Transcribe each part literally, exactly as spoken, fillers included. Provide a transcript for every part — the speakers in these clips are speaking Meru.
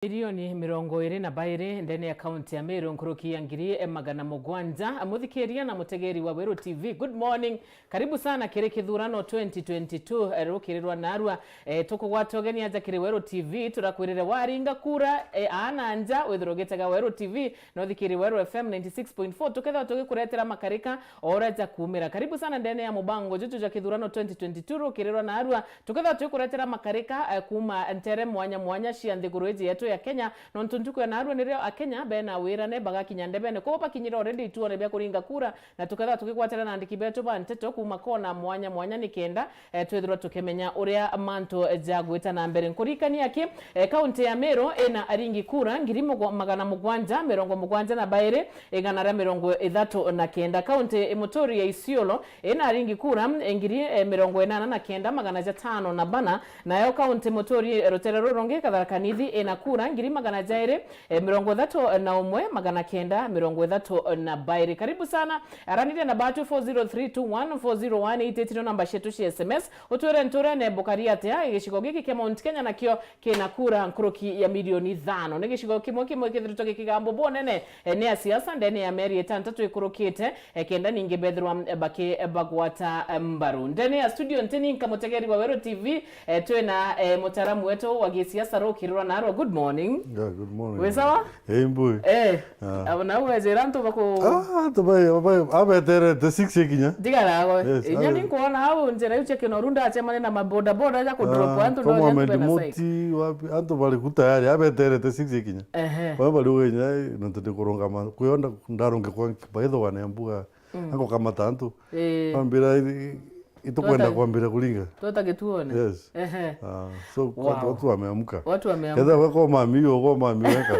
Milioni mirongo iri na bairi ndene ya kaunti ya Meru, nkuruki ya ngiri magana mugwanja. Muthikiria na mutegeri wa Weru T V, good morning. Karibu sana kiri kithurano twenty twenty-two, eh, rukirirwa narua. Eh, tukugwata ugeni aja kiri Weru T V, turakwirire waringa kura, eh, aana nja, withirwe ugitega Weru T V, na uthikiri Weru F M ninety six point four, tukethirwa tugikuretera makarika o uria jakumira. Karibu sana ndene ya mubango juju ja kithurano twenty twenty-two rukirirwa narua. Tukethirwa twikuretera makarika, eh, kuuma ntere mwanya mwanya cia nthiguru iji yetu ya Kenya, nontu ntuku ya narua nirio Akenya bena wirane bagakinya ndebene. Kwou bakinyire already ituone bia kuringa kura, na tukethirwa tukigwatira na andiki betu ba nteto kuuma kona mwanya mwanya, nikenda, eh, twithirwa tukimenya uria mantu jagwita na mbere. Nkuririkania ki, eh, kaunti ya Meru ina aringi kura ngiri mugwa-, magana mugwanja mirongo mugwanja na bairi, igana ria mirongo ithatu na kenda. Kaunti muturi ya Isiolo ina aringi kura ngiri, eh, mirongo inana na kenda magana jatano na bana. Nayo kaunti muturi rutere ruru rungi, Tharaka Nithi, ina kura ngiri magana jairi, eh, mirongo ithatu na umwe magana kenda mirongo ithatu na bairi. Karibu sana. Araniria na batu four zero three two one, four zero one eight eight no namba cietu cia S M S. Utwire nturene bukari atia, gicigo giki kia Mount Kenya nakio kina kura nkuruki ya milioni ithano. Ni gicigo kimwe kimwe kithiritwe gikigambo bunene, eh, ni a siasa ndene ya mieri itantatu ikurukite, eh, kenda ningi bethirwa, eh, baki, eh, bagwata, eh, mbaru. Ndene ya studio ntini nkamutegeri wa Weru T V, eh, twina, eh, mutaaramu wetu wa gisiasa rukirirwa narwa. Good morning. Yeah, good morning. Wi sawa? Eh, mbui. Eh. Ah. Abo nau wejera antu baku- Ah, antu bai, bai, abeterete six ikinya. Ndigarago. Yes, inya abe- ni nkuona au njira iu cia kinoru ndacemania na maboda boda ja kudrop Ah, antu kwa no Mohamed antu bena Muti, wapi, antu bari ku tayari, abeterete six ikinya. Ehe. Kwa bari ugenyai, na tuti kurungama, kuyonda ndarunge kwa baitho wane mbuga, Mm. ako kamata antu. Eh. Ambira, i-, itukwenda Twata- kwambira kuringa. Twata gituone. Yes. Ehe. Ah, so, Wow. watu, watu wameamka. Watu wameamka. Ketha wako mami, wako mami weka.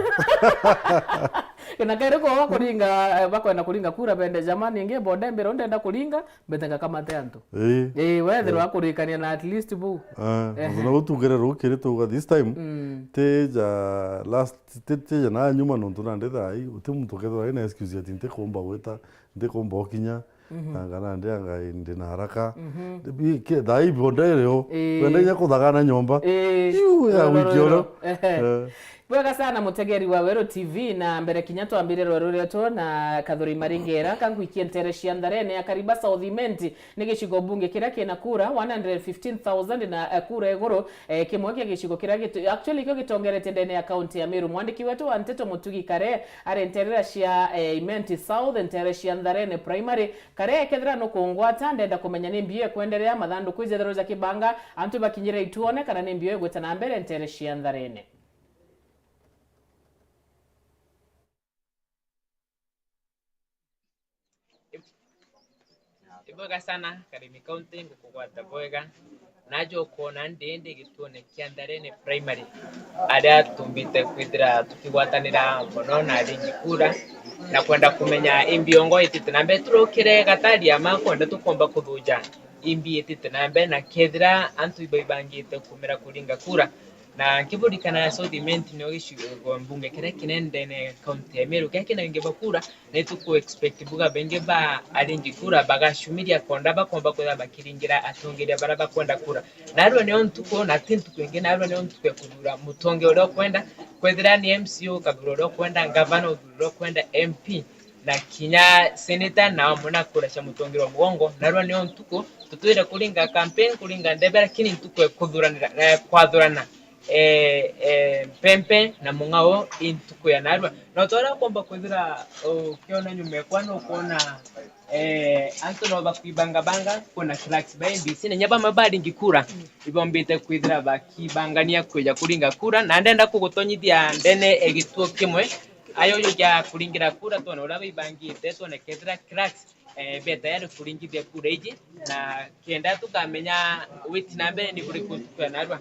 Na kairi kwa kuringa, eh, bakwenda kuringa kura bende jamani, ingi boda mbira ndenda kuringa, mbete ngakamate antu. Eh. Eh, wethirwa akurikania na at least bu. Ah, Ehe. na utugere rukiri tuga this time. Mm. Tija last, ti-, tija na nyuma nontu nandi thai, uti muntu kethirwa ina excuse ati ntikumba gwita, ntikumba ukinya, Mhm. na kana ndi anga ndi na haraka. Mhm. Bi-, ke-, thaa hii boda irio, Ii. wenda inya kuthagana nyomba. Ii. Iu ya Ro, ro, wiki ro, oro. ro. Ehe. Eh. Bwega sana mutegeri wa Weru T V, na mbere kinya twambire rweru rwetu na Kathuri Maringera, kankwikie ntere cia Ntharene ya Kariba South Imenti, ni gicigo bunge kiria kina kura one hundred fifteen thousand na, eh, kura iguru, eh, kimwe kia gicigo kiria gitu-, actually kio gitongerete ndene ya kaunti ya Meru. Mwandiki wetu wa nteto Mutugi Kare ari nterera cia, eh, Imenti South, ntere cia Ntharene Primary. Kare, kethira nukungwata, ndenda kumenya ni mbio ikwenderea, mathanduku ijethirwa ja kibanga, antu bakinyire ituone kana ni mbio igwita na mbere ntere cia Ntharene. Ibwega sana, Karimi County, ngukugwata bwega. Naja ukoona ndi, ndi gituone kia Ntharene Primary, aria tumbite kwithira tukigwatanira mono na aringi kura, na kwenda kumenya imbiongo itite na mbere. Turukire gataria ma kwenda tukomba kuthuja imbi itite na mbere, na kethira antu ibaibangite kumira kuringa kura, Na nkiburikana South Imenti nio gicigo mbunge kiria kinene ndene kaunti ya Meru, kiria kina wingi bwa kura, na ituku expect buga baingi ba aringi kura bagacumiria konda bakomba kwithira bakiringira atongeria baria bakwenda kura. Narua nio ntuku, na ti ntuku ingi, narua nio ntuku ya kuthura mutongeria uria ukwenda, kwethira ni M C A ukathura uria ukwenda, ngavana uthura uria ukwenda, M P, na kinya senator na amwe na kura cia mutongeria wa mugongo. Narua nio ntuku, tutwire kuringa campaign, kuringa ndebe, lakini ntuku ya kuthuranira, eh, kwathurana, eh, eh, mpempe na mung'ao i ntuku ya narua. Na utoria ukomba kwithira ukiona nyuma ekwa, nukwona, eh, antu no bakwibangabanga, kuna clerks ba M B C, na nya bamwe baringi kura, ibombite kwithira bakibangania kwija kuringa kura, na ndenda kugutonyithia ndene e gituo kimwe, ayo uju ja kuringira kura, twone uria baibangite, twone kethira clerks, eh, be tayari kuringithia kura iji, na kenda tukamenya witi na mbere ni buriku ntuku ya narua.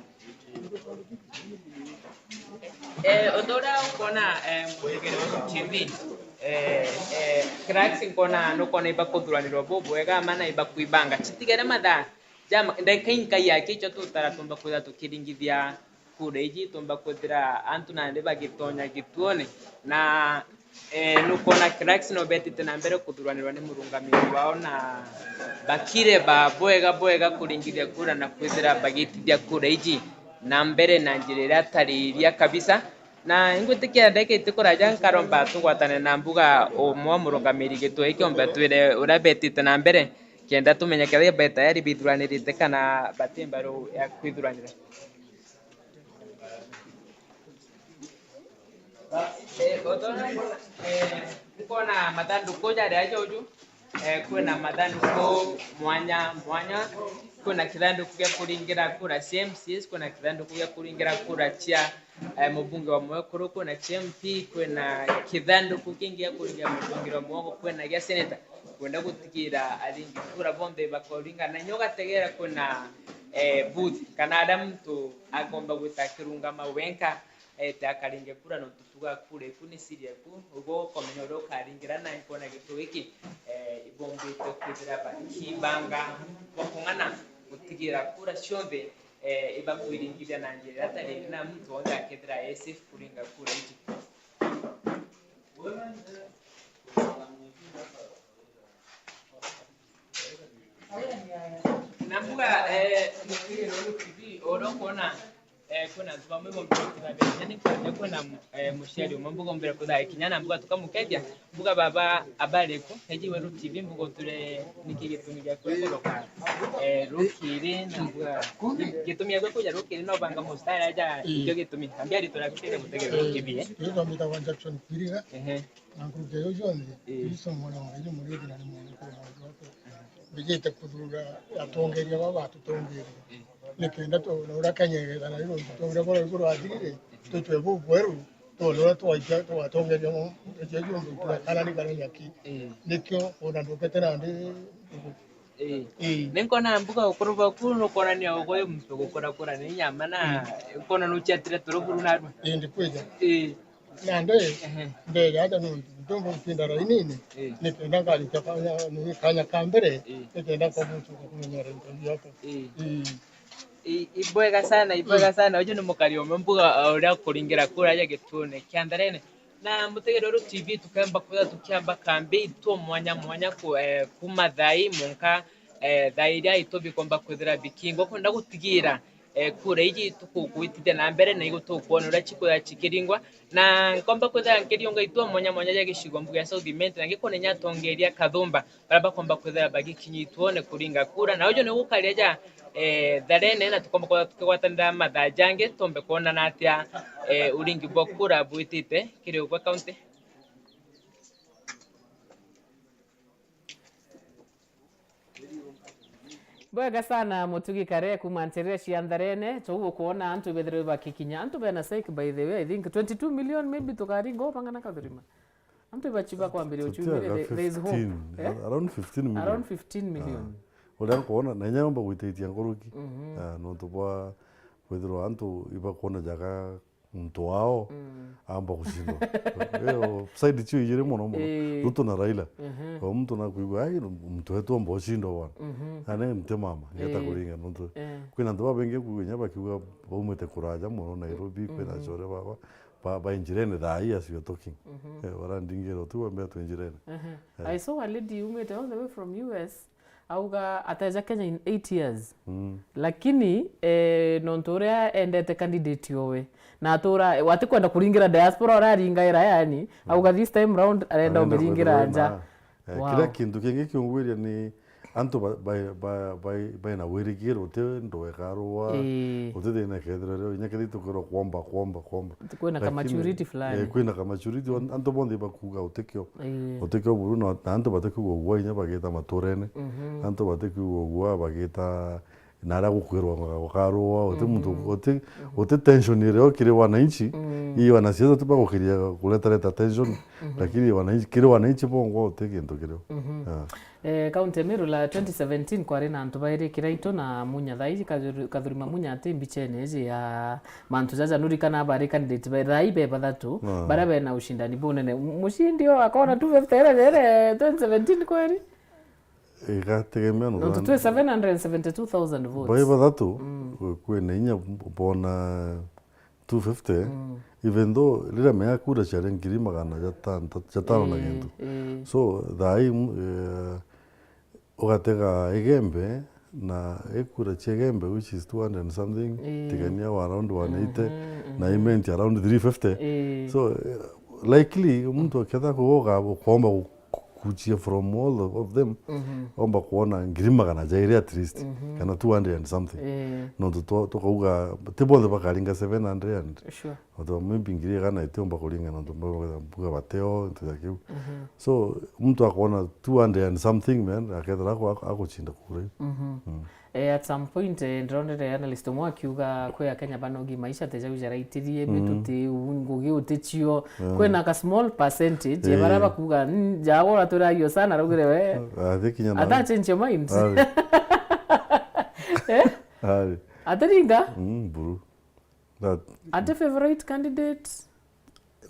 Eh, untu uria ukwona, eh, mutegeri wa T V, eh, eh, clerks nkona nukwona ibakuthuranirwa bubwega, mana ibakwibanga. Citigere mathaa ja ma-, ndagika inkai yake icio tutara tumba kwithira tukiringithia kura iji, tumba kwithira antu nandi bagitonya gituone, na, eh, nukwona clerks no betite na mbere kuthuranirwa ni murungamiri wao, na bakire ba bwega bwega kuringithia kura na kwithira bagitithia kura iji na mbere na njira iria tari iria kabisa. Na ingwitikia ndagika itikuraja nkaromba tugwatane na mbuga umwe wa murungamiri gitui kiombe atwire uria betite na mbere, kenda tumenye kethira be tayari bithuranirite kana bati mbaru ya kwithuranira. Eh, utonya, eh, nkona mathanduku jaria juju, eh, kwina mathanduku mwanya mwanya, kwina kithanduku gia kuringira kura cia M C As, kwina kithanduku gia kuringira kura cia, eh, mubunge wa Mwekuru, kwina cia M P, kwina kithanduku kingi gia kuringira mubunge wa Mwekuru, kwina gia senator. Kwenda gutigira aringi kura bonthe bakoringana, na inya ugategera kwina, eh, booth kana aria muntu akomba gwita akirungama wenka, ete akaringe kura, nontu tuga kura iku ni siri eku, ugo ukomenya uria ukaringira, na nkona gitui giki, eh, ibombite kwithira bakibanga bwa kung'ana gutigira kura cionthe, eh, ibakwiringithia na njira iria tari na muntu wonthe akethira e safe kuringa kura iji. Na mbuga, eh, mukiri uru T V, uria ukwona, eh, kwina antu bamwe bombire kuthabia kinya ni kwanja kwina, eh, muciari umwe mbuga ombire kuthabia kinya na mbuga tukamukethia, mbuga baba abari ku, eji weru T V mbuga uture niki gitumi gia kwikoroka, eh, rukiri na mbuga gitumi gia kwikuja rukiri no banga mustari aja ikio gitumi. Ambia ritwa riaku kenda mutegere T V, eh? Ritwa mbitagwa Jackson Kiriga. Ehe. Na nkuruki iu cionthe, Ii. Kristo mwana wa Ngai ni murithi na ni mwonokia wa maundu jothe. Mbijite kuthura atongeria baba batutongeria. Nikenda twona uria Kenya igethana ri runtu twaura bora iguru athirire, tutwe bubweru, twona uria twaikia twatongeria mu ntetia ciumbe kura kana ni kana nyaki. Ii. Nikio ona ndukete nandi. Ii. Ii. Ninkona mbuga ukuru bwaku nukwonania ugo wi muntu gukura kura ni nyama na nkona nuciatire turuguru narua. Indi kwija. Ii. Nandi, Ehe. Mbere aja nontu ntumba gutinda rainine, Ii. Nikenda nkarikia kanya, ni kanya ka mbere, Ii. Nikenda nkoba gucoka kumenyera into biakwa. Ii. Ii. I-, ibwega sana, ibwega sana. Uju ni mukari umwe mbuga, uh, uria kuringira kura aja gitune kia Ntharene. Na mutegere uru T V tukemba kwithira tukiamba kambi itu mwanya mwanya ku-, eh, kuma thaa ii mwanka, eh, thaa iria itu bikomba kwithira bikingwa. Kwenda gutigira eh, kura iji tukugwitithia na mbere na igutukwona uria cikwithira cikiringwa. Na nkomba kwithira nkiriunga itua mwanya mwanya ja gicigo mbuga ya South Imenti, na ngikona inya atongeria kathumba baria bakomba kwithira bagikinyia ituone kuringa kura. Na uju ni gukaria ja, eh, Ntharene, na tukomba kwithira tukigwatanira mathaa jangi tumbe kwonana atia, eh, uringi bwa kura bwitite kiri ugwe kaunti. Bwega sana, Mutugi Kare kuma nterere cia Ntharene. Tou ukwona antu bethirwe bakikinya, antu bena sake, by the way, I think twenty-two million maybe tukaringa bang'ana kathurima. Antu ibachiba kwambiria uchumi, Tutiaga there, there is hope. fifteen, Eh? Around fifteen million. Around fifteen million. Ah. Uria nkwona, na inya yomba gwititia nkuruki. Mhm. Ah, nontu bwa kwithirwa antu ibakwona jaga muntu wao Mm. amba gucindwa. Iyo side cio ijiri mono mono. Ii. Ruto na Raila. Mhm. O muntu nakwigua, "Ai, muntu wetu amba ucindwa bwana." Mhm. Ane mte mama, yeta Ii. kuringa nontu. Eh. Kwina antu babaingi kwigua inya bakiuga baumite kuraja mono Nairobi, kwina Mhm. achore baba, ba, ba njirene thaa hii as we are talking. Mhm. Eh, barandingira tu bambia twi njirene. Mhm. Eh. I saw a lady umite all the way from U S. Auga ateja Kenya in eight years. Mm. Lakini, eh, nontu uria endete candidate owe. Na atura, wati kwenda kuringira diaspora uria aringaira yani, Mm. auga this time round arenda Arenda umiringira kwithirwa nja. Eh, Wow. Kira kintu kingi kiungwiria ni antu ba, ba, ba, ba, baina wirigiro uti ndoe karua, Ii. uti thina kethira rio, inya kethira tukirwa kwomba, kwomba, kwomba. Kwina ka Lakini, maturity fulani. Eh, kwina ka maturity, an-, antu bonthe bakuga utikio. Ii. Utikio buru na, na antu batikiuga ugua inya bagita maturene. Mhm. Antu batikiuga ugua bagita na aria gukwirwa gukarua, uti muntu, Mhm. uti, Mhm. uti tension irio kiri wananchi. Mm. Ii wanasiasa tu bagukiria kureta reta tension, Mhm. lakini wananchi, kiri wananchi bongwa uti kintu kirio. Mhm. Ah. Eh, County ya Meru la twenty seventeen kwari na antu bairi Kiraitu na Munya. Thaa iji Kathuri-, Kathurima Munya ati mbichene iji ya mantu jaja nurikana bari candidate ba-, thaa ii be bathatu, Ah. baria bena ushindani bunene. M-, mushindi o akona two fifty ere, ere twenty seventeen kweri? Igategemea no Nontu bana. twi seven hundred and seventy two thousand votes. Bai bathatu, Mm. kwi-, kwina inya bona two fifty, Mm. even though riria mea kura ciari ngiri magana jatanta-, jatano na Ii, gintu. Ii. So, thaa ii, mm, eh, ugatega Igembe, Na ikura cia Igembe, which is two hundred and something, Ii. Tigania wa around one eighty, Mhm, na mhm. Imenti around three fifty. Ii. So, eh, likely, muntu aketha kugoka, ukomba ku-, ku-, kuchia from all of them, Mhm. omba kuona ngiri magana jairi at least, Mhm. kana two hundred and something. Ii. Nontu twa-, tukauga, ti bonthe bakaringa seven hundred and Sure. Although maybe ngiri igana itiumba kuringa nontu mbuga bateo, into ya kiu. Mhm. So, muntu akona two hundred and something, man, akethira ako-, ako-, aguchinda kura iu. Mhm. Mm. Eh, at some point, eh, ndironere analyst umwe akiuga kwi Akenya banogi maisha te jau jaraitirie, Mm. mituti, u-, ngugi uticio. Yeah. Kwina ka small percentage, eh, Yeah, baria yeah. bakuga, "Mm, jagwa uratwiragia sana," araugire we. I think kinya Ata nawe. change your mind. Ari. Eh? Ari. Atiringa? Mm, buru. That Ati favorite candidate?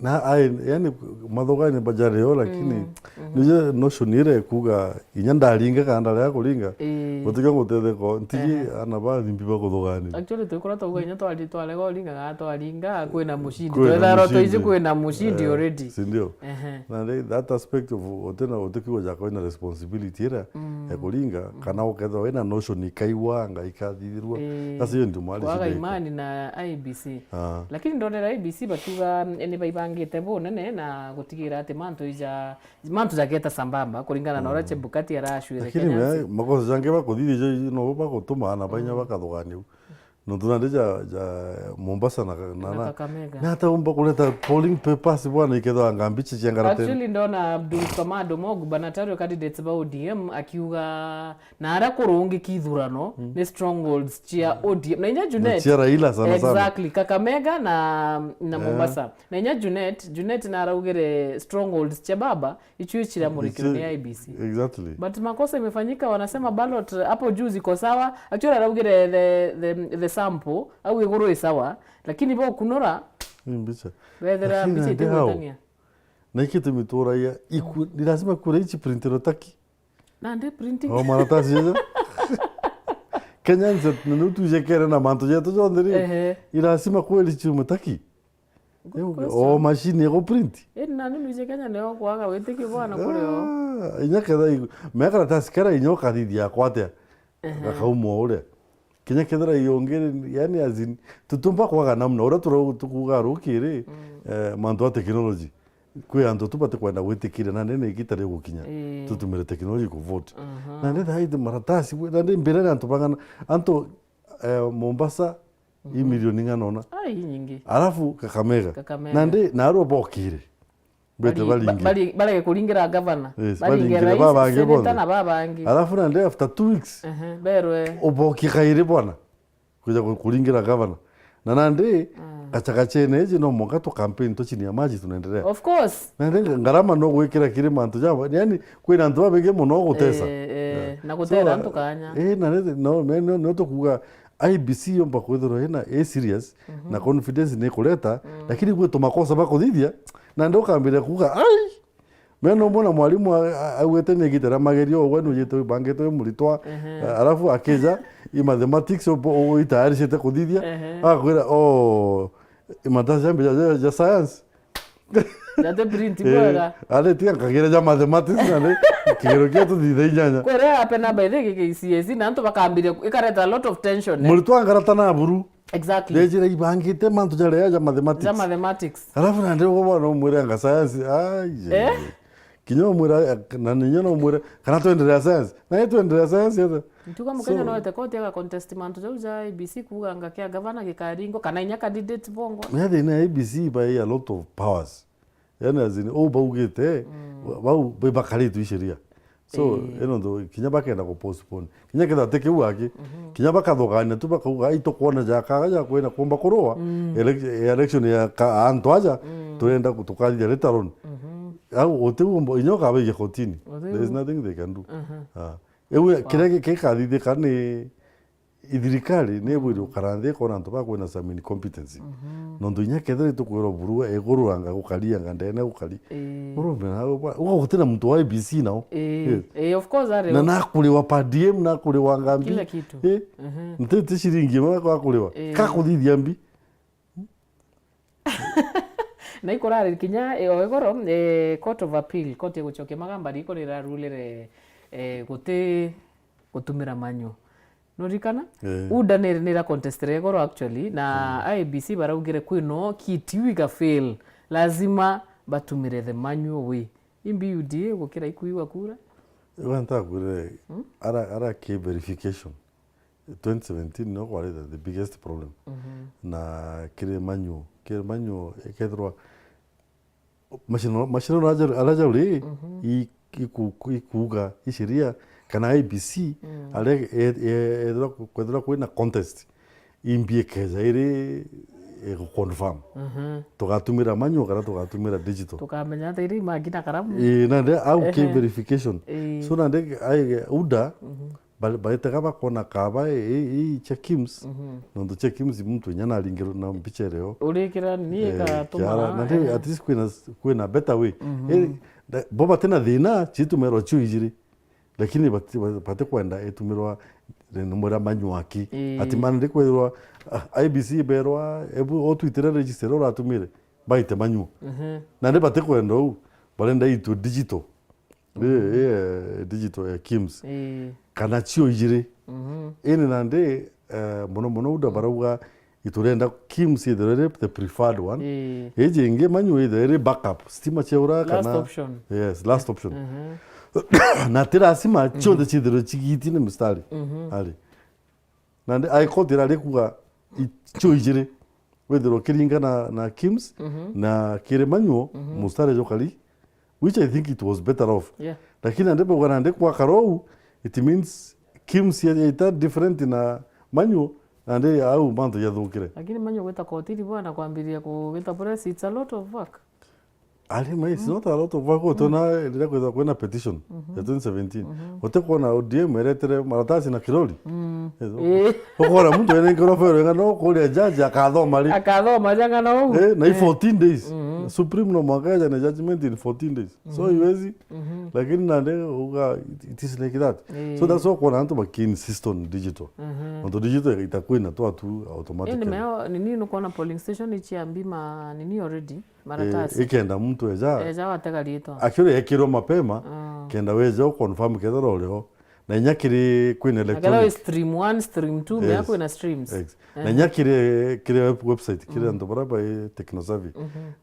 Na, ai, yani, mathugani bajario, lakini Mm, mhm. nije notion ire kuga, inya ndaringa kana ndarega kuringa, Ii. gutikio ngutetheko, ntiji Ehe. ana ba thimbi ba kuthugani. Actually, twikura twauga inya twari-, twarega uringa kana twaringa, kwina mushindi. Kwina Twethara mushindi. twaiji kwina mushindi Eh, already. si ndio? Ehe. Na ri-, that aspect of utina, utikiuga jako ina responsibility ira Mm. ya kuringa, Mm. kana ukethirwa wina notion ikaigwa, anga ikathithirwa. Ii. Sasa hiyo ndio mahali Kwaga shida iko. imani na I B C. Ah. Lakini ndonera I B C bakiuga, mm, ni baibangite bunene na gutigira ati mantu ija, mantu jageta sambamba kuringana na uria Mm. Chebukati aracwire Lakini Kenyans. me-, makosa jange bakuthithia jo, no bagutuma na bainya Mm. bakathugania u. Nontu nandi ja, ja Mombasa na, na, Na na, Kakamega. na hata umba kuleta polling papers bwana ikethwa anga mbichi cia ngarate. Actually, ndona Abdul Samad Omog, gubernatorial candidates ba O D M, akiuga na aria kurungiki ithurano Mm. ni strongholds cia O D M. Na inya Na Junet. cia Raila sana sana. Exactly. Kakamega na, na Yeah. Mombasa. Na inya Junet, Junet na araugire strongholds cia baba, icio iciramurikirwe Icio-, ni I B C. exactly. But makosa imefanyika, wanasema ballot hapo juu ziko sawa. Actually, araugire the, the, the sample, au iguru i sawa, lakini bo kunura, Ni mbicha. wethera Lakini mbicha nandi hao, itigwetania. Na iki tumituragia, iku-, ni lazima kura ichi printiro taki. Nandi printing. O maratasi jaja. Kenyans, na niu twijekere na mantu jetu jonthe ri, Ehe. ni lazima kweli ciume taki. Good Riu, question. o machine ya guprint. Indi nani nwiji Kenya nio kwaga witikio bwana kuri o? Ah, inya ketha igu-, me karatasi kara inya ukathithia akwa atia? Ehe. Gakauma o uria. Kinya kethira iyongere, yani, as in, tutumba kwaga namna. Uria tura-, tukuuga rukiri, Mm. eh, mantu a technology. Kwi antu tu batikwenda gwitikiria, na nene igita rigukinya. Ii. Tutumire technology ku vote. Aha. Na nene thaiti maratasi, we, na nene mbere ni antu bang'ana, antu, eh, Mombasa, i Mhm. milioni ng'ana ona. Ai, nyingi. Alafu Kakamega. Kakamega. Nandi, narua bokire. Bete Bari-, baringi. ba-, bari-, barege kuringira gavana. Yes, Baringe baringire rais, babangi seneta bonthe. na babangi. Alafu nandi after two weeks, Ehe, berwe. ubokie kairi bwana. Kuja ku-, kuringira gavana. Na nandi, Mm. gachagachene iji no mwanka tu campaign tu chini ya maji tunaendelea. Of course. Nandi nga-, ngarama no gwikira kiri mantu jabo. Yani, kwina antu babingi muno gutesa. Eh, eh, Yeah. na gutera So, antu kanya. eh, na nindi, no, me-, no, no tukuga I B C yomba kwithirwa ina, i serious, Mhm. na confidence ni kureta, Mm. lakini gwi tumakosa bakuthithia, na ndio ukambiria kuuga, "Ai! Me no mbona mwalimu a-, a-, augite ni igita ria magerio, we nujite wibangite wi muritwa, Ehe. a-, alafu akija, i mathematics ubo-, u-, itayaricite kuthithia, Ehe. agakwira, oh, i maratasi ja mbica ja, ja science." Jate print Eh, bwega. ari tiga nkagira ja mathematics na ni kigero kia tuthitha inyanya. Kwere ape na by the K C S E na antu bakambiria ikareta a lot of tension, eh. Muritwa angarata na buru. Exactly. Ndejira ibangite mantu jaria ja mathematics. Ja mathematics. Alafu na ndio bwana umwire anga science. Ai, Eh? Kinya umwira, na ninya no umwire, kana twendelea science. Na ye twendelea science yata. Ntuga Mukenya So no ete koti aga contest mantu jau ja I B C kuuga anga kia gavana gikaringwa, kana inya candidate bongwa. Me thina ya I B C by a lot of powers. Yani, as in, o baugite, Mm. bau, be bakaritwe i sheria. So, Ii. ino ndo, kinya bakenda ku postpone. Kinya ketha ti kiu aki, Mhm. kinya bakathugania tu bakauga, "Ai, tukwona jakaga ja kwenda kuumba kurua, Mm. elec-, election ya ka-, antu aja, Mm. turenda ku-, tukathithia later on." Mhm. Au, uti umbo, inya ukabaigia kotini. Uti There is u- nothing they can do. Mhm. Ah. Iu, Wow. kiria gi-, gikathithika ni, i thirikari ni ibwiri gukara nthi ikona antu ba kwina some incompetency. Mhm. Nontu inya kethira itukwirwa buru iguru anga gukari anga ndene gukari. Ii. Urume nawe bwa-, uga gutina muntu wa I B C nao. Ii. Yes. Ii, of course, ari Na o. nakuriwa per diem, nakuriwa ngambi. Kila kitu. Ii. Mhm. Nti, ti ciringi imwe akuriwa. Ii. Kakuthithia mbi. Na ikurari kinya, eh, o igoro, eh, Court of Appeal, koti ya gucokia magamba riko nirarulire, eh, guti gutumira manyo. Nurikana? Eh. UDA ni, ni ira contest regoro actually, na I E B C baraugire kwino kiti wiga fail, lazima batumire the manual way. Imbi UDA gukira ikuigwa kura? Iwe ntakwire, ara, ara ki verification. Twenty seventeen no kwari the, the biggest problem. Na kiri manual, kiri manual ikethirwa mashindano, mashindano aja, ara jauri, i, iku-, ikuuga i sheria kana I E B C, aria e-, e-, ethirwa ku-, kwethirwa kwina contest, imbi ikeja iri, e, gu confirm. Tugatumira manual kana tugatumira digital. Tukamenya ata iri mangi na karamu. Ii, nandi au ki verification. Ii. So nandi, ai, UDA, Ba-, baitega bakona kaba i, i, i cia KIMS, nontu cia KIMS muntu inya naringirwe na mbicha irio. Urikira ni, eh, igatuma kiara, na ndi, eh, at least kwina, kwina better way. Eh, da-, bo batina thina, citumirwa cio ijiri. Lakini bati-, ba-, batikwenda itumirwa ni mwira manyuaki. Eh. Ati mana ndikwirwa, ah, I E B C berwa, ebu otwitire register uratumire, baite manyua. Na ndi batikwenda u, barenda itu digital. Ii, ii, eh, digital ya KIMS. Ii. Kana cio ijiri. Ini nandi, eh, mono mono UDA barauga iturenda KIMS ithirwe iri the preferred one. Ii. Iji ingi manyua ithirwe iri backup. Stima ciaura kana last option. Yes, last option. Na ti lazima cionthe cithirwe cigiti ni mistari. Ari. Nandi High Court irari kuga i-, cio ijiri. Withirwa ukiringa na, na KIMS, na kiri manyuo, mustari jukari, which I think it was better off. Yeah. Lakini nandi bauga nandi kwa karou, it means KIMS ya, ya ita different na manyuo, nandi au mantu jathukire. Lakini manyuo gwita kotini bwana kwambiria kugita press, it's a lot of work. Ari ma, it's not a lot of work, utona riria kwithirwa kwina petition ya twenty seventeen. Utikwona O D M iretere maratasi na kirori? Yes. Ii. Ukona muntu ene ngorofero inga no kuria judge akathoma ri? Akathoma ja ng'ana uu. Eh, na i fourteen days. Supreme no mwanka eja na judgment in fourteen days. So iwezi. Lakini nandi uga it, it is like that. Ii. So that's why ukona antu baki insist on digital. Nontu digital itakwina tu atu automatically. Indi meo, nini nukwona polling station ichiambi ma, nini already? Maratasi. Eh, ikenda muntu eja. Eja watega riitwa. Actually, ekirwe mapema, kenda weja u confirm kethira uriho. Na inya kiri kwina electronic. Na kethira wi stream one, stream two, mea kwina streams. Ex-, na inya kiri, kiri web-, website, kiri antu bara bai techno savvy.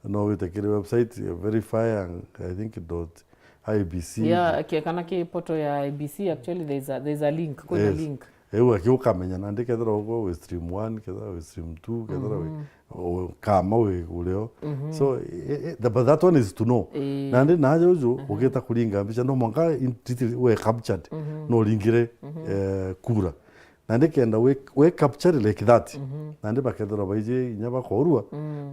No wite kiri website, eh, verify and I think dot I B C. Yeah, ke-, kana ki portal ya I B C, actually, there's a, there's a link, kwina link. Riu aki ukamenya nandi kethira uko wi stream one, kethira wi stream two, kethira wi, u-, kama wi urio. So, i-, i-, the, but that one is to know. Ii. Nandi naja uju, ugita kuringa mbicha, no mwanka in-, titi we captured, no uringire, eh, kura. Nandi kenda we, we capture like that. Nandi bakethirwa baiji inya bakorua,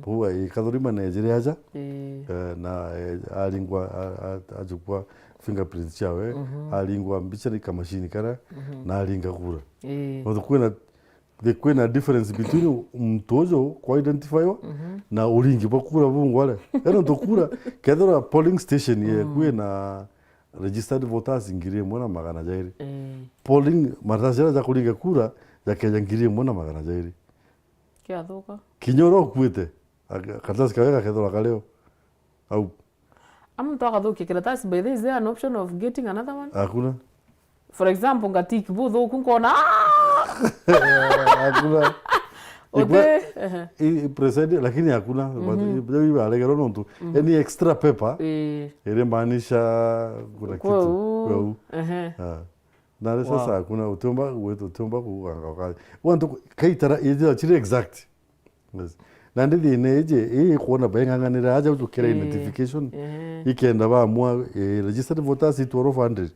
bauga, "Ii, Kathurima nejire aja." Ii. Eh, na, eh, aringwa, a-, a-, ajukwa fingerprints ciawe, aringwa mbicha ni kamashini karia, na aringa kura. Ii. Nontu kwina, the, kwina difference between muntu uju kwa identifywa na uringi bwa kura bungware. Eno ntu kura, kethirwa polling station ye kwina registered voters ngiri imwe na magana jairi. Ii. Polling, maratasi jaria ja kuringa kura, jakeja ngiri imwe na magana jairi. Kiathuka. Kinya uria ukuite, aka-, karatasi kawe gakethirwa kario. Au. A muntu akathukia kiratasi, by the way, is there an option of getting another one? Hakuna. For example, ngatiki buthuku nkona, "Ah!" Hakuna. Uti, ikwe-, ehe. I, i president, lakini hakuna. But i, i, i, aregero nontu. Any extra paper, ii, irimaanisha kuna kitu. Kwou. Kwou. Ehe. Ah. Na sasa hakuna, utiumba gwita, utiumba kuganga wakati. Wantu kaitara, ithira chiri exact. Yes. Nandi thina iji, ii kwona baing'ang'anira aja uju kira identification, ehe, ikenda bamua, eh, registered voters i twelve hundred.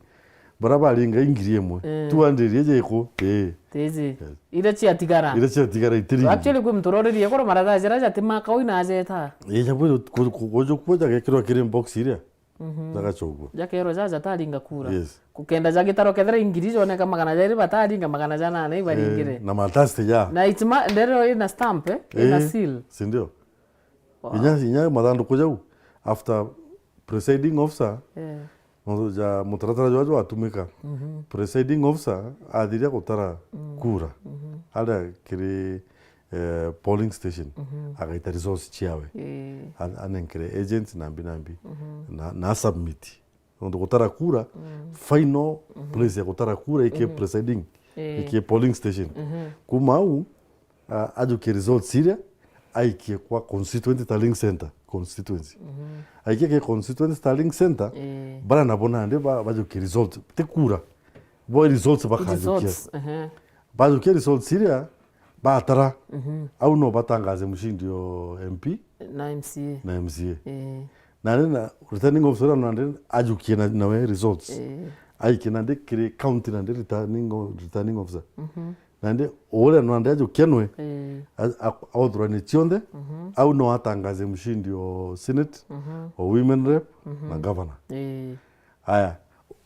Bara baringa i ngiri imwe. Eh. Two hundred iji iku, eh. Tiji. Yes. Iria ciatigara. Iria ciatigara itiringi. Actually, kwi muntu uroririe koro maratasi jaria jatimaka ui na ajeta. Ija bwire ku-, ku-, kuju kuo jagekirwa kiri box iria. Mhm. Jagacogua. Jakerwa jaja taringa kura. Yes. Kukenda jagitaro kethira ingiri joneka magana jairi bataringa magana janana ibaringire. Eh, na maratasi ja. Na itima, nderero ina stamp, eh? Ina, eh, seal. Si ndio? Wow. Inya, inya mathanduku jau, after presiding officer, eh, no ja mutaratara jwa jwatumika. Mhm. Presiding officer athiria gutara, mm, kura. Mhm. Aria kiri eh, polling station, mhm, agaita results ciawe. Eh. An-, anenkere agents nambi nambi. Mhm. Na, na submit. Nontu gutara kura, mm, final, mhm, place ya gutara kura ike, mhm, presiding. Eh. Ikie polling station. Mhm. Kuma au, a-, ajukie results iria, aikie kwa constituent tallying center, constituency. Mhm. Aikie ke constituent tallying center, Eh. bara nabo nandi ba-, bajukie results. Ti kura. Bo results bakajukia. Results, ehe. Bajukia results iria, batara. Mhm. Au no batangaze mshindi o M P Na M C A. na M C A. Eh. Nandi na returning officer nandi ajukie na, nawe results. Eh. Aikie nandi kiri county nandi returning o-, returning officer. Mhm. Nandi uria nandi ajukia nwe, Eh. a-, a-, authuranie cionthe, Mhm. au no atangaze mshindi o senate, Mhm. o women rep, Mhm. na governor. Eh. Aya,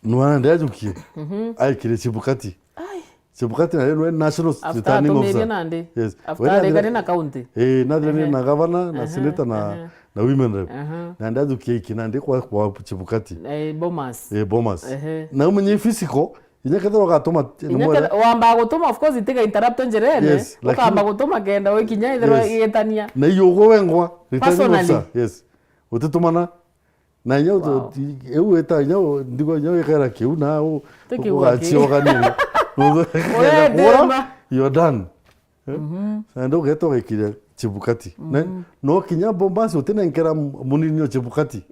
nwa nandi ajukie, Mhm. aikire Chebukati. Ai. Chebukati nandi nwe national After returning atumirie officer. nandi. Yes. After Wena arekane athira- na county. Eh, nathiranie Ehe. na governor, na Ehe, senator, na, ehe. na women rep. Ehe. Nandi ajukie iki nandi kwa, kwa Chebukati. Eh, Bomas. Eh, Bomas. Ehe. Na umenye physical, inya kethira ugatuma, Inya mwere- ketha-, wamba gutuma, of course, itiga interrupt njirene. Yes, lakini Ukamba gutuma kenda wikinya ithirwa Yes. igitania. Na iyo ugwe wengwa, returning Personally. officer. Yes. Utitumana. Na inya utu-, Wow. ti-, iu wita inya u-, ndigo inya wikara kiu na u-, Ti kiu ugaciogania. Urendema. You're done. Eh? Mhm. Na ndio ugeeta ugekiria Chebukati. Na Mhm. no kinya Bombasi utinenkera m-, munini o Chebukati.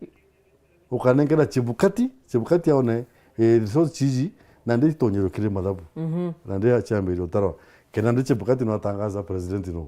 Ukanenkera Chebukati, Chebukati aone, eh, resource ciji, na ndi itonyerwe kiri mathabu. Mhm. Na ndi aciambiria utarwa. Kenda ndi Chebukati no atangaza president no.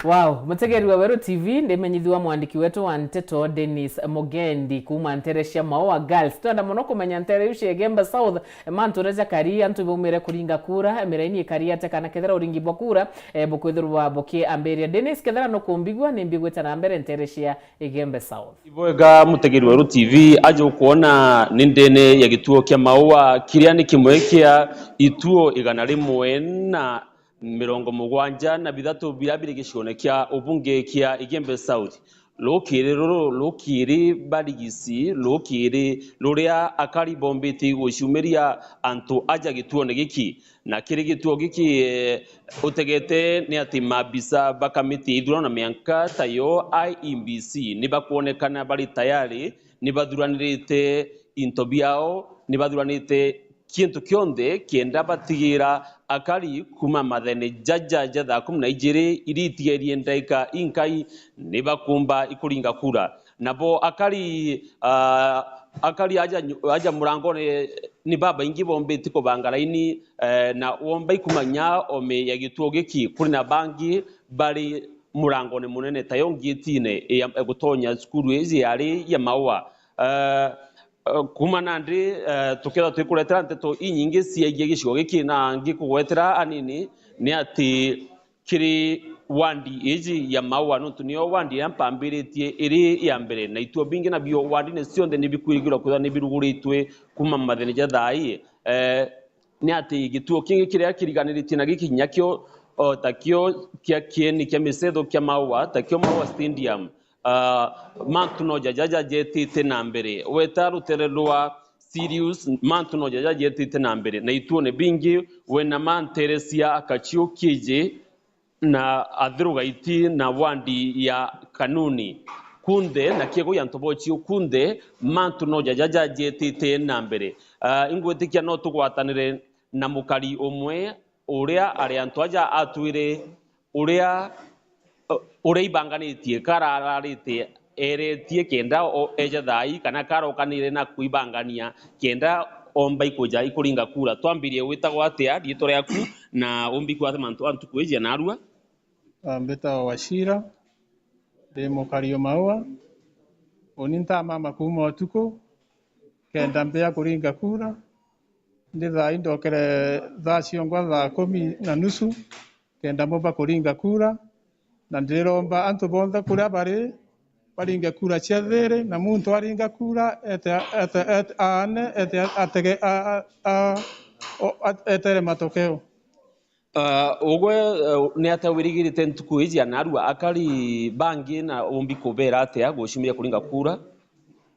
Wow, mutegeri wa Weru T V, ndimenyithiwa mwandiki wetu wa nteto Dennis Mugendi kuuma ntere cia Maua Girls. Twenda mono kumenya ntere iu cia Igembe South, mantu uria jakari, antu baumire kuringa kura, miraini ikari atia kana kethira uringi bwa kura, eh, bukwithirwa bukiambiria. Dennis, kethira nukumbigua, ni mbigwite na mbere ntere cia Igembe South. Ibwega mutegeri wa Weru T V, aja ukwona ni ndene ya gituo kia Maua, kiria ni kimwe kia ituo igana rimwe na mirongo mugwanja na bithatu biria biri gicione kia ubunge kia Igembe South. Rukiri ruru, rukiri barigisi, rukiri ruria akari bombite guciumiria antu aja gituone giki. Na kiri gituo giki, eh, utegete ni ati mabisa ba kamiti ya ithurano na mianka tayo I E B C ni bakwonekana bari tayari, ni bathuranirite into biao, ni bathuranite kintu kionthe kienda batigira akari kuma mathene jaja ja thaa kumi na ijiri iria itigerie ndaika inkai ni bakumba ikuringa kura. Nabo akari, ah, akari aja nyu-, aja murangone ni babaingi bombite kubanga laini, eh, na womba ikumanya ome ya gituo giki kuri na bangi bari murangone munene tayo ngiitine ya, ya gutonya cukuru iji yari ya Maua. Eh, Eh, kuma nandi, eh, tukethirwa twikuretera nteto inyingi ciaigie gicigo giki na ngikugwetera anini, ni ati kiri wandi iji ya Maua, nontu niyo wandi iria mpambiritie iri ya mbere, na ituo bingi nabio wandine cionthe ni bikwirigirwa kwithirwa ni biruguritwe kuma mathene ja thaa ii. Eh, ni ati gituo kingi kiria kiriganiritie na giki kinya kio, o, takio kia kieni kia micetho kia Maua, takio Maua Stadium, Ah, mantu no jaja jajetite na mbere. Weta rutere rwa Sirius, mantu no jaja jetite na mbere. Na ituone bingi, wena mantere cia Kachiu Kiji na Athiru Gaiti na wandi ya Kanuni. Kunthe, na kiego ya ntobochio kunthe, mantu no jaja jajetite na mbere. Ah, ingwitikia no tugwatanire na mukari umwe uria ari antu aja atwire uria, uria ibanganitie, karararite eretie kenda o-, eja thaa ii, kana karokanire na kuibangania kenda omba ikuja ikuringa kura. Twambirie, witagwa atia, riitwa riaku, na umbi kwate mantu a ntuku iji ya narua? Ah, mbitagwa Wachira, ndi mukari o Maua. Uni ntamama kuuma utuku, kenda mbia kuringa kura. Ndi thaa ii ndokere thaa ciongwa thaa kumi na nusu, kenda mumba kuringa kura, na ndiromba antu bonthe kuria bari, baringe kura cia thiri, na muntu aringa kura, ete, ete, ete, aane, ete, atege, a, a, a, o, a, etere matokeo. Ah, ugwe, eh, ni atia wirigirite ntuku iji ya narua, akari bangi na umbi kubera atia guciumiria kuringa kura?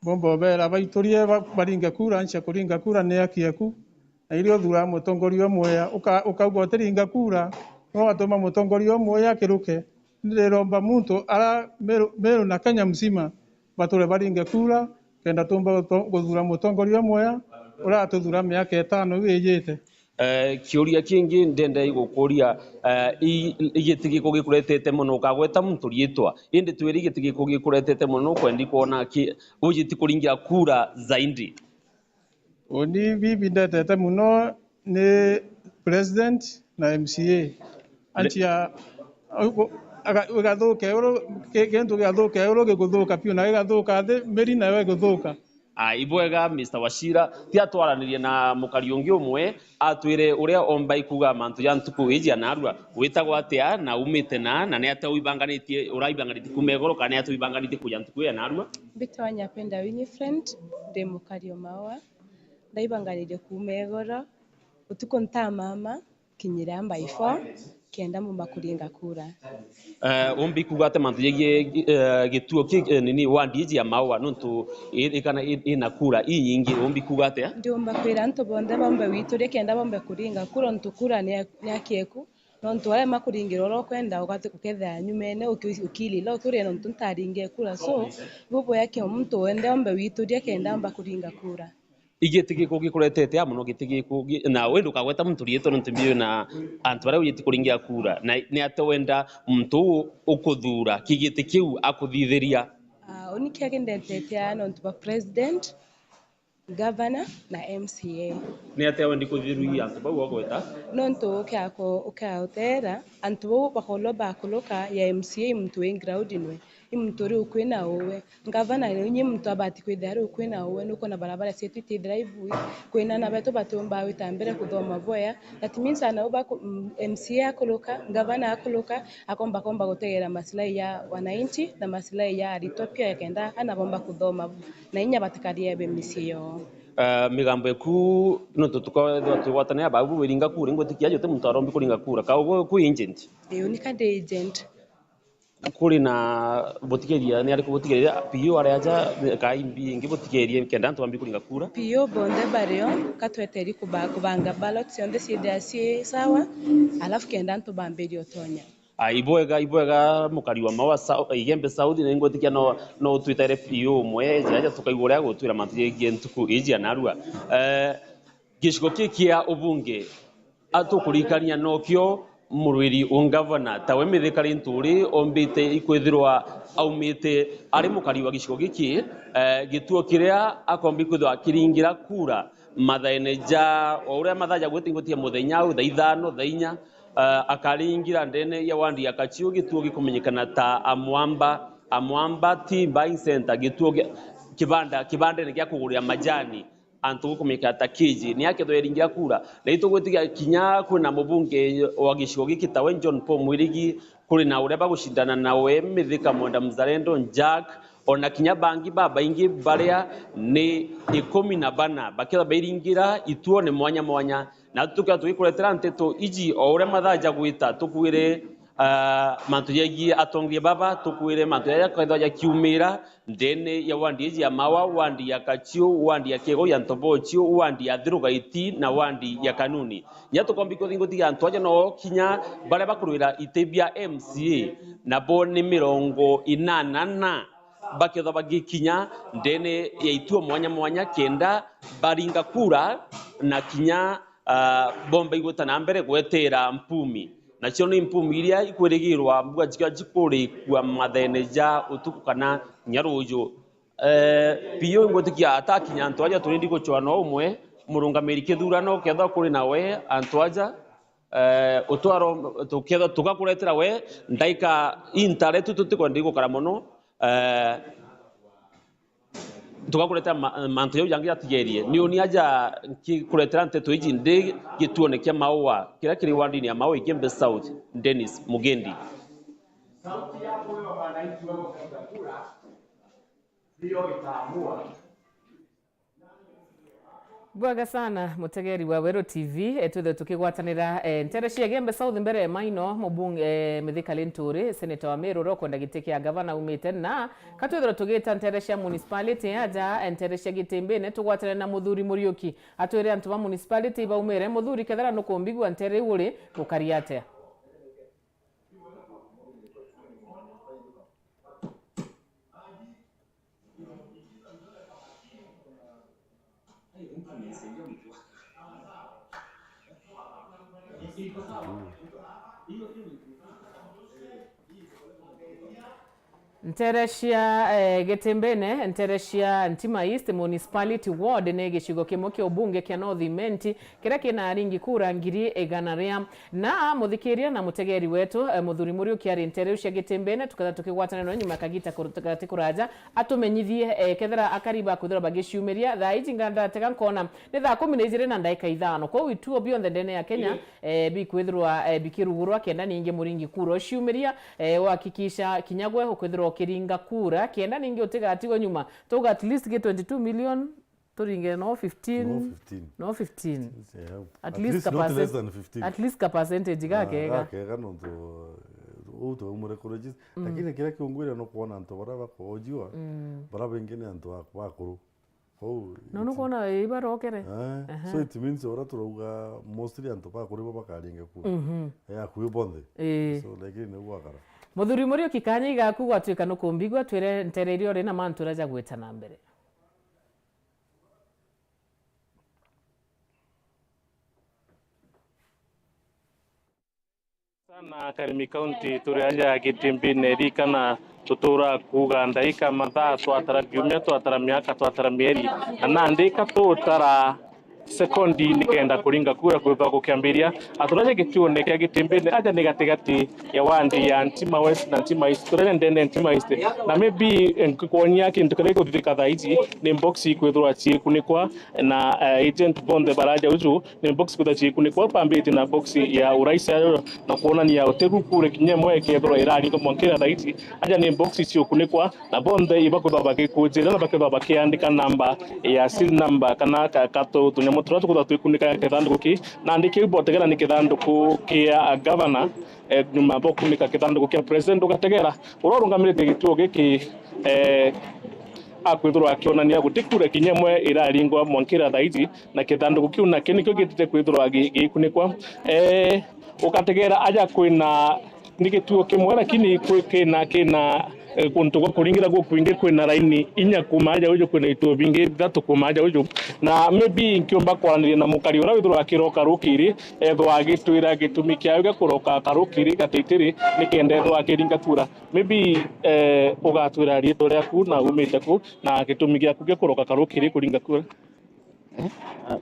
Bumba ubera baiturie ba-, baringe kura, ncha kuringa kura ni aki eku. Na iria uthuraa mutongoria umwe, uka-, ukauga utiringa kura, no watuma mutongoria umwe akiruke. Ndiromba muntu ara Meru, Meru na Kenya mzima bature baringe kura, kenda tumba guto-, guthura mutongoria umwe uria atuthura miaka itano iu ijite. Eh, kiuria kingi ndenda igukuria, eh, i-, i giti giku gikuretete mono ukagweta muntu riitwa, indi twiri i giti giku gikuretete mono ukwendi kwona ki-, ujiti kuringira kura zaidi? Uni bibi ndetete mono ni president na M C A. Anchia, ugu-, aga-, igathuka iguru, ki-, gintu gigathuka iguru, gikuthuka piu, na gigathuka nthi, miri nayo iguthuka. Ah, ibwega, Mister Wachira, ti atwaranirie na mukari ungi umwe, atwire uria omba ikuga mantu ja ntuku iji ya narua. Witagwa atia na umite na, na ni atia uibanganitie, uraibanganitie kuuma igoro, kana ni atia uibanganitie kuja ntuku ya narua? Mbitwa Nyapenda Winifred, ndi mukari o Maua. Ndaibanganirie kuuma igoro, utuku ntamama, kinyira by four, kenda mbumba kuringa kura. Eh, umbi kuga atia mantu jegie, eh, gituo ki, eh, nini, wandi iji ya Maua, nontu i-, ikana i-, ina kura inyingi, umbi kuga atia? Ndiumba kwira antu bonthe bombe wituria kenda bombe kuringa kura, nontu kura ni ya, ni ya kieku, nontu aria makuringira uria ukwenda, ugathi-, ukethira nyumene uki-, ukilila ukiuria nontu ntaringe kura. So, ibu bwega kia muntu wenthe ombe wituria kenda omba kuringa kura. I giti giku gikuretete a mono, giti giku gi-, na wenda ukagweta muntu riitwa nontu mbiu na antu baria ujiti kuringia kura, na ni atia wenda muntu uu ukuthuura ki giti kiu akuthithiria? Ah, uni kia kindetete a nontu bwa president, governor na M C A. Ni atia wendi kuthithiria antu bau ugweta? Nontu ukia ku-, ukia utera antu bau bakorwa bakuruka ya M C A i muntu wi ground nwe, i muntu uri ukui na uwe. Ngavana ni unyi muntu abati kwithira ari ukui na uwe, nukwona barabara cietu itithira ibui, kwina ana betu batiumba gwita mbere kuthoma bwea. That means ana uba ku-, mm, M C A akuruka, ngavana akuruka, akomba komba gutegera maslahi ya wananchi na maslahi ya aritwa pia, kenda ana bomba kuthoma na inya batikarie be micii yoo. Eh, migambo eku nontu tukethirwa twigwatanira babu wiringa kura, ingwitikia juti muntu arombi kuringa kura, ka ugwe kwi agent? Ii, uni ka ndi agent. Kuri na butigeria, ni ariku butigeria? P O ari aja, ka imbi ingi butigerie kenda antu bambi kuringa kura? P O bonthe bario, ka tweteri kuba-, kubanga ballot cionthe ciithira cii sawa, alafu kenda antu bambirie utonya. Ah, ibwega, ibwega mukari wa Maua Sou-, Igembe South, ni ngwitikia no, no utwitaire P O umwe, eja aja tukaigua uria agutwira mantu jegie ntuku iji ya narua. Eh, gicigo kii kia ubunge, a, tukuririkania nokio murwiri u ngavana, tawe Mithika Linturi ombite ikwithirwa aumite ari mukari wa gicigo giki, eh, gituo kiria akombi kwithirwa akiringira kura mathaene ja o uria mathaa jagwite ingwitikia muthenya au thaa ithano, thaa inya, eh, akaringira ndene ya wandi ya Kachiu, gituo gikumenyekana ta Amwamba, Amwamba Tea Buying Centre, gituo gia, kibanda, kibandene gia kugurira majani. Antu gukumika ta kiji, ni akethwa eringira kura. Na itugwitikia kinya kwina mubunge wa gicigo giki tawe John Paul Mwirigi, kuri na uria bagucindana nawe Mithika Mwenda Mzalendo, Jack, ona kinya bangi babaingi baria ni ikumi na bana, bakethwa bairingira ituone mwanya mwanya. Na tukethwa tugikuretera nteto iji o uria mathaa jagwita, tukwire ah, mantu jegie atongeria baba, tukwire mantu jaja kethwa jakiumira ndene ya wandi iji ya Maua, wandi ya Kachiu, wandi ya Kiego ya Ntobochio, wandi ya Thirugaiti na wandi ya Kanuni. Nya tukombi kuthi ngutiga antu aja no kinya baria bakurwira iti bia M C A, nabo ni mirongo inana na bakethwa bagikinya ndene ya ituo mwanya mwanya kenda baringa kura na kinya ah, bomba igwita na mbere gwetera mpumi. Nacio ni mpumi iria ikwirigirwa mbua jikiwa jikurikua mathene ja utuku kana kinya ruju. Eh, P O ingwitikia atakinya antu aja turindi gucwa no umwe, murungamiri kithurano, kethwa kuri nawe antu aja, eh, utwaro, tukethwa tugakuretera we, ndaika intare tu tutikwenda igukara mono, eh, tugakuretera ma-, mantu jau jangi jatigerie. Ni uni aja nkikuretera nteto iji ndi gituone kia Maua, kiria kiri wandini ya Maua, Igembe South, Dennis Mugendi. Sauti yako wewe mwananchi, wewe mpiga kura, ndio itaamua. Bwega sana, mutegeri wa Weru T V, eh, twithwe tukigwatanira, eh, ntere cia Igembe South mbere ya Maino, mubunge, eh, Mithika Linturi, seneta wa Meru uria ukwenda giti kia gavana aumite, na ka twithwe tugita ntere cia municipality aja, eh, ntere cia Gitimbine, tugwatanire na muthuri Muriuki, atwire antu ba municipality ibaumire. Muthuri, kethira nukumbigua ntere iu uri, gukari atia? Ntere cia, eh, Gitimbine, ntere cia Ntima East Municipality Ward ni gicigo kimwe kia ubunge kia North Imenti, kiria kina aringi kura ngiri igana ria. Na muthikiria na mutegeri wetu, eh, Muthuri Muriuki ari ntere iu cia Gitimbine, tuketha tukigwatana nawe nyuma ya kagita kuru-, gati kuraja, atumenyithie, eh, kethira akari bakwithirwa bagiciumiria. Thaa iji nga ndatega nkona ni thaa kumi na ijiri na ndaika ithano. Kwou ituo bionthe ndene ya Kenya, eh, bikwithirwa, eh, bikirugurwa kenda ningi muringi kura uciumiria, eh, uhakikisha kinya gwe ukwithirwa ukiringa kura, kenda ningi utigatigwe nyuma. Tuga at least ki twenty-two million, turinge no fifteen, No fifteen. no fifteen. Yeah. At At least least ka not less percent-, than fifteen. at least ka percentage Ah, gakega. gakega nontu, eh, uu twaumure kuregister. Mm. Lakini kiria kiungwire no kwona antu baria bakoojua, Mm. baria baingi ni antu a-, bakuru. Kwou No it's nukwona ibarokere. Eh, Aha. so it means ura turauga mostly antu bakuri bo bakaringa kura. Mhm. Eh, akui bonthe. Eh. So, lakini niguo gwakara. Muthuri Muriuki, kanya igaku gwatuika nukumbigua, twire ntere iria uri na mantu uria jagwita na mbere. Sana Karimi County, turi aja Gitimbine, ririkana tutura kuuga ndaika, mathaa, twatara kiumia, twatara miaka, twatara mieri, na nandi ka tutara sekondi nikenda kuringa kura kwithwa gukiambiria. Aturaja gituone kia Gitimbine, aja ni gatigati ya wandi ya Ntima West na Ntima East, turaja ndene Ntima East, na maybe, eh, nkikwonia kintu kiria gikuthithika thaa iji ni box ikwithirwa ciikunikwa na, eh, agent bonthe baraja uju. Ni box kwithirwa ciikunikwa, bambiritie na box ya urais ayo, na kwonania uti kura kinya imwe ikethirwa iraringwa mwankira thaa iji. Aja ni box ciukunikwa, na bonthe ibakwithirwa bagikunjira na bakwithirwa bakiandika namba ya serial number kana ka-, katu-, tunyamu turia tukwithirwa twikunika kithanduku ki. Nandi kiu botegera ni kithanduku kia governor, eh, nyuma bokunika kithanduku kia president. Ugategera uria urungamirite gituo giki, eh, akwithirwa akionania guti kura kinya imwe iraringwa mwankira thaa iji, na kithanduku kiu nakio nikio gitite kwithirwa gi-, giikunikwa. Eh, ugategera aja kwina ni gituo kimwe, lakini kwi-, kina, kina, eh, kuntu gwa kuringira gukwingi, kwina raini inya kuuma aja uju, kwina ituo bingi bithatu kuuma aja uju. Na maybe nkiumba kwaraniria na mukari uria withirwa akiroka rukiri, ethwa agitwira gitumi kiawe gia kuroka karukiri gatitiri, nikenda ethwa akiringa kura. Maybe, eh, ugatwira riitwa riaku na umite ku, na gitumi giaku gia kuroka karukiri kuringa kura. Eh? Ah,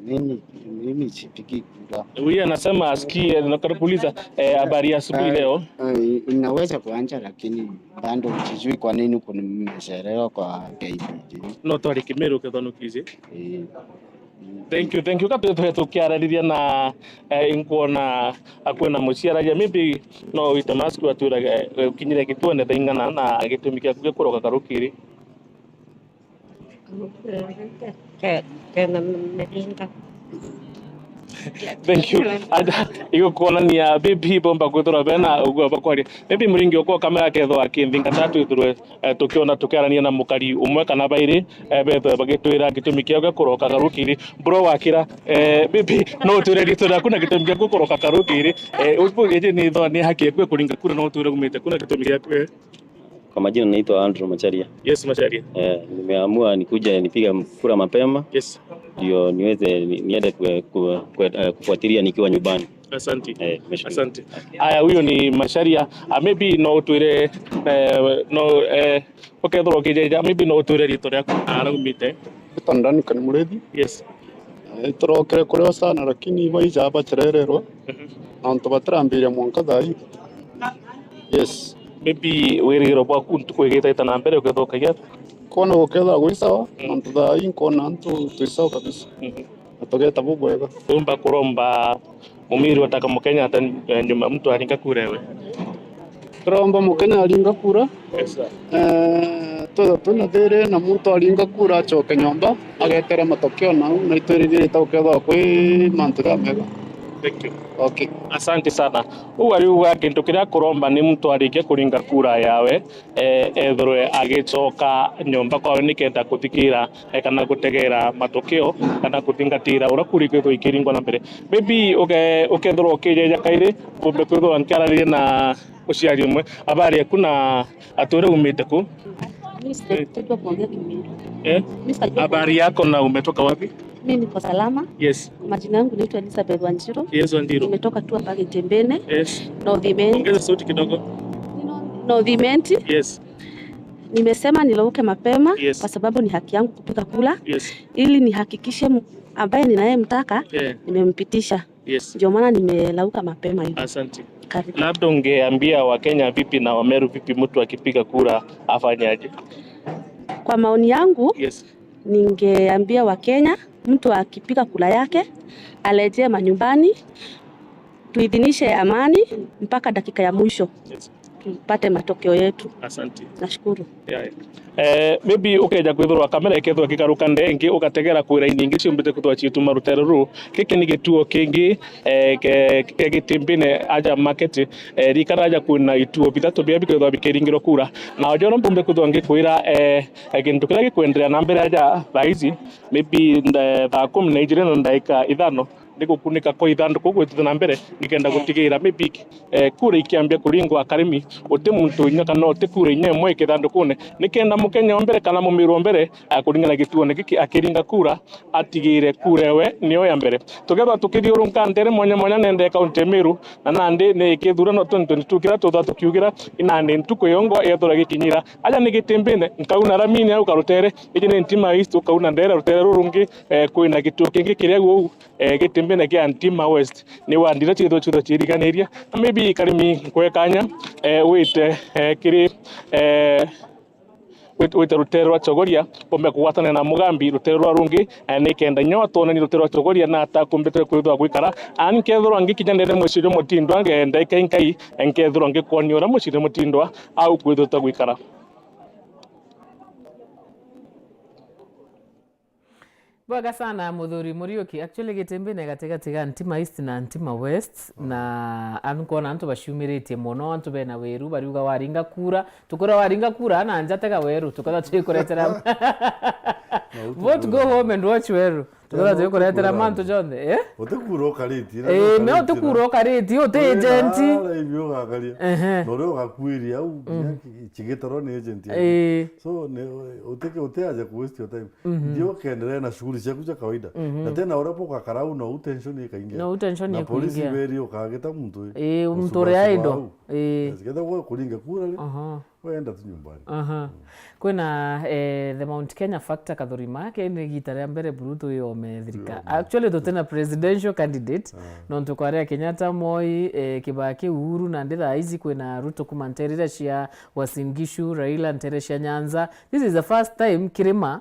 mimi, mimi sipigi kura. Huyu anasema asikie, na kuuliza, eh, habari ya asubuhi Ah, leo. Ah, i-, inaweza kuanja, lakini bado sijui kwa nini kuna mmechelewa kwa K B J. No twari Kimiru kethwa nukiji. Eh. Thank you, thank you. Ka twe-, twe-, tukiarariria na, eh, inkwona akwina muciaragia. Maybe no wite mask watwira, eh, ukinyire gituone thaa ing'ana na gitumi kiaku gia kuroka karukiri. Ke-, kena miringa. Thank you. Aja, igukuonania maybe bomba kwithirwa bena uguo bakwaria. Maybe muringi okwa kamera kethwa akinthinga tatu ithirwe, eh, tukiona tukiarania na mukari umwe kana bairi, eh, bethwe bagitwira gitumi kiao gia kuroka karukiri. Bro wakira, eh, maybe no utwire riitwa riaku na gitumi giaku kuroka karukiri. Eh, ubu iji ni tho-, ni haki yaku ya kuringa kura, no utwire umite ku na gitumi giaku, eh. Kwa majina naitwa Andrew Macharia. Yes, Macharia. Eh, nimeamua nikuje nipige kura mapema. Yes. Ndio niweze ni-, niende kue-, kue-, kue-, eh, kufuatilia nikiwa nyumbani. Asante. Eh, nimeshukuru. Asante. Aya, huyo ni Macharia. Ah, maybe no utwire, eh, no, eh, ukethirwa ukijeja, maybe no utwire riitwa riaku na aria umite. Mbitwa Duncan Murithi. Yes. Eh, turokire kurio sana, lakini baija bacherererwa. Mhm. Na antu batirambiria mwanka thaa ii. Yes. Maybe wirigiro bwaku ntuku igitaita na mbere ukethirwa ukagia atia? Kwona gukethirwa gwi sawa, mm, antu thaa ii nkona antu twi sawa kabisa. Mhm. Na tugeta bubwega. Umba kuromba Mumiri wataka Mukenya ata, eh, nyuma mtu aringa kura ewe? Turomba Mukenya aringa kura. Yes, sir. Eh, twetha twina thiri na muntu aringa kura acoke nyomba, agetere matokeo nau, na itwiriririte gukethirwa kwi mantu jamega. Thank you. Okay. Asante sana. Uu ariuga kintu kiria akuromba ni muntu arikia kuringa kura yawe, eh, ethirwe agicoka nyomba kwawe nikenda kuthikira, eh, kana gutegera matokeo, kana kuthingatira uria kura ikwithirwa ikiringwa na mbere. Maybe uke-, ukethirwa ukijeja kairi, umbe kwithirwa nkiarariria na muciari umwe. Habari yaku na atwire umite ku? Mi sitajua kuongea Kimiru. Eh? Mi sitajua. Habari yako na umetoka wapi? Mimi niko salama. Yes. Kwa majina yangu naitwa Elizabeth Wanjiru. Yes, Wanjiru. Nimetoka tu hapa Gitembene. Yes. North Imenti. Ongeza sauti kidogo. North Imenti. Yes. Nimesema nilauke mapema, yes, kwa sababu ni haki yangu kupiga kura. Yes. Ili nihakikishe m-, ambaye ninayemtaka, yeah, nimempitisha. Yes. Ndio maana nimelauka mapema hivi. Asante. Karibu. Labda ungeambia Wakenya vipi na Wameru vipi mtu akipiga kura afanye aje? Kwa maoni yangu, yes, ningeambia Wakenya, mtu akipiga kura yake, arejee manyumbani, tuidhinishe amani mpaka dakika ya mwisho. Yes. Tupate matokeo yetu. Asante. Nashukuru. Yeah, yeah. Eh, maybe ukeja kwithirwa kamera ikethirwa kikaruka ndengi, ugategera kwira ini ingi ciumbite kwithirwa ciituma rutere ruru. Giki ni gituo kingi, eh, ke, ke Gitimbine aja market, eh, rikana aja kwina ituo bithatu biria bikethirwa bikiringirwa kura. Na ojo no mbumbe kwithirwa ngikwira, eh, eh, gintu kiria gikwenderea na mbere aja thaa ici, maybe nda-, thaa kumi na ijiri na ndaika ithano, ni gukunika kwa ithanduku gwitite na mbere, nikenda gutigira maybe, eh, kura ikiambia kuringwa akarimi, uti muntu inya kana uti kura inya imwe ikithandukune, nikenda Mukenya wa mbere kana Mumiru wa mbere, eh, kuringana na gituone giki akiringa kura, atigire kura ewe niyo ya mbere. Tukethwa tukithiurunka ntere mwanya mwanya nende ya kaunti ya Meru, na nandi ni kithurano twenty twenty-two kiria tutha tukiugira, inandi ntuku yongwa yethura gikinyira. Aja ni Gitimbine, nkauna Ramini au Karutere, iji ni Ntima East, ukauna ndere rutere rurungi, eh, kwina gituo kingi kiria guu, eh, Gitimbine kia Ntima West. Ni wandi iria ciithirwa ciithirwa ciiriganiria. Na maybe Karimi, nkwe kanya, eh, wite, eh, kiri, eh, wit-, wite rutere rwa Chogoria, umbe kugwatana na Mugambi rutere rwa rungi, eh, nikenda nyo twonani rutere rwa Chogoria na ata kumbite kwithirwa gwikara. Ani nkethirwa ngikinya ndene mwicirio Mutindwa, nge-, ndaika inkai, eh, nkethirwa ngikwonia uria mwicirio Mutindwa au kwithirwa gwikara. Bwega sana, Muthuri Muriuki. Actually, Gitimbine gatigati ga Ntima East na Ntima West, na an-, nkwona antu baciumiritie mono, antu bena wiru, bariuga waringa kura, tukwira waringa kura, na nja tega weru, tukethwa twikuretera. Vote go home and watch weru. Tukethwa twikuretera mantu jonthe, eh? Utikura ukaritie, na Eh, me utikura ukaritie, uti agent. Ara ibi ugakaria. Ehe. Na uria ugakwiria au, nginya ki-, kigitarwa ni agent yaku. Eh. So, ni, utike-, utiaje ku waste your time. Mhm. Ndio ukiendelea na shughuli ciaku cia kawaida. Mhm. Na tena uria bukakara au, no tension ikaingia. No tension ikuingia. Na polisi beri ukagita muntu, eh, muntu uria indo. Eh. Yes, ketha gwe kuringa kura ri, aha, wenda tu nyumbani. Aha. Mm. Kwina, eh, the Mount Kenya factor, Kathurima, ke ni gita ria mbere buru tuyome thirika. Tuyome. Actually, tutina presidential candidate, ah, nontu kwaria Kenyatta, Moi, eh, Kibaki, Uhuru, na ndi thaa ici kwina Ruto kuma ntere iria cia Uasin Gishu, Raila ntere cia Nyanza. This is the first time kirima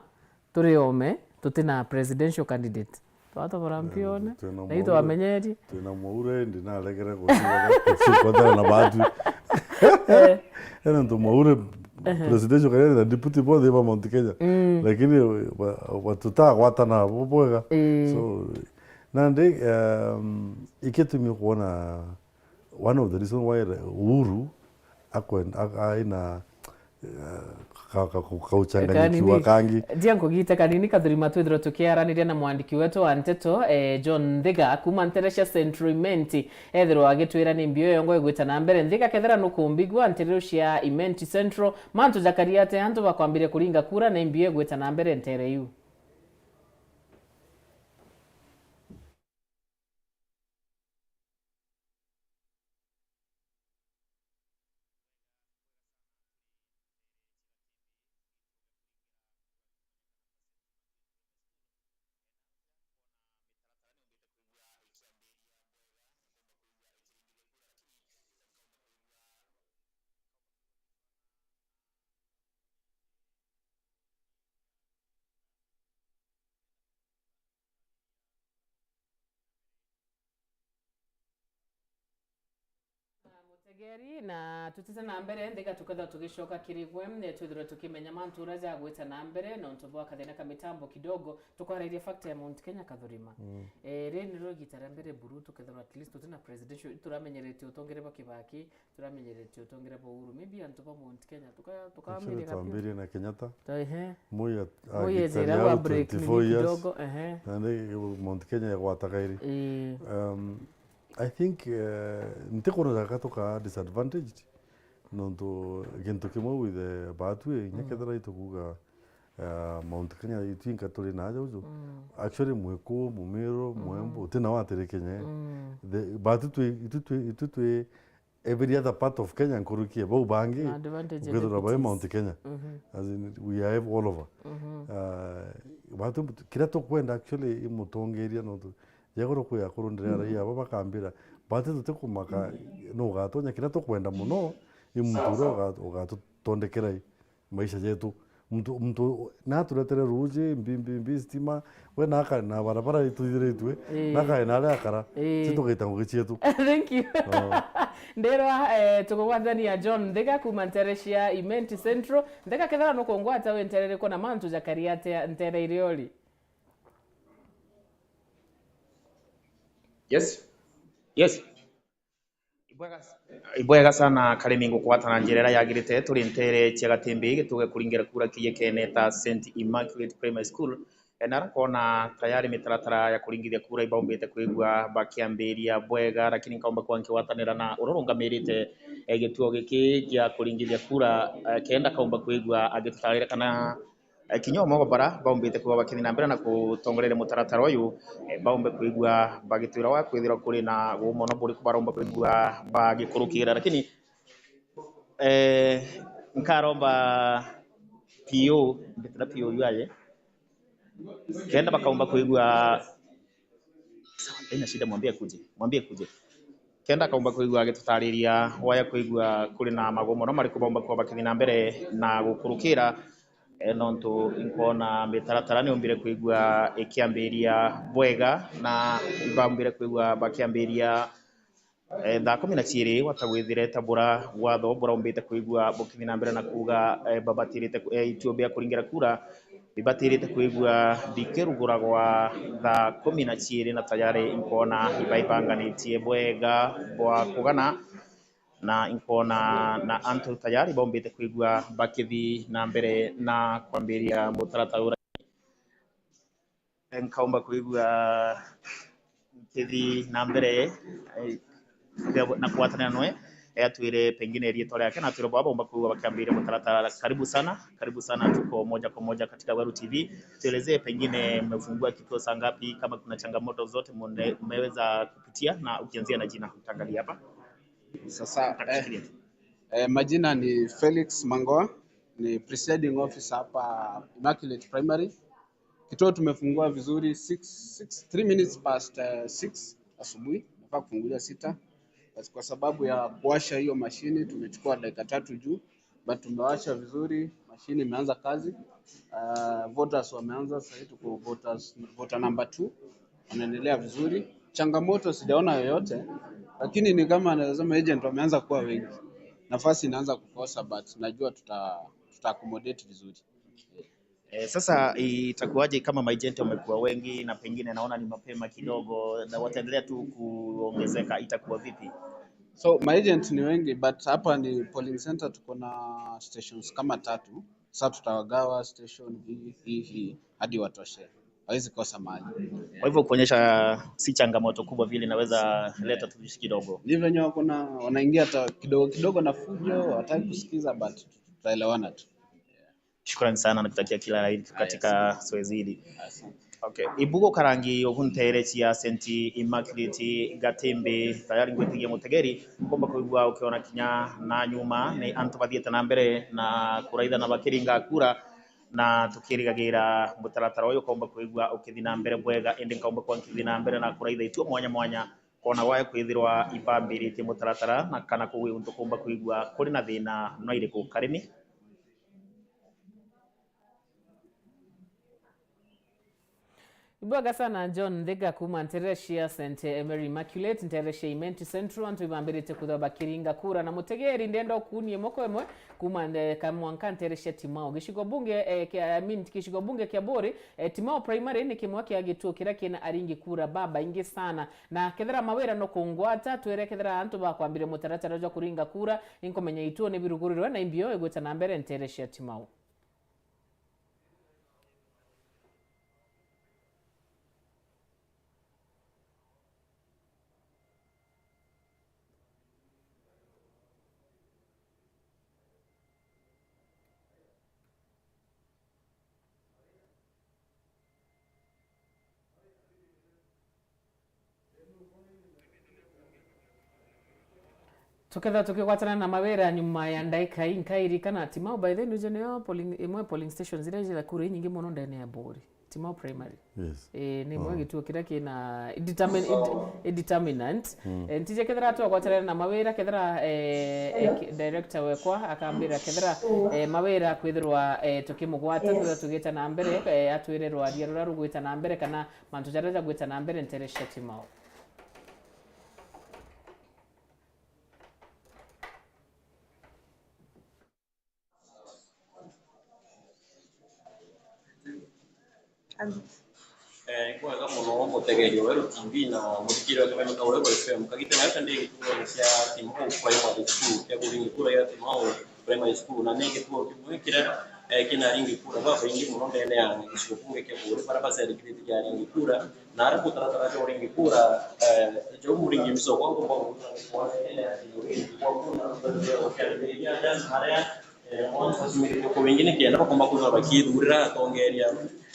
turi ome, tutina presidential candidate. Twatobora mpione, twina na itwamenyeri. Twina Mwaure, ndi naregere gucikwathana na batu. Eh. Ena ntu Mwaure, ehe, presidential candidate na deputy both ba Mount Kenya. Mm. Lakini ba-, ba-, tutagwatana bo bwega. Eh. So, nandi, um, ikitumi kuona one of the reason why Uhuru akwen-, a-, aina, eh, ka-, ka-, ka-, kauchanganyikiwa kangi. Ndia nkugite kanini, Kathurima, twithirwa tukiaraniria na mwandiki wetu wa nteto, eh, John Nthiga, kuma ntere cia Central Imenti, ethirwa agitwira ni mbio yongo igwita na mbere. Nthiga, kethira nukumbigua, ntere cia Imenti Central, mantu jakaria ate antu bakwambiria kuringa kura na mbio igwita na mbere ntere iu? Mutegeri, na tutite na mbere, Nthiga tukethirwa tugicoka kiri gwe, eh, twithirwe tukimenya mantu uria jagwita na mbere, nontu bwa kathina ka mitambo kidogo, tukwarairia factor ya Mount Kenya, Kathurima. Mm. Eh, riri niro igita ria mbere buru tukethirwa at least tutina presidential, turamenyeretie utongere bwa Kibaki, turamenyeretie utongere bwa Uhuru. Maybe antu ba Mount Kenya, tuka-, tukambiria kabia. Twambirie na Kenyatta. Ta-, ehe. Moi at-, Moi agikaria ejera au wa break twenty-four nini years. Kidogo, ehe. Na ni Mount Kenya yagwata kairi. Ii. Um, I think, eh, ntikwona jaka tuka disadvantaged, nontu gintu kimwe with the Batwi, inya, mm, kethira itukuga Uh, Mount Kenya itwinka turi na aja uju. Mm. Actually, Mwikuu, Mumiru, mm, Mwembu, uti na watiri Kenya, eh. Mm. The, but itwi, itwi, itwi, itwi twi every other part of Kenya nkuruki ya bau bangi, advantage ukethirwa bai Mount Kenya. Mhm. As in, we are all over. Mhm. Uh, but kiria tukwenda actually i mutongeria nontu jegoro kwi akuru ndire arai aba bakambira, but tutikumaka nu ugatonya, kiria tukwenda muno i muntu uria uga-, ugatutondekera i maisha jetu. Muntu, muntu naturetere ruji, mbi, mbi, mbi, stima, we naka na barabara ituthiritue, ii, nakae na aria akara, ii, titugaita ngugi cietu. Thank you. Oh. Nderwa, eh, tugugwathania John Nthika kuma ntere cia Imenti Central. Nthika, kethira nukungwata wi ntere iriku na mantu jakari atia ntere iria uri? Yes. Yes. Ibwega, ibwega sana Karimi, ngugwata na njira iria yagirite. Turi ntere cia Gatimbi, gituge kuringira kura kiiyekene ta Saint Immaculate Primary School. E, na ara nkona tayari mitaratara ya kuringithia kura ibaumbite kwigua bakiambiria bwega, lakini nkaumba kwa nkigwatanira na uria urungamirite, e, gituo giki gia kuringithia kura, e, kenda kaumba kwigua agitutarira kana, e, kinya omo bara baumbite kwigua bakithi na mbere na gutongoreria mutaratara uyu, e, baumbe kwigua bagitwira wa kwithirwa kuri na umono buriku baromba kwigua bagikurukira. Lakini, e, nkaromba P O, mbitira P O yu aje. Kenda bakaumba kwigua, sawa, haina shida, mwambie akuje, mwambie akuje. Kenda akaumba kwigua agitutariria waya kwigua kuri na magumo no mariku baumba kuba bakithi na mbere na gukurukira, e, nontu inkwona mitaratara niumbire kwigua ikiambiria bwega na ibaumbire kwigua bakiambiria, e, thaa kumi na ciiri, gwata gwithire ta bura watho buraumbite kwigua bukithi na mbere na kuuga, e, babatirite ku-, e, ituo bia kuringira kura bibatirite kwigua bikiruguragwa thaa kumi na ciiri, na tayari inkwona ibaibanganitie bwega bwa kugana, na inkwona na antu tayari baumbite kwigua bakithi na mbere na kwambiria mutaratara uria. Nkaumba kwigua nkithi na mbere, eh, na kugwatanira nwe, eh, atwire pengine riitwa riake, na atwire baba baumba kwigua bakiambiria mutaratara. Karibu sana, karibu sana, tuko moja kwa moja katika Weru T V. Tuelezee pengine mmefungua kituo saa ngapi, kama kuna changamoto zote mune-, mmeweza kupitia, na ukianzia na jina, utaangalia hapa. Sasa, eh, utakushikilia. Eh, majina ni Felix Mangoa, ni presiding officer hapa Immaculate Primary. Kituo tumefungua vizuri six, six, three minutes past, eh, six asubuhi. Nafaa kufungulia sita. But kwa sababu ya kuwasha hiyo mashini tumechukua dakika tatu juu, but tumewasha vizuri, mashini imeanza kazi. Uh, voters wameanza, sasa hivi tuko voters, voter number two. Wanaendelea vizuri. Changamoto sijaona yoyote, lakini ni kama anaweza sema agent wameanza kuwa wengi. Nafasi inaanza kukosa, but najua tuta, tuta accommodate vizuri. Eh, sasa itakuwaje kama maagent wamekuwa wengi na pengine naona ni mapema kidogo na wataendelea tu kuongezeka, itakuwa vipi? So, maagent ni wengi, but hapa ni polling center, tuko na stations kama tatu. Sasa tutawagawa station hii, hii, hii, hadi watoshe. Hawezi kosa mahali. Kwa hivyo kuonyesha si changamoto kubwa vile inaweza leta tashwishi kidogo. Ni venye wako na, wanaingia hata kidogo kidogo na fujo, hawataki kusikiza, but tutaelewana tu. Shukrani sana, nakutakia kila la heri katika zoezi hili. Asante. Okay. Ibugo karangi oguntere cia Saint Immaculate Gatimbi, tayari ngwitigia mutegeri, ngomba kuigua ukiona kinya na nyuma ni antu bathiete na mbere na kuraitha na bakiringa kura, na tukirigagira mutaratara uyu ukaumba kuigua ukithi na mbere bwega, indi nkaumba kwa nkithi na mbere na kuraitha ituo mwanya mwanya, kona gwaya kwithirwa ibambiritie mutaratara na kana kugwi untu kumba kuigua kuri na thina nwa iriku Karimi. Ibwega sana John Nthiga kuma ntere cia Saint Mary Immaculate, ntere cia Imenti Central, antu ibambirite kwithirwa bakiringa kura na mutegeri ndenda ukunie moko imwe kuma nde-, ka mwanka ntere cia Timau. Gicigo bunge, eh, kia, I mean, gicigo bunge kia Buri, eh, Timau Primary ni kimwe kia gituo kiria kina aringi kura babaingi sana. Na kethira mawira no kungwata, twire kethira antu bakwambiria mutaratara jwa kuringa kura, inkumenya ituo ni birugurirwe na imbio igwita na mbere ntere cia Timau. Tukethira tukigwatana na Mawira nyuma ya ndaika inkairi kana Timau, by the way, ndio nio polling, imwe polling stations iria ijira kura inyingi mono ndene ya Buri. Timau Primary. Yes. Eh, ni imwe gituo kiria kina determin-, id-, determinant. Eh, ntije kethira twagwatana na Mawira, kethira, eh, eh, ki-, director wekwa akambira kethira, eh, Mawira kwithirwa, eh, tukimugwata, kwithirwa tugita na mbere, eh, atwire rwaria ruria rugwita na mbere kana mantu jaria jagwita na mbere ntere cia Timau. Eh, ni kwega mono mutegeria wa Weru T V na muthikiri wa Kameme ka Weru F M. Kagitene gaka ndi gituone kia Timau Primary School, kia kuringi kura ya Timau Primary School, na ni gituo kimwe kiria, eh, kina aringi kura babaingi mono ndene ya gicigo bunge kia Buri, baria baciandikithitie aringi kura, na aria mutaratara jwa uringi kura, eh, jwa muringi mbica ukwa ngomba kuona ni kwona ene ati uringi kwa kuna ukiambiriria aja aria, eh, mono bacimirite kwa wingi nikenda bakomba kwithirwa bakithurira atongeria.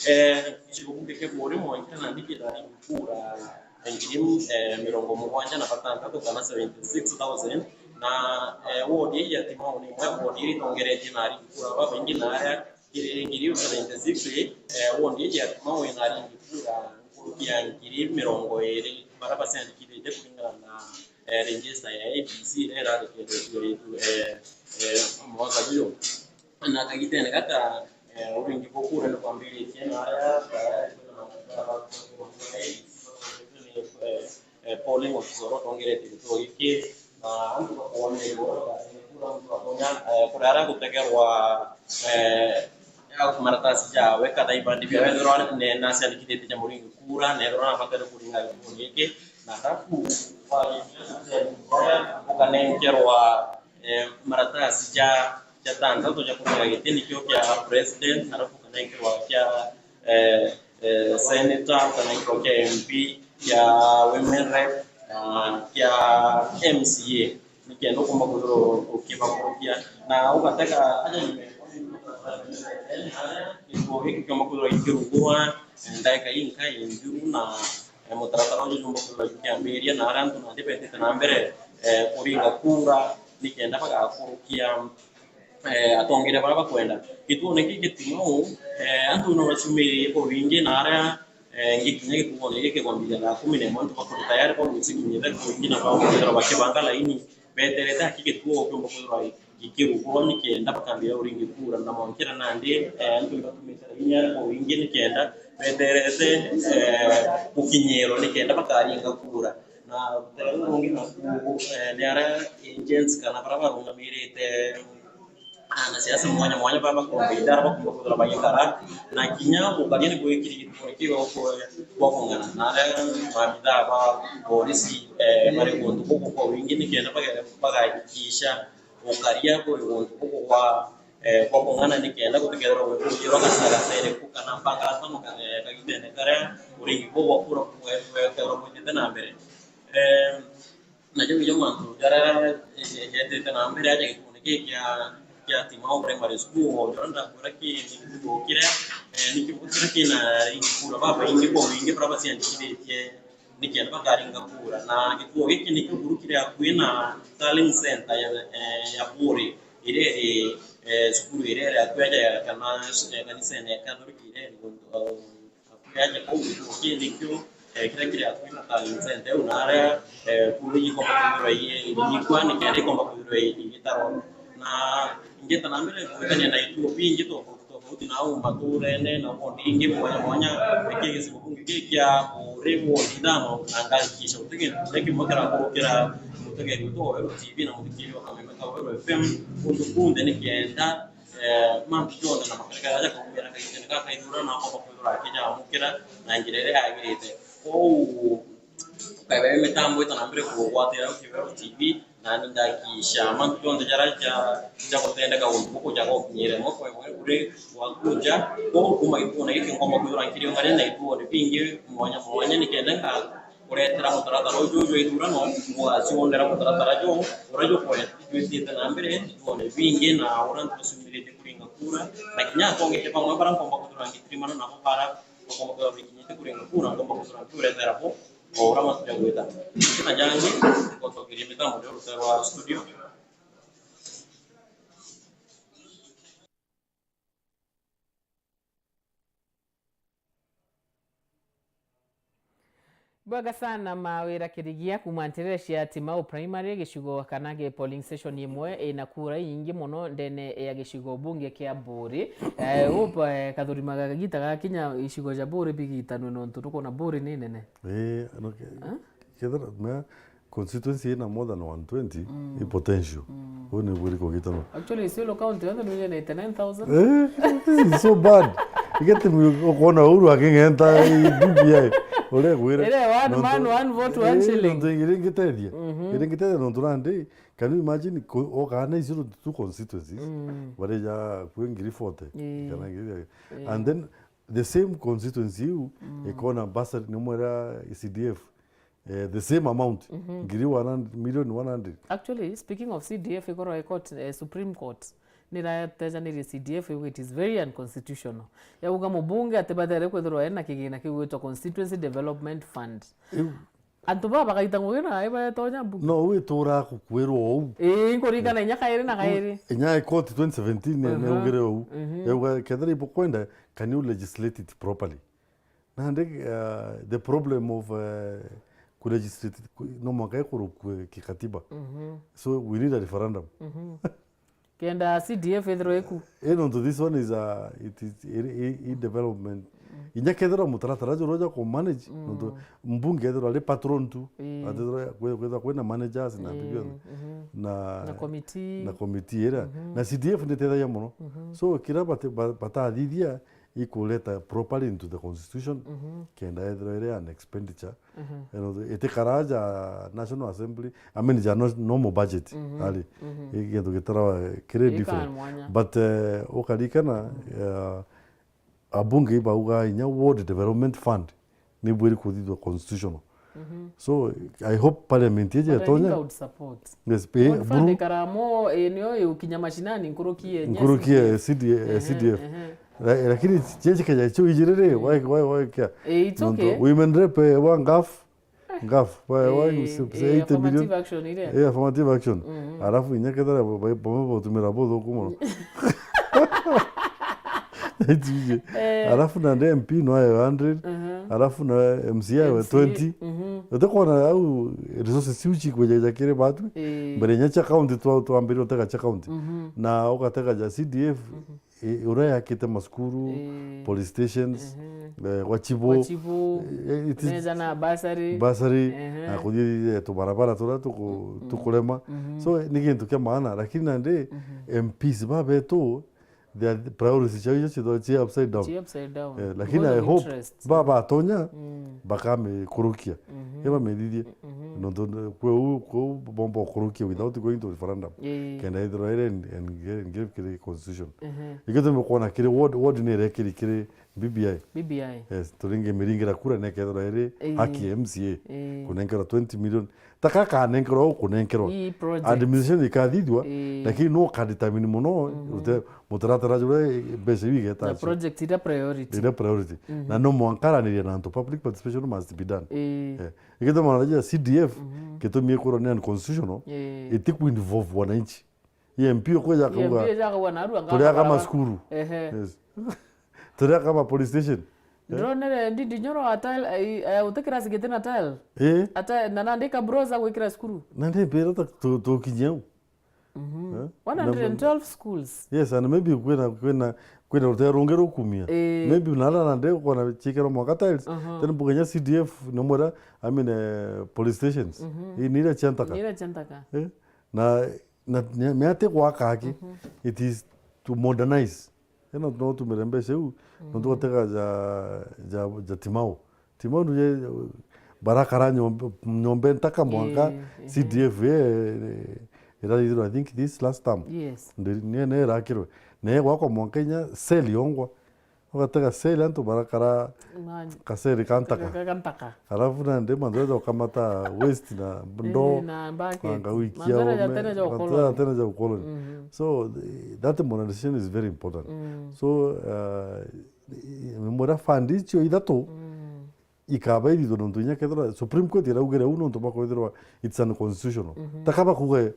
Eh, gicigo bunge kia Buri mwanka na ndiki na aringi kura ngiri, eh, mirongo mugwanja na batantatu kana seventy six thousand, na, eh, ward ii ya Timau ni imwe ya ward iria itongeretie na aringi kura babaingi na aria kiri ngiri seventy six, eh, ward ii ya Timau ina aringi kura nkuruki ya ngiri mirongo iri baria baciandikithitie kuringana na, eh, register ya A B C iria irarekeretue, eh, eh, mwaka juju. Na kagitene gaka, eh, uringi bwa kura ni kwambiritie na aria, eh, eh, polling officer uria utongeretie gituo giki, na antu bakoonirwa kura muntu atonya, eh, kura aria gutegerwa, eh, ya maratasi jawe kana ibandi biawe, ethirwa ne-, naciandikithitie ja muringi kura, na ethirwa nabatire kuringa gituo giki, na arafu ukanenkerwa, eh, maratasi ja, jatantatu ja kuringa giti, nikio kia president, arafu ukanenkerwa kia, eh, eh, senator, ukanenkerwa kia M P, kia women rep, na kia M C A. Nikenda ukomba kwithirwa ukibakurukia. Na ugatega aja nyuma gituo giki kiomba kwithirwa gikirungurwa, eh, ndaika inkai nthiru na, eh, mutaratara uju jumba kwithirwa jukiambiria, na aria antu nandi betite na mbere, eh, kuringa kura nikenda bagakurukia, eh, atongeria baria bakwenda. Gituone giki Timau, eh, antu no baciumiririe kwa wingi na aria, eh, ngikinya gituone giki kwambiria thaa kumi na imwe antu bakuri tayari bagwicikinyithia kwa wingi na bakwithirwa bakibanga laini beterete aki gituo kiumba kwithirwa gikirungurwa nikenda bakambia uringi kura na mwankira nandi, eh, antu ibatumite laini aria kwa wingi nikenda beterete, eh, gukinyirwa nikenda bakaringa kura. Na rutera ruru rungi naku, eh, ni aria agents kana baria barungamirite anasiasa mwanya mwanya baria bakomba ithara bakumba kwithirwa bagikara, na kinya gukaria ni gwikiri gituone kiu gwa kung'ana na aria maabithaa ba borisi, eh, bari guntu guku kwa wingi nikenda baga-, bagahakikisha gukaria kuri guntu guku gwa, eh, gwa kung'ana nikenda gutikethirwa gwikujirwa gacagaca iriku kana mbangarata, eh, kagitene karia uringi buu bwa kura bwethirwa bwitite na mbere. Eh, najo nijo mantu jaria, eh, jetite na mbere aja gituone giki kia, kia Timau Primary School, o jaria ndakwira ki ni gituo kiria, eh, ni gituo kiria kina aringi kura babaingi kwa wingi baria baciandikithitie nikenda bakaringa kura. Na gituo giki nikio guru kiri akui na Tallying Centre ya, eh, ya Buri, iria iri, eh, cukuru iria iri akui aja ya kana, eh, kanisene ya Catholic iria iri guntu, eh, akui aja kuu. Gituo kii nikio, eh, kiria kiri akui na Tallying Centre iu, na aria, eh, kura ikomba kwithirwa igiikwa nikenda ikomba kwithirwa igitarwa. Na ngeta na mbere gwitania na ituo bingi tofauti tofauti na au maturene na wodi ingi mwanya mwanya, iki gicigo bunge giki kia Buri wodi ithano, na ngahakikisha guti gintu kiria kimwe kirakurukira mutegeri witu wa Weru T V na muthikiri wa Kameme ka Weru F M kuntu kunthe nikenda, eh, mantu jonthe na makerekera aja kurugira kagitene gaka ithurano akomba kwithirwa akijamukira na njira iria yagirite. Kwou ukaewa mitambo ita na mbere kugwatira Weru T V, nani ngahakikisha mantu jonthe jaria ja, ja gutendeka guntu guku jagokinyire mwe kwa imwe kuri gwaku nja. Kwou kuma gituone giki ngomba kwithirwa nkiriungania na ituone bingi mwanya mwanya nikenda nga kuretera mutaratara uju jwa ithurano, gugaciondera mutaratara juu uria jukwenda jwitite na mbere ituone bingi na uria antu baciumiritie kuringa kura, na kinya atongeria bamwe baria nkomba kwithirwa ngitirimana nabo bara bakomba kwithirwa bikinyite kuringa kura, nkomba kwithirwa nkiuretera bo. O uria maturia gwita. Kina jangi, ngocokeria mitambo rio rute rwa studio. Bwega sana Mawira Kirigia kuuma nterere cia Timau Primary, gicigo kana gi polling station imwe ina kura inyingi mono ndene ya gicigo bunge kia Buuri. Eh, upa, eh, kathurima gagita gakinya icigo ja Buuri bigitanwe nontu nukona Buuri ni nene. Eh, no ke-, kethira me constituency ina more than one twenty, i potential. Uu ni bwiri kugitanwa. Actually, Isiolo County yonthe ni eighty-nine thousand. Eh, this is so bad. Igeti ukona Uhuru aking'enta B B I. Uria gwire. Ire one man, one vote, one shilling. Nontu iri ngitethia. Iri ngitethia nontu nandi, can you imagine, ko-, okana Isiolo two constituencies, baria ja kwi ngiri forty, kana ngiri, and then the same constituency iu ikona bursary ni mwera C D F, eh, the same amount, ngiri one hundred, million one hundred. Actually, speaking of C D F, ikorwa i court, eh, Supreme Court, niratejanirie C D F, it is very unconstitutional. Yauga mubunge atibatere kwithirwa ena kigina kiu gwitwa Constituency Development Fund. Iu. Antu baa bagaita ngugi na ai batonya mbunge. No wituraa kukwirwa ou. Ii, nkuririkana inya kairi na kairi. Inya i court twenty seventeen ni, ni ugire ou. Yauga, kethira ibukwenda, can you legislate it properly? Nandi, uh, the problem of, uh, kulegislate, ku-, no mwanka ikurukue kikatiba. So we need a referendum. Kenda C D F ithirwe iku. Eh, nontu this one is a, it is, i, i, i development. Inya kethirwa mutaratara juria ja ku manage, nontu mbunge ethirwa ari patron tu, atethirwa kwe-, kwethirwa kwina managers na bibi bionthe. Na, na committee. Na committee iria. Na C D F nitethagia mono. So, kira bate-, ba-, batathithia, ikuleta properly into the constitution, kenda ethirwa iri an expenditure. Eno, itikara ja National Assembly, I mean, ja no-, normal budget, ari. I gintu gitarawa kiri different. But, eh, ukarikana, eh, abunge ibauga inya Ward Development Fund, ni bwiri kuthithwa constitutional. So, I hope parliament iji yatonya. Yes, pe, buru. Karamo, eh, niyo yukinya mashinani, nkuruki ye, nkuruki ye C D F. La-, lakini cheche keja cho ijirire, why, why, why care? Eh, it's okay. Women rep, eh, wa ngaf, ngaf, why, why, eh, eighty million? Affirmative action iria. Eh, affirmative action. Alafu inya kethira ba-, ba-, ba-, batumira buthuku mono. Ituje. Eh. Alafu nandi M P no ayo hundred, alafu na M C A ayo twenty. Utekona au resources ciu cikwejaja kiri batu. Eh. Mbere inya cia county twa-, twambire utega cia county. Na ugatega ja C D F, i-, uria yakite masukuru, police stations, eh, gwa chibo. Gwa chibo, eh, it is meza na bursary. Bursary, na kuthithia tubarabara turia tuku-, tukurema. So, ni gintu kia maana, lakini nandi M Ps babetu, their priorities ciao icio cithagwa ci upside down. Ci upside down. Eh, lakini I hope ba-, batonya, bakamikurukia. Ibamithithie. Nontu kwi uu, kwi uu bomba ukurukia without going to referendum. Ii. Kenda ithirwa iri en-, en-, engraved kiri constitution. Ikio tumekuona kiri ward, ward ni irekiri kiri B B I. B B I. Yes, turingi miringira kura nekethirwa iri haki ya M C A. Kunenkerwa twenty million. Taka kanenkerwa au kunenkerwa. Ii project. Administration ikathithua, lakini no ka determine mono, ute-, mutaratara juria mbeca iu igeta. Na project iria priority. Iria priority. Na no mwanka araniria na antu, public participation must be done. Ii. Eh. Igituma maragia C D F, gitumi ikwirwa ni unconstitutional, iti ku involve wananchi. I M P ukwija akauga, M P ukwija akauga, "Narua ngaka turiaka barabara." Masukuru. Ehe. Yes. Turiaka ma police station. Eh? Ndronere Ndindi Nyoro a tile, ai, ai, uti kirasi giti na tile. Eh? Ata, na nandika bros agwikira cukuru. Na ndi mpira ta tu-, tukinyia u. Eh? One hundred and twelve schools. Yes, and maybe kwina, kwina, kwina rutee rungi rukumia. Eh. Maybe nara nandi ukona chikero mwaka tiles. Then bugenya C D F ni mwera, I mean, eh, police stations. Ii ni iria cia ntaka. Ni iria cia ntaka. Eh? Na Na, na, ni ati gwaka aki, it is to modernize. Ino no tumire mbeca iu, nontu gatega ja, ja, ja Timau. Timau nuje barakara nyombe, nyombe ntaka mwanka. Ii, C D F, eh, irathithirwa, I think, this last term. Yes. Ndi-, ni, ni irakirwe. Na igwakwa mwanka inya cell yongwa. Ugatega cell antu barakara kaseri ka ntaka. Ka, ka ntaka. Alafu nandi mantu jaja ukamata waste na ndoo, eh, na bucket. Na ngauikia mantu jaja tene ja ukoloni. So, eh, that modernization is very important. So, uh, i-, i-, mura fund icio ithatu, ikaba ithithwa nontu inya kethirwa Supreme Court iraugire uu nontu bwa kwithirwa it's unconstitutional. Mhm. Takaba kuga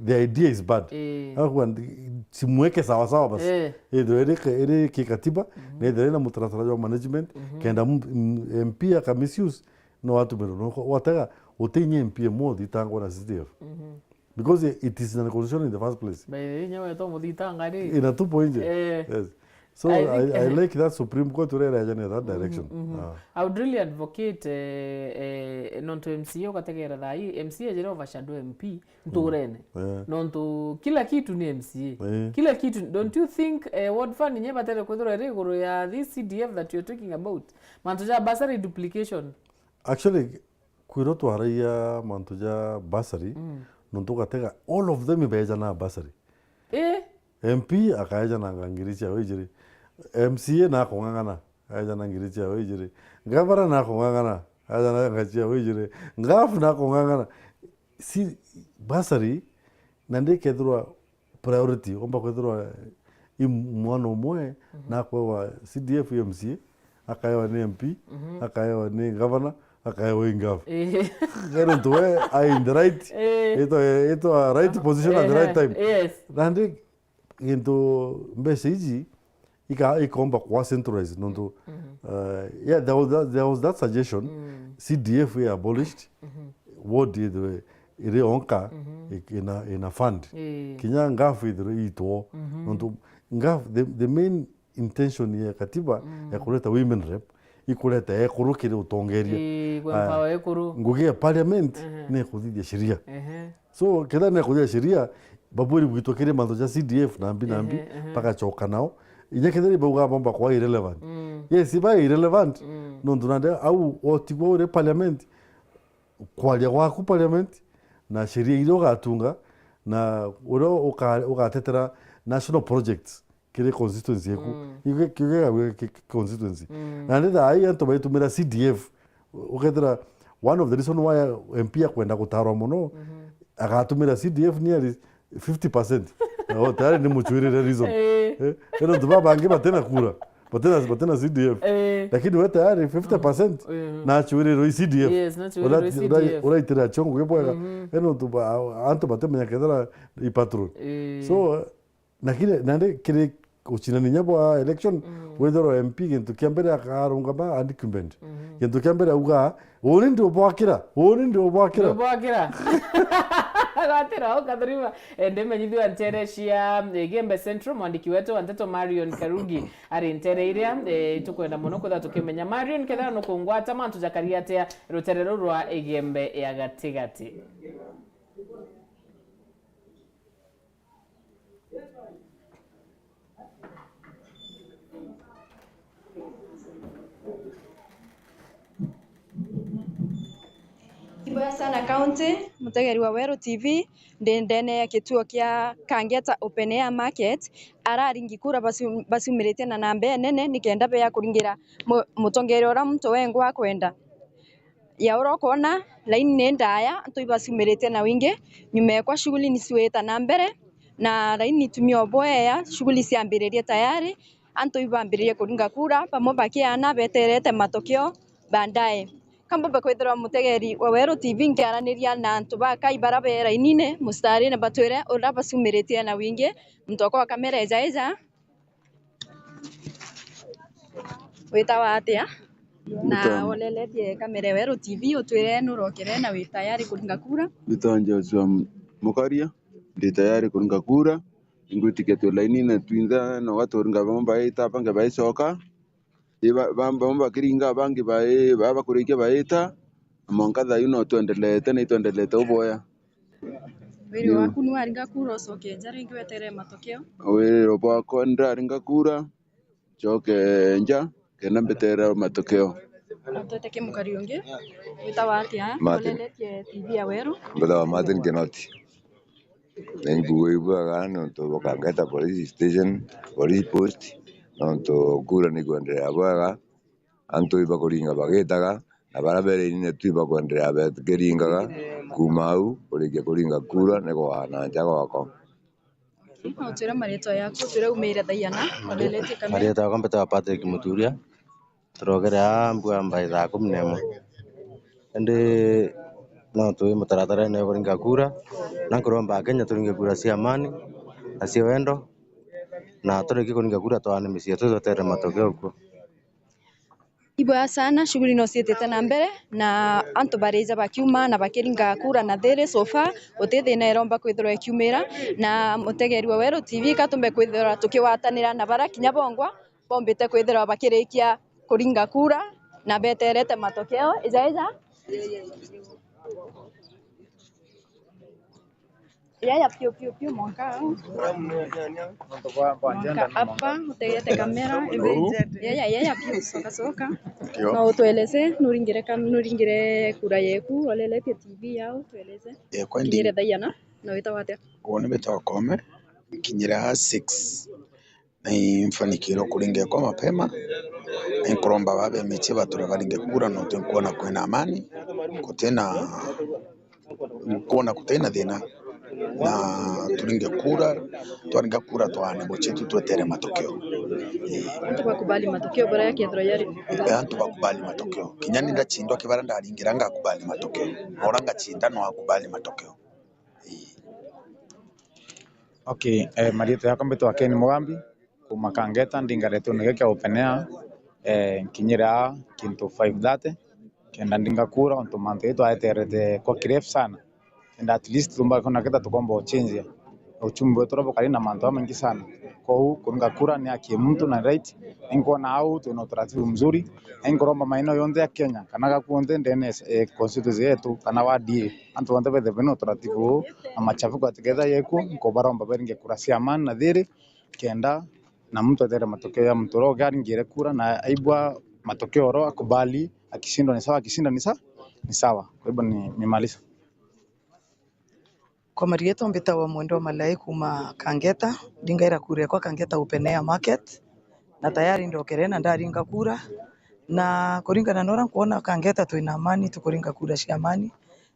the idea is bad. Eh. Akuga ndi-, simweke sawa sawa basi. Eh. Ithirwa iri ke-, iri kikatiba, mhm, na ithirwa ina mutaratara jwa management, mhm, kenda m-, m-, M P aka misuse, no atumirwe. No watega, uti inya M P imwe uthitangwa na C D F. Mhm. Because it is unconstitutional in the first place. By the way, inya wetu muthitanga ri? Ina two point. Eh. Yes. So I I, think, I eh, like that Supreme Court uria irejania that direction. Mhm, mhm. Ah. I would really advocate, eh, eh, nontu M C A ugategera thaa ii, M C A ejire overshadow M P nturene. Mm. Eh. Nontu kila kitu ni M C A. Eh. Kila kitu, don't you think, eh, ward fund nye batere kwithirwa iri iguru ya this C D F that you're talking about? Mantu ja bursary duplication. Actually, kwirwo twaragia mantu ja bursary, mm, nontu ugatega all of them ibeja na bursary. Eh? M P akaeja na ngiri ciao ijiri. M C A nakung'ang'ana, aeja na ngiri ciao ijiri. Gavana nakung'ang'ana, aeja na ngiri ciao ijiri. Ngaf nakung'ang'ana. Si bursary, na ndikethirwa priority, omba kwithirwa i mwana umwe, mhm, nakwewa C D F M C A, akaewa ni M P, mhm, akaewa ni governor, akaewa i ngaf. Eh. Nontu we ai in the right, eh, itwa, itwa right position at the right time. Yes. Nandi gintu mbeca iji ika-, ikomba kwa centralized nontu, mhm, uh, yeah, there was that, there was that suggestion, mm, C D F i abolished, mhm, ward ithirwe iri onka, mhm, i-, ina, ina fund. Eh. Kinya ngaf ithirwe itwo. Mhm. Nontu ngaf, the, the main intention ya katiba, mm, ya kureta women rep, ikureta ekuru kiri utongeria. Eh, ku empower, ah, ekuru. Ngugi ya parliament, mhm, ni kuthithia sheria. Ehe. So, kethira ni kuthithia sheria, babwiri gwitwa kiri mantu ja C D F na mbi na mbi, ehe, ehe, bagacoka nao. Inya kethira bauga bomba kwa irrelevant. Mm. Yes, iba irrelevant. Mm. Nontu nande au otigwa uri parliament, kwaria gwaku parliament, na sheria iria ugatunga, na uria uka-, ugatetera national projects kiri constituency yaku. Mm. Iu ki-, kiu gigagwika ki-, ki-, constituency. Mm. Na ni thaa ii antu baitumira C D F, ukethira one of the reason why M P akwenda gutarwa mono, mhm, agatumira C D F nearly fifty percent. Na we tayari ni muchwirire reason. Eh. Eh, ino ntu babangi batina kura, batina, batina C D F. Eh. Lakini we tayari fifty percent, eh, na achwirirwe i C D F. Yes, na achwirirwe i C D F. Ura-, ura-, uraitira chongo gibwega. Mhm. Ino ntu ba-, antu batimenya kethira i patron. Eh. So, na kiri, nandi kiri ucinaninya bwa election, mm, withirwa M P gintu kia mbere akarungama and incumbent. Mhm. Gintu kia mbere auga, "Uni ndi ubwakira, uni ndi ubwakira." Ndi ubwakira. Gwatira au kathurima. Eh, ndimenyithua ntere cia, eh, Igembe Central, mwandiki wetu wa nteto Marion Karugi ari ntere iria, eh, tukwenda mono kwithirwa tukimenya. Marion, kethira nukungwata mantu jakari atia rutere ruru rwa Igembe ya gatigati? Ibwega sana County, mutegeri wa Weru T V, ndi ndene ya kituo kia Kangeta Open Air Market, ara aringi kura baciu-, baciumiritie na namba enene nikenda beya kuringira mu-, mutongeria uria muntu wengwa akwenda. Ya uria ukwona, laini ni ndaya, antu ibaciumiritie na wingi. Nyuma ekwa shughuli ni ciwita na mbere, na laini itumia o bweya, shughuli ciambiririe tayari, antu ibambiririe kuringa kura, bamwe bakiana beterete matokeo baadaye. Kambombe kwithirwa mutegeri wa Weru T V nkiaraniria na antu ba kai bara be lainine, mustarine batwire uria baciumiritie na wingi, muntu okwa kamera eja eja. Witawa atia? Na woneretie kamera ya Weru T V, utwire nurokere na wi tayari kuringa kura? Witawa Joshua M-, Mukaria, ndi tayari kuringa kura. Ingwitikia twi lainine twinthe, na ugaturinga bamwe baita, bangi baicoka. Ii ba-, ba-, bamwe bakiringa, bangi bai-, baa bakurikia baita. Na mwanka thaa ii no twendeleete, na itwendelete uboya. Wiriro waku ni waringa kura ucoke nja ringi weterere matokeo? Wiriro bwakwa ndiraringa kura, ncoke nja kenda mbeterere matokeo. Na twete ki mukari ungi, witawa atia? Martin. Woneretie T V ya Weru. Mbitawa Martin Kinoti. Ni nguuga ibwega niuntu bukangeta police station, police post, niuntu kura ni ikwenderea bwega. Antu ibakuringa bagitaga, na baria berainine tu ibakwenderea bakiringaga. Kuuma au, urikia kuringa kura ni kwaa na nja gwako. Okay, no utwire maritwa yaku, utwire umiire thaa igana, woneretie kamera? Maritwa yakwa mbitawa Patrick Muturia, Turogere aa mbua mbai thaa kumi na imwe. Indi no twi mutaratarene jwa kuringa kura, na nkuromba Akenya turinge kura cia amani na cia wendo, na turikia kuringa kura twaane micii yetu twetere matokeo kuo. Ibwega sana, shughuli no ciitite na mbere, na antu barija bakiuma na bakiringa kura na thiri. So far guti thina iromba kwithirwa ikiumira, na mutegeri wa Weru T V katumbe kwithirwa tukigwatanira na bara kinya bongwa bombite kwithirwa bakirikia kuringa kura na beterete matokeo. Ija, ija. Yaya piu, piu, piu, mwanka. Mwanka hapa, utegete kamera. Yaya, yaya piu, soka, soka. No utueleze, nuringire kam-, nuringire kura yeku, oleletie T V yao, tueleze. Eh, kwendi. Kinyire thaa igana, na witagwa atia? Uuni mbitagwa Koome, kinyire aa six. Na imfanikirwe kuringa ekwa mapema, na inkuromba babe michie bature baringe kura, nontu nkwona kwina amani, kutina, nkwona kutina thina, na turinge kura, twaringa kura twaane muchie tu twetere matokeo. Ii. Antu bakubali matokeo baria yakethirwa yari? Ee, antu bakubali matokeo. Kinya ni ndachindwa kibara ndaringira ngakubali matokeo. Na uria ngachinda no akubali matokeo. Ii. Okay, eh, mariitwa yakwa mbitwa Ken Mugambi, kuuma Kangeta, ndinga gitune giki kia open air, eh, nkinyire aa kintu five thirty, kenda ndinga kura, ontu mantu jaja twaeterete kwa kirefu sana. Kenda at least tumba kuna kita tukomba uchinjia. Uchumi bwetu uria bukari na mantu jamaingi sana. Kwou kuringa kura ni haki ya muntu na right. Ninkwona au twina utaratibu mzuri. Ninkuromba maeneo yonthe ya Kenya, kana ga kuonthe ndene, eh, constituency yetu, kana ward ii, antu bonthe bethirwe bena utaratibu uu, na machafuko atikethirwa yekuo, nkubaromba baringe kura cia amani na thiri, kenda na muntu etere matokeo ya muntu uria ungi aringire kura, na aibua matokeo oro akubali, akishindwa ni sawa, akishinda ni sa-, ni sawa. Kwa hivyo ni-, nimemaliza. Kwa marietwa mbitagwa Mwendwa Malai kuuma Kangeta, ndingaira kura ekwa Kangeta Open Air Market, na tayari ndokere na ndaringa kura, na kuringana na uria nkwona Kangeta twina amani, tukuringa kura cia amani,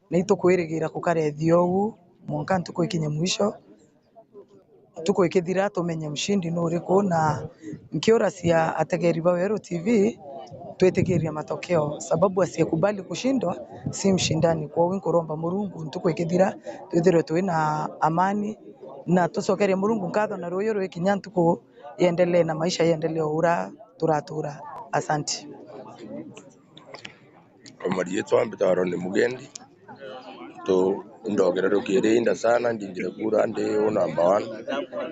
na itukwirigira gukara ithio uu mwanka ntuku ikinye mwisho. Ntuku ikithira tumenye mshindi ni uriku, na nkiuracia ategeri ba Weru T V twitikirie matokeo, sababu asiyekubali kushindwa si mshindani. Kwou nkuromba Murungu ntuku ikithira twithirwe twina amani na tucokerie Murungu nkatho na ruuyu rwi kinya ntuku iendelee na maisha iendelee o uria turatura. Asanti. Kwa marietwa mbitagwa Aaron Mugendi. Tu-, indogere rukiri inda sana, ndingire kura ndi u number one.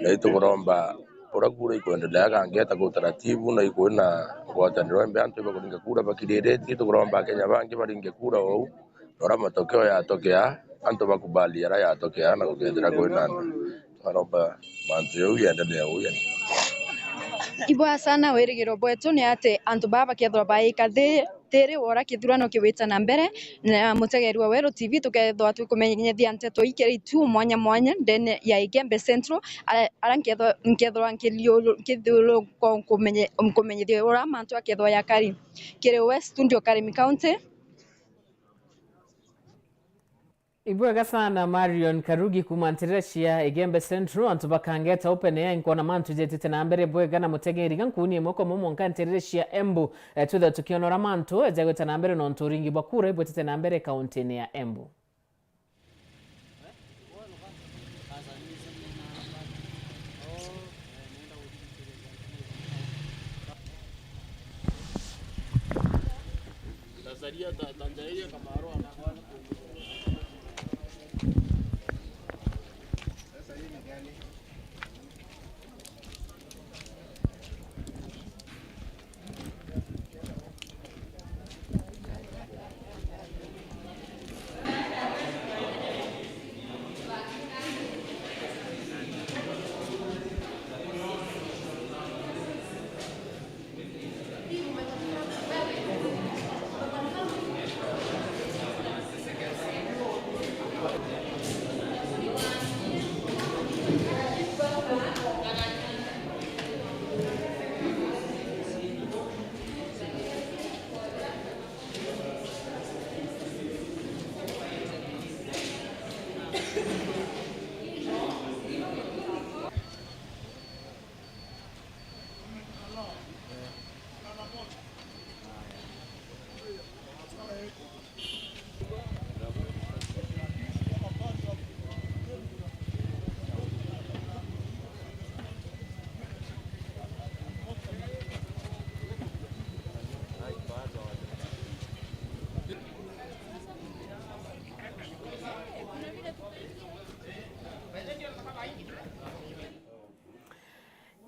Na itukuromba uria kura ikwendelea Kangeta kwa utaratibu na ikwina ngwataniro mbi, antu ibakuringa kura bakiriritie, itukuromba Akenya bangi baringe kura ou. Na uria matokeo yatokea, antu bakubali aria yatokea na gukethira kwina nda. Twaromba mantu jau yendelee uu yani. Ibwega sana, wirigiro bwetu ni ati antu baa bakethirwa baika thi-, thiri wa uria kithurano kiwita na mbere, na mutegeri wa Weru T V tukethirwa twikumenyithia nteto ikiri itu mwanya mwanya ndene ya Igembe Central, ara-, ara nkethirwa, nkethirwa nkiliulu-, nkithiuluko nkumenye-, nkumenyithia uria mantu akethirwa yakari. Kiri we studio Karimi County. Ibwega sana Marion Karugi kuuma nterere cia Igembe Central, antu ba Kangeta Open Air, inkwona mantu jetite na mbere bwega na mutegeri ga nkuuni imwe kwa imwe mwanka nterere cia Embu. Eh, twithwe tukiona uria mantu jagwita na mbere nontu uringi bwa kura ibwitite na mbere kauntini ya Embu.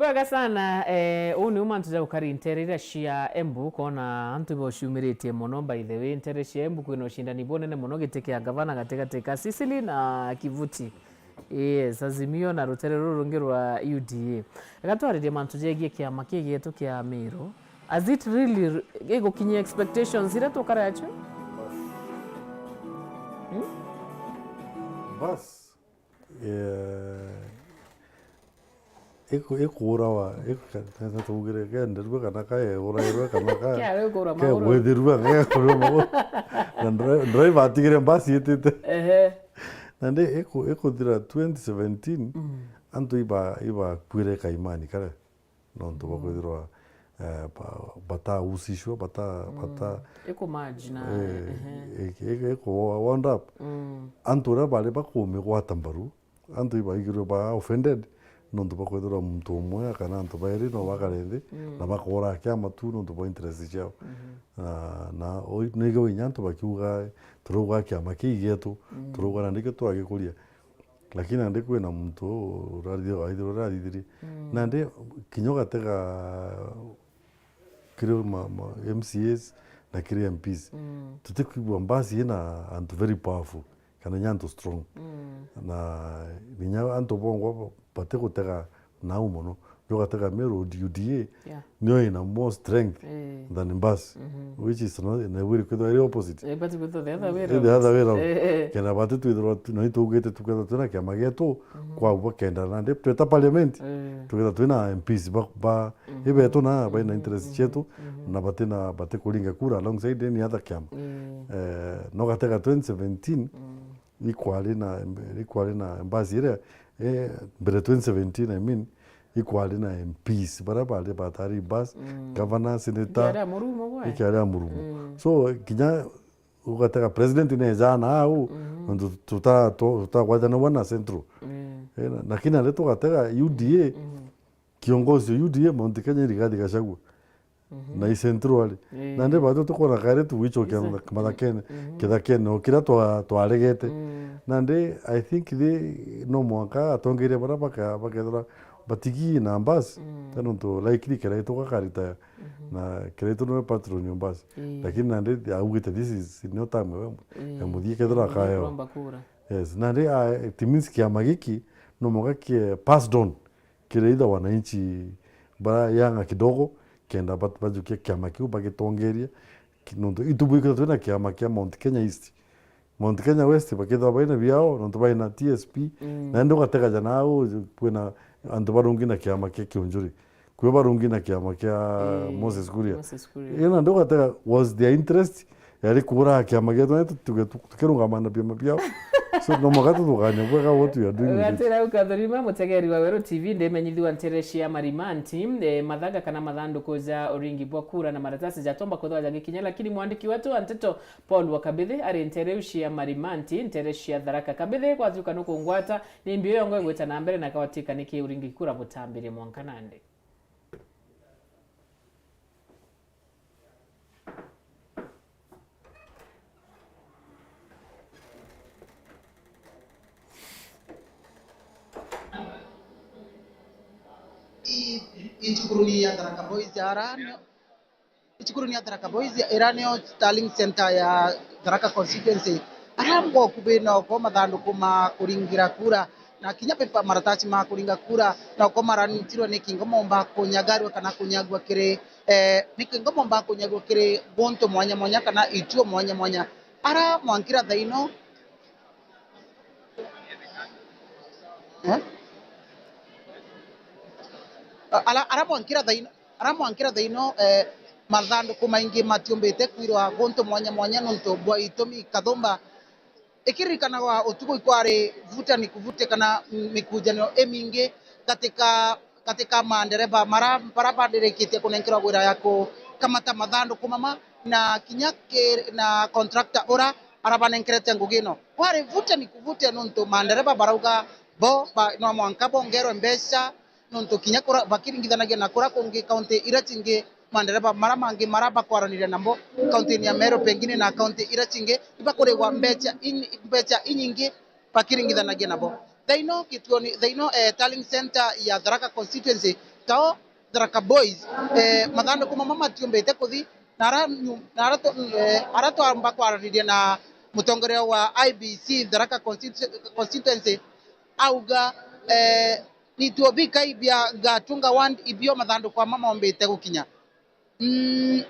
Wega sana, eh, uu niu mantu ja gukari ntere iria cia Embu, kona antu ibauciumiritie mono. By the way, ntere cia Embu kwina ucindani bunene mono giti kia gavana gatigati ka Cecily na Kivuti. Yes, Azimio na rutere ruru rungi rwa U D A. Ega twaririe mantu jegie kiama kii gietu kia Meru. Has it really r-, gigukinyia expectations iria tukaracio? Hmm? Bas. Eh, iku-, ikuurawa, iku-, ka-, ka-, ka-, tuugire, kenderua kana kaeurairwe kana ka-, Kiawe ukuura maguru. Kegwithirua, gekurwa maguru. Na ndra-, driver atigire mbasi itite. Ehe. Nandi iku-, ikuthira twenty seventeen, Mm. antu iba-, ibakuire kaimani karia. Nontu bwa Mm. kwithirwa, eh, ba-, batahusishwa, bata-, Mm. bata-, Ikumerge na, eh, ehe. ik-, ik-, iku-, wound up. Mm. Antu uria bari bakumigwata mbaru, antu ibaigirwe ba offended, nontu bwa kwithirwa muntu umwe kana antu bairi no bakare nthi, Mm. na bakora kiama tu nontu bwa interest ciao. Mhm. Na, na oi-, nigo inya antu bakiuga, turauga kiama kii gietu, Mm. turauga na nikio twagikuria. Lakini nandi kwina muntu uu urathithirwe, urathithirie. Mm. Nandi kinya ugatega kiri ma, ma M C As na kiri M Ps. Mm. Tutikwigua mbasi ina antu very powerful, kana inya antu strong. Mm. Na inya antu bongwa ba-, batigutega nau mono. Ugatega Meru U D A, Yeah. nio ina more strength Eh. than mbasi, Mhm. which is not, na wiri kwithirwa iri opposite. Eh, but kwithirwa the other way Eh, the round. other way round. Eh, eh. Kenda bati twithirwa tu-, na itugite tukethirwa twina kiama gietu Mhm. kwa bwa kenda nandi tweta parliament, Eh. tukethirwa twina M Ps ba, ba Mhm. ibetu na baina Mhm, interest mhm, cietu, mhm. na batina, bati kuringa kura alongside any other kiama. Eh. Eh, no gatega twenty seventeen, Mm. ikwari na, ikwari na mbasi iria, eh, mbere twenty seventeen, I mean, ikwari na M Ps, baria bari batari bus, Mm. governor, senator, Ikiari a murumo gwe? ikiari a murumo. Mm. So, kinya ugatega president neja na au, Mhm. nontu tuta-, tu-, tutagwatanagwa na central. Mm. Eh, na-, lakini ari tugatega U D A, Mhm. kiongozi wa U D A, Mount Kenya, Rigathi Gachagua. Mhm. Na i Central ari. Ii. Nandi batu tukwona kairi tugwicokia Exactly. mathakene, Mhm. kithakene, o kiria twa-, twaregete. Mm. Nandi, I think the, no mwanka atongeria baria baka-, bakethirwa batigi na mbasi, Mm. then nontu likely kiraitu gakarita Mhm. na kiraitu niwe patron ya mbasi. Ii. Lakini nandi augite this is no time ya, Ii. ya muthii kethirwa Muthii akaewa. kuromba kura. Yes, nandi, ah, it means kiama giki no mwanka kie passed on kiri either wananchi bara yanga kidogo, kenda bat-, bajukia kiama kiu bagitongeria. Ki-, nontu itubwikite twina kiama kia Mount Kenya East. Mount Kenya West bakithirwa baina biao, nontu baina T S P, Mm. na indi ugategaja nau kwina antu barungi na kiama kia Kiunjuri. Kwi barungi na kiama kia Eh, Moses Kuria. Moses Kuria. Ina ndio ugatega, was their interest yari kugura kiama gietu, na tuge tu-, tukirungama na biama biao. So, no mwanka tuthugania bwega what we are doing with it. Gatira ukathurima, mutegeri wa Weru T V, ndimenyithua ntere cia Marimanti, eh, mathaga kana mathanduku ja uringi bwa kura na maratasi jatomba kuthwa jagikinya, lakini mwandiki wetu wa nteto Paul wa Kabithi ari ntere iu cia Marimanti, ntere cia Tharaka. Kabithi, gwathuka nukungwata, ni mbio yongo igwita na mbere na kawatika niki uringi kura butambirie mwanka nandi? I, i cukuruni ya Tharaka Boys ara nio, i cukuruni ya Tharaka Boys ira nio Tallying Centre ya Tharaka Constituency. Ara ngokubi noko mathanduku ma kuringira kura na kinya pepa, maratasi ma kuringa kura noko maranyitirwe ni kingo momba kunyagarua kana kunyagua kiri, eh, ni kingo momba kunyagua kiri guntu mwanya mwanya kana ituo mwanya mwanya. Ara mwankira thaino, eh? Ara, ara mwankira thaino, ara mwankira thaino, eh, mathanduku maingi matiumbite kwirwa guntu mwanya mwanya nontu bwa itumi kathumba. Ikiririkanagwa utuku ikwari vuta ni kuvute kana mikujanio imingi katika, katika mandereba mara, bara bandirikitie kunenkerwa wira ya kukamata mathanduku mama na kinya ki-, na contractor ura arabanenkerete ngugi ino. Kwari vuta ni kuvute nontu mandereba barauga bo ba, no mwanka bongerwe mbeca nontu kinya kura, bakiringithanagia na kura kungi kaunti iria cingi, mandereba mara mangi mara bakwaraniria namo kaunti-ini ya Meru pengine na kaunti iria cingi, ibakurigwa mbeca in-, mbeca inyingi bakiringithanagia nabo. Thaino kituoni, thaino, eh, Tallying Centre ya Tharaka Constituency tao Tharaka Boys, eh, mathanduku mama matiumbite kuthi, na ara nyu-, na ara tu-, eh, ara twamba kwaraniria na mutongoria wa I B C Tharaka Constitu-, Constituency, auga, eh, ni ituo bikai bia Gatunga Ward ibio mathanduku ama mombite gukinya. Mm,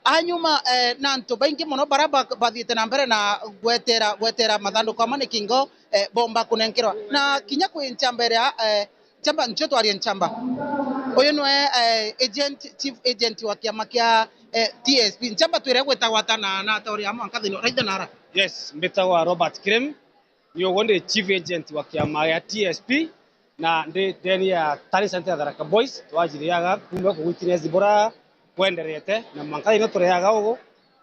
anyuma, eh, na antu baingi mono bara ba-, bathiite na mbere na gwetera, gwetera mathanduku ama ni kingo, eh, bomba kunenkerwa. Na kinya kwi nchamba iria, eh, nchamba ncio twarie nchamba. Uyu niwe, eh, agent, chief agent wa kiama kia, eh, T S P. Nchamba twire gwitagwa ata na, na ata uri a mwanka thiini, raitha nara? Yes, mbitagwa Robert Kirem. Ni uguo ndi chief agent wa kiama gia T S P, na ndi ndeni ya Tari Center ya Tharaka Boys. Twajiriaga kuma ku witness bura kwenderete, na mwanka ino tureaga ugu,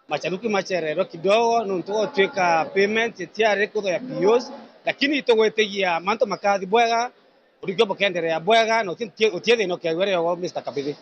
macharuki machererwe kidogo, nontu gutwika payment itiari kutho ya P Os, lakini tugwitigia mantu makathi bwega, urigio bukenderea bwega, na uti-, uti-, utie thina ukeegua rio, Mister Kabithi.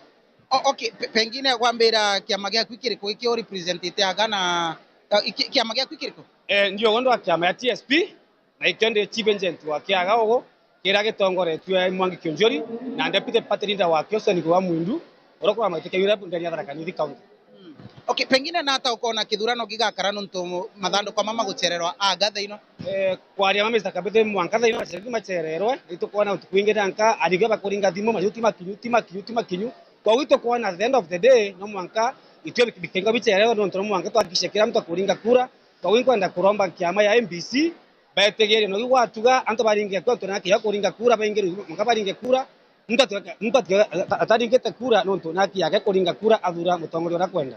O-, okay, pe-, pengine gwambira kiama giaku kiriku gikio representite aga na, ki-, kiama giaku kiriku? Eh, ndio gondo wa kiama ya T S P, na ikio ndi chief agent wa kiaga ugu, kiria gitongoretue Mwangi Kiunjuri, na deputy party leader wa kio Sonic wa Mwindu, uria kuramaite kiaga ndani ya Tharaka Nithi County. Mm. Okay, pengine nata ukona kithurano gigakara nontu mathanduku ama maguchererwa aga thaino? Eh, kwaria ma Mister Kabithi, mwanka thaino machererwe, machererwe, itukwona utuku wingi nanka, arigia bakuringa thimu, majuti makinyu, ti makinyu, ti makinyu. Kwa hiyo itukwona at the end of the day, no mwanka itue bik-, bikenga bichererwe, nontu no mwanka tuhakikishe kila mtu akuringa kura. Kwa hiyo nkwenda kuromba kiama ya M B C, betegerie no gwatuga, antu baringe kura, antu na haki ya kuringa kura, baingire mwanka baringe kura, muntu ati-, muntu ati-, ata-, ataringite kura, nontu na haki yake kuringa kura, athura mutongoria uria akwenda.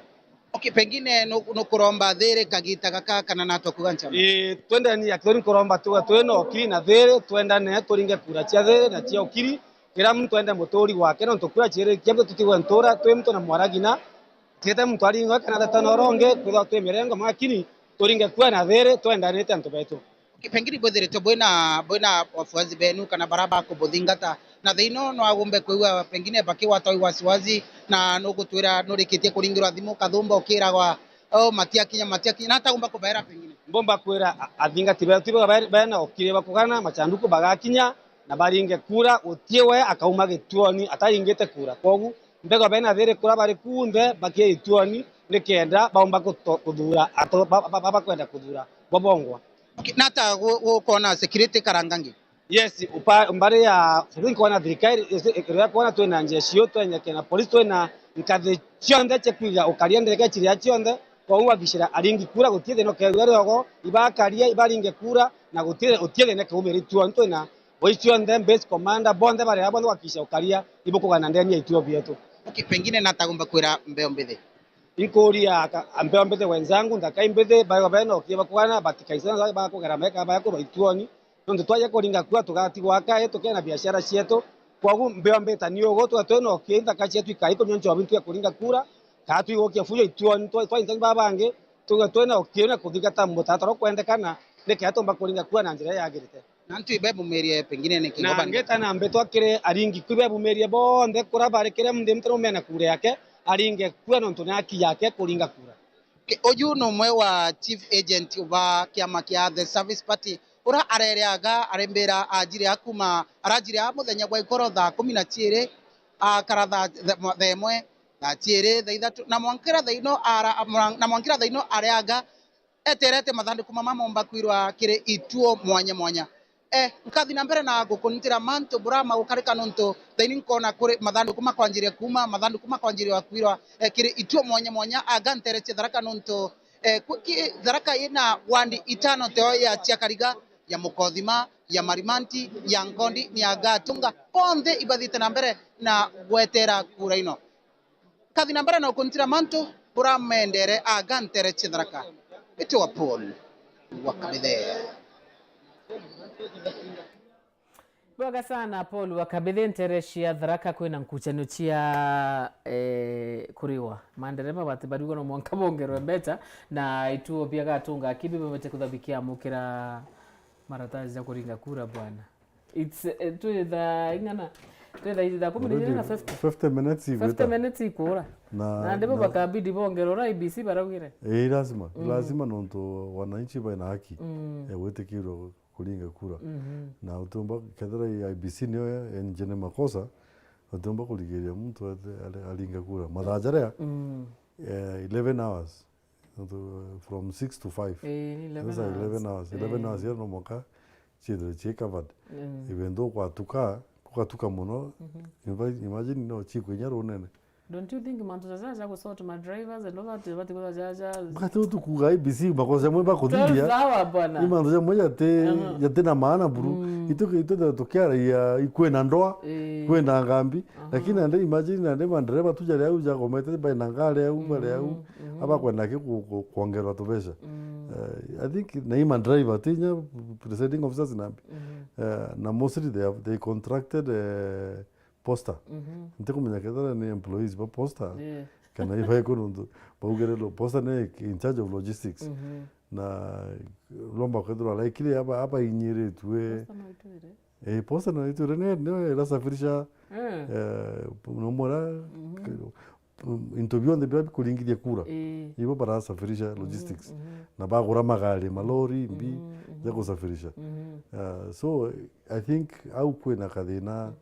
Okay, pengine nu-, nukuromba thiri kagita gaka kana natwa kuga nchama? Ii, twendeni ya kithuri nkuromba tuga twi na ukiri na thiri, twendane turinge kura cia thiri na cia ukiri. Kila muntu ende muturi gwake, nontu kura ciiri kia mtu tutigwe ntura, twi mtu na mwaragina. Tiete muntu aringwe kana theta na uronge, kwithwa twi mirengo, lakini turinge kura na thiri, twendanite antu betu. Pengine bwithiritwe bwina, bwina wafuasi benu kana bara bakubuthingata, na thaino no agumbe kwigua pengine bakigwatwa i wasiwasi, na nugutwira nurikitie kuringirwa thimu ukathumba ukiragwa, "Oh, matiakinya, matiakinya," na atagumba kubaera pengine? Mbomba kwira a-, athingati betu tibo be-, bena ukiri bakugana machanduku bagakinya na baringe kura, gutie we akauma gituoni ataringite kura. Kwogu mbego bena thiri kura bari kunthe bakie ituoni nikenda baumba kuto-, kuthura ato ba-, ba-, ba-, bakwenda kuthura bo bongwa. Okay, nata gu-, gukona security karangangi? Yes, upa-, mbari ya security nkona thirikari, is-, iria kwona twina njeshi yo, twina kena polisi, twina nkathi cionthe cia kwiga ukaria ndege ciria cionthe, kwa uhakikishira aringi kura gutie thina ukeethirwa riogo, ibakaria, ibaringe kura, na gutie, gutie thina keumira ituoni, twina boi cionthe, base commander, bonthe bari abo, bonthe kuhakikisha ukaria ibukugana ndeni ya ituo bietu. Okay, pengine natagomba kwira mbeo mbithi? Inkuria aka-, mbeo mbithi wenzangu, nthaka imbithi, bayo bena ukie bakugana, batikaisana, bakugera meka, bakurwa ituoni, nontu twaja kuringa kura tugatigwa kae, tukena biashara cietu. Kwogu mbeo mbita ni ugu, tuga twina ukie, nthaka cietu ikai kunyua nchobi ntuge kuringa kura, kaa twigukia fujo ituoni, twa, twa intani babangi, tuga twina ukie na kuthingata mutaratara ukwendekana, nikenda tumba kuringa kura na njira yagirite. Na antu ibebumirie pengine ni kingo na bani? Ngeta na mbetwa kiri aringi kwi bebumirie bonthe kura bari kiri muntu muntu numena kura yake, aringe kura nontu ni haki yake kuringa kura. Ki-, uyu ni umwe wa chief agent ba kiama kia The Service Party, ura arereaga arimbira ajire akuma, arajire a muthenya gwa ikoro thaa kumi na ciiri, akara thaa, thaa imwe, thaa ciiri, thaa ithatu, na mwankira thaa ino ara-, na mwankira thaa ino areaga eterete mathanduku mama momba kwirwa kiri ituo mwanya mwanya. Eh, nkathi na mbere na gukuntira mantu bura magukarika nontu thaini nkona kuri mathanduku makwanjiria kuuma, mathanduku makwanjiria kwirwa, eh, kiri ituo mwanya mwanya, anga nteretie Tharaka nontu, eh, ku-, ki-, Tharaka ina wandi itano teo ya Chiakariga, ya Mukothima, ya Marimanti, ya Nkondi, ni ya Gatunga, bonthe ibathite na mbere na gwetera kura ino. Kathi na mbere na ukuntira mantu buramendere aga ntere cia Tharaka. Itwa Paul wa Kabithe. Bwega sana Paul wa Kabithe, ntere cia Tharaka kwina nkuchanio cia, eh, kuriwa. Mandereba bati bariuga no mwanka bongerwe mbeca na ituo bia Gatunga akibi bamete kuthabikia mukira maratazi ja kuringa kura bwana. It's, eh, twi thaa ing'ana? Twi thaa, thaa kumi na ijiri na fifty. Fifty minutes igwita. Fifty minutes ikura. Na, na ndipo na bakabidi bongerwa uria I B C baraugire. Ii, lazima, mm, lazima nontu wananchi baina haki, mm, ya gwitikirwa kuringa kura. Mhm. Na utiumba kethira I B C niyo yenjene makosa, Batiumba kurigiria muntu ate-, ari-, aringa kura. Mathaa jaria, mm, eh, eleven hours. Nontu, from six to five. Eh, ni eleven hours. Sasa eleven hours. Eleven hours, eh, no mwanka ciithire ci covered. Mm. Even though kwatuka, kugatuka mono, mhm, imagine no cikwinya runene. Don't you think mantu jaja ja gusort ma drivers and all that, bati kuthwa jaja? Bati utu kuuga I B C makosa jamwe bakuthithia. Twelve hour bwana. Ni mantu jamwe jati, aha, jati na maana buru. Mm. Itu, itu tukiaragia ikwina ndoa, eh, kwina ngambi. Aha. Lakini nandi imagine nandi mandereba tu jaria au jakomete baina ngari au, bari au. Mhm, mhm. Abakwenda ki ku-, ku-, kwongerwa tubeca. Mm. Eh, I think na ima driver tinya presiding officers nambi. Mhm. Eh, na mostly they have, they contracted, eh, Posta. Mhm. Ntikumenya kethira ni employees ba Posta, yeah, kana iba iku nontu baugire lo-, Posta ni in charge of logistics. Mhm. Na lomba kwethirwa likely aba, aba inyiritue. Posta no itwire? Eh, Posta no itwire, ni, ni irasafirisha, eh, eh, nomora, mhm, into bionthe biria bikuringithia kura. Eh. Ibo barasafirisha, mhm, logistics. Mhm. Na bagura magari, malori, mbi, mhm, mhm, ja kusafirisha. Mhm. Uh, so, I think au kwina kathina, mm,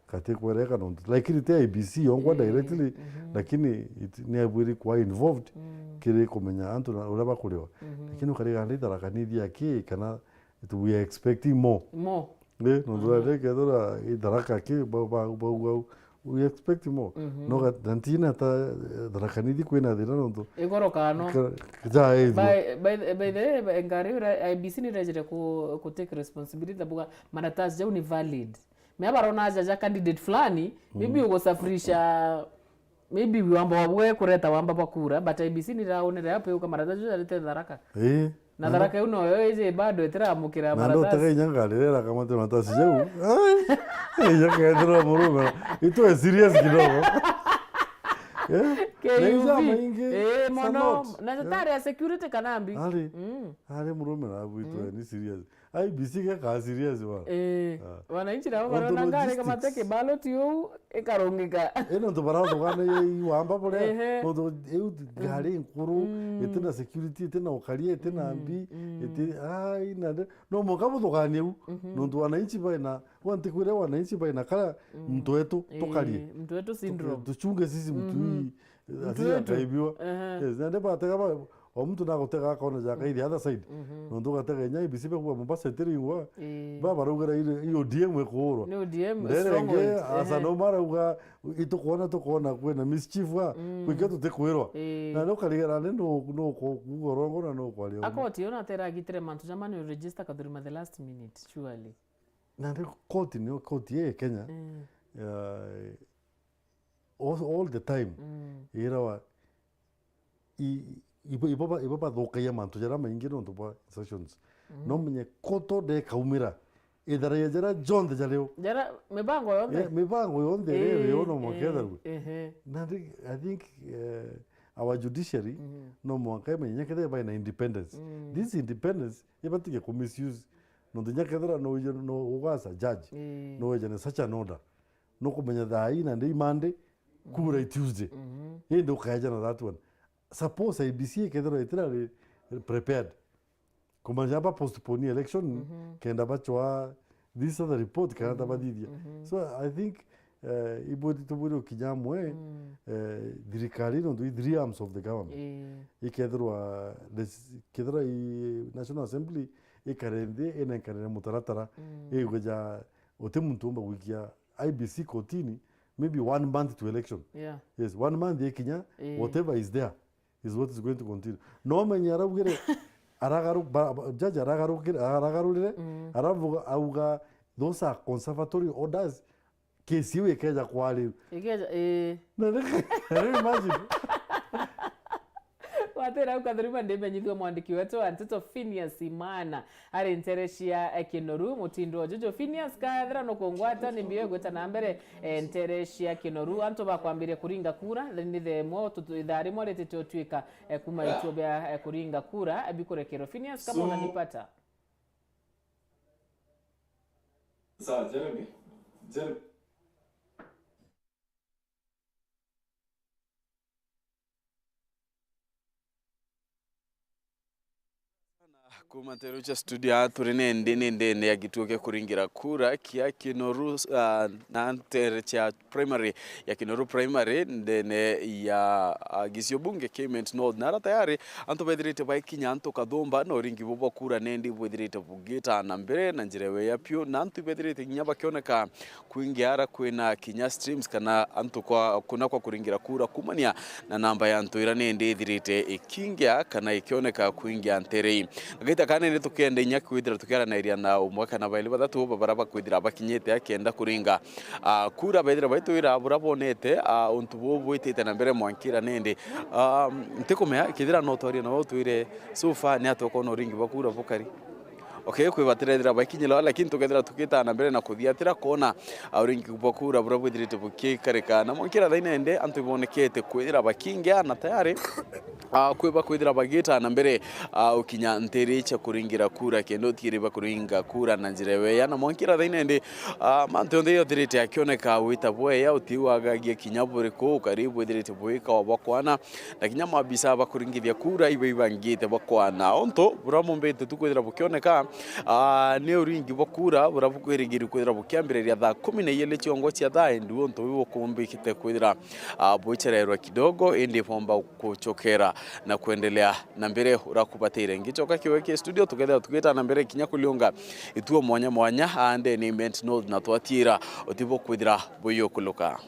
kati kwereka nontu. Lakini ti I B C yongwa, eh, directly, mhm, lakini it-, ni abwiri kwa involved, mm, kiri kumenya antu na uria bakuriwa. Mhm. Lakini ukariga ndi Tharaka Nithi aki kana it-, we are expecting more. More. Eh, nontu, mhm, reke thora i Tharaka ki, ba, ba, ba, ba, we expect more. Mhm. No ga-, na ntina ta, eh, Tharaka Nithi kwina thina nontu. Igoro kano. Ka-, ja, eh, by, by, by the way, ngari ura I B C ni rejire ku, ku take responsibility, buga maratasi jau ni valid. Mea barona aja ja candidate fulani, maybe, mm, ugusafirisha, maybe wamba wa bwe kureta wamba bwa kura, but I B C ni raonere ape uka maratasi jau jarete Tharaka. Eh. Na Tharaka iu noyo iji bado itiramukira maratasi. Na ndo tega inya ngari rera kamate maratasi jau. Ai. Inya kethira murume. Itwe serious kidogo. Eh? K U V. Na inya maingi, eh, mono. Not. Na jatari ya security kana mbi. Ari. Mm. Ari murume na abu itwe, mm, ni serious. I B C geka serious bwana. Eh, ah, wananchi nabo barona ngari kamate kibaloti uu ikarungika. Eh, nontu barathugana i wamba buria, ehe, nontu iu ngari nkuru, mm, itina security, itina ukaria, itina, mm, mbi, mm, iti, ai, na nde-, no mwanka buthuganie u, mhm, nontu wananchi baina, wa ntikwire wananchi baina kara, mm, muntu wetu, eh, tukarie. Muntu wetu syndrome. Tuchunge sisi mtu, mhm, hii, muntu wetu, asije akaibiwa. Ehe. Yes, na nde batega ba, o muntu nagutega akona jaka, mm, the other side. Mhm. Nontu ugatega inya I B C bekuga Mombasa itiringwa. Ii. Ba baraugira ile, i O D M ikuurwa. Ni O D M stronghold. Nderenge, asa, ehe, no marauga, itukwona, tukwona kwina mischief a, mm, kwikio tutikwirwa. Ii. Na ni ukarigera ni no, no ku-, kuuga urongo na no kwaria uma. A court yo natera agitire mantu jama ni register Kathurima the last minute, surely. Na ni court ni court ye Kenya. Mm. Ya, all, all the time, mm, irawa i-, i-, ibo, ibo ba-, ibo bathukagia mantu jaria maingi nontu bwa instructions. Mm. No menye koto ndekaumira, itharagia jaria jonthe jario. Jaria, mibango yonthe. Eh, mibango yonthe iria, eh, irio no mwanka, eh, itharue. Ehe. Na ndi-, I think, eh, our judiciary, mhm, no mwanka imenye kethira baina independence. Mm. This independence, ibatige ku misuse. Nontu nya kethira no wije, no ugasa judge, eh, no wije ni such an order. Nukumenya thaa ii na ndi Monday, kura i Tuesday. Mhm. Indi ukaeja na that one. Suppose I B C ikethirwa itirari prepared, kumaanisha ba postpone election, mhm, kenda bachwa this other report kana, mhm, tabathithia. Mhm. So I think, eh, ibwiri tubwire ukinya amwe, mm, eh, thirikari nontu i three arms of the government. Ii. Ikethirwa this, kethirwa i National Assembly ikare nthi inenkanire mutaratara, mm, igwija uti muntu umba gwikia I B C kotini, maybe one month to election. Yeah. Yes, one month ikinya, eh, whatever is there is what is going to continue. No menye araugire, aragaru-, ba-, ba-, judge aragarukire, aragarurire, mm, aravuga, auga, those are conservatory orders, case iu ikeja kwariu. Ikeja, eh. Na reke, na reke imagine. Watira au Kathurima ndimenyithua mwandiki wetu wa nteto Phineas Imana ari ntere cia, eh, Kinoru mutindo juju. Phineas, kethira nukungwata ni mbio igwita na mbere, eh, ntere cia Kinoru. Antu bakwambiria kuringa kura, ni thaa imwe utu-, ithaa rimwe ritite utwika, eh, kuma ituo bia, eh, kuringa kura, eh, bikurekerwa. Phineas, kama, so, unanipata? Sawa, Jeremy. Jeremy. Kuma nteru cia studio aa turi nendi ni ndene ya gituo kia kuringira kura kia Kinoru, ah, na ntere cia primary ya Kinoru Primary ndene ya, ah, gisio bunge kia Imenti North. Nara tayari antu bethirite baikinya antu kathumba na uringi bwa kura nendi bwithirite bugita na mbere na njira ya weya piu, na antu bethirite kinya bakioneka kwingia ara kwina kinya streams kana antu kwa, kuna kwa kuringira kura kumania na namba ya antu ira nendi ithirite ikingia kana ikioneka kwingia ntere ii. Gagita ka nendi tukienda inya kwithira tukiaraniria na umwe kana bairi bathatu ba bara bakwithira bakinyite akenda kuringa, ah, kura, bethira baitwira bura bonete, ah, untu buu bwitite na mbere mwankira nendi. Ah, ntikumea kethira no twaria nawe utwire so far ni atia ukona uringi bwa kura bukari. Okay, kwi batirethira baikinyira, lakini tukethira tukitana mbere na kuthiatira kona, ah, uringi bwa kura buria bwithirite bukikarika. Na mwankira thaina ende, antu ibonekete kwithira bakingia na tayari, ah, kwi bakwithira bagitana mbere, ah, ukinya ntiri cia kuringira kura, kenda utigiri bakuringa kura na njira weya. Na mwankira thaina ende, ah, mantu yonthe yothirite akioneka wita bweya, utiwagagia kinya buriku, ukari bwithirite bwika wa bakwana. Na kinya maabisa bakuringithia kura iba ibangite bakwana. Untu buria mumbite tu kwithira bukioneka, ah, ni uringi bwa kura buria bukwiringirue kwithira bukiambiriria thaa kumi na iiri ciongo cia thaa, indi untu buu bukumbikite kwithira, ah, buichererwa kidogo, indi bomba gucokera na kwendelea na mbere uria kubatire. Ngicoka kiwe ki studio, tukethira tugitana mbere kinya kuliunga ituo mwanya mwanya, ande ni Imenti North na twatiira utibo kwithira buyukuluka.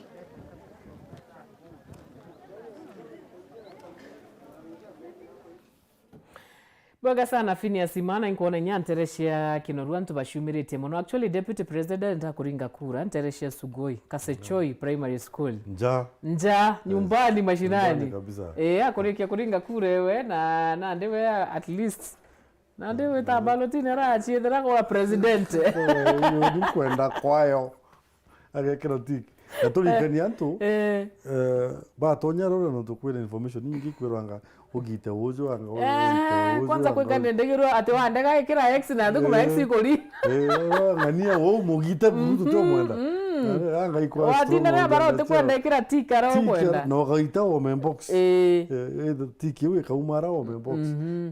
Bwega sana, Phineas Imana, inkwona inya ntere cia Kinoru antu baciumiritie mono. Actually, Deputy President akuringa kura ntere cia Sugoi, Kasechoi Primary School. Nja. Nja, nyumbani mashinani. Nyumbani kabisa. Eh, akurikia kuringa kura ewe, na, na nandi we at least Nandi wita ballotine araciethera kwa president. Uyu ni kwenda kwayo. Agekira tick. Na turirikanie antu, eh, eh, batonya rore nontu kwina information nyingi kwirwanga ugite uju, anga ugite uju, kwanza kwika ndegirwo ati wandega ikira X na thukuma X ikuri. Eh, ng'ania uu mugite muntu ucio mwenda. Anga ikwa watinda na bara utikwenda ikira tick ara ukwenda. Na ugaita home box. Eh. Eh, eh, tick iu ikauma ara home box.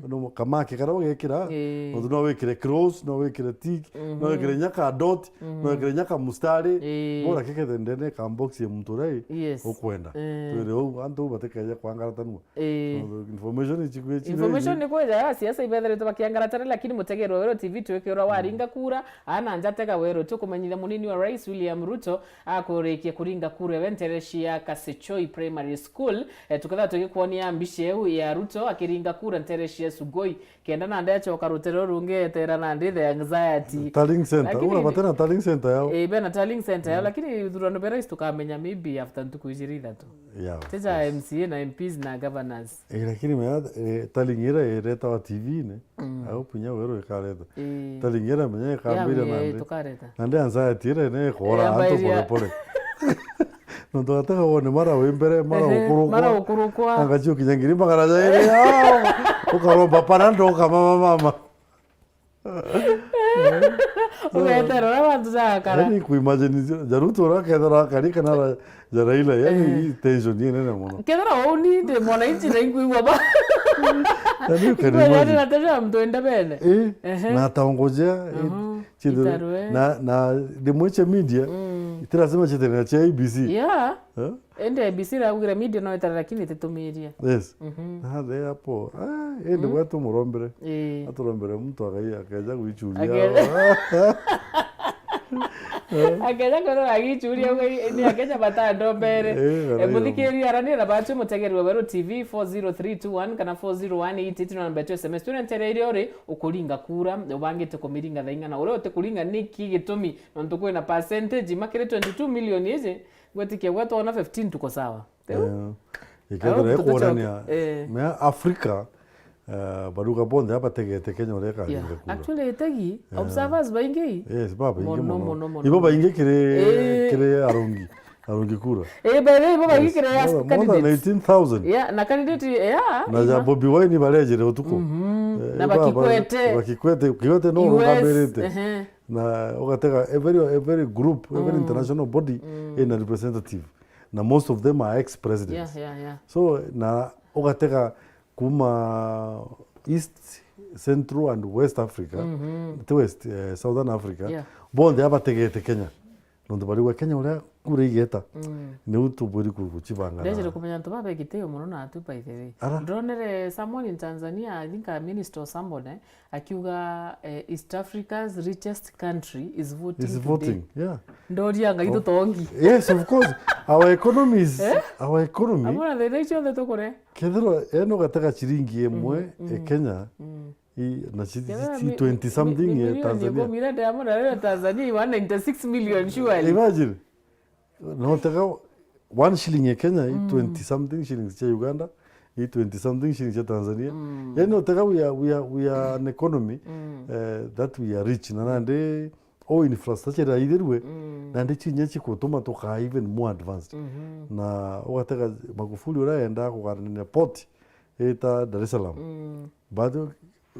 No kamake kara ugekira, eh, nontu no wikire cross, no wikire tick, no wikire nyaka dot, no wikire nyaka mustari. Eh. Bora kekethe ndene ka box ya muntu uria, yes, ukwenda. Eh. Twire uu, antu uu batikeje kwangaratanua. Eh. Nontu information ichikwe chire. Information ni kweja, ya siasa ibetherete bakiangaratana, lakini mutegero wero T V twikirwa waringa kura, ana nja tega wero tukumenyithia munini wa Rais William Ruto akurikia kuringa kura ewe ntere cia Kasechoi Primary School. Eh, tukethira tugikwonia mbica iu ya Ruto akiringa kura ntere cia Sugoi, kenda nandi acoka rutere rurungi etera nandi the anxiety. Tallying center. Lakini ura batena tallying center yao. Eh, bena tallying center yao, lakini ithurano bia rais tukamenya maybe after ntuku ijiri ithatu. Yeah, of course. Tija M C A na M Ps na governors. Eh, lakini mea, eh, tallying ira iretawa T V-ini, I hope inya weru ikareta. Eh. Tallying ira menya ikambira nandi. Tukareta. Nandi anxiety ira ine ikora antu pore pore. Nontu atega wone mara wi mbere, mara ukurukwa. Mara ukurukwa. Angacio kinya ngiri magana jairi. Ukaromba pana ndoka mama mama. Ugeterera bantu jagakara. Yaani kuimagine ja Ruto ura kethera akari kana ja Raila, yaani hii tension ni nene muno. Kethera uu ni ndi mwananchi na inkuigua ba. Yaani you can imagine. Natega mtu ende bene. Eh, na ataongojea, eh, Itarwe. Na, na rimwe cia media, iti lazima citene na cia A B C. Yeah. Eh? Ende A B C iraugire media no itare lakini ititumiria. Yes. Na the hapo, ah, ende gwetu murombere. Eh. Aturombere muntu agai akeja gwichuria. Akeja kwithirwa agichuria, ni akeja batandombere. Eh, muthikiria arania na batu mutegerwe Weru T V four zero three two one kana four zero one eight eight no namba yetu S M S. Twina ntere iria uri ukuringa kura, ubangite kumiringa thaa ing'ana. Uria utikuringa niki gitumi? Nontu kwina percentage, makiri twenty two million iji, ngwitikia gwe twona fifteen tuko sawa. Riu, eh, ikethira ikuonania, eh, mea Africa, eh, baruga bonthe abategete Kenya uria ikaringa kura. Actually, itegi, observers baingi. Yes, babaingi muno. Ibo baingi kiri, kiri arungi. Arungi kura. Eh, by the way, ibo baingi kiri as candidates. More than eighteen thousand. Yeah, na candidate, yeah. Na ja Bobi Wine barejire utuku. Eh, na ba Kikwete. Ba Kikwete, Kikwete no urugambirite. Na ugatega every, every group, every international body ina representative. Na most of them are ex-presidents. Yeah, yeah, yeah. So, na ugatega kuma East, Central and West Africa, mhm, ti West, eh, Southern Africa, yeah, bonthe abategete Kenya. Nontu barigwa Kenya uria kura igeta, mm, niu tubwiri ku-, gucibanga. Ndejire kumenya antu baba gitio mono na atu, by the way. Ara? Ndonere someone in Tanzania, I think a minister or someone, eh, akiuga, eh, "East Africa's richest country is voting is today." Voting, yeah. Ndoria ngai, oh, tutongi. Yes, of course. Our economy is, eh? Our economy. Amona thina icio nthe tukure. Kethirwa, eh, no gatega ciringi imwe, mhm, e, mhm, Kenya, mm, i, na ci, ci, ci twenty something e Tanzania. Kethirwa mi-, mi-, milioni ikumi iria ndamona rero Tanzania, i one ninety-six million surely. Imagine. No tega one shilling ya Kenya, i, mm, twenty something shillings cia Uganda, i twenty something shillings cia Tanzania. Mm. Yani, no tega we are, we are, we are an economy, mm, eh, that we are rich. Na nandi, o infrastructure iraithirue, mm, nandi cinya cikutuma tukaa even more advanced. Mhm. Na ugatega Magufuli uria endaa kuganania port ita Dar es Salaam. Mm. But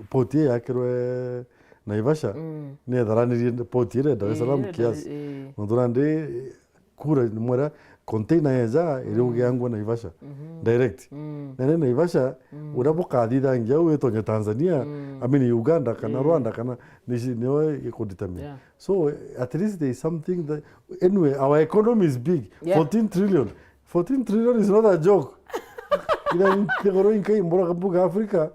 port iyo yakirwe Naivasha, mm, ni etharanirie port iria Dar es Salaam, eh, kiasi. Eh. Nontu nandi kura ni mwera container yeja, mm, iriugiangwa Naivasha, mhm, direct. Mm. Na ni Naivasha, mm, uria bukathithangia au itonye Tanzania, mm, I mean Uganda kana, eh, Rwanda kana, ni ci-, nio ikudetermine. Yeah. So at least there is something that, anyway, our economy is big. Yeah. Fourteen trillion. Fourteen trillion is not a joke. Ila nthiguru inkai mbura kabuga Africa,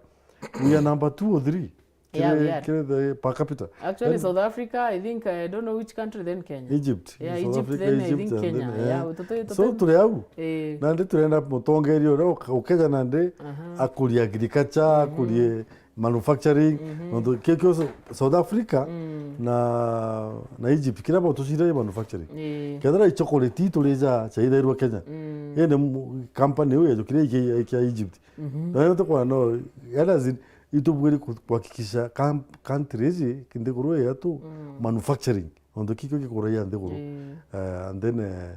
we are number two or three. Yeah, kiri, we are. Kiri the per capita. Actually, then South Africa, I think, I don't know which country, then Kenya. Egypt. Yeah, South Egypt, Africa, then I Egypt, think and Kenya. Then, eh. Yeah, utoto, utoto. So, turi au. Eh. Nandi turenda mutongeria uria uka-, ukeja nandi, aha, akurie agriculture, mhm, akurie manufacturing, mhm, nontu kio kio South Africa, mm, na, na Egypt, kiria batucire manufacturing. Eh. Kethira ichokoleti turija chaithairwa Kenya. Mm. Indi mu-, company iu yajukire iki-, ikia Egypt. Mhm. Na ndio tukona no, yani as in, itubwiri ku-, kuhakikisha kam-, country iji, nthiguru yetu, mm, manufacturing. Nontu kikio gikuragia nthiguru. Mm. Eh, and then, eh,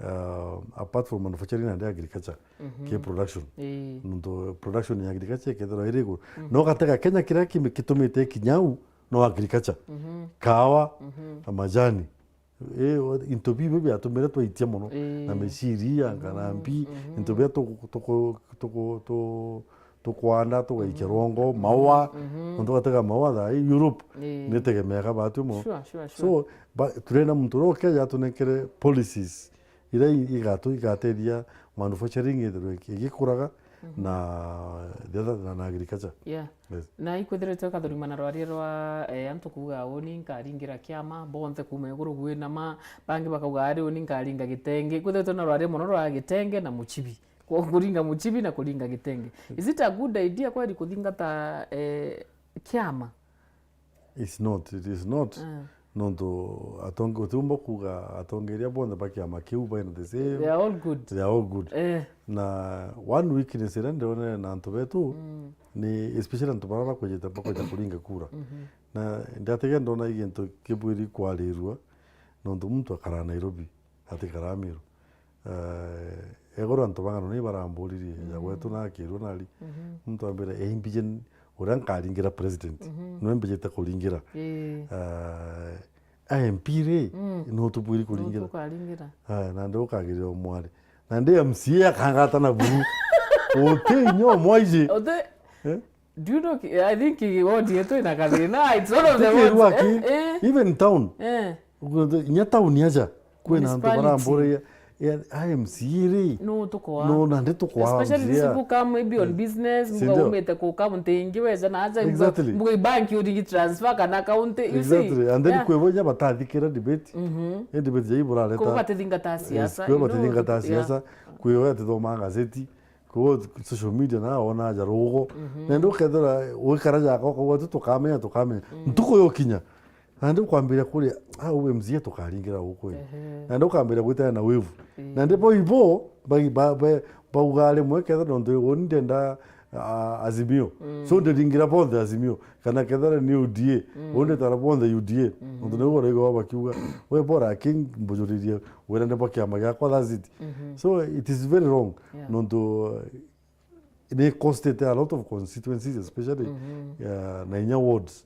eh, apart from manufacturing and agriculture, mhm, ki production. Ii. Nontu production ya agriculture ikethirwa iri iguru. Mhm. No gatega Kenya kiria kimi-, gitumite kinya au no agriculture. Mhm. Kawa, mhm, na majani. Ii, into bibi biatumire twaitia mono. Ii. Na miciri, anga na mbi, mhm, into biria tuku-, tuku-, tuku-, tu-, tukwanda, tugaikia, mhm, rongo, maua, mhm, nontu gatega maua thaa ii Europe, ii, nitegemeaga batu mono. Sure, sure, sure. So, ba-, turenda muntu uria ukeja atunenkere policies iria i-, igatu-, igatethia manufacturing ithirwe iki-, igikuraga, mhm, na the other, na, na agriculture. Yeah. Yes. Na ikwithiritwe kathurima na rwaria rwa, eh, antu kuuga uni nkaringira kiama, bonthe kuuma iguru gwina ma, bangi bakauga ari uni nkaringa gitenge. Ikwithiritwe na rwaria mono rwa gitenge na muchibi. Ku-, kuringa muchibi na kuringa gitenge. Is it a good idea kweri kuthingata, eh, kiama? It's not, it is not. Mm. Nontu atonge-, utiumba kuuga atongeria bonthe ba kiama kiu baina the same. They are all good. They are all good. Eh. Na one weakness iria ndionere na antu betu, mm, ni especially antu baria bakwejete, bakweja kuringa kura. Mhm. Na ndiatiga ndona i gintu kibwiri kwarirua, nontu muntu akaraa Nairobi, atikaraa Meru. Eh, egoro antu bang'ana ni baramburirie, mm, ya gwetu na akirua nari. Mhm. Muntu ambire, "Eh, imbije n-, uria nkaringira president, mhm, niwe mbijite kuringira." Ii. Eh, a M P ri, mm, no tubwiri kuringira. No tukaringira. Eh, nandi ukagirira umwari. Nandi M C A akangata na buru. Uti nyo mwaiji. Uti. Eh? Do you know, ki-, I think ki-, ward yetu ina kathina. It's one of the wards. Tukirua ki, eh, eh, even town. Eh. Nya town aja. Kwina antu, municipality, baramburiria, ya, I M C A ri. No tukwaa. No, nandi tukwaa. Especially these people come maybe on business, si ndio? Muga umite ku county ingi weja na aja, exactly, muga bank uri transfer kana county, you see? Exactly. And then, yeah, kwi bo inya batathikira debate. Mhm. E debate jai burareta. Kwi bo batithingata siasa, kwi bo batithingata siasa. Kwi bo atithoma gazeti. Koguo social media na wona aja rugo. Mhm. Nandi ukethira wikara jaka ukauga tu tukamenya, tukamenya. Mm. Ntuku yukinya. Nandi ukwambiria kuria, ah, uwe M C A tukaringira guku ii. Ehe. Nandi ukambiria gwitana na wivu. Ii. Nandi bo ibo, ba, ba, ba, bauga rimwe kethira nontu uni ndenda, ah, Azimio. Mm. So ndiringira bonthe Azimio. Kana kethira ni U D A, mm, undi tara bonthe U D A. Mhm. Nontu niu baraiga bakiuga, we bora aki mbujuririe wirane bwa kiama giakwa, that's it. Mhm. So it is very wrong. Yeah. Nontu, uh, ni costete a lot of constituencies, especially, mhm, uh, na inya wards.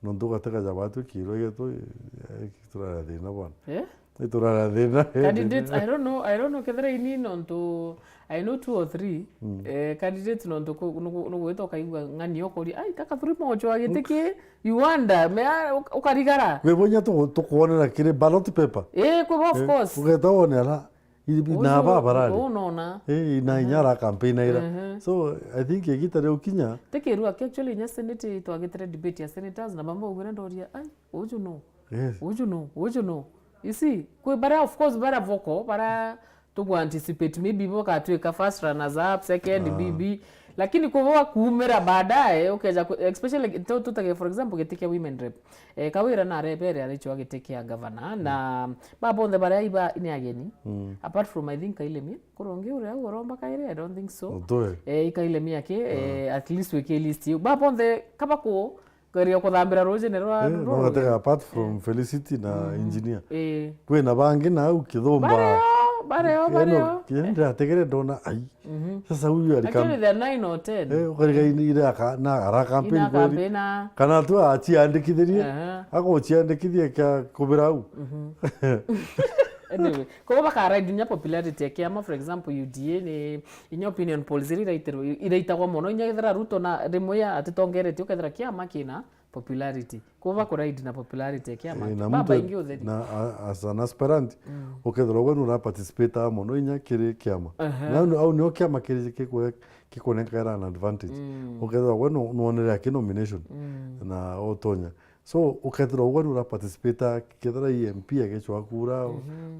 Nontu gateka ja batu kirwa getu, eh, turara thina bwana. Eh? Niturara thina. Candidates, I don't know, I don't know kethira ini nontu, I know two or three, eh, candidates nontu ku-, nugu-, nugwita ukaigua ng'ani ukoria, "Ai, kaka turi mocho agitiki, you wonder, me a-, uk-, ukarigara." Kwi bonya tu-, tukwonera kiri ballot paper. Eh, kwi bo, of course. Ugeta wone ala, i-, i-, na aba barari. Uju unona. Eh, ina inya ara campaign ira. So, I think igita riu kinya. Tikirua ki actually inya Senate twagitire debate ya senators, na bamwe ugwira ndoria, "Ai, uju no." Yes. Uju no, uju no. You see, kwi bara, of course, bara vocal, bara tugu anticipate maybe bo bakatwika first runners up, second, B B. Lakini kwi bo bakuumira baadaye, ukeja ku-, especially tu-, tutage, for example, giti kia women rep. Eh, Kawira na arebere ari chwa giti kia governor, na ba bonthe baria iba ni ageni. Apart from, I think, Kailemi, kurongi uria au uromba Kaire, I don't think so. Utwe. Eh, i Kailemi aki, eh, at least wiki list iu. Ba bonthe kaba ku Kweria kuthambira ruujine rwa, eh, rwa no gatega, apart from Felicity na engineer. Eh. Kwina bangi na au kithumba. Bareo, bareo, bareo. Kiri ndirategere ndona, ai. Sasa huyu ali kam- Lakini there are nine or ten. Eh, ukariga ini ile aka-, na ara campaign kweli. Kana tu aciandikithirie. Aha. Aguciandikithia kia kubira au. Anyway, koguo bakaride inya popularity ya kiama, for example, U D A ni inya opinion polls iria iraitirwo, iraitagwa mono, inya kethira Ruto na rimwe ya atitongeretie, ukethira kiama kina popularity. Koguo bakuraidi na popularity ya kiama. Eh, na mtu babaingi utheri. Na, a-, as an aspirant, ukethirwa gwe nura participate mono inya kiri kiama. Aha. Na au, au nio kiama kiri kikwe-, kikunenkaira an advantage. Ukethirwa gwe nu-, nuonere aki nomination. Na utonya. So, ukethirwa ugwe nura participate, kethirwa i M P agechwa kura,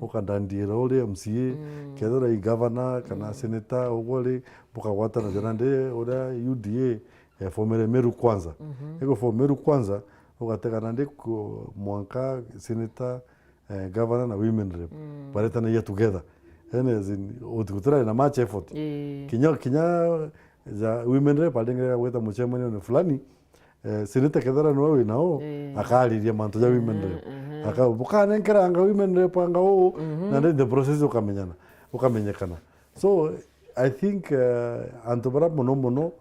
ukadandiira uri M C A, kethirwa i governor kana senator, ugwe ri, bukagwatana jana ndi uria U D A, eh, formerly Meru Kwanza. Ego for Meru Kwanza, ugategana ndi ku-, mwanka senator, eh, governor na women rep. Baretanagia together. Yani, as in, uti-, gutirari na much effort. Ii. Kinya, kinya ja women rep arengerera gwita mucemanio ni fulani, eh, senator kethira niwe wi nao, akariria mantu ja women rep. Aka-, bukanenkeranga women rep anga uu, na then the process ukamenyana, ukamenyekana. So, I think, eh, antu bara mono mono,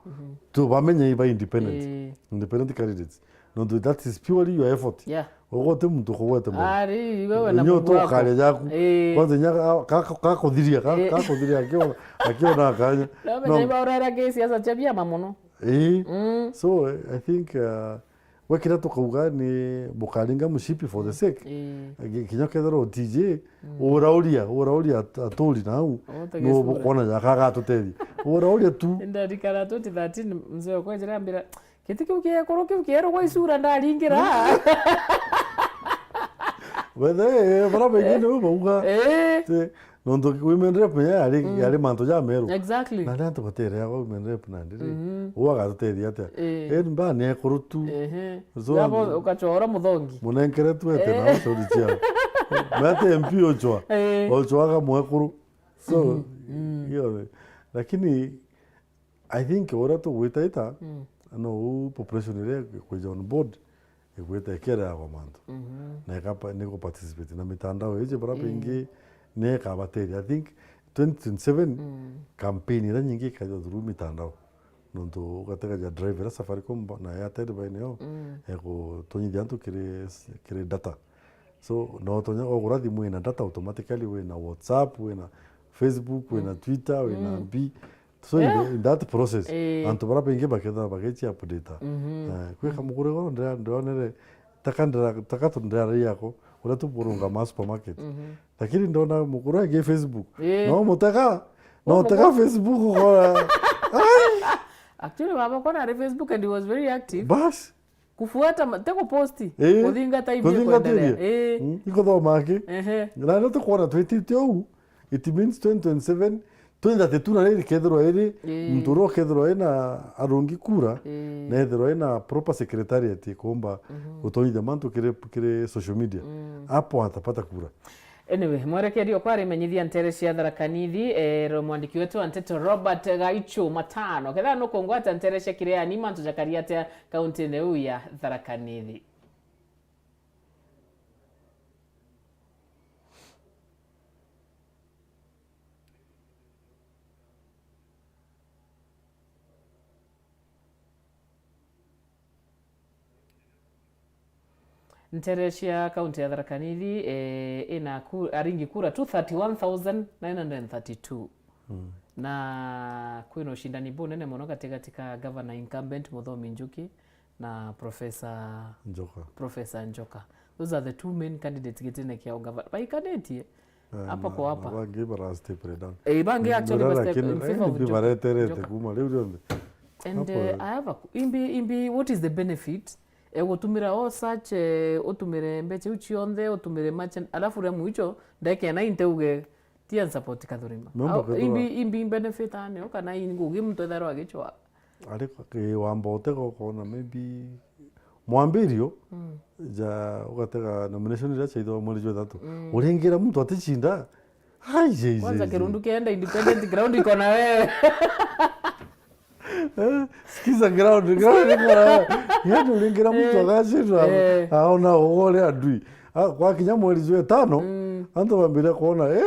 tu bamenye iba independent. Independent candidates. Nontu that is purely your effort. Yeah. Ugo ti muntu ukugwete mono. Ari, wewe na Mungu wako. Nyo to ukaria jaku. Kwanza nya ka-, ka-, ka-, kakuthiria, ka-, kakuthiria akiona, akiona akanya. No, no. Iba urera ke siasa cha biama mono. Ii. So, I think, uh, we kiria tukauga ni bukaringa mushipi for the sake. Ii. Ki-, kinya kethirwa T J, urauria, urauria at-, aturi nau, no bukwona jaka agatuteria. Urauria tu. Ndarikana twenty thirteen, mzee okwa njira ambira, giti kiu kiekuru kiu kieru gwa icura ndaringira. Wethe, bara baingi niu bauga. Ii. Nontu women rep ya yari, yari mantu ja meru. Exactly. Na aria antu batereagwa women rep nandi ri, uu agatutethia atia? Ii. Eni ba ni ekuru tu. Ehe. So, yabo ukachora muthongi. Munenkere tu ete na story cia. Mete M P ochwa. Ii. Ochwaga mwekuru. So, iyo, lakini I think uria tugwitaita, no uu population iria ikwija on board, igwita ikieleagwa mantu. Na ikapa-, ni ku participate na mitandao iji bara baingi ni ikabateria. I think twenty twenty-seven campaign iria nyingi ikaithwa through mitandao. Nontu ugatega ja drive iria Safaricom ba-, na Airtel baina yo, ya gutonyithia antu kiri s-, kiri data. So, no utonya ugura thimu ina data automatically, wina WhatsApp, wina Facebook, wina Twitter, wina mbi. So in, the, in that process, antu bara baingi bakethira bagechi update. Eh, kwi kamukuru goro ndira-, ndironere, taka ndira-, taka tu ndiraria yako, uria tuburunga ma supermarket. Lakini ndona mukuru angi Facebook. No mutega, no tega Facebook ukora. Actually, baba kona ari Facebook and he was very active. Bas. Kufuata ma-, te kuposti, ii, kuthingata ibi kuthingata kuendelea. Ibi. Ii. Mm, ikuthoma aki. Ehe. Na ndio tukwona twitite uu, it means twenty twenty-seven, twenty thirty-two na riri kethirwa iri, ii, muntu uria ukethirwa ina arungi kura, ii, na ethirwa ina proper secretariat ikumba gutonyithia mantu kiri, kiri social media. Mm. Apo atapata kura. Anyway, mwerekeri okwa arimenyithia ntere cia Tharaka Nithi, eh, ro mwandiki wetu wa nteto Robert Gaichu Matano. Kethira nukungwata ntere cia Kireani, mantu jakari atia kaunti-ini iu ya Tharaka Nithi? Ntere cia kaunti ya Tharaka Nithi, eh, ina ku-, aringi kura tu thirty-one thousand nine hundred and thirty-two. Mm. Na kwina ushindani bunene mono gatigati ka governor incumbent Muthomi Njuki na Professor Njoka. Professor Njoka. Those are the two main candidates gitine kia ugavana. Baikanitie. Eh, hapa na, kwa hapa. Na bangi bara step down. Eh, bangi actually bara step in favor of Njoka. Bareterete kuma riu rionthe. And, hapo, eh, I have a qu-, imbi, imbi, what is the benefit? Eh, gutumira all such, eh, utumire mbeca iu cionthe, utumire merchant, alafu ria mwicho, ndeke na inte uge, tia support Kathurima. Memba au, kwithirwa imbi, imbi benefit aneo, kana i ngugi muntu ethairwa agicwa. Ari ki wamba utega ukona maybe mwambirio, mm, ja ugatega nomination iria chaithwa mweri jwa ithatu. Mm. Uringira muntu aticinda. Ai, je, je, kwanza je. Kirundu kienda independent ground iko na wewe. Eh, sikiza ground, ground iko na wewe. Yani uringira muntu, eh, agacindwa, eh, aona ugore adui. Ah, gwakinya mweri jwa itano, mm, antu bambire kuona, eh,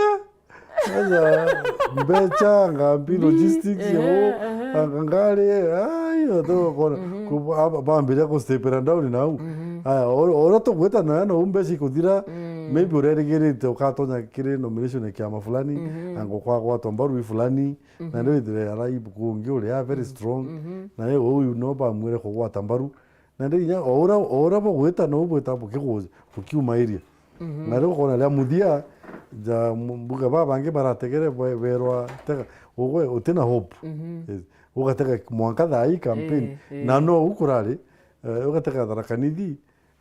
sasa mbeca, ngambi, mbi, logistics, ehe, yo, ehe, anga-, ngari, ai, antu bakona, mhm, ku-, aba-, bambire ku step down nau. Mhm. Aya, o-, ora tugweta na no mbeca ikuthira, mm, maybe urerigirite ukatonya kiri nomination ya kiama fulani, mhm, na ngukwa gwatwa mbaru i fulani, mhm, na ndio ithire ara ibuku ungi uria very, mhm, strong, mhm, na yo uyu no bamwire kugwata mbaru, na ndio inya o ura, o ura bugwita no bugwita bukigu-, bukiumairia. Mhm. Na riu ukona ria muthia, ja mu-, mbuga ba bangi barategere be-, berwa tega, ugwe utina hope. Mhm. Yes. Ugatega mwanka thaa ii campaign. Eh, eh. Na no ukurari, eh, ugatega Tharaka Nithi,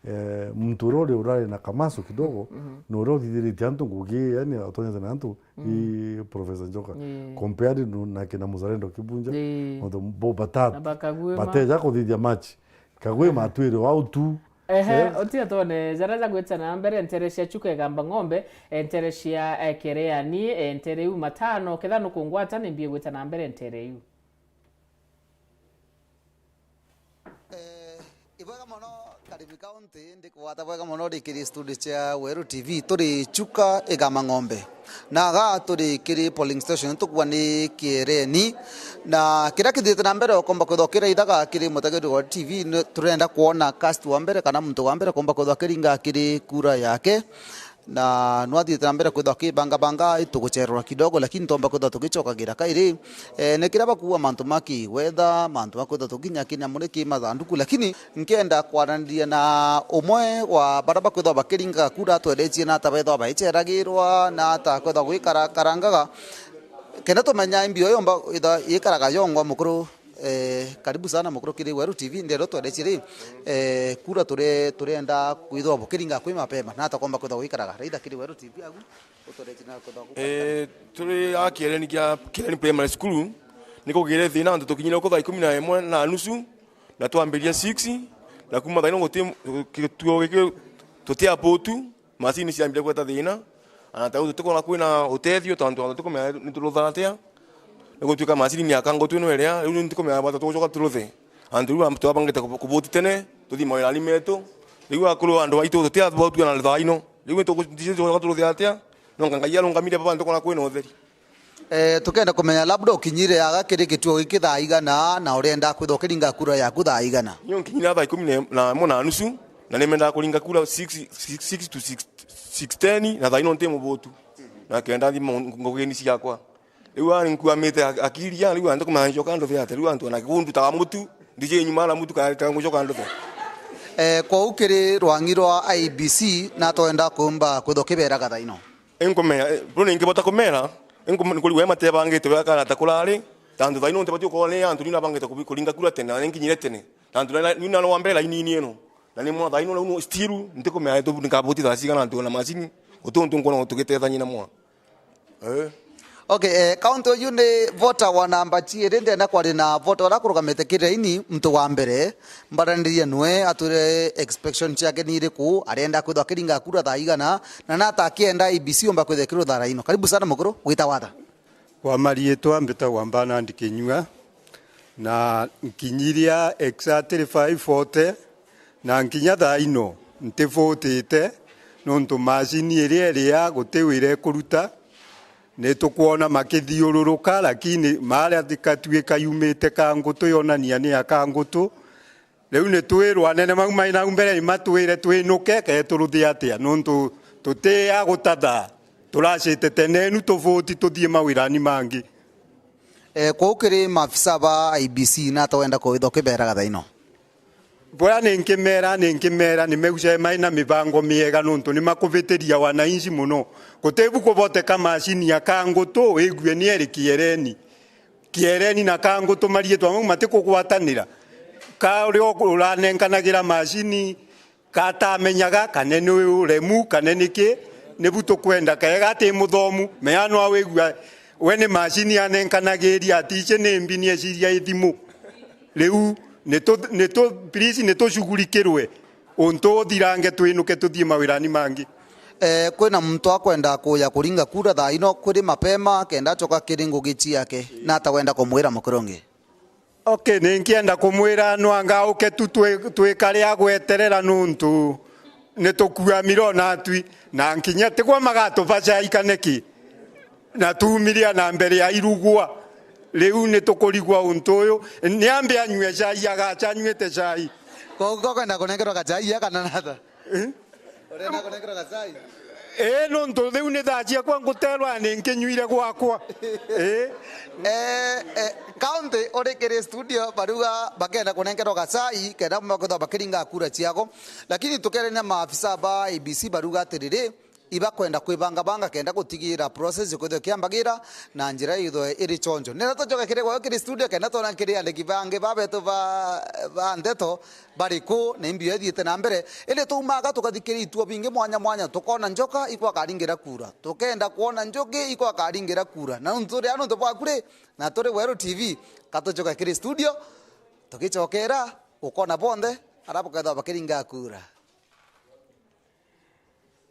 eh, muntu uria uri urari na kamaso kidogo, mhm, na uria uthithiritie antu ngugi, yani, atonyete na antu, mm, i Professor Njoka. Eh. Compared no na kina Muzalendo Kibunja, eh, nontu bo batatu, na bakagwima, bateja kuthithia match. Kagwima, aha, atwire au tu. Ehe, eh, utia twone jaria jagwita na mbere ntere cia Chuka Igamba Ng'ombe, eh, ntere cia, eh, Kereani, eh, ntere iu matano, ketha nukungwata ni mbie gwita na mbere ntere iu. Eh, ibwega mono, Karibu County, ndikugwata bwega mono ri kiri studio cia Weru T V, turi Chuka Igamba Ng'ombe. Na aga turi kiri polling station, tukua ni Kiereni. Na kiria kithiite na mbere ukomba kwithwa ukiraithaga kiri mutegeri wa T V, ni turenda kwona cast wa mbere kana muntu wa mbere ukomba kwithwa akiringa kiri kura yake. Na nwathiite na mbere kwithwa akibangabanga, ituguchererwa kidogo, lakini twomba kwithwa tugicokagira kairi. Eh, ni kiria bakuua mantu ma kiwetha, mantu ma kwithwa tukinya kinya muri ki mathanduku, lakini nkenda kwaraniria na umwe wa baria bakwithwa bakiringaga kura, atweretie na ata bethwa baicheragirwa, na ata kwithwa gwikara-, karangaga. Kenda tumenya imbi uyu yomba ithwa yikaraga yongwa mukuru. Eh, karibu sana mukuru kiri Weru T V. Ndero tweretie ri, eh, kura ture-, turenda kwithwa bukiringa kwi mapema, na ata komba kwithwa gwikaraga. Raitha kiri Weru T V agu, utweretie na kwithwa gu- Eh, turi a Kiereni kia Kiereni Primary School, ni kugire thina antu tukinyire ku thaa ikumi na imwe na nusu, na twambiria six, na kuma thaa ino guti kituo giki tuti apotu, macini ciambire gweta thina, na ta riu tutikona kwina utethio, tontu antu tikumenya ni turutha atia, ni gutuika macini ni akangutu ino iria, riu ni tikumenya bata tugucoka turuthe. Antu riu antu twabangite kubu-, kubuti tene, tuthii mawirani metu, riu akuru antu baitu tuti apotu na thaa ino, riu ni tugu-, tugucoka turuthe atia, nonka Ngai arungamire baba, ni tukona kwina utheri. Eh, tukenda kumenya labda ukinyire aga kiri gituo giki thaa igana na urenda kwithwa ukiringa kura yaku thaa igana? Nio nkinyire thaa ikumi na imwe na nusu, na nimendaga kuringa kura six, six, six to six, six ten, na thaa ino nti mubutu. Na kenda nthi mu-, ngugini ciakwa. Riu ari nkuamite ak-, akiri ya, riu antu kumenya njoka nduthe ate, riu antu ana kundutaga mutu, ndije nyuma na mutu ka, ka ngucoka nduthe. Eh, kwou kiri rwangi rwa I E B C, na twenda kumba kwithwa ukiberaga thaa ino? Inkumenya, eh, bro, ningibota kumera, inkum-, nkuri we matebangite wega kana ta kurari, tantu thaa ino ntibati ukorwo ni antu ni nabangite kubi-, kuringa kura tene, na ninkinyire tene. Tantu na, na, ni na wa mbere laini-ini ino. Na ni mwa thaa ino, na uno still, ntikumenya tu nikabuti thaa cigana antu na macini, guti untu nkwona tugitethania na mwa. Eh. Okay, eh, county uyu ni voter wa namba ciiri, ndenda kwari na voter uria akurugamite kiraini, muntu wa mbere. Mbaranirie nwe atwire expectation ciake ni iriku, arenda kwithwa akiringa kura thaa igana, na nata akienda I E B C yomba kwithwa ikirutha thaa ino. Karibu sana mukuru, wita wata? Kwa mariitwa mbitagwa Bernard Kinyua, na nkinyiria exactly five forty, na nkinya thaa ino ntivutite, nontu macini iria iria guti wira ikuruta. Nitukwona makithiururuka, lakini maria gatuika yumite Kangutu, yonania ni ya Kangutu. Riu ni twirwa anene mau mai nau mbere ni matwire twinuke, ke turuthi atia? Nontu tuti a gutatha, turacite tene nu tuvuti tuthii mawirani mangi. Eh, kwou kiri maafisa ba I E B C, nata wenda kwithwa ukiberaga thaa ino? Bwea ni nkimera, ni nkimera, ni meuce mai na mibango miega, nontu ni makuvitiria wananchi mono. Gutibu kuboteka macini ya Kangutu igue ni eri Kiereni. Kiereni na Kangutu mariitwa mau matikugwatanira. Ka uria uranenkanagira macini, katamenyaga kana ni uremu kana niki, nibu tukwenda. Kaega ati muthomu, mea no awigua we ni macini anenkanagiria, ati ici ni mbi, ni eciria i thimu. Riu nitu, nitu, please, nitucugurikirwe untu uthirange, twinuke tuthii mawirani mangi. Eh, kwina muntu akwenda kuja kuringa kura thaa ino kwiri mapema kenda acoka kiri ngugi ciake, nata wenda kumwira mukurungi? Okay, ninkienda kumwira nwangauke tu twi-, twikare a gweterera, nontu nitukua miro natwi, na nkinya tigwa magatubaca ikaneki, na tuumiria na mbere ya irugwa. Riu nitukurigwa untu uyu, ni ambe anyue cai, agacha anyuite cai. Ko-, ko kwenda kunengerwa gachai ya kana nata? Eh? Urenda kunengerwa gachai? Ii, nontu riu ni thaa ciakwa nguterwa ni nkinyuire gwakwa. Ii. Eh, eh, county uri kiri studio, baruga bakenda kunengerwa gachai kenda bakethwa bakiringa kura ciago. Lakini tukerania maafisa ba I E B C baruga atiriri, ibakwenda kwibangabanga kenda gutigira process kwithwa kiambagira na njira ithwe iri chonjo. Nenda tucoke kiri gwayo kiri studio kenda twona kiri andiki bangi babetu ba, ba ndeto bariku na imbi ithiite na mbere. Indi tuumaga tukathikiria ituo bingi mwanya mwanya, tukoona njoka ikwakaringira kura, tukenda kwona njuki ikwakaringira kura. Na nontu turi aa nontu bwaku ri, na turi Weru T V, katucoke kiri studio, tugicokera ukoona bonthe aria bukethwa bakiringa kura.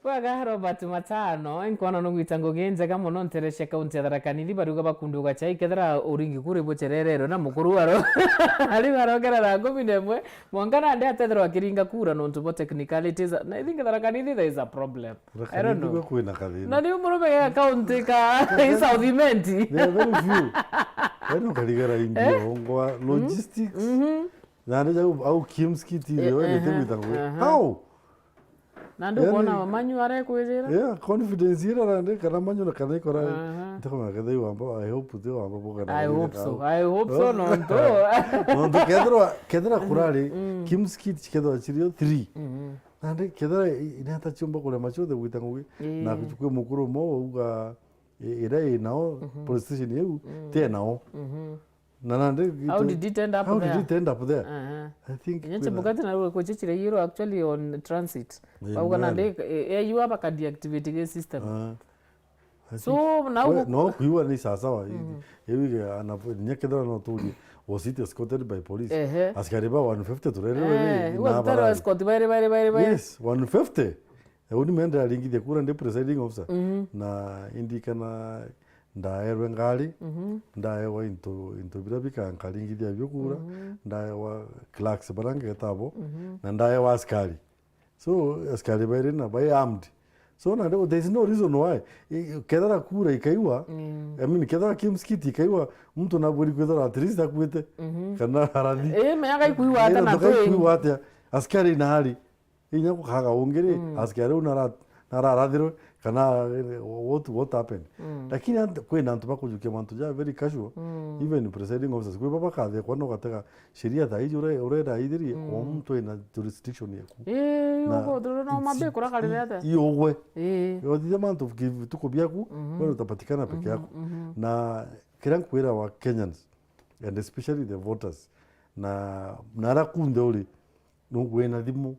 Bwega, Robert Matano, inkwona nugwita ngugi njega mono ntere cia kaunti ya Tharaka Nithi, baruga bakunduga chai kethira uringi kura ibucherererwe na mukuru waro. Ari barongera thaa kumi na imwe, mwanka nandi atethirwa akiringa kura nontu bo technicalities. Na I think Tharaka Nithi there is a problem. I don't know. Kwina kathina. Na ni murume ya kaunti ka South Imenti. There are very few. Yaani ukarigara indio, eh? Ongwa, logistics. Mhm. Nandi jau, au Kim's Kit ile, eh, wendete gwita ngugi. Aha. How? Nandi ukona manyu arekwijira? Yeah, confidence ira nandi kana manyu na kana ikora. Aha. Ntikumenya kethira wamba, I hope ti wamba boka na I hope so. I hope so, nontu. Nontu kethirwa, kethira kurari, mm, Kim's Kit kethirwa cirio three. Mhm. Nandi kethira i-, ineta ciumba kurema ciothe gwita ngugi. Ii. Na kwi mukuru mo uga i-, ira inao, mhm, police station iu, mm, ti enao. Mhm. Na nandi how did it end up there? How did it end up there? Aha. I think inya kwina Chebukati na Ruku chichire yiro actually on transit. Eh, bauga nandi, eh, eh, you have a deactivate system. Ah. I think so, now we, no, kuiwa ni sawasawa. Mhm. Iwige ana, nya kethira no turie, was it escorted by police? Ehe. Askari ba one fifty turerwe, eh, ni, iwa na tutero abarari. Escort baire, baire, baire, baire. Yes, one fifty. Uni mende aringithia kura ndi presiding officer. Mhm. Na indikana ndaerwe ngari, mhm, ndaewa into, into biria bikankaringithia bio kura, mhm, ndaewa clerks baria ngeta abo, mhm, na ndaewa askari. So, askari bairi na bai armed. So, na there is no reason why. I, kethira kura ikaiwa, mm, I mean, kethira Kim's Kit ikaiwa, muntu naburi kwithira at least akuite, mhm, kana arathi. Eh, menya gaikuiwa ata na ndakaikuiwa atia? Askari na ari. Inya gukaga ungi ri, mm, askari u nara-, nararathirwe, kana, eh, what, what happened? Mm. Lakini ant-, kwina antu bakujukia mantu ja very casual, mm, even presiding officers, kwi baba kathekwa no gatega sheria thaa iji ure-, urenda aithirie, mm, o muntu ena jurisdiction yaku. Ii, na uko thuru no it's, mambe kurakarire ata? I-, i ugwe. Ii. Othithia mantu ki-, vituko biaku, mhm, wewe utapatikana peke, mhm, yako. Mhm. Na kiria nkwira wa Kenyans, and especially the voters, na, na ara kunthe uri, nugwina thimu,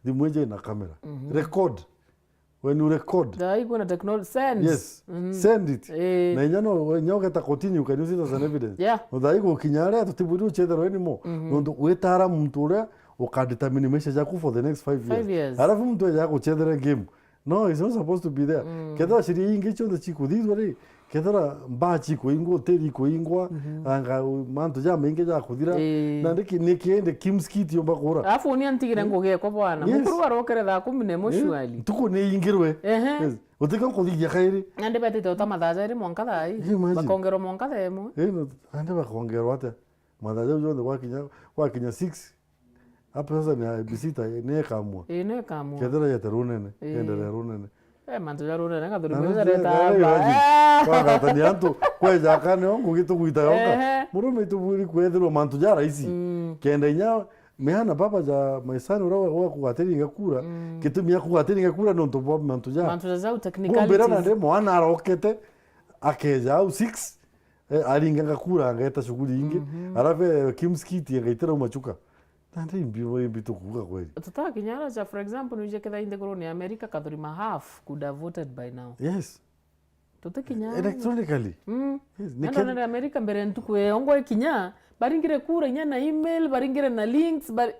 thimu iji ina camera. Mhm. Record. When you record. Thaa ii kwina technology. Send. Yes. Mhm. Send it. Eh. Na inya no, inya ugeta kotini, you can use it as an evidence. Yeah. No thaa ii gukinya aria tutibwiri uchetherwa anymore. Mhm. Nontu witara muntu uria ukadetermine maisha jaku for the next five years. Five years. Alafu muntu eja gucethera game. No, it's not supposed to be there. Mm. Kethira sheria ingi cionthe cikuthithua ri, kethira mbaa cikuingwa, hoteli ikuingwa, mhm, anga, mantu jamaingi jakuthira, eh, na ndiki, niki indi Kim's Kit yomba kura? Alafu unia ntigire, mm, ngugi ekwa bwana. Yes. Mukuru arokere thaa kumi na imwe, eh, surely. Ntuku ni ingirwe. Ehe. Yes. Utika kuthithia kairi. Nandi betite uta mathaa jairi mwanka thaa ii. Imagine. Bakongerwa mwanka thaa imwe. Eh, no, nandi bakongerwa atia? Mathaa jau jonthe gwakinya, gwakinya six, Apa sasa ni I E B C ta ni ekamua. Ii, ni ekamua. Kethira yete runene, Ii. Endelee runene. Eh, mantu ja runene kathuri Na mwiza ndio reta ndio aba. Imagine, Eh. Kwagatania antu kweja akane o ngugi tugwita yoka. Ehe. Murume itubwiri kwethirwa mantu ja raisi. Mm. Kenda inya mihana baba ja maisani ura wa kugatiringa kura. Mm. Gitumi ya kugatiringa kura ni untu bwa mantu ja. Mantu ja jau technicalities. Gumbira na ndi mwana arokete akeja au six. Eh, aringanga kura angeta shughuli ingi. Mhm. Alafu eh, kimskiti angaitira umachuka. Nandi imbi imbi tukuga kweli. Tutakinya ara ja, for example, nuje ketha inthiguruni ya America kathuri ma half could have voted by now. Yes. Tutikinya ara. Electronically. Mm. Yes, ni Kenya. Ndio America mbere ntuku ya ongo ikinya, baringire kura inya na email, baringire na links, bar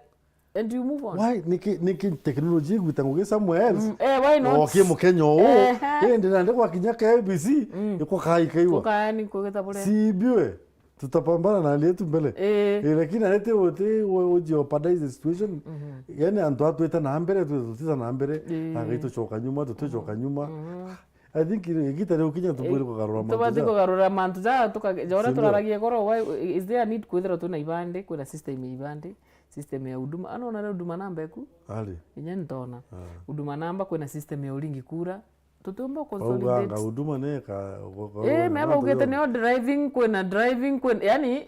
and you move on. Why niki niki technology igwita ngugi somewhere else? Mm, eh, why not? Oke mukenya uu. Eh, ndi nandi kwa kinya ka I E B C, mm, iko kai kaiwa. Tukani kugeta bure. Si biwe. Tutapambana na hali yetu mbele. Eh. Eh, lakini alete wote ujeopardize the situation. Mhm. Yani antu atwita na mbere, tu tutita na mbere, eh, agaitucoka nyuma, tutucoka nyuma. Mhm. I think igita riu kinya tubwire kugarura mantu. Tubati kugarura mantu ja tuka ja ura turaragia goro, why is there a need kwithira twina ibandi, kwina system ya ibandi, system ya huduma. Ano na huduma namba eku? Ali. Inya ntona. Ah. Huduma namba kwina system ya uringi kura. Tutiumba consolidate. Bauganga huduma neka. Eh, me baugite nio driving kwina driving kwina, yani.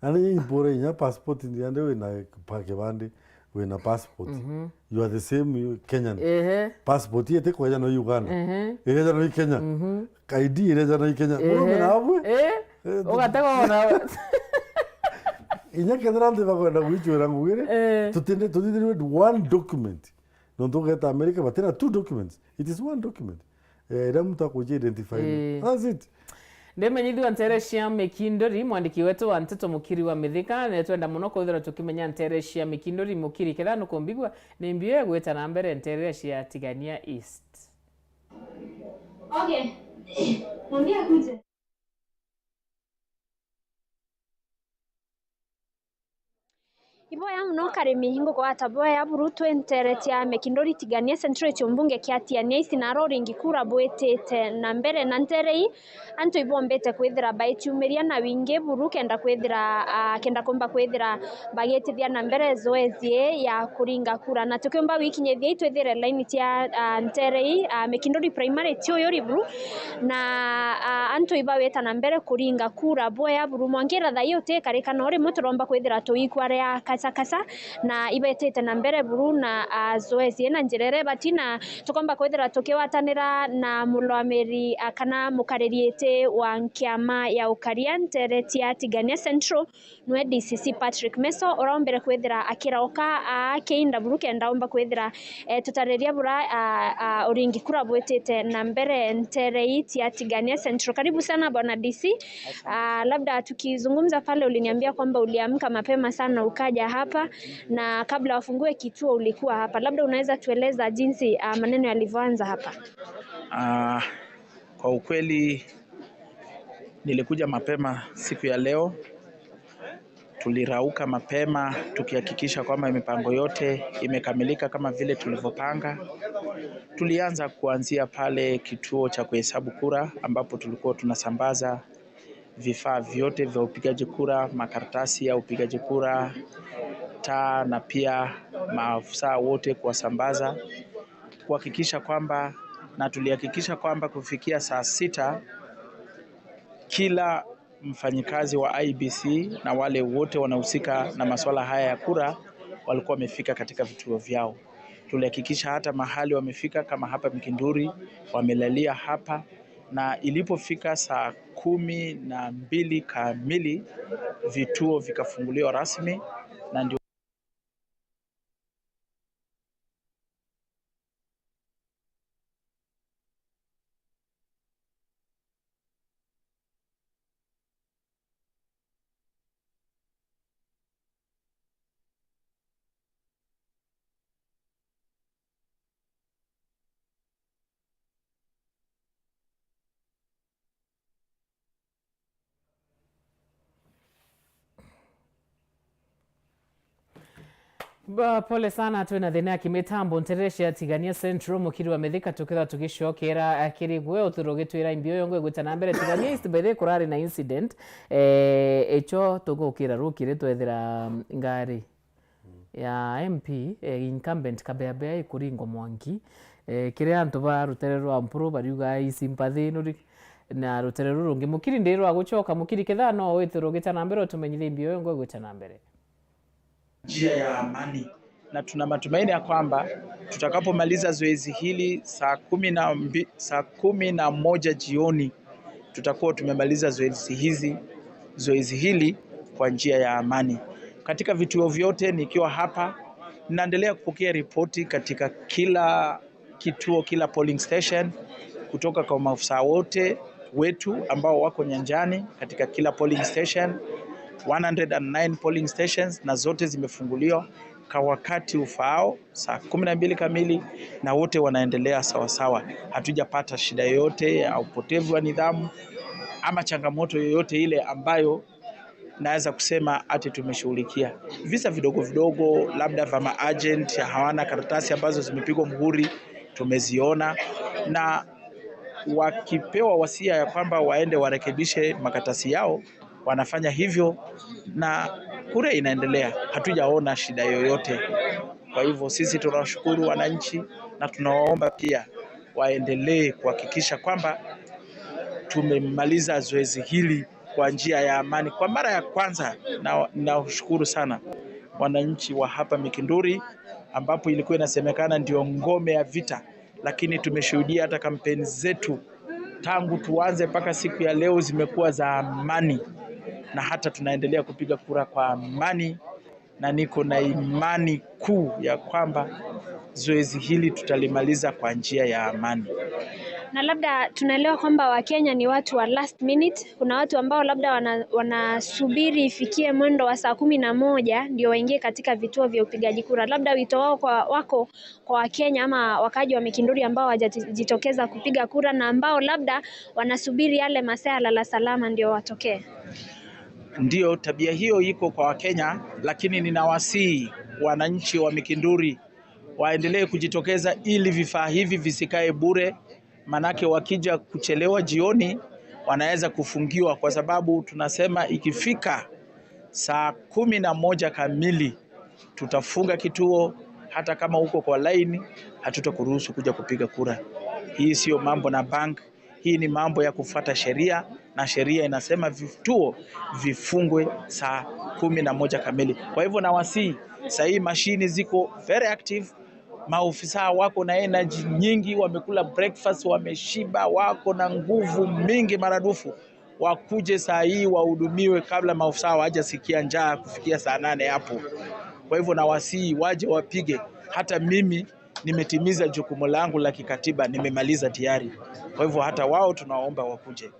Ani impore inya passport ndi ande wina pa kibandi, wina passport. Mhm. You are the same you, Kenyan. Ehe. Passport yete kweja no Uganda. Ehe. Ireja no Kenya. Mhm. I D ireja no Kenya. Ehe. Murume na abwe. Eh. Eh, tu- Ugatega ona. Inya kethira ndi bakwenda gwichwira ngugire. Eh. Tutinde tutinde one document. Nontu ugeta America batina two documents. It is one document. Eh, iria muntu akuji identify. Eh. That's it. Ndimenyithua ntere cia Mikindori, mwandiki wetu wa nteto Mukiri wa Mithika, ni twenda muno kwithirwa tukimenya ntere cia Mikindori. Mukiri, ketha nukumbigua, ni mbio ya gwita na mbere ntere cia Tigania East. Okay. Mwambie akuje. Iboya mono karimi, ngugwata boya buru twi ntere cia Mikindori Tigania Central, icio mbunge kia Tigania East, na aro uringi kura bwitite na mbere na ntere ii, antu ibombete kwithira baitiumiria na wingi buru kenda kwithira, ah, kenda kumba kwithira bagitithia na mbere zoezi ii ya kuringa kura. Na tukiumba wikinyithia itwithire laini cia, ah, ntere ii, ah, Mikindori Primary ti uyu ri buru, na, ah, antu ibawita na mbere kuringa kura boya buru. Mwangira thaa ii utikarika no rimwe turomba kwithira tuikwa ria kacha kacha, na ibetite na mbere buru na, ah, zoezi ii na njira iria ibati, na tukomba kwithira tukiwatanira na murwamiri, ah, kana mukariri iti wa nkiama ya ukaria ntere cia Tigania Central, nwe D C C Patrick Meso, urombere kwithira akirauka akiinda buru kenda umba kwithira, eh, tutariria bura, ah, ah, uringi kura bwitite na mbere ntere ii cia Tigania Central. Karibu sana bwana D C. Ah, labda tukizungumza pale, uliniambia kwamba uliamka mapema sana ukaja hapa, na kabla wafungue kituo ulikuwa hapa. Labda unaweza tueleza jinsi, ah, maneno yalivyoanza hapa? Ah, kwa ukweli nilikuja mapema siku ya leo. Tulirauka mapema tukihakikisha kwamba mipango yote imekamilika kama vile tulivyopanga. Tulianza kuanzia pale kituo cha kuhesabu kura ambapo tulikuwa tunasambaza vifaa vyote vya upigaji kura, makaratasi ya upigaji kura, taa na pia maafisa wote kuwasambaza, kuhakikisha kwamba, na tulihakikisha kwamba kufikia saa sita kila mfanyikazi wa I E B C na wale wote wanahusika na masuala haya ya kura walikuwa wamefika katika vituo vyao. Tulihakikisha hata mahali wamefika kama hapa Mikinduri, wamelalia hapa, na ilipofika saa kumi na mbili kamili, vituo vikafunguliwa rasmi, na ndio Ba, pole sana, twina thina ya kimitambo. Ntere cia Tigania Central, Mukiri wa Mithika, tukithwa tugicokera, eh, kiri gwe, uthirwe ugitwira imbi uyu ngo igwita na mbere. Tigania East, by the way, kurari na incident, eh, icho tugukira rukiri twethira, mm, ngari. Mm. ya M P, eh, incumbent Kabeabea ikuringwa mwanki, eh, kiri antu ba rutere rwa Mpuru bariuga i sympathy nuri na rutere ruru rungi. Mukiri ndi rwa gucoka, Mukiri, ketha no withirwe ugicha na mbere, utumenyithie mbio iyo ngo igwicha na mbere. Njia ya amani. Na tuna matumaini ya kwamba tutakapomaliza zoezi hili saa kumi na mbi-, saa kumi na moja jioni, tutakuwa tumemaliza zoezi hizi, zoezi hili kwa njia ya amani. Katika vituo vyote nikiwa hapa, naendelea kupokea ripoti katika kila kituo, kila polling station, kutoka kwa maafisa wote wetu ambao wako nyanjani katika kila polling station, one hundred and nine polling stations, na zote zimefunguliwa kwa wakati ufaao, saa kumi na mbili kamili, na wote wanaendelea sawasawa. Hatujapata shida yoyote ya upotevu wa nidhamu ama changamoto yoyote ile ambayo naweza kusema ati tumeshughulikia. Visa vidogo vidogo, labda vya maagent hawana karatasi ambazo zimepigwa muhuri, tumeziona, na wakipewa wasia ya kwamba waende warekebishe makaratasi yao, wanafanya hivyo na kura inaendelea. Hatujaona shida yoyote. Kwa hivyo sisi tunawashukuru wananchi na tunawaomba pia waendelee kuhakikisha kwamba tumemaliza zoezi hili kwa njia ya amani. Kwa mara ya kwanza, na, naushukuru sana wananchi wa hapa Mikinduri, ambapo ilikuwa inasemekana ndio ngome ya vita, lakini tumeshuhudia hata kampeni zetu tangu tuanze mpaka siku ya leo zimekuwa za amani, na hata tunaendelea kupiga kura kwa amani, na niko na imani kuu ya kwamba zoezi hili tutalimaliza kwa njia ya amani. Na labda tunaelewa kwamba Wakenya ni watu wa last minute. Kuna watu ambao labda wana-, wanasubiri ifikie mwendo wa saa kumi na moja ndio waingie katika vituo vya upigaji kura. Labda wito wao kwa, wako kwa Wakenya ama wakaji wa Mikinduri ambao hawajajitokeza kupiga kura na ambao labda wanasubiri yale masaa ya lala salama ndio watokee. Ndio, tabia hiyo iko kwa Wakenya, lakini ninawasihi wananchi wa Mikinduri waendelee kujitokeza ili vifaa hivi visikae bure, manake wakija kuchelewa jioni wanaweza kufungiwa, kwa sababu tunasema ikifika saa kumi na moja kamili tutafunga kituo. Hata kama uko kwa laini, hatutakuruhusu kuja kupiga kura. Hii sio mambo na bank, hii ni mambo ya kufuata sheria, na sheria inasema vituo vifungwe saa kumi na moja kamili. Kwa hivyo nawasihi, saa hii mashini ziko very active, maofisa wako na energy nyingi, wamekula breakfast, wameshiba, wako na nguvu mingi maradufu, wakuje saa hii wahudumiwe kabla maofisa hawajasikia njaa kufikia saa nane hapo. Kwa hivyo nawasihi waje wapige, hata mimi nimetimiza jukumu langu la kikatiba, nimemaliza tayari. Kwa hivyo hata wao tunawaomba wakuje.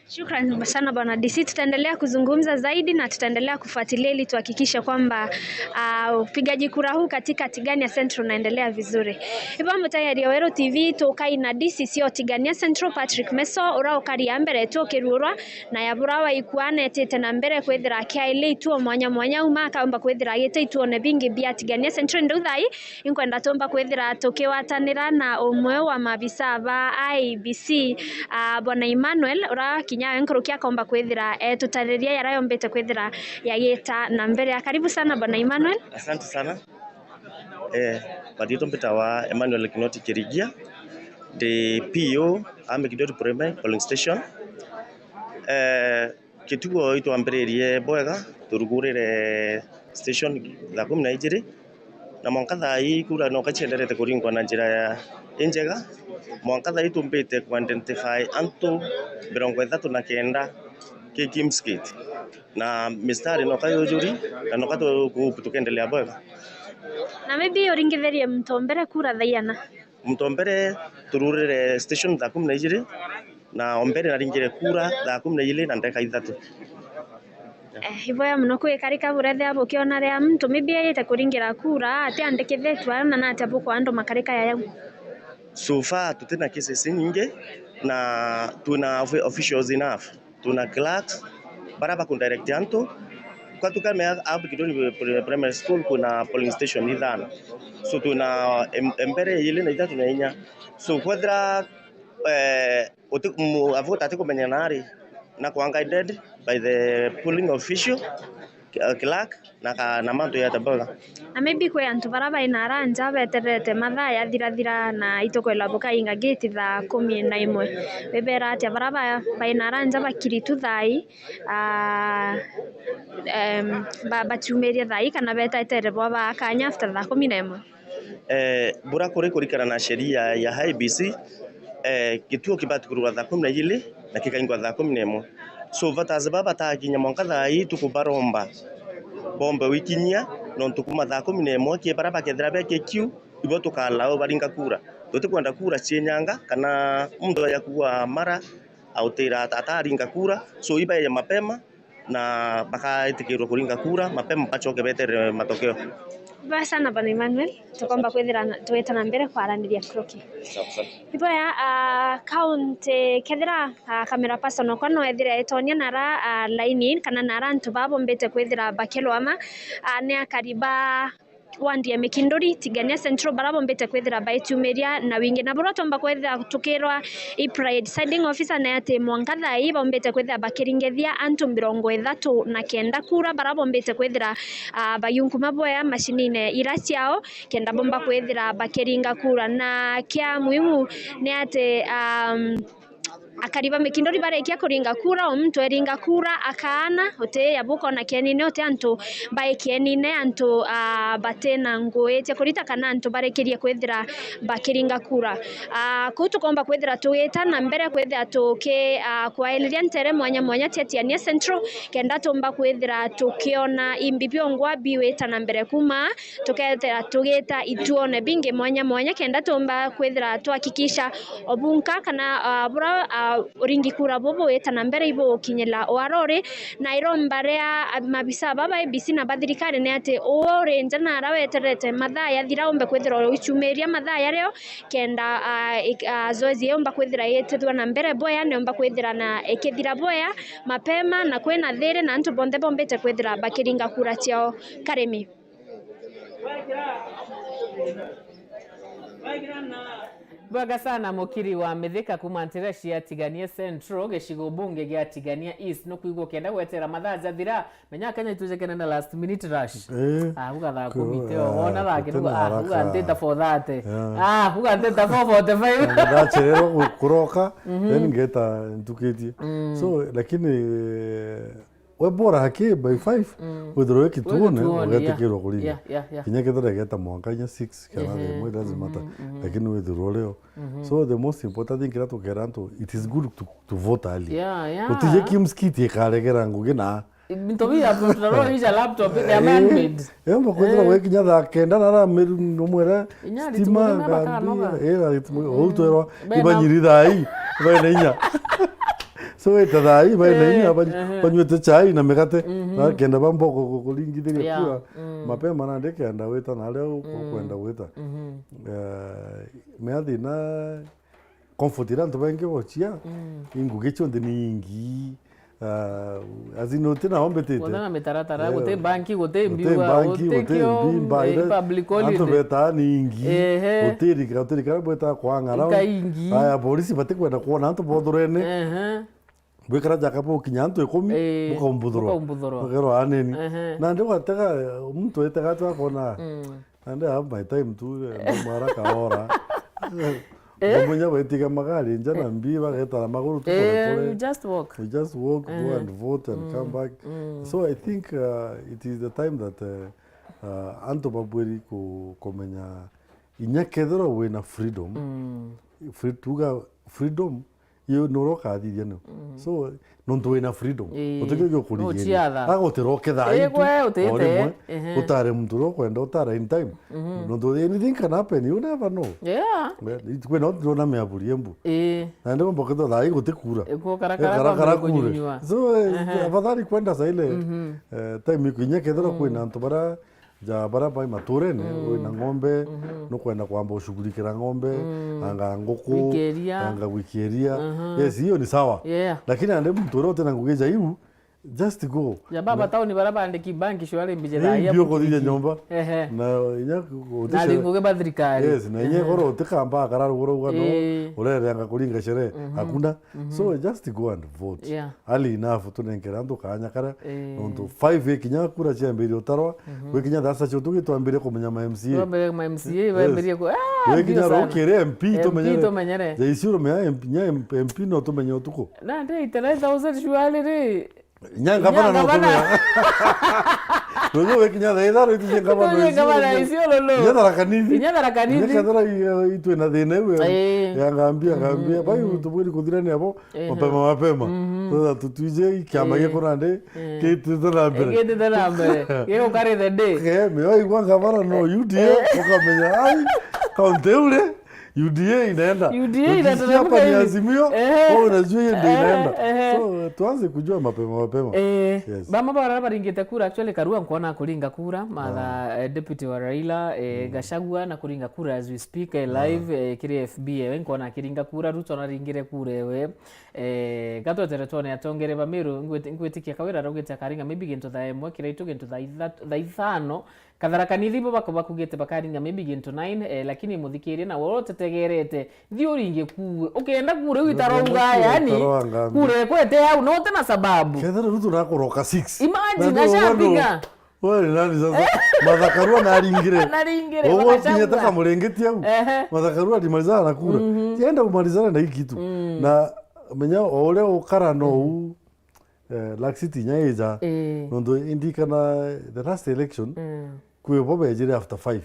Shukran sana Bwana D C, tutaendelea kuzungumza zaidi na tutaendelea kufuatilia ili tuhakikishe kwamba, ah, upigaji kura huu katika Tigania Central unaendelea vizuri. Ibo mutayari wa Weru T V tukai na D C C o Tigania Central Patrick Meso, ura ukari ya mbere tukirurwa na ya bura waikwanetite na mbere kwithira akiailia ituo mwanya mwanya uma akaumba kwithira agite ituone bingi bia Tigania Central. Ndau thai inkwenda tumba kwithira tukiwatanira na umwe wa maabisa ba I E B C, ah, Bwana Emmanuel, ura kinya we nkuruki akomba kwithira etutariria yara yombite kwithira yagita na mbere. Karibu sana Bwana Emmanuel. Asante sana. Eh, mariitwa mbitawa Emmanuel Kinoti Kirigia, ndi P O a Mikinduri Primary Polling Station. Eh, Kituo itwambiririe bwega, turugurire station thaa kumi na ijiri, na mwanka thaa ii kura noka cienderete kuringwa na njira ya injega. Mwanka thaa ii tumbite ku identify antu mirongo ithatu na kenda ki Kim's Gate, na mistari noka yujuri, na noka tu-, ku-, tukendelea bwega. Na maybe uringithirie muntu mbere kura thaa iana? Muntu mbere tururire station thaa kumi na ijiri, na o mbere naringire kura thaa kumi na ijiri na ndagika ithatu. Eh, iboya muno kwikarika burethia bukiona ria muntu maybe ayite kuringira kura atiandikithitue, na natia bukwa andu makarika yayau? So far tutina cases inyingi na twina offi-, officials enough. Twina clerks baria bakundirect antu. Kwa tukame a-, a Bikidoni Pri-, Primary School kwina polling station ithano. So twina em-, embere ijiri na ithatu na inya. So kwethira, eh, uti-, mu-, a voter atikumenya nari, nakwaa guided by the polling official, uh, clerk, na ka, na mantu ya tabora. Na maybe kwi antu bara bai nara nja beterete mathaa yathirathira na itukwelwa bukainga gate thaa kumi na imwe. Wibera atia bara ba, bai nara nja bakiri tu thaa ii, ah, em, ba, baciumirie thaa ii kana betetere bwa ba kanya after thaa kumi na imwe? Eh, bura kuri kurikana na sheria ya I E B C, eh, gituo kibati kurugwa thaa kumi na ijiri na kikaingwa thaa kumi na imwe. So, voters baba batakinya mwanka thaa ii tukubaromba bombe wikinyia, nontu kuma thaa kumi na imwe ki bara bakethira beke kiu, ibo tukalau baringa kura. Tutikwenda kura cienyanga kana muntu aja kugwa mara autira ata-, ataringa kura. So, ibaeje mapema, na bakaitikirwa kuringa kura mapema, bacoke beterere matokeo. Bwega sana Bwana Emmanuel, tukomba kwithira na, twita na mbere kwaraniria Croki. Sawa, sawa. Ibwega, ah, county, kethira, ah, camera person okwa no ethire etonia nara, ah, laini, kana nara antu baa bombite kwithira bakirwama, ah, ni akari ba ward ya Mikinduri, Tigania Central, bara bombite kwithira baitiumiria na wingi. Na buria twomba kwithira tukirwa i presiding officer ni ati mwanka thaa ii bombite kwithira bakiringithia antu mirongo ithatu na kenda kura, bara bombite kwithira, ah, bayunkuma bwea macinine ira ciao, kenda bomba kwithira bakiringa kura. Na kia muhimu ni ati, um, akari ba Mikinduri barikia kuringa kura, o muntu eringa kura akaana, uti ya bukona kienine, uti antu bai kienine, antu, ah, batina ngui cia kurita kana antu barekerie kwithira bakiringa kura. Ah, kuu tukomba kwithira tugita na mbere kwithira tuki, ah, kwairiria ntere mwanya mwanya cia Tigania Central, kenda tumba kwithira tukiona imbi biongwa biwita na mbere kuma tukethira tugita ituone bingi mwanya mwanya, kenda tumba kwithira twakikisha obunka kana, ah, bura, ah, uringi kura bubu wita na mbere ibugukinyira o aria uri, na iromba ria, ah, mabisa baba I E B C na ba thirikari ni ati uwe uri nja na ara weterete mathaa yathira umbe kwithira ugicumiria mathaa yario, kenda, ah, ik-, ah, zoezi yumba kwithira igitithua na mbere bwea, niumba kwithira na ikithira bwea mapema na kwina thiri, na antu bonthe bombite kwithira bakiringa kura ciao karimi. Bwega sana mukiri wa Mithika kuma ntere cia Tigania Central, gicigo bunge gia Tigania East. Nukwigua ukenda gwetera mathaa jathira, menya Kenya itujekene na last minute rush. Eh, ah, uga thaa kumi teo, ah, wona thaa kinu, ah, uga ntita four thirty. Yeah. Ah, uga ntita four forty-five. Na ndachererwa ku-, kuroka, then ngeta ntukitie. So, lakini, eh, we bora haki by five, withirwe wi kituone, ugetikirwa kuringa. Yeah, yeah, yeah. Kinya kethira igeta mwanka inya six, kana imwe, it doesn't matter. Lakini withirwe urio. So the most important thing kiria tukera antu, it is good to, to vote early. Yeah, yeah. Utije kimskit ikaregera ngugi na. Ntobi ya laptop, they are man-made. Eh, mba kwithira we kinya thaa kenda na ara miru nomwera stima, eh, na gitimo, ou twerwa, ibanyiri thaa ii, baina inya. So, wita thaa ii, baina inya, banywete chai na migate, na kenda bamba ku-, ku-, kuringithiria kura mapema, nandi kenda wita na aria u-, ukwenda gwita. Eh, mea thina, comfort iria antu baingi bochia, ingugi cionthe ni ingi. Ah, as in, uti nao mbitite. Guti na mitaratara, guti banki, guti mbiwa, guti banki, guti kio, mbi, mba, eh, ira public holiday. Antu betaa ni ingi. Ehe. Uti rika, uti rika bweta kwang'ara. Ika ingi. Aya, polisi batikwenda kwona antu bothurene. Ehe. Bwikara jaka bukinya antu ikumi, eh, bukaumbuthurwa. Bukaumbuthurwa. Bukerwa aneni. Ehe. Nandi ugatega, muntu etega tu akona. Nandi I have my time tu, eh, no mara kaora. Eh? Munya baitiga magari nja na mbi, bageta na maguru tu, eh, pole pole. You just walk. You just walk, go and vote and come back. So I think, uh, it is the time that, uh, uh, antu babwiri ku-, kumenya inya kethirwa wina freedom. Free-, tuga freedom, iyo nura ukathithia niu. So, nontu wina freedom, ii, utikio gio kurigiria. Nuchiatha. Agutira uketha. Ii, gwe utite, o rimwe, ehe, utare muntu uria ukwenda, utara in time. Nontu anything can happen, you never know. Yeah. Kwina untu ndona miaburi embu. Ii. Na ndi mboketo thaa ii gutikura. Ikukarakara. Ikukarakara kwa kure. So, eh, afadhali kwenda saa ile, eh, time iku inya kethirwa kwina antu bara ja bara bai maturene, wina ng'ombe, nukwenda kwamba ushughulikira ng'ombe, anga nguku, gwikia iria, anga gwikia iria. Yes, hiyo ni sawa. Yeah. Lakini ande muntu uria utina ngugi ja iu, Just go. Ja baba tauni bara bandiki banki shwari mbije thaa ya mbio kuthithia nyomba. Ehe. Na inya na ringo ge bathirikari. Yes, na inya koro utikamba akara ruguru uga no urerenga kuringa sherehe. Hakuna. So just go and vote. Yeah. Ali inafu tunenkera antu kanya kara nontu five ikinya kura ciambirie utarwa. Gwikinya thasa cio tugitwambire kumenya ma M C A. Twambire ma M C A bambirie ku ah. Gwikinya rukire M P tumenyere. Tumenyere. Ja isiuru mea M P nya M P no tumenye utuku. Na nde itera thousand shwari ri. Inya ngavana no tumea. Ruju we kinya thaa ithano itucie ngavana. Itucie ngavana icio lolo. Inya Tharaka Nithi. Inya Tharaka Nithi. Inya kethira itwe na thina iwe. Ya ngambia ngambia bai tubwiri kuthirania abo mapema mapema. So that tutwije kiama gikura ndi kitite na mbere. Kitite na mbere. Gikukarithe ndi. Ke me waigua ngavana no U D A ukamenya ai kaunti ule. U D A inaenda. U D A inateremka hivi. Azimio, eh, wewe unajua hiyo ndio inaenda. Eh, eh. So tuanze kujua mapema mapema. Eh, yes. Bama bara baringite kura actually Karua nkona kuringa kura matha eh, deputy wa Raila eh, Gachagua na kuringa kura as we speak eh, live eh, kiri F B A we nkona kiringa kura Ruto na ringire kura ewe eh gatwetere twone atongere ba Meru ngwitikia Kawira raugite akaringa maybe gintu thaa imwe Kiraitu gintu thaa ithano Katharakanithi bo bako bakugite bakaringa maybe gintu nine eh, lakini muthikirie na woro utetegerete thi uringe kuwe ukenda kure witarauga yani kure kwete au no tena sababu kethira rutu nakuroka six imagine ashapiga wewe ni nani sasa mathakarua naringire naringire ugo kinyete kamurengeti au mathakarua alimalizana na kura tienda kumalizana na hiki tu na menya o uria ukara no u Eh, Laxity inya ija. Eh. Nontu indikana the last election, mm, kwi bo bejire after five.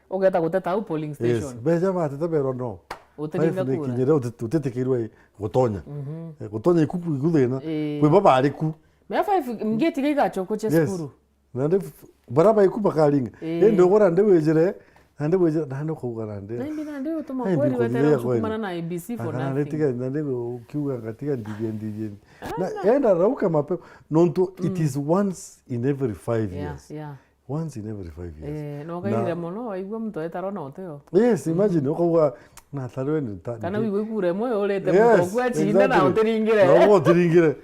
Ugeta guteta au polling station. Yes, beja bateta berwa no. Utiringa kura. Kinyire utitikirwe gutonya. Mhm. Eh, gutonya ikuku ikuthina. Eh. Kwi bo bari ku. Mea five ngeti gaigachokoche yes, cukuru. Nandi f- bara baiku bakaringa. Ii. Indi ugura ndi wijire, nandi wijire, nandi ukauga nandi. Na imbi nandi utuma Ai, kweli mbikuthiria wetera kweli. Usukumana na A B C for Aka nandi nothing. Tiga nandi ukiuga ngatiga ndithie ndithie. Na enda rauka mapema. Nontu it is once in every five Yeah, years. Yeah. Once in every five years. Eh, no gaire Na- muno waigua mtu etarwa na uteo. Yes, imagine ukauga na tarwe ni ta- Kana ni- wigwe kure mwe urete Yes, mtu kwa chinda na exactly. Utiringire. Na utiringire.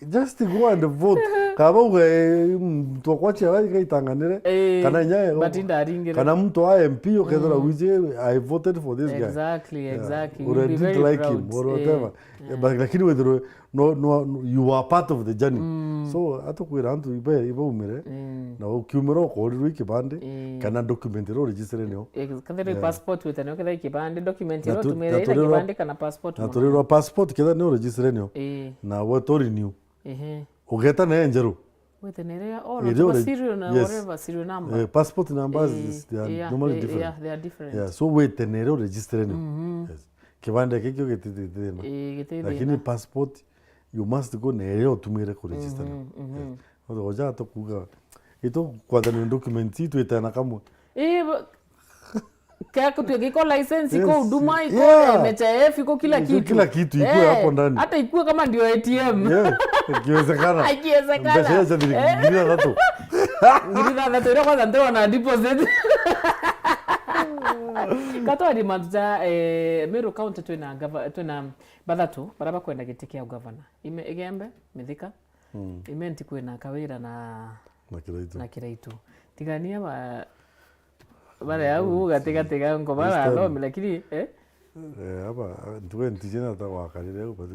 Just go and vote. Kaba uga eh, mtu akwachi ara ikaitanganire Eh, kana nya but ndaringire. Kana mtu wa M P ukethira wije I voted for this guy. Exactly, Yeah. Exactly. Or You'll I be didn't very like proud. Him or Eh, whatever. Yeah. But lakini wethirwe no, no, no, you are part of the journey. Mm. So atukwira antu ibe ibaumire Mm. Na ukiumira ukorirwe ikibande Eh. Kana document ro register nio. Kethira Yeah. Passport witane kethira ikibande document Na ro tu- tumire na ira turirwa- kibande kana passport Na muno. Turirwa passport kethira nio register nio. Eh. Na we to renew. Ehe. Ugeta nayo njeru. Wete nere ya all Iri tuba uri- serial na yes. Whatever serial number. Eh, passport numbers Eh, is, they are yeah, normally eh, different. Yeah, they are different. Yeah, so wete nere uregister nio. Mhm. Yes. Kibande kikio gitithithina. Eh, gitithina. Lakini passport you must go nere utumire kuregister nio. Mhm, mhm. Yes. Oja to kuga ito kwathania document itu itena kamwe. Eh, ba- Kea kutuika iko license iko Yes. Huduma iko Yeah. M H I F iko kila Iko kitu. Kila kitu iko Eh, hapo ndani. Hata ikue kama ndio A T M. Yeah, ikiwezekana. Ikiwezekana. Mbeca cia thiri- Eh. Ngiri ithathatu. Ngiri ithathatu iria kwanza ndirona deposit. Katwari mantu ja eh, Meru County twina gava- twina bathatu bara bakwenda giti kia governor. Ime Igembe, Mithika, Mm. Imenti kwina Kawira na Na Kiraitu. Na Kiraitu. Tigania ba Bare au gatigatigangwa This time- barathome lakini eh? Eh, aba ntuge ntijina ta gwakarire au but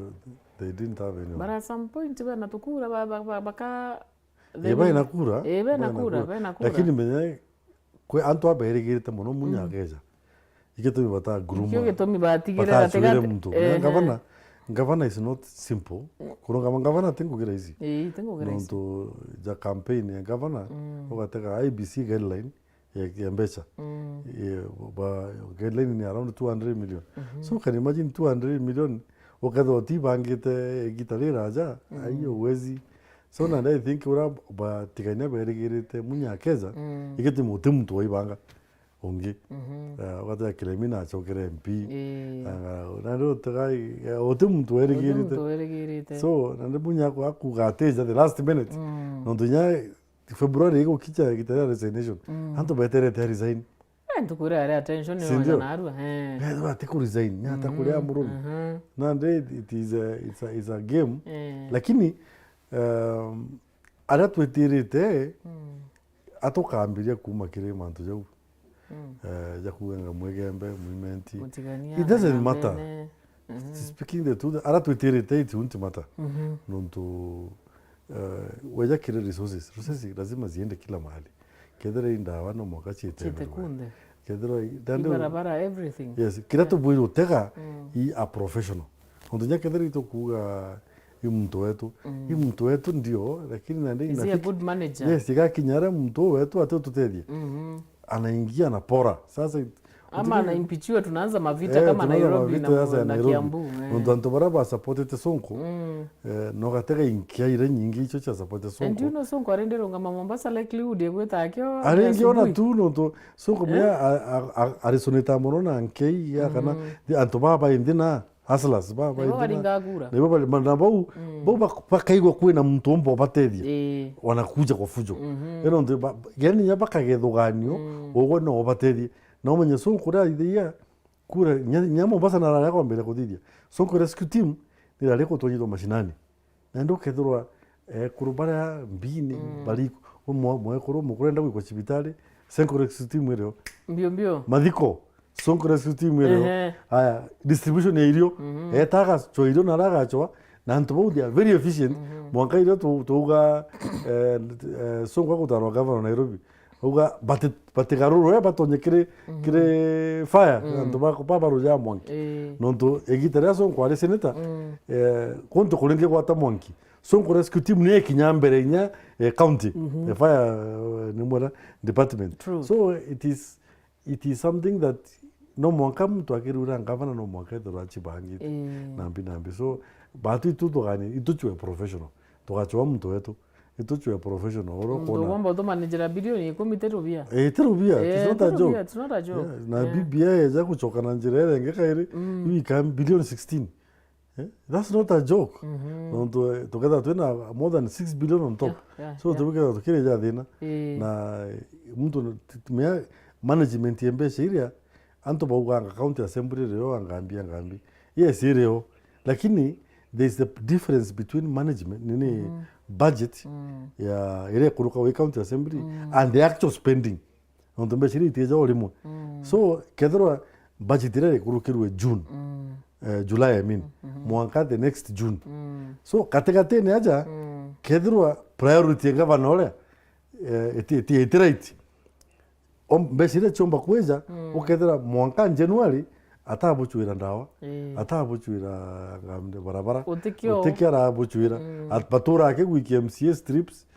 they didn't have any. Bara some point bena tukura ba- ba- ba- baka Eh, bena kura. Eh, bena kura, bena kura. Lakini menya kwe antu aberigirite muno munya ageja. Ikitumi bata groom. Ikio gitumi batigire bata gatiga muntu. Eh, Ngavana, ngavana is not simple. Kurunga ngavana tingugira ici. Eh, tingugira ici. Nontu ja campaign ya ngavana ugatega I B C guideline ya, ya mbeca. Mm. Eh, ba guideline ni around two hundred million. So can you imagine two hundred million ukethwa utibangite gita riraja, aiyo uwezi. So na I think ura batigania berigirite munya akeza, mm, igitumi uti muntu waibanga ungi. Mhm. Eh, ugatega Kiremi na achokere M P. Eh. Na, na ndio utega, eh, uti muntu werigirite. Uti muntu werigirite. So na ndio munya aku- akuga atija the last minute. Mm. Nontu nya February igukicha gita ria resignation. Mm. Antu beterete a resign. Eh, ntuku iria ari attention Si ndio? Narua. Eh. Bethwa ati ku resign, ni ata kuria murume. Mhm. Nandi it is a, it's a, it's a game. Eh. Lakini Um, aria twitirite, mm, atukambiria kuuma kiri mantu jau, mm, eh, ja kuuga nga mwigembe, mwimenti. Mutigania, it doesn't matter. Mene. Mhm. Speaking the truth, aria twitirite, it won't matter. Mhm. Nontu, eh, weja kiri resources, resources lazima ziende kila mahali. Kethira i ndawa no mwanka ciite. Ciite everywhere. Kunthe. Kethira i, i barabara, everything. Yes, kiria, yeah, tubwirwe utega, mm, i a professional. Nontu nya kethira itukuuga i muntu wetu, mm, i muntu wetu ndio, lakini nandi... Is he a good manager? Yes, igakinya aria muntu wetu ati ututethie. Mhm. Anaingia, anapora. Sasa ama anaimpeachiwa, tunaanza mavita, eh, kama tunaanza Nairobi mavita na, sasa ya na Nairobi. Kiambu, eh. Nontu antu baria ba supportete Sonko, mm, eh, no gatega inkia iria nyingi icio cia supportete Sonko. And you know Sonko arende rungama Mombasa likelihood ya gwita akio aringi ona asubuhi tu, nontu Sonko, eh, mia a, a, a, arisonita mono na nkei ya kana, mm, antu baba inthi na hustlers, ba, ba, nibo baringa kura. Nibo bari, na bau, mm, bau bak-, bakaigua kwina muntu umba ubatethia. Ii. Wanakuja kwa fujo. Mhm. Ino nthi ba, yani nya bakagethuganio, mm, uguo no ubatethie. Na umenye Sonko ria aithagia kura, nya, nya Mombasa na araria kwambire kuthithia. Sonko Rescue Team nirari kutonyithwa mashinani. Na ndu kethirwa, eh, ekuru baria mbini, mm, bari, umwe, mwekuru umwe kurenda gwikwa cibitari, Sonko Rescue Team irio. Mbio, mbio. Mathiko, Sonko Rescue Team irio. Ehe. Aya, distribution ya irio. Mhm. Eta agacwa irio na aragacwa, na antu bau they are very efficient. Mhm. Mwanka irio tu-, tuuga, eh, eh, Sonko agutarwa governor Nairobi. Auga bati-, batigarurwe batonye kiri, mhm, kiri fire, mhm, antu ba, ba baruja mwanki. Ii. Nontu igita ria Sonko ari senator, mm, eh, kuntu kuringi gwata mwanki. Sonko Rescue Team ni ikinya mbere inya, eh, county, mhm, eh, fire, eh, ni mwera department. True. So it is, it is something that no mwanka muntu akirura ngavana no mwanka ethirwa acibangite. Ii. Nambi, nambi. So, batu itu tugani, itu chwe professional. Tugachwa muntu wetu. Itu chwe professional. Oro muntu kona ugomba utumanijira bilioni ikumi ti rubia. Eh, ti rubia. Eh, it's not a joke. It's not a joke. Yeah, na, yeah, B B I eja gucoka na njira iria ingi kairi, mm, you can billion sixteen. Eh? That's not a joke. Mhm. Nontu, eh, tukethirwa twina more than six billion on top. Yeah, yeah, so, yeah, tukethirwa tukirija thina. Ii. Na, eh, muntu n-, t-, t-, mea-, management ya mbeca iria, antu bauganga county assembly irio, angambi, angambi. Yes, irio. Lakini there is a difference between management, nini, mhm, budget, mm, ya iria ikuruka wi county assembly, mm, and the actual spending. Nontu mbeca iria itieja o rimwe. Mm. So, kethirwa budget iria ikurukirwe June, mm, eh, July, I mean, mhm, mwanka the next June. Mm. So, katigatini aja, mm, kethirwa priority ya gavana uria, eh, iti, iti, iti right, o mbeca iria ciomba kwija, mm, ukethira mwanka January, atabuchwira ndawa, ii, atabuchwira ngambi barabara, utikio, utikio arabuchwira, mm, at-, batura akigwikia M C A strips,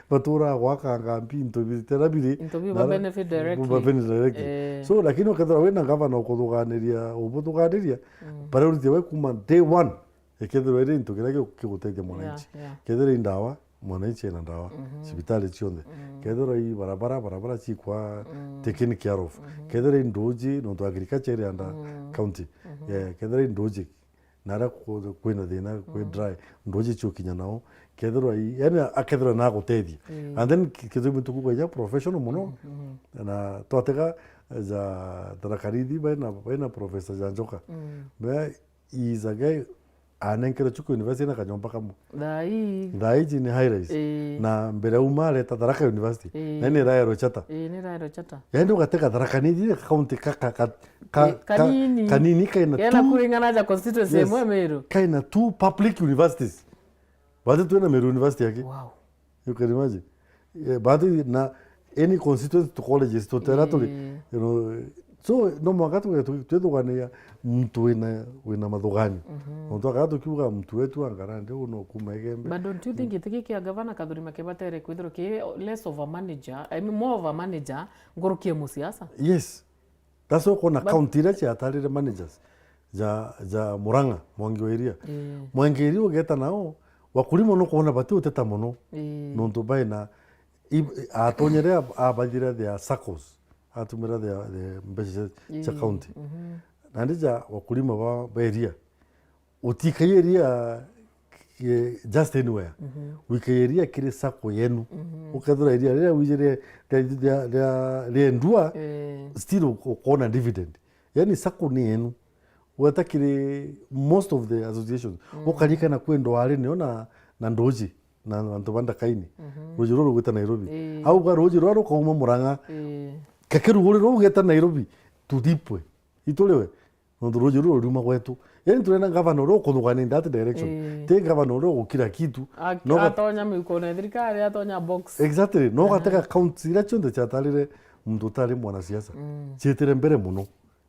batura gwaka ngambi into bitera biri, into bi na ba benefit directly. Ba benefit directly. Eh. So, lakini ukethira wina gavana ukuthuganiria, ubuthuganiria, mm, priority we kuma day one, ikethirwa iri into kiria kigu-, kigutethia mwananchi. Yeah, yeah. Kethira i ndawa, mwananchi ena ndawa, mhm, cibitari cionthe. Mhm. Kethirwa i barabara, barabara cikwa, mm, taken care of. Mhm. Kethirwa i nduji, nontu agriculture iri under, mm, county. Mhm. Yeah, kethirwa i nduji, na aria ku-, kwina thina, kwi, mm, dry, nduji ciukinya nao. Kethirwa i, yani akethirwa na agutethia. Mm. And then ki-, kithumi tukuga ja professional muno, mm, mm, na twatega ja Tharaka Nithi baina, baina Professor Janjoka. Mm. Be is a guy anenkerwe Chuka University na kanyomba kamwe. Thaa ii. Thaa iji ni high rise. Ii. Na mbere auma areta Tharaka University. Ii. Na ni iraerwe charter. Ii, ni iraerwe charter. Yaani ugatega Tharaka Nithi ni kaunti ka, ka, ka, ka, ii, ka, kanini. Kanini kaina kena tu kuringana ja constituency, yes, imwe Meru. Kaina two public universities. Bati twina Meru University yake. Wow. You can imagine? Eh, but na any constituency to colleges to territory, ii, you know, so no mwanka tu, tu, twithuganira muntu wina, wina mathugani. Mhm. Nontu akaga tukiuga muntu wetu angarande uno kuma Igembe. But don't you think giti giki kia gavana Kathuri Makebatere kwithirwa ki less of a manager, I mean more of a manager, nkuruki ya musiasa? Yes. That's why ukona but county iria ciatarire managers ja, ja Murang'a, Mwangi wa Iria. Ii. Mwangi wa Iria ugeta nao, wakulima no kuona bati uteta mono. Ii. Nontu baina, i-, atonyere ab-, abathira their saccos, atumira their, their mbeca cia, cia, ii, county. Mhm. Nandi ja wakulima ba, ba iria, utikai iria, eh, just anywhere. Mhm. Wikai iria kiri sacco yenu. Mhm. Ukethira iria riria wiji ria, ria, ria, ria, riendua, eh, still u-, ukona dividend. Yani sacco ni yenu. Weta kiri most of the associations. Mm. Ukarikana kwi ndwari nio na, na Nduji, na antu ba Ndakaini. Mhm. Ruuji ruu rugwita Nairobi. Ii. Au ga ruuji ruria rukauma Murang'a, ii, kakiruguri ruu geta Nairobi, tulipwe. Ituriwe. Nontu ruuji ruu ruriuma gwetu. Yaani turenda gavana uria ukuthugania in that direction. Ii. Ti gavana uria ugukira kitu. Ak-, no ga- atonya miukone ya thirikari, atonya box. Exactly. No, aha, gatega accounts iria cionthe ciatarire muntu utari mwanasiasa. Mm. Cietire mbere muno.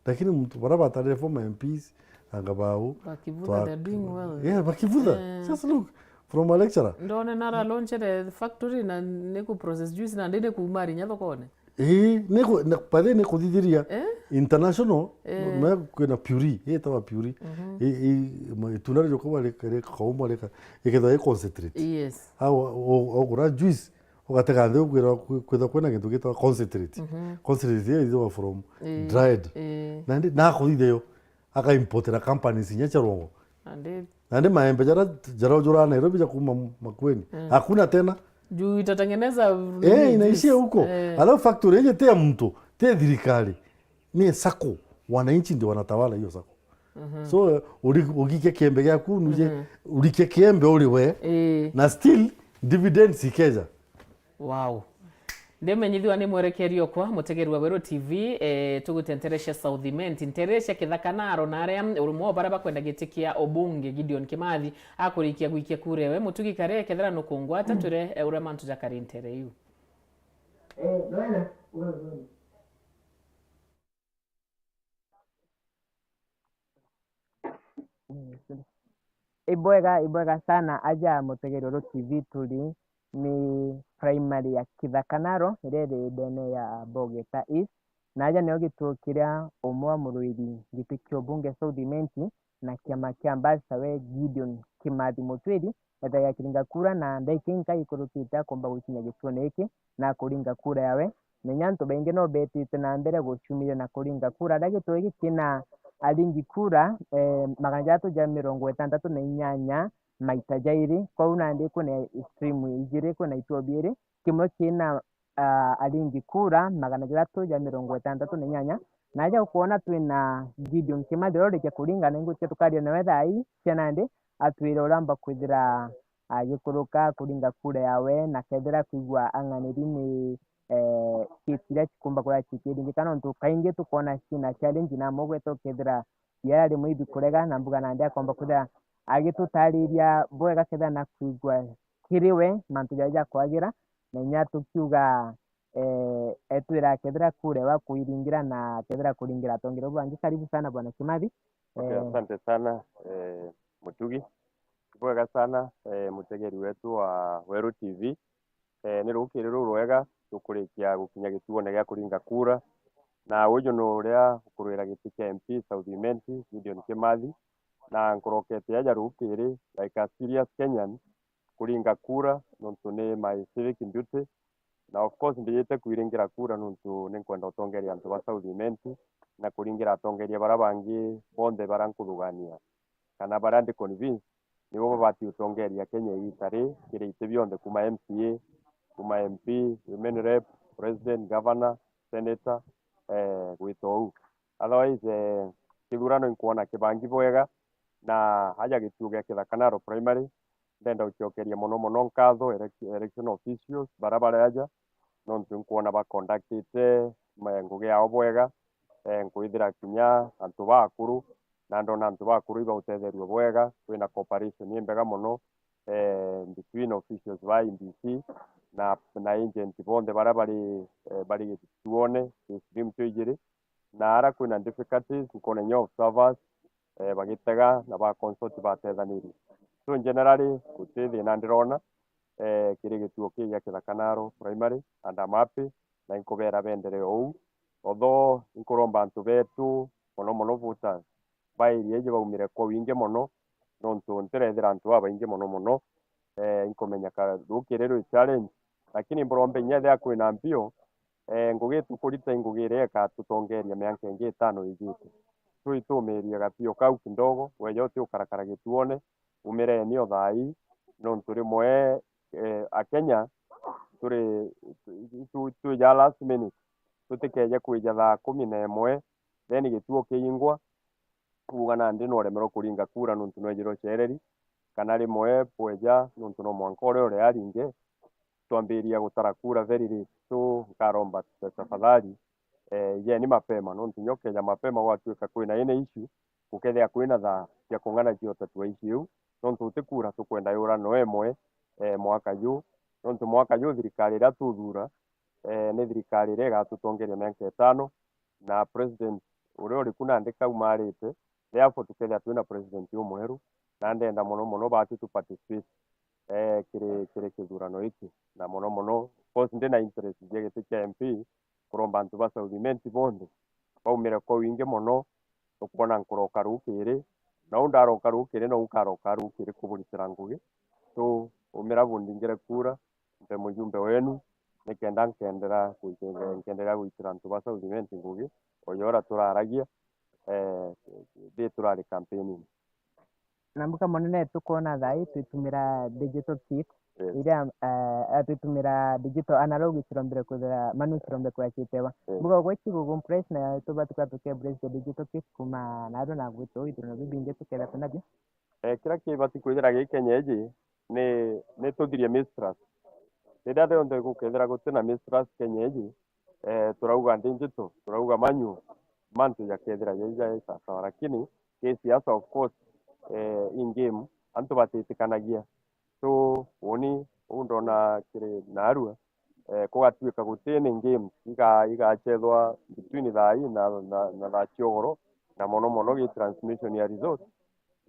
Lakini muntu baria batarire former M Ps, anga bau, bakivutha, twa-, they're doing well. Yeah, bakivutha. Eh. Just look, from a lecturer. Ndone nara launchere factory na ni ku process juice na ndine kuuma rinya thokone. Ii, ni ku-, na, by the way, ni kuthithiria, eh, international, eh, me kwina puree, ii itawa puree. Mhm. Ii, ii, ma-, itunda riu kwa rika, rika, kaumwa rika, ikethwa i concentrate. Yes. Au, au, au kura juice, ugatega nthi ukwira kwi-, kwithwa kwina gintu gitwa concentrate. Mhm. Concentrate iyo ithwa from, eh, dried. Eh. Nandi nakuthithia yo, akaimportera companies inya cia rwongo. Nandi. Nandi maembe jara, jara jura Nairobi ja kuma Makueni. Mm. Hakuna tena. Juu itatengeneza, eh, nini, inaishia juice huko. Eh. Alafu factory yenye ti ya mtu, ti ya thirikari. Ni sacco. Wananchi ndio wanatawala hiyo sacco. Mhm. So, uri-, ugikie kiembe giaku, nuje, mhm, urikie kiembe uri we. Ii. Na still, dividends ikeja. Wow. Ndimenyithua ni mwerekeri okwa, mutegeri wa Weru T V, eh, tugute ntere cia South Imenti, ntere cia Kithaka Naro, na aria urumwe o baria bakwenda giti kia ubunge Gideon Kimathi akurikia gwikia kura ewe. Mutugi kare, kethira nukungwata, twire, eh, uria mantu jakari ntere iu. Ibwega, ibwega sana aja mutegeri Weru T V turi ni primary ya Kithaka Naro iria iri ndene ya Bogeta East, na aja nio gituo kiria umwe wa muruiri giti kia ubunge South Imenti na kiama kia ambassador we Gideon Kimathi Mutwiri ethagia akiringa kura, na ndagika inka ikurukite akomba gwikinya gituone giki na akuringa kura yawe. Menya antu baingi no betite na mbere gucumiria na kuringa kura. Aria gituo giki kina aringi kura, eh, magana jathatu ja mirongo itantatu na inyanya maita jairi. Kwou nandi kwina stream ijiri, kwina ituo biiri, kimwe kina, ah, aringi kura magana jathatu ja mirongo itantatu na inyanya. Na aja ukwona twina Gideon Kimathi uria urikia kuringa, na ingwitikia tukaria nawe thaa ii cia nandi, atwire uria amba kwithira agikuruka kuringa kura yawe, na kethira kwigua ang'aniri ni, eh, kiti iria cikumba kuria cikiringika, nontu kaingi tukwona cina challenge na amwe ugweta ukethira biara rimwe ibikurega, na mbuga nandi akomba kwithira agitutariria bwega kethira na kwigua kiri we mantu jaria jakwagira, na inya tukiuga, eh, etwira kethira kura ewe akuiringira na kethira akuringira atongeria bau bangi. Karibu sana Bwana Kimathi. Okay, eh, asante sana, eh, Mutugi. Bwega sana, eh, mutegeri wetu wa Weru T V. Eh, ni rukiri rurwega tukurikia gukinya gituone gia kuringa kura. Na uju ni uria ukurwira giti kia M P South Imenti, Gideon Kimathi. Na nkurokete aja rukiri, like a serious Kenyan, kuringa kura, nontu ni my civic duty. Na of course, ndijite kwiringira kura nontu ni nkwenda utongeria antu ba South Imenti na kuringira atongeria baria bangi bonthe baria nkuthugania, kana baria ndi convince nibo babati utongeria Kenya igiita ri, kiri iti bionthe, kuma M C A, kuma M P, women rep, president, governor, senator, eh, gwita uu. Otherwise, eh, kithurano inkwona kibangi bwega, na aja gituo gia Kithaka Naro Primary, ndenda gucokeria mono mono nkatho elec-, election officials baria bari aja, nontu nkwona ba conductite ma-, ngugi yao bwega, eh, nkwithira kinya antu bakuru, na ndona antu bakuru ibagutetherua bwega, kwina cooperation imbega mono, eh, between officials ba I E B C na, na agent bonthe baria bari, eh, bari gituone, stream cio ijiri. Na ara kwina difficulties, nkona inya observers, eh, bagitega na ba consult batethanirie. So, generally, guti thina ndirona, eh, kiri gituo kii gia Kithaka Naro Primary, and I'm happy, na inkubera bendere o uu. Although inkuromba antu betu, mono mono voters, ba area iji baumire kwa wingi mono, nontu ntirethira antu babaingi mono mono, eh, inkumenya ka rukiri rwi challenge, lakini mburombe inya ethia kwina mpio, eh, ngugi tukurita i ngugi iria ikatutongeria mianka ingi itano ijite. So itumirie gapio kau kidogo, weja uti ukarakara gituone, umireni o thaa ii, nontu rimwe, eh, Akenya turi, tu, tu, twija last minute, tutikeje kwija thaa kumi na imwe, then gituo kiingwa, kuuga nandi nuremerwe kuringa kura nontu nwejire ucereri. kana rimwe bweja, nontu no mwanka uria uri aringe, twambiria gutara kura very late. So, nkaromba ta-, tafadhali, eh, ijeni mapema, nontu inya ukeja mapema gwatuika kwina any issue, gukethia kwina thaa cia kung'ana ciota twa issue iu, nontu uti kura tukwenda yura no imwe, eh, mwaka ju, nontu mwaka ju thirikari iria tuthura, eh, ni thirikari iria igatutongeria mianka itano, na president uria uri ku nandi kaumarite, therefore tukethia twina president umweru, na ndenda mono mono batu tu participate, eh, kiri, kiri kithurano giki, na mono mono, of course, ndi na interest cia giti kia M P, kuromba antu ba South Imenti bonthe baumire kwa wingi mono, tukwona nkuroka rukiri, na u ndaroka rukiri, nou nkaroka rukiri kuburitira ngugi. So, umira bundingire kura, mbe mujumbe wenu, nikenda nkendera gwi-, nkenderea gwitira antu ba South Imenti ngugi, o jora turaragia, eh, ndi turari campaign-ini. Na mbuga munene tukwona thaa ii twitumira digital kit, Yes. iria, eh, twitumira digital analog cirombire kwithira manu cirombire kwachitewa. Yes. Mbuga gwe chigugu price na tubati kwa tuke embrace the digital kit kuma narua na gwitu ithurano bibingi tuketha twinabio. Eh, kiria kibati kwithira gi Kenya iji ni, ni tuthirie mistrust. Riria rionthe gukethira gutina mistrust Kenya iji, eh, turauga ndi njitu, turauga manyu, mantu jakethira jaija sawasawa, lakini ki siasa, of course, eh, in game, antu batitikanagia. So, uni, uu ndona kiri narua, eh, kugatuika guti ni game iga-, igachethwa between thaa ii na, na, na thaa cia ugoro, na mono mono gi transmission ya resource,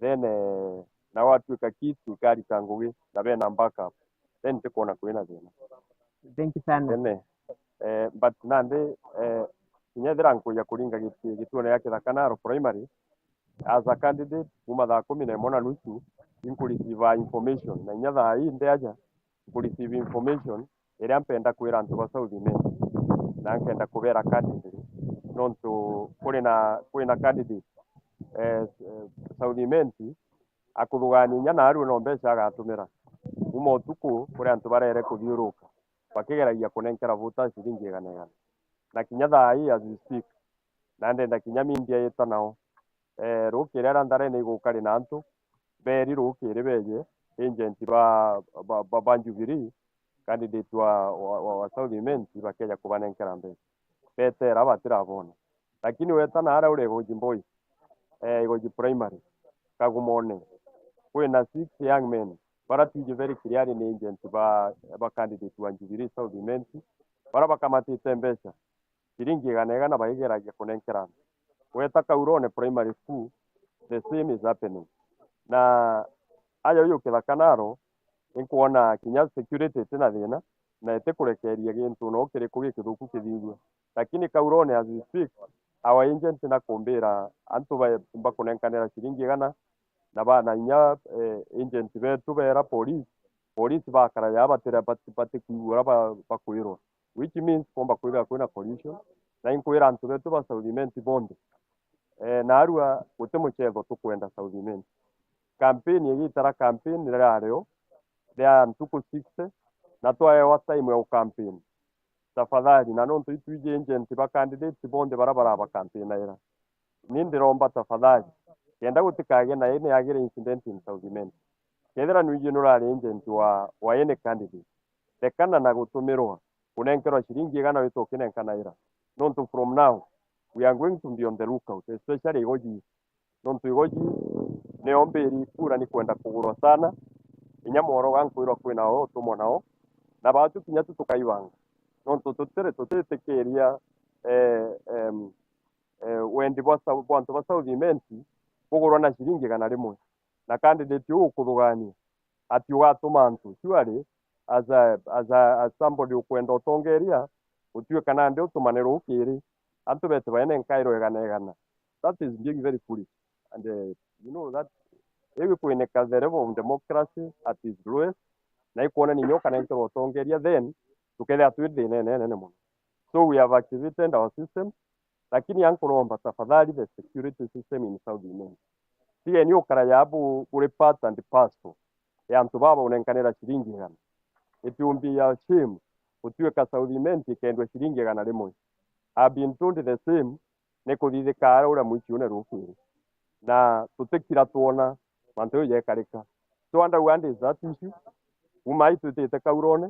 then, eh, na gwatuika kiti ikarita ngugi na bena backup, then tikwona kwina thina. Thank you sana. Tene, eh, but nandi, eh, kinya ethira nkuja kuringa giti-, gituone gia Kithaka Naro Primary, as a candidate, kuma thaa kumi na imwe na nusu, inkureceive information, na inya thaa ii ndi aja, nkureceive information iria mpenda kwira antu ba South Imenti, na nkenda kubera candidly, nontu kuri na, kwina candidate, eh, eh, South Imenti, akuthugania inya narua no mbeca agatumira. Kuma utuku, kuri antu barere kuthiuruka, bakigeragia kunenkera voters ciringi igana igana. Na kinya thaa ii as we speak, na ndenda kinya media yita nao, eh, rukiri aria ntharene igukari na antu, beri rukiri beje agent ba, ba, ba, ba Jubilee, candidate wa, wa, wa, wa South Imenti, bakeja kubanenkera mbeca. Betera batirabona. Lakini weta naria uri Igoji Boys, eh, Igoji Primary, Kagumone, kwina six young men, bara twiji very clearly ni agent ba, ba candidate wa Jubilee South Imenti, bara bakamatite mbeca, ciringi igana igana baigeragia kunenkera antu. Weta Kaurone Primary School, the same is happening. Na aja uyu Kithaka Naro, inkwona kinya security itina thina, na itikurekeria gintu no kiriku gikithuku kithithua. Lakini Kaurone, as we speak, our agent nakumbira antu ba-, bakunenkanira ciringi igana, na bana inya, eh, agent betu bera police, police bakara ya batira bati-, batikwigua uria ba-, bakwirwa, which means kwomba kwithira kwina collusion. Na inkwira antu betu ba South Imenti bonthe, eh, narua guti muchetho tukwenda South Imenti. Campaign igitara campaign rirario ria ntuku sixty, na twaewa time ya gucampaign, tafadhali, na nontu itwiji agent ba candidates bonthe bara barabacampaignaira, ni ndiromba tafadhali, kenda gutikage na any agire incident in South Imenti. Kethira nwiji nurari agent wa, wa any candidate, rekana na gutumirwa kunenkerwa ciringi igana wite ukinenkanaira, nontu from now we are going to be on the lookout, especially Igoji. Nontu Igoji nio mbiri kura ni kwenda kugurwa sana, inya mworoga nkwirwa kwina o utumwa nao, na batu kinya tu tukaibanga, nontu tutiri, tutitikiria, eh, em, eh, wendi bwa Sau-, bwa antu ba South Imenti kugurwa na ciringi igana rimwe, na candidate uu ukuthugania ati ugatuma antu, surely, as a, as a, as somebody ukwenda utongeria, utuika nandi utumane rukiri, antu bete baene nkairo igana igana. That is being very foolish. And, eh, you know that iwi kwineka the level of democracy at its lowest, na ikwonania inya ukanenkerwa utongeria, then tukethira twi thina inene mono. So we have activated our system, lakini ankuromba tafadhali the security system in South Imenti. Tigeni ukara ya bu-, buri part and parcel ya antu baba unenkanira ciringi igana. It will be a shame gutuika South Imenti ikendwa ciringi igana rimwe. I've been told the same ni kuthithika aria uria mwichiune rukiri. Na tutikira twona mantu jau jekarika. Twandauga ndi that issue, kuma itwitite kaurone,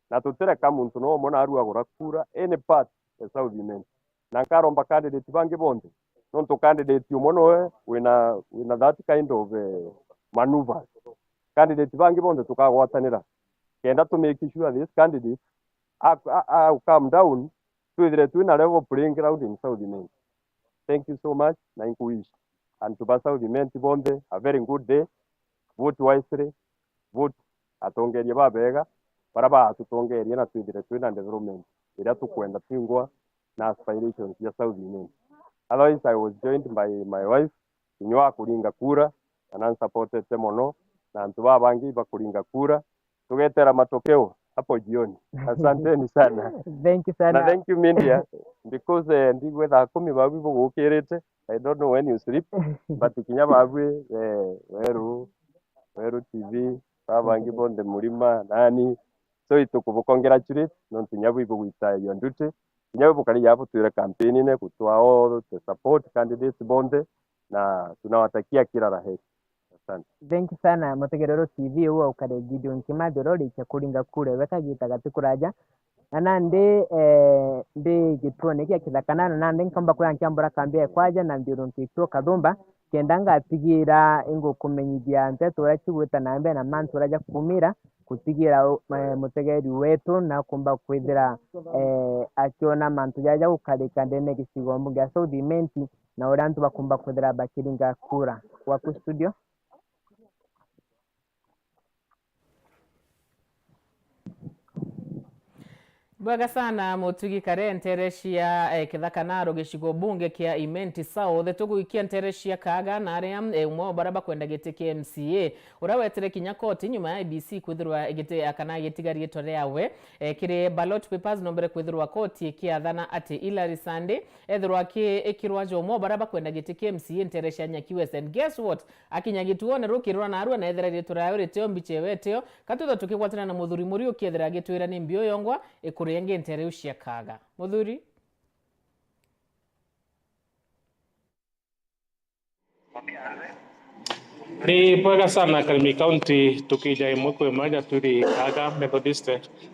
na tutireka muntu no umwe naru agura kura any part ya South Imenti. Na nkaromba candidate bangi bonthe, nontu candidate umwe nowe wina, wina that kind of, eh, maneuver. Candidate bangi bonthe tukagwatanira, kenda to make sure this candidate a, a, a come down, twithire twina level playing ground in South Imenti. Thank you so much, na inkuwish antu ba South Imenti bonthe a very good day. Vote wisely, vote atongeria babega, bara batutongeria na twithire twina development iria tukwenda twingwa na aspirations cia South Imenti. Otherwise, I was joined by my wife, kinya wa kuringa kura, na nansupportete mono, na antu babangi bakuringa kura, tugetera matokeo hapo jioni. Asanteni sana. Thank you sana. Na thank you media, because, eh, ndigwe thaa kumi babu bugukirite. I don't know when you sleep, but kinya babu, eh, Weru, Weru T V, babangi bonthe Murima, nani. So, itukubu congratulate, nontu kinya bwi bugwita your duty. Kinya bwi bukari ya butwire campaign-ine, gutwa all the support candidates bonthe, na tunawatakia kila la heri. Asante. Thank you sana, Mutegerero T V, uu ukare Gideon Kimathi, uria urikia kuringa kura, iwe kagita gati kuraja. Na nandi, eh, ndi gituone kia Kithakana, na nandi nkomba kuria nkiambura kambi ya kwaja na nthiurunki ituo kathumba, kenda ngatigira ingukumenyithia nteto uria cigwita na mbere na mantu uria jakumira, gutigira, eh, mutegeri wetu na kumba kwithira, eh, akiona mantu jaja gukarika ndene gicigo mbunge ya South Imenti, na uria antu bakumba kwithira bakiringa kura. Gwaku studio. Bwega sana, Mutugi Kare, ntere cia, eh, Kithaka Naro, gicigo bunge kia Imenti South. Tuguikia ntere cia Kaga na aria, eh, umwe wa baria bakwenda giti kia M C A, uria wetire kinya koti nyuma ya I E B C kwithirwa igiti-, kana igitiga riitwa riawe, eh, kiri ballot papers, nombere kwithirwa koti ikiathana ati Hilary Sande ethirwa aki-, ikirwa ja umwe wa baria bakwenda giti kia M C A ntere cia Nyaki West. And guess what? Akinya gituone rukiri rwa narua na ethira riitwa riawe ritio, mbicha ewe itio, ka twithwa tukigwatana na Muthuri Muriuki ethira agitwira ni mbi uyongwa ikuri ingi ntere iu cia Kaga. Muthuri? Ni bwega sana, Karimi County, tukija imwe kwa imwe aja twiri Kaga Methodist.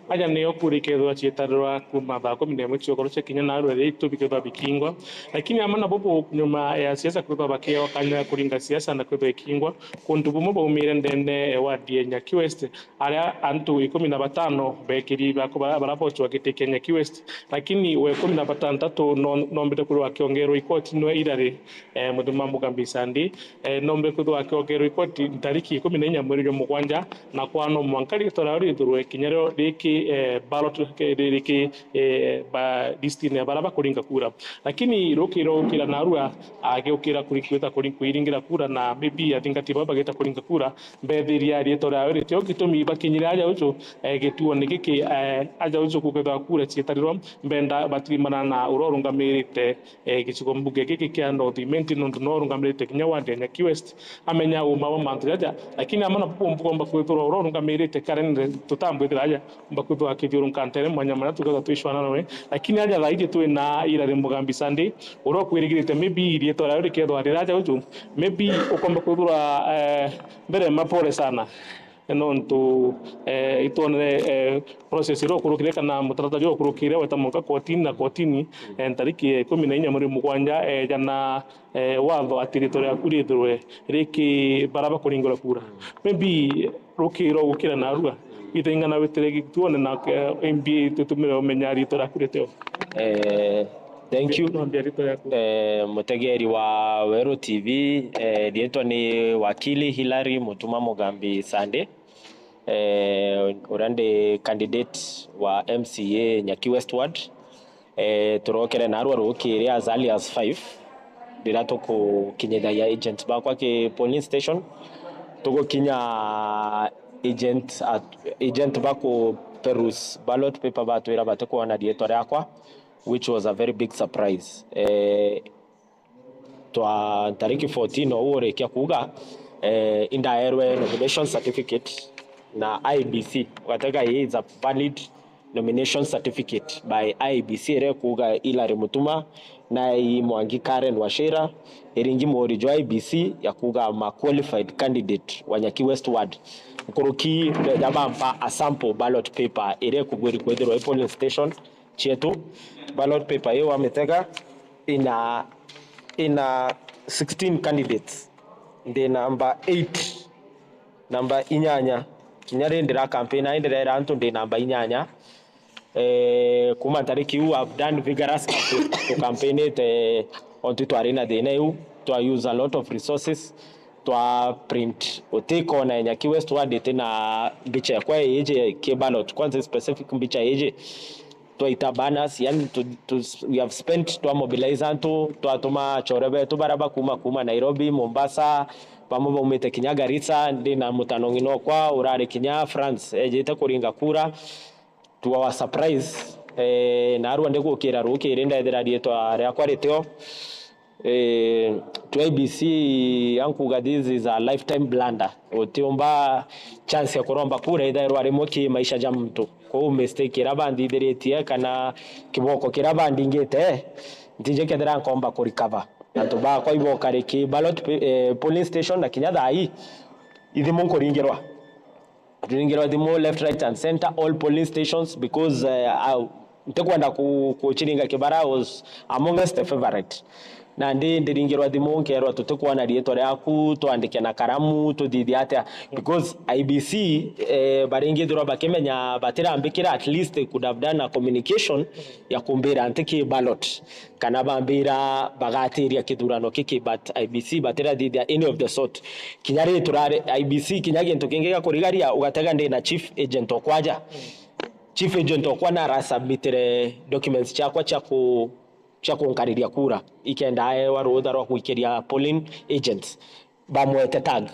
Aja nio kura ikethirwa ciitarirwa kuma thaa kumi na imwe cia ukoro cia kinya narua riria itumi ikethirwa bikingwa. Lakini ama na bubu, nyuma ya siasa kwithirwa bakiewa kanya ya kuringa siasa na kwithirwa ikingwa, kuntu bumwe baumire ndene ya ward ya Nyaki West, aria antu ikumi na batano bekiri bako bara-, bara bocwa giti kia Nyaki West. Lakini we ikumi na batantatu no-, nombite kwithirwa akiongerwa ikoti niwe Hilary, eh, Muthuma Mugambi Sandi, eh, nombe kwithirwa akiongerwa ikoti ntariki ikumi na inya mweri jwa mugwanja, na kwano mwanka riitwa riao rithurwe kinya rio riki, eh, ballot, ke-, ri-, riki, eh, ba list-ini ya bara bakuringa kura. Lakini rukiri rwa gukira narua, agiukira kuri-, kwita kuri-, kwiringira kura, na maybe athingati baba bagita kuringa kura, mbethiria riitwa riao ritio gitumi bakinyire aja uju, eh, gituone giki, eh, aja uju kukethirwa kura ciitarirwa, mbenda batirimana na uria urungamirite eh, gicigo mbunge giki kia North Imenti, nontu no urungamirite kinya ward ya Nyaki West, amenya uma bwa mantu jaja. Lakini ama na bubu mbukomba kwithirwa uria urungamirite Karen, tutambwithira aja, umba kwithirwa akithiurunka ntere mwanya mwanya tukethirwa twicwana nawe. Lakini aja thaa iji twina Hilary Mugambi Sandi, uria ukwirigirite maybe riitwa riao rikethirwa riri aja uju, maybe ukomba kwithirwa, eh, mbere mapore sana. Nontu, eh, itwonere, eh, process iria ukurukire kana mutaratara uria ukurukire weta mwanka kotini na kotini, eh, ntariki ya ikumi na inya mweri mugwanja, eh, jana, eh, watho ati riitwa riaku rithirwe riki bara bakuringirwa kura. Maybe rukiri rwa gukira narua, itaingana witire gituone na, eh, M B A tutumire umenya riitwa riaku ritio. Eh, thank you. Nondia riitwa riaku. Eh, mutegeri wa Weru T V, eh, riitwa ni wakili Hilary Mutuma Mugambi Sande. Eh, uria ndi candidate wa M C A Nyaki West Ward. Eh, turokere narua rukiri as early as five, riria tukukinyithagia agent bakwa ki polling station. Tugukinya, agent at-, agent baku peruse ballot paper batwira batikwona riitwa riakwa, which was a very big surprise. Eh, twa ntariki fourteen ou urikia kuuga, eh, indaerwe nomination certificate na I E B C, ugatega ii is a valid nomination certificate by I E B C iria ikuuga Hilary Mutuma na i Mwangi Karen Wachira, iringi muuri jwa I E B C ya kuuga ma qualified candidate wa Nyaki West Ward. Nkuruki beja bampa a sample ballot paper iria ikubwiri kwithirwa i polling station cietu. Ballot paper iu wamitega ina, ina sixteen candidates. Ndi namba eight, namba inyanya. Kinya ri ndira campaign ai ndirera antu ndi namba inyanya. Eh, kuma ntariki iu, I've done vigorous campaign. Tukampeinite ontu twari na thina iu, twa use a lot of resources, twa print uti kona ya Nyaki West Ward iti na mbicha yakwa iji ki ballot, kwanza specific mbicha iji. Twaita banners, yani tu, tu, we have spent, twa mobilize antu, twatuma achore betu bara bakuma kuma Nairobi, Mombasa, bamwe baumite kinya Garissa, ndi na mutano ng'ina okwa urari kinya France ejite kuringa kura. To our surprise, eh, narua ndi gukira rukiri ndethira riitwa riakwa ritio. Eh, to I E B C, ankuga this is a lifetime blunder. Utiumba chance ya kuromba kura ithairwa rimwe ki maisha ja muntu. Kwou mistake iria banthithiritie kana kiboko kiria bandingite, ntiji kethira nkomba ku recover. Antu bakwa iboka riki ballot pa-, eh, polling station na kinya thaa ii ithimu nkuringirwa. Turingirwa thimu left, right and center, all polling stations because, eh, au, ntikwenda ku-, kuchiringa kibara, I was amongst the favorite. Nandi ndiringirwa thimu nkerwa tutikwona riitwa riaku, twandike na karamu, tuthithie atia? Because I E B C, eh, baringithirwa bakimenya batirambikira, at least they could have done a communication ya kumbira nti ki ballot, kana bambira bagatiria kithurano kiki, but I E B C batirathithia any of the sort. Kinya ri turari I E B C, kinya gintu kingi gia kurigaria, ugatega ndi na chief agent okwa aja. Chief agent okwa narasubmitire documents ciakwa cia ku-, cia kunkariria kura, ikenda aewa ruutha rwa gwikiria polling agents. Bamwete tag.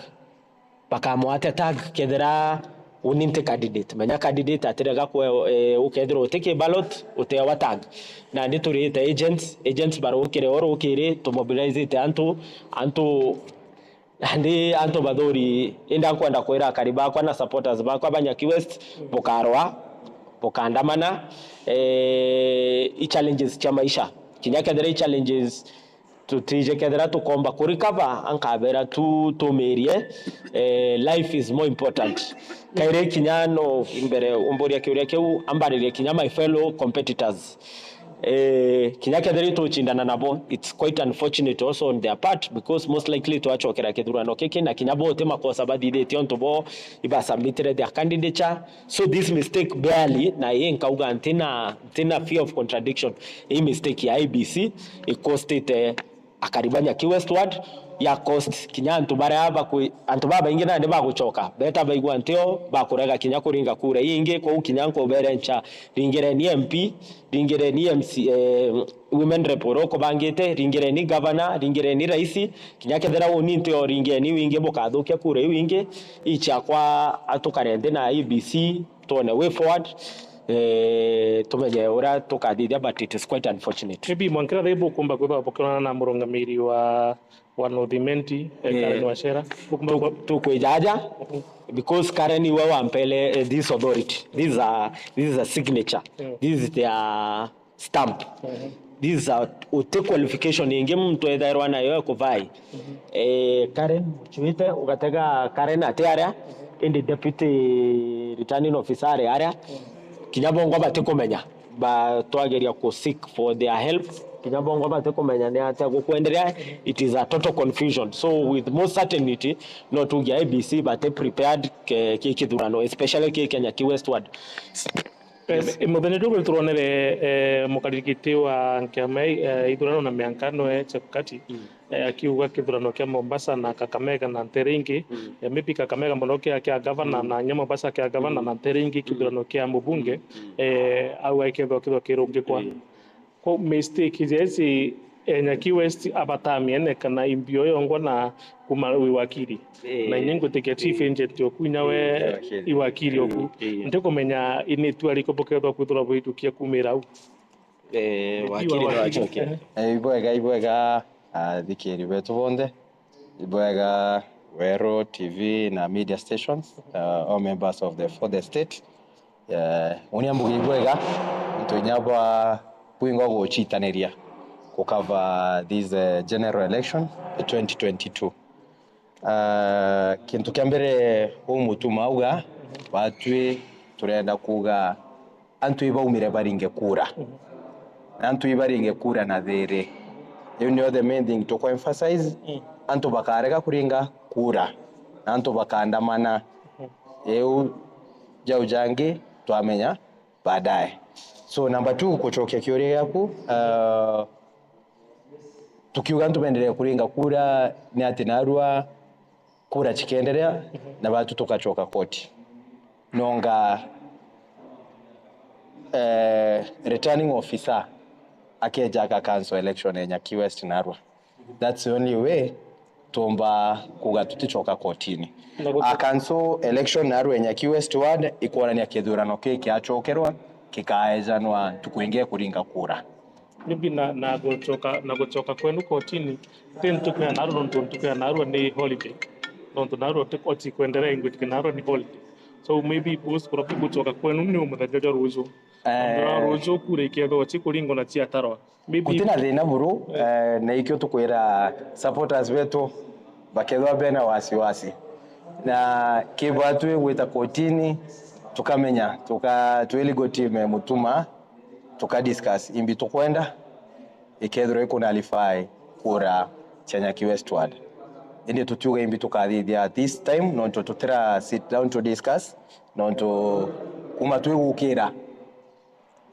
Bakamwate tag kethira uni nti candidate. Menya candidate atirega kwe, eh, ukethirwa uti ki ballot, utewa tag. Nandi turite agents, agents barukire o rukiri, tumobilizite antu, antu, nandi antu bathuri, indi nkwenda kwira akari bakwa na supporters bakwa ba Nyaki West, bukarwa, bukandamana, eh, i challenges cia maisha. Kinya kethira i challenges tutije kethira tukomba ku recover, ankabera tu tumirie, eh, life is more important. Kairi kinya no mbere umburia kiuria kiu, ambaririe kinya my fellow competitors. Eh, kinya kethira ituchindana nabo, it's quite unfortunate also on their part, because most likely twachokera kithurano kiki, na kinya bo ti makosa bathithitie ontu bo ibasubmitire their candidature. So this mistake barely, na ii nkauga ntina, ntina fear of contradiction, ii mistake ya I E B C ikostite akari ba Nyaki West Ward, ya cost kinya antu baria bakwi-, antu babaingi nandi bagucoka, beta baigua ntio, bakurega kinya kuringa kura ingi, kwou kinya nkuberencha, ringireni M P, ringireni M C, eh, women rep uria ukubangite, ringireni governor, ringireni raisi, kinya kethira uni ntio, ringeni wingi bukathukia kura iu ingi, ichakwa atukare nthi na I E B C, twone way forward, eh, tumenye uria tukathithia, but it is quite unfortunate. Maybe mwankira thaa ii bukumba kwithirwa bukionana na murungamiri wa, wa North Imenti, eh, Eh, Karen Wachira. Bukumba tu-, kwa- tukwijaja, because Karen iwe wampele, eh, this authority. This is a, this is a signature. Mm. This is their stamp. Mhm. This is a, uti qualification ingi muntu ethairwa nayo ya kuvai. Mhm. Eh, Karen, muchuite, ugatega Karen ati aria, mhm, indi deputy returning officer ari aria. Mhm. Kinya bongwa batikumenya, ba-, twageria ku seek for their help. Kinya bongwa batikumenya ni atia gukwenderea. Mhm. It is a total confusion. So with most certainty, no tuge I E B C bati prepared ke-, ki kithurano, especially ki Kenya ki Westward. Yes. Eh, muthenya juu turonere, eh, mukariri giti wa nkiama, eh, ithurano na miankano, eh, Chebukati, mm, eh, akiuga kithurano kia Mombasa na Kakamega na ntere ingi, mm, eh, maybe Kakamega mono kia, kia gavana, mm, na nya Mombasa kia gavana, mm, na ntere ingi, mm, kithurano kia mubunge, mm, eh, au aikethwa kithwa kirungikwa. Mm. Kwa mistake iria ici, eh, Nyaki West abatamie ne kana imbio yongwa na kuma wi wakiri. Eh, na inye ngutikia chief, eh, agent oku, inya we, eh, wakiri, i wakiri oku. Eh, eh. Ndikumenya ini tu ariko bukethwa kwithirwa bwitukia kumira au. Eh, wakiri ni wachoke. Eh, ibwega, ibwega, athikiri betu bonthe. Ibwega, Weru T V na media stations, uh, all members of the fourth estate. Eh, uuni ambuge ibwega, ntu inya bwa bwingwa guchitaniria ku cover this, eh, general election, eh, twenty twenty-two. Ah, kintu kia mbere, u Mutuma auga, batwi turenda kuuga antu ibaumire baringe kura. Na antu ibaringe kura na thiri. Iu nio the main thing tuku emphasize. Antu bakarega kuringa kura. Na antu bakaandamana. Iu jau jangi twamenya baadaye. So, number two, kucokia kiuria giaku, ah, tukiuga antu benderee kuringa kura, ni ati narua kura cikenderea, na batu tukacoka koti. Nonga, eh, returning officer akeja aka cancel election ya Nyaki West narua. That's the only way tuumba kuuga tuticoka kotini. Na gutu- A cancel election narua Nyaki West Ward ikwonania kithurano kii kiacokerwa, kikaejanwa ntuku ingi kuringa kura. Maybe na, na gucoka, na gucoka kwenu kotini, ti ntuku ya narua, nontu ntuku ya narua ni holiday. Nontu narua ti koti kwenderea, ingwitikia narua ni holiday. So maybe gucoka kwenu ni muthenya jwa ruju. Eh. Muthenya wa ruju kura ikethirwa cikuringwa na ciatarwa. Maybe. Gutina thina buru, eh, na ikio tukwira supporters betu bakethwa bena wasiwasi. Na kibwa twi gwita kotini, tukamenya, tuka, twi legal team, eh, Mutuma, tuka discuss imbi tukwenda, ikethirwa iku nullify kura cia Nyaki West Ward. Indi tutiuga imbi tukathithia at this time, nontu tutira sit down to discuss, nontu kuma twi gukira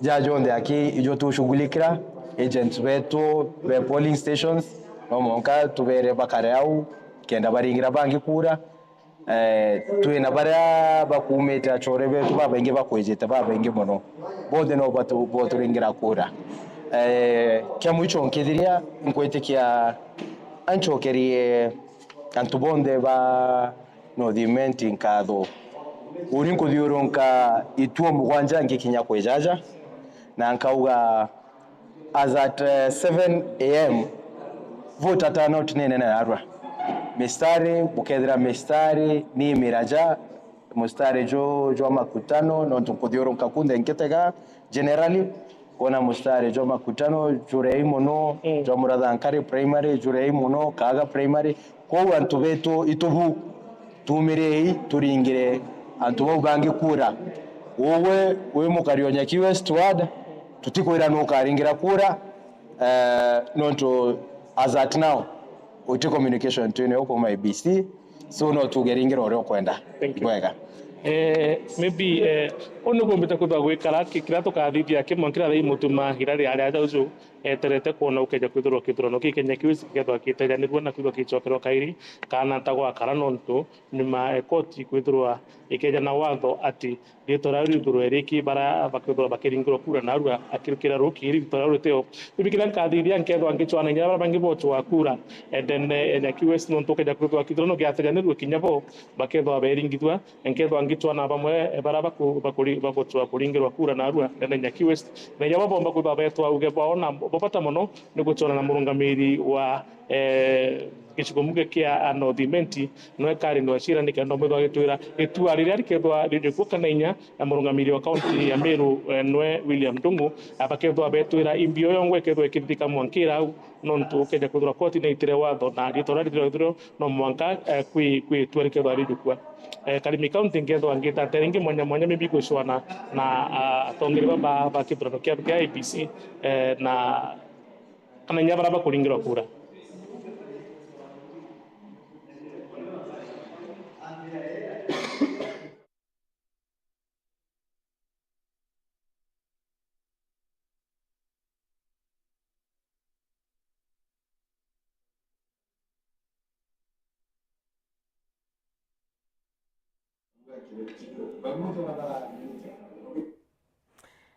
ja jonthe aki ijo tushughulikira, agents betu be polling stations, no mwanka tubere bakare au, kenda baringira bangi kura. Eh, twina baria bakumite achore betu babaingi bakwijite babaingi mono. Bonthe no batu-, boturingira kura. Eh, kia mwicho nkithiria, nkwitikia anchokerie antu bonthe ba North Imenti nkatho. Uni nkuthiurunka ituo mugwanja ngikinya kwijaja, na nkauga, as at, eh, seven a m, voter turnout ni nene narua. Mistari, bukethira mistari ni miraja, mustari ju-, jwa makutano, nontu nkuthiurunka kunthe nkitega, generally, kwona mustari jwa makutano jurei mono, mm, jwa Murathankari Primary jurei mono, Kaga Primary. Kwou antu betu itubu, tumirei turingire antu bau bangi kura. Ugwe wi mukari o Nyaki West Ward, tutikwira nukaringira kura, eh, nontu as at now, uti communication twinayo kuma I E B C. So no tuge ringira uria ukwenda. Thank you. Bwega. Eh, maybe, eh, uu niguo mbita kwithirwa gwikara, ki-, kiria tukathithia kimwe kiria thai Mutuma iria riaria jauju eterete kwona ukeja kwithirwa kithurano giki Nyaki West gikethirwa gitejanirua na kwithirwa gicokerwa kairi, kana ta gwakara, nontu nyuma e koti kwithirwa ikeja na watho ati riitwa riao rithurwe riki bara bakwithirwa bakiringirwa kura narua akirukira rukiri riitwa riao ritio. Bibi kiria nkathithia nkethwa ngicwanania bara bangi bochwa kura, and then, eh, Nyaki West nontu ukeja kwithirwa kithurano giatejanirue kinya bo bakethwa beringithua, nkethwa ngicwana bamwe, eh, bara baku-, bakuri-, baguchwa kuringirwa kura narua ndene Nyaki West. Na inya bo bomba kwithwa betwa uge bwao na bo bata mono ni guchwana na murungamiri wa, eh, gicigo mbunge kia North Imenti, nwe Karen Wachira, nikenda mwithwa agitwira itua riria rikethwa rijukua kana inya ya murungamiri wa kaunti ya Meru, eh, nwe William Ndung'u, bakethwa betwira imbi iyo yongwa ikethwa ikithithika mwankira au, nontu ukeja kwithirwa koti naitire watho na riitwa riria rithirwa no mwanka, eh, kwi-, kwi itua rikethwa rijukua. Eh, Karimi County nkethwa ngita ntere ingi mwanya mwanya, maybe gucwana na, ah, atongeri baba ba kithurano kia, kia I E B C, eh, na kana inya bara bakuringirwa kura.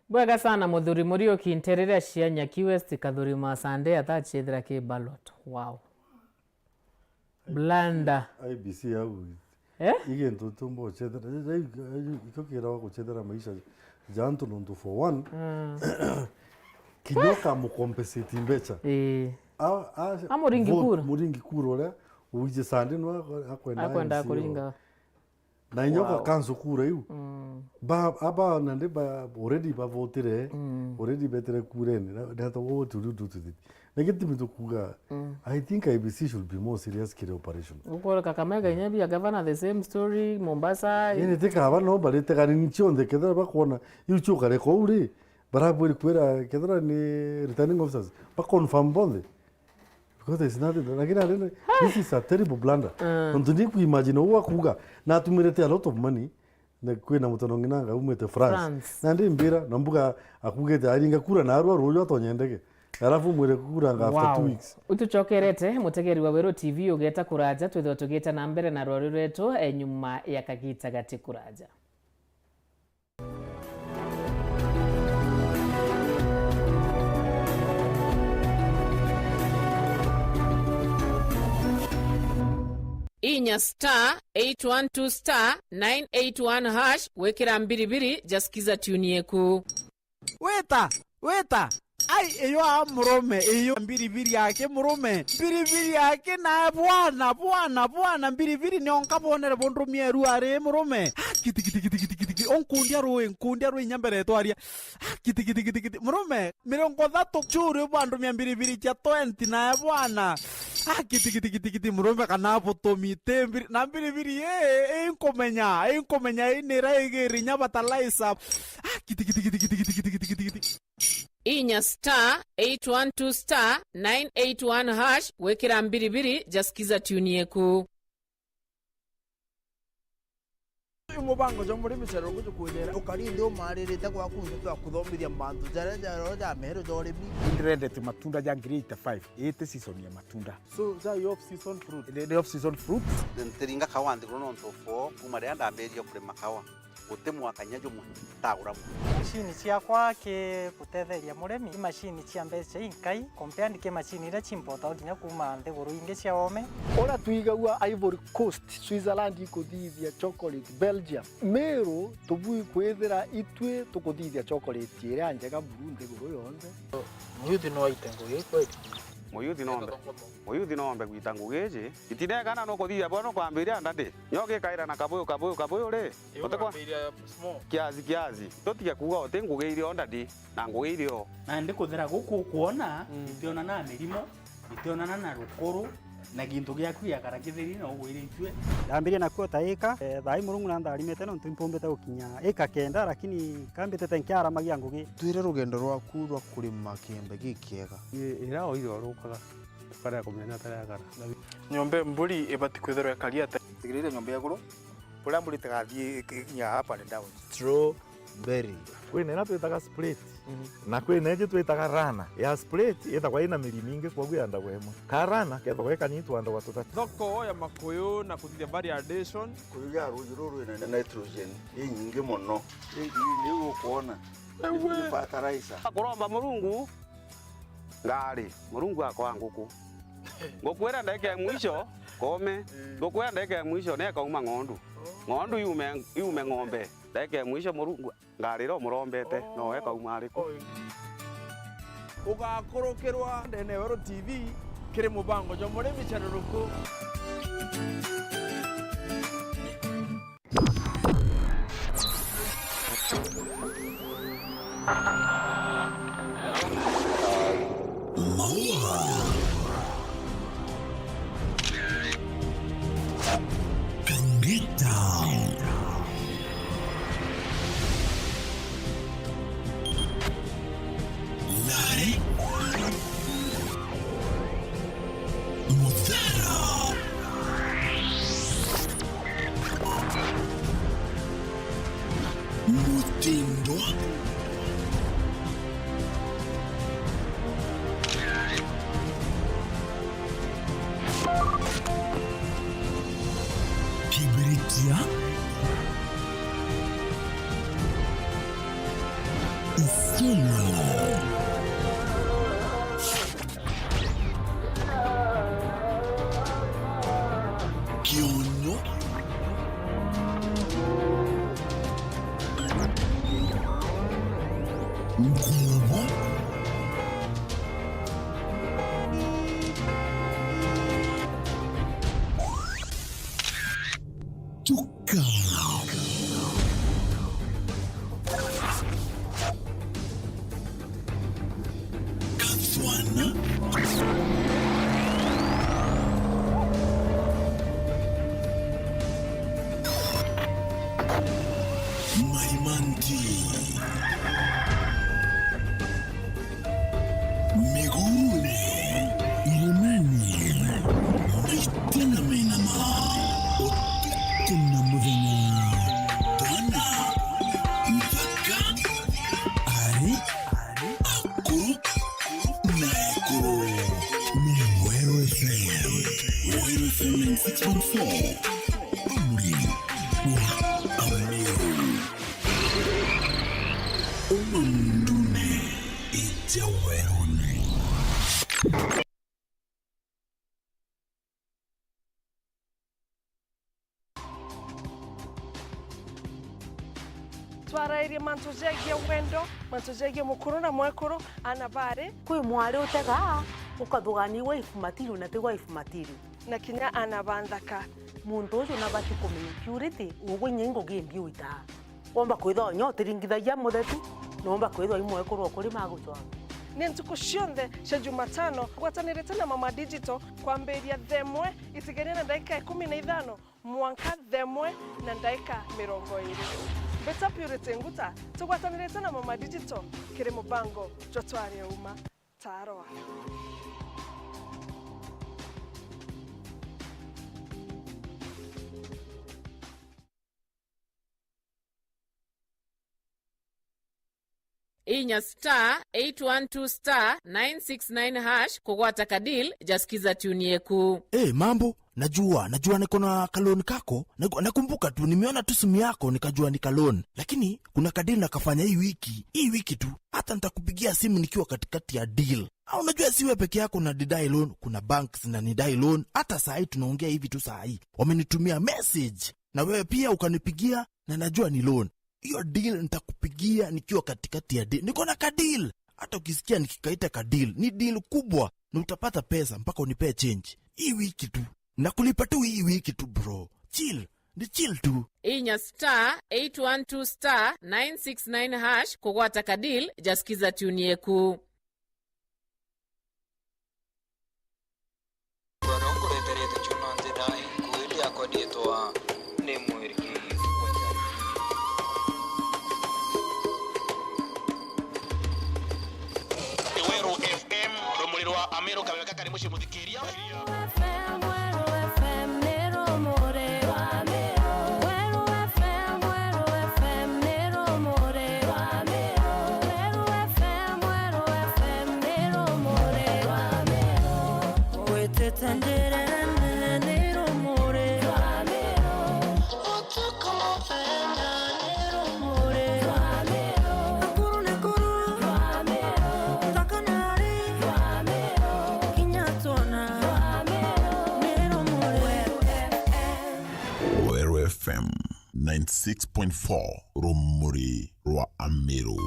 Bwega sana, Muthuri Muriuki, ntereria cia Nyaki West, Kathuri Masande, atachethera ki ballot. Wow. Blunder. I E B C au. Eh? Igintu tumba gucethera, i-, i-, i-, ikio kirawa gucethera maisha ja antu, nontu for one, mm, kinya ukamucompensate mbecha. Ii. A, a, amuringi vote, kura. Muringi kura uria, uwije Sande no akwenda, akwenda M C A kuringa. Na inya Wow. uka cancel kura iu. Mm. Ba, aba nandi ba, already bavotire, Mm. already betire kurene. Na, na to, what do you do to it? Na gitumi tukuga, Mm. I think I B C should be more serious kiri operation. Gukora Kakamega inya bia governor, the same story, Mombasa. Indi ti kaba no baritegani ni cionthe kethira bakwona iu ciukareka uu ri, barabwiri kwira kethira ni returning officers, ba confirm bonthe. Because there's nothing, lakini arene, this is a terrible blunder. Mm. Nontu ndi ku imagine uu akuga, na atumirite a lot of money, na kwina mutono ngina anga umite France. France. Na ndi mbira, na mbuga akugite aringa kura na arua ruju atonye ndege. Alafu mwire kura anga after Wow. two weeks. Utucokerete, mutegeri wa Weru T V, ugeta kuraja, twithwe tugite na mbere na rwari rwetu, e, nyuma ya kagita gati kuraja. Inya star eight one two star nine eight one hash gwikira mbiribiri ja Skiza tune yeku. Wita, wita. Ai, iyo a murume, iyo mbiribiri yake murume. Mbiribiri yake na bwana, bwana, bwana, mbiribiri nionka bonere bondumie eru ari murume. Ah, kiti, kiti, kiti, kiti, kiti, kiti. Onkundia rui, nkundia rui inya mbere twaria. Ah, kiti, kiti, kiti, kiti. Murume, mirongo ithatu churi bwandumia mbiribiri cia twenty na bwana. Ah, kiti, kiti, kiti, kiti. Murume kana butumi, ti mbiri-, na mbiribiri, eh, eh, inkumenya, inkumenya, inira igiri inya fertilizer. Ah, kiti, kiti, kiti. Inya star eight one two star nine eight one hash gwikira mbiribiri ja Skiza tune yeku. Uyu mubango jwa murimi cerero gujukwirira ukari nthi umaririte gwaku nthi twa kuthomithia mantu jaria jaro ja meru ja urimi. Ndirendete matunda ja ngiri eighty-five, iti season ya matunda. So, ja i off season fruit? Ni, ni off season fruit. Ntiringa kawa nthiguru nontu for kuma riria ndambiririe kurima kawa. Guti mwaka inya jumwe ntagura mwe. Macini ciakwa ki gutetheria murimi, i macini cia mbeca inkai compared ki macini iria ciimpotagwa kinya kuuma nthiguru ingi cia oome. Uria twigagua Ivory Coast, Switzerland ikuthithia chocolate, Belgium, Meru tubui kwithira itwi tukuthithia chocolate iria njega buru nthiguru yonthe. Muyuthi no aite ngugi kweli? Muyuthi no ombe, muyuthi no ombe gwita ngugi iji. Itinekana nukuthithia bwona ukwambiria ndadi. Nyo gikaira na kabuyu, kabuyu, kabuyu ri? Utikwa? Kiasi, kiasi. Tutige kuuga uti ngugi irio ndadi, na ngugi irio. Na ndikuthira guku ukwona, mm, itionana na mirimo, itionana na rukuru, na gintu giaku giakara kitheri na ugwiritue. Ndambirie nakuo ta ika, eh, thaa ii Murungu na ntharimite nontu impumbite gukinya ika kenda, lakini kambitite nkiaramagia ngugi. Twire rugendo rwaku rwa kurima kiembe gikiega. Ii, ira oire orukaga. Ukarea kumenya atariagara. Nyomba ya mburi ibati kwithirwa ikari atia? Tigiriire nyomba ya iguru, kuria mburi itagathii ikinya up and down. Strawberry. Kwina ina twitaga split. Mhm. Na kwina iji twitaga runner. Ya split itagwa ina miri mingi, kwoguo yandagwa imwe. Ka runner kethagwa ikanini twandagwa tutatu. Thoko ya makuyu na kuthithia variation. Kuyu ya ruuji ruru rwina nitrogen inyingi mono. Ii, ii, niu ukwona. Ewe. Ni fertilizer. Kuromba Murungu. Ngari, Murungu akoa nguku. Nguku iria ndagika ya mwisho, kome. Eh. Nguku iria ndagika ya mwisho, ni ikauma ng'ondu. Oh. Ng'ondu yume, yume ng'ombe. Ndagika ya mwisho, Murungu, ngari iria umurombete, oh, no ikauma ariku? Oh. Ugakurukirwa ndene ya Weru T V, kiri mubango jwa murimi channel ruku. Maua. Kangeta. Nari. Muthara. Mutindo. Kibiritia. Isiolo. Kionyo. Nkubo. Tuka. Thwana. Maimanti. Migurune. Iremeni. Maitena menama. Utuku na muthenya. Twana. Mpaka. Ari. Akuru na ekuru ni Weru F M. Weru F M ninety-six point four. Umuri wa Ameru. Uma mundune ija weruni. Twarairie mantu jegie wendo, mantu jegie mukuru na mwekuru, ana bari. Kwi mwari utegaa, ukathugaania wife material na ti wife material. Na kinya ana ba nthaka. Muntu uju nabati kumenya purity, ugwe inya ingugi imbi uitaa. Womba kwithwa inya utiringithagia muthetu, na womba kwithwa i mwekuru ukuri magucwanga. Ni ntuku cionthe cia Jumatano, gwatanirite na Mama Digital kwambiria thaa imwe itigania na ndaika ikumi na ithano mwanka thaa imwe na ndaika mirongo iiri. Mbita Purity Nguta, tugwatanirite na Mama Digital kiri mubango jwa Twarie Uma. Tarwa. Inya star eight one two star nine six nine hash kugwata ka deal ja Skiza Tune yeku. Eh, mambo, najua, najua niko na ka loan kako. Naku-, nakumbuka tu, nimeona tu simu yako, nikajua ni ka loan. Lakini kuna ka deal nakafanya hii wiki, hii wiki tu. Hata nitakupigia simu nikiwa katikati ya deal. Au unajua si wewe peke yako unanidai loan, kuna banks zinanidai loan. Hata saa hii tunaongea hivi tu saa hii, wamenitumia message. Na wewe pia ukanipigia, na najua ni loan. Hiyo deal nitakupigia nikiwa katikati ya deal. Niko na ka deal. Hata ukisikia nikikaita ka deal, ni deal kubwa, na utapata pesa mpaka unipee change. Hii wiki tu. Na kulipa tu hii wiki tu, bro. Chill. Ni chill tu. Inya star eight one two star nine six nine hash kugwata ka deal ja Skiza Tune yeku. Uria nkureterete ciuma nthina, inkuuria akwa ndietwa ni mwiriki. Weru F M, rumuri rwa Ameru, kameme gaka ni mucii muthikiria. Weru F M, Weru F M, ni rumuri rwa Ameru. Weru F M, Weru F M, ni rumuri rwa Ameru. Weru F M, Weru F M, ni rumuri rwa Ameru. Witite njirene, ni rumuri rwa Ameru. Utuku muthenya, ni rumuri rwa Ameru. Nakuru, Nakuru, rwa Ameru. Nthaka na ari, rwa Ameru. Kinya twona, rwa Ameru. Ni rumuri. Weru F M. Weru F M ninety-six point four, rumuri rwa Ameru.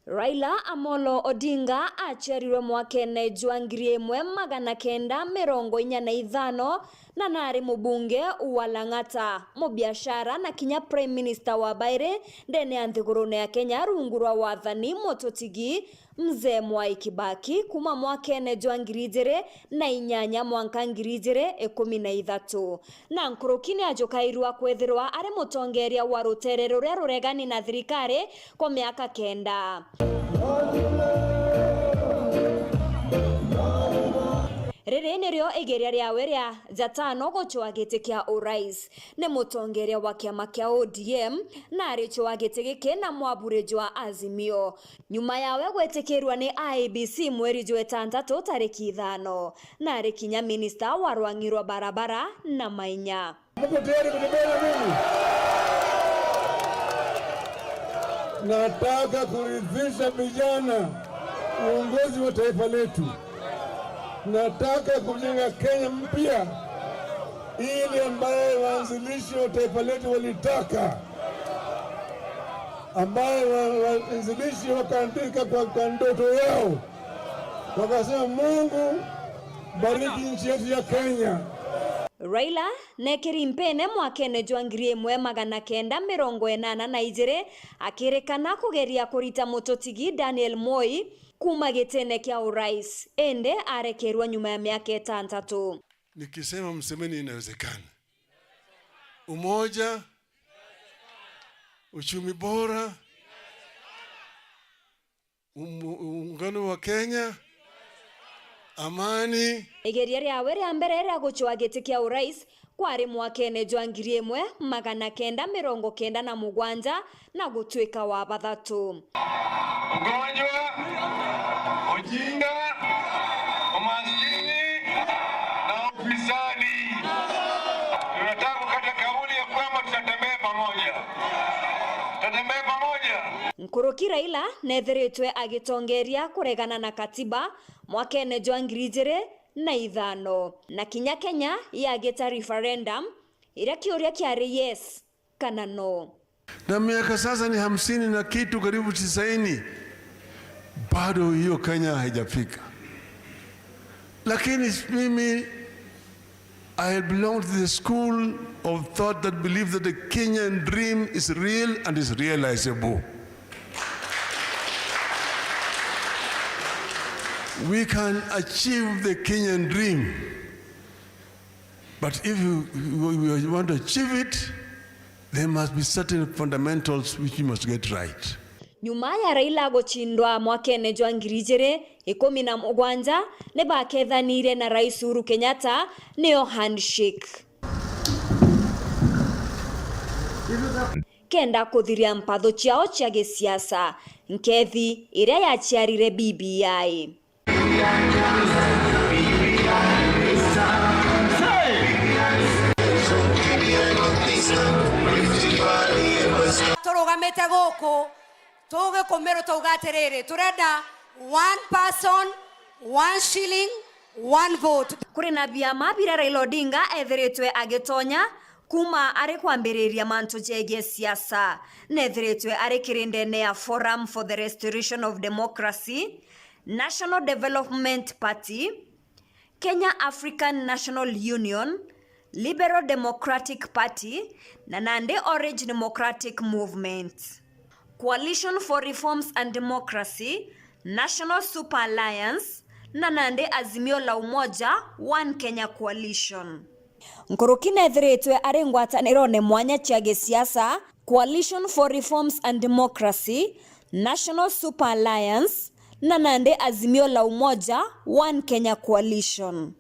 Raila Amolo Odinga aciarirwe mwakene jwa ngiri imwe magana kenda mirongo inya na ithano, na nari mubunge wa Lang'ata, mubiashara na kinya Prime Minister wa bairi ndene ya nthigurune ya Kenya rungu rwa wathani mututigi Mzee Mwai Kibaki kuma mwakene jwa ngiri ijiri na inyanya mwanka ngiri ijiri ikumi na ithatu. Na nkuruki ni ajukairua kwithirwa ari mutongeria wa rutere ruria ruregani na thirikari kwa miaka kenda. Riri nirio igeria riawe ria jatano gucwaa giti kia urais. Ni mutongeria wa kiama kia O D M na aricwaa giti giki na mwaburi jwa Azimio. Nyuma yawe gwitikirua ni I E B C mweri jwa itantatu tariki ithano, na ari kinya minista wa rwang'i rwa barabara na mainya. Mko tayari kutembea na mimi? Nataka kurithisha vijana uongozi wa taifa letu. Nataka kujenga Kenya mpya, ile ambaye waanzilishi wa taifa letu walitaka, ambaye wa-, waanzilishi wakaandika kwa, kwa ndoto yao, wakasema, "Mungu, bariki nchi yetu ya Kenya." Raila neekiri mpene mwakene jwa ngiri imwe magana kenda mirongo inana na ijiri, akirikana kugeria kurita mututigi Daniel Moi kuuma gitine kia urais, indi arekerwa nyuma ya miaka itantatu. Nikisema msemeni, inawezekana. Umoja, uchumi bora, umu-, uungano wa Kenya, amani. Igeria riawe ria mbere ria gucwa giti kia urais kwari mwakene jwa ngiri imwe magana kenda mirongo kenda na mugwanja na gutuika wa bathatu. Ugonjwa, ujinga, umaskini na ufisadi. Tunataka kukata kauli ya kwamba tutatembea pamoja. Tutatembea pamoja. Nkuruki Raila neethiritwe agitongeria kuregana na katiba mwakene jwa ngiri ijiri na ithano, na kinya Kenya yagita referendum, iria kiuria kiari yes kana no. Na miaka sasa ni hamsini na kitu, karibu tisaini, bado hiyo Kenya haijafika. Lakini mimi, I belong to the school of thought that believe that the Kenyan dream is real and is realizable. We can achieve the Kenyan dream, but if we, we, we want to achieve it, there must be certain fundamentals which we must get right. Nyuma ya Raila gucindwa mwakene jwa ngiri ijiri ikumi na mugwanja, ni bakethanire na Rais Uhuru Kenyatta, niyo handshake, kenda kuthiria mpatho ciao cia gisiasa, nkethi iria yaciarire B B I. Turugamite guku, tugikumiru, twauga atiriri, turenda one person, one shilling, one vote. Kuri na biama biria Raila Odinga ethiritwe agitonya kuuma ari kwambiriria mantu jegie siasa. Nethiritwe ari kirindene ya Forum for the Restoration of Democracy, National Development Party, Kenya African National Union, Liberal Democratic Party, na nandi Orange Democratic Movement, Coalition for Reforms and Democracy, National Super Alliance, na nandi Azimio la Umoja One Kenya Coalition. Nkuruki nethiritwe ari ngwatanirone mwanya cia gisiasa, Coalition for Reforms and Democracy, National Super Alliance, na nandi Azimio la Umoja One Kenya Coalition.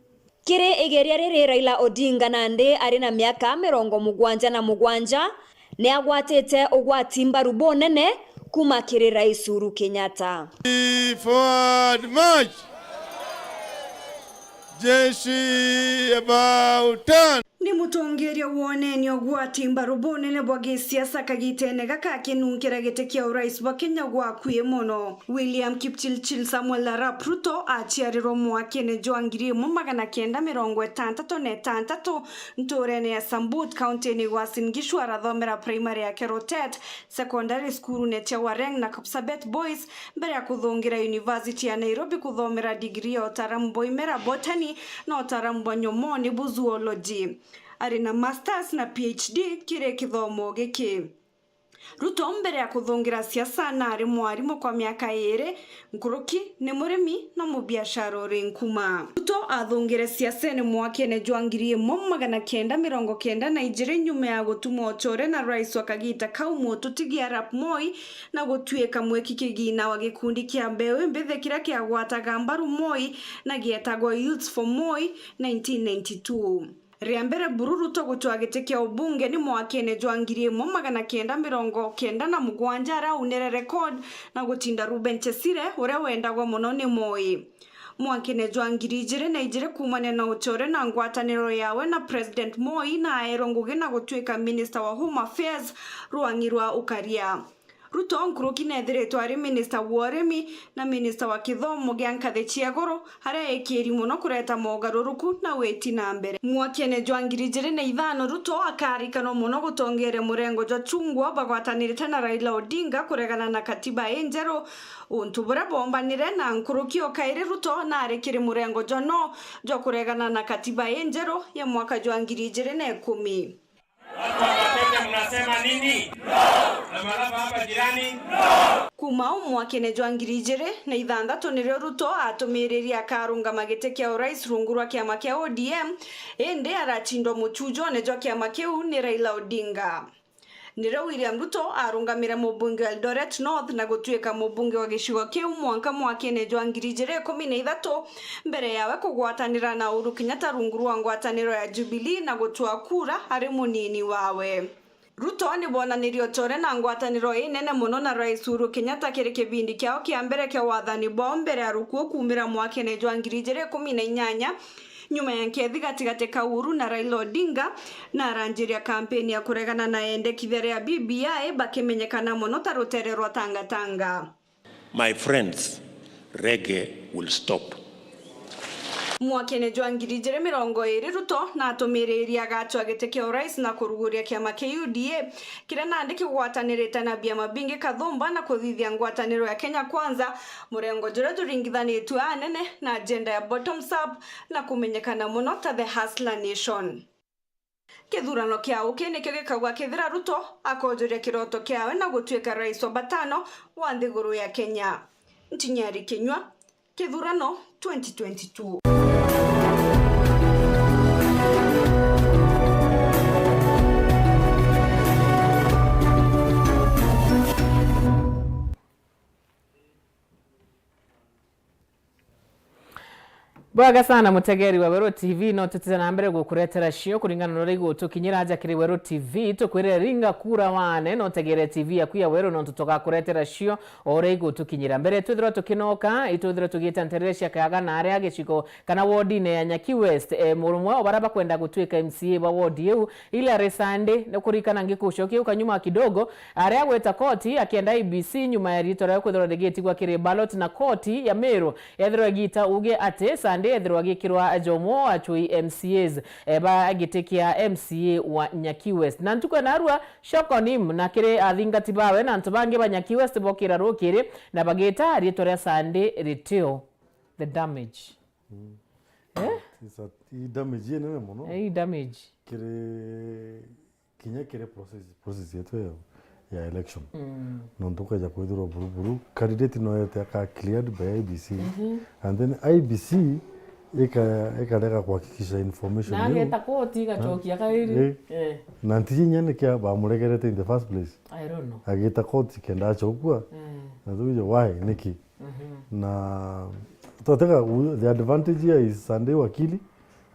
Kiri igeria riri, Raila Odinga nandi ari na miaka mirongo mugwanja na mugwanja, ni agwatite ugwati mbaru bunene kuuma kiri Rais Uhuru Kenyatta. Forward march! Jeshi about turn! Ni mutongeria wonenio ugwati mbaru bunene bwa gisiasa kagitene gaka akinunkira giti kia urais bwa Kenya gwakui mono. William Kipchirchir Samuel Arap Ruto aciarirwe mwakene jwa ngiri imwe magana kenda mirongo itantatu na itantatu nturene ya Sambut, kauntini ya Uasin Gishu. Arathomera primary yake Rotet, secondary school-une cia Wareng na Kapsabet Boys, mbere ya kuthungira University ya Nairobi kuthomera degree ya utaaramu bwa imera, botany, na utaaramu bwa nyomoni bu zoology. Ari na masters na P H D kiri kithomo giki. Ruto mbere ya kuthungira siasa naari mwarimu kwa miaka iiri nkuruki, ni murimi na mubiashara uri nkuma. Ruto athungire siasene mwakene jwa ngiri imwe magana kenda mirongo kenda na ijiri nyuma ya gutumwa ucore na rais wa kagita kau mututigi Arap Moi na gutuika mwiki kigina wa gikundi kia mbeu mbithi kiria kiagwataga mbaru Moi na gietagwa Youths for Moi nineteen ninety-two. Ria mbere buru Ruto gucwa giti kia ubunge ni mwakene jwa ngiri imwe magana kenda mirongo kenda na mugwanja, araunire record na gutinda Reuben Chesire, uria wendagwa mono ni Moi. Mwakene jwa ngiri ijiri na ijiri, kuumania na ucore na ngwataniro yawe na President Moi, na aerwe ngugi na gutuika Minister wa Home Affairs rwang'i rwa ukaria. Ruto nkuruki neethiritwe ari minista wa urimi na minista wa kithomo gia nkathi cia iguru, aria eekiri mono kureta mogaruruku na witi na mbere. Mwakene jwa ngiri ijiri na ithano, Ruto akaarikanwa mono gutongeria murengo jwa chungwa bagwatanirite na Raila Odinga kuregana na katiba injeru, untu buria boombanire na nkuruki o kairi Ruto naari kiri murengo jwa no jwa kuregana na katiba injeru ya mwaka jwa ngiri ijiri na ikumi. Watu wa Matete, mnasema nini? No! Na Malava hapa jirani? No! Kuuma u mwakene jwa ngiri ijiri na ithanthatu nirio Ruto atumiririe akarungama giti kia urais rungu rwa kiama kia O D M, indi arachindwa muchujone jwa kiama kiu ni Raila Odinga. Nirio William Ruto arungamire mubunge wa Eldoret North na gutuika mubunge wa gicigo kiu mwanka mwakene jwa ngiri ijiri ikumi na ithatu, mbere yawe kugwatanira na Uhuru Kenyatta rungu rwa ngwataniro ya Jubilee na gutua kura ari munini wawe. Ruto ni bwonanirie uta uri na ngwataniro inene mono na Rais Uhuru Kenyatta kiri kibindi kiao kia mbere kia wathani bwao mbere ya rukuu kuumira mwakene jwa ngiri ijiri ikumi na inyanya, nyuma ya nkethi gatigati ka Uhuru na Raila Odinga, na aranjiria kampeni ya kuregana na endekithia ria B B I bakimenyekana mono ta rutere rwa tangatanga. My friends, reggae will stop. Mwakene jwa ngiri ijiri mirongo iri, Ruto natumiririe agachwa giti kia urais na kuruguria kiama kia U D A, kiria nandi kigwatanirite na biama bingi kathumba na kuthithia ngwataniro ya Kenya Kwanza, murengo juria juringithanitue anene na agenda ya bottoms up na kumenyekana mono ta the Hustler Nation. Kithurano kia uki nikio gikauga kethira Ruto akojuria kiroto kiawe na gutuika rais wa batano wa nthiguru ya Kenya. Ntinyari Kinyua, Kithurano twenty twenty-two. Bwega sana, mutegeri wa Weru T V, no tutite na mbere gukuretera cio kuringana na uria igutukinyira aja kiri Weru T V. Tukwirire ringa kura wane, no utegere T V yaku ya Weru, nontu tugakuretera cio o uria igutukinyira. Mbere twithirwa tukinoka, itwithirwa tugiita nterere cia Kayaga na aria gicigo kana wodine ya Nyaki West, e, murumwe o baria bakwenda gutuika M C A ba wodi iu, Hilary Sande, ni kuririkana ngikucokia uka nyuma kidogo, aria agwita koti akienda I E B C nyuma ya riitwa riawe kwithirwa rigitigwa kiri ballot na koti ya Meru yethirwa igiita uge ati Sande ethirwa agikirwa njomo acui M C As, e, ba giti kia M C A wa Nyaki West. Na ntuku ya narua, shock on him, na kiri athingati bawe na antu bangi ba Nyaki West bokira rukiri na bagita riitwa ria Sande ritio. The damage. Mm. Eh? It's a, i damage inene mono. Eh, i damage. Kiri kinya kiri process, process yetu ya, ya election. Mm. Nontu ukaja kwithirwa buru buru, candidate no ete aka cleared by I E B C. Mhm. And then I E B C ika-, ikarega kuhakikisha information Na iu. Ageta koti igacokia kairi. Eh. Eh. Na ntiji inya nikia bamuregerete in the first place. I don't know. Agita koti kenda acokua. Mm. Na tuuge, why? Niki? Mhm. Na twatega u-, the advantage here is Sande wakili.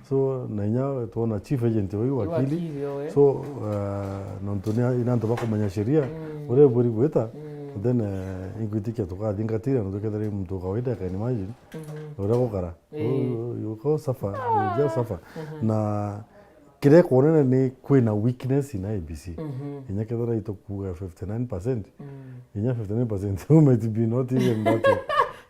So, na inya twona chief agent wa wakili. Wakili, oe. So, uh, nontu ni, ni antu bakumenya sheria, mm, uria iburi gwita, mm, then, uh, ingwitikia tukathingatira, na tukethira i muntu wa kawaida, I can imagine, mhm, uria gukara. Ii. You, you go suffer, you just suffer. Mhm. Na kiria kwonania ni kwina weakness in I E B C. Mhm. Inya kethira itukuga fifty nine percent, mm, inya fifty nine percent, who might be not even that.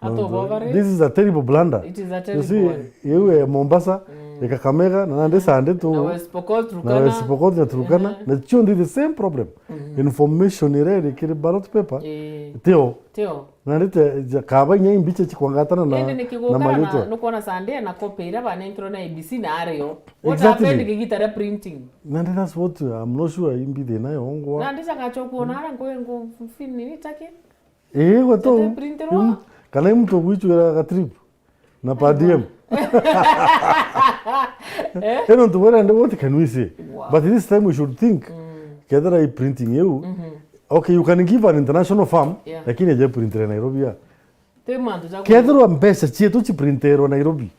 Atoba bare. This is a terrible blunder. It is a terrible one. You see, iu e Mombasa, mm, e Kakamega, na nandi Sande tu. Na West Pokot, na Turkana. West Pokot na Turkana, mhm, na cionthe the same problem. Mhm. Information iria iri kiri ballot paper, ii, tio. Tio. Na rite ja-, kaba inya imbicha chikwangatana na, indi niki na gukara na maritwa. Nukwona Sande na copy iria banenkirwe na I E B C na ario. What, exactly, happened kigita ria printing? Na that's what I'm not sure imbi thina yongwa. Na ndija gacho kuona ara ngwe ngu fini ni take. Eh, gwe to. Tete printerwa? Im-, kana i muntu ugwichwira ga trip na per diem. Eh? Ino ntu bwira ndi, what can we say? Wow. But this time we should think. Mm. Kethira i printing iu. Mhm. Okay, you can give an international firm, yeah, lakini eje printire Nairobi ya. Ti mantu ja kethirwa mbeca cietu ciprinterwa Nairobi.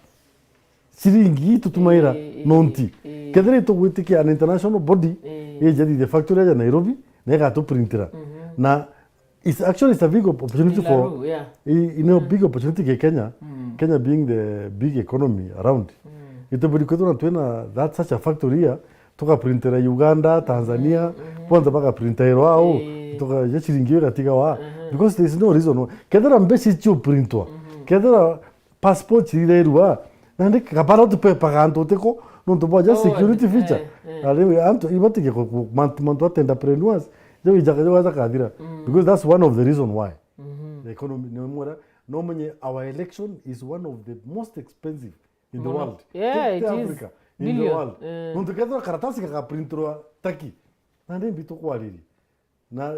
Ciringi ii tutumaira, ii, ii, nonti. Ii. Kethira itugwitikia an international body, ii, ije thithia factory ya Nairobi, na igatuprintira. Mhm. Na it's actually, it's a big op-, opportunity for, yeah, i-, you know, mm, big opportunity ki Kenya. Mm. Kenya being the big economy around. Mm. Ituburi kwithirwa twina that, such a factory here, tukaprintira Uganda, Tanzania, mm, mhm, kwanza bakaprintira ao. Ii. Tukaja ciringi igatiga wa. Mhm. Because there is no reason why. Kethira mbeca icio printwa. Mhm. Kethira passport irerua. Nandi kabara tupepaga antu utiko. Nontu bwa just Oh, security eh, feature. Eh. Na riu antu ibatige ku, ku, mantu, mantu a entrepreneurs. Jau ijaga, jau aja kathira. Mm. Because that's one of the reason why. Mhm. The economy, ni mwera, no menye our election is one of the most expensive in the Mono. World. Yeah, it is. Africa, in the world. Eh. Nontu kethira karatasi gakaprintirwa Turkey, na ndi mbi tukwariria. Na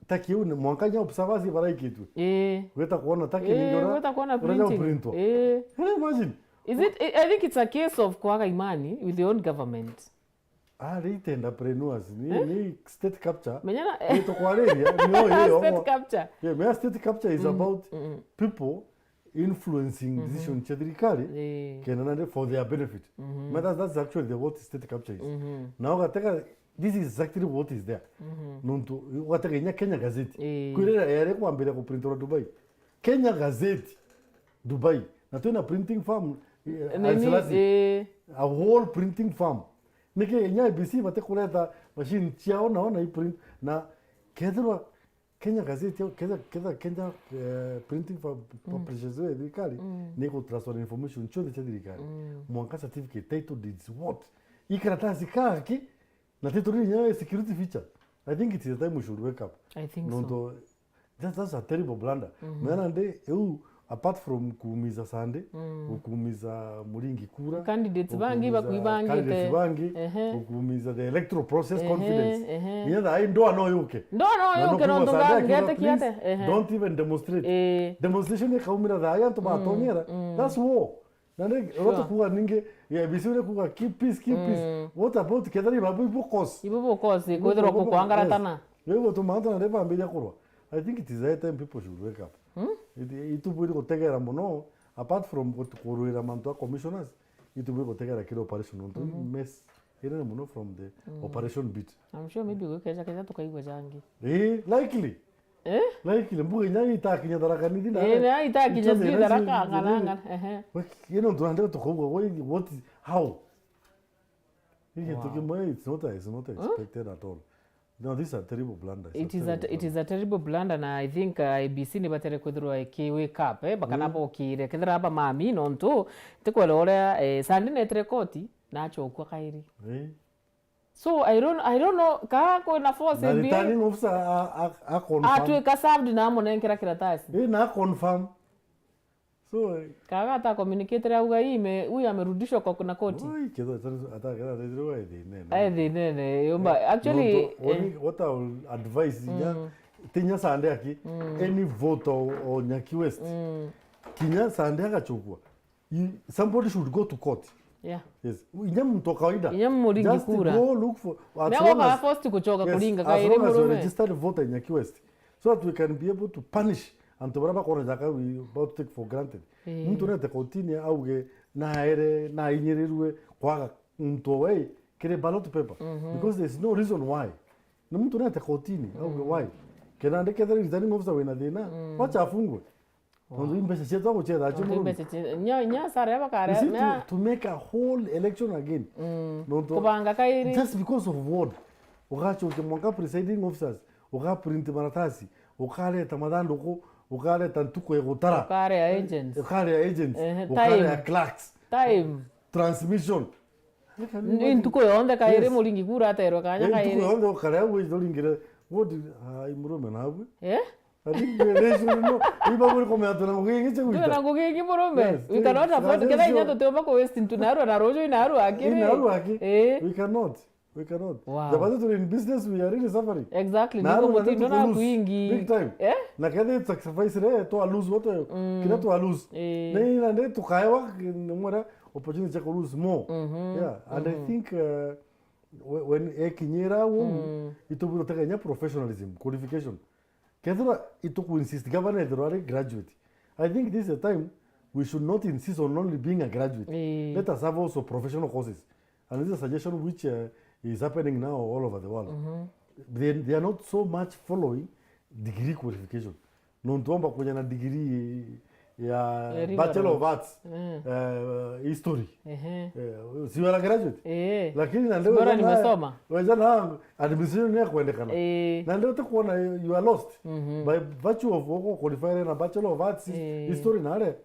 Turkey iu ni mwanka nya observers baraikitwe. Eh. Gweta kuona Turkey ningi Eh, ura, gweta kuona ura nya printing. Printwa. Eh. Can you imagine? Is it, I I think it's a case of kwaga imani with your own government. Ah, rite entrepreneurs, ni, Eh? Ni state capture. Menyana, Ni tukwariria, ni o iyo. State capture. Yeah, mea state capture is Mm, about mm, mm. People influencing Mhm. decision cia thirikari, Eh. kenda nandi for their benefit. Mhm. Ma that's, that's actually the, what state capture is. Mhm. Na ugatega, this is exactly what is there. Mhm. Nontu, ugatega inya Kenya Gazette. Eh. Kwirira yari kwambira kuprintirwa Dubai. Kenya Gazette, Dubai. Na twina printing farm, eh, Nini, Al Selassie. Eh. A whole printing farm. Niki inya I B C bate kureta machine ciao nao na iprint, na kethirwa Kenya Gazette yao, kethira, kethira Kenya, eh, printing fa-, Mm. Publishers ya thirikari, Mm. ni gu transfer information ciothe cia thirikari. Mm. Mwanka certificate, title deeds, what? Ikaratasi kaki, na title deed nyayo security feature. I think it is time we should wake up. I think so. Nontu, that's, that's a terrible blunder. Mhm. Mena ndi, eu, apart from kuumiza Sande, Mm. gukuumiza Muringi kura, Candidates bangi gukuumiza bakwibangite. Candidates bangi, Ehe. Gukuumiza the electoral process Ehe, confidence. Ehe. Nginya thaa hii ndoa no yuke. Ndoa no Na yuke, nukuuga nontu Sande akiuga, ngete "Please, kiate." Ehe. Don't even demonstrate." Eh. Demonstration ikaumira thaa hii antu Mm, batonyera. Mm. That's war. Na ni, Sure. Roto kuga ningi, ya I B C uri kuga, "Keep peace, keep peace." Mm. What about kethira ibabu ibo cause? Ibo bo cause, Ibo kwithirwa bo-, bo-, kukwangaratana. Yes. Riu gutuma antu na bambiria kurwa. I think it is high time people should wake up. Hmm? It, itubwiri gutegera muno, apart from gut-, kurwira mantu a commissioners, itubwiri gutegera kiri operation nontu Mm. mess inene muno from the Mm. operation beat. I'm sure maybe gwikeja keja tukaigua jangi. Eh, likely. Eh? Likely, mbuga inya itakinya Tharaka Nithi na Eh, na itakinya Icho sijui the Tharaka, next ng'ana, is ng'ana, ehe. Wek-, you know, tunataka tukaugua, what, what is, how? Hii kitu Wow. kimwe, it's not, it's not Huh? expected at all. No, these are terrible blunders. It is a, it is a terrible blunder, na I think, uh, I B C ni batere kwithirwa iki wake up, eh, bakana Mm. bokire. Kethira aba mami, nontu, tikwera uria, eh, Sandi netire koti, na achokua kairi. Eh. So, I don't, I don't know, ka kwina force Na A B A returning officer a, a, a confirm. Atwika served na amunenkera kiratasi. Eh, na confirm. So, eh, Kaga ata communicate auga hii ime-, huyu amerudishwa kwa kuna koti. Oi, kethira ata, ata, kethira ata, ata, ata, ata, ata, Ai, thinene, yumba. Actually, Nontu, eh, only what I will advise, inya, Mm. tinya Sande aki, Mm. any voter o, o Nyaki West. Mm. Kinya Sande agachukua. You, somebody should go to court. Yeah. Yes. Inya muntu wa kawaida. Inya Muringi Just kura. Go look for, as Mea long goka as, forced kuchoka yes, kuringa as kairi long as you're murume. Registered voter in Nyaki West. So that we can be able to punish antu baria bakona jaka we about take for granted. Eh. Muntu nete kotini auge naere, nainyirirwe kwaga muntu owe kiri ballot paper. Mhm. Because there's no reason why. Ni muntu nete kotini auge Mm. why. Kenda ndikethira returning officer wina thina, Mm. wacha afungwe. Tondu i mbeca cietu agucetha acio Tondu i murume. Mbeca cie-, nya, nya sara ya bakare, You see, mea- to, to make a whole election again. Mm. Nontu Kubanga kairi. Just because of what? Ugacokia mwanka presiding officers, ugaprint maratasi, ukareta mathanduku, ukareta ntuku ya gutara. Ukarea agents. Ukarea agents, Ehe, ukarea time. Clerks. Time. Transmission. Ni ntuku yonthe kairi Yes. Muringi kura aterwe kanya Ni ntuku kairi. Yonthe ukarea ugwithira uringire. What did, ai, murume nawe? Eh? I think we, they should know. Iba muri komea tuna ngugi ingi cia Tuna gwita. Ngugi ingi murume. Yes, We cannot yes, afford yes, kethira inya sure. Tutiumba ku waste ntu narua na ruju inaru akiri. Inaru aki. Eh. We cannot. We cannot. Wow. The fact that we're in business, we are really suffering. Exactly. Na Niko arua na mutindo nituku na lose. Kuingi. Big time. Eh? Na kethira sacrifice re, twa lose what, Mm. Kila twa lose. Eh. Na ina nde tukaewa, ni mwera opportunity ya ku lose more. Mhm. Yeah, and I Mhm. think, uh, we-, when ekinyira u, Mm. itubwirwo tegenya professionalism, qualification. Kethira ituku insist governor ethirwa ari graduate. I think this is a time we should not insist on only being a graduate. Eh. Let us have also professional courses. And this is a suggestion which, uh, is happening now all over the world. Mhm. They, they are not so much following degree qualification. Nontu omba kuja na degree, ya Very Bachelor of well. Arts, Mm. eh, history. Ehe. Eh, si wala graduate? Eh. Lakini na ndio Bora wejana, nimesoma. Wejana administration ni ya kuendekana. Eh. Na ndio utakuona you are lost. Mhm. By virtue of uko qualify na Bachelor of Arts, Eh. history na ale.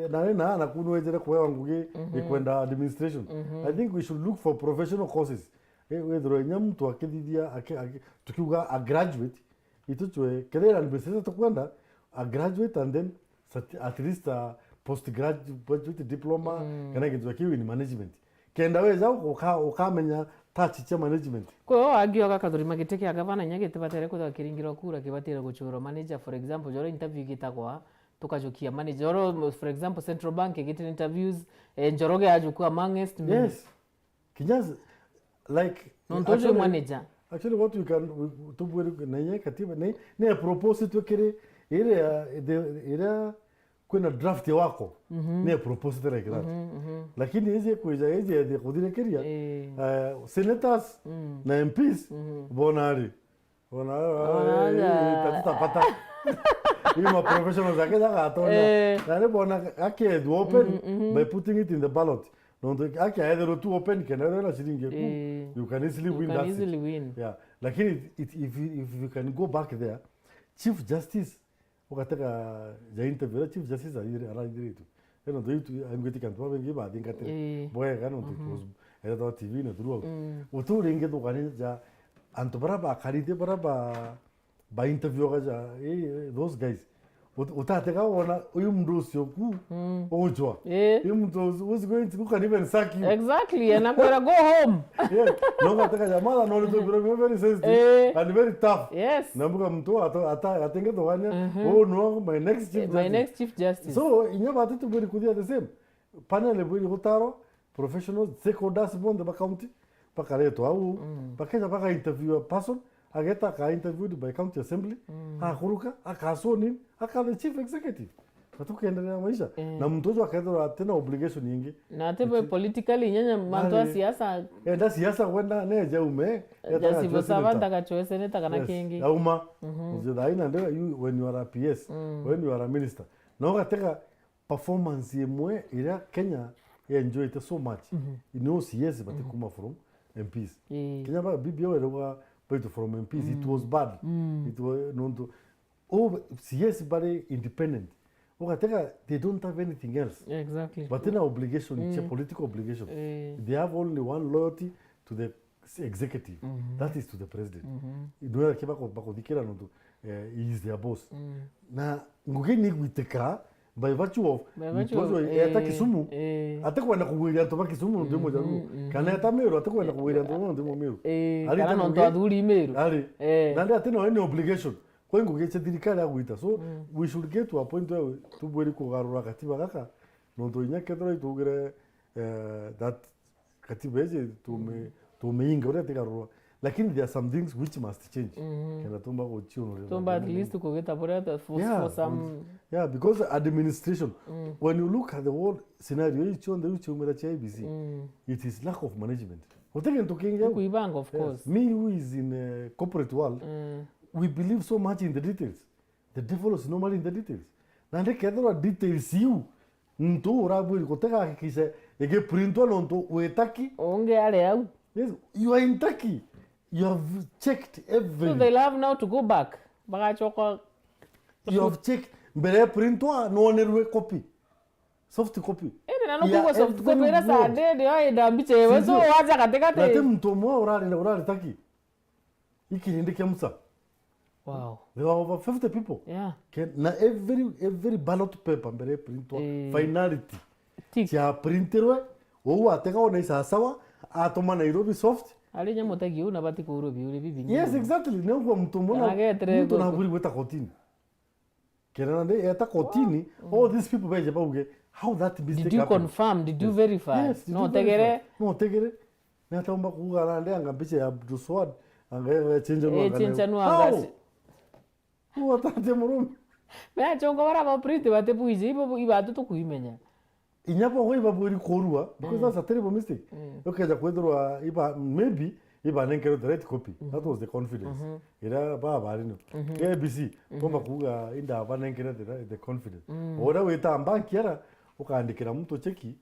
Na ale na na kunu wejere kuewa ngugi Mhm. ikwenda administration. Mhm. I think we should look for professional courses. Eh, wethirwe inya mtu akithithia aki- aki- tukiuga a graduate, itu chwe kethira administration tukwenda a graduate and then certi- at least a postgraduate diploma Mm. kana kintu kia kiu in management. Kenda weza uka- ukamenya touch cia management. Kwa hiyo agioga kathurima giti kia gavana inya gitibatere kwithirwa kiringirwa kura, kibatire guchurwa manager, for example, joro interview gitagwa tukajukia manager. Joro, for example, Central Bank gitire interviews, eh, Njoroge ajukua amongst me. Yes. Kinya s- like Nontu uju actually- manager. Actually, what we can we- tubwire na inya katiba ni ni propose twekire ire ya the ire kwina draft ya wako Mhm. ni propose like that. Mhm, mhm. Lakini ije kwija ije ya kuthirikiria Eh. eh, senators Mm. na M Ps Mhm. bona ari bona Bona eh, ja- tatutapata ima professionals ake jagatonya Eh. na ni bona akethwa open Mhm, mhm. By putting it in the ballot. Nontu akiaetherwa tu open kenda wethirwa na ciringi eku, Eh. you can easily You win can that seat. easily win. Yeah. Lakini it, if, if you can go back there, Chief Justice ugatega ja interview ira Chief Justice aithire- araithiritwe. Eno ntu itu angwiti kantu babengi bathingatire. Eh. Bwega nontu it was erethwa T V na throughout. Mm. Utu ringi thukani ja antu bara bakarite bara ba ba interview gaja eh, those guys. Ut- utatega wona uyu mndu ucio ku Mm. ujwa. Eh. Uyu mndu ucio was going to can even sack you. Exactly, and I'm gonna go home. Yeah. No gateka jamaa no ndio very very sensitive Eh. and very tough. Yes. Na mbuga mtu ata ata atenge tugania. Mhm. Oh no, my next chief My justice. Next Chief Justice. So inya batu tubwiri kuthia the same. Panel bwiri gutaro professionals, stakeholders bonthe ba county bakaretwa au, Mm. bakeja baka interview a person, ageta aka interviewed by county assembly, Mm. akuruka, akasoni, aka the chief executive. Na tukendelea maisha. Eh. Na mtu ucio akethirwa atina obligation ingi. Na ati bwe politically inyanya mantu a Nani? Siasa. Enda siasa kwenda neje ume. Ja civil servant agachoe senator kana kingi. Auma. Mhm. Ucio thaina ndio you when you are a P S, Mm. when you are a minister. Na ugatega performance imwe iria Kenya enjoyete so much. Mhm. Ni O C S bati kuma from M Ps. Ii. Kenya ba B B O erwa baitu from M Ps, it was bad. Mm. It was nontu O C S bari independent. Ugatega they don't have anything else. Exactly. But ina obligation, it's a Mm. political obligation. Eh. They have only one loyalty to the executive. Mhm. That is to the president. Mhm. Ndio kibako bakuthikira nontu eh, he is their boss. Mm. Na ngugi ni gwitika by virtue of By muntu virtue of, ucio eta eh, Kisumu, eh. atakwenda kugwiria antu ba Kisumu nontu Mhm, mujaru mhm. Kana eta Meru atakwenda kugwiria antu nontu mumiru. Eh, Ari kana ta nontu ngugi- athuri Meru. Ari. Eh. Na ndi ati no any obligation. Kwa ngugi cia thirikari ya gwita. So Mm. we should get to a point where tubwiri kugarura katiba gaka nontu inya kethira itugire eh, that katiba iji tume tumeinga uria tigarurwa, lakini there are some things which must change. Mhm. Kenda tumba guchionoria Tumba at least kugita buria the for, Yeah, for some Yeah, because administration, Mm. when you look at the whole scenario ii chionthe iu chiumira chia I E B C, Mm. it is lack of management. Guti gintu kingi au. Kuibanga, of Yes. Course. Me who is in a corporate world, Mm. we believe so much in the details. The devil is normally in the details. Na ndikethirwa details iu muntu urabwiri gutega hakikisha igiprintwa nontu witaki. Ungi ari au. Yes, you are in Turkey. You have checked So everything. They'll have now to go back. Bagachoka. You have checked mbere ya printwa nonerwe copy. Soft copy. Ende na no Yeah, kuwa soft copy every ira saa word. ndende yo enda mbiche we so Sindio? wacha katika Na ti te. Muntu umwe urari urari Turkey. Ikirindi kia Musa. Wow. There were over fifty people. Yeah. Ken- Na every every ballot paper mbere printwa Eh. finality. Tick. Cia printirwe ou atega ona isasawa atuma Nairobi soft. Ari nya mutegi u na bati kuurwa biuri bibi. Yes, exactly. Niguo muntu mona Kana getere muntu gwe- naburi gwita kotini. Kena ndi eta kotini, all these people beje bauge how that mistake Did you happened. Confirm? Did you Yes. Verify? Yes, did No you tegere. Verify? No tegere. Na taumba kuuga na ndi anga mbicha ya Abdul Swad, anga ya change no Eh, anga. change no How? anga. Ugatate murume. Me achongo bara ba print bate buije ibo ibatu tukuimenya. Inya bo gwe ibabwiri kurua because Mm. That's a terrible mistake. Mm. Ukeja kwithirwa iba maybe Ibanenkerwe the right copy. That was the confidence. Iria baba bari no. Ke A B C, bomba kuuga inda banenkere the, the confidence. Uria wita bank era, ukaandikira muntu cheki,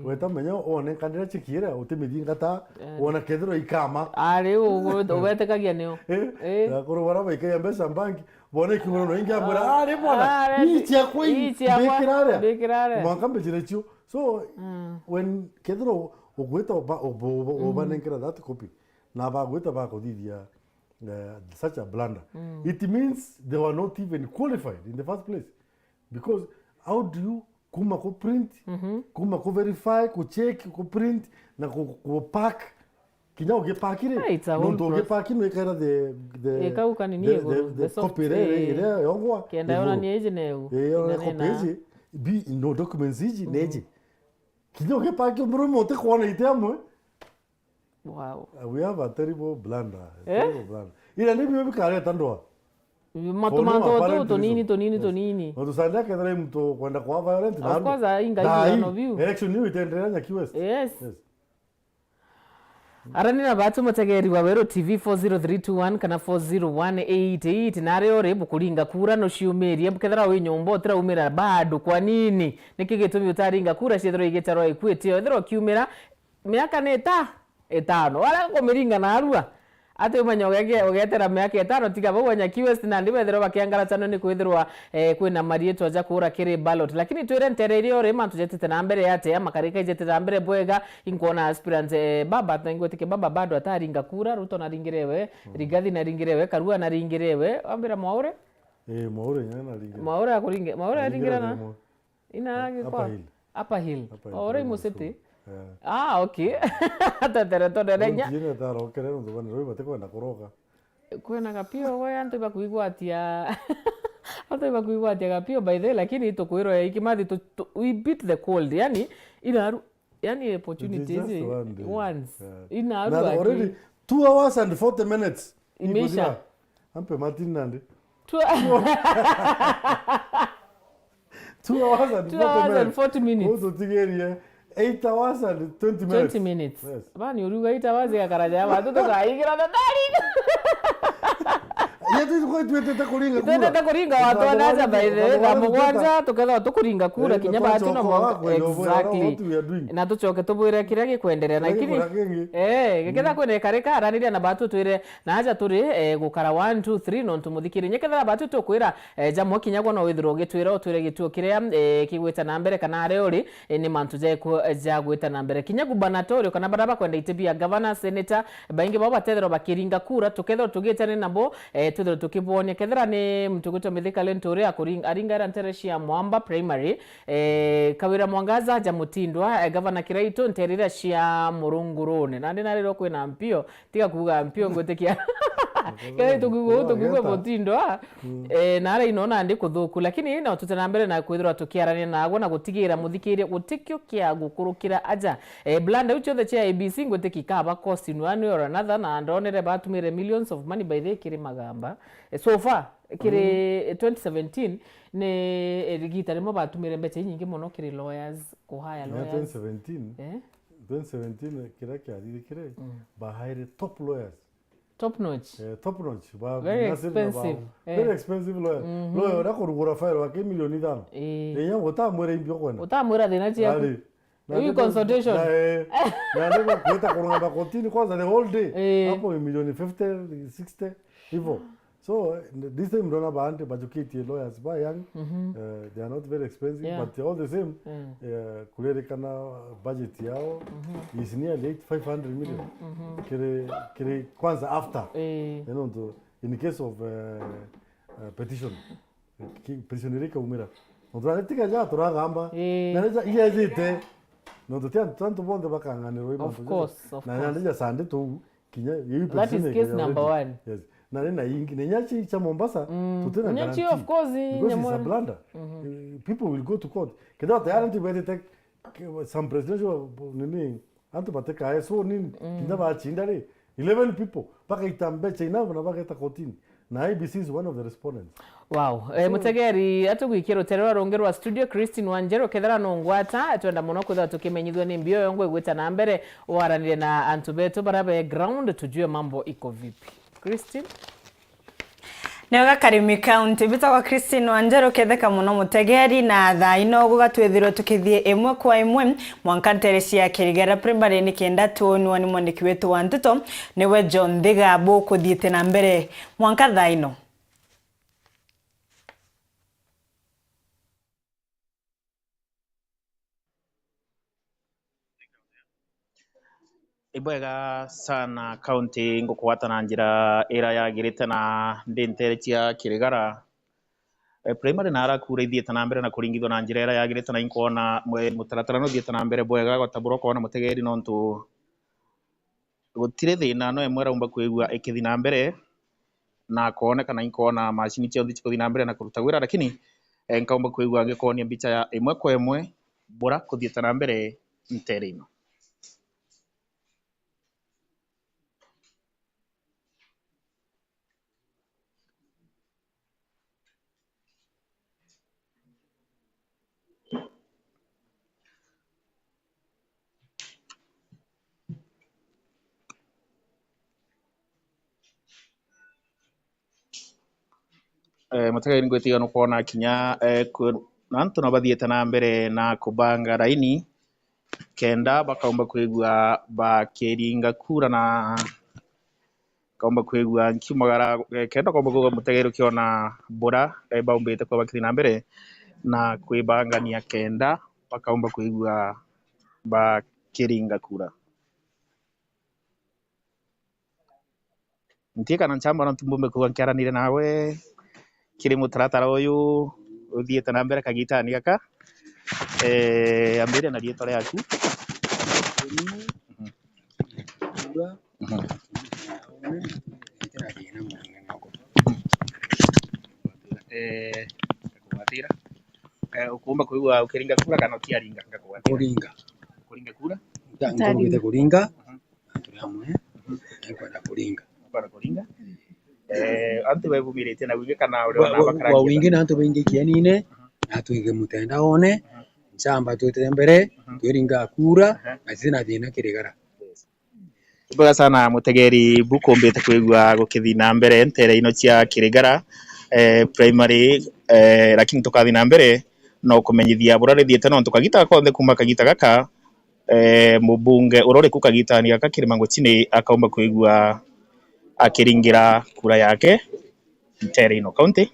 weta menya one nkanira cheki ira, utimithingata, wona kethirwa ikama. Ari, u-, u-, ubetikagia nio. Eh? Eh. Na kuru bara baikagia mbeca bank, bone kiuno no ingi ambwira, "Ah, ari bwana, ari, ii ciakwa ii, ii ciakwa, mbikira aria." Mbikira aria. Mwanka mbijire cio. So, when kethirwa ugwita uba-, uba-, uba-, ubanenkera that copy, na bagwita bakuthithia, eh, such a blunder, it means they were not even qualified in the first place. Because how do you kuma ku print, kuma ku verify, ku check, ku print, na ku, ku pack? Kinya ugipakire, ah, it's a whole nontu process. Ugipaki no ikaira the, the, eh, kau kanini the, iguru, the, the the soft, copy ire, eh, ire yongwa kenda iguru. Yonania iji neu. Eh, yona ina copy thina. Iji, bi, no documents iji, neji. Kinya ugipaki murume utikwona ite amwe. Wow. Uh, we have a terrible blunder. A, eh? Terrible blunder. Ira ni bio bikareta ndwa. Matu-, mantu tu tunini, tunini, tunini. Yes. Nontu Sunday akethira i muntu kwenda kwa violent, of course, ai ngai thai, ithano biu. Election iu itenderea Nyaki West. Yes. Yes. Arani na batu mutegeri wa Weru T V four zero three two one kana four zero one eight eight, na ari uri bukuringa kura nuciumirie, bukethira wi nyomba utiraumira bado, kwa nini? Niki gitumi utaringa kura ciethirwa igitarwa ikwitio? Ethirwa ukiumira, miaka ni ita-, itano. Wara kumiringa narua. Ati umenya ugege-, ugetera miaka itano, tiga bau Nyaki West nandi bethirwa bakiangaratano ni kwithirwa, eh, kwina marietwa ja kuura kiri ballot. Lakini twire ntere iria uri mantu jetite na mbere atia, makarika ijetite na mbere bwega, inkwona aspirant, eh, baba, ngwitikia baba bado ataringa kura, Ruto naringire we, Rigathi naringire we, Karua naringire we, wambira Mwaure? Eh, Mwaure nyana naringire. Mwaure akuringe-, Mwaure aringire na? Ina Upper Hill. Upper Hill. Upper Hill Primary School. Ora i Musiti? Yeah. Ah, okay. Atetere tonderenya. Ntiene tarokere nontu bani roi batikwenda kuroka. Kwina gapio gwe antu ibakwigwatia. Antu ibakwigwatia gapio by the way, lakini tukwirwa ikimathi tu, tu, we beat the cold. Yani, inaru, yani opportunity ici once. It is just one day. Yeah. Inaru. Na aki- already two hours and forty minutes. Imeisha. Ikuthira. Ampe Martin nandi. Two, two hours and forty minutes. Two hours and forty minutes. Utu tigerie eight hours and twenty minutes. Twenty minutes. Yes. Bani uriuga eight hours igakara ja, batu tukaigira na dari. Yetu kwa twetete kuringa kura. Twetete kuringa watu wanaja by the way, thaa mugwanja, tukethwa tukuringa kura, eh, kinya batu na mwanka. Exactly. Na tucoke tubwire kiria gikwenderea. Lakini, eh, giketha kwina ikarika, araniria na batu twire na aja turi, eh, gukara one, two, three, nontu muthikiri. Nyekethira batu tukwira, eh, jamwe kinya gwo no withirwa ugitwira, utwire gituo kiria, eh, kigwita na mbere kana aria uri, eh, ni mantu jaiku, eh, jagwita na mbere. Kinya gubernatorial kana baria bakwenda iti bia governor, senator, baingi bao batethirwa bakiringa kura, tukethirwa tugitania nabo, eh, twithirwe tukibwonia. Kethira ni muntu ugwitwa Mithika Linturi akuring-, aringaira ntere cia Mwamba Primary, eh, Kawira Mwangaza aja Mutindwa, eh, governor Kiraitu ntere iria cia Murungurune. Nandi narirwo kwina mpio, tiga kuuga mpio ngwitikia. Kethira tukuigua uu, tukuigua Mutindwa, eh, na aria ino nandi kuthuku. Lakini no tute na mbere na kwithirwa tukiarania nagwo na gutigira muthikiria gutikio kia gukurukira aja. Eh, blunder iu ciothe cia A B C ngwitikia ikaba cost in one way or another, na ndonere batumire millions of money by the way kiri Magamba. Eh, so far, kiri twenty seventeen, ni, eh, rigita rimwe batumire mbeca inyingi muno kiri lawyers, kuhaya lawyers. Twenty seventeen, eh? Twenty seventeen, kiria kiathithikire, bahaire top lawyers. Top notch. Eh, top notch. Ba-, very expensive. Eh. Very expensive lawyer. Lawyer uria kurugura file wake milioni ithano. Eh. Inya utamwira imbi ukwenda. Utamwira thina ciaku. Ari. Iu consultation. Na, eh, na ndio kwita kurungama kotini kwanza the whole day. Eh. Hapo ni milioni fifty, sixty, hivyo. So, eh, this time ndona baandi bajukitie lawyers ba young, eh, they are not very expensive, yeah, but all the same, eh, kuririkana budget yao is nearly eight, five hundred million. Kiri, kiri kwanza after. Eh. You know, to, in case of, eh, eh, petition, ki-, petition iria ikaumira. Nontu na tiga ja turagamba. Eh. Na rija iyejite. Nontu ti antu, antu bonthe bakang'anirwa i mantu jaja. Of course, of course. Na nandi ja Sunday tuu, kinya, iu petition ikaja already. That is case number one. Yes. Na ni na ingi, na inya chi cha Mombasa, tutina guarantee. Inya chi, of course, because it's a blunder. Eh, people will go to court. Kethira tayari antu betite, ke-, some presidential, nini, antu batikae sworn in, kinya bachinda ri, Eleven people, bakaita mbecha enough na bageta kotini. Na I E B C is one of the respondents. Wow. Eh, so, mutegeri, atugwikie rutere rwa rungi rwa studio, Christine Wanjeru, kethira nungwata, twenda muno kwithirwa tukimenyithua ni mbio yongo igwita na mbere, waranire na antu betu bara be ground, tujue mambo iko vipi. Christine? Nioga Karimi County, mbitagwa Christine Wanjeru, ketheka muno mutegeri, na thaa ino guga twithirwe tukithie imwe kwa imwe, mwanka ntere cia Kirigara Primary, ni kenda twonua ni mwandiki wetu wa nteto, niwe John Thiga, bukuthiite na mbere mwanka thaa ino. Ibwega sana county, ngukugwata na njira ira yagirite na ndi ntere cia Kirigara. Eh, primary na arakura ithiite na mbere na kuringithwa na njira ira yagirite, na inkwona mwe-, mutaratara nuthiite na mbere bwega, gwata bura ukoona mutegeri, nontu gutiri thina no imwe iraumba kwigua ikithi na mbere, na kooneka na inkoona macini cionthe cikuthi na mbere na kuruta wira, lakini, eh, nkaumba kwigua ngikonia mbicha ya imwe kwa imwe bura kuthiite na mbere ntere ino. Eh, mutegeri ngwitiga nukwona kinya, eh, ku-, antu no bathiite na mbere na kubanga raini, kenda bakaumba kwigua bakiringa kura na kaumba kwigua nkiumagara, eh, kenda kaumba kwigua mutegeri ukiona bura, eh, baumbite kuba bakithi na mbere na kwibangania kenda bakaumba kwigua bakiringa kura. Ntie kana nchamba no ntumbume kuga nkiaranire nawe kiri mutaratara uyu uthiite na mbere kagitani gaka. Eh, ambiria na riitwa riaku. Mhm. Mhm. Eh, ngakugwatira. Eh, ukuumba kwigua ukiringa kura kana utiaringa? Ngakugwatira. Kuringa. Kuringa kura? Nkurugite kuringa. Mhm. Na turi amwe, mhm, na nkwenda kuringa. Nkwenda kuringa? Eh, antu bebumiritie na wingi kana uria wa, wa, wa wingi na antu baingi kienine, mhm, na twingi mutenda one, mhm, nchamba twitire mbere, mhm, twiringa kura, aha, na tiri na thina Kirigara. Yes. Ibwega sana mutegeri, bukumbite kwigua gukithi na mbere ntere ino cia Kirigara, eh, primary, eh, lakini tukathi na mbere no kumenyithia bura rithiite nontu kagita konthe kuma kagita gaka, eh, mubunge uria uri ku kagitani gaka Kirima Nguchini akaumba kwigua akiringira kura yake ntere ino county.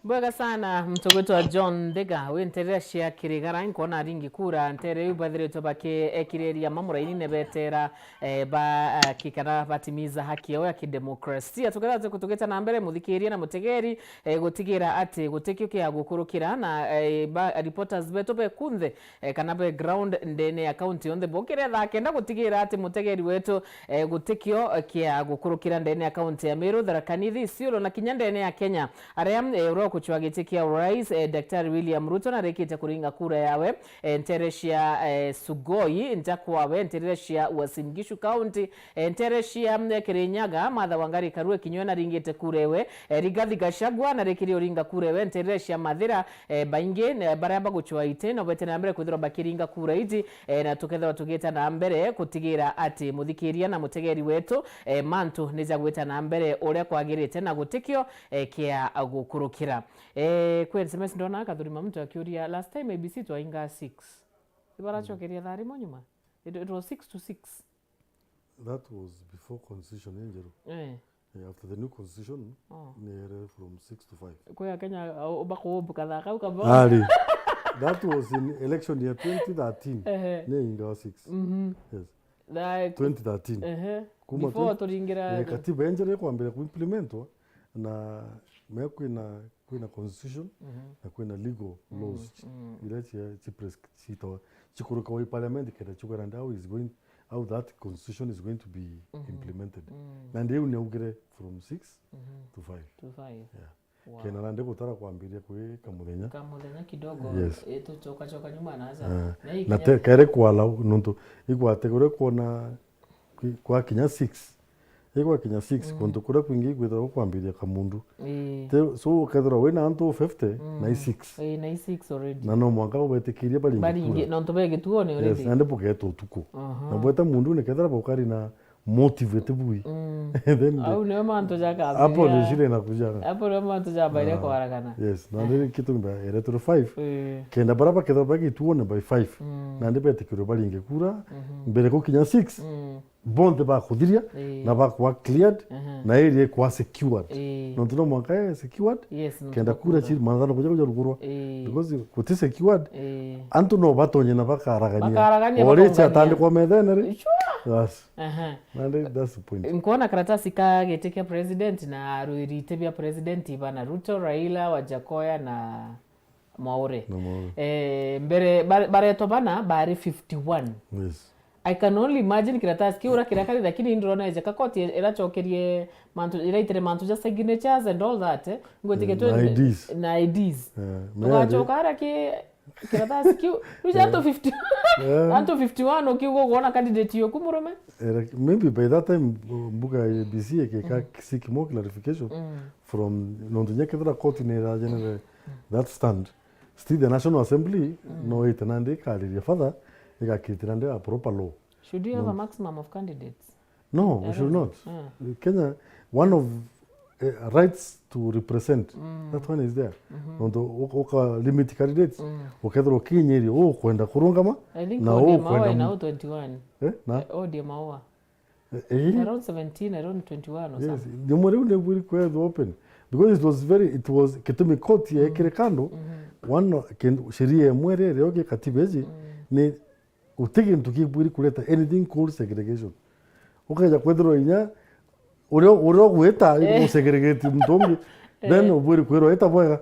Bwega sana, muntu ugwitwa John Ndega, wi nterera cia Kirigara, nkona aringi kura, ntere iu bathiritwe bakiekiriria mamuraini ne betera, eh, ba, eh, ki-, kana batimiza haki yao ya kidemokrasia. Tukethira tuku-, tugite na mbere, muthikiria na mutegeri, eh, gutigira ati gutikio kia gukurukira na, eh, ba, reporters betu bekunthe, eh, kana background ndene ya county yonthe. Bokire thaa kenda gutigira ati mutegeri wetu, eh, gutikio, eh, kia gukurukira ndene ya county ya Meru, Tharaka Nithi, Isiolo na kinya ndene ya Kenya. Aria, eh, uria ukucwa giti kia urais, eh, Daktari William Ruto narikite kuringa kura yawe, eh, ntere cia, eh, Sugoi, nja kwawe, ntere cia Uasin Gishu County, eh, ntere cia, mm, Kirinyaga, Martha Wangari Karua kinya we naringite kura ewe, eh, Rigathi Gachagua narikire uringa kura ewe, ntere cia Mathira, eh, baingi, eh, baria bagucwa iti no bete na mbere kwithirwa bakiringa kura iji, eh, na tukethirwa tugita na mbere gutigira ati muthikiria na mutegeri wetu, eh, mantu ni jagwita na mbere uria kwagirite na gutikio, eh, kia gukurukira. Eh, kwi S M S ndona Kathuri Mamuto akiuria, last time A B C twainga six. Ibaracokeria thaa rimwe nyuma? It, it was six to six. That was before constitution injeru. Eh. Eh, after the new constitution, oh, nere from six to five. Kwi Akenya, uh, bakuumbuka thaa kau kabo. Ari. That was in election year twenty thirteen. Ehe. Ne inga six. Mhm. Yes. Twenty thirteen. Ehe. Kuma Before twenty turingira eh, katiba enjeru ikwambira kuimplementwa, na me kwina, kwina constitution, mhm, na kwina legal laws, mm, iria cia, ci pres-, citawa, cikurukawa i parliament kenda ciuga nandi how is going, how that constitution is going to be, mhm, implemented. Mm. Na ndiu niaugire from six, mhm, to five. To five. Yeah. Wow. Kenda nandi gutara kwambiria kwi kamuthenya. Kamuthenya kidogo, yes, eh, tucokacoka nyuma na aja. Ah, na ikinya na te-, kere kwala nontu igwate kuria kwona kwi-, kwakinya six. Igwakinya six, mm, kuntu kuria kwingi ikwithirwa gukwambiria kamundu. Ii. Te-, so ukethirwa wina antu fifty, mm, na i six. Ii, na i six already. Na no mwanka ubetikirie baringi kura. Baringi, nontu be gituone already. Yes, nandi bugeta utuku. Aha. Na bweta mundu ni kethira bukari na motive iti bui. Mm. Then au nio mantu jakathithia. Hapo ndio shida inakuja. Hapo nio mantu jabaire kwaragana. Yes, na ndio kitu mbaya, electoral five. Eh. Kenda bara bakethirwa bagituone by five. Mm. Nandi betikirwe baringe kura, mhm, mbere gukinya six. Mm. Bonthe bakuthiria, eh, na bakwa cleared, mhm, na area ikwa secured. Eh. Nontu no mwanka e secured, yes, nontu kenda kura bakura. Chiri manthano kuja kuja rugurwa. Eh. Because kuti secured, eh, antu no batonye na bakaragania. Bakaragania, ore bakongania. Atandikwa methene ri? Sure. Yes. Aha. Nandi, that's the point. Nkwona karatasi ka giti kia president na arwiri iti bia president bana Ruto, Raila, Wajakoya na Mwaure. Na Mwaure. Eh, mbere, bare-, baretwa bana bari fifty-one. Yes. I can only imagine kiratasi kiu uria kiria kari, lakini ndirona eja ka koti iracokerie mantu, iraitire mantu ja signatures and all that, eh. Ngwitikia, eh, tu na I Ds. Na I Ds. Eh, me tugacoka ara ki Kiratasi kiu, riu ja, eh, antu fifty, eh, antu fifty-one ukiuga ukwona candidate yoku murume? Eh, like, maybe by that time, uh, mbuga ya A B C ikika, mm, seek more clarification, mm, from, nontu nya kethira court ni iragenere, mm, that stand. Still the National Assembly, mm, no ite nandi ikariria further, igakirite nandi a proper law. Should you have a maximum of candidates? No, we should not. Mm. Kenya, one of, eh, rights to represent, mm, that one is there. Mm-hmm. Nontu uka, uka limit candidates, mm, ukethirwa ukinyiria ukwenda kurungama, I think na O D M ukwenda awa mu- ina twenty-one. Eh, na? Eh, O D M awa. Eh, eh. Around seventeen, around twenty-one or, yes, something. Ni mweri uni bwiri kwethwa open. Because it was very, it was, kitumi court, mm, yekire kando, mm-hmm, one, kin-, sheria imwe iria iri katiba iji, mm, ni guti gintu kibwiri kureta anything called segregation. Ukeja kwithirwa inya uria, uria ugwita, eh, igusegregate muntu ungi, then, eh, ubwiri kwirwa ita bwega.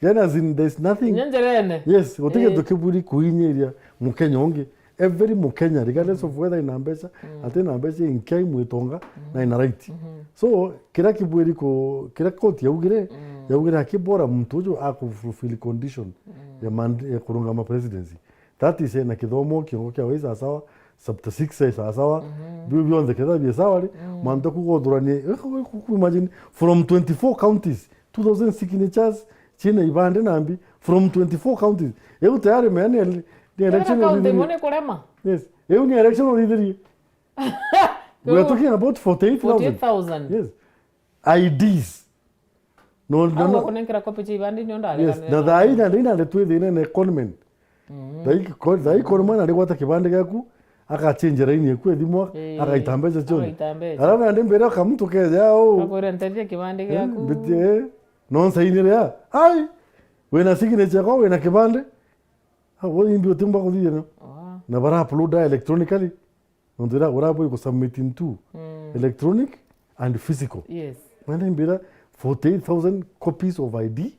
Yani, as in, there's nothing. Inya njerene. Yes, guti, eh, gintu kibwiri kuinyiria Mukenya ungi. Every Mukenya, regardless of whether ina mbeca, mm, ati na mbeca, inkia i mwitonga, mm, na ina right. Mm-hmm. So, kiria kibwiri ku-, kiria court yaugire, mm, yaugire akibora muntu uju akufulfill condition, mm, ya mand-, ya kurungama presidency. That is, eh, na kithomo kiongo kia wai sawasawa, chapter six ai sawasawa, mhm, biu bionthe ketha bi sawa ri, mm, mantu kuga uthuranie, eh, ku-, ku-, ku-, imagine, from twenty-four counties, two thousand signatures, ciina ibande nambi, from twenty-four counties. Iu tayari mea ni ele-, ni election county uthithirie. Imwe ni kurema. Yes. Iu ni election uthithirie. We are talking about forty-eight thousand. Forty-eight thousand. Yes. I Ds. No, no, au no. Akunenkera copy cia ibandi nio, yes, ndareganire na thaa ii nandi nandi twi thina na conman. Mhm. Thaa ii ko-, thaa ii conman arigwata kibandi giaku, agachange raini yaku ya thimu, ii, agaita mbeca cionthe. Agaita mbeca. Alafu nandi mbere ka muntu keja, "Oh, akwira, ntethia kibandi, eh, giaku." Mbitie, eh, no nsainire ya. Ai! Wina signature yakwa, wina kibandi. Ah, we imbi utimba kuthithia no? Wow. Na bara upload electronically. Nontu ira urabui ku submit in two, mm, electronic and physical. Yes. Mwana imbira forty-eight thousand copies of I D,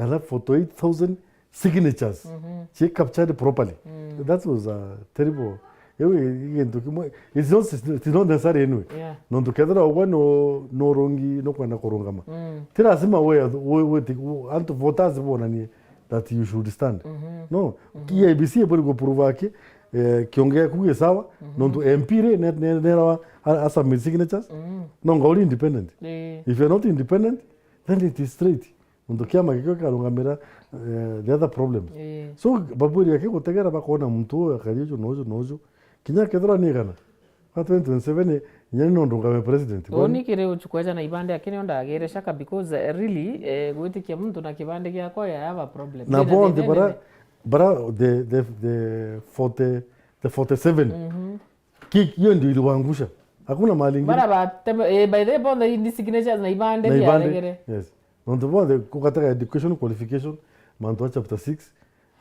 alafu forty-eight thousand signatures, mhm, cie captured properly. Mm. That was a terrible. Iu i-, i gintu kimwe. It's not, it's not necessary anyway. Yeah. Nontu kethira ugwe no, no rungi, no kwenda kurungama. Mm. Ti lazima we, we, we, antu voters bonanie that you should stand. Mhm. No, mhm, E I B C iburi guprove aki, eh, kiongo giaku gi sawa, mhm, nontu M P ri, ne, ne, nerawa a, a submit signatures. Mhm. No ngauri independent. Ii. If you're not independent, then it is straight. Nontu kiama gikio kikarungamira, eh, the other problems. Ii. So, baburi aki gutegera bakona muntu uyu akari uju na uju na uju. Kinya kethirwa ni igana, kwa twenty twenty-seven, inya ni no ndungame president. Uni kiri uchukweja na ibande aki nio ndagire shaka because, eh, really, eh, gwitikia muntu na kibande giakwa, I have a problem. Na bonthe bara, bara the, the, the forty, the forty-seven. Mhm. Ki-, hiyo ndio iliwaangusha. Hakuna mahali ingine. Bara bateme, eh, by the way, bonthe ni signatures na ibande. Na ibande biaregere. Yes. Nontu bonthe kugatega education qualification, mantu a chapter six,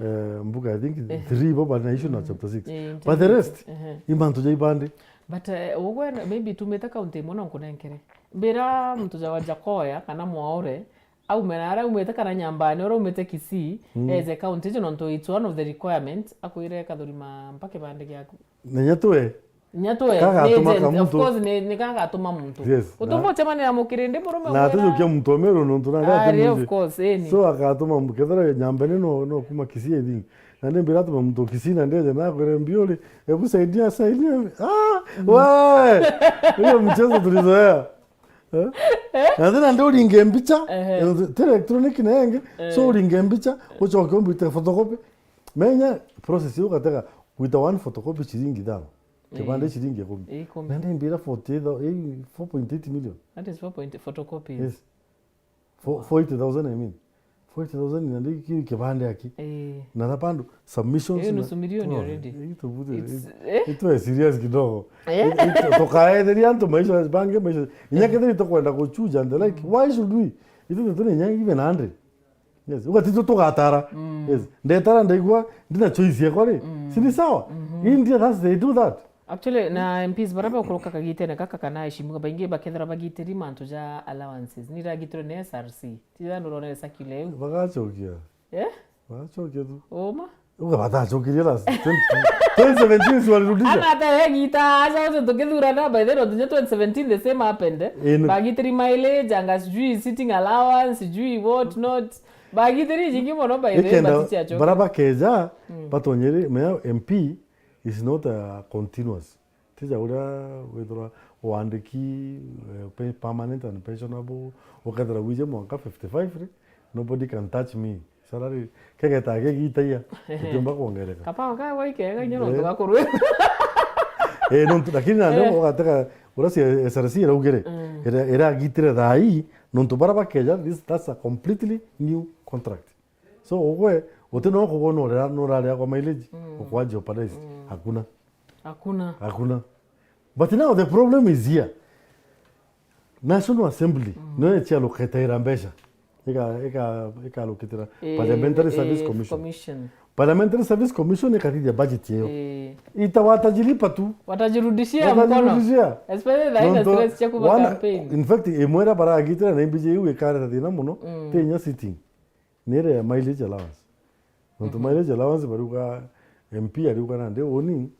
eh, mbuga, I think, eh, three bo bari na issue na, mm, chapter six. Eh, but the rest, ehe, i mantu ja ibandi. But, eh, ugwe na, maybe tumite county imwe no nkunenkere. Mbira muntu ja wa Jakoya kana Mwaure, aume na aria aumite kana Nyambani, uria aumite Kisii, mm, eze county icio, nontu it's one of the requirements, akwire, "Kathurima, mpa kibandi giaku." Na inya twe. Inya twe, kagatuma ni agent, ka of muntu. Course, ni, ni kagatuma muntu. Yes, utumba na ucemanira mukirindi murume na umwira, atujukia muntu omeru nontu na ari, of course, eni. So, agatuma mu-, kethira Nyambani no, no kuma Kisii, I think. Na ndi mbira atuma muntu Kisii na ndeje na kwere mbiuri, "Hebu saidia, saidia." Ah, mm, we! Hiyo mchezo tulizoea. Eh? Eh? Na tena ndio uringe mbicha, ehe, eh, ti electronic na yenge, eh, so uringe mbicha, ucoke umbite photocopy. Menya process hiyo, katega kuita one photocopy shilingi thano. Kibande, eh, shilingi ikumi. Ikumi. Na ndio mbira forty-eight thou-, eh, four point eight million. That is four point, photocopy. Yes. Fo-, forty thousand, I mean. Forty thousand na ndio ki-, kibande aki. Eh. Na na bado submissions. Eh, na nusu milioni already. Eh, itu bute, it's, eh, eh, itu is serious kidogo. Eh? Itu, tukaetheria antu maisha, bange maisha. Inya kethira tukwenda kuchuja and the like. Mm. Why should we? Itu tu ni inya even hundred. Yes. Uga titu tugatara. Mm. Yes. Ndetara ndaigua, ndina choice yakwa ri. Mm. Si ni sawa? Mm-hmm. India, that's, they do that. Actually, na M Ps baria bakuruka kagitene gaka kana aheshimiwa baingi bakethira bagitiri mantu ja allowances. Ni ragitirwe ni S R C. Ti tha nurone circular iu. Bagacokia. Eh? Bagacokia tu. Uma? Uga batacokirie last twenty, twenty seventeen si walirudisha? Ana ata yegita, aca wote tukithurana, by the way, tunye twenty seventeen the same happened, eh? Eh, no. Bagitiri mileage, anga sijui sitting allowance, sijui what not. Bagitiri jingi mono, by the way, ikenda batichiacokia. Bara bakeja, mm, batonyere, mea M P is not a continuous. Tija uria withirwa wandiki, eh, pe-, permanent and pensionable, ukethira wije mwanka fifty-five ri, nobody can touch me. Salary, kegeta gegitaia, gitiumba kwongereka. Kapawa ka gwa ikega, inya nontu, eh, gakurwe. Eh, nontu, lakini nandi, eh, ugatega, uria cia S R C iraugire, mm, ira-, iragitire thaa ii, nontu bara bakeja, this, that's a completely new contract. So, ugwe, uti no kugwa nurera-, nurarira kwa mileage, mm, ukwa jeopardize. Mm. Hakuna. Hakuna. Hakuna. But now the problem is here. National Assembly, mm, niyo ichialuketaira mbeca. Ika-, ika-, ikalukitira, eh, Parliamentary, eh, Service Commission. Commission. Parliamentary Service Commission ikathithia budget iyo. Eh. Ita watajilipa tu. Watajirudishia mkono. Watajirudishia. Especially the, nontu stress cia kuba wana-, campaign. In fact, imwe iria baragitira na imbiji iu ikareta thina muno, mm, ti inya sitting. Ni iria ya mileage allowance. Nontu, mhm, mileage allowance bariuga, M P ariuga nandi uni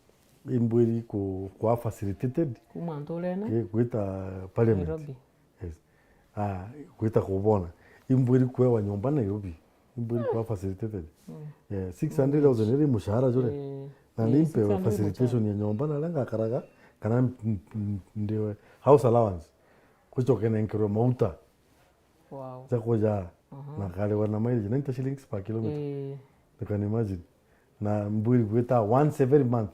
imbwiri ku-, kwa facilitated. Kuma nturene? Ki-, gwita parliament. Nairobi. Yes. Ah, gwita kubona. Imbwiri kwewa nyomba Nairobi. Imbwiri kwa facilitated. Mm. Yeah, six hundred thousand iri mushahara jure. Eh, na eh, ni mpewe six hundred facilitation mushahara ya nyomba na aria ngakaraga, kana m-, m-, m-, ndiwe house allowance. Gucoke nenkerwe mauta. Wow. Cia kuja, aha, na nkarigwa na mileage, ninety shillings per kilometer. Eh. You can imagine. Na mbwiri gwita once every month.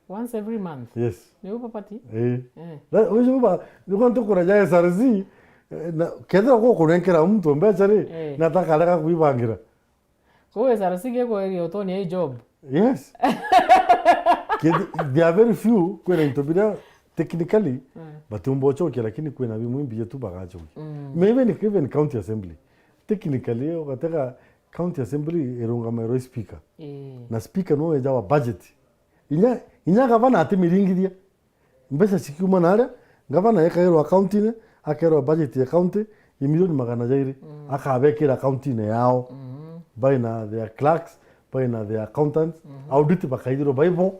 Once every month? Yes. Ni upa pati? Eh. Eh. Na, ucio uba, niko ntukura ja S R C, eh, na, kethira gukunenkera muntu mbeca ri, eh, na takarega kwibangira. Kou S R C gikweria utonia i job. Yes. Kid-, there are very few, kwina into biria technically, mm, batiumba ucokia, lakini kwina bimwe mbija tu bagacokia. Mm. Even, even county assembly. Technically, ugatega county assembly irungamairwa i speaker. Ii. Na speaker niwe wejawa budget. Inya, inya gavana atimiringithia. Mbeca cikiuma naria, ngavana ekairwa account-ini, akerwa budget ya county i milioni magana jairi, mm, akabekira account-ini yao. Mm. By na their clerks, by na their accountants, mm, audit bakaithirwa baibo.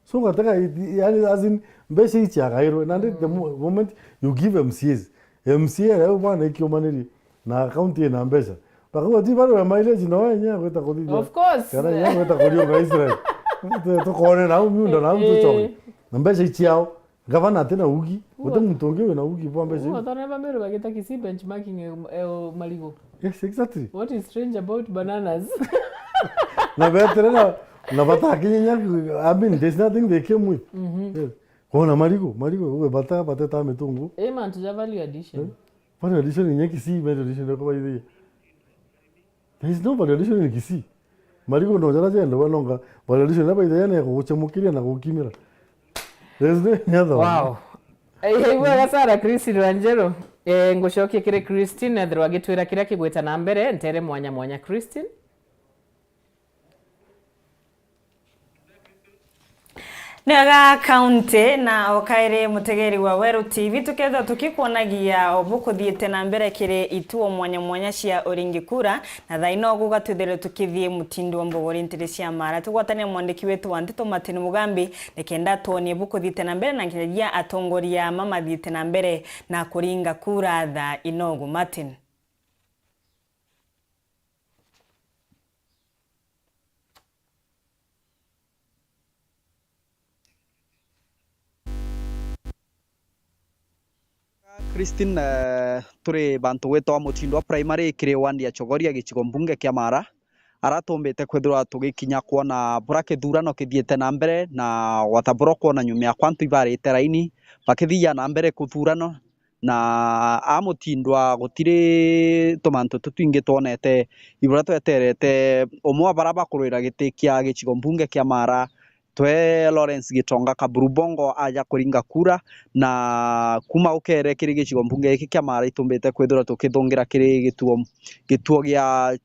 So, gataka, yani, as in, mbeca ici agairwe. Nandi the, mm, mo-, moment you give M C As, M C A reo bwana ikiumanirie, na account ina mbeca. Bakauga, "Ti bado ya mileage no enya gwita kuthithia." Of course. Kana enya gwita kuriunga Israel. Tukone nau miunda nau, eh, tucoke. Eh. Na mbeca ici ciao. Gavana atina ugi. Uti muntu ungi wina ugi bwa mbeca iu. Uguo twana ba Meru bagita Kisii benchmarking, eh, eh, marigu. Yes, exactly. What is strange about bananas? Na betere na, na batakinya, I mean, there's nothing they came with. Mhm. Yes. Kona marigu, marigu, uwe bata, bateta mitungu. Eh, mantu ja value addition. Eh? Value addition inya Kisii, value addition iko baithia. There is no value addition in Kisii. Marigu no jara jenda, we nonga value addition na baithia ne kuguchemukiria na gukimira. There is no any other one. Wow. Eh, ibwega sana, Christine Wanjeru. Eh, ngucokie kiri Christine, ethirwa agitwira kiria kigwita na mbere, ntere mwanya mwanya, Christine. Kiaga County, na o kairi mutegeri wa Weru T V, tukethwa tukikwonagia o bukuthiite na mbere kiri ituo mwanya mwanya cia uringi kura, na thaa ino guga twithiritwe tukithii mutindo wa mbogori ntiri cia Mara. Tugwatania mwandiki wetu wa nteto Martin Mugambi, nikenda twonie bukuthiite na mbere na nkinyagia atongoria mamathiite na mbere na kuringa kura thaa ino. Gu Martin. Christine, eh, turi bantu gwitwa Mutindwa Primary kiri wandi ya Chogoria, gicigo mbunge kia Mara, ara tumbite kwithirwa tugikinya kwona bura kithurano kithiite na mbere, na gwata bura ukwona nyuma yakwa antu ibarite raini bakithia na mbere kuthurana. Na a Mutindwa gutiri tumantu tutwingi twonete. Ibura tweterete umwe wa bara bakurwira giti kia gicigo mbunge kia Mara, twe Lawrence Gitonga Kaburu Bongo aja kuringa kura, na kuma ukere kiri gicigo mbunge giki kia Mara itumbite kwithirwa tukithungira kiri gituo, gituo gia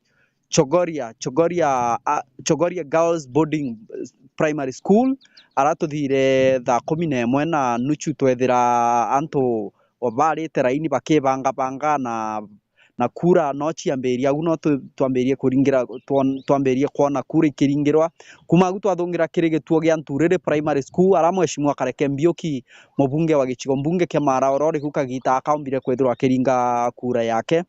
Chogoria, Chogoria, a, Chogoria Girls Boarding Primary School, ara tuthire thaa kumi na imwe na nuchu, twethira antu barite raini bakibangabanga na, na kura no ciambiria au, no tu-, twambirie kuringira, twon-, twambirie kwona kura ikiringirwa. Kuma au twathungira kiri gituo gia Nturiri Primary School, ara Mheshimiwa Kareke Mbiuki, mubunge wa gicigo mbunge kia Mara, oro riu kagita akaumbire kwithirwa akiringa kura yake.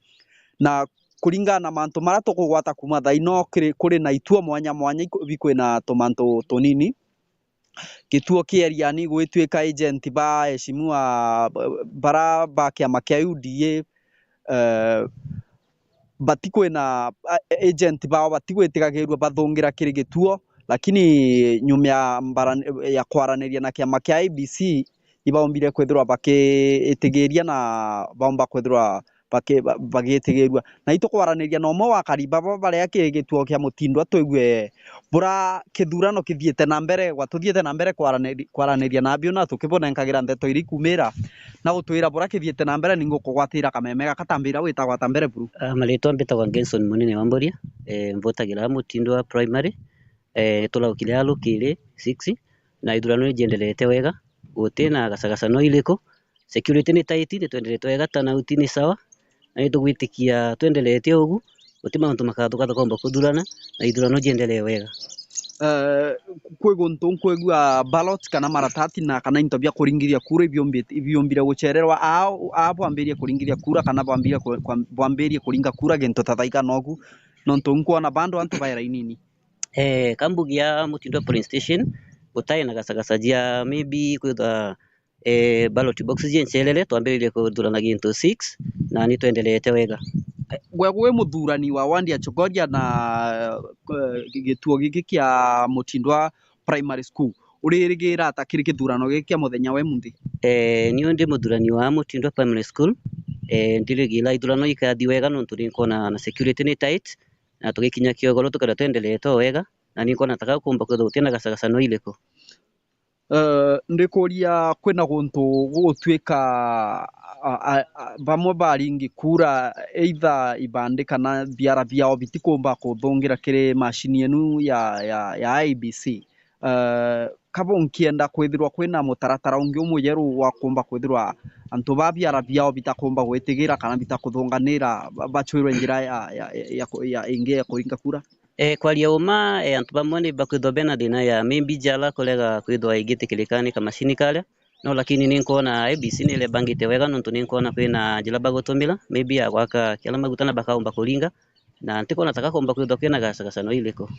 Na kuringana na mantu maria tukugwata kuma thaa ino, kiri, kuri na ituo mwanya mwanya iku-, bikwina tumantu tunini. Gituo kia Eriani gwituika agent ba Mheshimiwa, ba-, bara ba kiama kia U D A, eh, batikwina, a-, agent bao batigwitikagirua bathungira kiri gituo, lakini nyuma ya mbara-, ya kwaraniria na kiama kia I E B C, ibaumbire kwithirwa bakiitigiria na baumba kwithirwa baki-, ba-, bagiitigirua. Na itukwaraniria na umwe wa akari baba baria kiri gituo kia Mutindwa, twigue bura kithurano kithiite na mbere, gwa tuthiite na mbere kwaraniri-, kwaraniria nabio na tukibunenkagira ndeto iria ikumira na gutwira bura kithiite na mbere. Ningukugwatira kameme gaka, tambira witagwa ata mbere buru? Ah, maritwa mbitagwa Genson Munene wa Mboria, eh, mvutagira Mutindwa Primary, eh, turaukire a Rukiri six, na ithurano nijienderete wega, guti na gacagaca no iriku. Security ni tight, ni twenderete wega, turnout ni sawa, na ni tugwitikia twenderete ugu, guti mauntu makathuka tukomba kuthurana, na ithurano jienderee wega. Eh, kwi guntu nkwigua ballot kana maratati na kana into bia kuringithia kura ibiumbi-, ibiumbire gucererwa, aa, aa bwambirie kuringithia kura kana bwambirie ku-, kwa-, bwambirie kuringa kura gintu ta thaa igana ugu, nontu nkwona bado antu bai rainini. Eh, ka mbugi ya Mutindwa Polling Station, gutai na gacagaca jia maybe kwithwa, eh, ballot box jiencerere, twambiririe kuthurana gintu six, na ni twenderete wega. Eh, gwe wi muthurani wa wandi ya Chogoria na, eh, gituo giki kia Mutindwa Primary School, uririgira ata kiri kithurano giki kia muthenya wa imunthi? Eh, niu ndi muthurani wa Mutindwa Primary School, eh, ndirigira ithurano ikathi wega nontu ni nkwona na security ni tight, na tugikinya kiogoro tukethirwa twenderete o wega, na ni nkwona ta gau kumba kwithirwa gutina gacagaca no iriku. Eh, ndikuria, kwina guntu gugutuika, a, a, a, bamwe baringi kura either ibandi kana biara biao bitikumba kuthungira kiri macini enu ya, ya, ya I E B C. Eh, ka bunkienda kwithirwa kwina mutaratara ungi umujeru wa kumba kwithirwa antu ba biara biao bitakumba gwitigira kana bitakuthunganira, ba-, bacwirwe njira ya, ya, ya, ya, ya ingi ya kuringa kura? Eh, kwaria uma, eh, antu bamwe ni bakwithwa bena thina ya maybe jara kurega kwithwa igitikirika ni kamacini karia. No, lakini ni nkwona I E B C ni irebangite wega, nontu ni nkwona kwina njira bagutumira, maybe ya gwaka kiara maguta na bakaumba kuringa, na ntikwona ta gakumba kwithwa kwina gacagaca no iriku.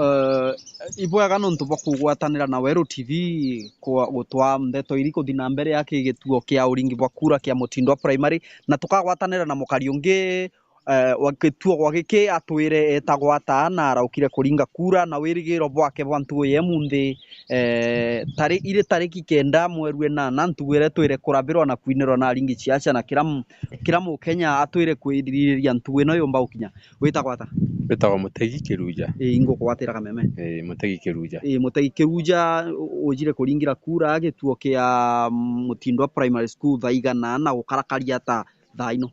Eh, ibwega nontu bwa kugwatanira na Weru T V kwa gutwaa ndeto iri kuthi na mbere ya ki gituo kia uringi bwa kura kia Mutindwa Primary, na tukagwatanira na mukari ungi, eh, wa gituo gwa giki atwire etagwa ata na araukire kuringa kura, na wirigiro bwake bwa ntugu ya imunthi, eh, tari-, iri tariki kenda mweri wa inana, ntugu iria itwire kurabirwa na kwinirwa na aringi ciaca, na kira m-, kira Mukenya atwire kwiririria ntugu ino yumba gukinya. Witagwa ata? Witagwa Mutegi Kiruja. Ii, ingukugwatira kameme. Ii, Mutegi Kiruja. Ii, Mutegi Kiruja, u-, ujire kuringira kura gituo kia Mutindwa Primary School thaa igana na gukarakaria ata thaa ino?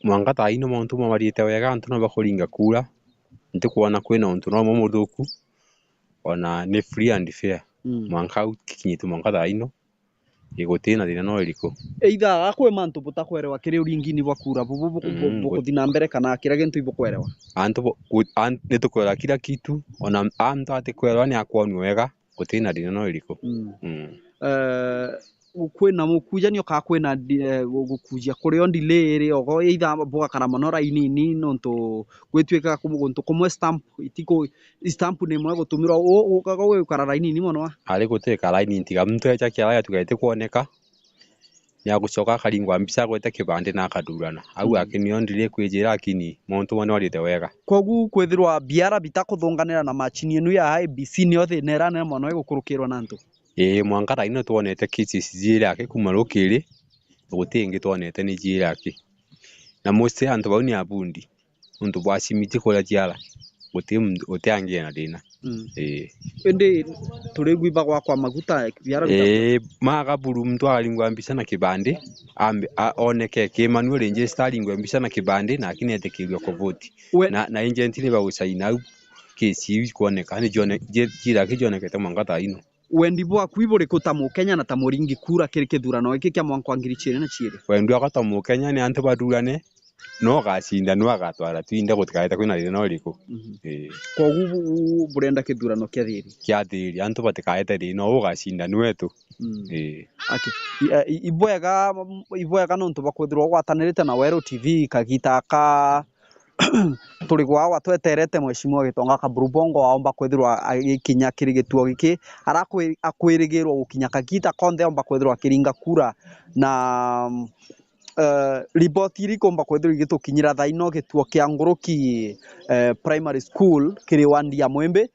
Mwanka thaa ino mauntu mamarite wega, antu no bakuringa kura, ntikwona kwina untu no umwe muthuku, ona ni free and fair. Mm. Mwanka au kikinyite mwanka thaa ino, iguti na thina no iriku. Either akwi mantu butakwerewa kiri uringini bwa kura bubu bu-, bu-, mm, bukuthi na mbere kana kiria gintu ibukwerewa. Antu bu-, ku-, an-, nitukwerewa kila kitu, ona antu atikwerewa ni akwonua wega, guti na thina no iriku. Mm. Mm. Eh, kwina mukujania kana kwina ndi-, eh, gu-, gukujia kurio delay iri ogo, either bugakara mono rainini nontu gwituika ku-, guntu kumwe stamp itiku-, stamp ni imwe gutumirwa u-, u-, ukaga ugikara rainini mono a? Ari gutika raini ntiga muntu eja kiara gatugaite kwoneka, ni agucoka akaringwa mbica agwete kibandi na akathurana. Au, mm, aki nio ndiri kwijira, lakini muntu umwe ni orite wega. Kogu kwithirwa biara bitakuthunganira na macini inu ya I E B C nio thina iria nene mono igukurukirwa na antu? Ii, mwanka thaa ino twonete cases jiiri aki kuma rukiri, guti ingi twonete ni jiiri aki. Na mostly antu bau ni abundi, nontu bwa cimi ti kuria ciara, guti muntu, guti angi ena thina. Mm. Ii. Indi turigua ibagwakwa maguta, biara bita- Ii, maga buru muntu akaringwa mbica na kibandi, ambe, a-, oneke ki manual register aringwe mbica na kibandi, lakini etikirue kuvoti. We- Na, na agent ni bagucaina au, case iu ikwoneka, ni jione-, ji-, jiiri aki jionekete mwanka thaa ino. Wendi bwaku iburiku ta Mukenya na ta muringi kura kiri kithurano giki kia mwanka wa ngiri ciiri na ciiri? Wendi bwakwa ta Mukenya ni antu bathurane, no ugacinda niwe agatwara twinthe, gutikaete kwina thina uriku. Mhm. Ii. Kogu bu-, bu-, burenda kithurano kia thiri? Kia thiri, antu batikaete thina, uu ugacinda ni wetu. Mm. Ii. Aki, i-, i-, ibwega, ibwega nontu bwa kwithirwa ugwatanirite na Weru T V kagita aka turi gwagwa tweterete Mheshimiwa Gitonga Kaburubongo aomba kwithirwa agikinya kiri gituo giki, arakwi-, akwirigirwa gukinya kagita konthe aomba kwithirwa akiringa kura, na, eh, riboti iria ikumba kwithirwa igitukinyira thaa ino gituo kia Nguruki, eh, Primary School kiri wandi ya Mwimbi,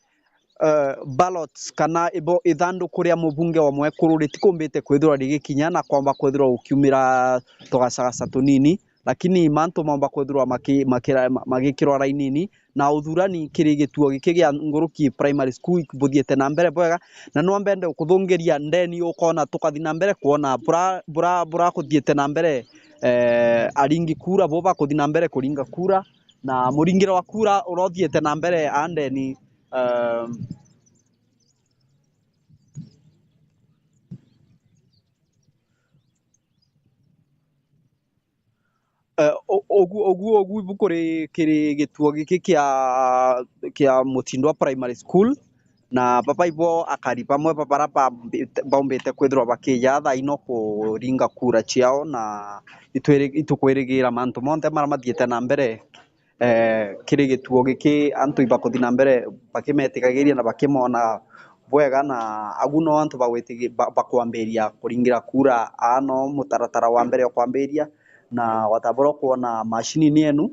eh, ballots kana ibo-, ithanduku ria mubunge wa Mwekuru ritikumbite kwithirwa rigikinya na kwamba kwithirwa gukiumira tugacagaca tunini, lakini mantu maumba kwithirwa maki-, makira-, ma-, magikirwa rainini, na uthurani kiri gituo giki gia Nguruki Primary School buthiite na mbere bwega, na no mbende kuthungiria ndeni ukona tukathi na mbere kwona bura-, bura-, bura kuthiite na mbere, eh, aringi kura bo bakuthi na mbere kuringa kura, na muringire wa kura uria uthiite na mbere a ndeni. Ehm, eh, u-, ugu, ugu, ugu ibu kuri kiri gituo giki kia, kia Mutindwa Primary School, na baba ibo akari bamwe ba bara bambite, baumbite kwithirwa bakija thaa ino kuringa kura ciao, na itwiri-, itukwirigira mantu monthe maria mathiite na mbere eh, kiri gituo giki antu ibakuthi na mbere bakimetigagiria na bakimona bwega, na agu no antu bagwitigi-, ba-, bakwambiria kuringira kura, aa no mutaratara wa mbere o kwambiria, na wata buria ukwona macini ni enu,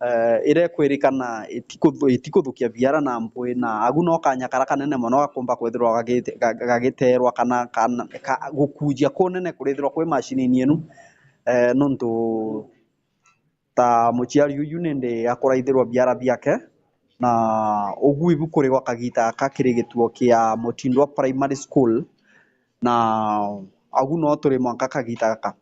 eh, irekwirikana itikuthu-, itikuthukia biara na mpwi, na agu no kanya karia kanene mono gakumba kwithirwa gagite-, ga-, gagiterwa kana, kana, ka-, gukujia kunene kurithirwa kwi macini ni enu, eh, nontu ta muciari uyu nindi akuraithirwa biara biake, na ugu ibu kuri gwa kagita gaka kiri gituo kia Mutindwa Primary School, na agu no turi mwanka kagita gaka.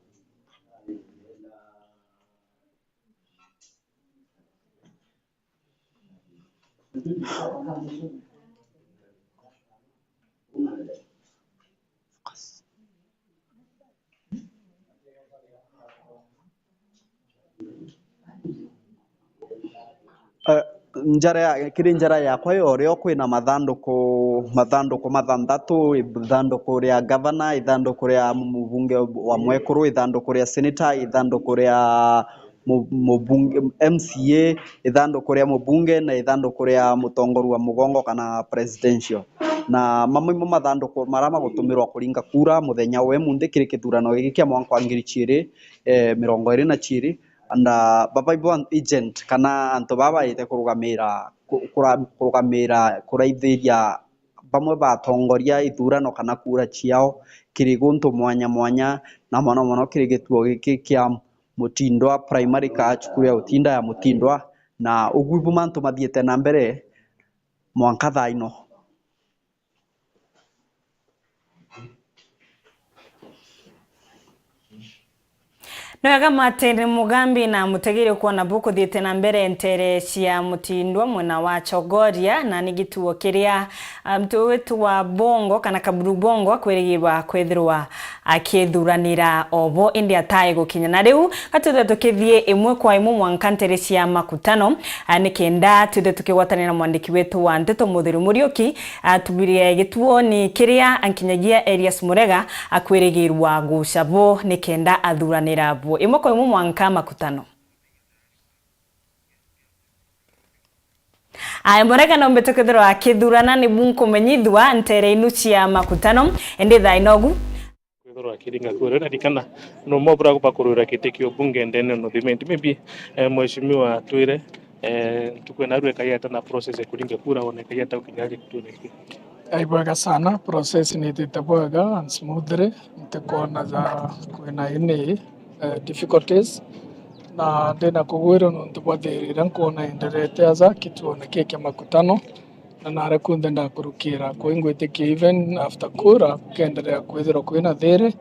Eh, njara ya, kiri njara yakwa ya urio kwina mathanduku, mathanduku mathanthatu, ithanduku ria gavana, ithanduku ria mubunge wa Mwekuru, ithanduku ria senator, ithanduku ria mu-, mubunge, M C A, ithanduku ria mubunge na ithanduku ria mutongoria wa mugongo kana presidential. Na mamwe mo mathanduku maria magutumirwa kuringa kura muthenya wa umunthi kiri kithurano giki kia mwanka wa ngiri ciiri, eh, mirongo iri na ciiri, and, uh, baba ibo an-, agent kana antu baba baite kurugamira, ku-, kura-, kurugamira kuraithiria bamwe ba atongoria ithurano kana kura ciao kiri guntu mwanya mwanya, na mono mono kiri gituo giki kia Mutindwa Primary, ka cukuru ya utinda ya Mutindwa, na ugu ibu mantu mathiite na mbere mwanka thaa ino. Ni wega Martin Mugambi na Mutegeri ukwona bukuthiite na mbere ntere cia Mutindwa mwena wa Chogoria, na ni gituo kiria, um, mtu witwa Bongo kana Kaburu Bongo akwirigirwa kwithirwa akithuranira obo, indi atai gukinya. Na riu ka twithe tukithie imwe kwa imwe mwanka ntere cia Makutano, a, ni kenda twithe tukigwatanira na mwandiki wetu wa nteto Muthuri Muriuki, a, tubirie gituoni kiria ankinyagia Elias Murega akwirigirwa guca bo ni kenda athuranira bo. Imwe kwa imwe mwanka Makutano. Aya, Murega no mbete kwithirwa akithurana, ni bu nkumenyithua ntere inu cia Makutano, indi thaa inogu. Kwithirwa akiringa kura, na rikana no mobura kuba kurwira kiti kia ubunge ndene no thimenti. Maybe, eh, mheshimiwa twire, eh, ntuku ena rue kayata na process ya kuringa kura, one kayata ukinya rikutune ki. Ai bwega sana, process ni itite bwega and smoothly, ntikwona ja kwina ini, eh, difficulties, na ndina kugwirwa nontu bwa thiri iria nkwona enderete aja kituone kii kia Makutano, na nare kunthe ndakurukira. Kwi ngwitikia even after kura, kukenderea kwithirwa kwina thiri,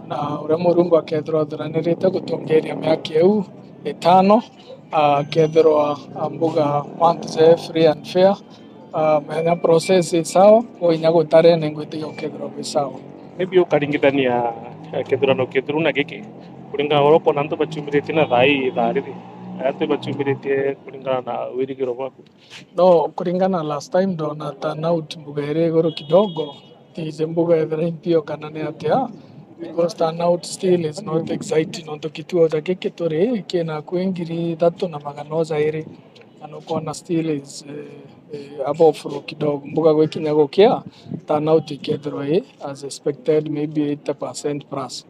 na uria Murungu akethirwa athuranirite gutongeria miaka iu itano, akethirwa ambuga months e free and fair, ah, menya process i sawa, kwi inya gutari, na ingwitikia gukethirwa gwi sawa. Maybe ukaringithania, eh, kithurano kithiru na giki, kuringana na uria ukwona antu baciumiritie na thaa ii, thaa riri, eh, antu baciumiritie kuringana na wirigiro bwaku? No, kuringana na last time, ndona turnout mbuga iri iguru kidogo. Tiji mbuga ethira i mpio kana ni atia, because turnout still is not exciting, nontu kituo ja giki turi kina kwi ngiri ithatu na magana uja iri, na nukwona still is, eh, eh, above low kidogo. Mbuga gwikinya gukia, turnout ikethirwa i as expected, maybe eighty percent plus.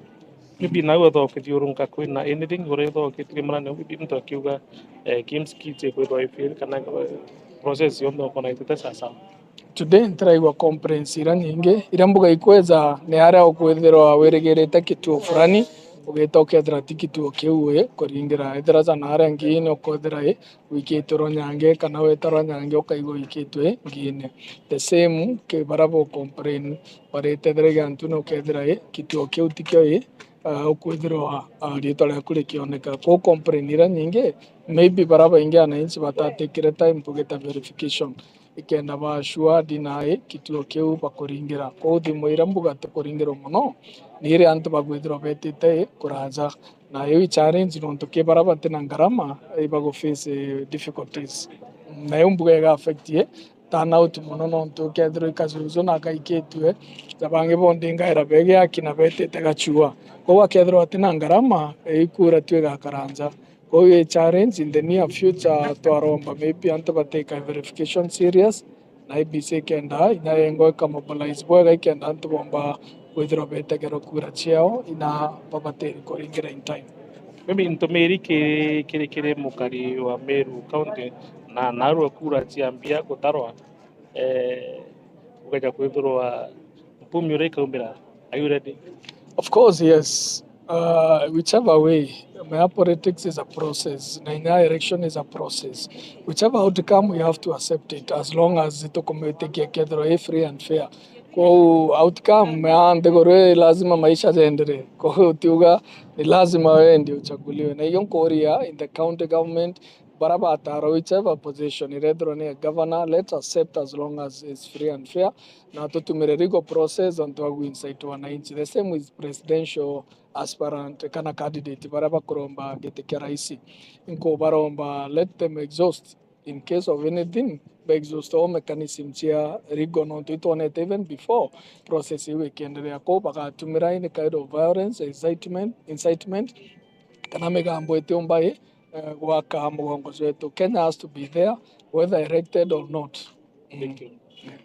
Maybe nau wethirwa ukithiurunka kwina anything uria wethirwa ukitirie marani, maybe muntu akiuga, eh, games kit ikwithirwa ifail kana, eh, process yonthe ukona itite sawasawa? Today ntiraigua complaints iria nyingi. Iria mbuga ikwija ni aria ukwithirwa wirigirite kituo fulani, ugita ukethira ti kituo kiu i kuringira. Ethira ja na aria ngiine ukethira i wikitwe Rwanyange, kana weta Rwanyange ukaigua wikitwe ngiine. The same ki baria bo complain baritetheragia antu na ukethira i kituo kiu tikio i, ah, ukwithirwa, ah, riitwa riaku rikioneka. Kwou complain iria nyingi, maybe baria baingi ananchi batatikire time kugita verification, ikenda ba sure ndi nai kituo kiu bakuringira. Kwou thimo iria mbuga tukuringirwa mono ni iria antu bakwithirwa betite i kuraja. Na iu i challenge nontu ki baria batina ngarama, ibagu face difficulties. Na iu mbuga iga affect i turnout mono, nontu ukethirwa i kajuju na kaikitue, na bangi bonthe ingaira begi aki na betite gachua. Kwou akethirwa atina ngarama, ikura tu igakara nja. Kwou i challenge in the near future, twaromba maybe antu bateka verification serious, na I E B C ikenda inya yengo ika mobilize bwega, ikenda antu bomba kwithirwa betegerwa kura ciao ina babatiri kuringira in time. Maybe ntumiri kiri, kiri, kiri mukari wa Meru County na narua kura ciambia gutarwa, eh, ugeja kwithirwa mpumi uria ikaumira. Are you ready? Of course, yes. Uh, whichever way, mea politics is a process, na inya election is a process. Whichever outcome, we have to accept it as long as tukumitikia kethirwa i free and fair. Kwou outcome, mea nthiguru i lazima maisha jendelee. Kwou tiuga ni lazima wendi uchaguliwe. Na iyo nkuria in the county government, baria batara whichever position irethirwa ni a governor, let's accept as long as it's free and fair. Na tutumire legal process ontu wa guincite wananchi. The same with presidential aspirant kana candidate baria bakuromba giti kia rais. Inkubaromba, let them exhaust in case of anything, ba exhaust all mechanism cia legal, nontu itwonete even before process iu ikiendelea. Kwou bagatumira any kind of violence, incitement, incitement, kana migambo itiumba i, eh, gwaka mugongo jwetu. Kenya has to be there, whether elected or not. Mm. Thank you.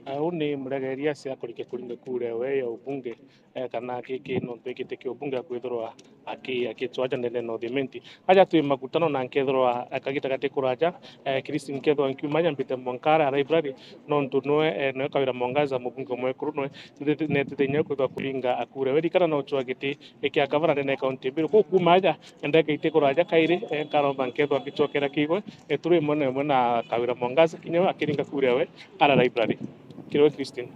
Ah, uu ni Murega Elias akurikia kuringa kura ewe ya ubunge, eh, kana giki nontu gikite kia ubunge akwithirwa aki-, akicwaja ndene ya North Imenti. Aja twi Makutano na nkethirwa, eh, kagita gati kuraja, eh, Christine nkethirwa nkiuma aja mbite Mwankara library, nontu nwe, eh, nwe Kawira Mwangaza, mubunge mwekuru, nwe neti-, netite inya kwithirwa kuringa akura. Werikana no ucwa giti kia gavana ndene ya kaunti ya Meru. Kwou kuuma aja, ndeka iti kuraja kairi, eh, nkaromba nkethwa ngicokera kiigwe, eh, turi imwe na imwe na Kawira Mwangaza, kinya we akiringa kura ewe ara library. Kiri we Christine.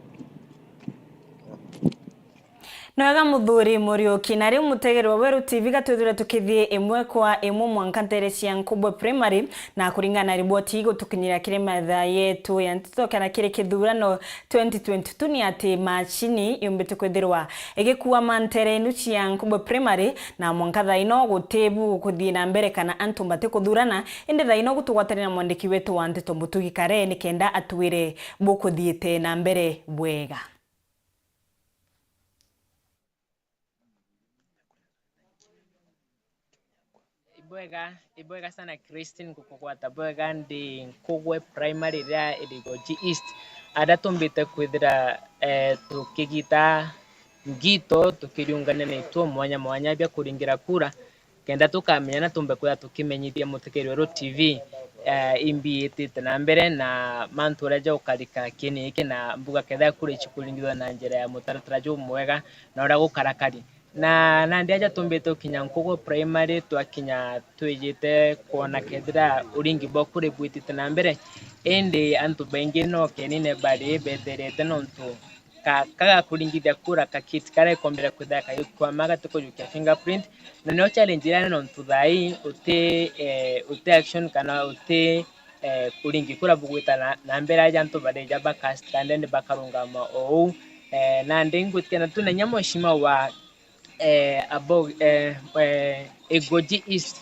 Nwega muthuri Muriuki, na riu mutegeri wa Weru T V, gatwithire tukithie imwe kwa imwe mwanka ntere cia Nkubwe Primary, na kuringana na riboti igutukinyira kiri metha yetu ya nteto kana kiri kithurano twenty twenty-two, ni ati macini yumbite kwithirwa igikuama ntere inu cia Nkubwe Primary, na mwanka thaa ino guti bu kuthii na mbere kana antu mbati kuthurana, indi thaa ino gutugwatania na mwandiki wetu wa nteto Mutugi Kare nikenda atwire bukuthiite na mbere bwega. Ibwega, ibwega sana Christine, ngukugwata bwega. Ndi Nkugwe Primary iria iri Igoji East, aria tumbite kwithira, eh, tukigita ngito tukiriungania na ituo mwanya mwanya bia kuringira kura, kenda tukamenya na tumbe kwithira tukimenyithia mutegeri Weru T V, eh, imbi itite na mbere na mantu uria jaukarika kieni giki, na mbuga kethira kura icikuringithwa na njira ya mutaratara jumwega na uria gukarakari. Na nandi aja tumbite gukinya Nkugwe Primary, twakinya twijite kwona kethira uringi bwa kura ibwitite na mbere, indi antu baingi no kenine bari beterete nontu ka-, kagakuringithia kura ka kit karia ikombere kwithira kagikwama gatikujukia fingerprint, na nio challenge iria nene nontu thaa ii uti, eh, uti action kana uti, eh, kuringi kura bugwita na, na mbere aja antu barija baka stand and bakarungama oou. Eh, nandi ngwitikana tu na inya mweshimiwa wa, eh, abo-, eh, eh, Igoji East,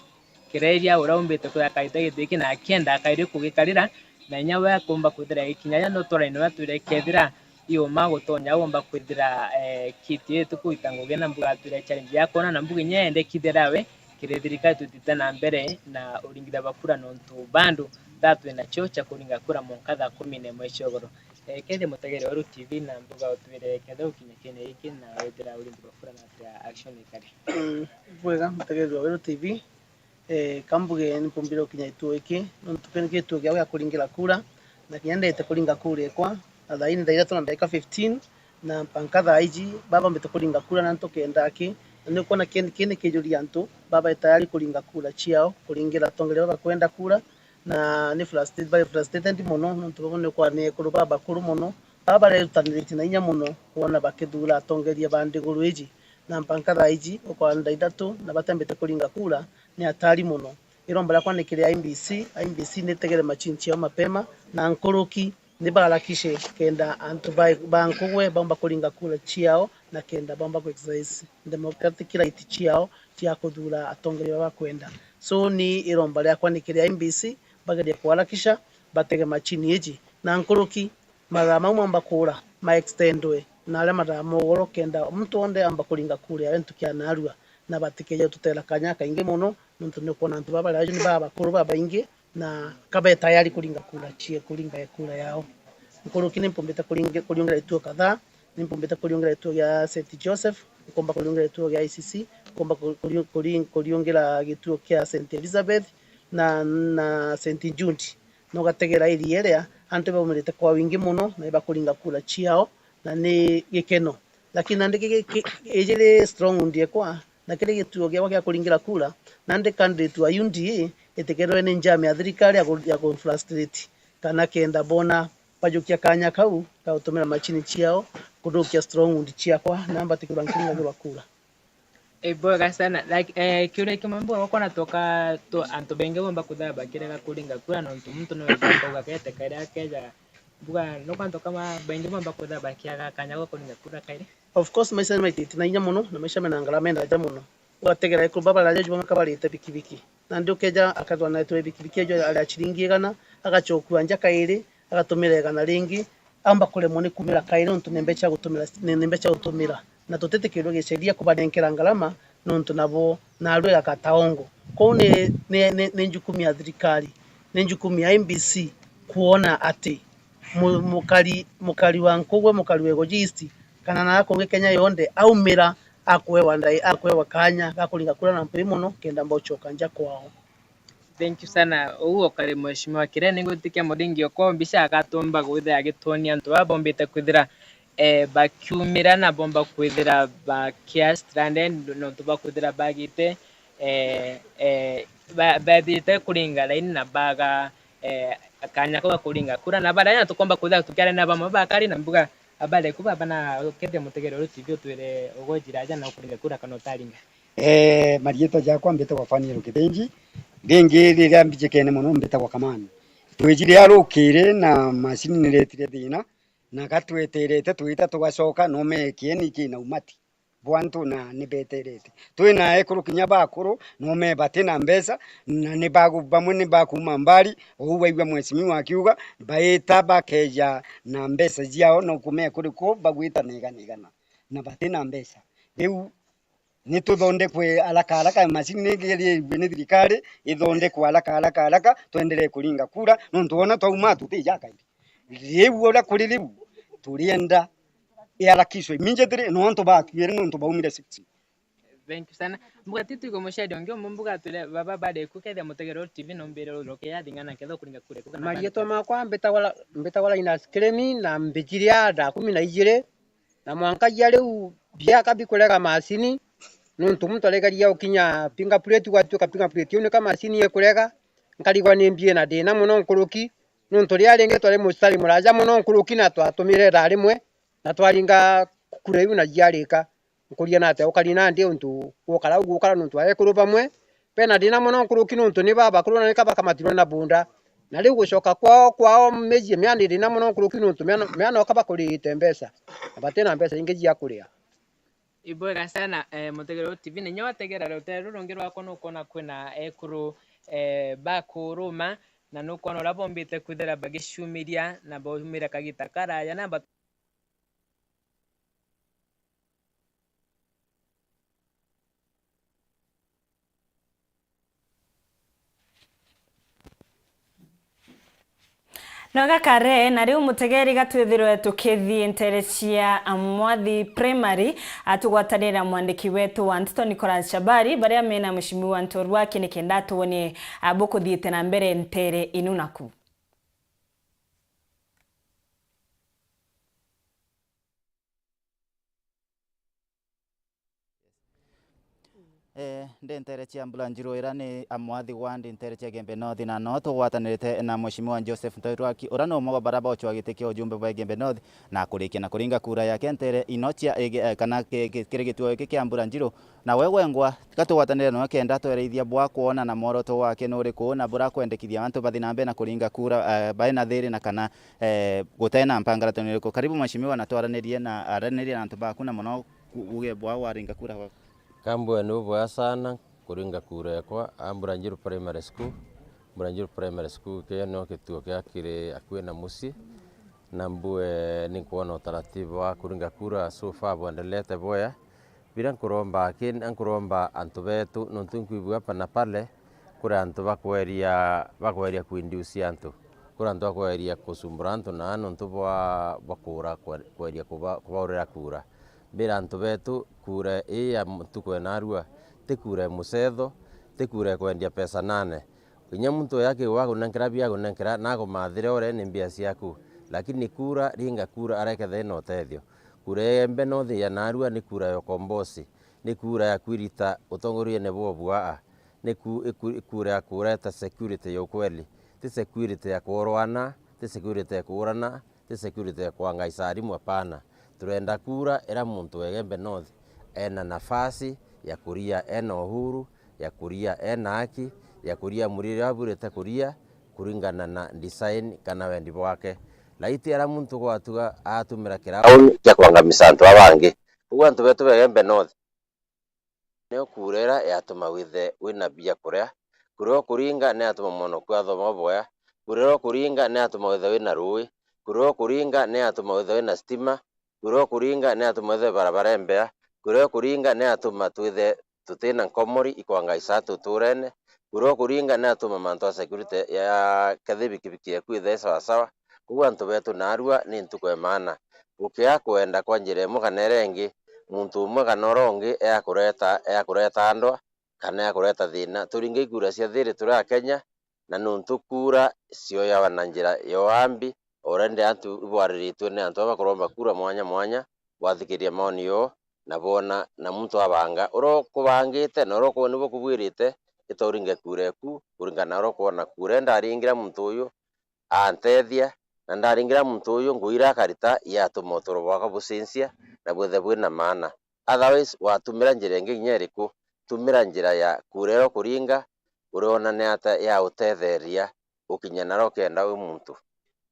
Kireria uria umbite kwithira akaita giti giki na akienda akairi kugikarira, na inya we akumba kwithira agikinya aja notwaraine uria twire kethira iuma gutonya aumba kwithira, eh, kiti ii tukuita ngugi na mbuga atwire challenge ya kwona na mbuga inya yende kithira we kiri thirikari tutite na mbere na uringithia bwa kura nontu bado thaa twina cio cia kuringa kura mwanka thaa kumi na imwe cia ugoro. Eh, kethia mutegeri Weru T V na mbuga utwire kethira ukinya kieni giki na withira uringi bwa kura na atia action ikari. Mm, bwega mutegeri wa Weru T V. Eh, kambuge nimpumbire gukinya gituo giki, nontu kiri gituo giao gia kuringira kura, na kinya ndete kuringa kura ekwa, na thaa ii ni thaa ithatu na ndagika fifteen, na mpanka thaa iji, baba mbite kuringa kura na ntukenda aki, na ni ukwona kini, kini kijuria antu, baba e tayari kuringa kura ciao, kuringira atongeria baba kwenda kura, na ni frustrated, bari frustrated mono, nontu baba ni ukwona ni ekuru baba bakuru mono, baba barerutaniritie na inya mono kwona bakithura atongeria ba ndiguru iji, na mpanka thaa iji, ukwona thaa ithatu, na batembite kuringa kura, ni hatari mono. Iromba riakwa ni kiri I E B C, I E B C nitegere machine ciao mapema, na nkuruki nibaharakishe kenda antu ba, ba Nkugwe baumba kuringa kura ciao, na kenda baumba ku exercise democratic right ciao cia kuthura atongeria baba bakwenda. So ni iromba riakwa ni kiri I E B C, bagerie kuharakisha, batege machine iji, na nkuruki mathaa mau maumba kuura ma extendwe, na aria mathaa ma ugoro kenda muntu wonthe aumba kuringa kura yawe ntuku ya narua, na batikeje gututera kanya kaingi mono, nontu ni ukwona antu baba bari aju ni baba bakuru babaingi, na kabe tayari kuringa kura cie, kuringa kura yao. Nkuruki ni mpumbite kuringi-, kuriungira gituo kadhaa, ni mpumbite kuriungira gituo gia Saint Joseph, nkumba kuriungira gituo gia I C C, nkumba ku-, kuri-, kuri-, kuriungira gituo kia Saint Elizabeth na, na Saint Jude. Na ugategera area iria antu baumirite kwa wingi mono na ibakuringa kura ciao, na ni gikeno. Lakini nandi ki-, ki-, iji ri stronghold ekwa, na kiri gituo giakwa gia kuringira kura, nandi candidate wa U D A itikerwe ni njama ya thirikari ya ku-, ya ku frustrate, kana kenda bona bajukia kanya kau ga gutumira machine ciao kuthukia stronghold ciakwa, na mbatikirwa nkiringagirwa kura. Ibwega sana. Like, eh, kiuria kimwe mbuga gukona tuka tu, antu baingi bomba kuthaba kirega kuringa kura, nontu muntu no auga kete karia akeja mbuga, no kwantu kama baingi bomba kuthaba kiaga kanya ga kuringa kura kairi. Of course, maisha ni maitite na inya mono, na maisha mena ngarama endaja mono. Ugategera ekuru baba raja jubanga kabarite bikibiki. Nandi ukeja akatwa na etu bikibiki ejo ari a ciringi igana, agacokua nja kairi, agatumira igana ringi, amba kuremwa ni kumira kairi nontu ni mbeca gutumira, ni, ni mbeca gutumira. Na tutitikirwe giceria kubanenkera ngarama nontu nabo narua igakata ongo. Kou ni, ni, ni, ni njukumu ya thirikari, ni njukumu ya I E B C kuona ati mu-, mukari, mukari wa Nkugwe, mukari wa Igoji East, kana na kungi Kenya yonthe, aumira akwewa ndai-, akwewa kanya ga kuringa kura na mpwi mono, kenda mbocoka nja kwao. Thank you sana. Uu ukari Mheshimiwa Kire, ningwitikia muringi okwa mbica agatumba kwithira agituonia antu baba bombite kwithira, eh, bakiumira na bomba kwithira bakia stranded, nontu bwa kwithira bagite, eh, eh, ba-, bathite kuringa laini na baga, eh, kanya kau ga kuringa kura. Na baria tukomba kwithira tukiaria na bamwe bakari na mbuga, Habari eku baba, na ukethia mutegere uru T V utwire ugojira aja na ukuringa kura kana utaringa? Eh, marietwa jakwa mbitagwa Faniel Kithinji. Ringi riria mbijikene mono mbitagwa Kamani. Twijire arukiri na macini niretire thina, na gatweterete twita tugacoka, no meekie niki na umati bwa antu na ni beterete. Twi na ekuru kinya bakuru, no me bati na mbeca, na ni bagu-, bamwe ni bakuuma mbari, ou waigua mheshimiwa akiuga, baita bakeja na mbeca ciao, no kumea kuri ku bagwita na igana igana, na bati na mbeca. Riu ni tuthondekwe haraka haraka, macini ni ngerie ni thirikari ithondekwe haraka haraka haraka, twendelee kuringa kura, nontu wona twauma tutija kairi. Riu uria kuri riu, turienda iharakishwe immediately, no antu batuire nontu baumire six. Thank you sana. Mbuga ti tuigo mucari ungi umwe, mbuga twire baba bari ku kethia mutegero T V no mbire uroke ya thing'ana ketha kuringa kure kuga na marietwa bari makwa mbitagwa, mbitagwa Linus Kirimi na mbijire ya thaa kumi na ijiri, na mwanka ya riu biaka bikurega macini, nontu muntu aregeria ukinya fingerprint, gwatuika fingerprint iu nika macini ikurega, nkarigwa ni mbie na thina mono nkuruki, nontu ria ringi twari mustari muraja mono nkuruki na twatumire ithaa rimwe, na twaringa kura iu na jiarika. Nkuria na atia ukari nandi untu gukara u gukara nontu wa ekuru bamwe bena thina mono nkuruki nontu ni babakuru na nika bakamatirwa na bunda. Na riu gucoka kwao, kwao miji miana iri na mono nkuruki nontu miana, miana oka bakurite mbeca, na bati na mbeca ingi cia kuria. Ibwega sana, eh, mutegero T V. Ninya wategera rutere ruru rungi rwakwa nukwona kwina ekuru, eh, bakuruma, na nukwona uria bombite kwithira bagicumiria na baumire kagita karaya na ba- No gakare, na riu mutegeri gatwithirwe tukithii ntere cia Mwathi Primary, a, tugwatanira mwandiki wetu wa nteto Nicholas Chabari, baria mena mucimi wa ntorwa aki nikenda tuonie, a, bukuthiite na mbere ntere inu naku. Eh, ndi ntere cia Mburanjiru, ira ni Amwathi Ward, ntere cia Igembe North, na no tugwatanirite na Mheshimiwa Joseph Ntoirwaki, uria ni umwe wa baria bocwa giti kia ujumbe bwa Igembe North, na kurikia na kuringa kura yake ntere ino cia Ige-, eh, kana ki-, ki-, kiri gituo giki kia Mburanjiru. Na we gwengwa, tiga tugwatanire nawe kenda twerithia bwa kwona na mworoto wake ni uriku, na burakwendekithia antu bathi na mbere na kuringa kura, eh, bai na thiri na kana, eh, gutena mpangaratano iriku. Karibu Mheshimiwa, na twaranirie na, aranirie na antu baku na mono ku-, uge bwa waringa kura gwaku. Kambue ni ubwega sana kuringa kura ekwa a Mburanjiru Primary School. Mburanjiru Primary School kio nio gituo kia kiri akui na mucii, na mbue ninkwona utaratibu wa kuringa kura so far bwendelete bwea. Biria nkuromba aki, nkuromba antu betu, nontu nkwigua hapa na pale kuri antu bakweria, bakweria kuinduce antu, kuri antu bakweria kucumbura antu na nontu bwa, bwa kura kwe-, kweria kuba-, kubaurira kura. Mbira antu betu, kura ii ya ntuku ya narua ti kura ya mucetho, ti kura ya kwendia pesa nane. Kinya muntu uyu akigwa agunenkera bia agunenkera, nakumathire ore ni mbia ciaku. Lakini kura, ringa kura, arekethe ina utethio. Kura ya Igembe North ya narua ni kura ya ukombosi, ni kura ya kwirita utongoriene bwa bwaa, ni ku-, iku-, kura ya kureta security ya ukweli, ti security ya kurwana, ti security ya kuurana, ti security ya kwangaisa arimu, hapana. Turenda kura ira muntu wa Igembe North ena nafasi ya kuria ena uhuru, ya kuria ena haki, ya kuria murire aburite kuria kuringana na design kana wendi bwake. Laiti ara muntu gwatuga atumira kirauni kia kwangamisa antu abangi. Koguo antu betu ba Igembe North, nio kura ira yatuma withe wina bia kuria. Kura io kuringa ni yatuma mwana oku athoma bwea. Kura io kuringa ni yatuma withe wina rui. Kura io kuringa ni yatuma withe wina stima. Kura io kuringa ni yatuma withe barabara imbea. Kura io kuringa ni yatuma twithe tutina nkomori ikwangaisa tuturene. Kura io kuringa ni yatuma mantu a security ya kethe bikibiki yeku ithe sawasawa. Koguo antu betu, narua ni ntuku ya maana. Gukia kwenda kwa njira imwe kana iria ingi, muntu umwe kana uria ungi eakureta, eakureta ndwa, kana eakureta thina. Turinge ikura cia thiri turi Akenya, na nontu kura cioyawa na njira ya uambi, already antu ibwariritue ni antu aba kuromba kura mwanya mwanya, bwathikiria maoni yoo, na boona, na muntu abanga. Uria ukubangite, na uria ukwona nibwo kubwirite, ita uringe kura eku, kuringana na uria ukwona kura. Ndaringira muntu uyu, antethia, Na ndaringira muntu uyu, ngui iria akarita iatuma uturo bwakwa bucincia na bwithe bwina maana. Otherwise, watumira njira ingi kinya iriku, tumira njira ya kura iria ukuringa, uriona ni atia ya utetheria ukinya naria ukenda wi muntu.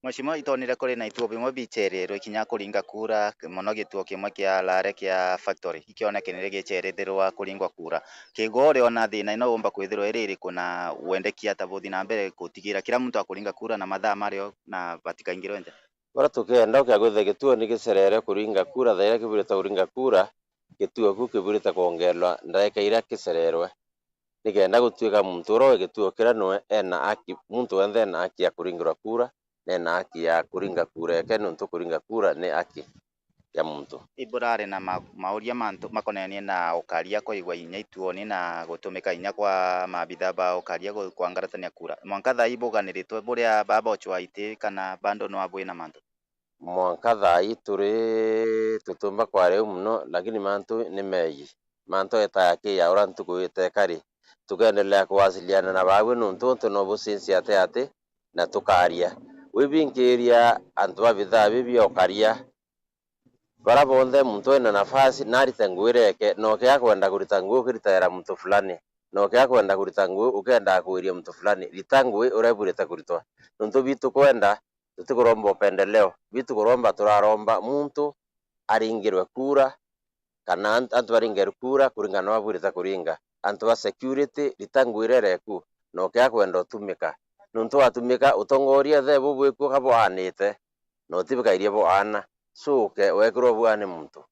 Mheshimiwa, itwonire kuri na ituo bimwe bichereerwe kinya kuringa kura, mono gituo kimwe kia Lare kia factory, ikionekenire gicherethirwa kuringwa kura. Kigo uriona thina ino yumba kwithirwa iri iriku, na wendeki ata buthi na mbere gutigira kira muntu akuringa kura na mathaa mario na batikaingirwe nja? Bara tukienda ukia gwithe gituo ni gicereere kuringa kura, thaa iria kiburite kuringa kura, gituo kiu kiburite kwongererwa ndaika iria kicereerwe, nikenda gutuika muntu uria wi gituo kiria niwe ena haki, muntu wenthe ena haki ya kuringirwa kura, na ena haki ya kuringa kura yake, niuntu kuringa kura ni haki ya muntu. Iburari na ma-, mauria mantu makonenie na ukaria kwaigwa inya ituoni na gutumika inya kwa maabitha ba ukaria gu-, kwangaratania kura. Mwanka thaa ii buganiritwe buria baba Ochwa iti kana bado no abwina mantu? Mwanka thaa ii turi, tutiumba kwaria uu mono, lakini mantu ni meeji. Mantu eta yaki ya uria ntuku itekari. Tukendelea kuwasiliana na baagwe niuntu untu no bucinci ati ati, na tukaria. Wibinkiria antu ba bithaa bibi bia ukaria. Bara bonthe muntu ena nafasi narite ngui iria eke, na ukia kwenda kurita ngui ukiritaira muntu fulani, na ukia kwenda kurita ngui ukiendaa kwiria muntu fulani, rita ngui uria iburite kuritwa. Niuntu bitu kwenda, tutikuromba upendeleo. Bitu kuromba, turaromba muntu aringirwe kura, kana ant-, antu baringerwe kura kuringana na uria bwirite kuringa. Antu ba security, rita ngui iria ireku, na ukia kwenda utumika. Niuntu watumika, utongoria the bubwikua ka bwaanite, na utibikairie bwaana. Cuke, wekirwa bua ni muntu.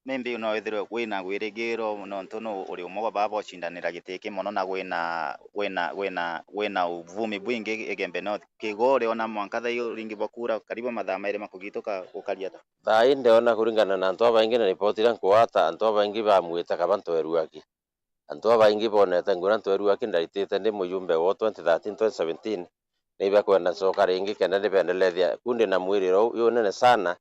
Maybe no withirwe wina wirigiro, nontu nu uri umwe bwa baba ucindanira giti ki mono, na wina, wina, wina, wina uvumi bwingi Igembe North. Kigo uriona mwanka thaa ii uringirwa kura karibu mathaa mairi makugituka, gukaria ata? Thaa ii ndiona kuringana na antu babaingi na ripoti iria nkugwata, antu babaingi bamwite kaba ntweru aki. Antu babaingi bonete ngugi iria ntweru aki ndaritite ndi mujumbe wao twenty thirteen, twenty seventeen, na ibakwenda ncoka ringi kenda ndibendelethia. Ku ndi na mwiriro uu, ii unene sana,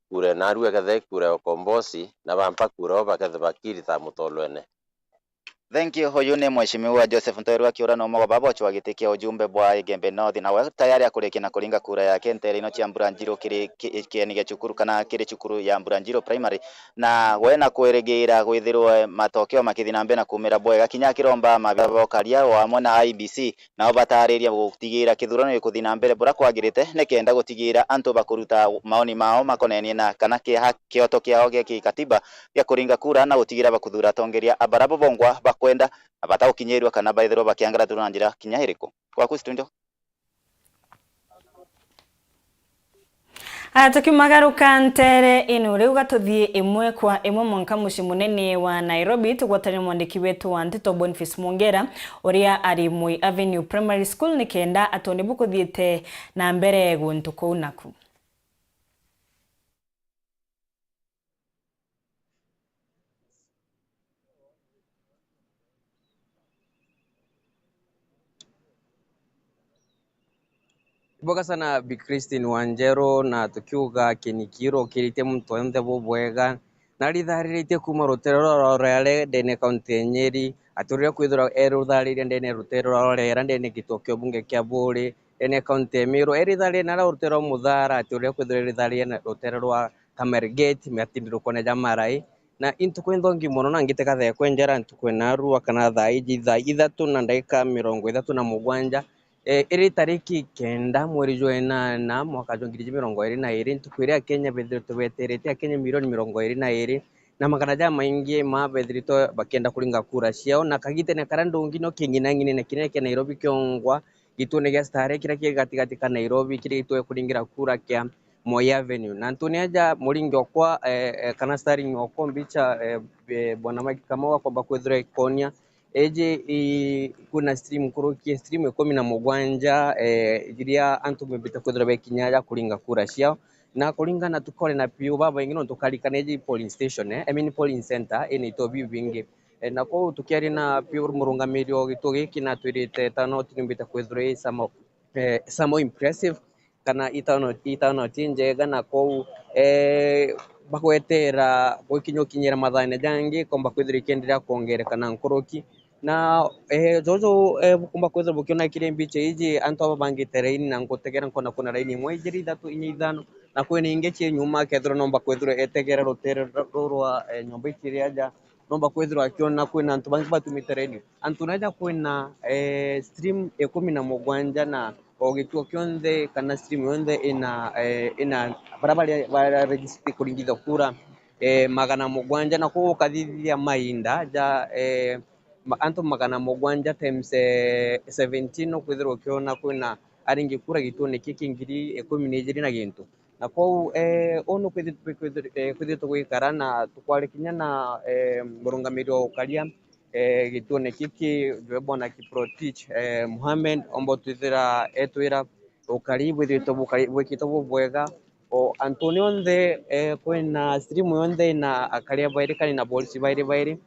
kura naarua ikethira i kura ya ukombosi, na bampa kura o bakethira bakirita mutolwene. Thank you. Uyu ni Mheshimiwa Joseph Ntweru akiura no mogo baba uchwa giti kia ujumbe bwa Igembe North, na we tayari akurikia na kuringa kura yake ntere ino cia Mburanjiru kiri ki-, kieni gia cukuru kana kiri cukuru ya Mburanjiru Primary, na we na kwirigira gwithirwe matokeo makithi na mbere na kumira bwega, kinya akiromba mabia ba ukaria o amwe na I E B C nao batariria gutigira kithurano gikuthi na mbere bura kwagirite, nikenda gutigira antu bakuruta maoni mao makonenie na kana kiaha kioto kiao gia kikatiba gia kuringa kura na gutigira bakuthura atongeria a bara bobongwa bakwenda na batagukinyirua kana baithirwa bakiangaratirwa na njira kinya iriku. Gwaku studio. Aya, tukiumagaruka ntere ino, riu gatuthii imwe kwa imwe mwanka mucii munene wa Nairobi, tugwatane na mwandiki wetu wa nteto Boniface Mwongera, uria ari Moi Avenue Primary School, nikenda atwone bukuthiite na mbere guntu kuu naku. Ibwega sana Bi Christine Wanjeru, na tukiuga kieni kiu rukirite muntu onthe bubwega, na rithariritie kuuma rutere rwa Rware ndene kaunti ya Nyeri, aturire kwithirwa e ruthariria ndene rutere rwa Rware ndene gituo kia ubunge kia Buuri, ndene kaunti ya Meru, e rithaririria na rutere rwa Muthara, aturire kwithirwa e rithaririria na rutere rwa Kamergate, matindirukone ja Marai. Na i ntuku inthongi mono, na ngite kathee kwenjera ntuku inarua kana thaa iji thaa ithatu na ndagika mirongo ithatu na mugwanja, e, iri tariki kenda mweri jwa inana mwaka jwa ngiri ijiri mirongo iri na iri, ntuku iria Akenya bethiritwe beterete, Akenya milioni mirongo iri na iri na magana jamaingi mabethiritwe bakienda kuringa kura ciao, na kagitene karia ndungi no king'inang'inene kinene kia Nairobi kiongwa gituone gia Starehe kiria ki gatigati ka Nairobi, kiria gitwe kuringira kura kia Moi Avenue. Na antune aja muringi okwa, eh, eh, kana starring okwa mbicha, eh, eh, Bwana Mike Kamau akomba kwithirwa ikonia. Eji i, kwina stream nkuruki, stream ikumi na mugwanja, eh, iria antu mebite kwithirwa bekinya aja kuringa kura ciao. Na kuringana tukore na piu babaingi nontu karikana eji polling station, eh, I mean polling center, ina ito biu bingi. Eh, na kou tukiaria na piu murungamiri o gituo giki natwirite turnout niumbite kwithirwa i some of, eh, some impressive. Kana itano, itano ti njega na kou, eh, bagwetera gwikinyukinyira mathaane jangi, komba kwithirwa ikienderea kwongereka na nkuruki. Na, eh, jojo, eh, bukumba kwithirwa bukiona kiri mbicha iji, antu aba bangite raini na ngutegera nkona kwina raini imwe, ijiri, ithatu, inya, ithano, na kwina ingi cii nyuma, kethirwa nomba kwithirwa etegera rutere rurwa, eh, nyomba iciri aja, nomba kwithirwa akiona kwina antu bangi batumite raini. Antu naja kwina, eh, stream ikumi na mugwanja na o gituo kionthe kana stream yonthe ina, eh, ina bara bari ba register kuringithia kura, eh, magana mugwanja, na kwou ukathithia mainda ja, eh, ma-, antu magana mugwanja times, eh, seventeen, ukwithirwa ukiona kwina aringi kura gituone kiki ngiri ikumi na ijiri na gintu. Na kwou, eh, uu ni kwithi-, kwithi-, eh, kwithitwe gwikara na tukwari kinya na, eh, murungamiri wa ukaria, eh, gituone kiki, jwe bwana Kiprotich, eh, Mohamed, omba utwithira etwira ukari bwithitwe bukari-, bwikitwe bubwega. O antuni onthe, eh, kwina stream yonthe ina akaria bairi kana ina borisi bairi bairi.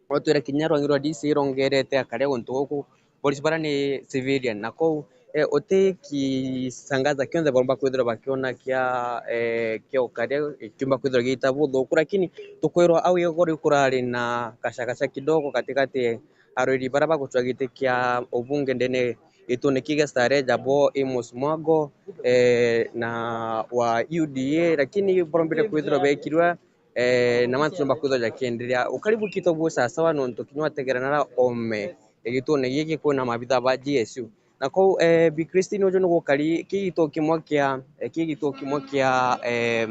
Otwira kinya rwangi rwa D C rongerete akaria guntu guku, borisi bara ni civilian, na kou, eh, uti kisangaza kionthe baromba kwithirwa bakiona kia, eh, kia ukaria kiumba kwithirwa giita buthuku, lakini tukwirwa au igoro ikurari na kashakasha kidogo katikati arwiri bara bagucwa giti kia ubunge ndene gitune kiu gia Starehe, jabo Amos Mwago, eh, na wa U D A, lakini barombire kwithirwa bekirwe, eh, na mantu jomba kwithirwa jakienderea. Ukari bukitwe bu sawasawa nontu kinya wategera nara ome, eh, gitune giki kwina maabitha ba G S U. Na kou, eh, Bi Christine, uju ni gukari kigito kimwe kia, eh, kigito kimwe kia, eh,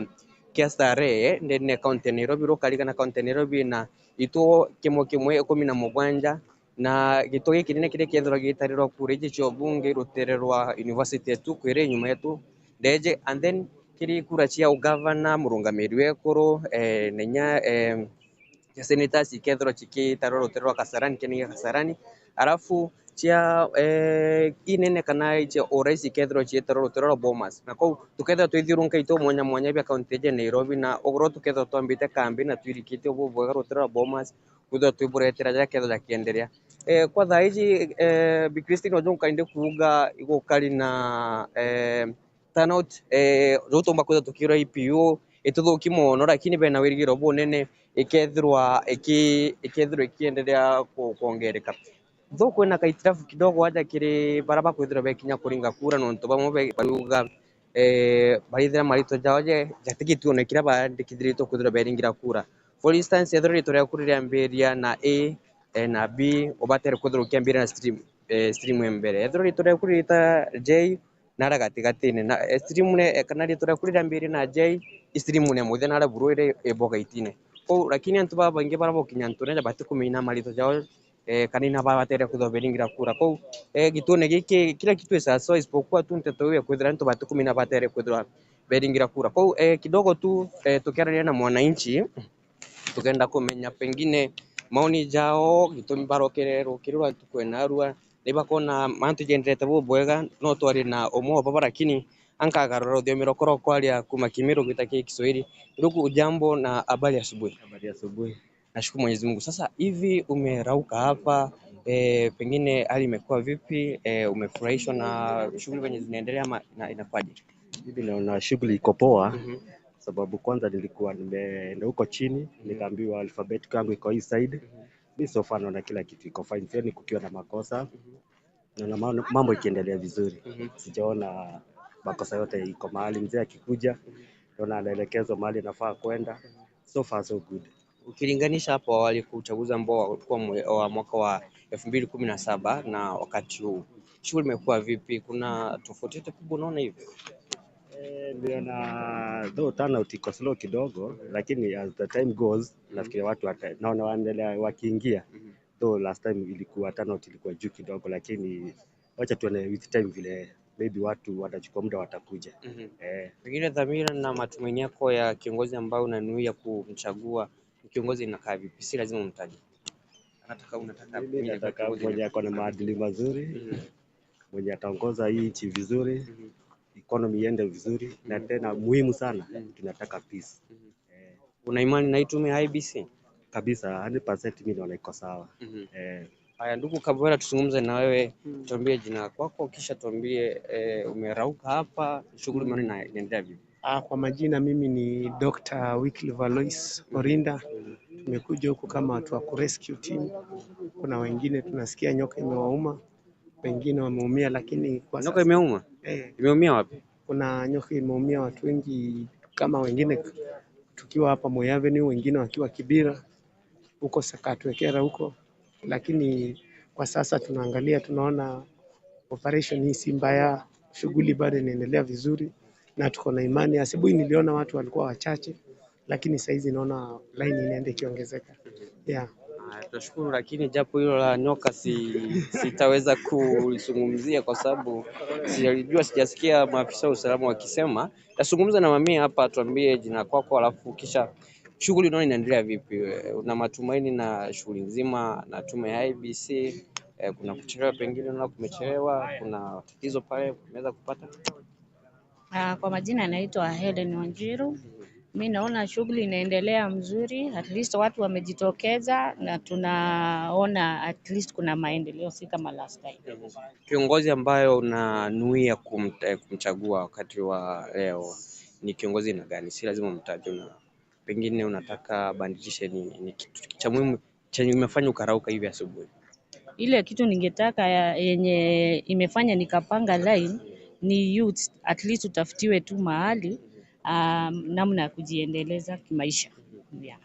kia Starehe ndene ya kaunti ya Nairobi, rukari kana kaunti ya Nairobi na gituo kimwe kimwe ikumi na mugwanja, na gituo giki kinene kiria kiethirwa gitarirwa kura iji cia ubunge rutere rwa university yetu kwiri nyuma yetu ndeje, and then kiri kura cia ugavana, murungamiri wekuru, eh, na inya, eh, cia senators ikethirwa cikitarwa rutere rwa Kasarani, kene gia Kasarani, alafu cia, eh, inene kana cia urais ikethirwa ciitarwa rutere rwa Bomas. Na kou tukethirwa twithiurunka ituo mwanya mwanya bia kaunti iji ya Nairobi, na ugoro tukethirwa twambite kambi na twirikitie bubwega rutere rwa Bomas, kwithirwa twiburetera jaria kethirwa jakienderea. Eh, kwa thaa iji, eh, Bi Christine, uju nkaindi kuuga igukari na, eh, turnout, eh, riu tumba kwithirwa tukirwa I P U, ituthuki mono, lakini bena wirigiro bunene ikethirwa iki-, ikethirwa ikienderea ku-, kwongereka. Though kwina kaitirafu kidogo aja kiri bara bakwithirwa bekinya kuringa kura, nontu bamwe be-, bariuga, eh, barithira maritwa jao je, jati gituone kiria baandikithiritwe kwithirwa beringira kura. For instance, ethirwa ritwa riaku ririambiria na A, eh, na B, ubatere kwithirwa ukiambiria na stream, eh, stream ya mbere. Ethirwa ritwa riaku ririta J, nara gatigatine, na, eh, stream ne, eh, kana ritwa riaku ririambiria na J, stream ne muthia nara buru iria ibogaitine. Kou, lakini antu babaingi bara bokinya antu neja batikumenya maritwa jao, eh, kana ina babatere kwithirwa beringira kura. Kou, eh, gituone giki, kila kitu isawa sawa isipokuwa tu nteto iu ya kwithira antu batikumenya batere kwithirwa beringira kura. Kou, eh, kidogo tu, eh, tukiarania na mwananchi, tukenda kumenya pengine maoni jao, gitumi barokere rukiri rwa ntuku ya narua, ni bakona mantu jenderete bubwega, no twari na umwe wa baba, lakini ankagarura ruthiumi rwakwa rwa kwaria kuma Kimiru gwita ki Kiswahili. Ndugu, ujambo na habari asubuhi? Habari asubuhi. Nashukuru Mwenyezi Mungu. Sasa hivi umerauka hapa, eh, pengine hali imekuwa vipi? Eh, umefurahishwa na shughuli venye zinaendelea ama ina-, inakuwaje? Mimi naona shughuli iko poa, mhm, sababu kwanza nilikuwa nimeenda huko chini, mhm, nikaambiwa alphabet yangu iko hii side. Mhm. Mi so far naona kila kitu iko fine, sioni kukiwa na makosa. Mhm. Naona mambo, mambo ikiendelea vizuri. Mhm. Sijaona makosa yote iko mahali. Mzee akikuja, mhm, naona anaelekezwa mahali anafaa kwenda. Mhm. So far so good. Ukilinganisha hapo awali kwa uchaguzi ambao ulikuwa mwe-, wa mwaka wa elfu mbili kumi na saba na wakati huu, shughuli imekuwa vipi? Kuna tofauti yote kubwa unaona hivyo? Eh, niliona though turnout iko slow kidogo, lakini as the time goes, mhm, nafikiri watu wata-, naona waendelea wakiingia. Mhm. Though last time ilikuwa turnout ilikuwa juu kidogo, lakini wacha tuone with time vile maybe watu watachukua muda watakuja. Mhm. Eh. Pengine dhamira na matumaini yako ya kiongozi ambaye unanuia kumchagua, ni kiongozi inakaa vipi? Si lazima umtaje. Anataka, unataka mimi pengine nataka kiongozi mwenye inakaa ako na maadili mazuri, mhm, mwenye ataongoza hii nchi vizuri, mhm, economy iende vizuri, na, mhm, tena muhimu sana, mhm, tunataka peace. Mhm. Eh. Una imani na hii tume ya I E B C? Kabisa, hundred percent mimi naona iko sawa. Mhm. Eh. Haya, ndugu Kabwera, tuzungumze na wewe. Mm. Tuambie jina kwako, kisha tuambie, eh, umerauka hapa, shughuli, mm, umeona ina-, inaendelea vipi? Ah, kwa majina mimi ni Doctor Wycliffe Alois, mhm, Orinda. Mhm. Tumekuja huku kama watu wa ku rescue team. Kuna wengine tunasikia nyoka imewauma, wengine wameumia, lakini kwa Nyoka sasa imeuma? Eh, Imeumia wapi? Kuna nyoka imeumia watu wengi, kama wengine tukiwa hapa Moi Avenue, wengine wakiwa Kibera huko Sakatwekera huko, lakini kwa sasa tunaangalia, tunaona operation hii si mbaya, shughuli bado inaendelea vizuri na tuko na imani. Asubuhi niliona watu walikuwa wachache, lakini saizi naona line inaenda ikiongezeka. Yeah. Ah, tunashukuru, lakini japo hilo la nyoka si, sitaweza kulizungumzia kwa sababu sijalijua, sijasikia maafisa wa usalama wakisema. Tazungumza na mamia hapa, tuambie jina kwako, alafu kisha shughuli unaona inaendelea vipi? Eh, una matumaini na shughuli nzima na tume ya I E B C? Eh, kuna kuchelewa, pengine unaona kumechelewa, kuna tatizo pale umeweza kupata? Ah, kwa majina naitwa Helen Wanjiru. Mi naona shughuli inaendelea mzuri, at least watu wamejitokeza na tunaona at least kuna maendeleo, si kama last time. Kiongozi ambayo unanuia kumt-, eh, kumchagua wakati wa leo ni kiongozi na gani? Si lazima umtaje, na pengine unataka abadilishe nini? Ni kitu cha muhimu chenye umefanya ukarauka hivi asubuhi? Ile kitu ningetaka ya, yenye imefanya nikapanga line ni youth, at least utafutiwe tu mahali, um, namna ya kujiendeleza kimaisha. Yeah.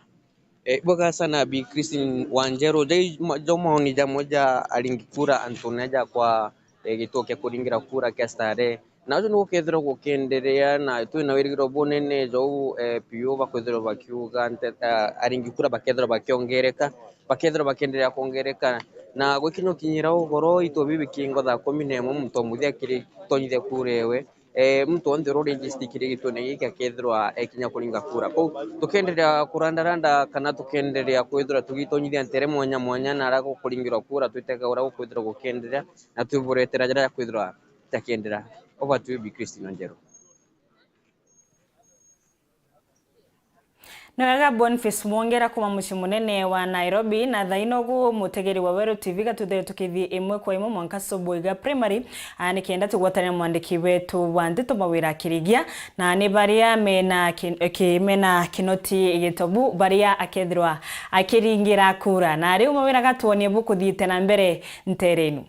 Eh, bwega sana Bi Christine Wanjeru. Jai ma-, jo maoni ja moja aringi kura antu neja kwa, eh, gituo kia kuringira kura kia Starehe. Na ucio ni gukethirwa gukienderea, na twi na wirigiro bunene jou, eh, piu bakwithirwa bakiuga nte-, eh, aringi kura bakethirwa bakiongereka, bakethirwa bakienderea kuongereka. Na gwikinya ukinyira ugoro, itu bibi kingo thaa kumi na imwe, muntu o muthia akiri tonyithia kura ewe, eh, muntu onthe uria register kiri gituone giki akethirwa ekinya kuringa kura. Kou tukienderea kurandaranda kana tukienderea kwithirwa tugitonyithia ntere mwanya mwanya na aria gukuringirwa kura, twitega uria gukwithirwa gukienderea, na twiburetera jaria jakwithirwa jakienderea. Over to you, Bi Christine Onjeru. Ni wega Boniface Mwongera kuma mucii munene wa Nairobi, na thaa ino gu mutegeri wa Weru T V gatuthere tukithii imwe kwa imwe mwanka Soboiga Primary, aa, nikenda tugwatane na mwandiki wetu wa nteto Mawira Kirigia, na ni baria mena kin-, ki-, mena Kinoti Gitobu, baria akethirwa akiringira kura. Na riu Mawira gatwonie bukuthiite na mbere nterenu.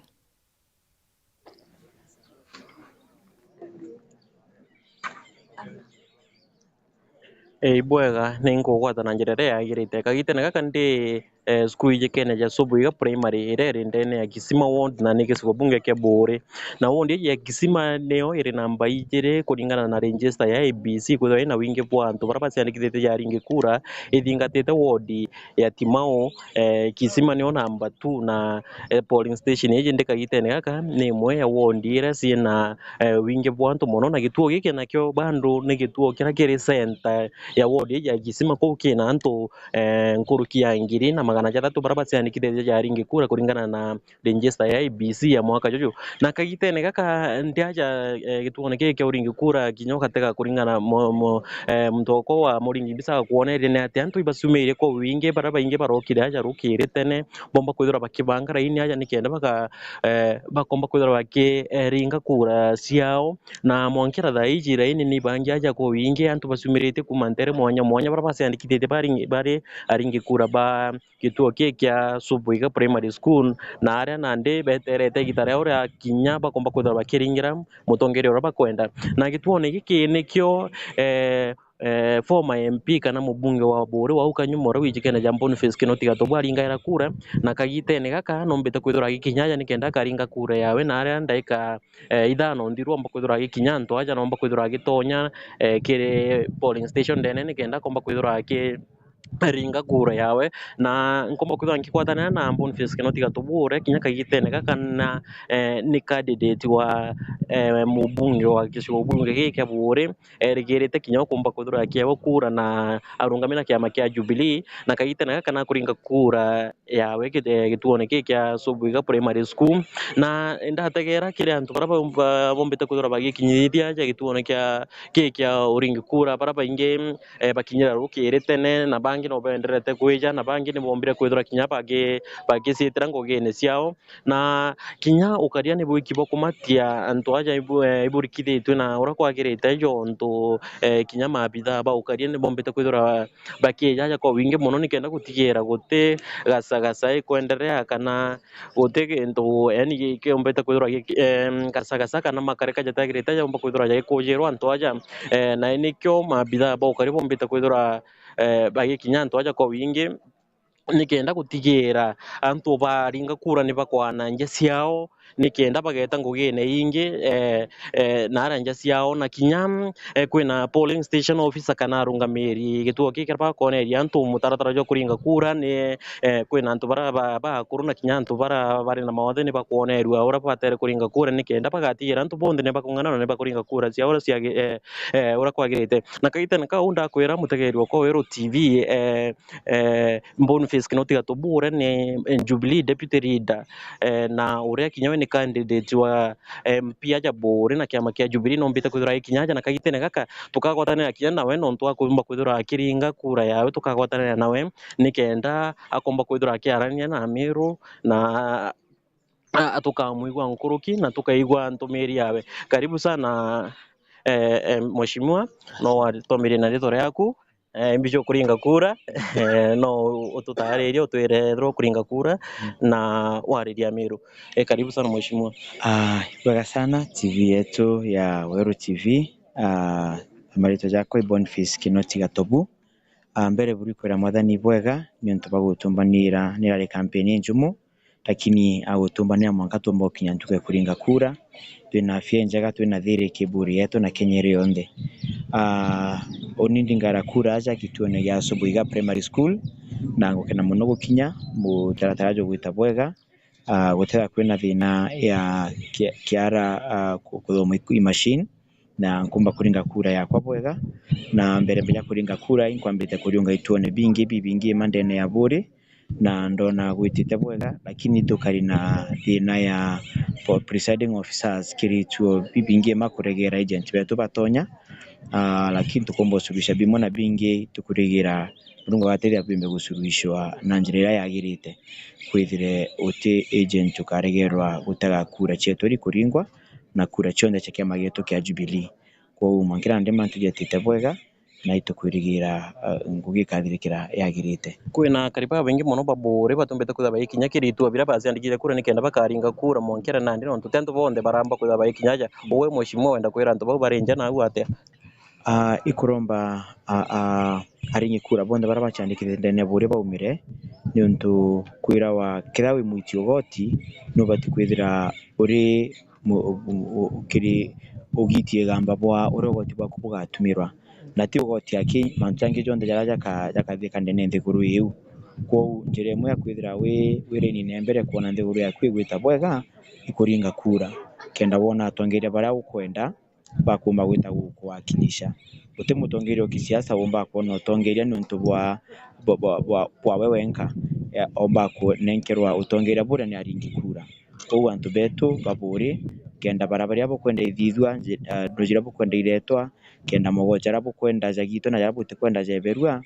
Ii, ibwega, ni nkugwata na njira iria yagirite. Kagitene gaka ndi, eh, cukuru ijikene ja Soboiga Primary, iria iri ndene ya Kisima Ward na ni gicigo bunge kia Buuri. Na ward iji ya Kisima niyo iri namba ijiri kuringana na register ya I E B C, kwithirwa ina wingi bwa antu baria baciandikithitie ja aringi kura, ithingatite ward ya Timau, eh, Kisima niyo namba two, na, eh, polling station iji ndi kagitene gaka ni imwe ya ward iria ciina, eh, wingi bwa antu mono, na gituo giki nakio bado ni gituo kiria kiri center ya ward iji ya Kisima, kuu kina antu, eh, nkuruki ya ngiri na magana jathatu baria baciandikithitie ja aringi kura kuringana na register ya I E B C ya mwaka juju. Na kagitene gaka ndi aja, eh, gituone giki kia uringi kura kinya ugatega kuringana mo, mo, eh, muntu okwa wa muringi mbica akwona iri ni ati antu ibaciumiire kwa wingi, baria baingi barokire aja rukiri tene, bomba kwithirwa bakibanga raini aja nikenda baka, eh, bakomba kwithirwa bakiringa kura ciao. Na mwankira thaa iji raini ni ibangi aja kwa wingi, antu baciumirite kuma ntere mwanya mwanya, baria baciandikithitie bari, bari aringi kura ba gituo kii kia Soboiga Primary School, na aria nandi beterete igita riao riakinya bakomba kwithirwa bakiringira mutongeria uria bakwenda. Na gituone giki nikio, eh, eh, former M P kana mubunge wa Buuri wa au kanyuma uria wijikene ja Boniface Kinoti Gatobu aringaira kura, na kagitene gaka nombite kwithirwa agikinya aja nikenda akaringa kura yawe, na aria ndaika, eh, ithano nthiru omba kwithirwa agikinya antu aja, nomba kwithirwa agitonya, eh, kiri polling station ndene nikenda akomba kwithirwa aki ringa kura yawe, na nkomba kwithirwa nkigwatanira na Boniface Kinoti Gatobu uria kinya kagitene gaka na, eh, ni candidate wa, eh, mubunge wa gicigo bunge giki kia Buuri, erigirite kinya ukumba kwithirwa akiewa kura na arungami na kiama kia Jubilee, na kagitene gaka nakuringa kura yawe git-, eh, gituone giki kia Soboiga Primary School, na ndategera kiri antu baria baumba-, bombite kwithirwa bagikinyithia aja gituone kia, giki kia uringi kura, baria baingi eh, bakinyira rukiri tene na bangi no benderete kwija, na bangi ni bombire kwithirwa kinya bagi-, bagiciitira ngugine ciao. Na kinya ukaria ni bwiki bwa kumatia antu aja ibu-, eh, iburikithitue na uria kwagirite, jontu, eh, kinya maabithaa ba ukaria ni bombite kwithirwa bakiija aja kwa wingi mono, nikenda gutigira guti gacagaca ikwenderea, kana guti gintu, yani, gi-, kiombite kwithirwa gi-, em, gacagaca kana makareka jatagirite jaumba kwithirwa jagikujirwa antu aja. Eh, na nikio maabithaa ba ukaria bombite kwithirwa, eh, bagikinya antu aja kwa wingi, nikenda gutigira antu baringa kura ni bakwana nja ciao, nikenda bageta ngugine ingi, eh, eh, na aria nja ciao. Na kinya, eh, kwina polling station officer kana arungamiri gituo kiki bakoneria antu mutaratara jwa kuringa kura ni, eh, kwina antu bara ba, ba akuru na kinya antu bara bari na mawathe ni bakwonerua uria batere kuringa kura, nikenda bagatigira antu bonthe ni bakung'ana na ni bakuringa kura ciao uria ciagi-, eh, eh, uria kwagirite. Na kaitene kau ndakwira mutegeri wakwa Weru T V, eh, eh, Boniface Kinoti Gatubure ni, eh, Jubilee deputy leader, eh, na uria kinya we ni candidate wa M P aja Buuri na kiama kia Jubilee, nombite kwithirwa ikinya aja na kagitene gaka tukagwatanira kinya nawe, nontu akumba kwithirwa akiringa kura yawe, tukagwatanira nawe nikenda akomba kwithirwa akiarania na Amiru na a-, tukamwigua nkuruki na tukaigua ntumiri yawe. Karibu sana, eh, eh, mheshimiwa, no watomirie na ritwa riaku, eh, mbiji ukuringa kura, eh, no ututaririe utwire ethirwa ukuringa kura na waririe Amiru. Eh, karibu sana mheshimiwa. Ah, ibwega sana T V yetu ya Weru T V. Ah, maritwa jakwa i Boniface Kinoti Gatobu. Ah, mbere buri kwira Mwathani ibwega niuntu bwa gutumbanira, nirari kampeni injumu, lakini agutumbanira mwanka tumba gukinya ntuku ya kuringa kura. Twina afya injega, twina thiri kiburi yetu na Kenya iri yonthe. Ah, uni ndingara kura aja gituone gia Subuiga Primary School, na ngukena mono gukinya mutaratara jugwita bwega. Ah, gutethia kwina thina ya kia-, kiara, ah, ku-, kuthoma i-, i machine, na nkumba kuringa kura yakwa bwega. Na mbere mbeja kuringa kura, inkwambite kuriunga ituone bingi bibingi ima ndene ya Buuri, na ndona gwitite bwega, lakini tukari na thina ya po-, presiding officers, kiri ituo bibingi ima kuregera agent betu batonya. Ah, lakini tukomba gusuruhisha bimwe na bingi, tukurigira Murungu agatethia bimbe gusuruhishwa na njira iria yagirite, kwithire uti agent ukaregerwa gutega kura cietu iri kuringwa na kura cionthe cia kiama gietu kia Jubilee. Kwou mwankira nandi mantu jatite bwega, na itukwirigira, uh, ngugi ikathirikira yagirite. Kwina akari babaingi mono ba Buuri batumbite kwithirwa bagikinya kiri ituo biria baciandikithia kura nikenda bakaringa kura mwankira nandi, nontu ti antu bonthe baramba kwithirwa bagikinya aja. Uwe mheshimiwa wenda kwira antu bau bari nja nau atia? Ah, ikuromba, ah, ah, aringi kura bonthe baria baciandikithie ndene ya Buuri baumire, niuntu kwirawa kethira wi mwiti ugoti, nubati kwithira uri mu-, u-, u-, u-, kiri ugiti igamba bwa uria ugoti bwaku bugatumirwa. Na ti ugoti aki, mantu jangi jonthe jaria jaka-, jakathithika ndene nthiguru iu. Kwou njira imwe ya kwithira wi, wi raini ya mbere kwona nthiguru yaku igwita bwega, ikuringa kura, kenda wona atongeria baria ukwenda bakumba gwita gukuwakilisha. Guti mutongeria o kisiasa umba kwona utongeria niuntu bwa, bwa, bwa, bwa, bwa we wenka, eh, omba kunenkerwa utongeria buria ni aringi kura. Kwou antu betu ba Buuri, kenda bara baria bukwenda ithithua, nji-, ah, ndu jiria bukwenda iretwa, kenda mogocha jaria bukwenda jagitwe na jaria butikwenda jeberua,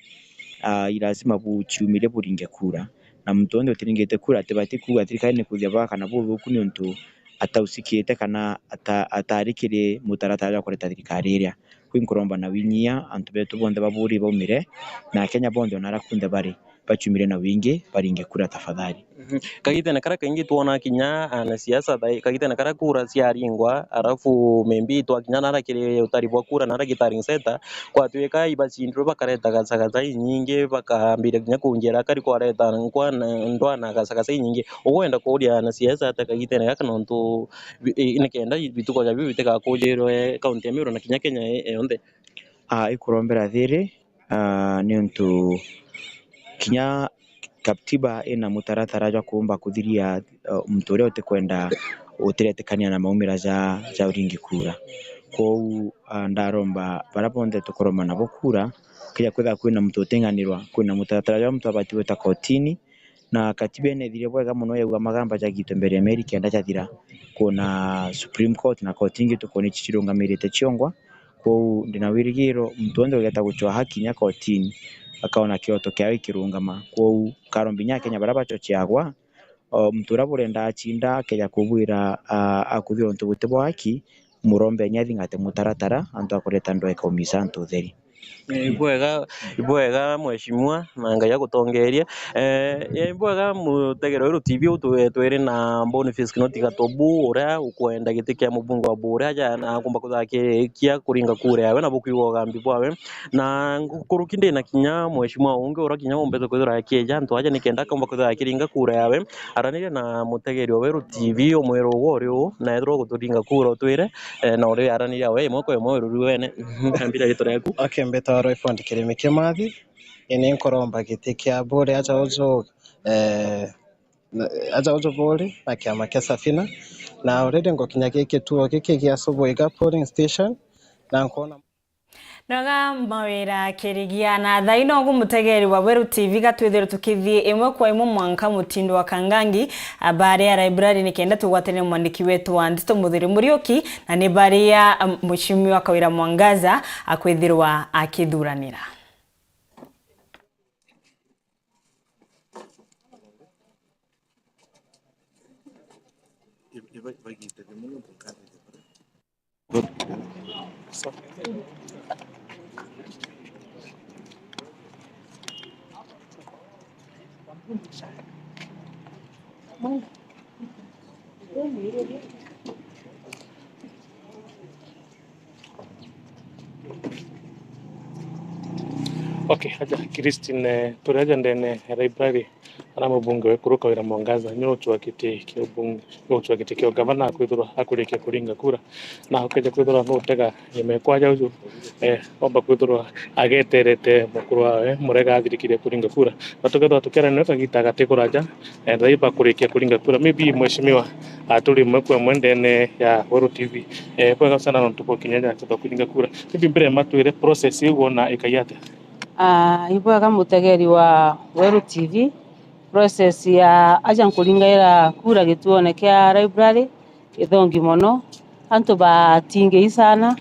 ah, i lazima buciumire buringe kura. Na muntu wonthe utiringite kura atibati kuuga thirikari ni kuthia bwega kana buthuku niuntu atausikite kana ata-, atari kiri mutaratara jwa kureta thirikari iria. Kwi nkuromba na winyia antu betu bonthe ba Buuri baumire, na Akenya bonthe ona aria kunthe bari, baciumire na wingi, baringe kura tafadhali. Mhm. Kagitene karia kaingi twona kinya anasiasa tha-, kagitene karia kura ciaringwa, arafu maybe twakinya nara kiri utari bwa kura, nara returning center, kwatwika ibacindirwe bakareta gacagaca inyingi, bakambira kinya kunjira akari kwareta nkwa na ndwa na gacagaca inyingi. Ugwenda kuuria anasiasa atia kagitene gaka, nontu bi-, i-, nikenda bituko ja biu bitigakujirwe kaunti ya Meru na kinya Kenya i-, yonthe? Ah, ikurombera thiri, ah, niuntu kinya katiba ina mutaratara jwa kuumba kuthiria, ah, muntu uria utikwenda, utiretikania na maumira ja, ja uringi kura. Kwou, ah, ndaromba baria bonthe tukuromba nabo kura, kija kwithira kwina muntu uting'anirwa, kwina mutaratara jwa muntu abati gwita kotini, na katiba ina ithire bwega mono yauga magamba jagitwe mbere ya mieri kenda jathira. Kwina Supreme Court na koti ingi tukwona ici cirungamirite ciongwa. Kwou ndina wirigiro muntu wonthe ugeta gucwa haki kinya kotini, akaona kioto kiawe kirungama. Kwou karombi inya Akenya baria bachocheagwa, o muntu uria burenda acinda akeja kubwira, a, akuthirwa untu buti bwa haki, murombeni athingate mutaratara, antu akureta ndweka umisa antu utheri. Eh, ibwega, ibwega mheshimiwa, na Ngai agutongerie. Eh, eh, ibwega mutegere Weru T V, utu-, eh, twiri na Boniface Kinoti Gatobu, uria ukwenda giti kia mubunge wa Buuri, aja na akumba kwithirwa akikia kuringa kura yawe na bukwigua ugambi bwawe. Na nkuruki ndina kinya mheshimiwa ungi uria kinya umbete kwithirwa akieja antu aja nikenda akumba kwithirwa akiringa kura yawe. Araniria na mutegeri wa Weru T V, umwire ugwe uri uu, na ethirwa uguturinga kura utwire, eh, na uri araniria we imwe kwa imwe wiruri wene. Ambira ritwa riaku. Okay, mbitwa Royford Kirimi Kimathi. Ini nkuromba giti kia Buuri aja uju, eh, na, aja uju Buuri na kiama kia Safina. Na already ngukinya giki kituo giki gia Subuiga polling station, na nkwona Noga mawira kirigia na thaino ugu mutegeri wa Weru T V gatwithire tukithii imwe kwa imwe mwanka mutindo wa Kangangi, a, baari ya library nikenda tugwatane na mwandiki wetu wa ndeto Muthiri Muriuki, na ni baari ya, a, Mheshimiwa Kawira Mwangaza akwithirwa akithuranira. Okay, aja Christine, eh, turi aja ndene ya library, ara mubunge wa Ekuru Kawira Mwangaza, ni ucwa giti kia ubunge, ni ucwa giti kia ugavana akwithirwa akurikia kuringa kura, na ukeja kwithirwa nutega nyuma ekwaja uju, eh, omba kwithirwa ageterete mukuru wawe Murega athirikirie kuringa kura. Na tukethirwa tukiarania kagita gati kuraja, eh, thaiba kurikia kuringa kura. Maybe mheshimiwa, ah, turi imwe kwa imwe ndene ya Weru T V. Eh, bwega sana nontu bwa kinya ja kuringa kura. Maybe mbere ma twire process iu wona ikai atia? Ah, ibwega mutegeri wa Weru T V. Process ya aja nkuringaira kura gituone kia library, ithongi mono. Antu batingei sana,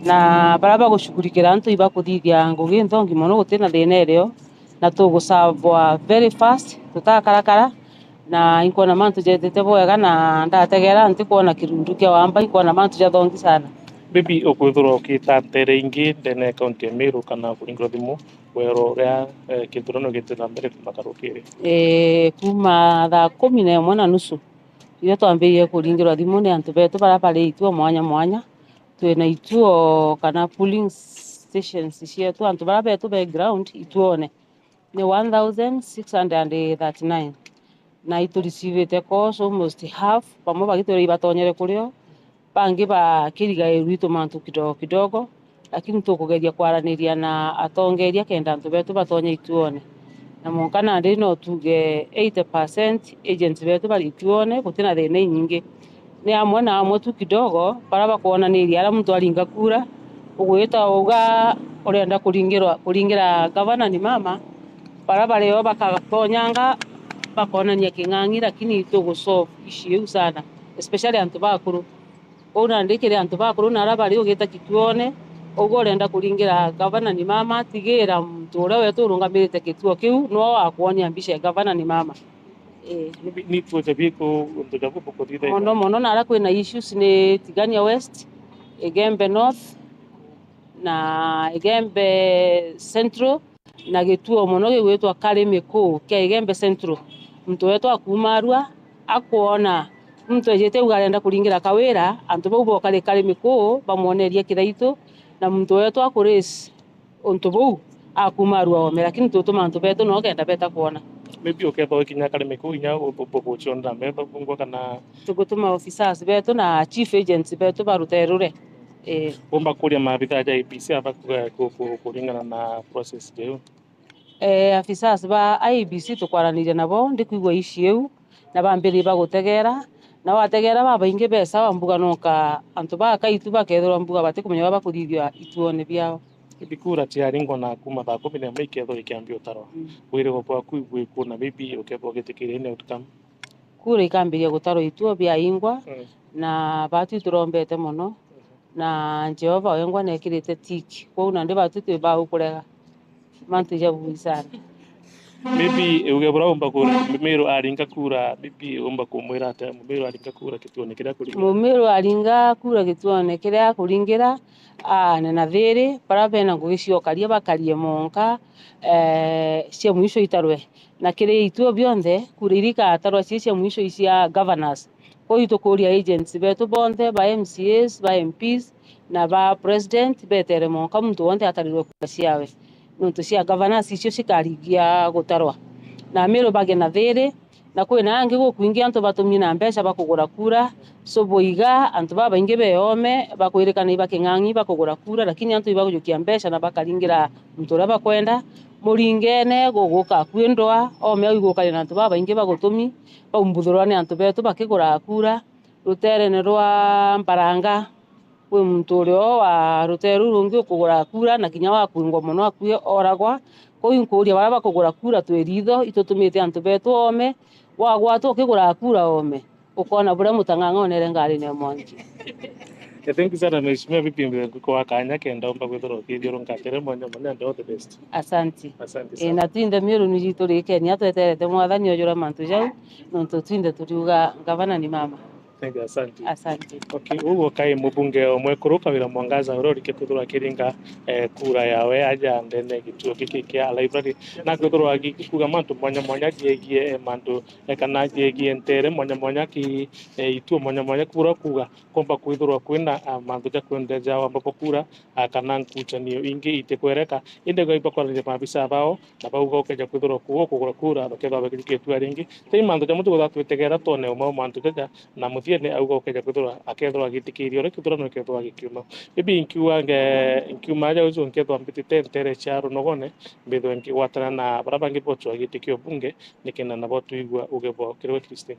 na baria bagushughulikira antu ibakuthithia ngugi nthongi mono, gutina thina irio, na tugusavwa very fast, tutakarakara, na inkwona mantu jetete bwega, na ndategera ntikwona kirundu kia wamba, inkwona mantu jathongi sana. Maybe ukwithirwa ukita ntere ingi ndene ya kaunti ya Meru kana kuringirwa thimu, wero uria, eh, kithurano gititha mbere kuma karukiri? Eh, kuma thaa kumi na imwe na nusu. Riria twambirie kuringirwa thimu ni antu betu baria bari ituo mwanya mwanya, twina ituo kana polling stations cietu, antu baria betu be ground ituone ni one thousand six hundred and thirty-nine, na iturecivite calls almost half, bamwe bagitwira ibatonyere kurio, bangi bakirigairwa i tumantu kidogo kidogo, lakini tukugeria kwaraniria na atongeria kenda antu betu batonye ituone. Na mwanka nandi no tuge eighty percent agents betu bari ituone, gutina thina inyingi. Ni amwe na amwe tu kidogo, baria bakwonaniria aria muntu aringa kura, ugwita uga urenda kuringirwa, kuringira gavana ni mama, baria bari o bakatonyanga, bakonania king'ang'i, lakini tugusolve issue iu sana, especially antu bakuru. Kwou nandi kiri antu bakuru na aria bari ugita kituone, ugwe urenda kuringira gavana ni mama, tigira muntu uria wetu urungamirite kituo kiu nwe wakwonia mbica ya gavana ni mama. Ii. Ni, ni ituo ja biku untu ja bubu kuthitha? Mono mono na aria kwina issues ni Tigania West, Igembe North na Igembe Central. Na gituo mono gigwitwa Karimiku kia Igembe Central. Muntu wetu akuuma arua, akwona muntu ejite uga arenda kuringira Kawira, antu bau bokari Karimiku bamwonerie kiraitu, na muntu wetu akuraise untu buu akuuma arua oome, lakini tutuma antu betu no kenda beta kwona. Maybe ukethwa ukinya Karimiku inya bugucionda metho bungwa kana? Tugutuma officers betu na chief agents betu baruterure. Ii. Umba kuria maabitha ja I E B C aba ku-, ku-, ku-, kuringana na process jeu? Eh, afisas ba I E B C tukwaraniria nabo, ndikwigua ici iu, na bambiririe bagutegera, na wategera babaingi be sawa, mbuga nonka antu bakai tu bakethirwa mbuga batikumenya uria bakuthithia ituone biao. Indi kura ciaringwa na kuma thaa kumi na imwe ikethirwa ikiambia utarwa. Mm. Wirigwa bwaku ibwiku na maybe ukethirwa ugitikiria any outcome? Kura ikambiria gutarwa ituo biaingwa, mm, na batu iturombete mono, mhm, na Jehova wengwa nekirite tick. Kwou nandi batu twi bau kurega. Mantu jabui sana. Maybe uge bura umba ku Mumiru aringa kura, maybe umba kumwira ate Mumiru aringa kura gituone kiria kuringa. Mumiru aringa kura gituone kiria kuringira, aane na thiri, bara bena ngugi cia ukaria bakarie monka, eh, cia mwisho itarwe. Na kiri itu bionthe, kura iria igatarwa cie cia mwisho i cia governors. Kwou itukuria agents betu bonthe, ba M C As, ba M Ps, na ba president betere monka muntu wonthe atarirwe kura ciawe. Nontu cia governors icio cikaringia gutarwa. Na Miru bage na thiri, na kwina angi gukwingi antu batumie na mbeca bakugura kura, so boiga antu babaingi be oome bakwirikana iba king'ang'i bakugura kura, lakini antu ibagujukia mbeca na bakaringira muntu uria bakwenda. Muringene guguka akui ndwa, oome au igukare na antu babaingi bagutumi, baumbuthurwa ni antu betu bakigura kura. Ruteerene rwa Mbaranga, kwi muntu uri o wa ruteere ruu rungi ukugura kura, na kinya wakwingwa mono akui oragwa. Kwou inkuuria baria bakugura kura twi riitho, itutumite antu betu oome, wagwatwa ukigura kura oome, ukoona buria mutang'ang'a onere ngarine ya mwanki. Eh, thank you sana, Mheshimiwa Vipi Mbegu, kwa kanya kenda umba kwithirwa ukithiurunka atere mwanya mwanya, and all the best. Asante. Asante Ii, sana. Na twinthe Miuru ni jitu rikenia tweterete Mwathani ojura mantu jau, nontu twinthe turiuga ngavana ni mama. Thank you, asante. Asante. Okay, uguo kai mubunge o mwekuru Kawira Mwangaza uria urikia kwithirwa akiringa, eh, kura yawe aja ndene gituo giki kia library, na kwithirwa agikuga mantu mwanya mwanya jegie, eh, mantu, eh, kana jegie ntere mwanya mwanya ki, eh, ituo mwanya mwanya, kura kuga komba kwithirwa kwina, ah, mantu ja kwendeja wamba kwa kura, ah, kana nkuchanio ingi itikwereka. Indi gwa ibakwaraniria maabisa bao, na bauga ukeja kwithirwa kuu ukugura kura, bakethirwa bakijukitue ringi. Ti mantu ja muntu kwithirwa twitegera twone umwe wa mantu jaja, na muthiene auga ukeja kwithirwa, akethirwa agitikiria uria kithurano gikethirwa gikiuma. Maybe nkiuga nge-, nkiuma aja ucio nkethirwa mbitite ntere cia runogone, mbithwe nkigwatana na baria bangi bochwa giti kia ubunge, nikenda nabo twigua uge bwao. Kiriwe Christine.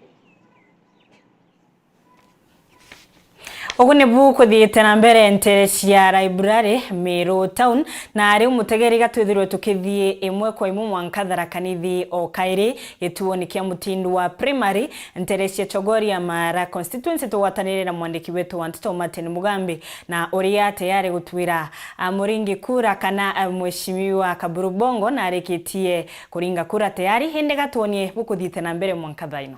Ugu nibu kuthiite na mbere ntere cia library Miru Town, na riu mutegeri gatwithirwe tukithii imwe kwa imwe mwanka Tharaka Nithi o kairi gituoni kia Mutindu wa Primary, ntere cia Chogoria Mara constituency, tugwatanire na mwandiki wetu wa nteto Martin Mugambi, na uria tayari gutwira, a, muringi kura kana, a, Mheshimiwa Kaburu Bongo narikitie kuringa kura tayari, indi gatwonie bukuthiite na mbere mwanka thaa ino.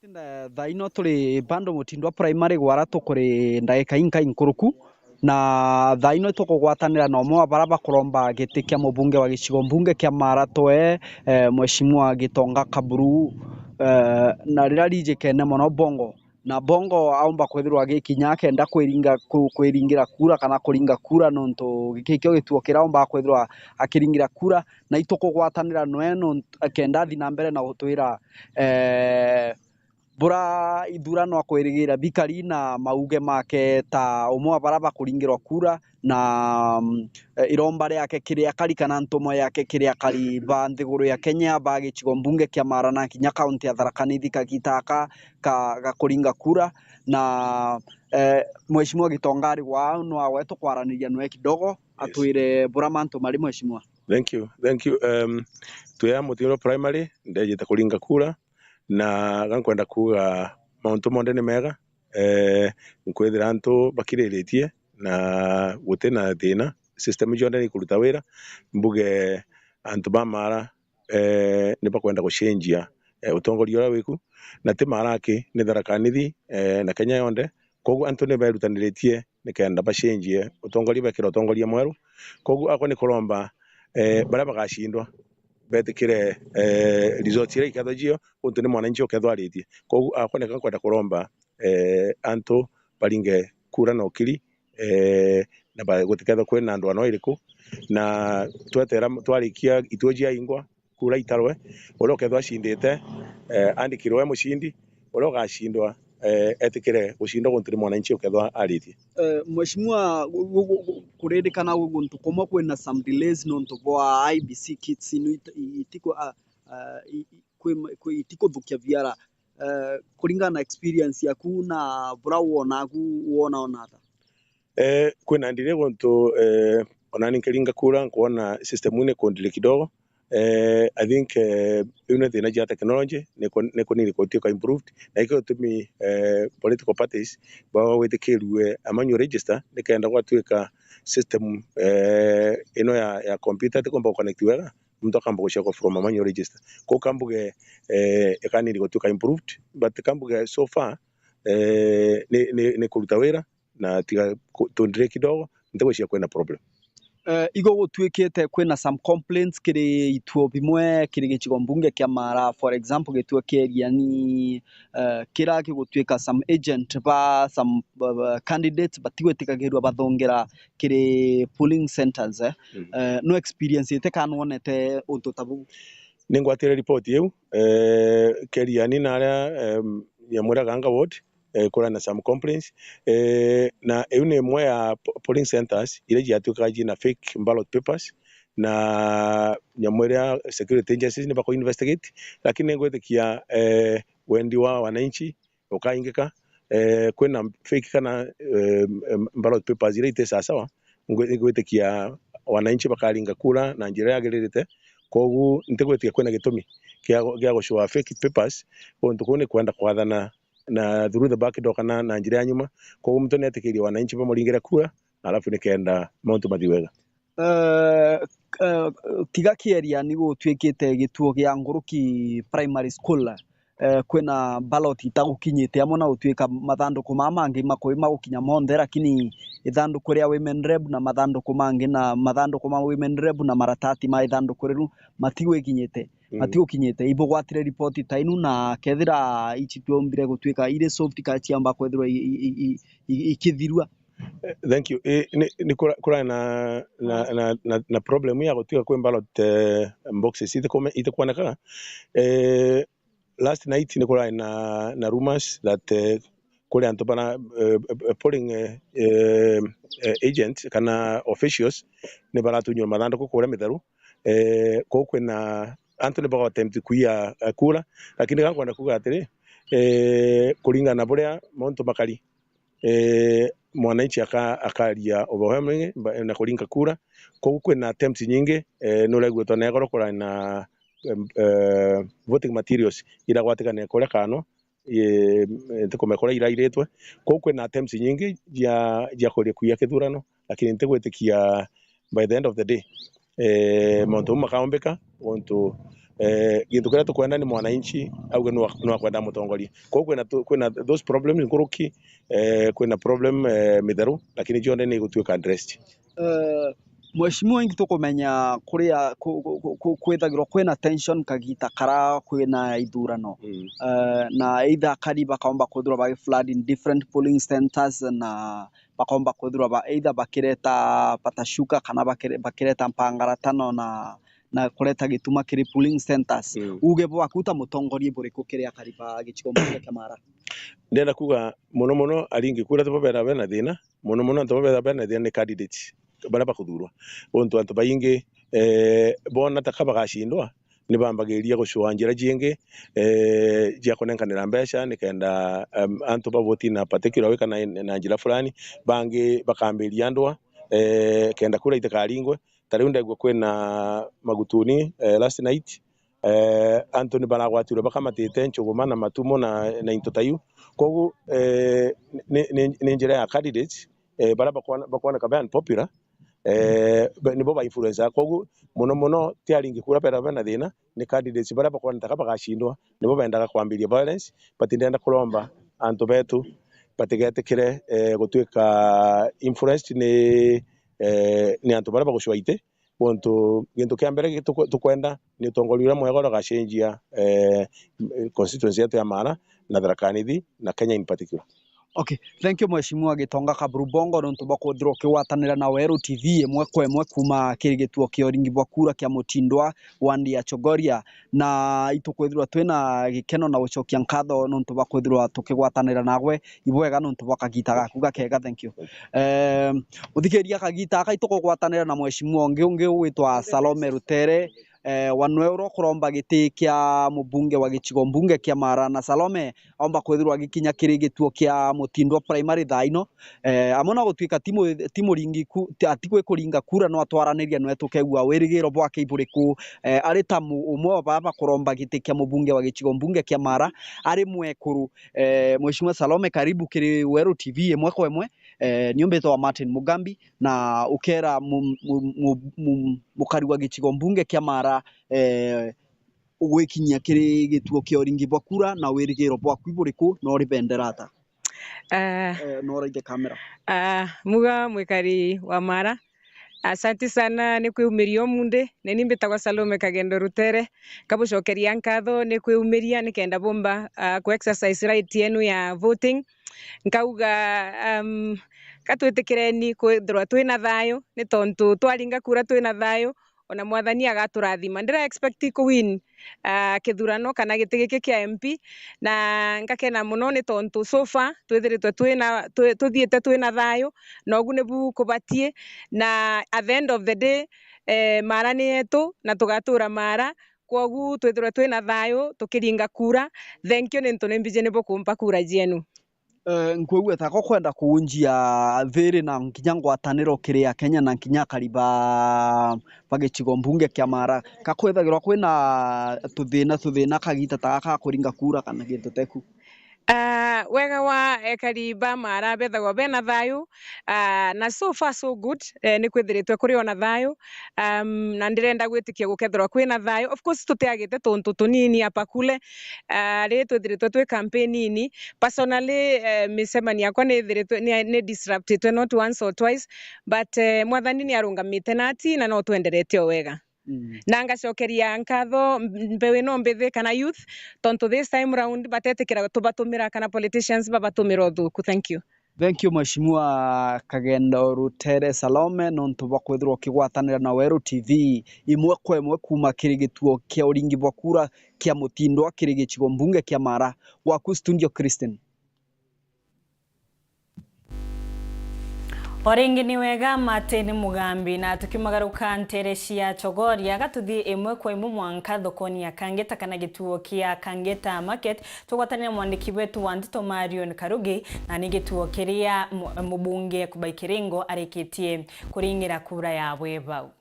Nda-, thaa ino turi bado Mutindu wa Primary gwara tukuri ndagika inkai nkuruku, na thaa ino itukugwatanira na umwe wa bara bakuromba giti kia mubunge wa gicigo mbunge kia Maratwe, eh, Mheshimiwa Gitonga Kaburu, eh, na riria rijikene mono Bongo. Na Bongo aumba kwithirwa agikinya akenda kwiringa, ku-, kwiringira kura kana kuringa kura, nontu giki kio gituo kiria aumbaga kwithirwa akiringira kura, na itukugwatanira nwe nontu, akenda athi na mbere na gutwira, eh, bura ithurano akwirigira bikari na mauge make ta umwe wa bara bakuringirwa kura, na, mm, eh, iromba riake kiri akari kana ntumo yake kiri akari ba nthiguru ya Kenya, ba gicigo mbunge kia Mara na kinya kaunti ya Tharaka Nithi, kagita aka ka, ga kuringa kura, na, eh, Mheshimiwa Gitonga ari gwaa no agwe tukwaraniria nwe kidogo, atwire bura mantu mari, Mheshimiwa. Thank you, thank you. Um, twi a Mutindu Primary, ndejite kuringa kura, na ga nkwenda kuuga mauntu monthe ni mega, eh, nkwithira antu bakiriritie na guti na thina, system cionthe ni ikuruta wira, mbuge antu ba Mara, eh, ni bakwenda gucenjia, eh, utongoria uria wiku, na ti Mara aki, ni Tharaka Nithi, eh, na Kenya yonthe. Koguo antu ni berutaniritie nikenda bacenjie utongoria, bekire utongoria mweru. Koguo akwa ni kuromba, eh, baria bagacindwa betikire, eh, results iria ikethwa cio, untu ni mwananchi ukethwa aritie. Koguo akwa ni nkwenda kuromba, eh, antu baringe kura na ukiri, eh, na ba-, gutikethwa kwina ndwano iriku, na twetera, twarikia ituo ciaingwa, kura itarwe, uria ukethwa acindite, eh, andikirwe e mucindi, uria ugacindwa, eh, etikire gucindwa guntu ni mwananchi ukethwa aritie. Eh, Mheshimiwa, gu-, gu-, gu-, gu-, kuririkana gu-, guntu kumwe kwina some delays nontu bwa I E B C kits ino it-, i-, itiku-, a, a, i-, i-, kwi ma-, kwi-, itikuthukia biara. Eh, kuringana na experience yaku na bura wona aku, wona ona ata? Eh, kwina ndire guntu, eh, onani nkiringa kura nkwona system ii ni kundire kidogo. Eh, I think, eh, iu ni thina cia technology, ni ku-, ni kunini gutwika improved. Na ikio gitumi, eh, political parties bagwitikirue a manual register, nikenda gwatwika system, eh, ino ya, ya computer itikumba guconnect wega, muntu akamba gucekwa from a manual register. Kou kambuge, eh, ikanindi gutuika improved, but kambuge so far, eh, ni, ni, ni kuruta wira na tiga ku-, tundire kidogo, ntigwiciria kwina problem. Eh, igo gutuikite kwina some complaints kiri ituo bimwe kiri gicigo mbunge kia Mara, for example, gituo kia Iriani, eh, kira gigutuika some agent ba some, ba, ba candidates batigwitikagirua bathongera kiri polling centres, eh. Mm. Eh, no experience ite kana nwonete untu ta buu? Ningwatire report iu, eh, kia Iriani na aria, em, Nyamwira Ganga ward, eh, kuri na some complaints. Eh, na iu ni imwe ya po-, polling centres iria ciatuikaga ciina fake ballot papers na nyamu iria security agencies ni bako investigate, lakini ningwitikia, eh, wendi wa wananchi ukaingika, eh, kwina fake kana, eh, em, ballot papers iria iti sawasawa, ngwi-, ngwitikia wananchi bakaringa kura na njira yagiririte. Kogu ntigwitikia kwina gitumi kia, kia gucua fake papers, guntu kuu ni kwenda kwathana na through the back door kana na njira ya nyuma. Kogu muntu nietikirie wananchi bamuringire kura, alafu nikenda mauntu mathi wega. Eh, eh, tiga kia Iriani gutuikite gituo gia Nguruki Primary School, eh, kwina ballot itagukinyite, amwe na gutuika mathanduku maa mangi makui magukinya monthe, lakini ithanduku ria women rep na mathanduku mangi na mathanduku ma women rep na maratati ma ithanduku riu matigwikinyite, mm, matigukinyite. Ibugwatire ripoti ta inu, na kethira ici twombire gutuika iri soft, ka ciamba kwethirwa i-, i-, i-, i-, i-, ikithirua? Eh, thank you. Eh, ni, ni kura-, kurari na, na, na, na, na problem ya gutuika kwi ballot, eh, boxes ite kume-, ite kuonekaga. Eh, last night ni kurari na, na rumors that, eh, kuri antu bara, eh, eh, polling, eh, eh, eh, agent kana officials ni baratunywa mathanduku kuria mitheru. Eh, kou kwina antu ni bago attempt kuiya, eh, kura, lakini ga nkwenda kuuga atiri, eh, kuringana na buria mauntu makari, eh, mwananchi aka-, akaria overwhelming ba-, na kuringa kura. Kogu kwina attempts nyingi, eh, nuraigua twa na igoro kurari na, em, eh, voting materials iragwatikana kuria kano, eh, ntikumenya kuria irairitwe. Kogu kwina attempts nyingi cia, cia kuria kuiya kithurano, lakini ntigwitikia by the end of the day, eh, mauntu mau makaumbika, untu, eh, gintu kiria tukwenda ni mwananchi auge nwa-, nwakwenda mutongoria. Koguo kwina tu-, kwina those problems nkuruki, eh, kwina problem, eh, mitheru, lakini cionthe ni igutuika addressed. Eh, Mheshimiwa, ingi tukumenya kuria ku-, ku-, ku-, ku-, kwithagirwa kwina tension kagita kara kwina ithurano. Mm. Eh, na either akari bakaomba kwithirwa bagi flood in different polling centers na bakomba kwithirwa ba, either bakireta patashuka kana bakire-, bakireta mpangaratano na, na kureta gituma kiri polling centers. Mm. Uge bwaku ta mutongoria buriku kiri akari ba gicigo mbunge kia Mara? Ndenda kuuga mono mono aringi kura tibo bera bena thina, mono mono antu bera bena thina ni candidates baria bakuthurwa. Untu antu baingi, eh, bona taka bagacindwa, ni bambagiriria gucua njira ciingi, eh, cia kunenkanira mbeca nikenda, em, antu ba voti na particular way kana na njira fulani, bangi bakambiria ndwa, eh, kenda kura itikaringwe. Ta riu ndegua kwina Magutuni, eh, last night, eh, antu ni baragwatirwe bakamatite nchuguma na matumo na, na into ta iu. Kogu, eh, ni, ni, ni njira ya candidates, eh, baria bakwana-, bakwaneka be unpopular, eh, be-, nibo ba influencer. Kogu mono mono ti aringi kura bera bena thina, ni candidates baria bakwanetaka bagacindwa, nibo bendaga kwambiria violence, but ndenda kuromba antu betu batigetikire, eh, gutuika influenced ni, eh, ni antu baria bagucua iti. Untu gintu kia mbere gi-, tuku-, tukwenda ni utongoria uria mwega uria ugacenjia, eh, constituency yetu ya Mara na Tharaka Nithi na Kenya in particular. Okay, thank you Mheshimiwa Gitonga Kaburu Bongo nontu bwa kwithirwa ukigwatanira na Weru T V imwe kwa imwe kuma kiri gituo kia uringi bwa kura kia Mutindwa, wandi ya Chogoria, na itukwithirwa twina gikeno na gucokia nkatho nontu bwa kwithirwa tukigwatanira nagwe. Ibwega nontu bwa kagita gaku gakega, thank you. Ehm, uthikiria kagita aka itukugwatanira na Mheshimiwa ungi, ungi ugwitwa Salome Rutere, eh, wa nwe uria ukuromba giti kia mubunge wa gicigo mbunge kia Mara, na Salome aomba kwithirwa agikinya kiri gituo kia Mutindwa Primary thaa ino, eh, amwe no gutuika ti mu-, ti muringi ku-, ti, ati gwi kuringa kura, no atwaraniria nwe tukegua wirigiro bwake iburiku, eh, ari ta mu-, umwe wa baba kuromba giti kia mubunge wa gicigo mbunge kia Mara, ari mwekuru. Eh, Mheshimiwa Salome, karibu kiri Weru T V imwe kwa imwe. Eh, ni umbitwa Martin Mugambi, na ukera mu-, mu-, mu-, mu-, mukari wa gicigo mbunge kia Mara, eh, ugwikinyia kiri gituo kia uringi bwa kura, na wirigiro bwaku iburiku, na uribendera ata? Ah. Eh, no uraithe kamera. Ah, muga mwikari wa Mara, asanti sana ni kwiumiria umundi. Ni ni mbitagwa Salome Kagendo Rutere. Nkabucokeria nkatho ni kwiumiria nikenda bumba, ah, ku exercise right yenu ya voting. Nkauga, um, ka twitikireni kwithirwa twina thayu, ni tontu twaringa kura twina thayu, ona Mwathani agaturathima. Ndira expect ku win, ah, kithurano kana giti giki kia M P, na ngakena mono ni tontu so far twithiritwe twina, twi-, tuthiite twina thayu, na ugu nibu kubatie, na at the end of the day, eh, Mara ni yetu na tugatura Mara, kwogu twithirwe twina thayu tukiringa kura. Thank you ni ntu ni mbiji nibu kumpa kura cienu. Eh, nkwigua ta ko kwenda kuunjia thiri na nkinya ngwataniro kiri Akenya na nkinya akari ba, ba gicigo mbunge kia Mara. Ka kwithagirwa kwina tuthina, tuthina kagita ta gaka ga kuringa kura kana gintu teku? Ah, wega wa ekari ba Mara bethagwa bena thayu, ah, na so far so good, eh, ni kwithiritwe kuri ona thayu, um, na ndirenda gwitikia gukethirwa kwina thayu. Of course, tutiagite tuntu tunini apa kule, ah, riri twithiritwe twi campaign-ini, personally, eh, micemanio yakwa ni ithiritwe ni, ni disruptitwe not once or twice, but, eh, Mwathani ni arungamite nati na no twenderete o wega. Mm. Na ngacokeria nkatho m-, mbeu ino mbithi kana youth, tontu this time round batetikira tubatumira kana politicians babatumira uthuku. Thank you. Thank you, Mheshimiwa Kagendo Rutere Salome, nontu bwa kwithirwa ukigwatanira na Weru T V imwe kwa imwe kuuma kiri gituo kia uringi bwa kura kia Mutindwa kiri gicigo mbunge kia Mara. Gwaku studio, Christine. O ringi ni wega Martin Mugambi, na tukiumagaruka ntere cia Chogoria, gatuthii imwe kwa imwe mwanka thokoni ya Kangeta kana gituo kia Kangeta Market, tugwatanire na mwandiki wetu wa ndeto Marion Karugi, na ni gituo kiria mu-, mubunge Kubai Kiringo arikitie kuringira kura yawe bau.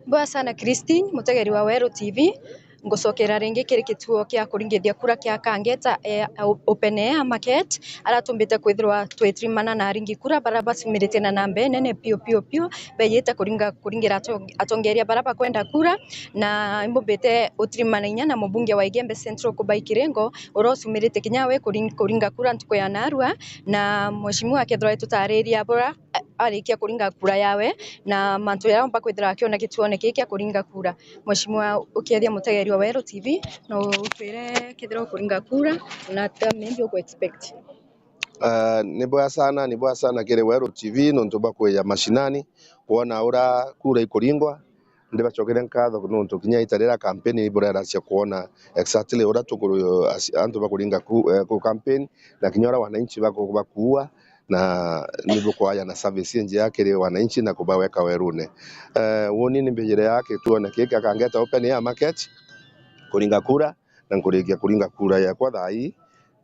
Mboa sana Christine, mutegeri wa Weru T V. Ngucokera ringi kiri gituo kia kuringithia kura kia Kangeta, eh, Open Air Market, aria tumbite kwithirwa twitirimana na aringi kura baria bacumiritie na namba inene piu, piu, piu, bejite kuringa, kuringira ato-, atongeria baria bakwenda kura, na imbumbite utirimana inya na mubunge wa Igembe Central Kubai Kiringo, uria ucumirite kinya we kuring-, kuringa kura ntuku ya narua, na mheshimiwa akethirwa etutariria buria a-, arikia kuringa kura yawe, na mantu jaria omba kwithira akiona gituone kii kia kuringa kura. Mheshimiwa, ukiethia mutegeri wa Weru T V, no utwire kethira ukuringa kura, na ta maybe uku expect? Ah, ni bwega sana, ni bwega sana kiri Weru T V nontu bwa kwija mashinani, kwona uria kura ikuringwa. Ndibacokere nkatho nontu kinya ita riria kampeni ibureracia kwona exactly uria tukuru-, as-, antu bakuringa ku-, eh, ku kampeni, na kinya uria wananchi baku-, bakuua, na ni bukwaja na service injega kiri wananchi na kubaweka werune. Eh, uuni ni mbijire ya kituone kii kia Kangeta Open Air Market, kuringa kura, na nkurikia kuringa kura yakwa thaa ii,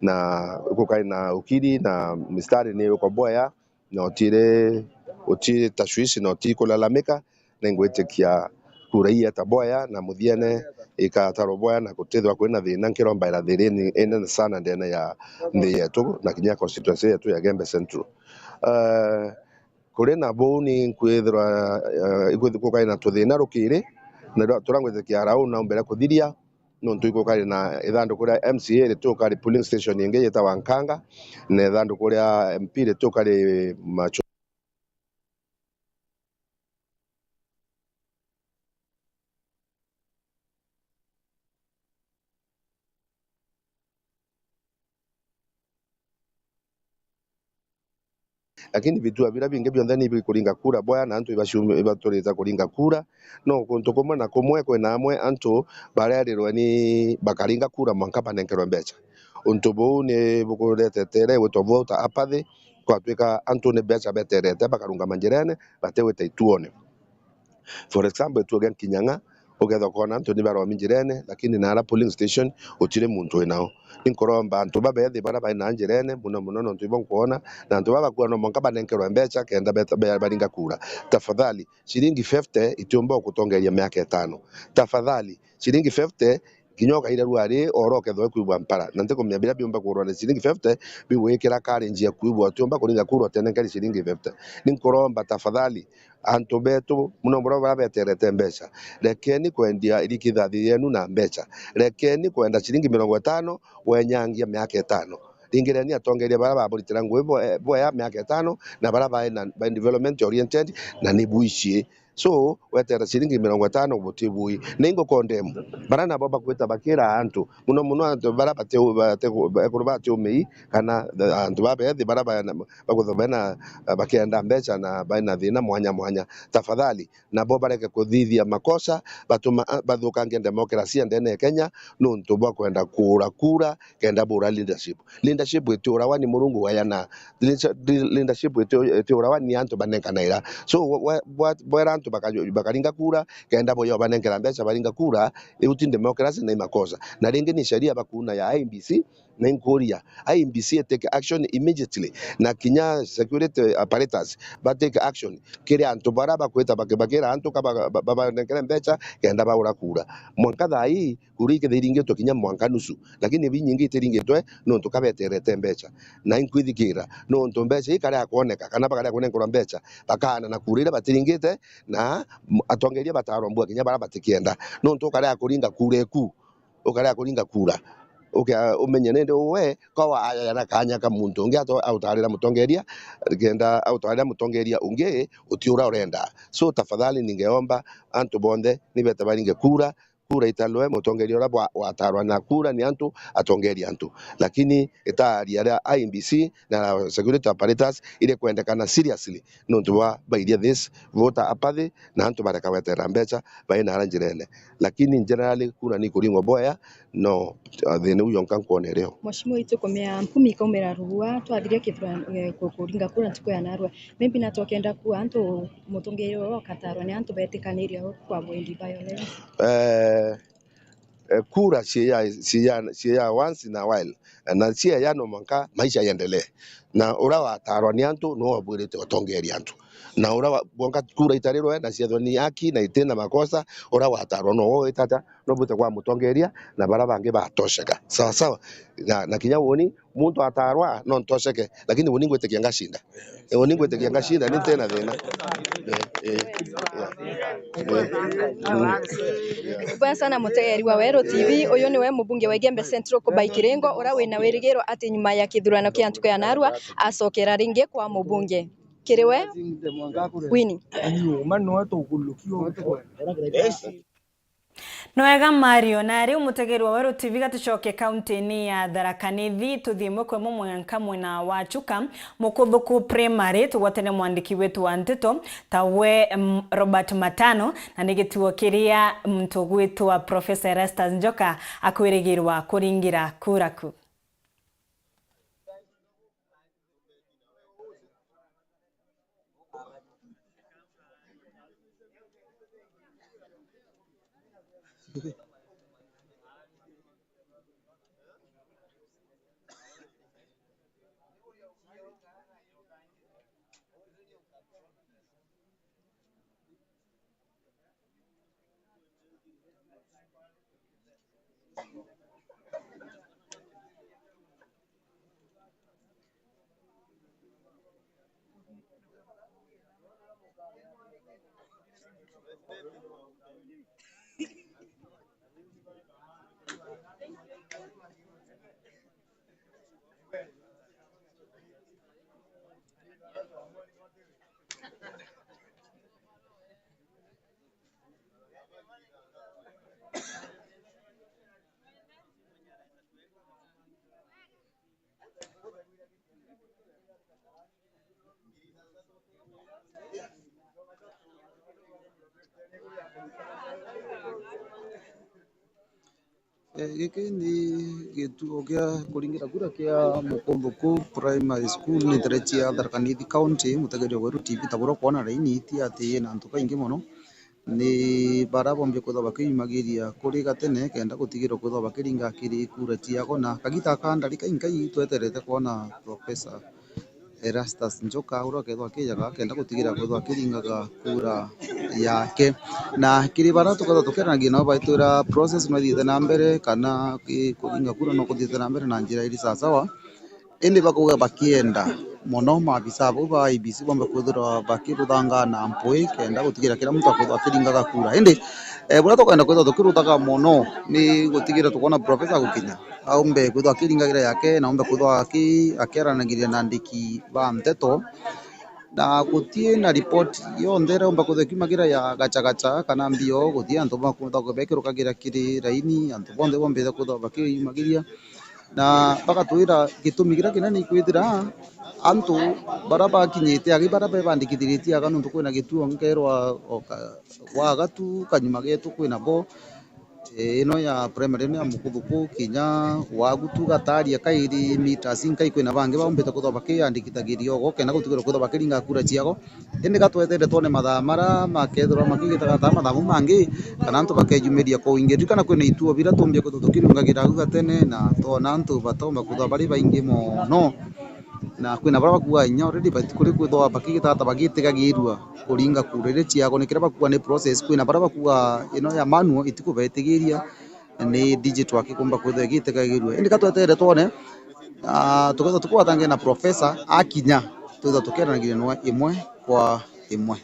na gukari na ukiri na mistari ni uko bwea, na utiri, utiri tashwishi na utiri kulalamika, na ingwitikia kura ii eta bwea na muthiene ikatarwa bwea na gutithwa kwina thina nkirombaira thiri ini-, inene sana ndene ya nthi yetu na kinya constituency yetu ya Gembe Central. Eh, kuri na buu ni nkwithirwa, eh, ikwith-, gukari na tuthina rukiri, na tura-, turia ngwitikia rau na umbere kuthiria, nontu igukari na ithanduku ria M C A rituka ri polling station ingi yitawa Nkanga, na ithanduku ria M P rituka ri Machu-, Lakini bitua biria bingi bionthe ni bikuringa kura bwea, na antu ibacumi-, ibaturite kuringa kura. No kuntu kumwe na kumwe kwina amwe antu barerirwe ni bakaringa kura mwanka banenkerwe mbeca. Untu buu ni bukuretete iria igwitwa voter apathy, kwatwika antu ni mbeca beterete, bakarungama njirene, batigwita ituone. For example, ituo gia Nkinyang'a, ukethwa ukoona antu ni baromi njirene, lakini naara polling station utiri muntu winao. Ni nkuromba antu babethi baria bai na njirene, muno muno nontu ibo nkwona, na antu baba bakua no mwanka banenkerwe mbeca kenda beta-, be-, baringa kura. Tafadhali, ciringi fifty itiumba gukutongeria miaka itano. Tafadhali, ciringi fifty Kinya ukaira ruari, oro ukethwa kwibwa mpara. Na ntikumenya biria biumba kurwa na ciringi fifty, bigwikira courage ya kwibwa utiumba kuringa kura utenenkeri ciringi fifty. Ni nkuromba tafadhali, antu betu, muno muno baria beterete mbeca, rekeni kwendia irikithathi yenu na mbeca. Rekeni kwenda ciringi mirongo itano, wenyangia miaka itano. Ringireni atongeria baria baburitira ngugi bwe-, bwea miaka itano, na baria bae na, bae development oriented, na ni buici. So, wetera ciringi mirongo itano gutibui. Na ingu condemn baria nabo bakwita bakira antu, muno muno antu baria bati-, bati-, ekuru batiumii, kana antu babethi baria ba-, bakwithwa bena, bakienda mbeca na bena thina mwanya mwanya. Tafadhali, nabo bareke kuthithia makosa, batuma, bathukangia demokrasia ndene ya Kenya, nuntu bwa kwenda kuura kura, kenda bura leadership. Leadership itiurawa ni Murungu weyana. Leadership iti-, leadership iti-, itiurawa ni antu banenkanaira. So, wa-, wa-, wa-, bwera antu baka-, bakaringa kura, kenda boyo banenkera mbeca baringa kura, iu ti democracy, na i makosa. Na ringi ni sheria bakuuna ya I E B C, na inkuria, I E B C take action immediately, na kinya security apparatus ba take action kiri antu baria bakwita baki-, bakira antu ka ba-, ba-, babanenkere mbeca kenda baura kura. Mwanka thaa ii, kura ikethira iringitwe kinya mwanka nusu, lakini binyingi itiringitwe nontu ka beterete mbeca. Na inkwithikira nontu mbeca ii karea kwoneka kana bakaria kunenkerwa mbeca, bakaana na kura iria batiringite, na m-, atongeria batarwa mbua kinya baria batikienda, nontu ukaria kuringa kura eku, ukaria kuringa kura. Uke-, umenye nindi we ko wa-, ayana kanya ka muntu ungi ato-, autarira mutongeria, kenda autarira mutongeria ungi utiura urenda. So, tafadhali ningeomba antu bonthe nibete baringe kura, kura italwe mutongeria uria bwa-, watarwa na kura ni antu, atongeria antu. Lakini itaaria ria I E B C na security apparatus iri kwendekana seriously nontu bwa bairia this voter apathy na antu bareka gweterera mbeca bai na ara njirene. Lakini generally kura ni kuringwa bwea, no, uh, thina u yonka nkwona irio. Mheshimiwa, itu kumea mpumi ikaumira rugua, twathiria kithurano, eh, ku-, kuringa kura ntuku ya narua. Maybe na twakenda kuwa antu mutongeria uria ukatarwa ni antu betikaniria kwa bwendi violence. Eh, eh, kura cia, cia, cia once in a while. Na cia ya no mwanka maisha yaendelee. Na uria watarwa ni antu no wabwirite utongeria antu. Na uria wa-, bwanka kura itarirwe na ciethwa ni haki na itina makosa, uria watarwa no wo witata, no bwite kwa mutongeria na baria bangi batosheka. Sawa sawa. Na, na kinya uni muntu atarwa no ntosheke, lakini uni ngwitikia ngacinda. Eh, uni ngwitikia ngacinda, ni ntina thina. Eh, eh, yeah. Eh, mm, yeah. Bwega sana mutegeri wa Weru T V. Uyu niwe mubunge wa Igembe Central Kubai Kiringo, uria wina wirigiro ati nyuma ya kithurano kia ntuku ya narua acokera ringi kwa mubunge. Kiri we, Winnie. Ni wega Mario, na riu mutegeri wa Weru T V gatucoke kaunti-ini ya Tharaka Nithi, tuthii imwe kwa imwe mwanka mwena wa Chuka, Mukuthuku Primary, tugwatene mwandiki wetu wa nteto, tawe, mm, Robert Matano, na ni gituo kiria muntu ugwitwa Professor Erastus Njoka akwirigirwa kuringira kura ku. Eh, giki ni gituo gia kuringira kura kia Mukumbukuu Primary School, ni nterechi ya Tharaka Nithi County. Mutegeri wa Weru T V, ta buria ukwona raini iti ati ina antu baingi mono. Ni baria bombire kwithirwa bakiumagiria kuri gatene kenda gutigirwa kwithirwa bakiringa kiri kura ciao, na kagita ka ndarika inkai tweterete kwona Professor Erastus Njoka, uria ukethwa akijaga akenda gutigira kwithwa akiringaga kura yake. Na kiri baria tukethwa tukiaranagia nabo baitwira process no ithiite na mbere, kana ki-, kuringa kura no kuthiite na mbere na njira iri sawasawa. Indi bakauga bakienda mono maabisa bau ba I E B C bombe kwithirwa bakiruthangaa na mpui kenda gutigira kira muntu akwithwa akiringaga kura. Indi, eh, buria tukwenda kwithwa tukiruthaga mono ni gutigira tukwona profesa agukinya, aumbe kwithwa akiringagira yake, na aumbe kwithwa aki-, akiaranagiria na andiki ba nteto, na guti na ripoti yonthe iraumba kwithwa ikiumagira ya gachagacha kana mbio, guti antu bakwithwa bekirukagira kiri raini, antu bonthe bombite kwithwa bakiumagiria. Na bagatwira gitumi kiria kinene ikwithira antu baria bakinyite agi, baria bebandikithiritie aga, nontu kwina gituo nkerwa o ka-, wa gatu kanyuma getu kwina bo, eh, ino ya primary ino ya Mukuthuku kinya wagu tu Gataria kairi meters inkai kwina bangi baumbite kwithwa bakiandikithagiria ogo kenda gutigirwa kwithwa bakiringa kura ciao. Indi ga tweteere twone mathaa maria makethirwa makigitagata mathaa mau mangi, kana antu bakejumiria kwa uingi. Ririkana kwina ituo biria tumbia kwithwa tukiriungagira au gatene, na twona antu bataumba kwithwa bari baingi mono, na kwina baria bakuuga inya already bati-, kuri kwithwa bakigitagata bagitigagirua kuringa kura iria ciao, ni kiria bakuuga ni process. Kwina baria bakuuga ino ya manual itikubetigiria, ni digital akikumba kwithwa igitigagirua. Indi ga tweteere twone, ah, tukethwa tukigwatangia na professor akinya, twithwa tukiaranagiria nawe imwe kwa imwe.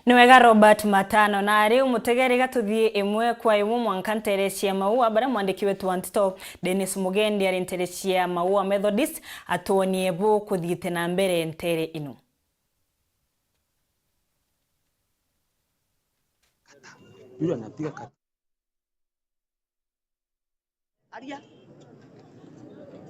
Ni wega Robert Matano, na riu mutegeri ga tuthii imwe kwa imwe mwanka ntere cia Maua, baria mwandiki wetu wa nteto Dennis Mugendi ari ntere cia Maua Methodist atwonie bu kuthiite na mbere ntere ino. Yule anapiga kata. Aria.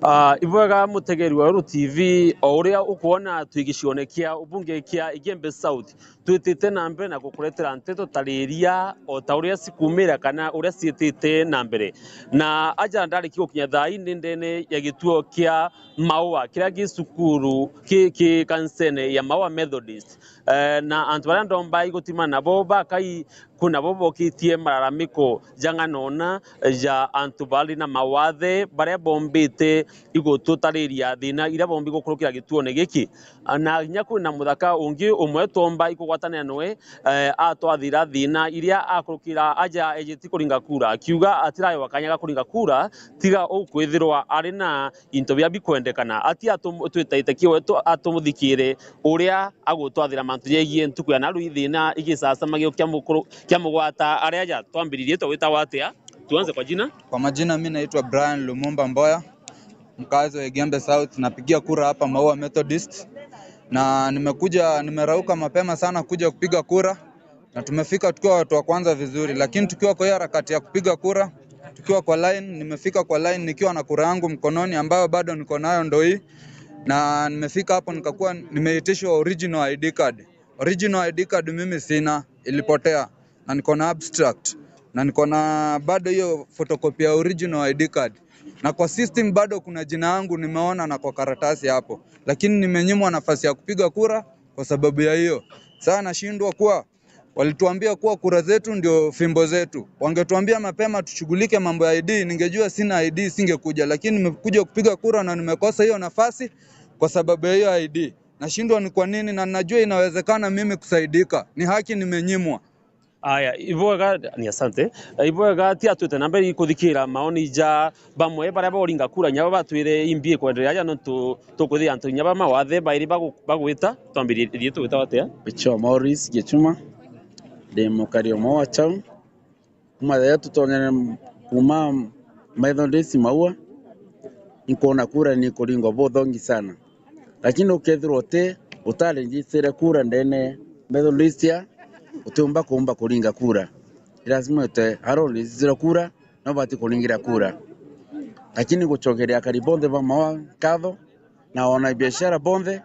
Ah, ibwega mutegeri wa Uru T V, o uria ukwona twi gicione kia ubunge kia Igembe South, twitite na mbere na gukuretera nteto tariria o ta uria cikumira kana uria ciitite na mbere. Na aja ndariki gukinya thaa ii ni ndene ya gituo kia Maua, kiria gi cukuru ki, ki kanisene ya Maua Methodist. Eh, na antu baria ndomba igutimana nabo bakai kwina bo bokitie malalamiko ja ng'anona ja antu bari na mawathe baria bombite igututariria thina iria bombi gukurukira gituone giki. Na kinya kwina muthaka ungi umwe twomba ikugwatanira noe, eh, atwathira thina iria akurukira aja ejeti kuringa kura, akiuga atiraewa kanya ga kuringa kura, tiga ukwithirwa ari na into bia bikwendekana. Ati atum-, twitaite kiwe tu-, atumuthikire uria agutwathira mantu jegie ntuku ya naru ithina igisasamagia kia mukuru-, kia mugwata aria aja. Twambiririe, twagwitawa atia? Tuanze kwa jina. Kwa majina, mi naitwa Brian Lumumba Mboya, mkazi wa Igembe South. Napigia kura hapa Maua Methodist, na nimekuja, nimerauka mapema sana kuja kupiga kura, na tumefika tukiwa watu wa kwanza vizuri, lakini tukiwa kwa hiyo harakati ya kupiga kura, tukiwa kwa line, nimefika kwa line nikiwa na kura yangu mkononi, ambayo bado niko nayo, ndo hii. Na nimefika hapo, nikakuwa nimeitishwa original I D card. Original I D card mimi sina, ilipotea, na niko na abstract, na niko na bado hiyo photocopy ya original I D card, na kwa system bado kuna jina yangu nimeona na kwa karatasi hapo, lakini nimenyimwa nafasi ya kupiga kura kwa sababu ya hiyo. Sasa nashindwa kuwa, walituambia kuwa kura zetu ndio fimbo zetu. Wangetuambia mapema tushughulike mambo ya I D, ningejua sina I D singekuja, lakini nimekuja kupiga kura na nimekosa hiyo nafasi kwa sababu ya hiyo I D. Nashindwa ni kwa nini, na najua inawezekana mimi kusaidika. Ni haki nimenyimwa. Aya, ibwega, ni asante. Ibwega, ti atwite na mbere ikuthikira maoni ja bamwe baria bauringa kura, inya bo batwire imbi ikwenderea aja, nontu tukwithia antu inya ba mawathe bairi bagu-, bagwita. Twambiririe, tugwitawa atia? Bichwa Morris Gichuma, ndi mukari umwe wa Chau. Kuma riria tutonyere kuma Methodist Maua, nkwona kura ni kuringwa buthongi sana. Lakini ukethirwa uti, utarejistire kura ndene Methodist ya, utiumba kuumba kuringa kura. Ni lazima ute haro urejistire kura, na ubati kuringira kura. Lakini ngucokeria akari bonthe ba Maua nkatho, na ona biashara bonthe,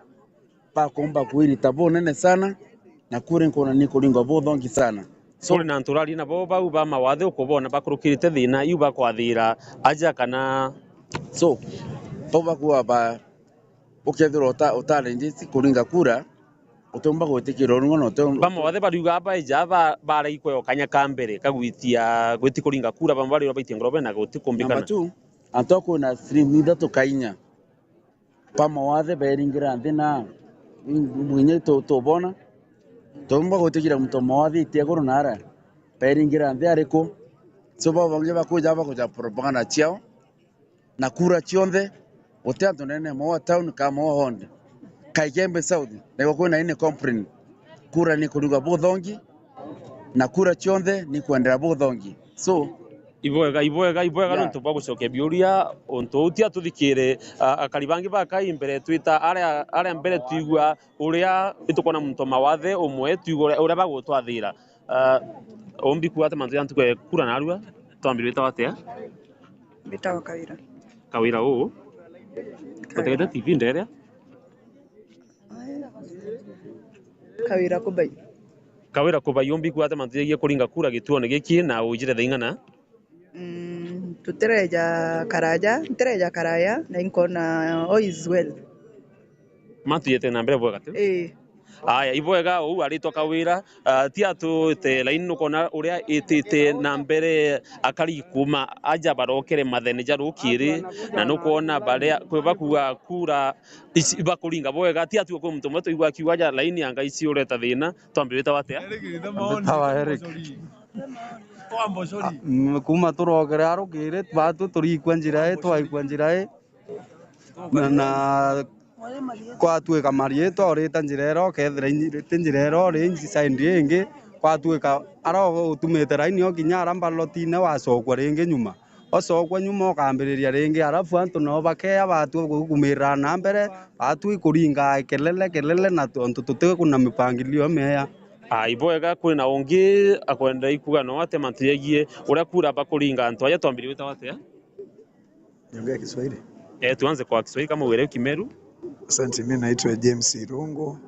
bakumba kwirita bunene sana, na kuri nkwona ni kuringwa buthongi sana. So, kuri na antu uraria nabo bau ba mawathe ukubona bakurukirite thina iu bakwathira aja kana? So, bau bakuwa ba, ukethirwa uta-, utarejisi kuringa kura, utiumba gwitikirwa urungwa na uti- ba mawathe bariuga baija ba-, baraikweo kanya ka mbere kagwitia gwiti kuringa kura, bamwe bariuga baitie ngoro bena guti kumbikana. Number two, antu a kwina stream ithatu ka inya. Ba mawathe beringira nthi na mwinya tu-, tubona. Tuumba gwitikira muntu mawathe itia iguru na ara beringira nthi ariku? So bau bangi bakuja bakuja propaganda ciao na kura cionthe, guti antu nene Maua town ka Maua ward, ka Igembe South, na igwa kwina ini complain. Kura ni kuruga buthongi, na kura cionthe ni kwendera buthongi. So, ibwega, ibwega, ibwega, yeah, nontu bwa gucokia biuria untu uu. Tia tuthikire, a, akari bangi ba kai mbere twita aria, aria mbere twigua uria itukwona muntu mawathe umwe, twigua uria, uria bagutwathira. A, umbi kuuga ati mantu ja ntuku ya kura narua, twambire witawa atia? Mbitawa Kawira. Kawira uu? Kawira. Utegete T V nderia? Kawira Kubai. Kawira Kubai, umbi kuuga ati mantu jegie kuringa kura gituone giki na ujire thaa ing'ana? Mm, tutireja karaja, ntireja karaya, na inkona all is well. Mantu jete na mbere bwega tu? Ii. Aya, ibwega, uu aritwa Kawira, ah, ti atwite laini, nukona uria itite na mbere akari kuuma aja barokere mathene ja rukiri, na nukwona baria kwi bakuga kura ici bakuringa bwega, ti atwite kwi muntu umwe twigua akiuga aja laini anga ici ureta thina, twambe witawa atia? Mbitawa Eric. Ah, mm, kuuma turokere arukiri, batu turikua njira ii, twaikua njira ii. Na, na kwatwika mariitwa urita njira iria, ukethira inyi-, ti njira iria uri inji side ingi, kwatwika ara utumite raini o kinya ara mbalotine wacokua ringi nyuma. Ocokua nyuma ukambiriria ringi, arafu antu nao bakeya batua gukumirira na mbere, batua ikuringa kelele, kelele, na tontu tutikuna mipangilio miea. Ai, bwega, kwina ungi akwenda ikuga no ate mantu jegie uria kura bakuringa antu aja, twambirie gwitawa atia? Niongee Kiswahili? Eh, tuanze kwa Kiswahili kama uelewi Kimeru. Asante, mimi naitwa James Irungu.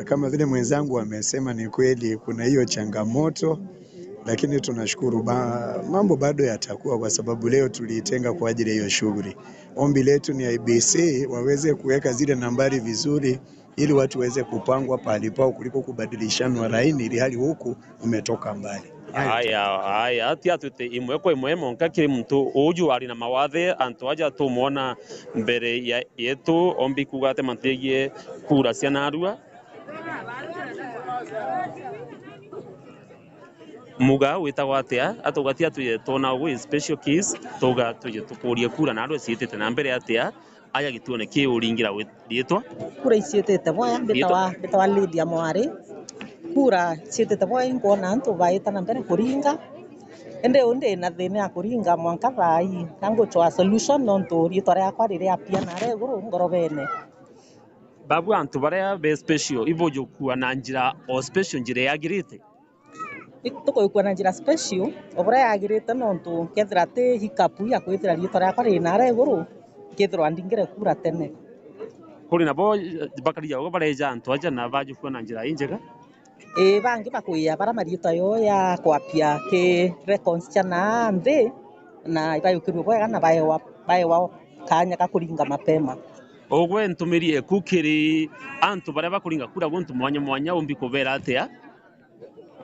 Kama vile mwenzangu amesema, ni kweli kuna hiyo changamoto, lakini tunashukuru ba-, mambo bado yatakuwa, kwa sababu leo tuliitenga kwa ajili ya hiyo shughuli. Ombi letu ni I E B C waweze kuweka zile nambari vizuri, ili watu waweze kupangwa pahali pao kuliko kubadilishanwa laini, ili hali huku umetoka mbali. Aya, aya, ti atwite imwe kwa imwe, monka kiri muntu uju ari na mawathe, antu aja tumwona mbere ya yetu, ombi kuuga ati mantu jegie kura cia narua. Muga witagwa atia? Atuga ti atwije twona ugwi special case, tuga tuje tukurie kura narua ciitite na mbere atia? Aja gituone ki uringira wi-, riitwa. Kura iciitite bwaya, mbitawa, mbitawa Lydia Mwari. Kura ciitite bwaya, inkwona antu baita na mbere kuringa. Indi u ndi na thina ya kuringa mwanka thaa ii, na ngucwaa solution nontu riitwa riakwa riri apia naria iguru ngorobene. Babu antu baria be special, ibujukua na njira o special, njira yagirite? Ni tukugikua na njira special, o buria yagirite, nontu kethira ti hiccup ya kwithira riitwa riakwa riri naria iguru, nkethirwa ndingire kura tene. Kuri nabo bakari jau bareja antu aja na bajukua na njira injega? Ii, bangi bakwia baria mariitwa yoo ya kwapia ki records cia naa nthi, na ibayukirue bwega na baewa, baewa kaanya ga kuringa mapema. Ugwe ntumiri eku kiri antu baria bakuringa kura guntu mwanya mwanya, umbi kubera atia?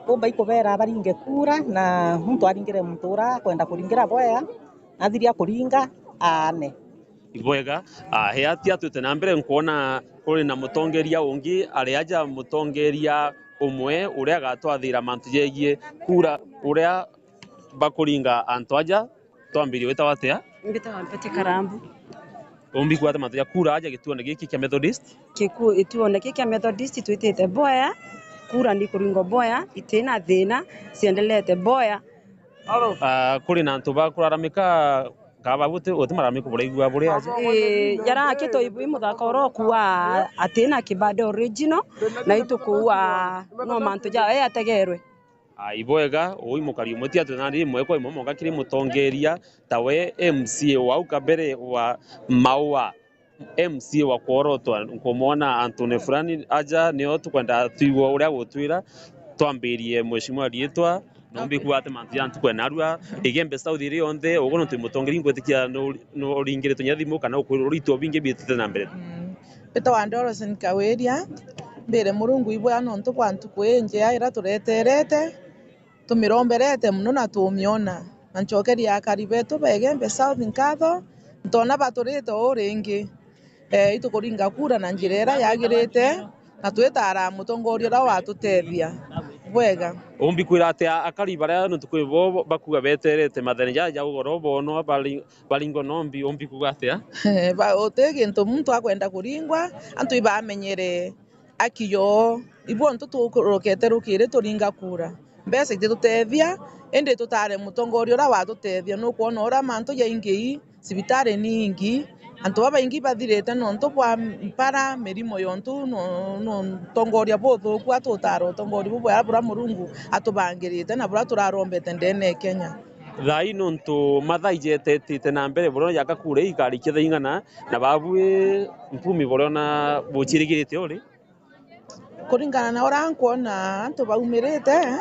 Umba ikubeera baringe kura, na muntu aringire muntu uria akwenda kuringira bwea, athiria kuringa, aane. Ibwega, ah, hea ti atwite na mbere, nkwona kuri na mutongeria ungi ari aja, mutongeria umwe uria agatwathira mantu jegie kura, uria bakuringa antu aja. Twambirie, witagwa atia? Mbitagwa Mpete Karambu. Umbi kuuga atia mantu ja kura aja gituone giki kia Methodist? Kiku-, gituone giki kia Methodist twitite bwea, kura ndikuringwa bwea, itina thina, ciendelete bwea. Ah, kuri na antu bakuraramika, kaba guti, guti mararamiko buraigua buri aja? Ii, jarakitwe i, i muthaka uria ukuuga atina kibande original, na itukuuga no mantu ja, e ategerwe. Ah, ibwega, uu i mukari umwe, ti atwe nandi imwe kwa imwe, monka kiri mutongeria, tawe M C A wa au kabere wa Maua, M C A wa kworotwa, nkumwona antune fulani aja, nio tukwenda twigua uria agutwira. Twambirie, Mheshimiwa, riitwa, na umbi kuuga ati mantu ja ntuku ya narua, Igembe South iri yonthe, ugu nontu i mutongeria, ingwitikia nu-, nuringiritwe nya thimu kana ukwirwa uritu bingi biitite na mbere. Mm. Mbitagwa Dorothy Kawiria, mbire Murungu ibwea nontu bwa ntuku ii njea iria tureterete, tumiromberete mono na tumiona. Na ncokeria akari betu ba Igembe South nkatho, ntona baturite uu ringi. Ee, itukuringa kura na njira iria yagirite, na twitaara mutongoria uria watutethia bwega. Umbi kwira atia akari baria nontu kwi bo bakuuga beterete mathene jaja ja ugoro boonwa bari-, baringwa nombi, umbi kuuga atia? Ba-, uti gintu muntu akwenda kuringwa, antu ibamenyere aki yoo. Ibu ontu tukurukete rukiri turinga kura. Mbeca ititutethia, indi tutaare mutongoria uria watutethia. Nukwona uria mantu jaingi, cibitari ni ingi, antu babaingi bathirite nontu bwa mpara, mirimo yontu no, no, utongoria buthuku. Atutaare utongoria bubwega buria Murungu atubangirite na buria turarombete ndene ya Kenya. Thaa ii nontu mathaa ijetetite na mbere, buria jaka kura ii ikarikia thaa ing'ana, na babu mpumi buriona bucirigirite uri? Kuringana na uria nkwona antu baumirite,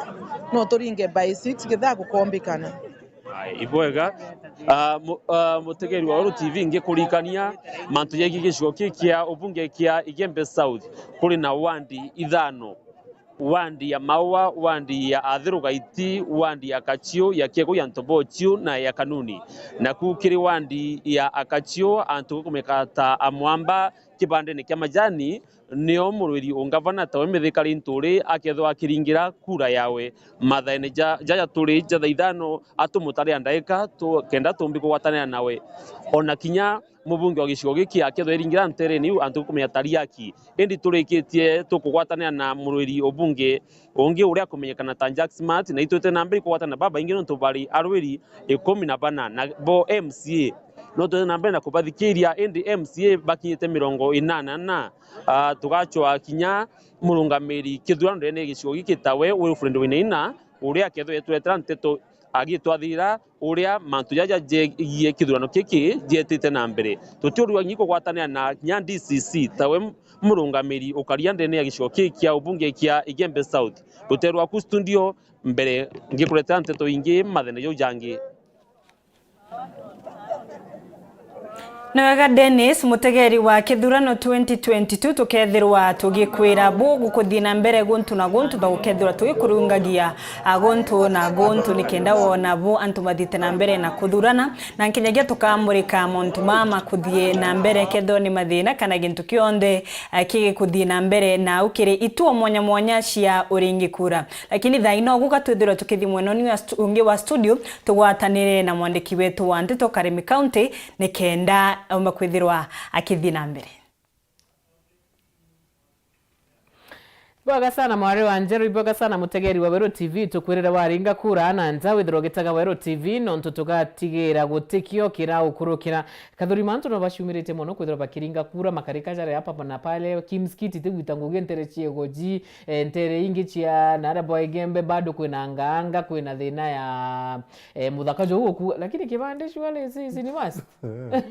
no turinge by six kethira gukombikana. Ai, ibwega. Ah, mu-, ah, mutegeri wa Uru T V, ngikurikania mantu jegie gicigo kii kia ubunge kia Igembe South, kuri na wandi ithano. Wandi ya Maua, wandi ya Athiru Gaiti, wandi ya Kachiu, ya Kiegu, ya Ntobochiu na ya Kanuni. Naku kiri wandi ya Akachiu, antu gukumika ta amwamba kibandene kia majani, nio murwiri ungavana tawe Mithika Linturi akethwa akiringira kura yawe mathaene ja, jaja turi ja thaa ithano, atumutare ndaika tu-, kenda tumbi kugwatanira nawe. Ona kinya mubunge wa gicigo giki akethwa iringira ntereni iu, antu gukumenya ta riaki. Indi turikitie tukugwatanira na murwiri ubunge ungi uria akumenyekana ta Jack Smart, na itwite na mbere kugwatana babaingi nontu bari arwiri ikumi na bana na bo M C A. No twite na mbere na kubathikiria, indi M C A bakinyite mirongo inana na, ah, tugacwaa kinya murungamiri kithurano ndene ya gicigo giki tawe Wilfred Wainaina, uria akethwa eturetera nteto agitwathira uria mantu jaja jegie kithurano giki jetite na mbere. Tutiurua ngi kugwatanira na kinya D C C tawe murungamiri ukaria ndene ya gicigo kii kia ubunge kia Igembe South. Rutere rwaku studio, mbere ngikuretera nteto ingi mathene jau jangi. Ni wega Dennis, mutegeri wa kithurano twenty twenty-two, tukethirwa tugikwira bu gukuthii na mbere guntu na guntu, na gukethirwa tugikurungagia, a, guntu na guntu, nikenda wona bu antu mathiite na mbere na kuthurana, na nkinyagia tukamurika mauntu mama makuthii na mbere, kethirwa ni mathina kana gintu kionthe, a, kigikuthii na mbere nau kiri ituo mwanya mwanya cia uringi kura. Lakini thaa ino guka twithirwa tukithii mwenoni wa stu-, ungi wa studio, tugwatanire na mwandiki wetu wa nteto Karemi County, nikenda aumba kwithirwa akithii na mbere. Ibwega sana mwari wa Njeru, ibwega sana mutegeri wa Weru T V, tukwirire waringa kura na nja withirwa ugitaga Weru T V, nontu tugatigira gutikio kiraukurukira. Kathuri mantu no baciumiritie mono kwithirwa bakiringa kura, makarika jari hapa na pale, Kim's Kit itigwita ngugi ntere ciego ji, eh, ntere ingi cia naria bwa Igembe, bado kwina nganga, kwina thina ya, eh, muthaka jo guku, lakini kibande surely is, is in must. Eh.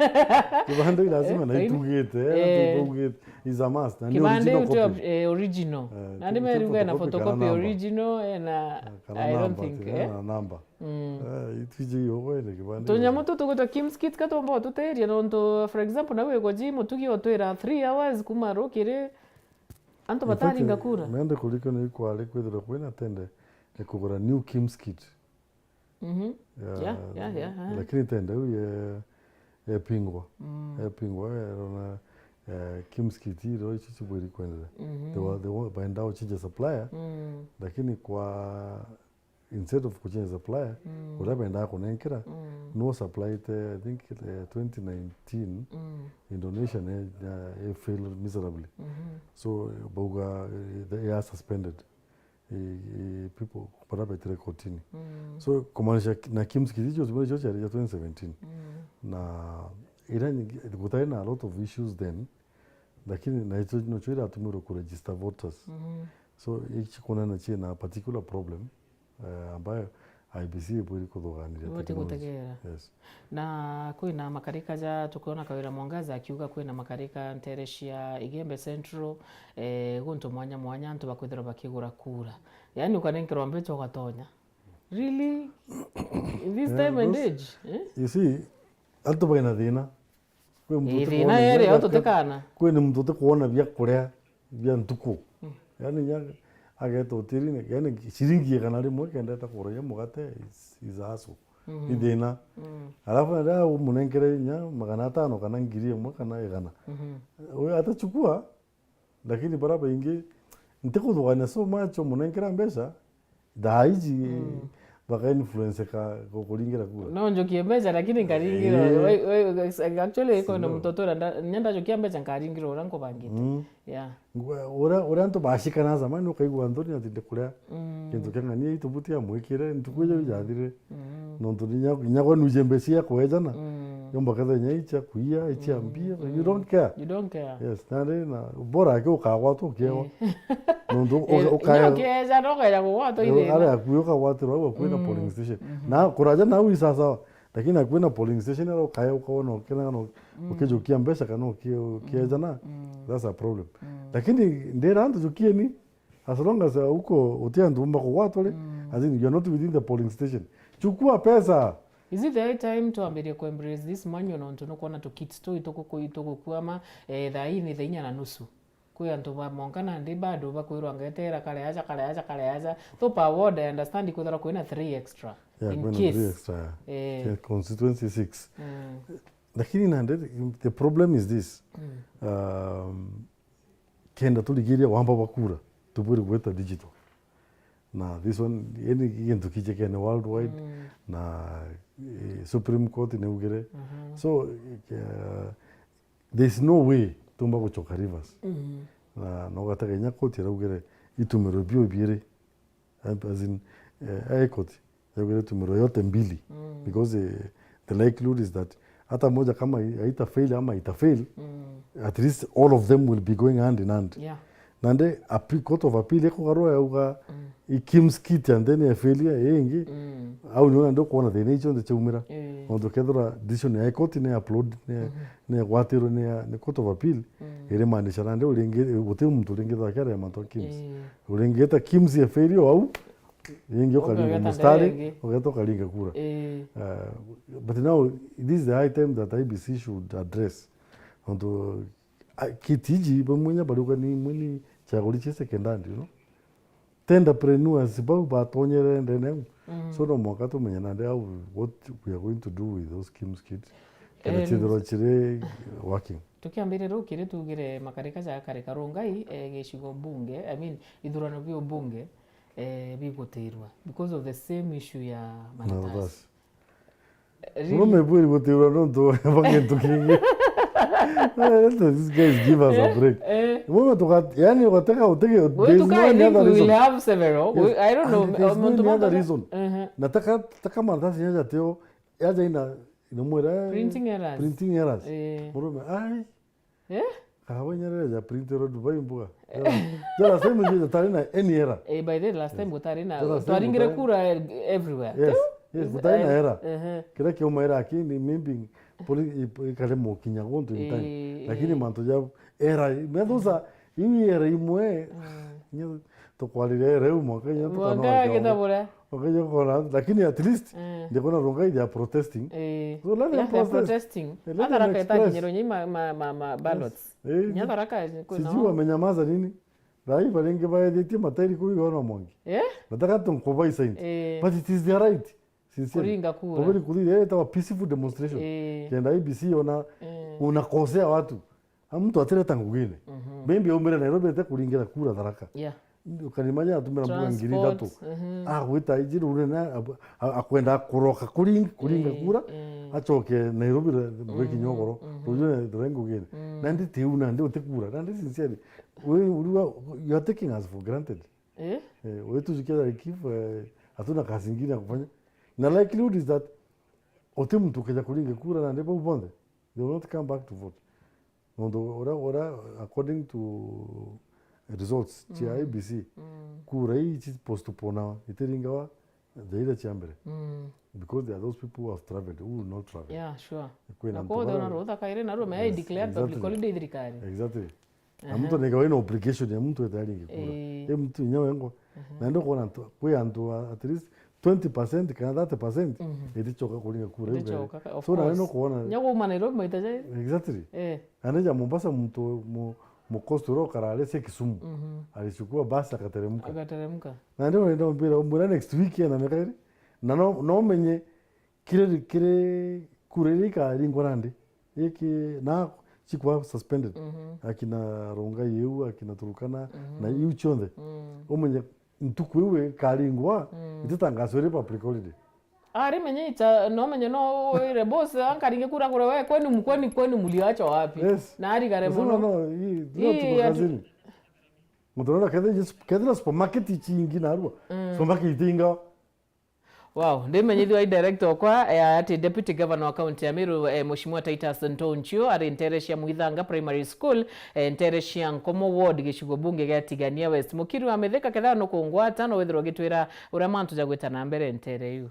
Kibande lazima na itugite, eh, eh, itugite. Is a must. Na ni kibande original copy. Eh, original. Eh, na ni ti, ti meri uga na photocopy kana photocopy namba. Original, eh, na kana I don't namba, think, ti, eh, na namba. Mm. Eh, itwiji yo kwene kibande. Tunyamu tu tugwitwa Kim's Kit ka tumba ututiria nontu, for example, na wigwa ji mutugi utwira three hours kuma rukiri, antu bataringa kura. In fact, mende kurika ni kwari kwithirwa kwina tende ya kugura new Kim's Kit. Mhm. Ya, yeah, yeah, yeah, yeah. Lakini tende iu ye, yepingwa. Mm. Yepingwa, erona, eh, Kim's Kit iro icio cibwiri kwenderea. Mhm. They were, they were, baenda uchinje supplier, mm, lakini kwa, instead of kuchinja supplier, mm, uria bendaa kunenkera, mm, no suppliete, I think, eh, twenty nineteen, mm, Indonesia ne, ya, ya fail miserably. Mhm. So, bauga, eh, they are suspended. I, i, people baria betire kotini. Mm. So, kumaanisha ki-, na Kim's Kit icio, icio ciari cia twenty seventeen. Mm. Na iria nyingi, gutari na a lot of issues then, lakini na icio nocio iratumirwe ku register voters. Mhm. So, ici kuonana ciina particular problem, eh, ambayo I B C ibwiri kuthuganiria. Ibwiri technology. Gutegera. Yes. Na kwina makarika ja, tukiona Kawira Mwangaza akiuga kwina makarika ntere cia Igembe Central, eh, guntu mwanya mwanya antu bakwithirwa bakigura kura. Yaani ukanenkerwa mbeca ugatonya. Really? In this time and age, eh? You see, antu baina thina. Kwi muntu, eh, uti thina kuona ere, bia, antu tikana. Kwi ni muntu uti kuona bia kuria bia ntuku. Mm. Yaani, nya ageta hotelini, yaani, ciringi igana rimwe kendete kuria mugate is, is a hustle. Mhm. Ni thina. Mm. Alafu na riria umunenkere nya magana atano kana ngiri imwe kana igana. Mhm. Uyu atachukua, lakini baria baingi, ntikuthugania so much umunenkera mbeca, thaa iji, mm, baka influence ka, ku-, kuringira kura. No njukie mbeca, lakini nkaringirwa. Eh. Wai-, wai-, actually, iko na, no, muntu utura nda-, nya ndajukia mbeca nkaringirwa uria nkubangite. Mm. Yeah. Ngwe-, uria, uria antu bashikana zamani, ukaigua nthoni ati ndikuria, mm, kintu kia ng'ania itubuti ya mwikire, ntuku ijo ijathire. Mm. Nontu ni nya, nya gwe nuje mbeca cia kwejana, mm, yomba ketha nya icia kuia, icia, mm, mbia, you, mm, don't care. You don't care. Yes, nandi na bora aki ukagwatwa ukiewa. Eh. Nontu, eh, uka-, ukaya, inya ukieja, no ukaya kugwatwa, eh, ithina. Ari akuo ukagwatirwa au akuo na, mm, polling station. Mhm. Na kuraja nau isasawa. Lakini akuo na polling station, ara ukaya ukaona ukena no, mm, ukijukia mbeca kana uki-, ukiejana, mm, that's a problem. Mm. Lakini ndira antu jukieni, as long as, uh, uko uti antu umba kugwatwa ri, mm, as in, you are not within the polling station. Chukua pesa. Is it the high time twambirie ku embrace this manual nontu nukwona tu kits tu ituku-, itugukwama, eh, thaa ii ni thaa inya na nusu? Kwi antu ba monka nandi bado bakwirwa ngetera kare aja, kare aja, kare aja. Though per ward, I understand kwithirwa kwina three extra. Yeah, in kwina case. Three extra, yeah. Eh. Yeah, constituency six. Mm. Lakini nandi, the problem is this. Mm. Um, kenda turigiria wamba bwa kura, tubwire gwita digital. Na this one, yani gintu kijekene worldwide, mm, na, eh, Supreme Court niugire. Mhm. So, eh, there's no way tumba gucoka reverse. Mhm. Na, na ugatega inya court iraugire itumiro bio biiri. As in, eh, High Court yaugire tumiro yote mbili. Mm. Because, eh, the likelihood is that hata moja kama hai-, haita fail ama ita fail, mm, at least all of them will be going hand in hand. Yeah. Nandi appe-, Court of Appeal ikugarua yauga, mm, i Kim's Kit and then ya failure ingi, mm, au nio nandi ukwona thina icio nthe ciaumira. Eh. Nontu kethira decision ya High Court ni upload, ni, mhm, ni gwatirwe ni ya, ni Court of Appeal, mm, irimaanisha nandi uringi-, guti muntu uringithwa akiaria mantu a Kim's. Eh. Uringita Kim's ya failure au, Ingi ukaringa mustari, ugeta ukaringa kura. Eh. Uh, but now, this is the high time that I B C should address. Nontu, uh, kiti iji bamwe nya bariuga ni imwe ni chaguri cia secondary, you know? Tenderpreneurs bau batonyere ndene au. Mm. So no mwanka tumenye nandi how, what we are going to do with those schemes kids. Kenda chithirwa chiri working. Tukiambiriria rukiri tugire makarika ja karika Rongai, eh, gicigo bunge, I mean, ithurano biu bunge, eh, bigutirwa because of the same issue ya maratasi. Maratasi. Murume bwiri gutirwa nontu bwa gintu kingi. Let these guys give us a break. Eh, eh. Murume tuka, yani, ugateka utege, we, there's no any other reason. We will have several. Yes. We, I don't know, and there's no any other reason. Uh-huh. Na taka, taka maratasi yaja teo, yaja ina, ina mwira, printing errors. Printing errors. Eh. Murume, ai. Eh? Kahawa inya riria ja printerwa Dubai mbuga. Jara, jara same ndio jatari na any error. Eh, by the last time gutari na, twaringire kura everywhere. Yes, yes, gutari na error. Kiria kiuma error aki ni maybe poli-, i-, ikaremwo kinya guntu in time. Eh, lakini mantu ja error, me those are, iu error imwe. Tukwariria error iu mwaka inya tukona. Mwaka githabura. Wakaja kuona, lakini at least, eh, ndikuona Rongai they are protesting. Eh. So let them protest. Yeah, they are protesting. Eh, let them express. Atharaka itakinyirwo nyi ma, ma, ma, ma ballots. Yes. Eh. Nya Tharaka kwina. Sijui wamenyamaza nini? Rai baringi baethitie matairi kuu igana mwangi. Eh? Nataka tunkubai signs. Eh. But it is their right. Sincerely. Kuringa kura. Kubali kuthithia, eh, itawa peaceful demonstration. Eh. Kenda I B C ona, eh, unakosea watu. A muntu atireta ngugine. Mhm. Maybe aumire Nairobi ete kuringira kura Tharaka. Yeah. Ukanimanya atumira mbuga ngiri ithatu. Transport, mhm. Agwita iji runene, ab-, a-, akwenda kuroka kuring-, kuringa kura, eh, acoke Nairobi re-, mbuga kinya ugoro. Mhm. Rujune ndure ngugine. Mm. Nandi tiu nandi utikura. Nandi sincerely, we, we, you are taking us for granted. Eh? Eh, we tujukia like if, eh, hatuna kazi ingine ya kufanya. Na likelihood is that uti muntu ukeja kuringa kura nandi bau bonthe, they will not come back to vote. Nontu uria, uria, according to results cia I B C, kura ii ci postponawa, itiringawa thaa iria cia mbere. Mm. Because there are those people who have travelled, who will not travel. Yeah, sure. Kwina antu baria, na kwona rutha kairi na rume, yes, declared public holiday thirikari. Exactly. Na muntu nikawa ina obligation ya muntu ete aringe kura. Eh. E muntu inya wengwa. Na ndio kuona antu, kwi antu a-, at least twenty percent kana thirty percent itichoka kuringa kura iu. Itichoka, of course. So, na no kuona. Nya kuuma Nairobi maita jai. Exactly. Eh. Ane ja Mombasa muntu mu, mu coast ro karare se Kisumu. Alichukua basi akateremka. Akateremka. Na ndio ndio mbira, mbira next week na mekairi. Na no, no menye kiri, kiri kura iria ikaringwa nandi, iki na cikwa suspended. Mhm. Akina Rongai iu, akina Turukana, na iu cionthe. Mm. Umenye ntuku iu ikaringwa, ititangaswe iri public holiday. Ari menye ita, no menye no wire boss, ankaringe kura kura we, kwenu, kwenu, kwenu mliacha wapi? Yes. Na arigare muno. No, no, hii, leo tuko kazini. Muntu unaona kethira, kethira supermarket chingi narua. Mm. Supermarket itinga. Wow, ndimenyithio i director okwa, eh, ati Deputy Governor wa County ya Meru, eh, Mheshimiwa Titus Ntonchio, ari ntere cia Mwithanga Primary School, eh, ntere cia Nkomo Ward, gicigo bunge gia Tigania West. Mukiru wa Mithika, kethira nukungwata, no withirwe ugitwira uria mantu jagwita na mbere ntere iu.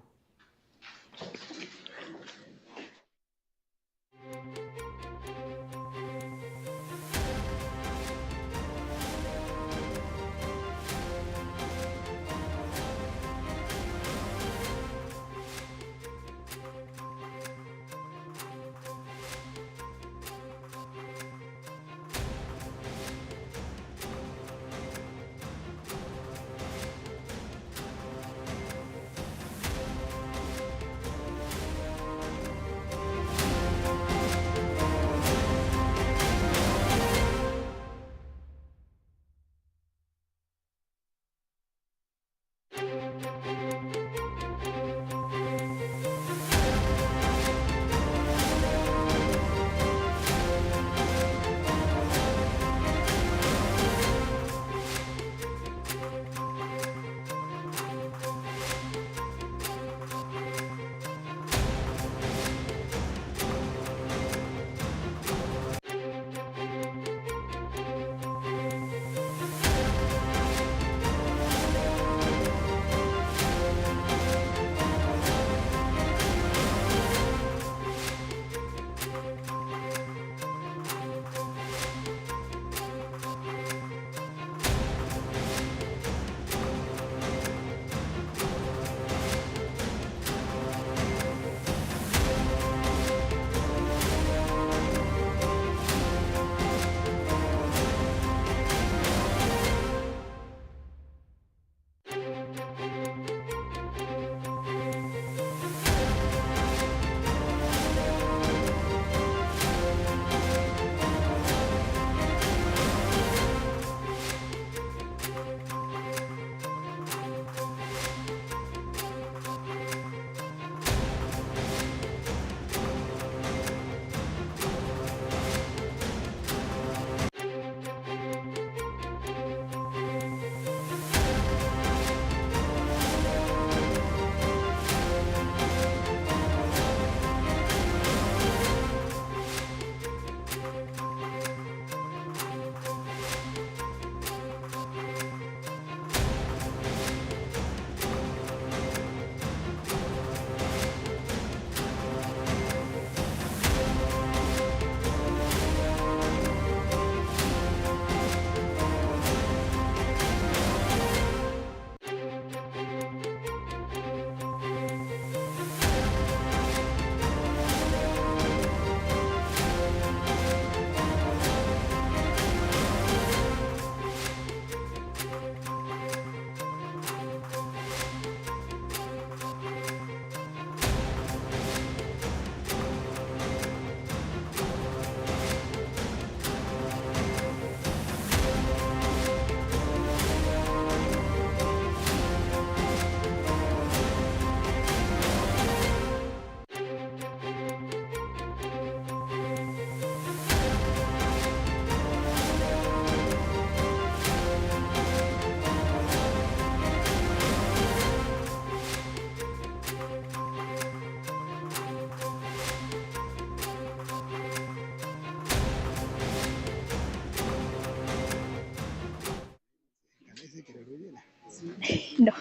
No.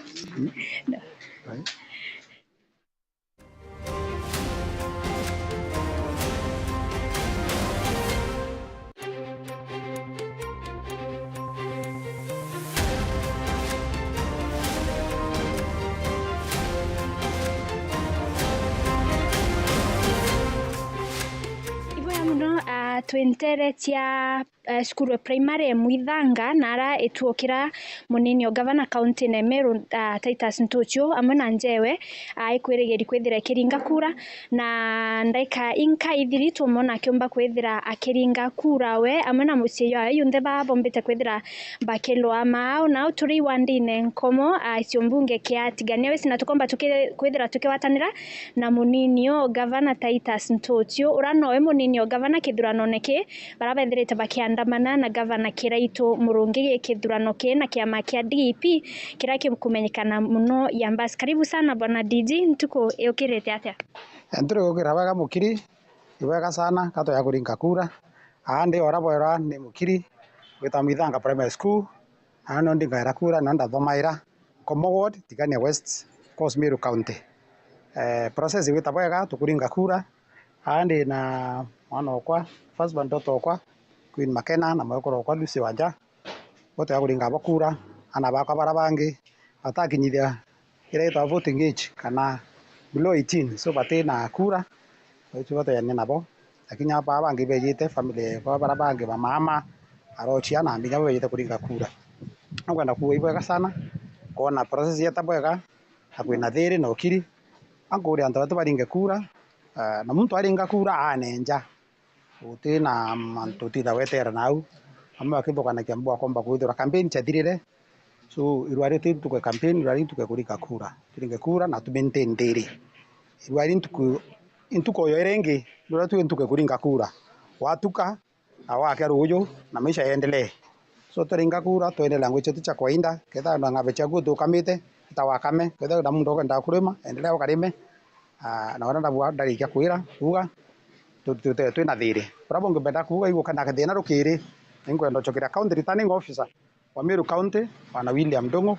No. Iboya mono, ah, twentere cia eh, cukuru ya primary ya Mwithanga, na ara ituokira munini o gavana kaunti ya Meru, ah, Titus Ntuchu, amwe na njewe, ah, ikwirigiri kwithira ikiringa kura, na ndaika inka ithiri twamwona akiumba kwithira akiringa kura we, amwe na mucii jwawe junthe babombite kwithira bakilwa maau. Nau turi iwandine nkomo, ah, cio mbunge kia Tigania West, na tukomba tuki-, kwithira tukiwatanira na munini o gavana Titus Ntuchu, ura nowe munini o gavana kithuranone ki, bara bethirite bakiandamana na gavana Kiraitu Murungi gi kithurano ki na kiama kia D P kiria kikumenyekana mono ya Mbas. Karibu sana bwana D G, ntuku yukirite atia? Ntuku yukira bwega mukiri, ni bwega sana, ka twaya kuringa kura. Aa ndi ora bwerwa ni mukiri, gwita Mwithanga Primary School, aa no ndingaira kura, no ndathomaira. Nkomo Ward, Tigania West, Coast Meru County. Eh, process igwita bwega, tukuringa kura. Aa ndi na mwana okwa, first born daughter okwa, Queen Makena, na mwekuru okwa Lucy Wanja. Bo twega kuringa abo kura, ana bakwa bara bangi batakinyithia iria itwa voting age kana below eighteen, so bati na kura. Baitu batwejania nabo. Lakini aba bangi bejite family kwa bara bangi ba mama, arochia na mbinya bo bejite kuringa kura. Nkwenda kuuga ibwega sana, kwona process yeta bwega, na kwina thiri na ukiri. Ankuria antu batu baringe kura, ah, na muntu aringa kura anenja. Guti na mantu utitha wetera nau. Amwe bakithukanagia mbu akomba kwithirwa campaign chathirire. So, irua riu ti ntuku ya campaign, irua riu ntuku ya kuringa kura. Turinge kura na tumaintain thiri. Irua riu ntuku, ntuku yo iria ingi, irua riu ntuku ya kuringa kura. Watuka, na wakia ruuju, na maisha yaendelee. So, turinga kura, twendelea na ngugi cietu cia kawaida, kethira na ng'ombe ciaku utukamite, ita wakame, kethira na muntu ukwendaga kurima, endelea ukarime. Ah, na uria ndabua ndarikia kwira, kuuga, tu-, tu-, tu-, twina thiri. Uria bungi mbenda kuuga, igukana thina rukiri, ninkwenda ucokeria County Returning Officer wa Meru County, Bwana William Ndung'u,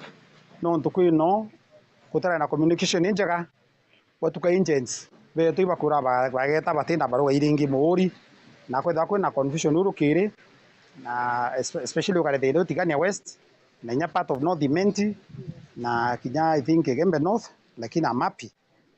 nontu kwino gutari na communication injega, gwatuka agents betu ibakura ba-, bageta batina barua iringi muuri, na kwethirwa kwina confusion uu rukiri, na espe-, especially ukare thina utigania West, na inya part of North Imenti, na kinya I think Igembe North, lakini I'm happy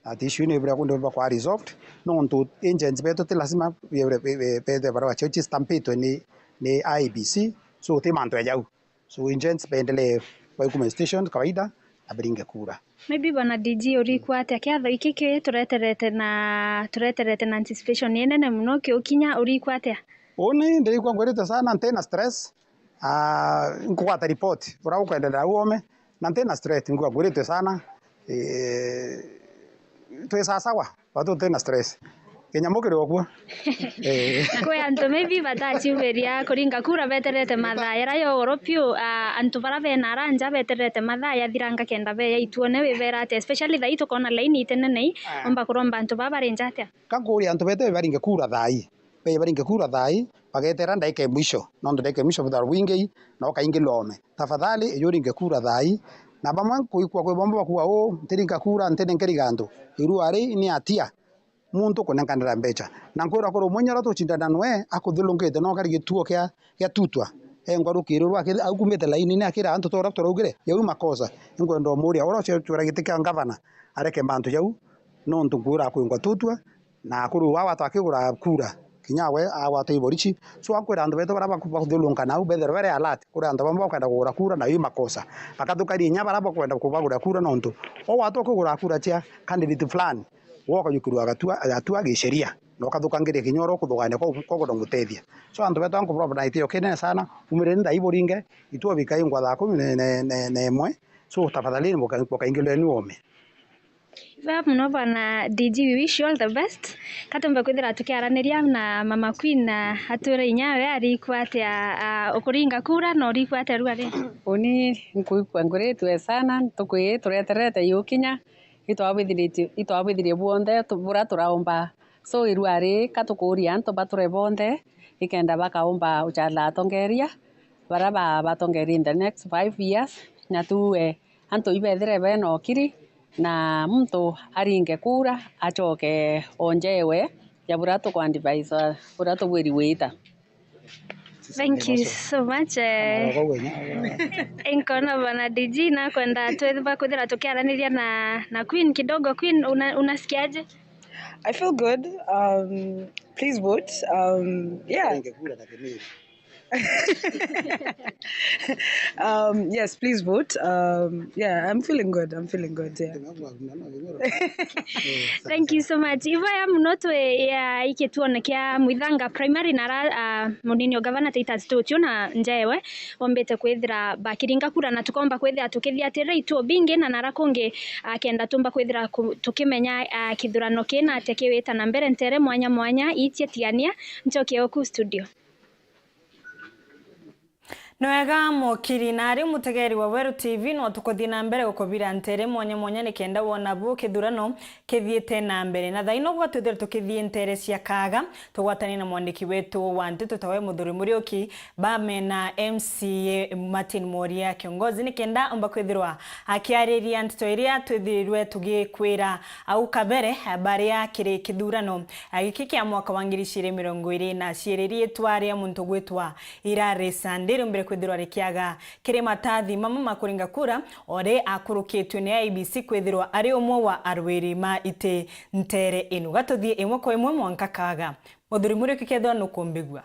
that issue ni bira kunde bakwa resolved, nontu agents betu ti lazima be-, be-, be-, bethe barua ciao ci stampitwe ni, ni I E B C, so ti mantu ya jau. So agents baendelee baikuma station kawaida na baringe kura. Maybe bwana D G urikwa atia? Kiatho giki ki tureterete na, tureterete na anticipation inene mono kiukinya, urikwa atia? Uni ndirikwa ngwirite sana, ntina stress. Ah, nkugwata report uria ukwendelea uome, na ntina stress, nkugwa ngwirite sana. Eh, twi sawa sawa. Batu tutina stress. Kinyamu kiri okuo. Eh. Kwi antu maybe bataciumiria kuringa kura beterete mathaa jaria ya ugoro piu, ah, antu baria bena ara nja beterete mathaa jathiranga kenda beja ituone wibera atia, especially thaa ii tukona laini iti nene ii, ah, umba kuromba antu baa bari nja atia? Ka nkuria antu bete baringe kura thaa ii. Beje baringe kura thaa ii, bagetera ndaika ya mwisho, nontu ndaika ya mwisho bithagirwa bwingi, na ukaingirwa ome. Tafadhali, ija uringe kura thaa ii. Na bamwe nkuigua kwi bamwe bakuuga, "Uu, ntiringa kura, ntinenkeri gantu." Irua ri ni atia muntu kunenkanira mbecha. Na nkwirwa kuri umwe uria tucindana nwe, akuthulungite na ukari gituo kia, kia Tutwa. Engwa rukiri rwake, aukumite laini-ini akira antu ta uria turaugire, jau i makosa. Inkwenda umuria uria ucwira giti kia ngavana, areke mantu jau, nontu nkwirwa akwingwa Tutwa, na kuri uu agwatwa akigura kura, kinya we agwatwa iborichi. So, akwira antu betu baria baku-, bakuthulunka nau, bethirwe bari alert kuri antu bamwe bakwenda kugura kura, na i makosa. Bakathukaria inya baria bakwenda kubagura kura, nontu ugwatwa ukigura kura cia candidate fulani, we ukajukirwa gatua, gatua gisheria, na ukathukangiria kinya uria ukuthugania kwa, kwa kwenda gutethia. So, antu betu ankupropa na itio kinene sana, umiriri ndai buringe, itu bikai ngwa thaa kumi na, na, na, na imwe. So, tafadhalini buka-, bukaingirwe ni ume. Bwega mono bwana D G, we wish you all the best. Ka tumbe kwithira tukiaraniria na Mama Queen na atwire inya we arikwa atia, ah, ukuringa kura na urikwa atia rua ri? Uni nkuigua nguritwe sana, ntuku ii tureterete yukinya, itwabwithiritie, itwabwithirie bwonthe tu-, buria turaumba. So irua ri ka tukuria antu bature bonthe, ikenda bakaumba uchala atongeria, Bara ba-, batongeria in the next five years, na tuuge antu ibethire bena ukiri, na muntu aringe kura, acoke onjewe ya buria tuku-advise, buria tubwiri gwita. Thank you so much, eh. Nkona bwana D G, nakwenda twithirwa kwithira tukiaraniria na, na Queen kidogo. Queen, una-, unasikiaje? I feel good. Um, please vote. Um, yeah. Ningekura na Kimiri. Um, yes, please vote. Um, yeah, I'm feeling good. I'm feeling good, yeah. Thank you so much. Iboya muno twi ya ikituone kia Mwithanga Primary na ara, ah, munini o gavana Titus Tucio na njewe bombite kwithira bakiringa kura, na tukomba kwithira tukithiatira ituo bingi na nara kungi, ah, kenda tumba kwithira ku-, tukimenya, ah, kithurano kina atia kiwita na mbere ntere mwanya mwanya. Itie Tigania, nchoke oku studio. Ni wega mukiri, na ari mutegeri wa Weru T V, no tukuthii na mbere gukubira ntere mwanya mwanya ni kenda wona bu kithurano kithiite na mbere. Na thaino gwa twithire tukithii ntere cia Kaga, tugwatanie na mwandiki wetu wa nteto tawe Muthuri Muriuki, bamena M C A Martin Mworia Kiongozi, ni kenda omba kwithirwa akiariria nteto iria twithirirwe tugikwira au kabere, baria kiri kithurano giki kia mwaka wa ngiri igiri mirongo iri na ciiri, riitwa ria muntu gwitwa Irari Sandi riumbire kwithirwa rikiaga kiri matathi mamwe ma kuringa kura, o ri akurukitue ni I E B C kwithirwa ari umwe wa arwiri ma iti ntere inu. Gatuthii imwe kwa imwe mwanka Kaga. Muthuri Muriuki kethirwa nukumbigua.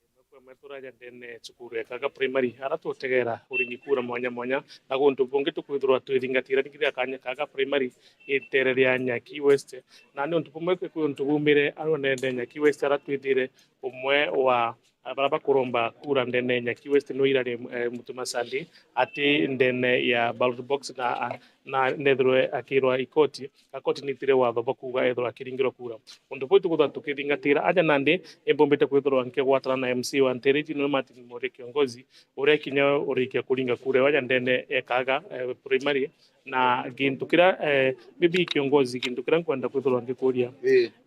Imwe kwa imwe turaja ndene cukuru ya Kaga Primary, ara tutegera uringi kura mwanya mwanya, na guntu bungi tukwithirwa twithingatira ringi ria kanya Kaga Primary itere ria Nyaki West. Na ni untu bumwe kwi untu bumire arwa ndene Nyaki West, ara twithire umwe wa, ah, bara bakuromba kura ndene Nyaki West no Irari, eh, Mutuma Sandi ati ndene ya ballot box na, ah, na nethirwe akirwa ikoti, na koti nitire watho bwa kuuga ethirwa akiringirwa kura. Untu buu tukwithirwa tukithingatira aja nandi, imbumbite kwithirwa nkigwatana na M C A wa ntere iji, niwe Martin Mworia Kiongozi, uria kinya urikia kuringa kura aja ndene ya Kaga, eh, Primary, na gintu kiria, eh, maybe Kiongozi, gintu kiria nkwenda kwithirwa ngikuria,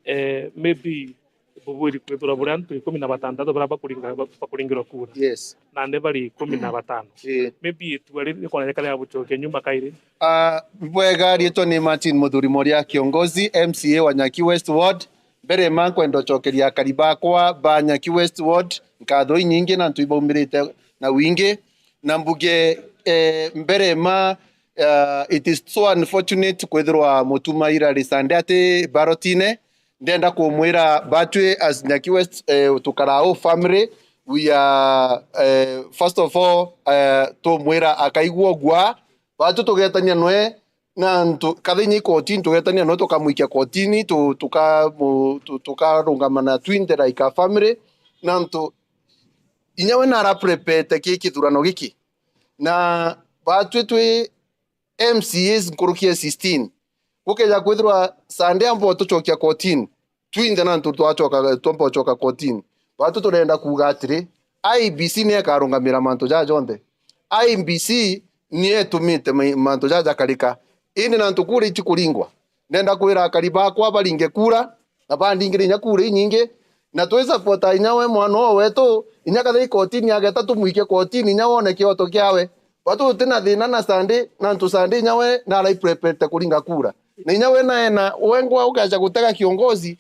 eh, maybe bubwiri kwithirwa buri antu ikumi na batantatu baria bakuringa-, bakuringirwa kura. Yes. Nandi bari ikumi na batano. Maybe itua riri rikoneka ria bucokia nyuma kairi. Ah, bwega, riitwa ni Martin Muthuri Mworia Kiongozi, M C A wa Nyaki West Ward. Mbere ma nkwenda ucokeria akari bakwa ba Nyaki West Ward nkatho inyingi na antu ibaumirite na wingi. Na mbuge, eh, mbere ma, ah, it is so unfortunate kwithirwa Mutuma Irari Sande ati ballotine. Ndenda kumwira batwi as Nyaki West, eh, tukara o family, we are, eh, first of all, eh, tumwira akaigua ugwa, batwi tugetania nwe, na ntu-, kathinya ikotini tugetania nwe, tukamwikia kotini, tu-, tuka-, mu-, tu-, tukarungama na twinthe like a family, na ntu inya we nara prepete ki kithurano giki, na batwi twi M C As nkuruki ya sixteen. Gukeja kwithirwa Sande ambo tucokia kotini, twinthe na antu twacoka, twambo coka kotini. Batu turenda kuuga atiri, I E B C ni ekarungamira mantu jaja jonthe. I E B C ni etumite ma-, mantu jaja jakarika. Indi na antu kura ici kuringwa. Ndenda kwira akari bakwa baringe kura, na bandingire inya kura inyingi, na twi support inya we mwana uu wetu, inya kathia i kotini ageta tumwikie kotini, inya wone kioto kiawe. Batu tuti na thina na Sande, na antu Sande inya we nara prepare kuringa kura. Na inya we naena, wengwa ukeja gutega kiongozi,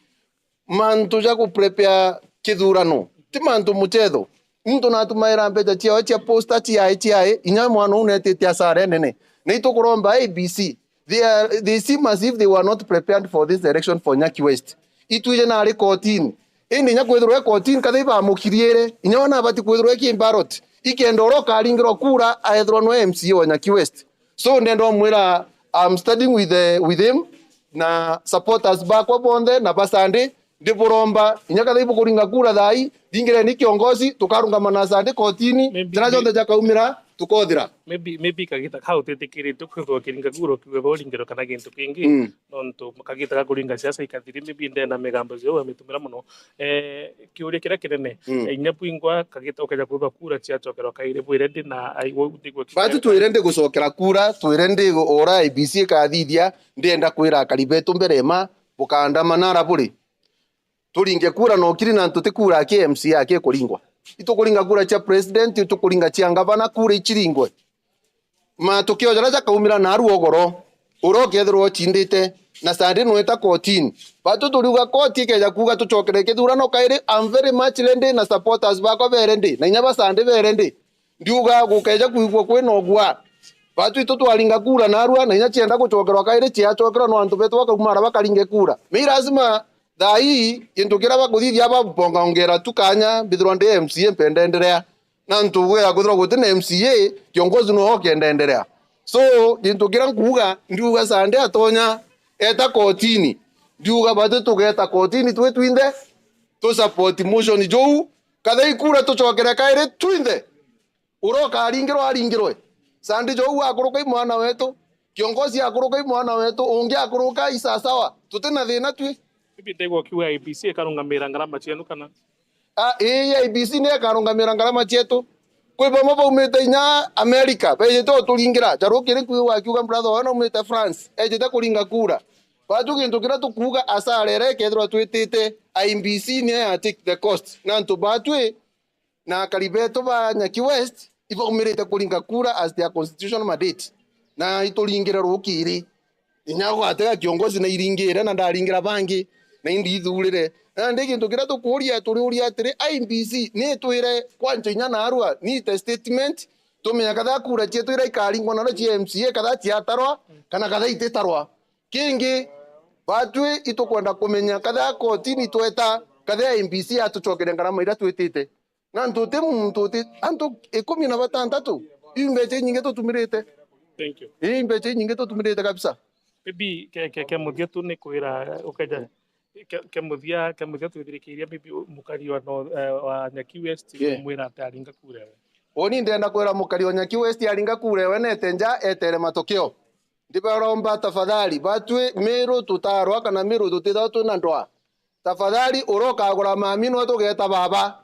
mantu ja ku prepare kithurano, ti mantu muchetho. Muntu natumaira mbeca ciao cia poster, ciae, ciae, inya mwana uu netite asara enene. Na itukuromba I E B C, they are, they seem as if they were not prepared for this election for Nyaki West. Itwije nari kotini. Indi inya kwithirwa e kotini, kathia ibamukiriire, inya we nabati kwithirwa e ki ballot. Ikenda uria ukaringirwa kura, aethirwa nwe M C A wa Nyaki West. So, ndenda umwira, I'm standing with, eh, with him, na supporters bakwa bonthe, na ba Sande, ndiburomba, inya kathia ibukuringa kura thaai, ringireni kiongozi, tukarungama na Sande kotini, maybe, jira jonthe jakaumira, tukothira. Maybe, maybe kagita kau utitikiritwe kwithirwa ukiringa kura ukiuga uringirwe kana gintu kingi, mm, nontu kagita ga kuringa siasa ikathiri, maybe ndena migambo cio amitumira mono. Eh, kiuria kiria kinene, mm, eh, inya bwingwa kagita ukeja kwithwa kura ciacokerwa kairi, bwire ndi na aigwa ndigwe. Batu twire ndi gucokera kura, twire ndi ura I E B C ikathithia, ndienda kwira akari betu mbere ma, bukaandamana ara buri. Turinge kura na ukiri na ntu ti kura aki M C A aki kuringwa. Itukuringa kura cia president, itukuringa cia ngavana, kura ichiringwe. Matukio jaria jakaumira naarua ugoro, uria ukethirwa uchindite, na Sunday nwita kotini. Batu turiuga koti ikeja kuuga tuchokere kithurano kairi, I'm very much ready na supporters bakwa be ready, na inya ba Sunday be ready. Ndiuga gukeja kwigua kwina ugua. Batu itu twaringa kura naarua, na inya cienda guchokerwa kairi, ciachokerwa no antu betu bakauma ara bakaringe kura. Mi lazima thaa ii, gintu kiria bakuthithia babongongera tu kanya, mbithirwa ndi M C A mpendenderea. Na ntu ya kwithirwa guti na M C A, kiongozi no okendenderea. So, gintu kiria nkuuga, ndiuga Sunday atonya eta kotini. Ndiuga batu tugeta kotini twi twinthe, tu support motion juu, katha ikura tuchokere kairi twinthe. Uria ukaringirwa aringirwe. Sunday juu akuruka i mwana wetu, kiongozi akuruka i mwana wetu, ungi akuruka i sasawa. Tuti na thina twi. Bibi, ndaigua ukiuga I E B C ikarungamira ngarama cienu kana? Ah, ii, I E B C ni ikarungamira ngarama cietu. Kwi bamwe baumite inya America, bejite uturingira. Jarukiri nkuigua akiuga brother wao naumite France, ejite kuringa kura. Batu gintu kiria tukuuga, asara iria ikethirwa twitite, I E B C niyo ya take the cost. Na antu batwi na akari betu ba Nyaki West ibaumirite kuringa kura as their constitutional mandate. Na ituringire rukiri. Inya gwatiga kiongozi na iringire na ndaringira bangi, na indi ithurire. Na ndi gintu kiria tukuuria, turiuria atiri, I E B C ni itwire kwancha inya naarua, ni ite statement, tumenya katha kura cietu iria ikaringwa nario cia M C A katha ciatarwa, kana katha ititarwa. Kingi, batwi itukwenda kumenya katha kotini tweta, katha I E B C yatucokeria ngarama iria twitite. Na antu uti muntu uti, antu ikumi na batantatu, iu mbecha inyingi tutumirite. Thank you. Ii, mbecha inyingi tutumirite kabisa. Maybe ke, ke, ke muthia tu ni kwira ukeja, ke, ke muthia, ke muthia twithirikiria maybe mukari wa no, eh, wa Nyaki West, yeah, mwira ati aringa kura ewe. Uni ndenda kwira mukari wa Nyaki West aringa kura ewe nete nja etere matokeo. Ndibaromba tafadhali, batwi Miru tutarwa kana Miru tutithagwa twina ndwa. Tafadhali, uria ukagura mami nwe tugeta baba.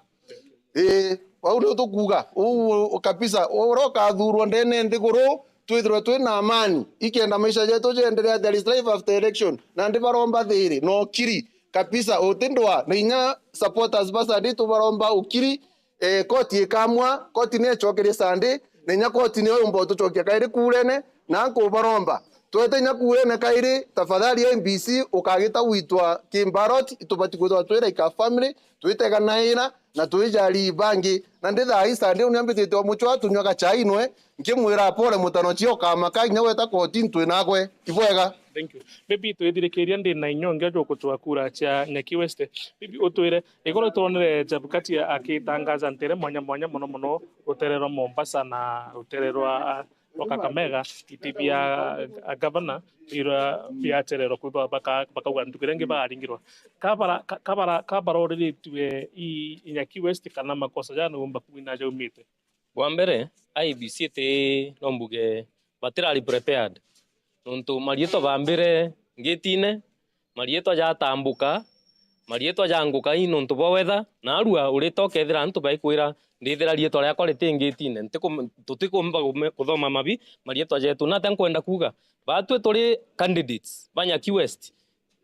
Ii, bau niu tukuuga. Uu kabisa, uria ukathurwa ndene nthiguru, twithirwe twina amani. Ikenda maisha jetu jenderea, there is life after election. Na ndibaromba thiri, na ukiri. Kabisa, uti ndwa, na inya supporters ba Sunday tubaromba ukiri, eh, koti ikamwa, koti ni icokerie Sunday, na inya koti niyo yumba utucokia kairi kurene, na nkubaromba. Twete inya kurene kairi, tafadhali I E B C ukagita gwitwa ki ballot, itubati kwithirwa twi like a family, twiteganaira, na twijari bangi. Na ndi thaa ii Sunday uni ambitite o muchwa tunywa gachai nwe, nkimwira pole mutano cio ukamaka inya weta koti ntwi nakwe. Ibwega. Thank you. Maybe twithirikiria ndi na inya ungi jwa gutua kura cia Nyaki West. Maybe utwire, igoro twonere Chebukati akitangaza ntere mwanya mwanya mono mono rutere rwa Mombasa na rutere rwa, rwa Kakamega, iti bia, ah, gavana bira biachererwa kwi ba-, baka-, bakauga ntuku iria ingi bagaringirwa. Kabara, ka-, kabara, kabaroriritue i, i Nyaki West kana makosa jana umba kumina jaumite? Bwa mbere, I E B C iti no mbuge batirari prepared. Nontu marietwa bambire ngitine, marietwa jatambuka, marietwa janguka i nontu bwa weather, naarua urita ukethira antu baikwira, ndithira rietwa riakwa riti ngitine, ntikum-, tutikumba kume-, kuthoma mabi marietwa jetu. Natia nkwenda kuuga, batwi turi candidates ba Nyaki West,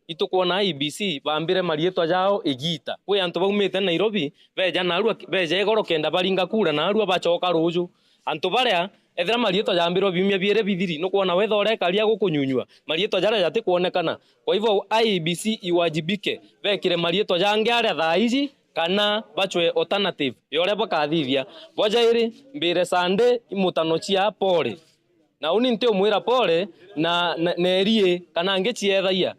itukwona I E B C bambire marietwa jao igita. Kwi antu baumite Nairobi, beja naarua, beja igoro kenda baringa kura naarua bachoka ruju. Antu baria, ethira marietwa jambirwe biumia biiri bithiri, nukwona wetha urekaria gukunyunyua, marietwa jaria jatikwonekana. Kwa hivyo I E B C iwajibike, bekire marietwa jangi aria thaa iji, kana bachwe alternative ya uria bakathithia. Bwa jairi, mbire Sunday imutano cia pole. Na uni ntiumwira pole na, na, na erie kana angi ciethagia.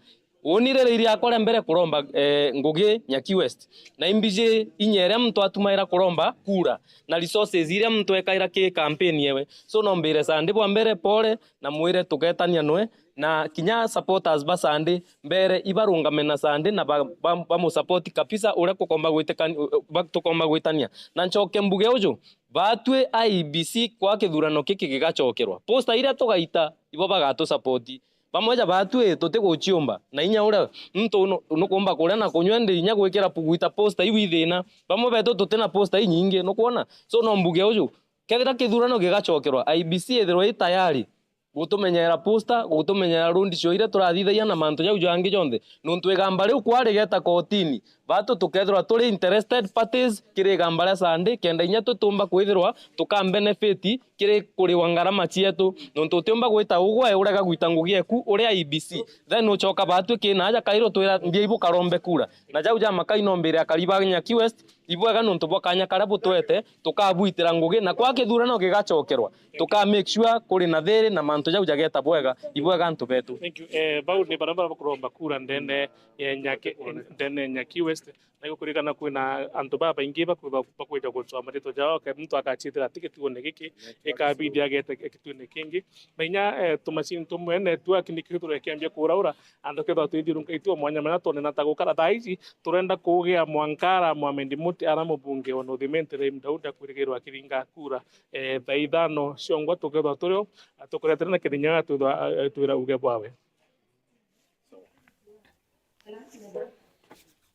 Uni riri riakwa ria mbere kuromba, eh, ngugi Nyaki West. Na imbiji inya iria muntu atumaira kuromba kura, na resources iria muntu ekaira ki campaign yewe. So no mbire Sunday bwa mbere pole, na mwire tugetania nwe, na kinya supporters ba Sunday mbere ibarungame na Sunday na ba, ba, bamusupport kabisa uria kukomba gwitikani-, ba, tukomba gwitania. Na nchoke mbuge uju, batwi I E B C kwa kithurano giki gigacokerwa, posta iria tugaita ibo bagatusupport. Bamwe ja batwi tutiguciumba, na inya uria muntu nu-, nukumba kuria na kunywa, indi inya gwikira pu-, gwita posta iu i thina. Bamwe betu tuti na posta inyingi, nukwona? So no mbuge uju, kethira kithurano gigacokerwa, I E B C ithirwe i tayari gutumenyera posta, gutumenyera road show iria turathithagia na mantu jau jangi jonthe. Nontu igamba riu kwa rigeta kotini, Batu tukethirwa turi interested parties kiri igamba ria Sunday, kenda inya tutiumba kwithirwa tuka benefit kiri kuriwa ngarama cietu. Nontu utiumba gwita ugwe urega gwita ngugi eku uria I E B C, then ucoka batu kina aja kairi utwira mbia ibu karombe kura. Na jau ja makai nombire akari ba Nyaki West, ibwega nontu bwa kanya karia butwete, tukabwitira ngugi, na kwa kithurano gigacokerwa, tuka make sure kuri na thiri na mantu jau jageta bwega, ibwega antu betu. Thank you. Eh, bau ni baria baria bakuromba kura ndene ya Nyaki, ndene ya Nyaki West. Na igukuririkana kwina antu babaingi baku-, baku-, bakwija gucwa maritwa jao, ke muntu akacithira ati gitugone giki, ikabidi agete gitugone kingi. Na inya, eh, tumacini tumwe network nikithirwa ikiambia kuraura, antu kethirwa twithiurunkaitue mwanya mwanya twone na ta gukara thaa ici, turenda kugia mwankara Mohamed Muti ara mubunge wa North Imenti, Rahim Daudi akwirigirwa akiringa kura, eh, thaa ithano ciongwa tukethirwa turio, tukuretera na kithinya twithwa, eh, twira uge bwawe.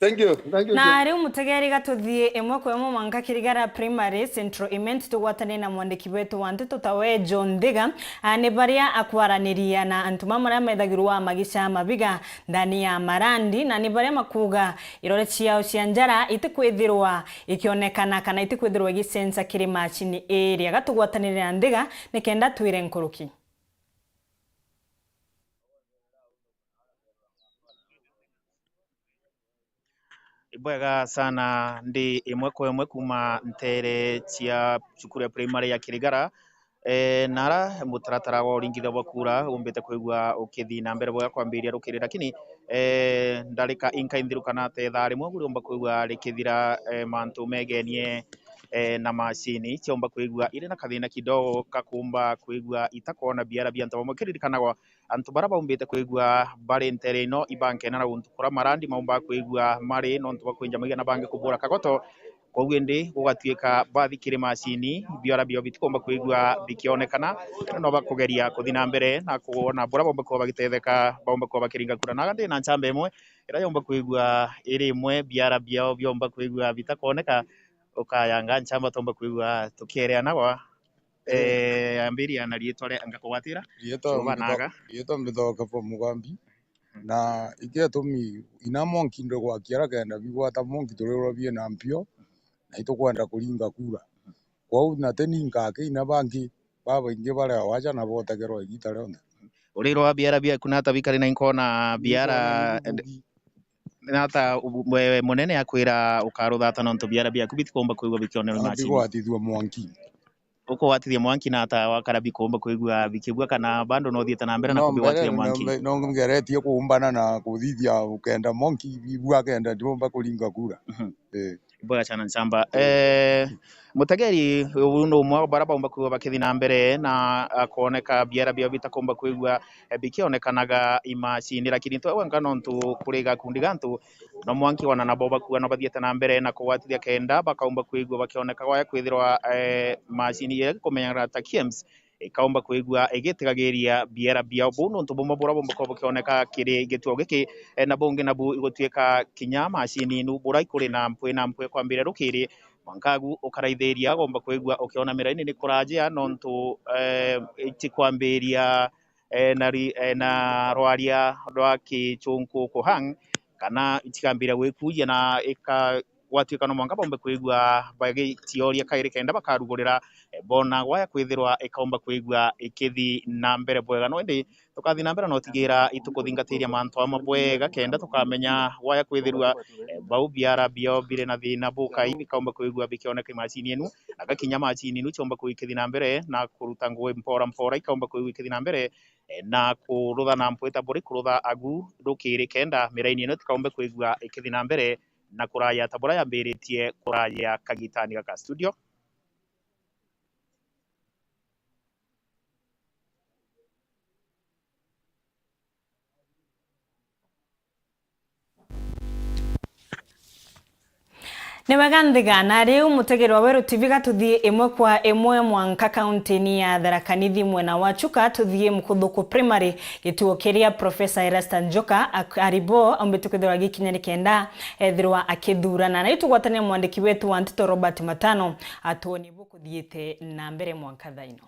Thank you, thank you, na Jim. Riu mutegeri gatuthii imwe kwa imwe mwanka Kirigara Primary, Central Imenti, tugwatane na mwandiki wetu wa nteto tawe John Thiga, a, ni baria akwaraniria na antu mamwe aria methagirwa magica mabiga ndani ya marandi, na ni baria makuuga irore ciao cia njara itikwithirwa ikionekana kana itikwithirwa igicenca kiri macini iria. Gatugwatanire na Nthiga nikenda twire nkuruki. Ibwega sana, ndi imwe kwa imwe kuuma nteere cia cukuru ya primary ya Kirigara. Eh, nara mutaratara wa uringithia bwa kura umbite kwigua ukithii na mbere bwega kwambiria rukiri, lakini, eh, ndarika inkainthirukana ta ithaa rimwe riumba kwigua rikithira, eh, mantu megenie, eh, na macini ciaumba kwigua iri na kathina kidogo kakumba kwigua itakwona biara bia antu bamwe. Kiririkanagwa antu baria baumbite kwigua bari nteere ino ibankena na guntu kuria marandi maumba kwigua mari nontu bwa kwinja maiga na bangi kubura kagoto. Kwou indi gugatuika bathi kiri macini, biara bio bitikumba kwigua bikionekana, no bakugeria kuthi na mbere na kwona buria baumba kuba bagitetheka, baumba kuba bakiringa kura. Na ndi na nchamba imwe iria yomba kwigua iri imwe biara biao biomba kwigua bitakwoneka, ukayanga nchamba tomba kwigua tukiereanagwa. Eh, ambiria na riitwa ria ngakugwatira. Riitwa Cuba mbitho-, naga. Riitwa mbithoka po Mugambi. Na iketumi ina monki ndo gwakiara kenda bigwata monki turirwa bie na mpio, na itukwenda kuringa kura. Kwou na teni nkake ina bangi babaingi baria wacha na botagerwa igita rionthe. Urirwa biara biaku nata bikari na inkona biara, nata u-, we munene akwira ukaruthata nontu biara biaku bitikumba kwigua bikionerwa na macini? Bigwatithua mwanki. Ukugwatithia mwanki na ata wakara bikumba kwigua bikibua kana bado no uthiite na mbere na kubigwatithia mwanki? No mbe-, no ngeretie kuumbana na kuthithia ukenda mwanki bibua kenda ndiumba kuringa kura. Mhm. Eh. Bwega sana nchamba. Eh, mutegeri, uyu ni umwe wa baria baumba kwigua bakithi na mbere na, ah, kwoneka biara biao bitakumba kwigua, eh, bikionekanaga imacini, lakini twe wenka nontu kuri gakundi ga antu no mwanki wana nabo bakua no bathiete na mbere na kugwatithia kenda bakaumba kwigua bakioneka gwaya kwithirwa, eh, macini iria ikumenyekana ta KIEMS ikaumba kwigua igitigagiria biara biao. Buu nontu bumwe buria bumba kuba bukioneka kiri gituo giki, eh, na bungi nabu igutuika kinya macini inu buria ikuri na mpwi na mpwi kwambiria rukiri mwanka agu ukaraithiria gomba kwigua ukiona miraini ni kurajia nontu, eh, itikwambiria eh, na ri-, eh, na rwaria rwa kichunku kuhang, kana itikambira gwikuja na ika-, gwatuika no mwanka bombe kwigua bagitioria kairi kenda bakarugurira, eh, bona gwaya kwithirwa ikaumba kwigua ikithi na mbere bwega. No indi tukathi na mbere no tigira itukuthingatiria mantu amwe bwega kenda tukamenya gwaya kwithirwa, eh, bau biara bio biri na thina bukai bikaumba kwigua bikioneka imacini inu, na gakinya macini inu ciumba kwigua ikithi na mbere na kuruta ngugi mpora mpora ikaumba kwigua ikithi na mbere, eh, na kurutha na mpwita buri kurutha agu rukiri kenda miraini ino tikaumbe kwigua ikithi na mbere na kuraya ta bura yambiritie kuraya kagitani gaka. Studio. Ni wega Nthiga, na riu mutegeri wa Weru T V gatuthii imwe kwa imwe mwanka kauntini ya Tharaka Nithi mwena wa Chuka, tuthii Mukuthuku Primary, gituo kiria Professor Erastus Njoka ak-, aribo aumbite kwithirwa agikinya nikenda ethirwa akithurana. Na riu tugwatane na mwandiki wetu wa nteto Robert Matano, atwonie bukuthiite na mbere mwanka thaa ino.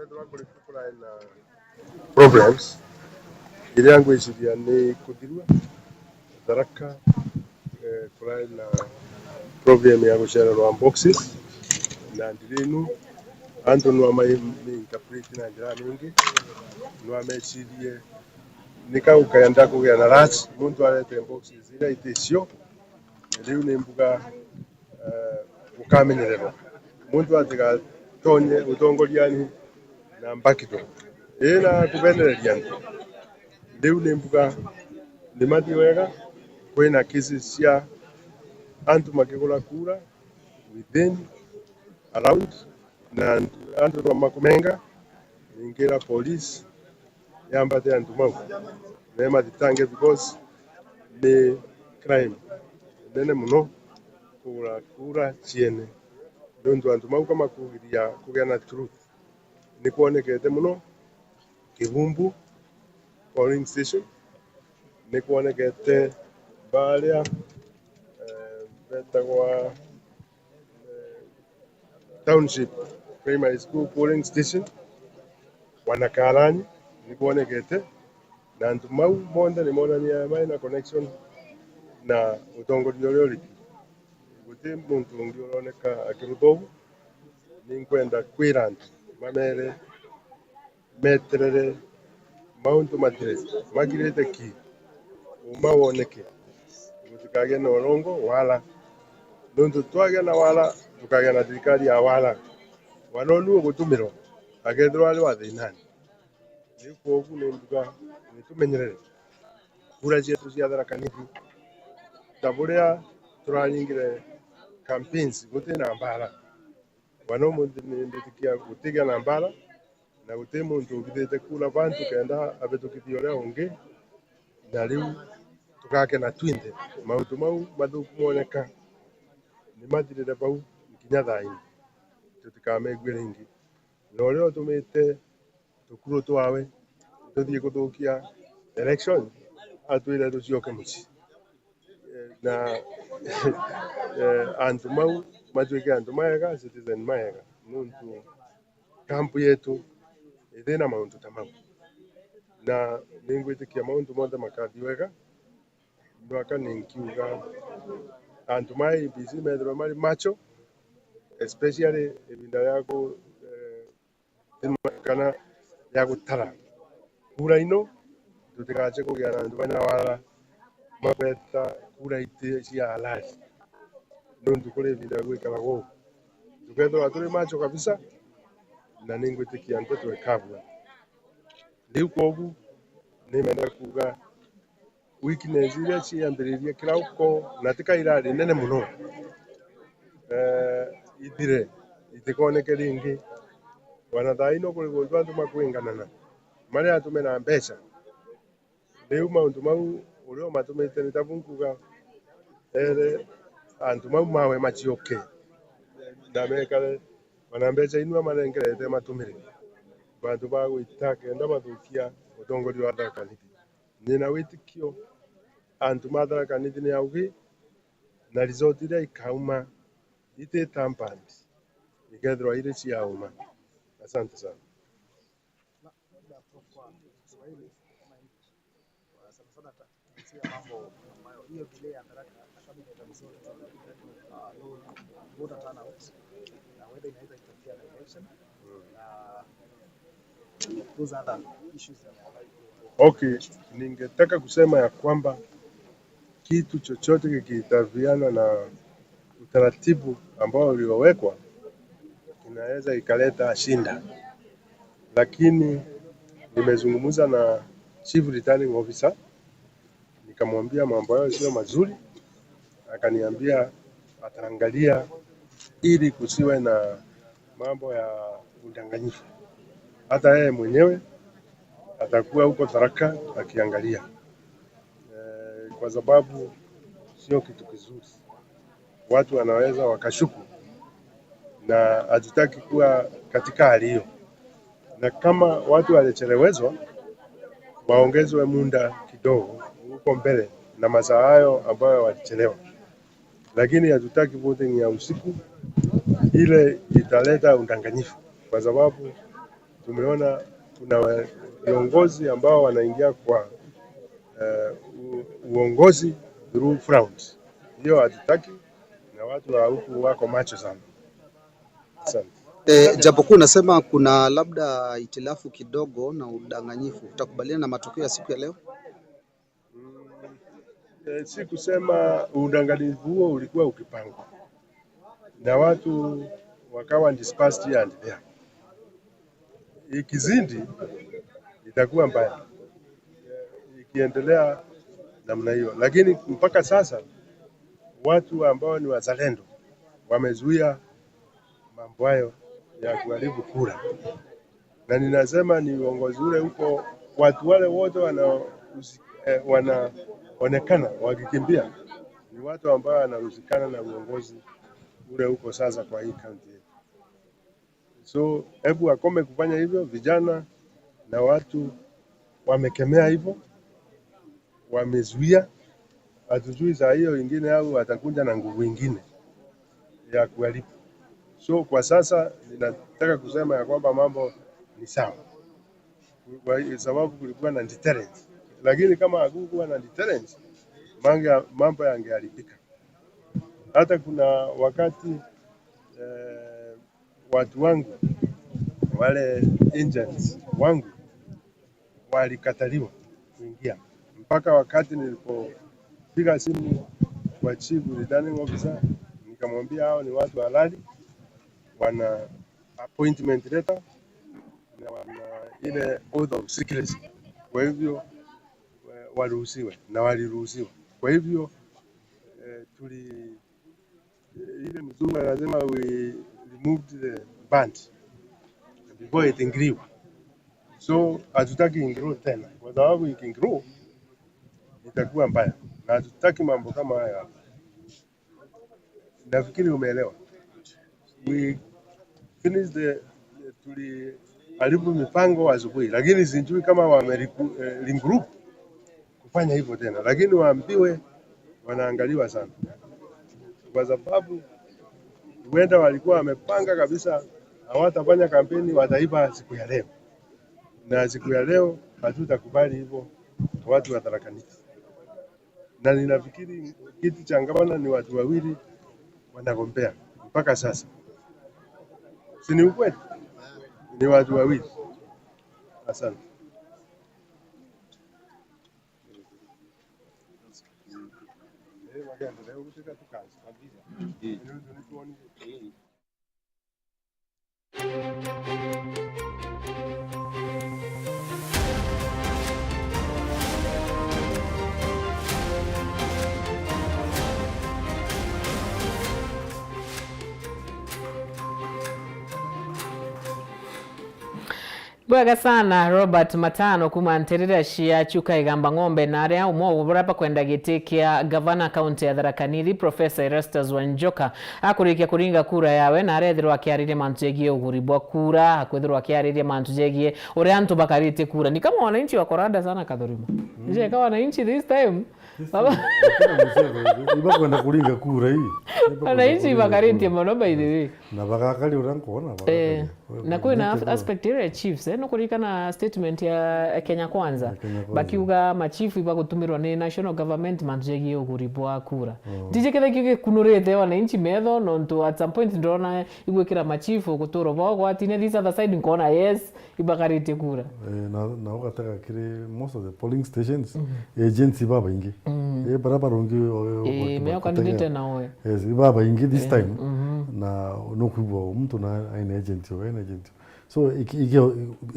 Kurae na problems iria ngwiciria ni kuthirua. Tharaka, eh, kurae na problem ya gucererwa boxes, na ndirinu antu nwamai interpret na njira nyingi, nwamecirie nika gukenda kugia na rush, muntu arete boxes iria iticio. Riu ni mbuga, eh, gukamenyererwa muntu atigatonye utongoriani na mbakido ii na kubenereria antu. Riu ni mbuga ni mathi wega, kwina cases cia antu makigura kura within, around, na antu, antu bamakumenga, ningira police yambate antu mau na imathitange because ni crime nene muno kugura kura ciene, niuntu antu mau kamakugiria kugia na truth. Ni kwonekete muno Kibumbu polling station, ni kwonekete baria, eh, betagwa, eh, Township Primary School polling station, Wanakarani, ni kwonekete, na antu mau monthe ni monania mai na connection na utongoria uria uri. Guti muntu ungi uroneka akirutha ugu. Ni nkwenda kwira antu mamere meterere mauntu mathire, makirite ki, uma woneke, gutikagea na urongo wala, nontu twagea na wala tukagea na thirikari ya wala. Wana unu ugutumirwa akethirwa ari wa thinani. Riu kwogu ni mbuga ni tumenyerere kura cietu cia Tharaka Nithi, ta buria turaringire campaigns guti na mbara. Wana umunthi ni mbitikia gutigia na mbara, na guti muntu ubithite kura bantu kenda abitukithia uria ungi, na riu tugakena twinthe. Mauntu mau mathuku moneka ni mathirire bau nkinya thaini, tutikamengue ringi. Na uria utumite tukuru twawe tuthii kuthukia election, atwire tucioke mucii. Eh, na, eh, antu mau matuike antu maega, citizen maega, nontu camp yetu ithina mauntu ta mau, na ningwitikia mauntu monthe makathi wega. Ndwaka ninkiuga antu ma A B C methirwe mari macho, especially ibinda ria ku, eh, thima kana ya gutara kura ino, tutigache kugia na antu bana wara mabeta kura iti cia halali, nontu kuri ibinda ya gwikara guu. Tukethirwa turi macho kabisa, na ningwitikia nteto ikabua. Riu kwogu nimenda kuuga weakness iria ciambiririe kirauko na ti kairari nene muno, eh, ithire, itikoneke ringi. Wana thaa ino kuri guntu antu makwinganana, maria atume na mbeca. Riu mauntu mau uria umatumite ni tabu nkuga, ere antu mau mawe macioke na mekare, wana mbeca inu amanengerete matumire bantu ba gwita kenda bathukia utongoria wa Tharaka Nithi. Nyina witikio antu ma Tharaka Nithi ni augi, na result iria ikauma iti tampered, ikethirwa iri cia uma. Asante sana. Labda prof kwa Kiswahili ama English. Kwa sana sana ta-, tunaangalia mambo ambayo hiyo delay ya Tharaka na cabinet ya Misori, uh, low voter turnout, na whether inaweza interfere na election, na those other issues. Okay, ningetaka kusema ya kwamba kitu chochote kikiinterfere na utaratibu ambao uliowekwa, inaweza ikaleta shida. Lakini nimezungumza na Chief Returning Officer, nikamwambia mambo hayo sio mazuri, akaniambia ataangalia ili kusiwe na mambo ya udanganyifu. Hata yeye mwenyewe atakuwa huko Tharaka akiangalia, eh, kwa sababu sio kitu kizuri. Watu wanaweza wakashuku, na hatutaki kuwa katika hali hiyo. Na kama watu walichelewezwa, waongezwe muda kidogo huko mbele na masaa hayo ambayo walichelewa. Lakini hatutaki voting ya usiku, ile italeta udanganyifu, kwa sababu tumeona kuna wa-, viongozi ambao wanaingia kwa, eh, u-, uongozi through frauds. Hiyo hatutaki, na watu wa huku wako macho sana. Asante. Eh, japokuwa unasema kuna labda hitilafu kidogo na udanganyifu, utakubaliana na matokeo ya siku ya leo? Mm, eh, si kusema udanganyifu huo ulikuwa ukipangwa na watu wakawa dispersed here and there. Ikizidi itakuwa mbaya ikiendelea namna hiyo, lakini mpaka sasa watu ambao ni wazalendo wamezuia mambo hayo ya kuharibu kura, na ninasema ni uongozi ule uko, watu wale wote wana-, usi-, eh, wanaonekana wakikimbia ni watu ambao wanahusikana na uongozi ule uko sasa kwa hii kaunti yetu. So hebu wakome kufanya hivyo, vijana na watu wamekemea hivyo, wamezuia. Hatujui saa hiyo ingine au watakuja na nguvu ingine ya kuharibu. So kwa sasa ninataka kusema ya kwamba mambo ni sawa, kwa sababu kulikuwa na deterrence, lakini kama hakukuwa na deterrence, mange-, mambo yangeharibika. Hata kuna wakati, eh, watu wangu, wale agents wangu walikataliwa kuingia, mpaka wakati nilipopiga simu kwa chief returning officer, nikamwambia hao ni watu halali, wana appointment letter na wana ile oath of secrecy, kwa hivyo, eh, waruhusiwe, na waliruhusiwa. Kwa hivyo, eh, tuli-, ile mzungu anasema we removed the band before it grew. So hatutaki igrow tena, kwa sababu ikigrow itakuwa mbaya, na hatutaki mambo kama haya hapa. Nafikiri umeelewa. We finished the, tuliharibu mipango asubuhi, lakini sijui kama wame-, eh, regroup kufanya hivyo tena, lakini waambiwe wanaangaliwa sana, kwa sababu huenda walikuwa wamepanga kabisa hawatafanya kampeni, wataiba siku ya leo, na siku ya leo hatutakubali hivyo, watu wa Tharaka Nithi. Na ninafikiri kiti cha gavana ni watu wawili wanagombea mpaka sasa, si ni ukweli? Ni watu wawili. Asante. Bwega sana, Robert Matano kuma nterere cia Chuka Igamba Ng'ombe, na aria umwe wa buria bakwenda giti kia gavana kaunti ya Tharaka Nithi, Professor Erastus Wanjoka, akurikia kuringa kura yawe, na arethirwa akiariria mantu jegii uguri bwa kura, akwithirwa akiariria mantu jegii uria antu bakaritie kura. Ni kama wananchi wako rada sana, Kathurima. Mm. Je, kama wananchi this time, Baba. Ibakwenda kuringa kura hii. Wananchi bakaritie mono, by the way. Na bagakari uria nkona, eh, bagakari. Na kwina aspect iria ya chiefs, eh, nukuririkana statement ya Kenya Kwanza. Ya Kenya Kwanza. Bakiuga machifu ibagutumirwa ni national government mantu jegii uguri bwa kura. Oh. Ndiji kethira kio gikunurite wananchi metho, nontu at some point ndona igwikira machifu guturo bao gwatine this other side, nkona yes, ibakaritie kura. Eh, na, na ugatega kiri most of the polling stations, mhm, agents ibabaingi. Mm. Eh, bara barongi, eh, eh, me candidate na oe. Yes, ibabaingi this, eh, time. Mhm. Na nukwigua muntu na aina agent oe, aina agent. So, iki, iki,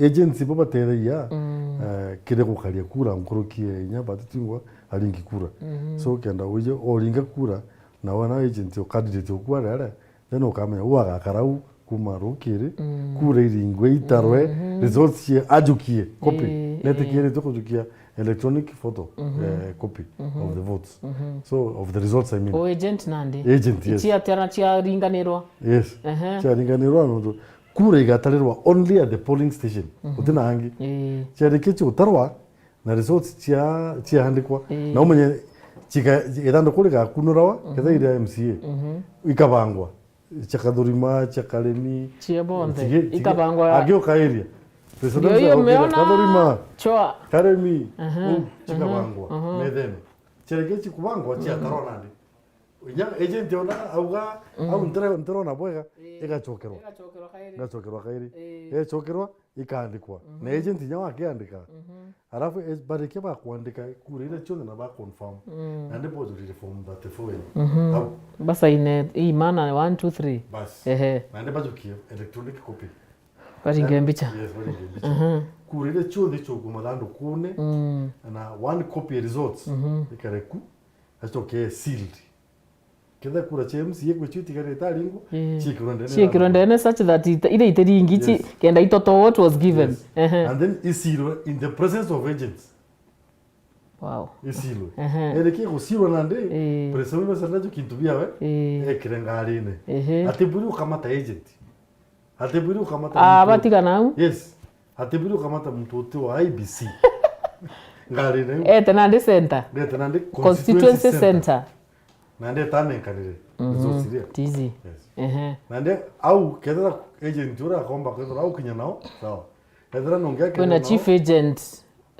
agents ibo batethagia, mm, eh, kiri gukaria kura nkuruki ya inya batitingwa aringi kura. Mhm. So, kenda uje oringa kura, na wona agent o candidate oku arere, then ukamenya u agakara u kuma rukiri, mm, kura iringwe, itarwe, mm-hmm, results cie ajukie copy. Eh, netikiritwe kujukia electronic photo, mm-hmm, eh, copy, mm-hmm, of the votes. Mm-hmm. So, of the results, I mean. O agent nandi? Agent, yes. Ciatera ciaringanirwa? Yes. Ehe. Ciaringanirwa nontu kura igatarirwa only at the polling station. Mm-hmm. Utina angi. Eh. Ciarikia ciutarwa, na results cia, ciaandikwa. Eh. Na umenye, cika-, ithanduku rigakunurawa, mhm, ketha iria M C A, mhm, ikabangwa. Cia Kathurima, cia Karemi, cia bonthe, cia, cia, ikabangwa. Angi uka area. Ndio hiyo umeona. Kathorima. Choa. Karemi. Aha, uu, aha, chikabangwa. Aha. Methene. Chereke chikubangwa, chia, mhm, tarona ndi. Inya agent ona auga, mm, au ntira-, ntirona bwega, eh, igachokerwa. Igachokerwa kairi. Igachokerwa kairi. Eh. Igachokerwa, ikaandikwa. Mhm. Na agent inya wakiandika. Mhm. Arafu, eh, barikia bakwandika kura iria cionthe na ba confirm. Mm. Nandi bojurire form thirty-four ii. Mhm. Au. Basaine ii maana one, two, three. Bas. Ehe. Nandi bajukie electronic copy. Baringe mbicha. Yes, baringe mbicha. Mhm. Kura iria cionthe ichokua mathandukune, mm, na one copy results, mhm, ikare ku, acoke sealed. Ketha kura cia M C A kwi cio itigarite aringo, eh, ciikirwe ndene, ciikirwe ndene such that ita-, iria itiringi ci-, yes, kenda itoto what was given. Yes. Ehe. And then isirwe in the presence of agents. Wow. Isirwe. Ehe. Ereke gusirwa nandi, eh, president wa Senate kintu biawe, eh, ekire ngarine. Ehe. Atiburi ukamata agent. Atiburi ukamata, ah, muntu. Batigana au? Yes. Atiburi ukamata muntu uti wa I B C. Ngarine au. Ete nandi center. Ete nandi constituency, constituency center. Center. Nandi etanenkanire. Mhm. Results iria. Tizi. Yes. Ehe. Nandi au kethira agent uria akomba kwethira au kinya nao, sawa. Kethira nongi akenda kwina nao, chief agent.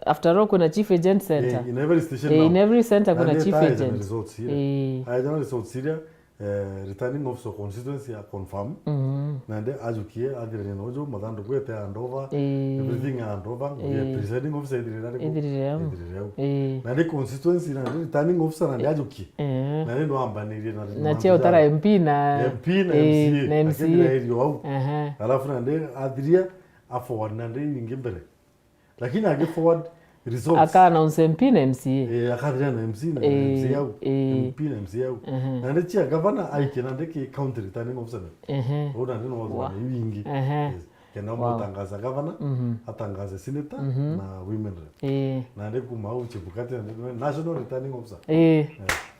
After all, kwina chief agent center. Eh, in every station. Eh, now. In every center kwina chief agent. Nandi etaeja na results iria. Eh. Aeja na results iria, eh, returning officer constituency ya confirm. Mhm. Nandi ajukie athirania nojo mathanduku ete hand over. Eh. Everything hand over. Eh. Presiding officer ethirire ari ku? Ethirire au. Ethirire au. Eh. Nandi constituency nandi returning officer nandi ajukie. Eh. Nandi no ambanirie na, na cia utara M P na M P na, eh, M C A. Na M C A. Akethira erio au. Aha. Alafu nandi athiria a forward nandi ingi mbere. Lakini agi forward results. Aka announce M P na M C A. Eh, akathiria na M C na, eh, M C A au. Eh. M P na M C A au. Ehe. Nandi chia governor aikia nandi ki county returning officer. Ehe. Au nandi no, wow, wona iu ingi. Ehe. Yes. Kenda, wow, mutangaza governor, mhm, atangaze senator, mhm, na women rep. Eh. Nandi kuma au Chebukati nandi national returning officer. Eh. Yes.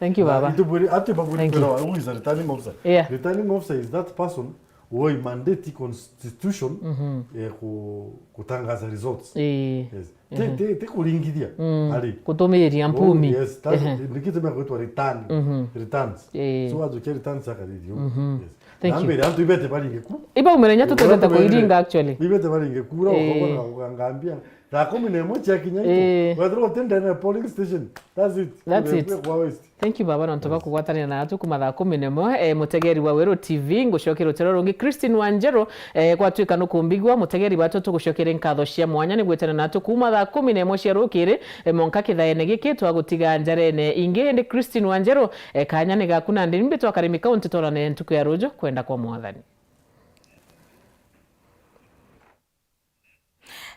Thank you, na baba. Itubwiri, ati babwiri, thank you, kwira, who is a returning officer? Yeah. Returning officer is that person woi mandate constitution, mhm, eh, ku-, kutangaza results. Ii. Yes. Ti, mhm, ti, ti kuringithia. Mm. Ari. Kutumiria mpumi. Oh, yes, that, ehe, niki tumia kwitwa return. Mhm. Returns. Ii. So, ajukia returns akathithio. Mhm. Yes. Thank you. Na mbere antu ibete baringe ku. Iba umerenya tutendete kuiringa actually. Ibete baringe kura, ii, ukabona ukangambia. Thaa kumi na imwe ciakinya itu. Ii. Wethirwa utendene polling station. That's it. That's it. Kwa waste. Thank you, baba, nontu bwa kugwatanira naatu kuma thaa kumi na imwe. Eh, mutegeri wa Weru T V, ngucokia rutero rungi, Christine Wanjeru, eh, gwatuika nukumbigua, mutegeri watu tugucokeria nkatho cia mwanya ni gwitana naatu kuma thaa kumi na imwe cia rukiri, eh, mwanka kithaene giki twagutiga njarene ingi. Indi Christine Wanjeru, eh, kanya ni gaku nandi ni mbitwa Karimi County, twarane ntuku ya ruju, kwenda kwa Mwathani.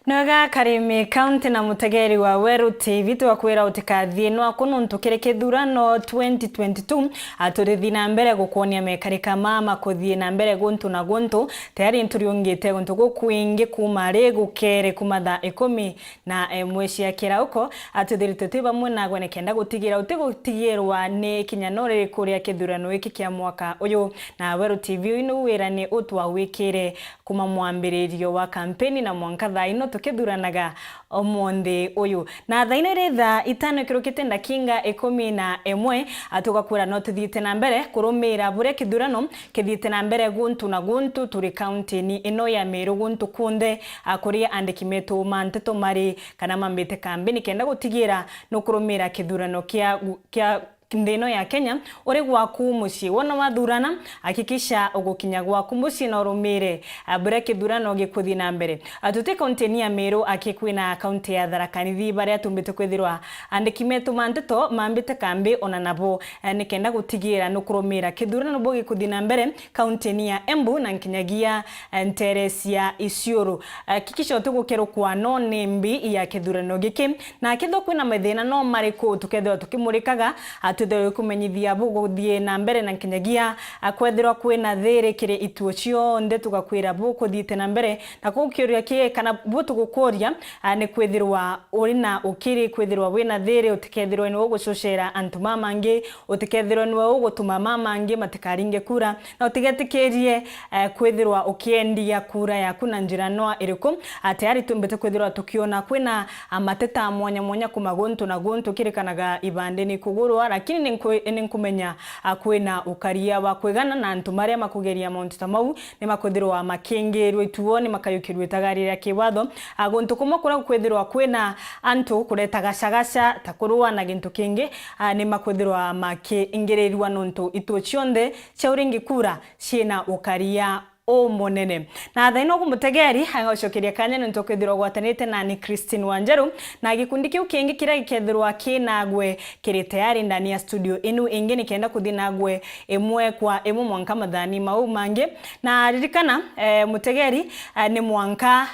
Nwega Karimi County na mutegeri wa Weru T V, twakwira utikathie nwaku nuntu kiri kithurano twenty twenty-two, a, turithi na mbere gukwonia mekarika mama kuthie na mbere guntu na guntu. Tayari nturiungite guntu gukwingi kuma ri gukere kuma thaa ikumi na imwe cia kirauko, a, twithiritwe twi bamwe nagwe nikenda gutigira utigutigirwa ni kinya no ririku ria kithurano giki kia mwaka uyu. Na Weru T V uyu niu wira ni utwawikire kuma mwambiririo wa kampeni na mwanka thaa ino tukithuranaga umunthi uyu. Na thaa ino iri thaa itano ikirukite ndakinga ikumi na imwe, a, tugakwira no tuthiite na mbere kurumira buria kithurano kithiite na mbere guntu na guntu turi kaunti-ini ino ya Meru guntu kunthe, a, kuria andiki metu ma nteto mari kana mambite kambi nikenda gutigira nukurumira kithurano kia, kia nthi ino ya Kenya, uri gwaku mucii. Wona wathurana, hakikisha ugukinya gwaku mucii na urumire, a, buria kithurano gikuthii na mbere. A, tuti kaunti-ini ya Meru, aki kwina kaunti ya Tharaka Nithi, baria tumbite kwithirwa andiki metu ma nteto mambite kambi ona nabo, a, nikenda gutigira nukurumira kithurano bu gikuthii na mbere kaunti-ini ya Embu na nkinyagia, a, ntere cia Isiolo. A, hakikisha utigukerukwa no ni mbi ya kithurano giki. Na kethirwa kwina mathina no mariku tukethirwa tukimurikaga, a, twithirwe kumenyithia buguthii na mbere na nkinyagia, a, kwethirwa kwina thiri kiri ituo cionthe tugakwira bukuthiite na mbere, na kuu kiuria ki kana bu tugukuria, a, ni kwithirwa uri na ukiri, kwithirwa wina thiri, utikethirwe niwe ugucucera antu mamangi, utikethirwe niwe ugutuma mamangi matikaringe kura, na utigetikirie, eh, kwithirwa ukiendia kura yaku na njira noa iriku. Ah, tayari tumbite kwithirwa tukiona kwina, ah, mateta mwanya mwanya kuma guntu na guntu, kirikanaga ibandini kugurwa, lakini Ni nkwe-, ni nkumenya, a, kwina ukaria wa kwigana, na antu maria makugeria mauntu ta mau ni makwithirwa makingirwe ituo, ni makayukirwe itagaria ria kiwatho. A, guntu kumwe kuria gukwithirwa kwina antu kureta gacagaca ta kurua na gintu kingi, a, ni makwithirwa makiingirirwa nontu ituo cionthe cia uringi kura ciina ukaria umunene. Na thaino ugu mutegeri agacokeria kanya nontu kwithirwa gwatanite nani Christine Wanjeru, na gikundi kiu kingi kiria gikethirwa kinagwe kiri tayari ndani ya studio inu ingi nikenda kuthi nagwe imwe kwa imwe mwanka mathani mau mangi. Na ririkana, eh, mutegeri, eh, ni mwanka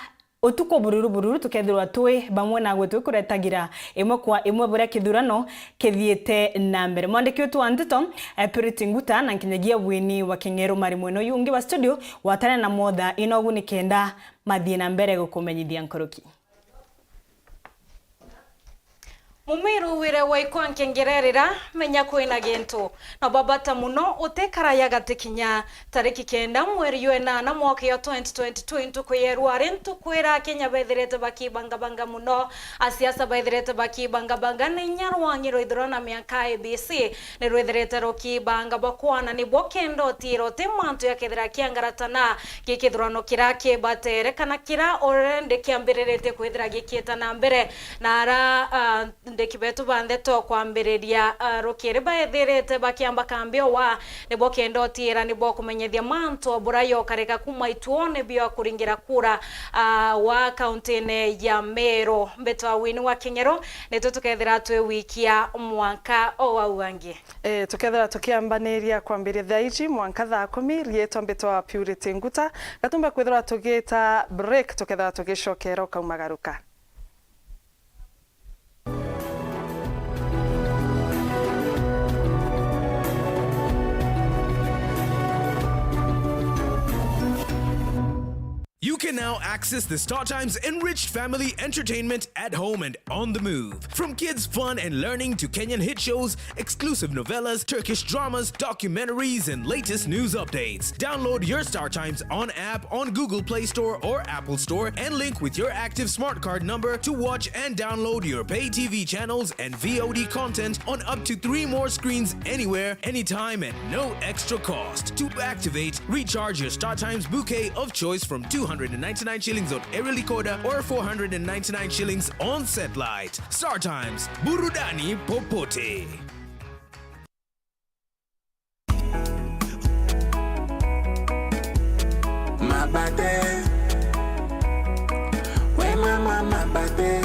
utuku bururu bururu tukethirwa twi bamwe nagwe twikuretagira imwe kwa imwe buria kithurano kithiite na mbere. Mwandiki wetu wa nteto, eh, Purity Nguta na nkinyagia Winnie wa King'ero mari mwena uyu ungi wa studio, gwatana na motha inogu nikenda mathie na mbere gukumenyithia nkuruki. Mumiru wire waikwa nkengererera, menya kwina gintu. Na babata muno utikara ya gati kinya. Tariki kenda mweri jwa enana mwaka ya twenty twenty-two, ntuku ya rwari, ntuku ira Akenya bethirite bakibangabanga muno. Asiasa bethirite bakibangabanga ni inya rwangi rwithirwa na miaka A B C ni rwithirite rukibanga bakwana ni bo kenda utiira uti mantu yakethira kiangaratana gikithurano kira kibatere kana kira already kiambiriritie kwithira gikieta na mbere. Na ara, ah, ndiki betu ba ndeto kwambiriria, ah, rukiri baethirite bakiamba kambi owa, nibo kenda utiira nibo kumenyethia mantu bura yokarika kuma ituone bia kuringira kura, ah, wa kauntine ya Meru. Mbitwa Winnie wa King'ero, nitu tukethira twi wikia mwanka o wau angi. Eh, tukethira tukiambaniria kwambiria thaa iji mwanka thaa kumi, rietwa mbitwa Purity Nguta. Gatumba kwithirwa tugita break, tukethira tugicokera ukaumagaruka. You can now access the StarTimes enriched family entertainment at home and on the move. From kids' fun and learning to Kenyan hit shows, exclusive novellas, Turkish dramas, documentaries, and latest news updates. Download your StarTimes on app on Google Play Store or Apple Store and link with your active smart card number to watch and download your pay T V channels and V O D content on up to three more screens anywhere, anytime, at no extra cost. To activate, recharge your StarTimes bouquet of choice from two hundred and ninety-nine shillings on Aerial Decoder or four hundred and ninety-nine shillings on Satellite. StarTimes, burudani popote. Mabate. We mama, mabate.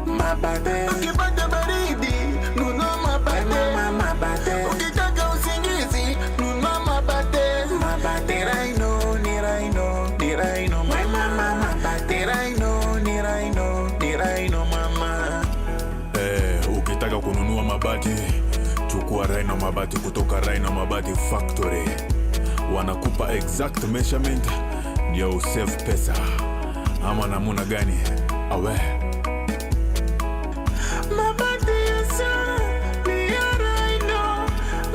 Mabate. Ukipata baridi, nunua mabate. We mama, mabate. Ukitaka usingizi, nunua mabate. Mabate. Ni Rhino, ni Rhino, ni Rhino. We mama, mabate. Ni Rhino, ni Rhino, ni Rhino, mama. Eh, ukitaka kununua mabati, chukua Rhino Mabati kutoka Rhino Mabati Factory. Wanakupa exact measurement ndio usave pesa. Ama namuna gani? Awe. Mabati ya sa-, ni ya Rhino.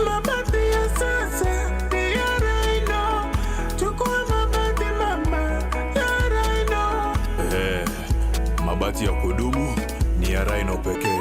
Mabati ya sasa ni ya Rhino. Chukua mabati mama ya Rhino. Eh. Mabati ya kudumu ni ya Rhino pekee.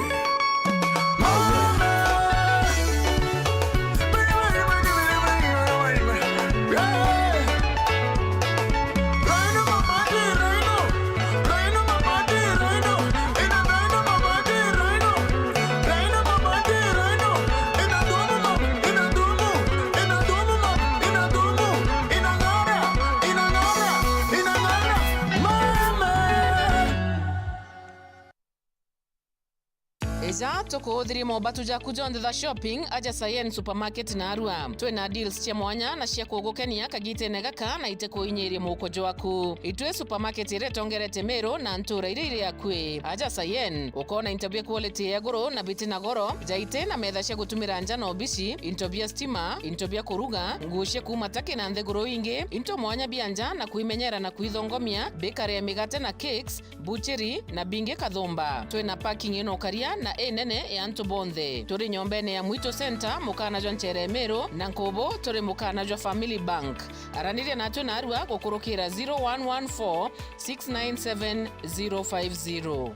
Ija tukuuthirie mobatu jaku jonthe ja shopping aja Sayen Supermarket Narua. Twina deals cia mwanya na cia kugukenia kagitene gaka na itikuinyiria muuko jwaku. Itwi supermarket iria itongerete Meru na ntuura iria iri akui. Aja Sayen, ukoona into bia quality ya iguru na biti na goro, jaiti na metha cia gutumira nja na obici, into bia stima, into bia kuruga, nguu cia kuuma Turkey na nthiguru ingi, into mwanya bia nja na kwimenyera na kwithongomia, bakery ya migate na cakes, buchiri na bingi kathumba. Twina parking ina ukaria na inene ya antu bonthe. Turi nyombene ya Mwitu Center, mukana jwa nchere Meru, na Nkubu turi mukana jwa Family Bank. Araniria natwe narua gukurukira zero one one four, six nine seven, zero five zero.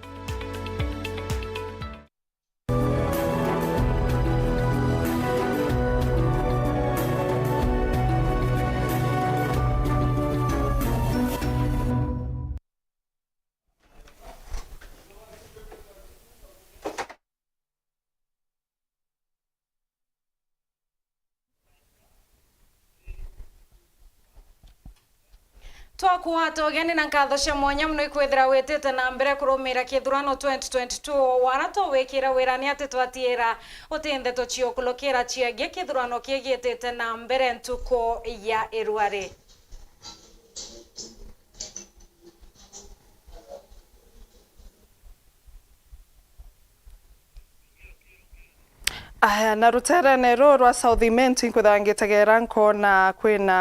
Twakwata ugeni na nkatho cia mwanya mono ikwithira witite na mbere kurumira kithurano twenty twenty-two, wara twawikira wira ni ati twatiira uti ndeto ciukulukira ciegii kithurano kii gitite na mbere ntuku ya irua ri. Aya, na ruterene ruu rwa South Imenti nkwithagwa ngitegera nkona kwina,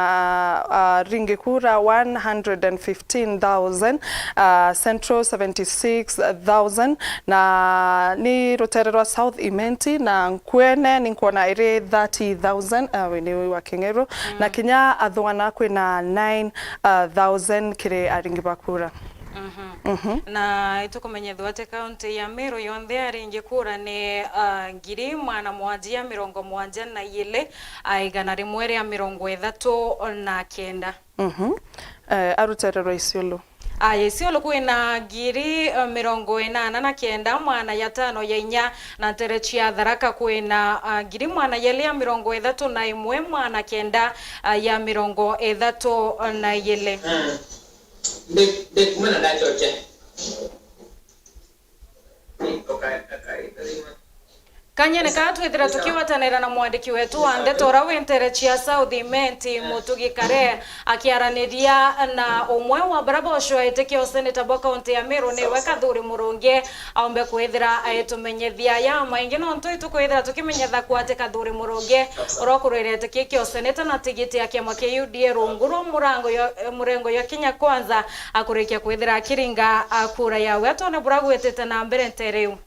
ah, ringi kura one hundred and fifteen thousand, ah, Central seventy-six thousand, na ni rutere rwa South Imenti, na nkwene ni nkwona iri thirty thousand, ah, wini wa King'eru, na kinya Athung'ana kwina nine thousand kiri aringi ba kura. Mhm. Mhm. Na itukumenyethua ati kaunti ya Meru yonthe aringi kura ni, ah, ngiri magana mugwanja mirongo mugwanja na ili, ah, igana rimwe ria mirongo ithatu na kenda. Mhm. Eh, arutererwa Isiolo. Aya, Isiolo kwina ngiri, eh, mirongo inana na kenda, magana jatano ja inya, na ntere cia Tharaka kwina, ah, ngiri magana jeli ja mirongo ithatu na imwe, magana kenda, ah, ja mirongo ithatu na ili. Ndi, ndi kumana ndachoche. Kanyene kaa twithira tukigwatanira na mwandiki wetu wa ndeto uria wi ntere cia South Imenti, Mutugi Kare, akiaraniria na umwe wa baria bocwaite kio seneta bwa kaunti ya Meru, niwe Kathuri Murungi, aumbe kwithira aitumenyethia ya maingi, nontu itukwithira tukimenyetha kwa ati Kathuri Murungi uria ukurwirite kio seneta na tigiti ya kiama kia U D A rungu rwa murango yo, murengo ya Kenya Kwanza, akurikia kwithira akiringa, a, kura yawe, atone buria gwitite na mbere ntere iu.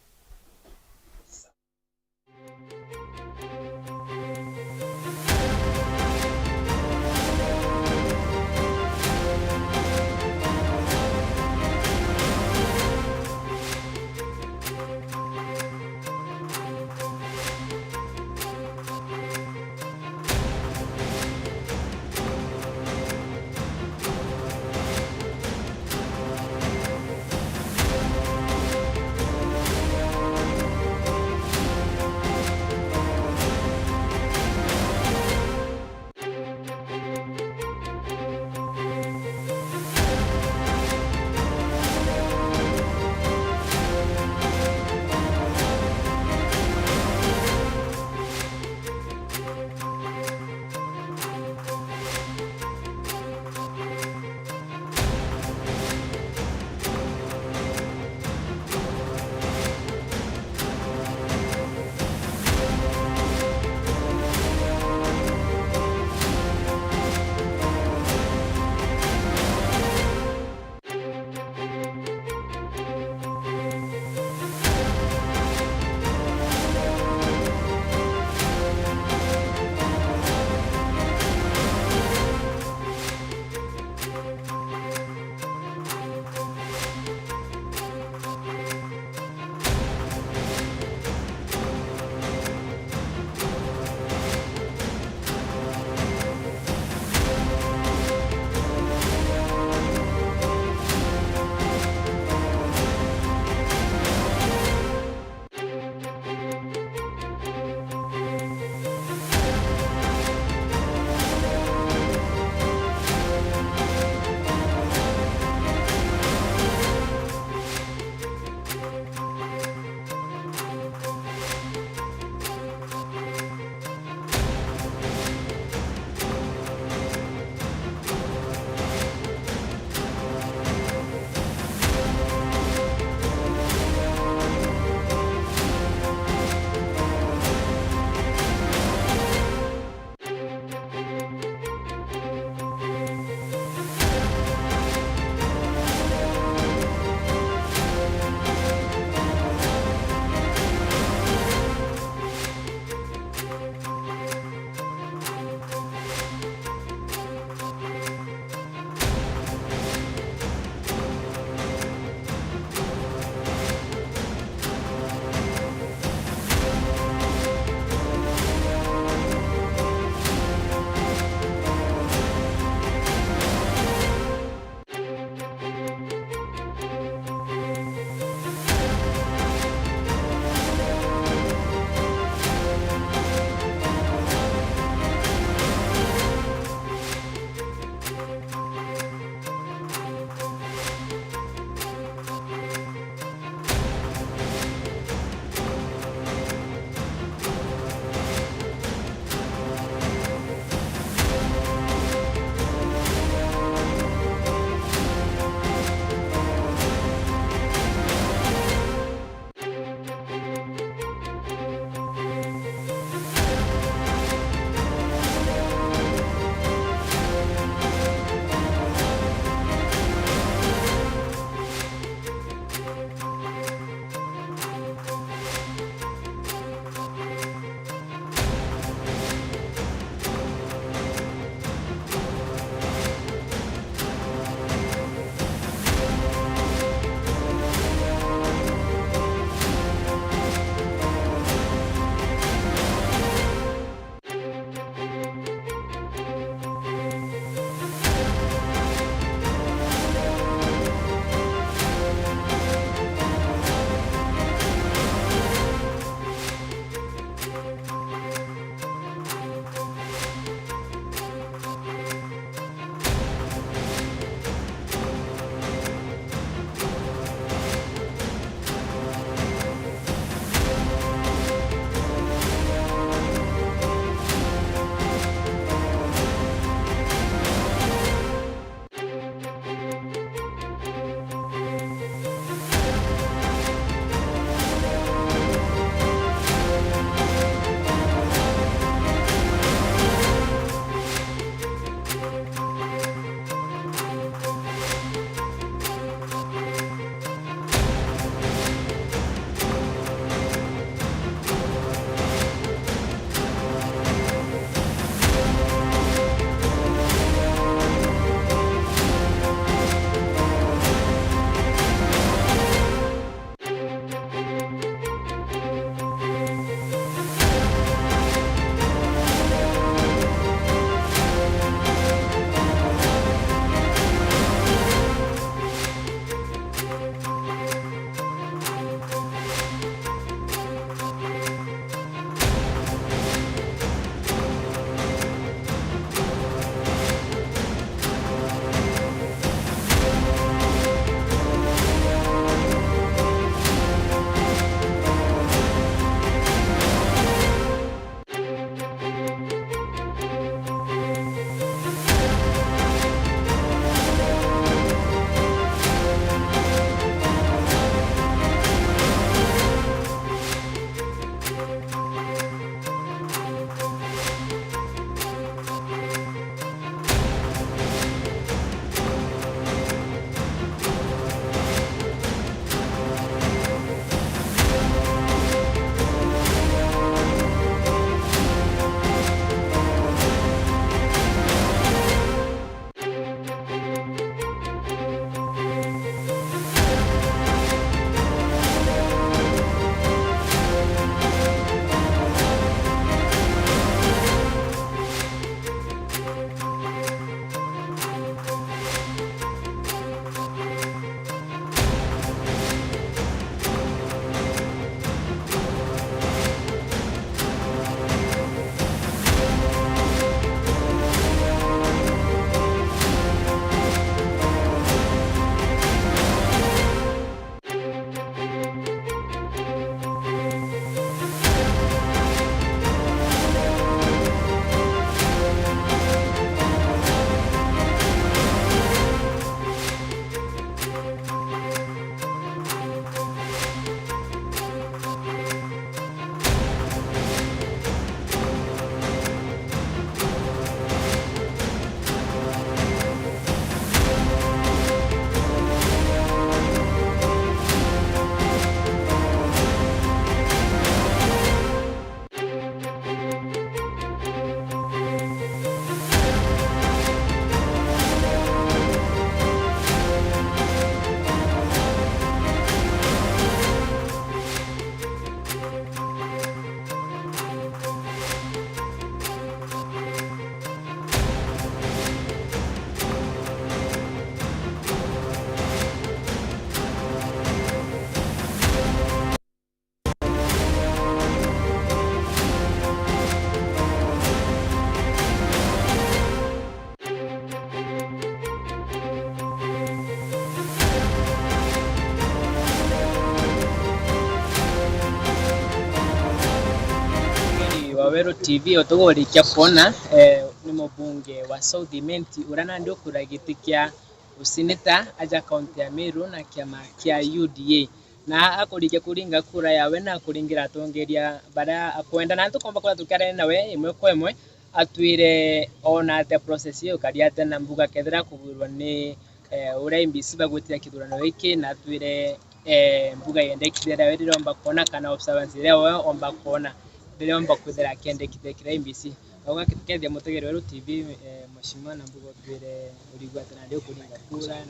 Weru T V, o tuguo urikia kwona, eh, ni mubunge wa South Imenti uria nandi ukura giti kia useneta aja kaunti ya Meru na kiama kia U D A. Na akurikia kuringa kura yawe na kuringira atongeria baria akwenda, na tukomba kwithira tukiarania nawe imwe kwa imwe, atwire oona atia process iyo ikari atia, na mbuga kethira akugwirwa ni, eh, uria I E B C bagwitire kithurano giki, na atwire, eh, mbuga yendekithia iria we riria omba kwona kana observance iria we omba kwona riria omba kwithira akiendekithia kiria I E B C. Auga kitukethia mutegeri Weru T V, eh, Mheshimiwa, na mbuga utwire urigwata nandi ukuringa kura na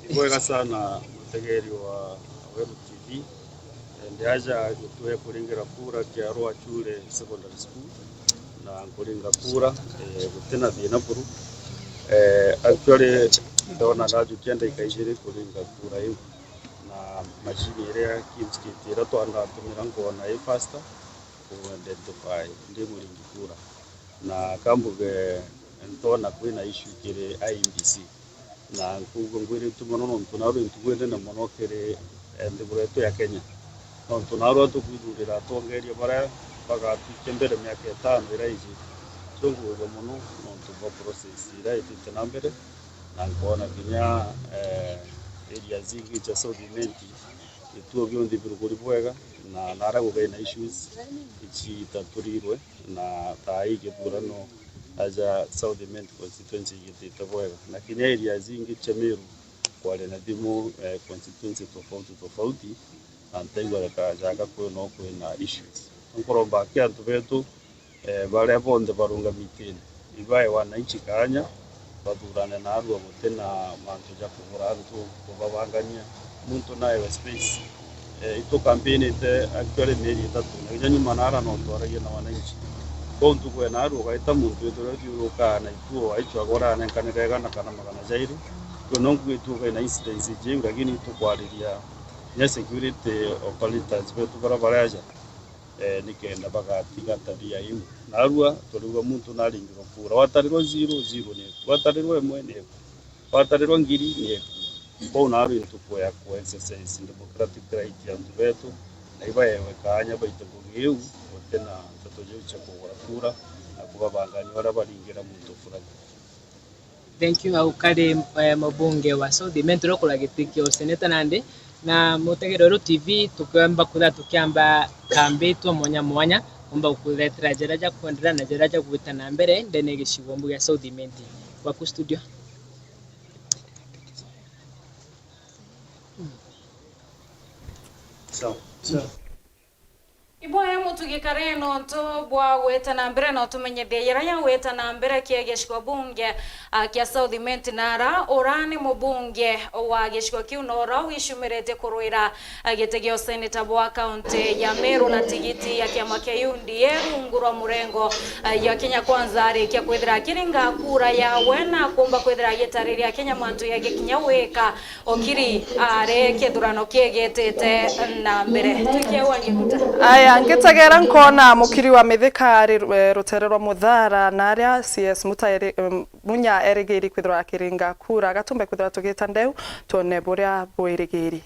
Ni bwega sana mutegeri wa Weru T V. Eh, ndi aja gitue kuringira kura kia Rwachure Secondary School na nkuringa kura, eh, gutina thina buru. Eh, actually, ndona ndajukia ndaika ijiri kuringa kura iu, na machine iria Kimskit iria twandatumira nkoona i faster ku identify ndi muringi kura. Na kambuge ntona kwina issue kiri I E B C. Na nkuuga ngwiritue mono nontu naarua ntugu inene mono kiri, eh, nthiguru yetu ya Kenya. Nontu naarua tukwithurira atongeria baria bagatwikia mbere miaka itano iria iji. So nkuuga mono nontu bwa process iria itite na mbere, na nkoona kinya, eh, areas ingi cia South Imenti gituo kionthe biruguri bwega, na naria gugai na issues icitaturirwe, na thaa ii githurano aja South Imenti constituency igitite bwega, na kinya areas ingi cia Meru kwari na thimu, eh, constituency tofauti tofauti, na ntaigua reka jaga kwina kwina issues. Nkuromba aki antu betu, eh, baria bonthe barungamitine, ibae wananchi kaanya, bathurane naarua gutina mantu ja kugura antu, kubabangania, muntu naewe space. Eh, itukampinite actually mieri itatu, na kinya nyuma naara no twaragia na wananchi. Kwou ntuku ya naarua ugaita muntu withirwa uthiurukaa na ituo, aichwa agura anenkanire igana kana magana jairi. Kwou no nkuga ituo kai na incidents iji iu, lakini itukwariria kinya security operators betu baria bari aja, eh, nikenda bagatiga tabia iu. Naarua turiuga muntu naringirwa kura, watarirwa zero, zero ni eku, watarirwa imwe ni eku, watarirwa ngiri ni eku. Kwou naarua ntuku ya ku exercise democratic right ya antu betu, na ibaewe kaanya baite ngugi iu gutina nteto jiu cia kugura kura na kubabangania uria baringira muntu fulani. Thank you. Au kari, eh, mubunge wa South Imenti uria ukura giti kia useneta nandi, na mutegeri Weru T V tukiomba kwithira tukiamba kambi twa mwanya mwanya, omba gukuretera jaria jakwenderea na jaria jagwita na mbere ndene ya gicigo mbuge ya South Imenti. Gwaku studio. Sawa. Sawa. Ibwaya mutugikare nontu bwa gwita na mbere na utumenyithia jaria jagwita na mbere kia gicigo bunge, a, kia South Imenti nara, ura ni mubunge wa gicigo kiu na ura wicumiritie kurwira, a, giti gia useneta bwa kaunti ya Meru na tigiti ya kiama kia U D A rungu rwa murengo, a, ya Kenya Kwanza arikia kwithira akiringa kura yawe na kumba kwithira agitariria Kenya mantu jegii kinya wika Okiri ari kithurano kiegitite na mbere. Twikie ua ngikuta. Aya, ngitegera nkona mukiri wa Mithika ari, eh, rutere rwa Muthara, na aria C S Muta eri-, em, Munya erigiri kwithirwa akiringa kura, gatumbe kwithirwa tugita ndeu, twone buria bwirigiri.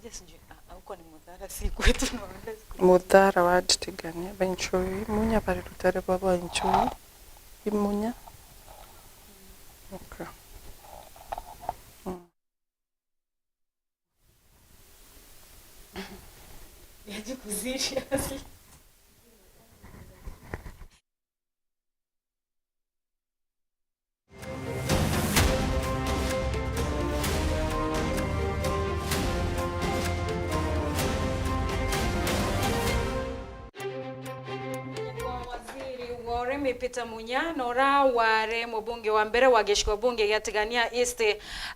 Yes, sijui, ah, ah, huko ni Muthara, si kwetu, no, let's go. Muthara wa Ditigania, Bainchoi, Imunya, bari rutere rwa Bainchoi, Imunya. Okay. Mm. Yaani ku serious. Waziri wa urimi Peter Munya, na ura wari mubunge wa mbere wa gicigo bunge gia Tigania East,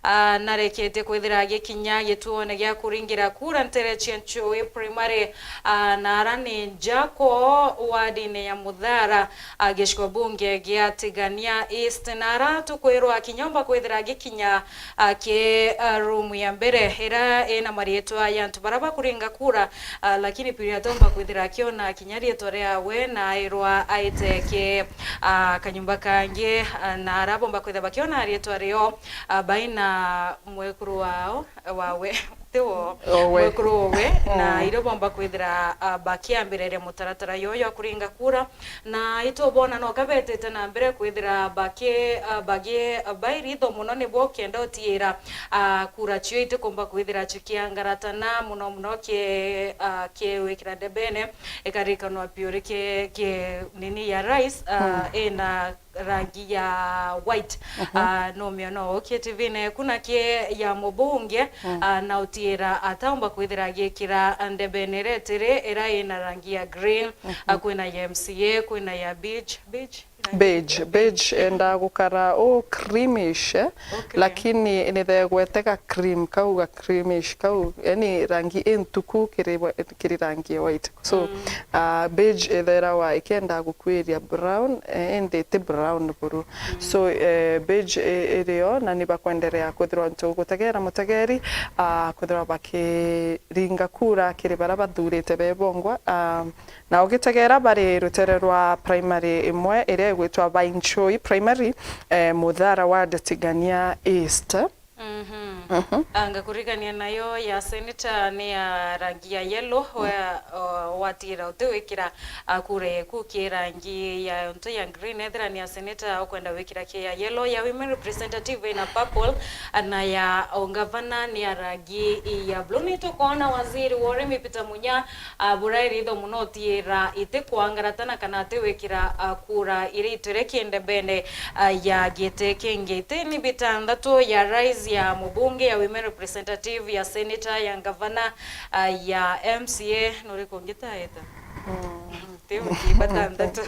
ah, nareketie kwithira agikinya gituone gia kuringira kura ntere cia Nchoi Primary, ah, na ara ni Njako, wardine ya Muthara, ah, gicigo bunge gia Tigania East, na ara tukwirwa akinyomba kwithira agikinya, ah, ki, ah, room ya mbere ira ina marietwa ya antu bara bakuringa kura, ah, lakini pili atomba kwithira akiona kinya rietwa riawe na airwa aite ki, ah, kanyumba kangi, ah, na ara bomba kwithira bakiona rietwa rio, ah, baina mwekuru wao, wawe, ti wo, owe, mwekuru owe, na, mm, irio bomba kwithira, ah, bakiambiriria mutaratara yo ya kuringa kura, na itubona no kabetete na mbere kwithira baki, ah, bagi, ah, bairitho muno nibo kenda utiira, ah, kura cio itikumba kwithira cikiangaratana muno muno ki, ah, kiwikira ndebene, ikarikanwa piuri ki, ki nini ya rais, ah, mm, ina rangi ya white. Mhm. Ah, no miona ukie T V-ne kuna ki ya mubunge, mm, ah, na utiira ataumba kwithira agikira ndebene retiri ira ina rangi ya green, mhm, ah, kwina ya M C A, kwina ya beige, beige, rangi beige, beige, enda gukara u creamish, eh, okay, lakini nithegwete ga cream kau, ga creamish kau, yani rangi intuku kiri, kiri rangi ya white. So, mm, ah, beige itherawa ikenda gukwiria brown, eh, indi ti brown buru. Mm. So, eh, beige i-, irio, na ni bakwenderea kwithirwa ntu gutegera mutegeri, ah, kwithirwa bakiringa kura kiri bara bathurite bebongwa, ah, na ugitegera bari rutere rwa primary imwe iria igwitwa Bainchoi Primary, eh, Muthara Ward, Tigania East. Mhm. Mhm. Ah, ngakurikania nayo ya senator ni ya rangi ya yellow, mm, wa, o, watira utiwikira, ah, kura yeku ki rangi ya ntu ya green, ethira ni ya senator ukwenda wikira ki ya yellow, ya women representative ina purple, ah, na ya ungavana ni ya rangi ya blue. Ni tukwona waziri wa urimi Peter Munya, ah, burairi itho muno utiira iti kwangaratana kana atiwikira, ah, kura iri itwire kiende mbene, ah, ya giti kingi. Iti ni bitanthatu ya rais, ya mubunge, ya women representative, ya senator, ya ngavana, ah, ya M C A, nuriku ungi taeta? Mm. Ti ungi, batanthatu.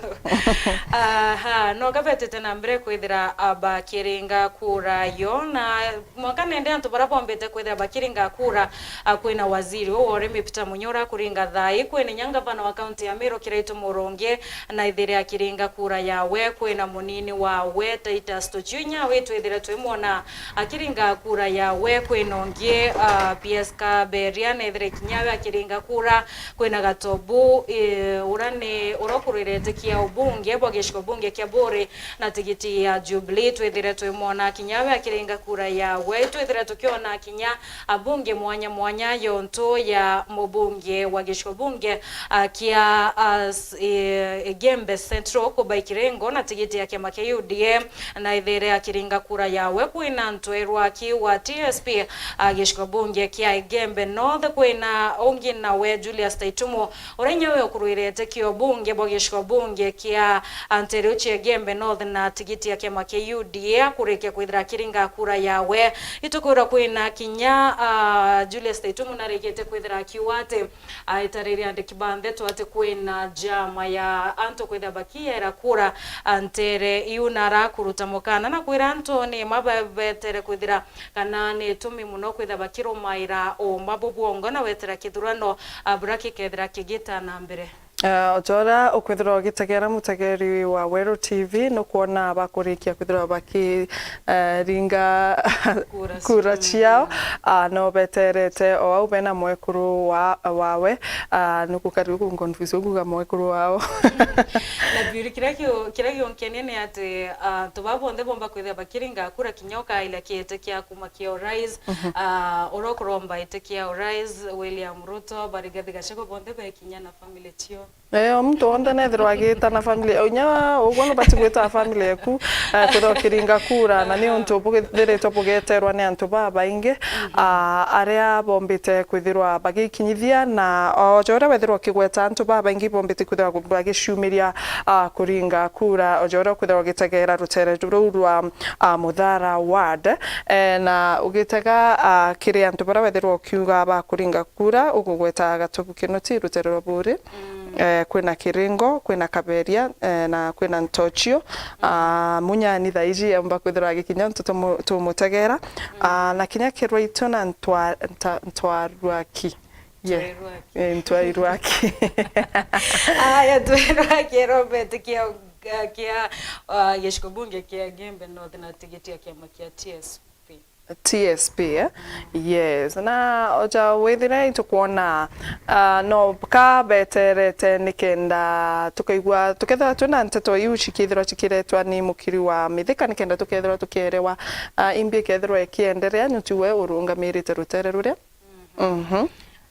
Aha, no kabetete na mbere kwithira, ah, bakiringa kura yo, na mwanka nende antu bara bombite kwithira bakiringa kura, ah, kwina waziri uu wa urimi Peter Munya ura kuringa thaa ii, kwina inya ngavana wa kaunti ya Meru Kiraitu Murungi, na ithire akiringa kura yawe, kwina munini wawe Titus Tuchunya, wi twithire twimwona akiringa kura yawe, kwina ungi, ah, P S Kaberia, na ithire kinyawe akiringa kura, kwina Gatobu, eh, ura ni, ura ukurwirite kia ubunge bwa gicigo bunge kia Buri, na tigiti ya Jubilee, twithire twimwona kinya we akiringa kura yawe, twithire tukiona kinya abunge mwanya mwanya yontu ya mubunge wa gicigo bunge, ah, kia, ah, s-, eh, Igembe Central, Kubai Kirengo na tigiti ya kiama kia U D A, na ithire akiringa kura yawe kwina ntwerwa ki wa T S P, ah, gicigo bunge kia Igembe North, kwina ungi nawe Julius Taitumo, uria inya we ukurwirite kio bunge bwa gicigo bunge kia Anterio cia Igembe North na tigiti ya kiama kia U D A, akurikia kwithira akiringa kura yawe. Itukwirwa kwina kinya, ah, Julius Taitumo narikite kwithira akiuga ati, ah, aitariria andiki ba ndeto ati kwina njama ya antu kwithira bakiera kura, ah, ntere iu, na arakuruta mukana na kwira antu ni ma ba-, betere kwithira kana ni itumi muno kwithira bakirumaira uuma bubwongo na wetera kithurano, ah, bura kikethira kigita na mbere. Eh, o ta uria ukwithirwa ugitegera mutegeri wa Weru T V, nukwona bakurikia kwithirwa bakiringa kura ciao, ah, no beterete o au bena mwekuru wa, wawe, ah, nukukari uku nconfuse kuga mwekuru wao. Na biuri kiria kiu-, kiria giunkenia ni ati, ah, antu baa bonthe bomba kwithira bakiringa kura kinya ukaila kiete kia kuma kia urais, ah, uria ukuromba ite kia urais, William Ruto, ba Rigathi Gachagua bonthe bekinya na family cio. Eh, o muntu wonthe nethirwa agita na family, inya ugwe nubati gwita family eku, eh, kwithirwa ukiringa kura, na ni untu buthiritwe bugeterwa ni antu babaingi, ah, aria bombite kwithirwa bagikinyithia, na o ja uria wethirwa ukigweta antu babaingi bombite kwithirwa bagiciumiria, ah, kuringa kura, o ja uria ukwithirwa ugitegera rutere ruu rwa, ah, Muthara Ward, eh, na ugitega, ah, kiri antu baria wethirwa ukiuga ba kuringa kura, ugugweta Gatobu Kinoti, rutere rwa Buuri, eh, kwina Kiringo, kwina Kaberia, eh, na kwina Ntochio. Ah, Munyani thaiji eumba kwithirwa agikinya, ntu tumu-, tumutegera. Ah, na kinya Kirwaitu na Ntwa-, Nta-, Ntwaruaki. Yeah. Ntwairwaki. Eh, Ntwairwaki. Aya, Ntwairwaki erombete kia, kia, ah, giciko bunge kia Gembe North na tigiti ya kiama kia T S P. T S P, eh? Yes. Na o ja withire itukwona, ah, no ka beterete nikenda tukaigua, tukethirwa twina nteto iu cikithirwa cikiretwa ni mukiri wa Mithika, nikenda tukethirwa tukierewa, ah, imbi ikethirwa ikienderea, nontu we urungamirite rutere ruria. Mhm.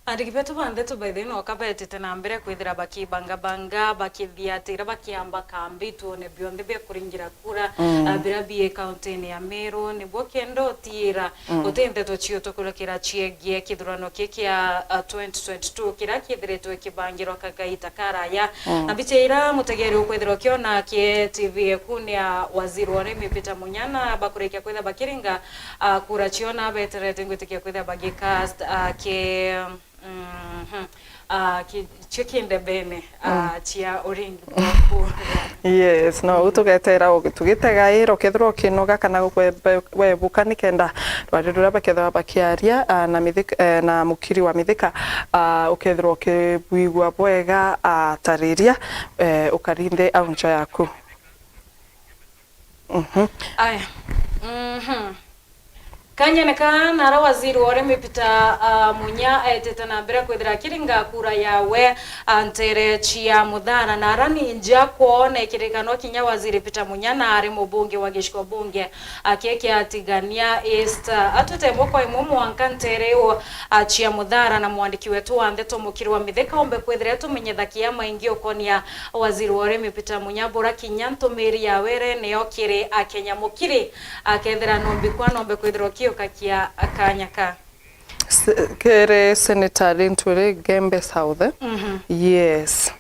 Andiki betu ba ntheto by the way no ka betite na mbere kwithira bakibangabanga, bakithiatira, bakiamba kambi, tuone bionthe bia kuringira kura, ah, biria bii kauntini ya Meru, nibwo kenda utiira uti nteto cio tukurukira ciegie kithurano ki kia, ah, twenty twenty-two kiria kithiritwe kibangirwa kagaita karaya. Na mbicha iria mutegeri ukwithirwa ukiona ki T V eku ni ya waziri wa urimi Peter Munya na bakurikia kwithira bakiringa, ah, kura cio na beterete ngwitikia kwithira bagicast, ah, ki Mhm. Ah, ki-, cio ki ndebene, ah, cia uringi bwa kura. Yes, no, u tugetera u-, tugitegaira, ukethirwa ukinoga kana we-, we-, webuka, nikenda rwari ruria bakethirwa bakiaria, ah, na Mithika, eh, na mukiri wa Mithika, ah, ukethirwa ukibwigua bwega atariria, eh, ukari nthi au nja yaku. Mhm. Aya. Mhm. Kanyene ka nara waziri wa urimi Peter, ah, Munya etete na mbere kwithira akiringa kura yawe, ah, ntere cia Muthara, na ara ni nja kwone kirikano kinya waziri Peter Munya na ari mubunge wa gicigo bunge, ah, kia kia Tigania East. Atwite moko imwe mwanka ntere iu, ah, cia Muthara, na mwandiki wetu wa ndeto mukiri wa Mithika ombe kwithira tumenyetha kia maingi ukonia waziri wa urimi Peter Munya bura kinya ntumiri yawe iri niyo kiri Akenya mukiri. Akethira nombikwa nombe kwithirwa ukiukakia kanya ka. Se-, kiri Senator Linturi, Gembe South, eh? Mhm. Yes.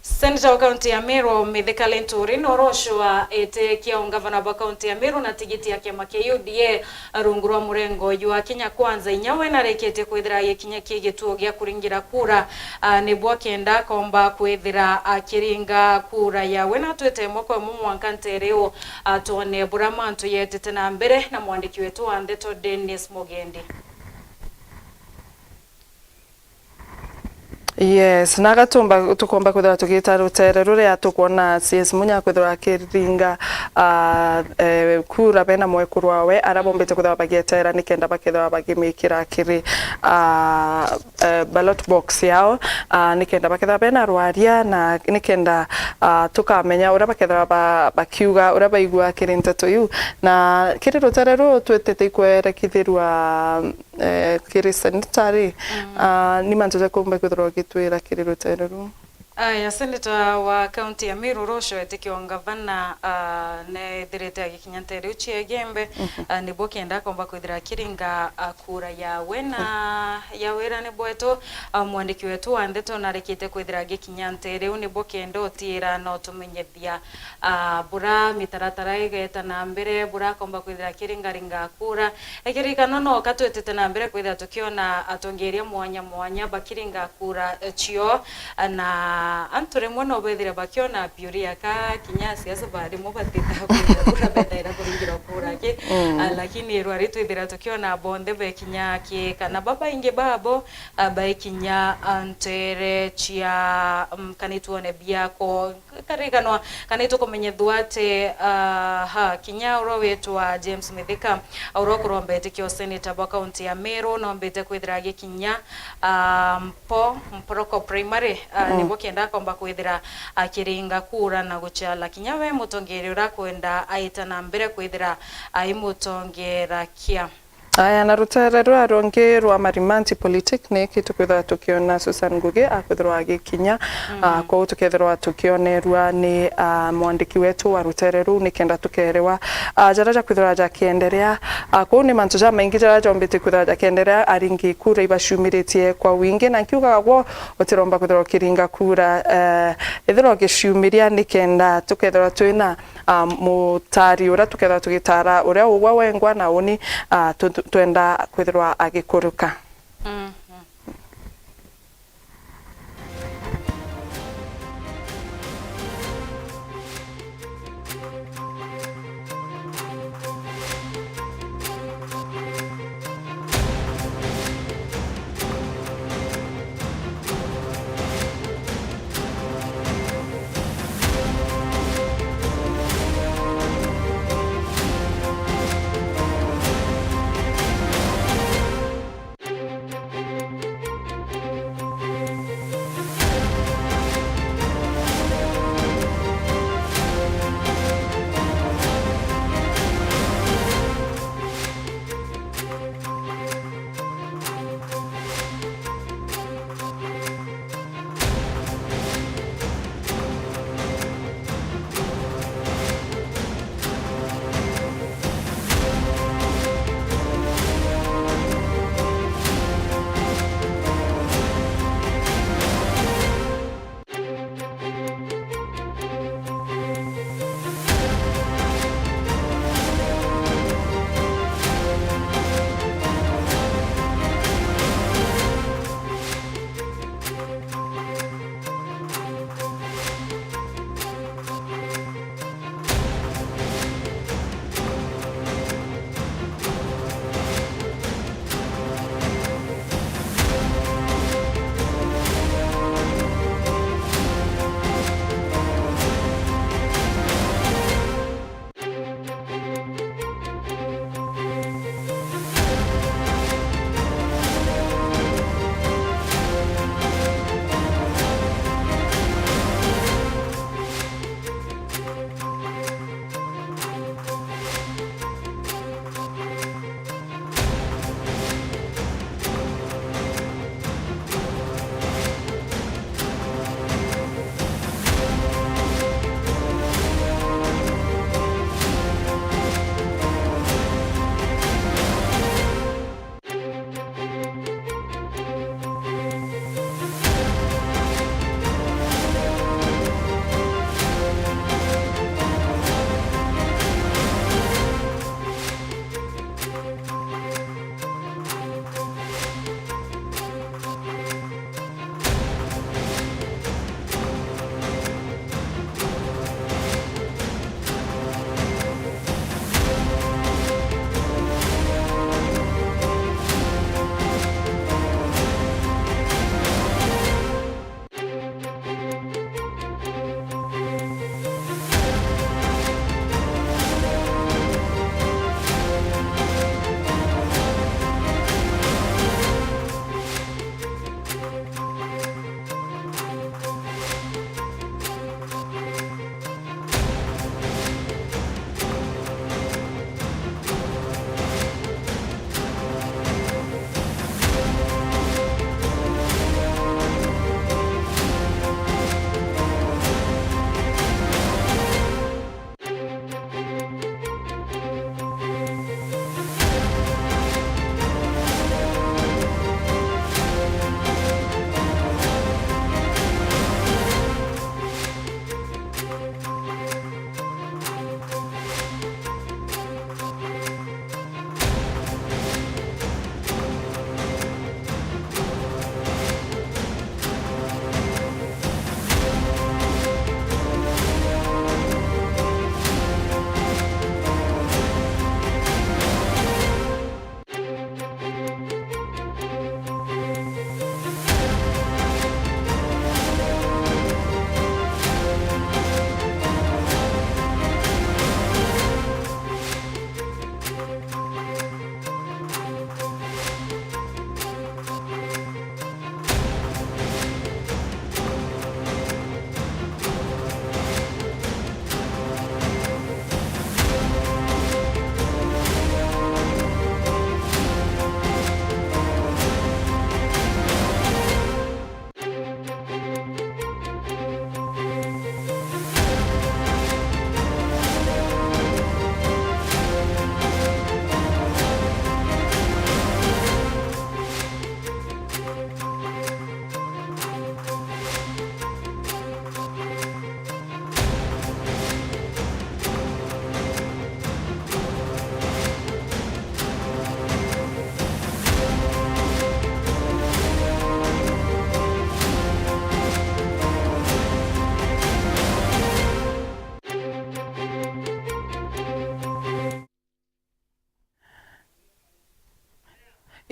Senator wa kaunti ya Meru, Mithika Linturi, norocwa iti kia ungavana bwa kaunti ya Meru na tigiti ya kiama kia U D A rungu rwa murengo jwa Kenya Kwanza. Inya we narikitie kwithira agikinya ki gituo gia kuringira kura, ah, nibwo kenda akomba kwithira akiringa kura yawe. Na twite moko imwe mwanka ntere iu, ah, twone bura mantu yetete na mbere na mwandiki wetu wa ndeto Dennis Mugendi. Yes, na gatumba, tukomba kwithirwa tugita rutere ruria tukwona C S Munya kwithirwa akiringa, ah, eh, kura bena mwekuru wawe, aria bombite kwithirwa bagietera nikenda bakethirwa bagimikira kiri, ah, eh, ballot box yao, ah, nikenda bakethirwa bena rwaria, na nikenda, ah, tukamenya uria bakethirwa ba-, bakiuga, uria baigua kiri nteto iu. Na kiri rutere ruu twitite ikwerekithirwa, eh, kiri Seneta ri, ah, ni mantu jakumba kwithirwa ugitwira kiri rutere ruu? Aya, Seneta wa kaunti ya Meru, Rosho Etekio Ngavana, ah, nethirite agikinya ntere iu cia Igembe, ah, nibwo kenda akomba kwithira akiringa, ah, kura yawe na yawira ni bwetu, ah, mwandiki wetu wa ndeto narikite kwithira agikinya ntere iu, nibwo kenda utiira na utumenyethia, ah, bura mitaratara igeta na mbere, bura akomba kwithira akiringaringa kura. Ikiririkano no ka twitite na mbere kwithira tukiona atongeria mwanya mwanya bakiringa kura, eh, cio, na Ah, antu rimwe no bethira bakiona biuria ka kinya asiasa ba rimwe batita kwithira kura bethaira kuringirwa kura ki. Mm. Ah, lakini rwari twithira tukiona bonthe be kinya ki, kana babaingi babo, ah, bai kinya, ah, ntere cia, mm, kana ituone biako, kariganwa, kana itukumenyethua ati, ah, ha, kinya ura witwa James Mithika, ura ukurombete kio seneta bwa kaunti ya Meru, nombete kwithira agikinya, ah, Mpo, Mporoko Primary, ah, mm, nibo kenda akomba kwithira akiringa kura na guchala. Kinya we mutongeri ura kwenda aita na mbere kwithira aimutongerakia. Aya, na rutere rwa rungi rwa Marimanti Polytechnic, tukwithirwa tukiona Susan Ngugi akwithirwa agikinya. Mm. Ah, kwou tukethirwa tukionerua ni, ah, mwandiki wetu wa rutere ruu, nikenda tukerewa, ah, jaria jakwithirwa jakienderea. Ah, kwou ni mantu jamaingi jaria jombite kwithirwa jakienderea, aringi kura ibacumiritie kwa wingi, na nkiugaga gwo, utiromba kwithirwa ukiringa kura, eh, ithirwa ugicumiria, nikenda tukethirwa twina, ah, mutari uria tukethirwa tugitara uria ugwa wengwa na uni, ah, tu-, tu-, twenda kwithirwa agikuruka. Mhm.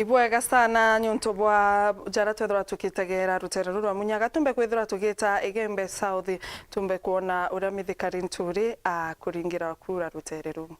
Ibwega sana niuntu bwa jara twethirwa tukitegera rutere ruru rwa Munyaga, tumbe kwithirwa tugita Igembe South, tumbe kwona uria Mithika Linturi akuringira kura rutere ruu.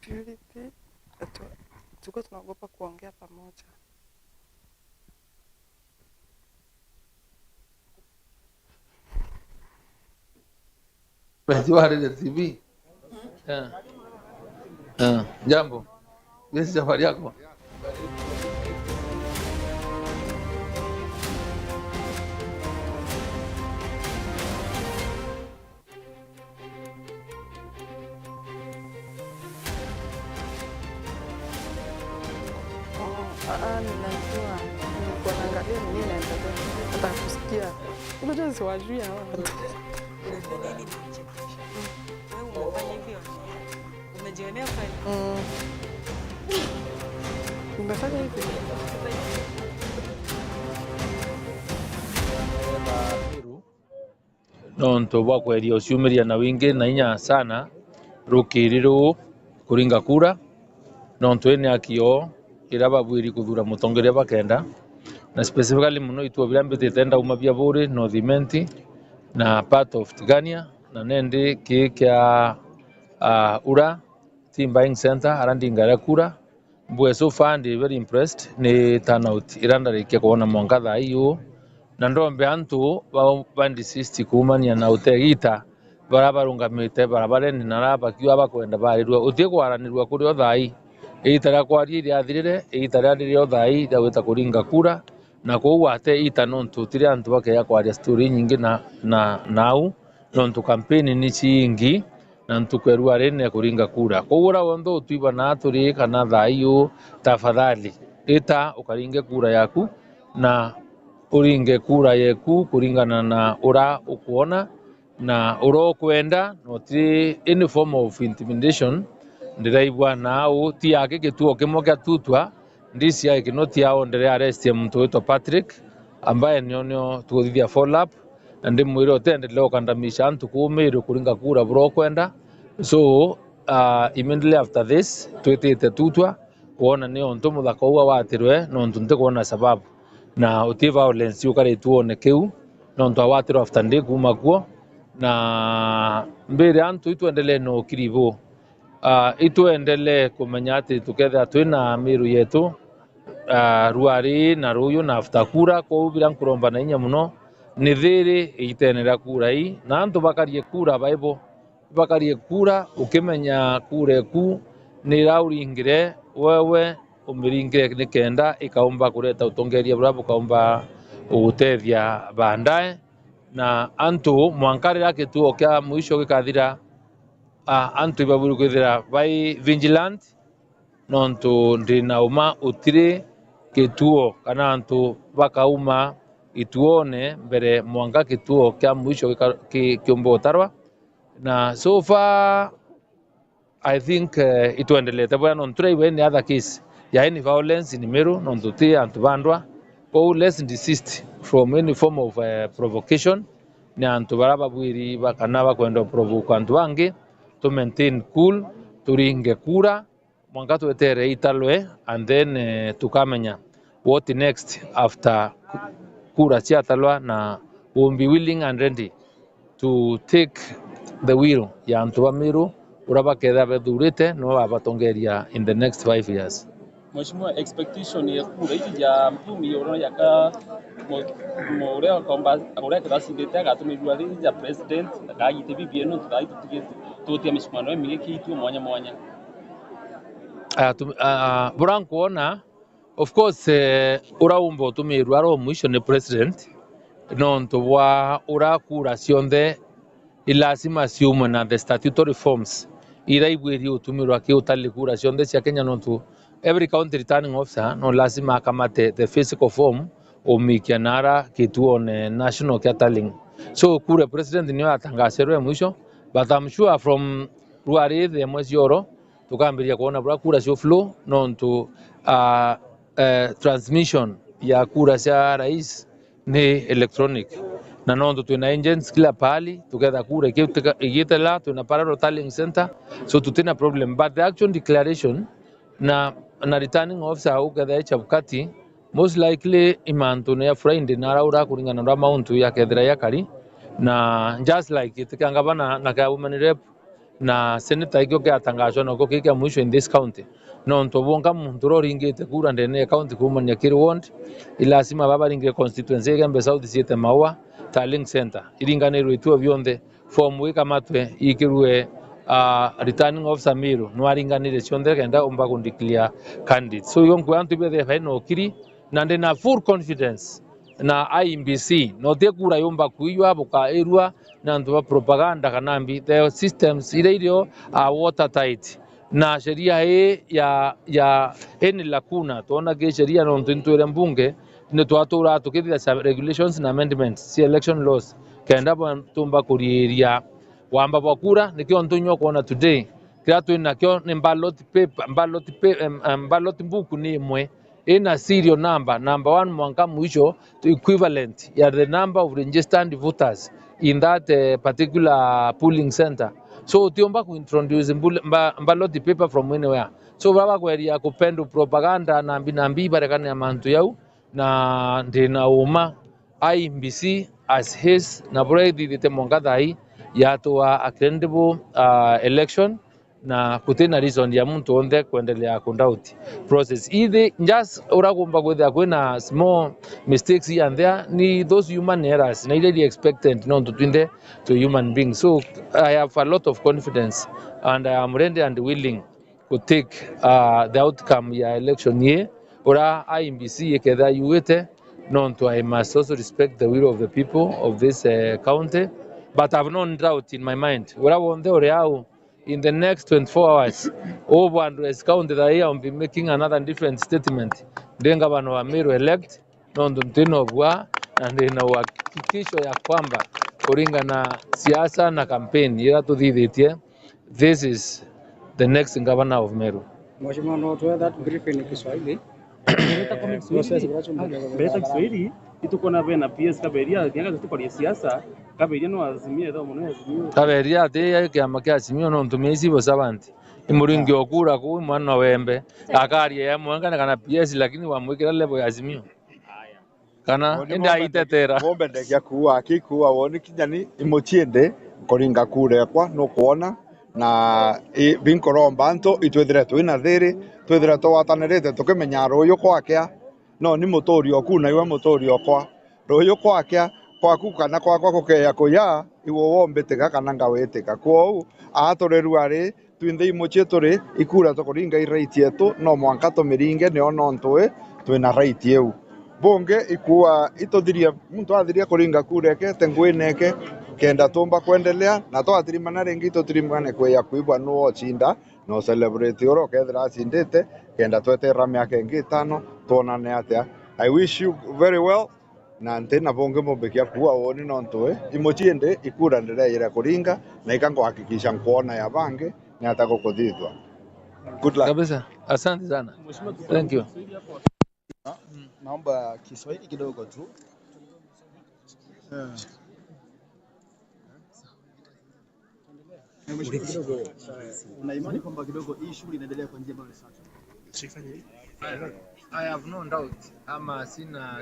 Purity, tu-, tulikuwa tunaogopa kuongea pamoja. Basi warire T V. Eh. Eh, jambo. Jinsi safari yako. Oh, ah, ah, ninajua. Nilikuwa naangalia nini inaendelea. Nataka kusikia. Unajua siwajui hawa watu. Unajua nini inachekesha? Wewe umefanya hivyo? Umejionea kweli? Mm. Nimefanya hivi. Nontu bwa kweria uciumiria na wingi na inya sana rukiri ruu kuringa kura, nontu ii ni haki yoo iria babwiri kuthura mutongeria bakenda, na specifically mono ituo biria mbitite ndauma bia Buuri, North Imenti na part of Tigania, na nendi kii kia, ah, ura ti buying center, ara ndingaria kura. Mbue so far ndi very impressed ni turnout iria ndarikia kwona mwanka thaa ii uu, na ndombe antu ba, ba desist kuumania na utegita baria barungamite barabarene na aria bakiuga bakwenda barirua. Uti kwaranirua kuri o thaa ii. Igita ria kwaria iriathirire, igita ria riri o thaa ii ria gwita kuringa kura, na kwou gwate igita nontu tiri antu bakeja kwaria story inyingi na, na, nau, nontu campaign ni ciingi. Na ntuku ya rua rine kuringa kura. Kwou uria wonthe utwibana turi kana thaa ii uu, tafadhali ita ukaringe kura yaku, na uringe kura yeku kuringana na uria ukwona na uria ukwenda, na uti any form of intimidation. Ndiraigua nau ti aki gituo kimwe kia tutwa, D C I Kinoti aondere arest ya muntu witwa Patrick, ambaye nio, nio tuguthithia follow up, na ndimwire utiendelee ukandamisha antu kuu Meru kuringa kura buria ukwenda. So, uh, immediately after this, twitite tutwa kwona ni untu muthaka uu awatirwe, nontu ntikwona sababu. Na uti violence ukaritwe one kiu, nontu awatirwe after ndi kuuma kuo. Na mbire antu itwendelee na ukiri buu. Ah, itwendelee kumenya ati tukethira twina Meru yetu, ah, ruari na ruyu na after kura, kwou biria nkuromba na inya mono ni thiri igitene ria kura ii, na antu bakarie kura baibo, bakarie kura ukimenya kura eku ni ira uringire, wewe umiringire nikenda ikaumba kureta utongeria buria bukaumba gugutethia baadaye. Na antu mwanka riria gituo kia mwisho gikathira, a, antu ibabwiri kwithira bai vigilant, nontu ndi na uma utiri gituo kana antu bakauma ituone mbere mwanka gituo kia mwisho gika-, ki-, kiumba utarwa. Na so far, I think, eh, itwendelete bwega nontu turaigua any other case ya any violence in Meru, nontu ti antu bandwa. Kwou let's desist from any form of, eh, provocation. Ni antu baria babwiri ba-, kana bakwenda provoke antu bangi. Tu maintain cool, turinge kura, mwanka twetere italwe, and then, eh, tukamenya what next after ku-, kura ciatalwa, na we'll be willing and ready to take the wheel ya antu ba Meru, uria bakethira bethurite, niwe babatongeria in the next five years. Mheshimiwa, expectation ya kura iji ja Mpumi uria yaka mu-, mu-, uria ukomba, uria kethira acindite agatumirwa ri ja president, akagite B B N nontu thaa ii tutigite, tutia micumano imingi kiitue mwanya mwanya. Ah, tu-, ah, buria nkwona, of course, eh, uria umba utumirwa ari o mwisho ni president, nontu bwa uria kura cionthe i lazima ciumwe na the statutory forms iria ibwiri utumirwa ki utali kura cionthe cia Kenya, nontu every county returning officer no lazima akamate the physical form umikia nara kituone national kia tallying. So kura president niyo atangasirwe mwisho, but I'm sure from rwari thaa imwe cioro tukambiria kwona bura kura cio flow, nontu ah, eh, transmission ya kura cia rais ni electronic, na nontu twina agents kila pahali, tuketha kura ikiutika- igiitela, twina parallel tallying center, so tutina problem, but the actual declaration na, na returning officer uketha e Chebukati, most likely i mantune ya Friday na araura kuringana na mauntu yakethira yakari, na just like itikia ngavana na kia women rep na senator ikio kiatangazwa nokio kii kia mwisho in this county, nontu bwonka muntu uria uringite kura ndene ya county kuumania kiri ward, i lazima baba baringire constituency ya Igembe South ciite Maua tallying center, iringanirwe ituo bionthe, form ikamatwe ikirue, ah, returning officer Miru nwaringanire cionthe kenda umba ku declare candidate. So iyo nkuya antu bethire baina ukiri, na ndina full confidence na I E B C, na uti kura yumba kuiywa bukairua na antu ba propaganda kana mbi. The systems iria irio are watertight, na sheria ii ya, ya ii ni lacuna twona ki sheria, nontu intwire mbunge ni twatura tukithitha cia regulations na amendments cia election laws kenda ba- tumba kuriiria wamba bwa kura. Nikio ntu inya ukwona today kiria twinakio ni ballot paper, ballot pa- em, em, ballot book ni imwe ina serial number, number one mwanka mwisho, equivalent ya the number of registered voters in that eh, particular polling center. So utiumba kuintroduce bul- ba- ballot paper from anywhere. So baba bakweria kupendwa propaganda na mbi na mbi barekania mantu yau, na ndina uma I E B C as his na buria ithithite mwanka thaa ii yatua a credible uh, election, na gutina reason ya muntu onthe kwendelea ku doubt process. Ithi just uria kumba kwithira kwina small mistakes here and there, ni those human errors na iria iri expected nontu twinthe twi human beings. So I have a lot of confidence and I am ready and willing to take uh, the outcome ya election ii uria I E B C ikethira yuite, nontu I must also respect the will of the people of this uh, county, but I have no doubt in my mind uria wonthe uri au in the next twenty-four hours, ubwa address county thaa ii, I'll be making another different statement. Ndi ngavana wa Meru elect, nontu ntina ubwa na ndina uhakikisho ya kwamba kuringana na siasa na campaign iria tuthithitie, this is the next governor of Meru. Mheshimiwa, no tuwe that brief in Kiswahili. Mbeta comment Kiswahili. Mbeta Kiswahili, itukwona bena P S Kaberia, nyaga tutikwaria siasa, Kaberia no Azimio, etho mono Azimio. Kaberia ati ya kiama kia Azimio no ntumia isi bo savanti. Imuringi okura ku mwana wembe. Akaria ya mwanka na kana P S lakini wamwikira level ya Azimio. Kana indi aitetera. Bombe ndekia kuua, akikuua woni kinya ni imuciende nkoringa kura ekwa nukwona, na i- binkoromba antu itwithire twina thiri, twithire tugwatanirite tukimenya ruyu kwakea, no ni muturi oku na iwe muturi okwa. Ruyu kwakea, kwaku kana kwakwa kukeya kuya, iwe wombitika kana ngawitika. Kwou, aa turi ruari, twinthe imucii turi, ikura tukuringa i right yetu, no mwanka tumiringe nio nontu wi twina right iu. Bungi ikua ituthirie, muntu athiria kuringa kura eke, te ngwine eke, kenda tumba kwendelea, na twatirimana ringi itutirimane kwia kwibwa nu ocinda, no celebrate uria ukethira acindite, kenda tweterera miaka ingi itano, twonane atia. I wish you very well. Na ntina bungi mumbikia kuua uuni nontu wi imucii indi ikura ndireire kuringa, na ika ngwakikisha nkwona ya bangi ni ata gukuthithwa. Good luck. Kabisa. Asante sana. Thank you. Naomba Kiswahili kidogo tu. Eh. Mheshimiwa, kidogo, eh, una imani kwamba kidogo hii shughuli inaendelea kwa njia ambayo ni safi? I have no doubt, ama sina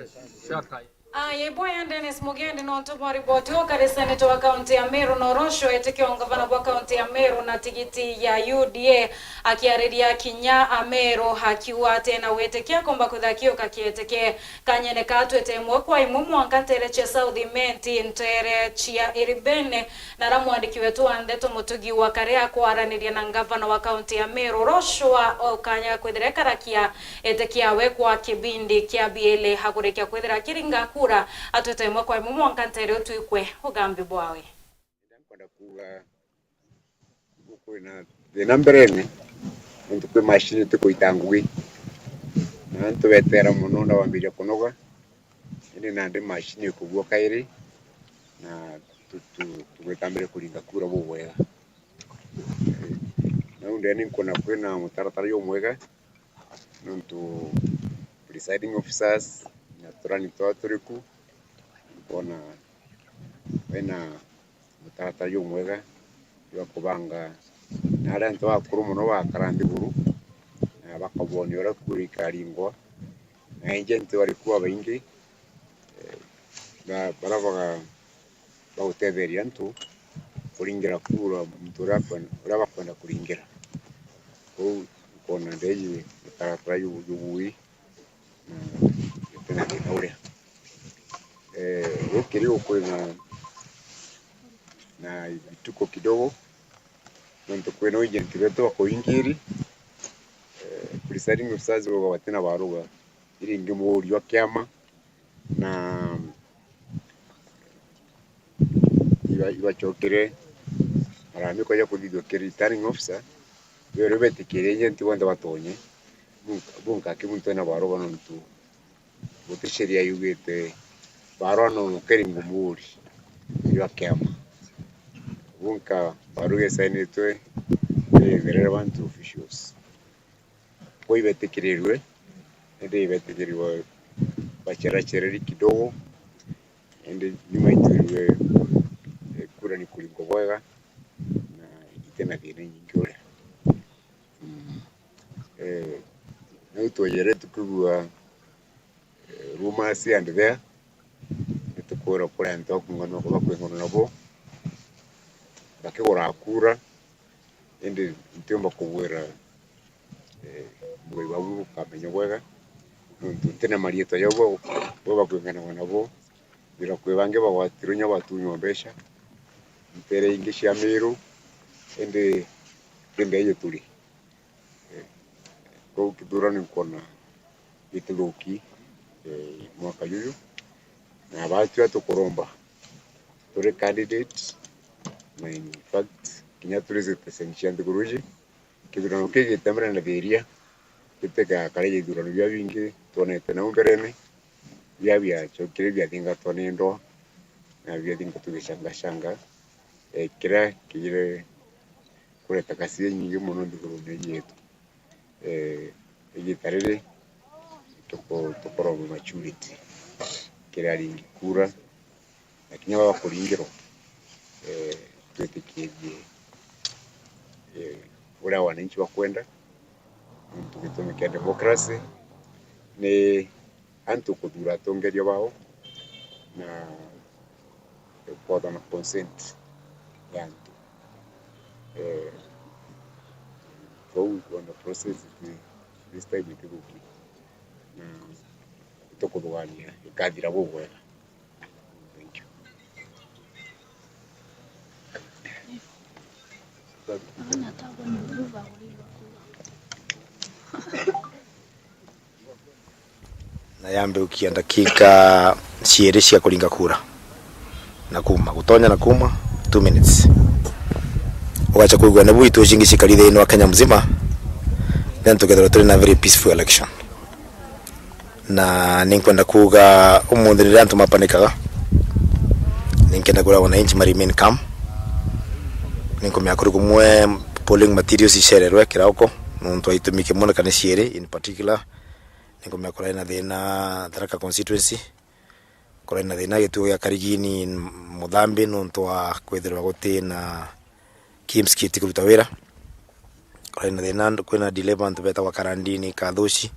shaka. Aye, bwaya Dennis Mugendi nontu bwa riboti ukari seneta wa kaunti ya Meru na urocwo etikio ngavana bwa kaunti ya Meru na tigiti ya U D A. Akiariria kinya Ameru akiuga ati ena witikia komba kwithira akiuka kieteke. Kanyene ka twite imwe kwa imwe mwanka ntere cia South Imenti, ntere cia Iribene, na ara mwandiki wetu wa ndeto Mutugi wa Kare akwaraniria na ngavana wa kaunti ya Meru, Roshua Okanya, kwithira ekarakia ete kiawe kwa kibindi kia biele, akurikia kwithira akiringa kura, atwite imwe kwa imwe mwanka ntere utwikwe ugambi bwawe. Nkwenda kuuga, kwina thina mberene, nontu kwi mashini tikuita ngugi, na antu beteera mono, na wambiria kunoga. Indi nandi machine ikugua kairi, na tu- tu- tugwitambire kuringa kura bubwega. Nau ndene nkwona kwina mutaratara jumwega, nontu presiding officers na turani twa turi ku, nkwona bena mutaratara jumwega jwa kubanga na aria antu bakuru mono bagakara nthiguru, na bakabwonia uria kura ikaringwa, na agent bari kuo babaingi, eh, na baria baga- bagutetheria antu kuringira kura muntu uria akwenda- uria bakwenda kuringira. Kwou nkona ndeji mutaratara ju- jubui na gutina thina uria. Eh, gukiri ukwina na ituko kidogo, nontu kwina agent betu bakuingiri, eh, presiding officers bauga batina baruga iringi muuri jwa kiama, na iba- ibacokere maramiko ja kuthithua ki returning officer, beru betikire agent bonthe batonye. Bunka- bunka aki muntu ena baruga nontu guti sheria yugite barua no kiri ngumuri jwa kiama. Bunka barua isainitwe ni the relevant officials. Kwou ibetikirirue, indi ibetikirirue bacherachereri kidogo, indi nyuma itwirue, eh, kura ni kuringwa bwega na itina thina inyingi uria. Mm. Eh, nau twejere tukwigua, eh, rumors and there, nitukwira kuri antu bakwingana- bakwingana nabo bakigura kura, indi ntiumba kubwira, eh, mugoi wabu ukamenya bwega, nontu ntina mariitwa jau bo- bo bakwinganawa nabo. Ndira kwi bangi bagwatirwe inya batunywa mbeca ntere ingi cia Miru, indi ti ndai turi. Eh, kwou kithurano nkwona gitithuki, eh, mwaka juju, na batwia tukuromba turi candidate, na in fact kinya turi citizen cia nthiguru iji, kithurano kii gitemere na thiria, gitigakare ja ithurano bia bingi twonete nau mberene, bia biacokire biathingatwa ni ndwa, na biathingatwa gicangacanga, eh, kiria kijire kureta kasii inyingi mono nthigurune iji yetu. Eh, igita riri tuku- tukoragwa maturity kiri aringi kura, na kinya baba kuringirwa, eh, twitikirie, eh, uria wananchi bakwenda, nontu gitumi kia democracy ni antu kuthura atongeria bao na kwatha na consent ya antu. Eh, kwou nkwona process iti- this time itithuki, na itukuthugania ikathira bubwega. Thank you. Na yambe gukia ndakika ciiri cia kuringa kura na kuma, gutonya na kuma, two minutes. Ugacha kwigua ni bu itu cingi cikari thiini wa Kenya mzima, then tukethirwa turi na very peaceful election. Na ninkwenda kuuga umunthi riria antu mapanikaga, ninkenda kwira wananchi ma remain calm. Ninkumenya kuri kumwe polling materials icererwe kirauko, nontu wa itumi kimwe na kana ciiri in particular. Ninkumenya kurai na thina Tharaka constituency, kurai na thina gituo gia Karigini Muthambi nontu wa kwithirwa guti na KIMS kiti kuruta wira. Kurai na thina, kwina delay bantu betagwa karandini, kathuci,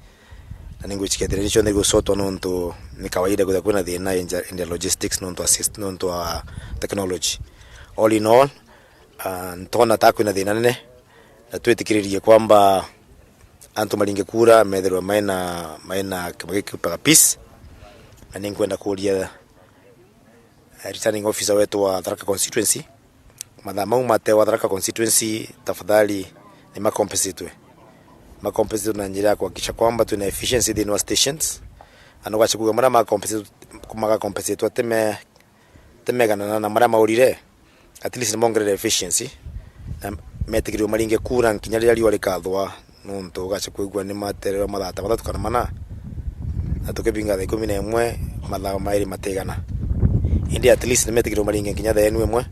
na ningwicikia thina icio nigusotwa nontu ni kawaida kwithirwa kwina thina in ja- in the logistics nontu wa syst- nontu wa technology. All in all, ah, ntona ta kwina thina nene, na twitikiririe kwamba antu maringe kura methirwe maina maina kima gikitaga peace, na ninkwenda kuria, eh, returning officer wetu wa Tharaka constituency, mathaa mau matewa Tharaka constituency, tafadhali ni makompensatwe, makompensatwe na njira ya kuhakikisha kwamba twina efficiency thiini wa stations, na nugacha kuga maria makompensatwe, magakompensatwe atime timeganana na maria maurire, at least nimongerere efficiency, na metikirwe maringe kura nkinya riria riua rikathwa, nontu ugacha kwigua ni matererwa mathaa ta mathatu kana mana, na tukibinga thaa ikumi na imwe, mathaa mairi matigana. Indi at least nimetikirwe maringe nginya thaa inu imwe,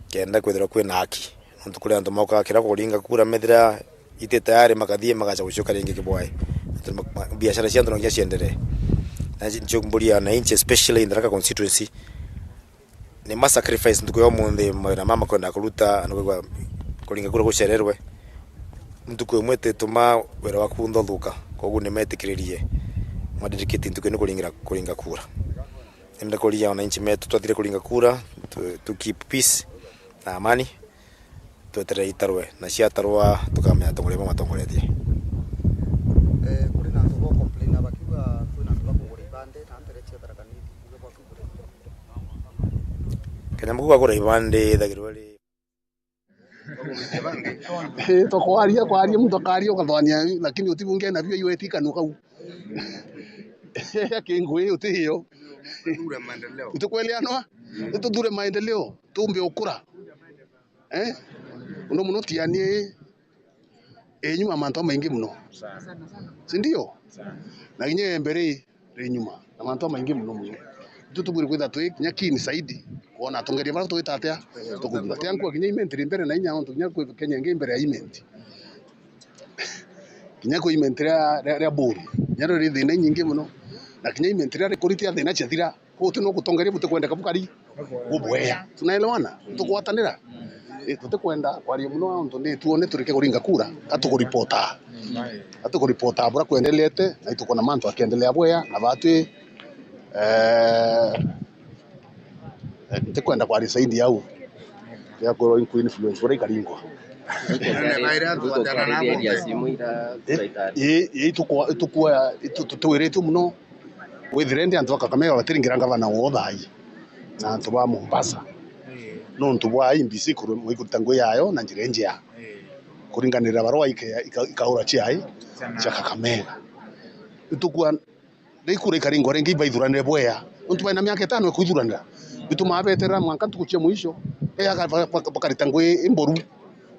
kenda kwithirwa kwina haki. Nontu kuri antu mokaga kira kuringa kura, methira iti tayari, makathie magacha gucoka ringi kibwae. Nontu ma-, ma-, biashara cia antu no nginya cienderee. Na nci-, ncio mburia wananchi, especially in Tharaka constituency, ni ma sacrifice ntuku ya umunthi mawira mama kwenda kuruta, na kwigua kuringa kura gucererwe. Ntuku imwe itituma wira waku unthe uthuka. Koguo nimetikiririe ma dedicate ntuku ino kuringira, kuringa kura. Nenda kuria wananchi metu twathire kuringa kura, tu, tu keep peace na amani, tweterere itarwe, na ciatarwa tukamenya atongoria bau matongoretie. Eh, kuri na antu bo complain bakiuga kwina antu bakugura ibande na mbere cia Tharaka Nithi, iwe bwakiugura? Kenya muku bagura ibande ithagirwe ri. Eh, tukwaria, kwaria, muntu akaria ukathwania, lakini utibunge na bio iwe tika nukau. Kingui utiyo. Tuthure maendeleo. Nitukweleanwa? Nituthure maendeleo, tumbe ukura. Eh? Uno muno tianie e nyuma mantu maingi muno. Si ndio? Na kinya mbere ri nyuma na mantu maingi muno muno. Itu tubwire kwitha twi kinya keen zaidi kwona atongeria bara twita atia tukuthura. Tia nkua kinya imenti ri mbere na inya, ontu kinya kwi Kenya ingi mbere ya imenti. Kinya kwi imenti ria, ria, ria buri, kinya rio ri thina inyingi muno. Na kinya imenti ria rikuritia thina ciathira, Kuu ti no gutongeria butikwendeka bukari bubwea. Tunaelewana? Tukugwatanira? Eh, tutikwenda kwaria muno, ontu ni tuone turike kuringa kura, ka tukuripota. Ka tukuripota bura kwendelete, na itukona mantu akiendelea bwea, na batwi, eh, eh, ntikwenda kwaria zaidi au. Ya kwirwo inku influence bura ikaringwa. Eh, eh, eh, itukwa-, itukwa-, itu-, tutiwiritue muno. Withire ndi antu ba Kakamega batiringira ngavana woo thaai na antu ba Mombasa. Ii. Nontu bwa I E B C kuru-, ikuruta ngugi yayo na njira injea. Ii. Kuringanirira barua ike-, ika-, ikaura ciai cia Kakamega. Itukua, ri kura ikaringwa ringi ibaithuranire bwea. Nontu baina miaka itano ya kwithuranira. Bitumaa beterera mwanka ntuku cia mwisho. Ega ba-, ba-, bakarita ngugi imboru.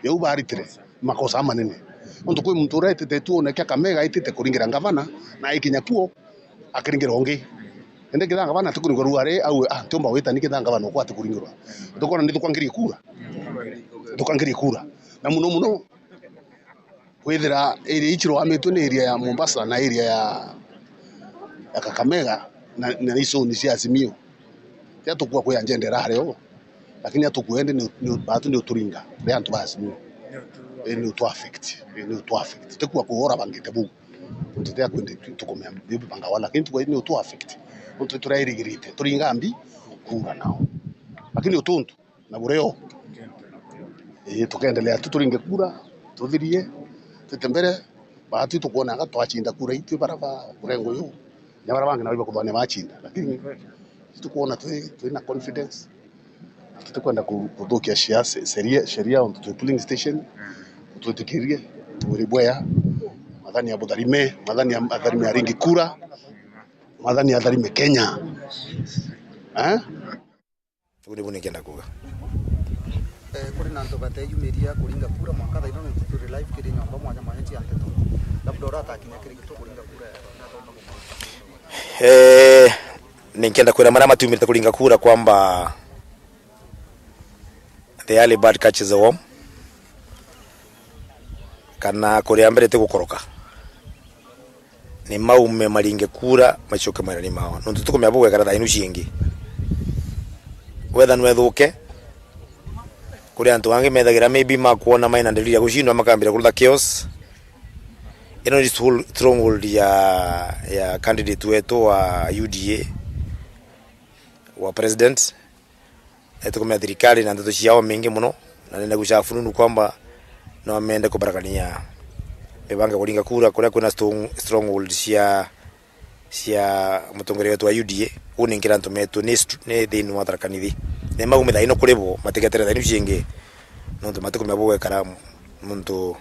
Yau baritire makosa amanene. Nontu kwi muntu uria etite tuone kia Kakamega etite kuringira ngavana, na aikinya kuo, akiringira ungi. Indi kethira ngavana atikuringirwa ari, au, ah, ntiumba gwita ni kethira ngavana ukwa atikuringirwa. Tukona ni thukangirie kura. Thukangirie kura. Na muno muno, kwithira area ici irugamitue ni area ya Mombasa na area ya, ya Kakamega na, na iconi cia Azimio. Tia tukua kwi agenda irari o, lakini atukua indi ni, ni, batu ni uturinga, ri antu ba Azimio. Ni utu affect, ni utu affect. Tikua kuura bangite buu. Nontu tia kwende tu-, tukumea bibi bangawa, lakini tukua ni utu affect. Nontu turairigirite, turinga mbi, kuura nao. Lakini utuntu, na bureo. Ii, tukendelea tu turinge kura, tuthirie, twite mbere, baatwi tukwona anga twacinda kura itwi bara ba murengo uyu, na bara bangi nabo ibakuthwania bacinda, lakini tukwona twi, twi na confidence, tutikwenda ku-, kuthukia cia-, se-, sheria, sheria ontu twi polling station, twitikirie, twiri bwea, mwathani abutharime, mwathani am-, atharime aringi kura, mwathani atharime Kenya. Eh? Uu nibu nikienda kuuga. Eh, kuri na antu bateyumiria kuringa kura mwanka thaino, ni turi live kiri nyomba mwanya mwanya cia nteto. Labda uratakinya kiri gitu kuringa kura ya. Eh, ninkienda kwira maria matiumirite kuringa kura kwamba the early bird catches the worm, kana kuria mbere ti gukoroka. Ni maume maringe kura, macoke mawirani mao. Nontu tukumenya bugwekara thaa inu ciingi. Weather no ithuke. Kuri antu angi methagira maybe makwona maina ndelili ya gucindwa, makambira kurutha chaos. Ino ni stronghold ya, ya candidate wetu wa U D A, wa president. Nitukumenya thirikari na ndeto ciao mingi muno, na nenda gucaa fununu kwamba no mende kubarakania mibango ya kuringa kura kuria kwina strong-, stronghold cia, cia mutongoria wetu wa U D A. Uu ni nkira antu metu ni str-, ni thiini wa Tharaka Nithi. Ni maume thaa ino kuri bo, matigetere thaa ino ciingi, nontu matikumenya bugwekara muntu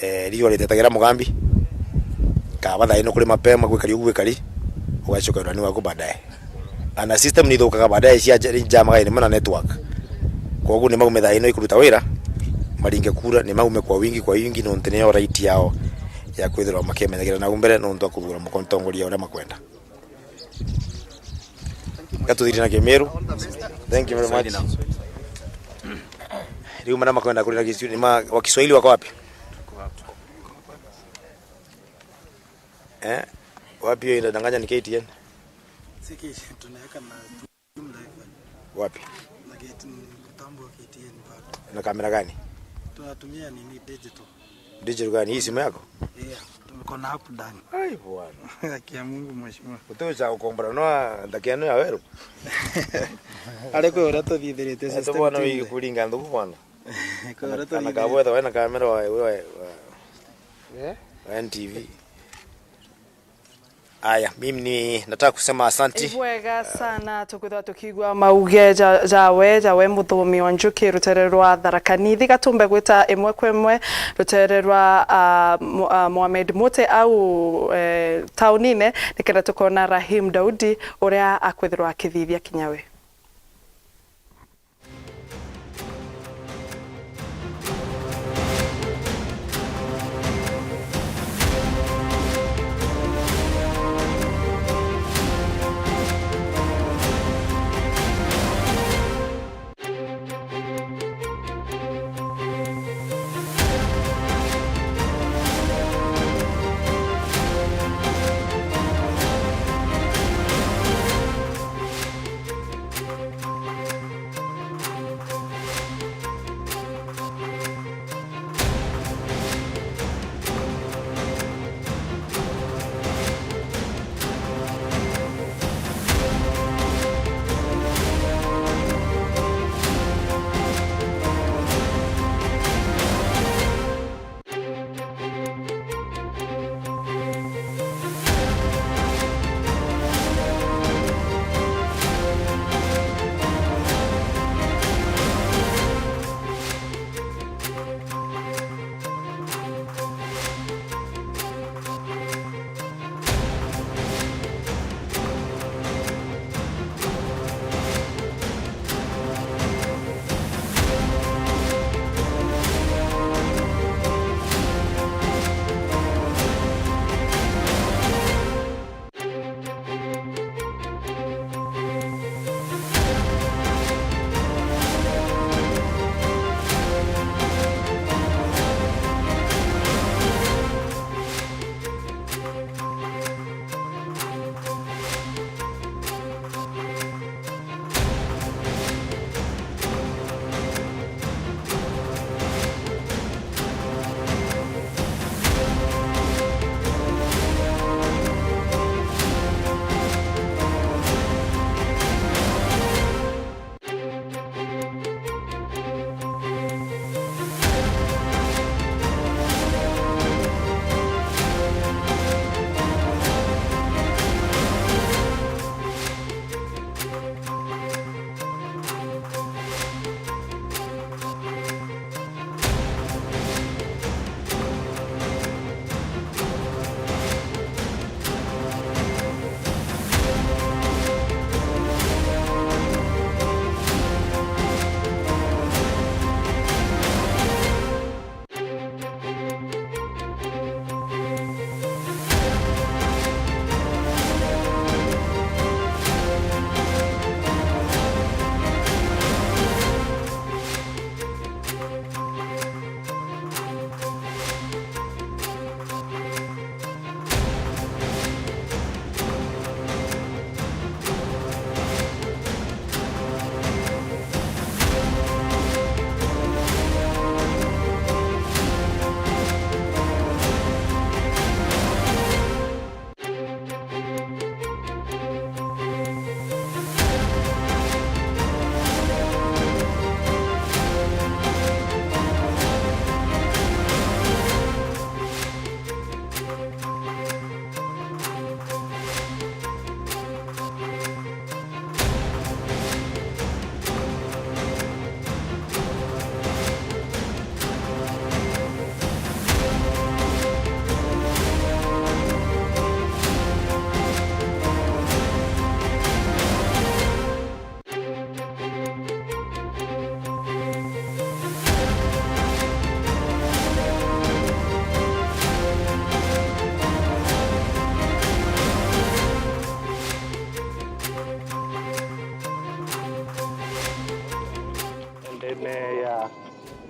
Eh, riua ritetagira mugambi, kaba thaa ino kuri mapema gwikari ugu gwikari, ugacoka wirani waku baadaye. Ana system ni ithukaga baadaye cia ja-, jamaga rimwe na network. Koguo ni maume thaa ino ikuruta wira, maringe kura, ni maume kwa wingi, kwa wingi, nontu niyo right yao ya kwithirwa makimenyagira nau mbere, nontu wa kuthura mutongoria uria makwenda. Gatuthiri na Kimiru. Thank you very much. Riu mana makwenda kurira Kiswahili, ma, wa Kiswahili wako wapi? Eh? Wapi hiyo inadanganya ni K T N? Si K T N, tunaweka na Wapi? Na K T N, mtambo wa K T N bado. Na kamera gani? Tunatumia nini, digital. Digital gani? Hii simu yako? Yeah, tuko na app ndani. Ai bwana. Haki ya Mungu, mheshimiwa. Utucha ukombora no ndakia no ya weru. Ari kwe uria tuthithirite system bwana, team. Wikuringa nthuku bwana. Kwe uria tuthithirite. Kana kabwetha wena kamera wa, wa, wa, eh? Wa N T V. Aya, mimi ni nataka kusema asanti. Ibwega sana, tukwithwa tukigua mauge ja, jawe, jawe Muthomi wa Njuki, rutere rwa Tharaka Nithi. Gatumbe gwita imwe kwa imwe rutere rwa, ah, Mo-, ah, Mohamed Mute au, eh, taunine, nikenda tukona Rahim Daudi uria akwithirwa akithithia kinya we.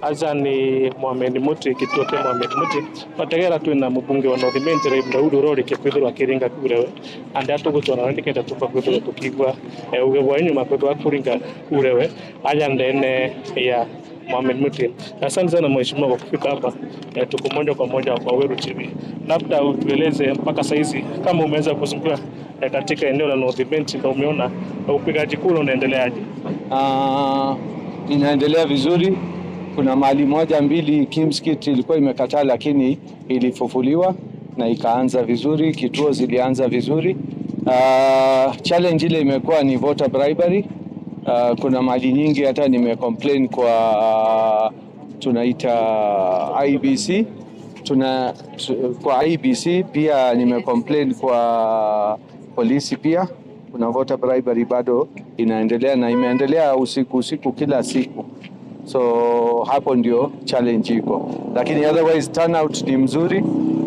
Aja ni Mohamed Muti, gituo kia Mohamed Muti. Bategera twina mubunge wa North Imenti, Ibrahim Daudi, urorikia kwithirwa akiringa kura we. Andi atugutwara nikenda tumba kwithirwa tukigua, eh, uge bwa nyuma kwithirwa kuringa kura we. Aja ndene ya Mohamed Muti. Asante sana mheshimiwa kwa kufika hapa. Eh, tuko moja kwa moja kwa Weru T V. Labda utueleze mpaka saizi kama umeweza kuzunguka, eh, katika eneo la North Imenti na umeona upigaji kura unaendeleaje? Ah, inaendelea vizuri. Kuna mahali moja mbili Kimskit ilikuwa imekataa, lakini ilifufuliwa na ikaanza vizuri, kituo zilianza vizuri. Ah, challenge ile imekuwa ni voter bribery. Ah, kuna mali nyingi hata nimecomplain kwa, tunaita I B C. Tuna, tu-, kwa I B C pia nimecomplain kwa polisi pia. Kuna voter bribery bado inaendelea na imeendelea usiku usiku kila siku. So hapo ndio challenge iko. Lakini otherwise turnout ni mzuri.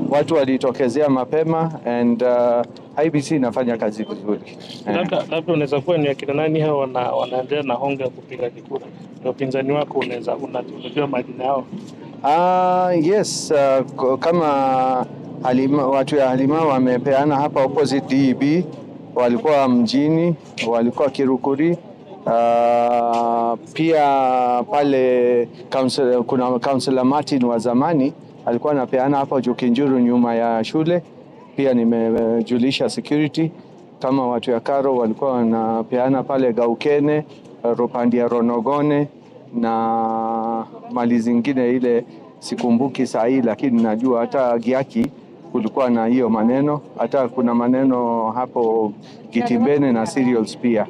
Watu walitokezea mapema and, uh, I B C inafanya kazi vizuri. Eh. Labda, labda unaweza kuwa ni akina nani hao wana-, wanaendelea na honge ya kupiga kura? Na upinzani wako unaweza, una-, unajua majina yao? Ah, yes, uh, ko-, kama Halima, watu ya Halima wamepeana hapa opposite D E B, walikuwa mjini, walikuwa Kirukuri. Ah, pia pale council-, kuna councillor Martin wa zamani alikuwa anapeana hapo Jukinjuru nyuma ya shule. Pia nimejulisha security kama watu ya Karo walikuwa wanapeana pale Gaukene, Rupandi ya Ronogone na mali zingine ile sikumbuki saa hii, lakini najua hata Giaki kulikuwa na hiyo maneno, hata kuna maneno hapo Gitimbene na cereals pia.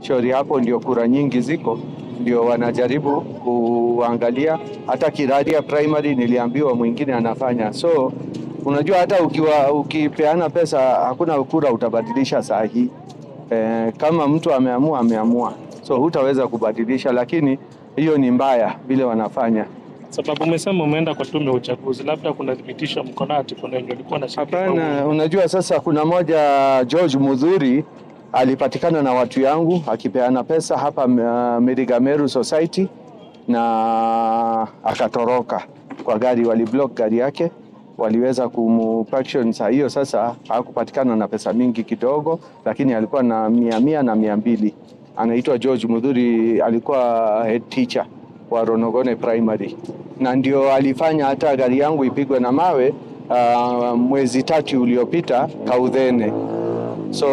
Shauri hapo ndio kura nyingi ziko, ndio wanajaribu kuangalia. Hata Kiraria Primary niliambiwa mwingine anafanya. So, unajua hata ukiwa, ukipeana pesa, hakuna kura utabadilisha saa hii. Eh, kama mtu ameamua, ameamua. So, hutaweza kubadilisha, lakini hiyo ni mbaya vile wanafanya. Sababu umesema umeenda kwa tume ya uchaguzi, labda kuna thibitisho mko nayo ati kuna wenye walikuwa na shida? Hapana, unajua sasa kuna moja George Mudhuri alipatikana na watu yangu akipeana pesa hapa, uh, Miriga Meru Society na akatoroka kwa gari, waliblock gari yake, waliweza kumpaction. Saa hiyo sasa hakupatikana na pesa mingi kidogo, lakini alikuwa na mia, mia na mia mbili. Anaitwa George Mudhuri, alikuwa head teacher wa Ronogone Primary, na ndio alifanya hata gari yangu ipigwe na mawe, ah, mwezi tatu uliopita Kauthene. So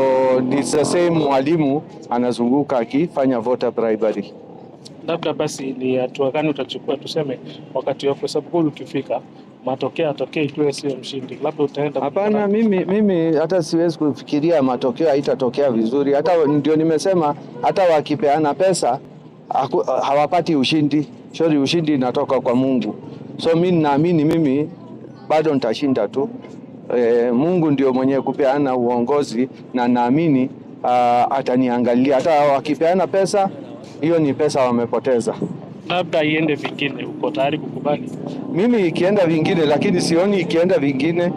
it's the same mwalimu anazunguka akifanya voter bribery. Labda basi ni hatua gani utachukua, tuseme wakati wa kuhesabu kura ukifika, matokeo yatokee ikuwe sio mshindi, labda utaenda... Hapana, mimi, mimi hata siwezi kufikiria matokeo haitatokea vizuri. Hata ndio nimesema, hata wakipeana pesa, haku-, hawapati ushindi. Sorry, ushindi inatoka kwa Mungu. So mimi naamini mimi bado nitashinda tu. Eh, Mungu ndio mwenye kupeana uongozi na naamini, ah, ataniangalia. Hata wakipeana pesa, hiyo ni pesa wamepoteza. Labda iende vingine, uko tayari kukubali? Mimi ikienda vingine, lakini sioni ikienda vingine.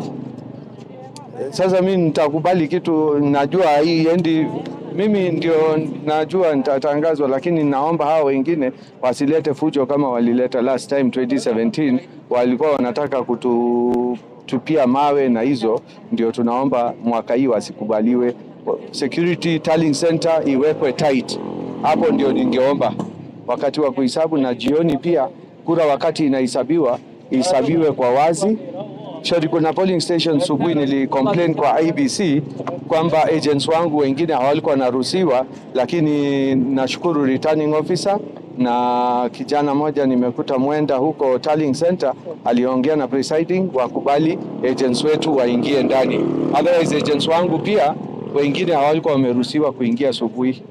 Sasa mimi nitakubali kitu najua hii endi, mimi ndio najua nitatangazwa, lakini naomba hao wengine wasilete fujo kama walileta last time twenty seventeen, walikuwa wanataka kututupia mawe na hizo, ndio tunaomba mwaka hii wasikubaliwe. Security tallying center iwekwe tight. Hapo ndio ningeomba wakati wa kuhesabu na jioni pia kura wakati inahesabiwa, ihesabiwe kwa wazi. Sorry, kuna polling station subuhi nilicomplain kwa I B C kwamba agents wangu wengine hawalikuwa wanaruhusiwa, lakini nashukuru returning officer na kijana moja nimekuta Mwenda huko tallying center, aliongea na presiding wakubali agents wetu waingie ndani. Otherwise agents wangu pia wengine hawalikuwa wameruhusiwa kuingia subuhi.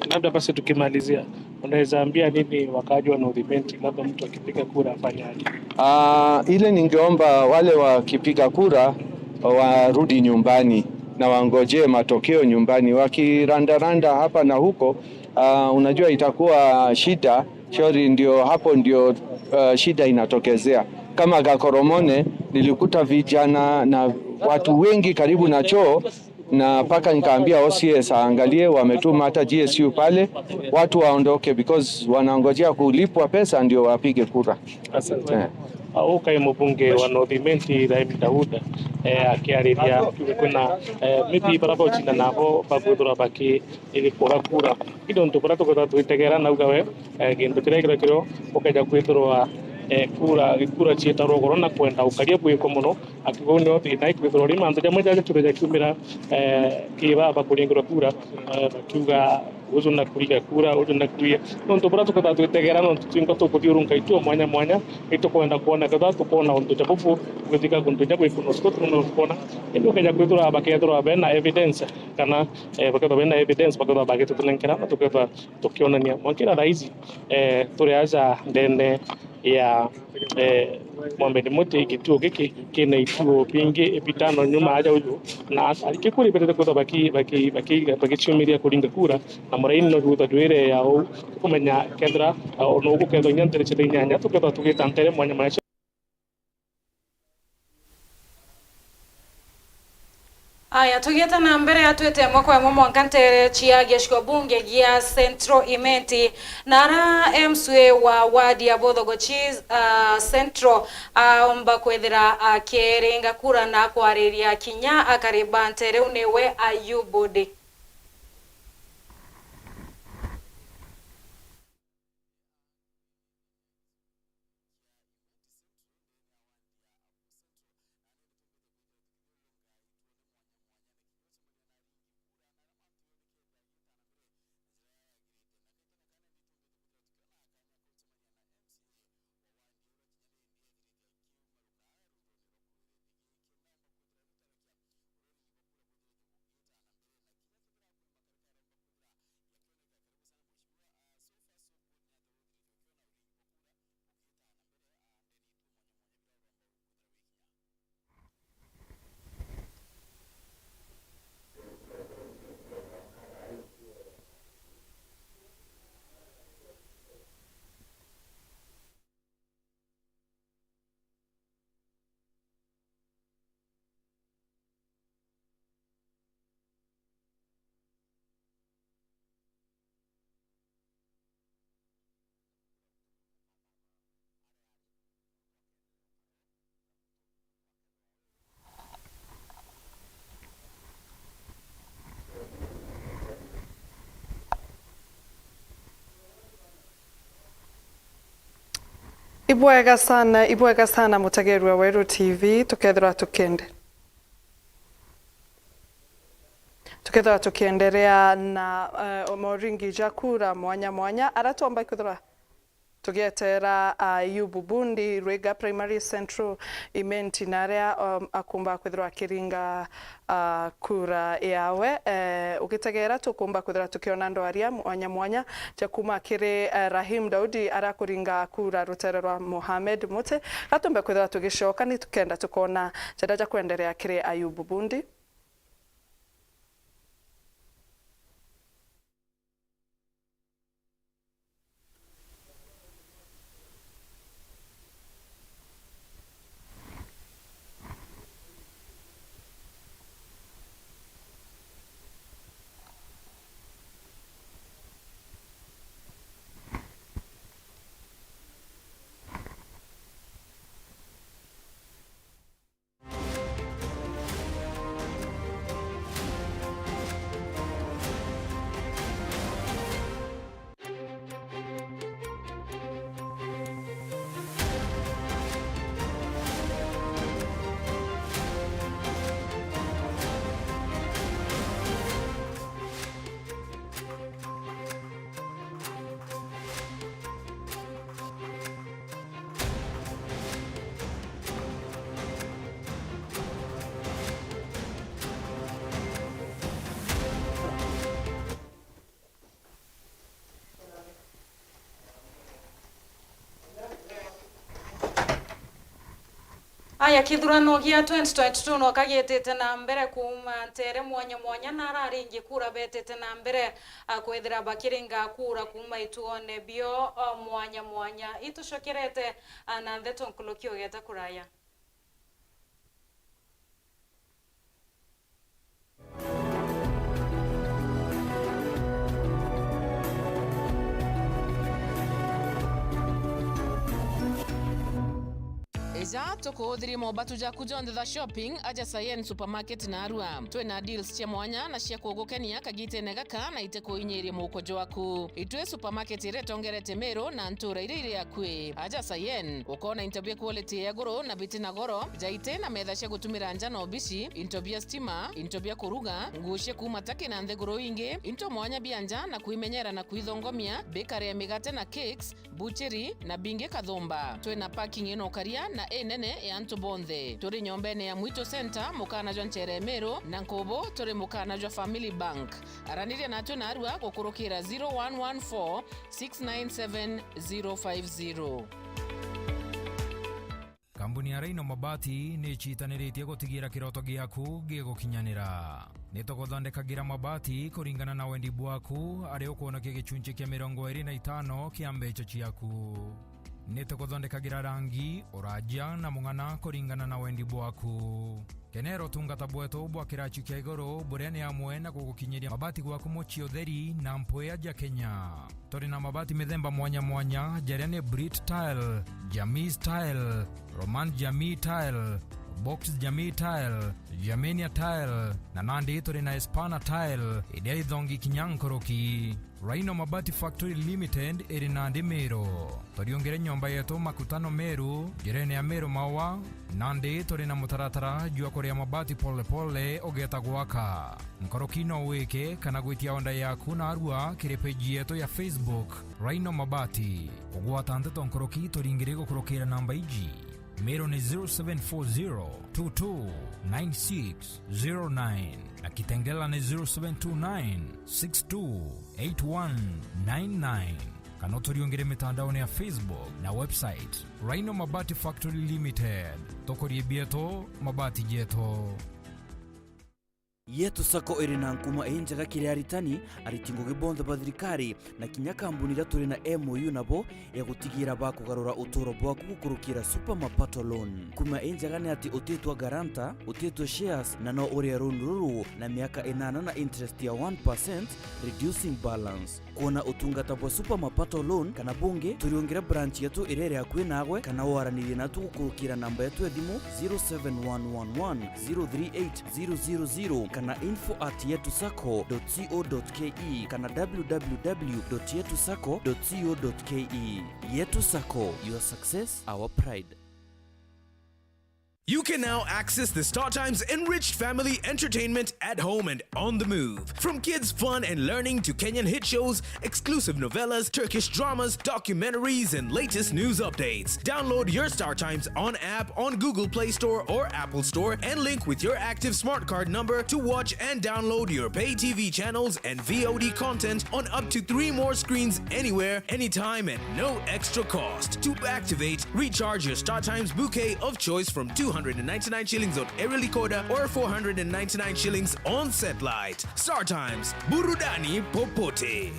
Labda basi tukimalizia, unaweza ambia nini wakaaji wa North Imenti, labda mtu akipiga kura afanye aje? Ah, ile ningeomba wale wakipiga kura warudi nyumbani na wangojee matokeo nyumbani. Wakirandaranda hapa na huko, ah, unajua itakuwa shida, shauri ndio hapo ndio, ah, shida inatokezea. Kama Gakoromone, nilikuta vijana na watu wengi karibu na choo, Na mpaka nikaambia O C S aangalie, wametuma hata G S U pale, watu waondoke because wanaongojea kulipwa pesa ndio wapige kura. Asante. Eh. Au kai mubunge wa North Imenti, Rahim Daud, eh, akiariria akiuga kwina, eh, maybe bara baucindana nabo bakwithirwa baki-, igikura kura. Indo ntu bara tukwithirwa twitegera, nauga we, eh, gintu kiria kiria kirio ukeja kwithirwa, eh, kura, kura cietarwa ugoro na kwenda ukaria bwiko mono, akiuga uu nio thina ikwithirwa uri mantu jamwe jaja jakiumira, eh, ki baba kuringirwa kura, eh, bakiuga uju na kuria kura, uju na kuria. Nontu buria tukwithirwa twitegera, nontu twinka tukuthiurunka ituo mwanya mwanya, itukwenda kwona kethira tukwona untu ja bubu bugithika kuntu ja gwikuna utuku tuno kwona. Indi ukeja kwithirwa bakethirwa bena evidence, kana, eh, bakethirwa bena evidence, bakethirwa bagitutunenkera, na tukethirwa tukionania. Mwankira thaa ici, eh, turi aja ndene ya, eh, Mwambeni Muti, gituo giki kina ituo bingi bitano nyuma aja uju, na ariki kuri betete kwithirwa baki-, baki-, baki-, bagiciumiria kuringa kura, na muraini no gwithirwa jwire ya uu, kumenya kethira, uh, no gukethwa inya ntere cia inyanya, tukethwa tugita ntere mwanya mwanya. Aya, tugiete na mbere, atwite imwe kwa imwe mwanka ntere cia gicigo bunge gia Central Imenti, na ara M C A wa ward ya Bothogochi, ah, Central, aomba kwithira akiringa kura na kwariria kinya akari ba ntere iu niwe Ayubu Ndi. Ibwega sana, ibwega sana, mutegerwa Weru T V, tukethirwa tukende. Tukethirwa tukienderea na, eh, moringi ja kura mwanya mwanya, ara twomba kwithirwa tugietera, ah, Ayubu Bundi, Rwega Primary Central, Imenti, na aria, um, akumba kwithirwa akiringa, ah, kura yawe. Eh, ugitegera tukumba kwithirwa tukiona ndwaria mwanya mwanya ja kuma kiri, eh, Rahim Daudi, ara kuringa kura rutere rwa Mohamed Muti. Gatumbe kwithirwa tugicoka, ni tukenda tukona jaria ja kwenderea kiri Ayubu Bundi. Aya, kithurano gia twenty twenty-two no kagitite na mbere kuuma ntere mwanya mwanya, na araringi kura betite na mbere, a, kwithira bakiringa kura kuuma ituone bio, a, mwanya mwanya. Itucokerete, a, na ntheto nkuruki ugeta kuraya. Ga tukuuthirie mobatu jaku jonthe ja shopping aja Sayen Supermarket narua. Twina deals cia mwanya na cia kugukenia kagitene gaka na itikuinyiria muuko jwaku. Itwi supermarket iria itongerete Meru na ntuura iria iri akui. Aja Sayen, ukoona into bia quality ya iguru na biti na goro, jaiti na metha cia gutumira nja na obici, into bia stima, into bia kuruga, nguo cia kuuma Turkey na nthiguru ingi, into mwanya bia nja na kwimenyera na kwithongomia, bakery ya migate na cakes, bucheri na bingi Kathumba. Twina parking ino karia na inene ya antu bonthe. Turi nyombene ya Mwitu Center, mukana jwa nchere Meru, na nkubu turi mukana jwa Family Bank. Araniria natwe narua gukurukira zero one one four six nine seven zero five zero. Kambuni ya Rhino Mabati ni icitaniritie gutigira kiroto giaku gigukinyanira. Ni tuguthondekagira mabati kuringana na wendi bwaku, aria ukwonokia gicunci kia mirongo iri na itano kia mbeca ciaku. Ni tuguthondekagira rangi, uraja na mung'ana kuringana na wendi bwaku. Kenera utungata bwetu bwa kirachi kia iguru, buria ni amwe na gugukinyiria mabati gwaku mucii utheri na mpwia ja Kenya. Turi na mabati mithemba mwanya mwanya, jaria ni Brit Tile, Jamii Tile, Roman Jamii Tile, Box Jamii Tile, Germania Tile, na nandi turi na Espana Tile, iria ithongi kinya nkuruki. Rhino Mabati Factory Limited iri nandi Meru. Turiungire nyomba yetu Makutano Meru, njirene ya Meru Maua, nandi turi na mutaratara jwa kuria mabati pole pole ugeeta gwaka. Nkuruki no wike kana gwitia order yaku narua kiri page yetu ya Facebook, Rhino Mabati. Kugwata nteto nkuruki turingire gukurukira namba iji. Meru ni zero seven four zero two two nine six zero nine, na Kitengela ni zero seven two nine six two eight one nine nine. Kana uturiungire mitandaone ya Facebook na website, Rhino Mabati Factory Limited. Tukurie bietu, mabati jetu. Yetu Sacco iri na nkuma injega kiri aritani, ariti ngugi bonthe ba thirikari, na kinya kambuni iria turi na M O U nabo ya gutigira bakugarura uturo bwaku gukurukira Super Mapato Loan. Nkuma injega ni ati utitwa guarantor, utitwa shares, na no urie loan ruru na miaka inana na interest ya one percent, reducing balance. Kwona utungata bwa Super Mapato Loan kana bungi, turiungire branch yetu iria iri akui naagwe, kana waranirie natu gukurukira namba yetu ya thimu zero seven one one one zero three eight zero zero zero kana info at yetu sacco dot co dot ke kana w w w dot yetu sacco dot co dot ke. Yetu Sacco, your success, our pride. You can now access the StarTimes enriched family entertainment at home and on the move. From kids' fun and learning to Kenyan hit shows, exclusive novellas, Turkish dramas, documentaries, and latest news updates. Download your StarTimes on app on Google Play Store or Apple Store and link with your active smart card number to watch and download your pay T V channels and V O D content on up to three more screens anywhere, anytime, at no extra cost. To activate, recharge your StarTimes bouquet of choice from two hundred and ninety-nine shillings on Aerial Decoder or four hundred and ninety-nine shillings on satellite. StarTimes, burudani popote.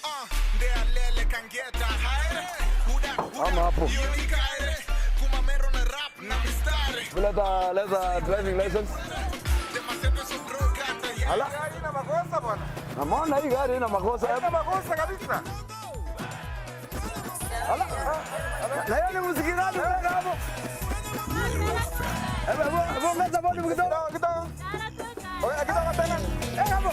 Ah, ndealele kangeta haere. Huda, huda. Ama hapo. Hiyo ni kaere. Kuma mero na rap na mistari. Leta, leta driving license. Ala. Gari ina makosa bwana. Naona hii gari ina makosa. Haina makosa kabisa. Ala. Na yeye ni muziki gani unaweka hapo? Hebu, hebu, hebu ongeza volume kidogo. Kidogo, kidogo. Oya, kidogo tena. Eh, hapo.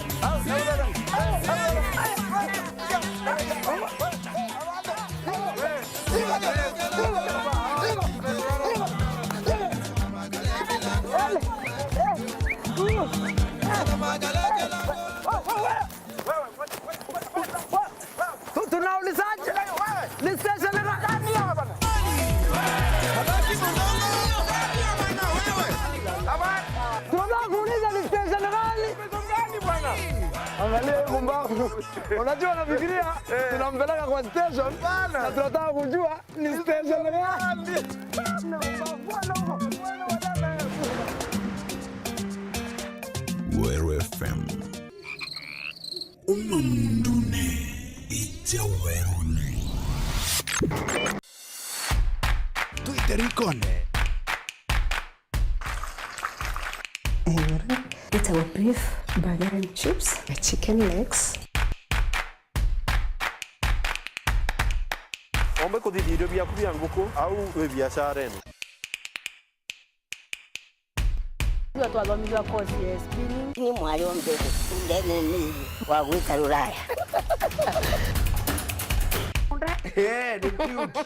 Tu-, tunaulizaje? Ni station gani? Tunataka kuuliza ni station gani? Angalia huyu mumbavu. Unajua, nafikiria tunampeleka kwa station na tunataka kujua ni station gani. Weru F M. Uma mundune, ija weruni. Twite rikone. Itagwo beef, burger and chips, na chicken legs. O Mbe kuthithia irio biaku bia nguku au wi biacarene. Tiga twathomithua course ya spinning. Ni mwayo mbere ndene ni wa gwita Ruraya. Eh, ni cute.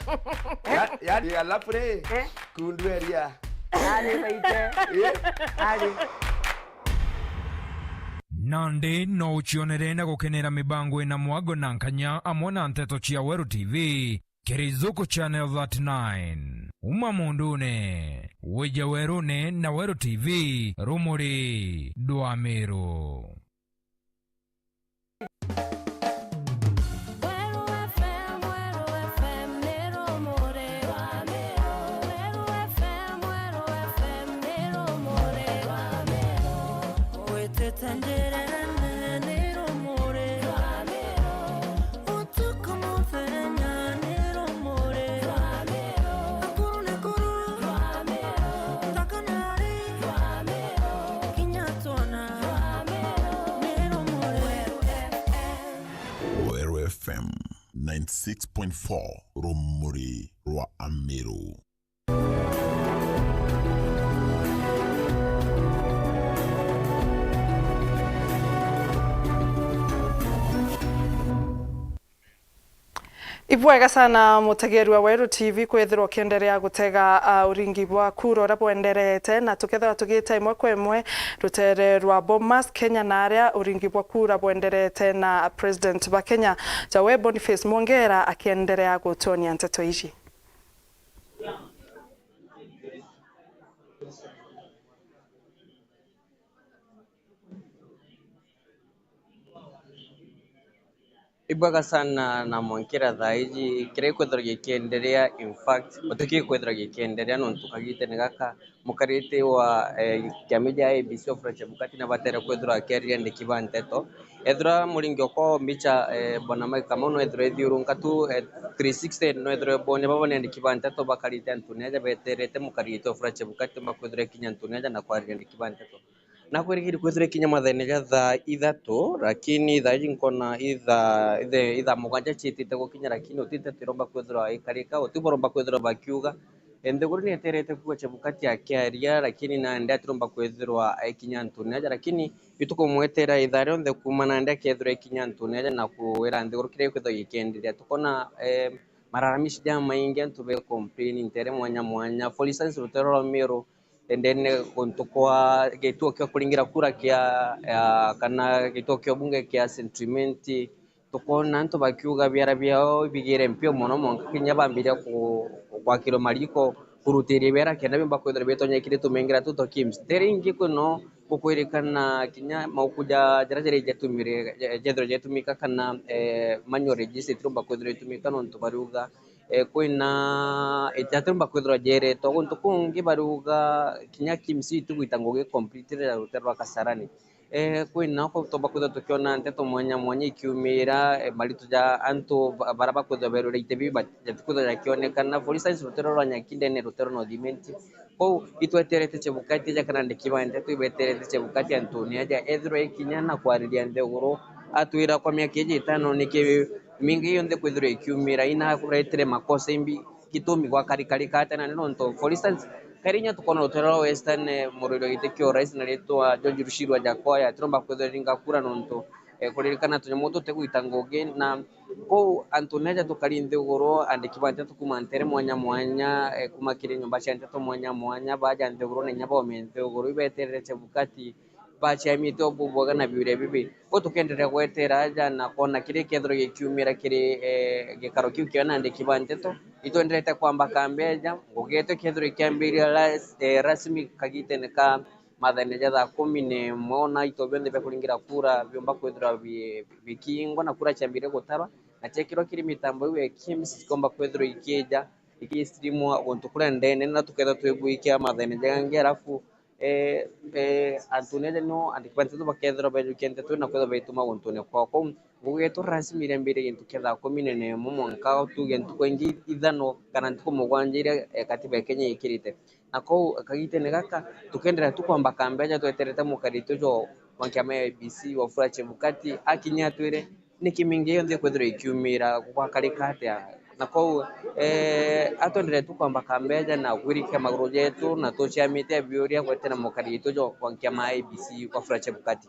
Ya-, yani, alafu ri, eh? Kundu eria. Ari baite. Eh? Ari. Nandi no ucionere na gukenera mibango ina mwago na nkanya amwe na nteto cia Weru T V. Kirizuku Channel thirty-nine. Uma mundune, wija werune na Weru T V, rumuri dwa Meru. Weru F M, Weru F M, ni rumuri rwa Meru. Weru F M, Weru F M, ni rumuri rwa Meru. Witite njirene, ni rumuri rwa Meru. Utuku muthenya ni rumuri. Akuru ni kuru. Nthaka ni ari. Kinya twana ni rumuri. Weru F M ninety-six point four, rumuri rwa Ameru. Ibwega sana mutegeri wa Weru T V kwithirwa ukienderea gutega, ah, uringi bwa kura uria bwenderete, na tukethirwa tugita imwe kwa imwe rutere rwa Bomas, Kenya, na aria uringi bwa kura bwenderete na President ba Kenya, tawe Boniface Mwongera akienderea gutuonia nteto iji. Ibwega sana na mwankira thaa iji, kiria gikwithirwa gikienderea, in fact, guti gikwithirwa gikienderea nontu kagitene gaka mukariti wa, eh, kiama gia I E B C Wafula Chebukati nabatere kwithirwa akiariria andiki ba nteto. Ethirwa muringi okwa mbicha, eh, Bwana Mike Kamau, no ethirwa ithiurunka tu, eh, three sixty, no ethirwa bone babo ni andiki ba nteto bakarite antune aja beterete mukariti Wafula Chebukati bakwithirwa ikinya antune aja na kwariria andiki ba nteto. Nakwirigiri kwithirwa ikinya mathaene ja thaa ithatu, lakini thaa iji nkona ithaa, ithe-, ithaa mugwanja ciitite gukinya, lakini uti nteto iromba kwithirwa ikarika, uti baromba kwithirwa bakiuga. Nthiguru ni eterete kwigua Chebukati akiaria, lakini nandi atiromba kwithirwa aikinya antune aja, lakini itukumwetera ithaa rionthe kuuma nandi akethirwa aikinya antune aja na kwira nthiguru kiria gikwithirwa gikienderea. Tukona, eh, malalamishi jamaingi, antu be complain ntere mwanya mwanya. For instance, rutere rwa Meru, ndene guntu kwa gituo kia kuringira kura kia, ya, kana gituo kia ubunge kia Saint Clement, tukona antu bakiuga biara biao bigire mpio mono, mwanka kinya bambiria ku-, gwakirwa mariko kurutiria biara kenda biumba kwithirwa bitonya kiri tumengira tu twa KIMS. Tere ingi kwino gukwirikana kinya mauku ja, jaria jari jatumire, ja-, jethirwa jatumika kana, eh, manual register itirumba kwithirwa itumika nontu bariuga eh, kwina, eh, jatiumba kwithirwa jeretwa. Guntu kungi bariuga kinya KIMS itigwita ngugi completely na rutere rwa Kasarani. Eh, kwina ko tumba kwithirwa tukiona nteto mwanya mwanya ikiumira, eh, maritu ja antu ba-, baria bakwithirwa berure ite biu ba-, jatikwithirwa jakionekana. For instance, rutere rwa Nyaki ndene, rutere rwa North Imenti, Kwou itweterete Chebukati aja kana andiki ba nteto ibeterete Chebukati antune aja ethirwe ikinya na kwariria nthiguru, atwira kwa miaka iji itano niki mingi yonthe kwithirwa ikiumira inakuretire makosa imbi gitumi gwakarikarika atia nandi nontu, for instance, kairi inya tukona rutere rwa Western, eh, murwiri wa giti kia urais na ritwa George Rushirwa Jakoya atiromba kwithirwa iringa kura nontu, eh, kuririkana tunyamu tutigwita ngugi na Kwou antune aja tukari nthiguru, andiki ba nteto kuuma ntere mwanya mwanya, eh, kuuma kiri nyomba cia nteto mwanya mwanya, baja nthiguru na inya baume nthiguru, ibeterere Chebukati, baciamitie o bubwega na biuria bibi. Kwou tukienderea gwetera aja na kwona kiria kethirwa gikiumira kiri, eh, gikaro kiu kia andiki ba nteto, itwenderete kwamba kambi aja, ngugi yetu ikethirwa ikiambiria ras-, eh, rasmi kagitene ka mathaene ja thaa kumi na imwe, ona ito bionthe bia kuringira kura biumba kwithirwa bi-, bikingwa na kura ciambirie gutarwa na ciekirwa kiri mitambo iu ya KIMS cikomba kwithirwa ikiija, ikistreamwa guntu kuria ndene, na tukethirwa twigwikia mathaene jangi, alafu, eh, eh, antune aja nio andiki ba nteto bakethirwa bejukia nteto na kwithirwa baituma guntune kwao. Kwou ngugi yetu rasmi iriambiria gintu kia thaa kumi na imwe mwanka tuge ntuku ingi ithano kana ntuku mugwanja iria, eh, katiba ya Kenya ikirite. Na kwou kagitene gaka, tukienderea tu kwamba kambi aja tweterete mukariti uju wa kiama ya I E B C, Wafula Chebukati, akinya atwire niki mingi yonthe ikwithirwa ikiumira, gwakarika atia, Na kou, eh, atwendere tu kwamba kambeja na kwirikia maguru jetu na tuciamite biuria gwetera mukari itu jwa kwa nkiama A I E B C kwa Fura Chebukati.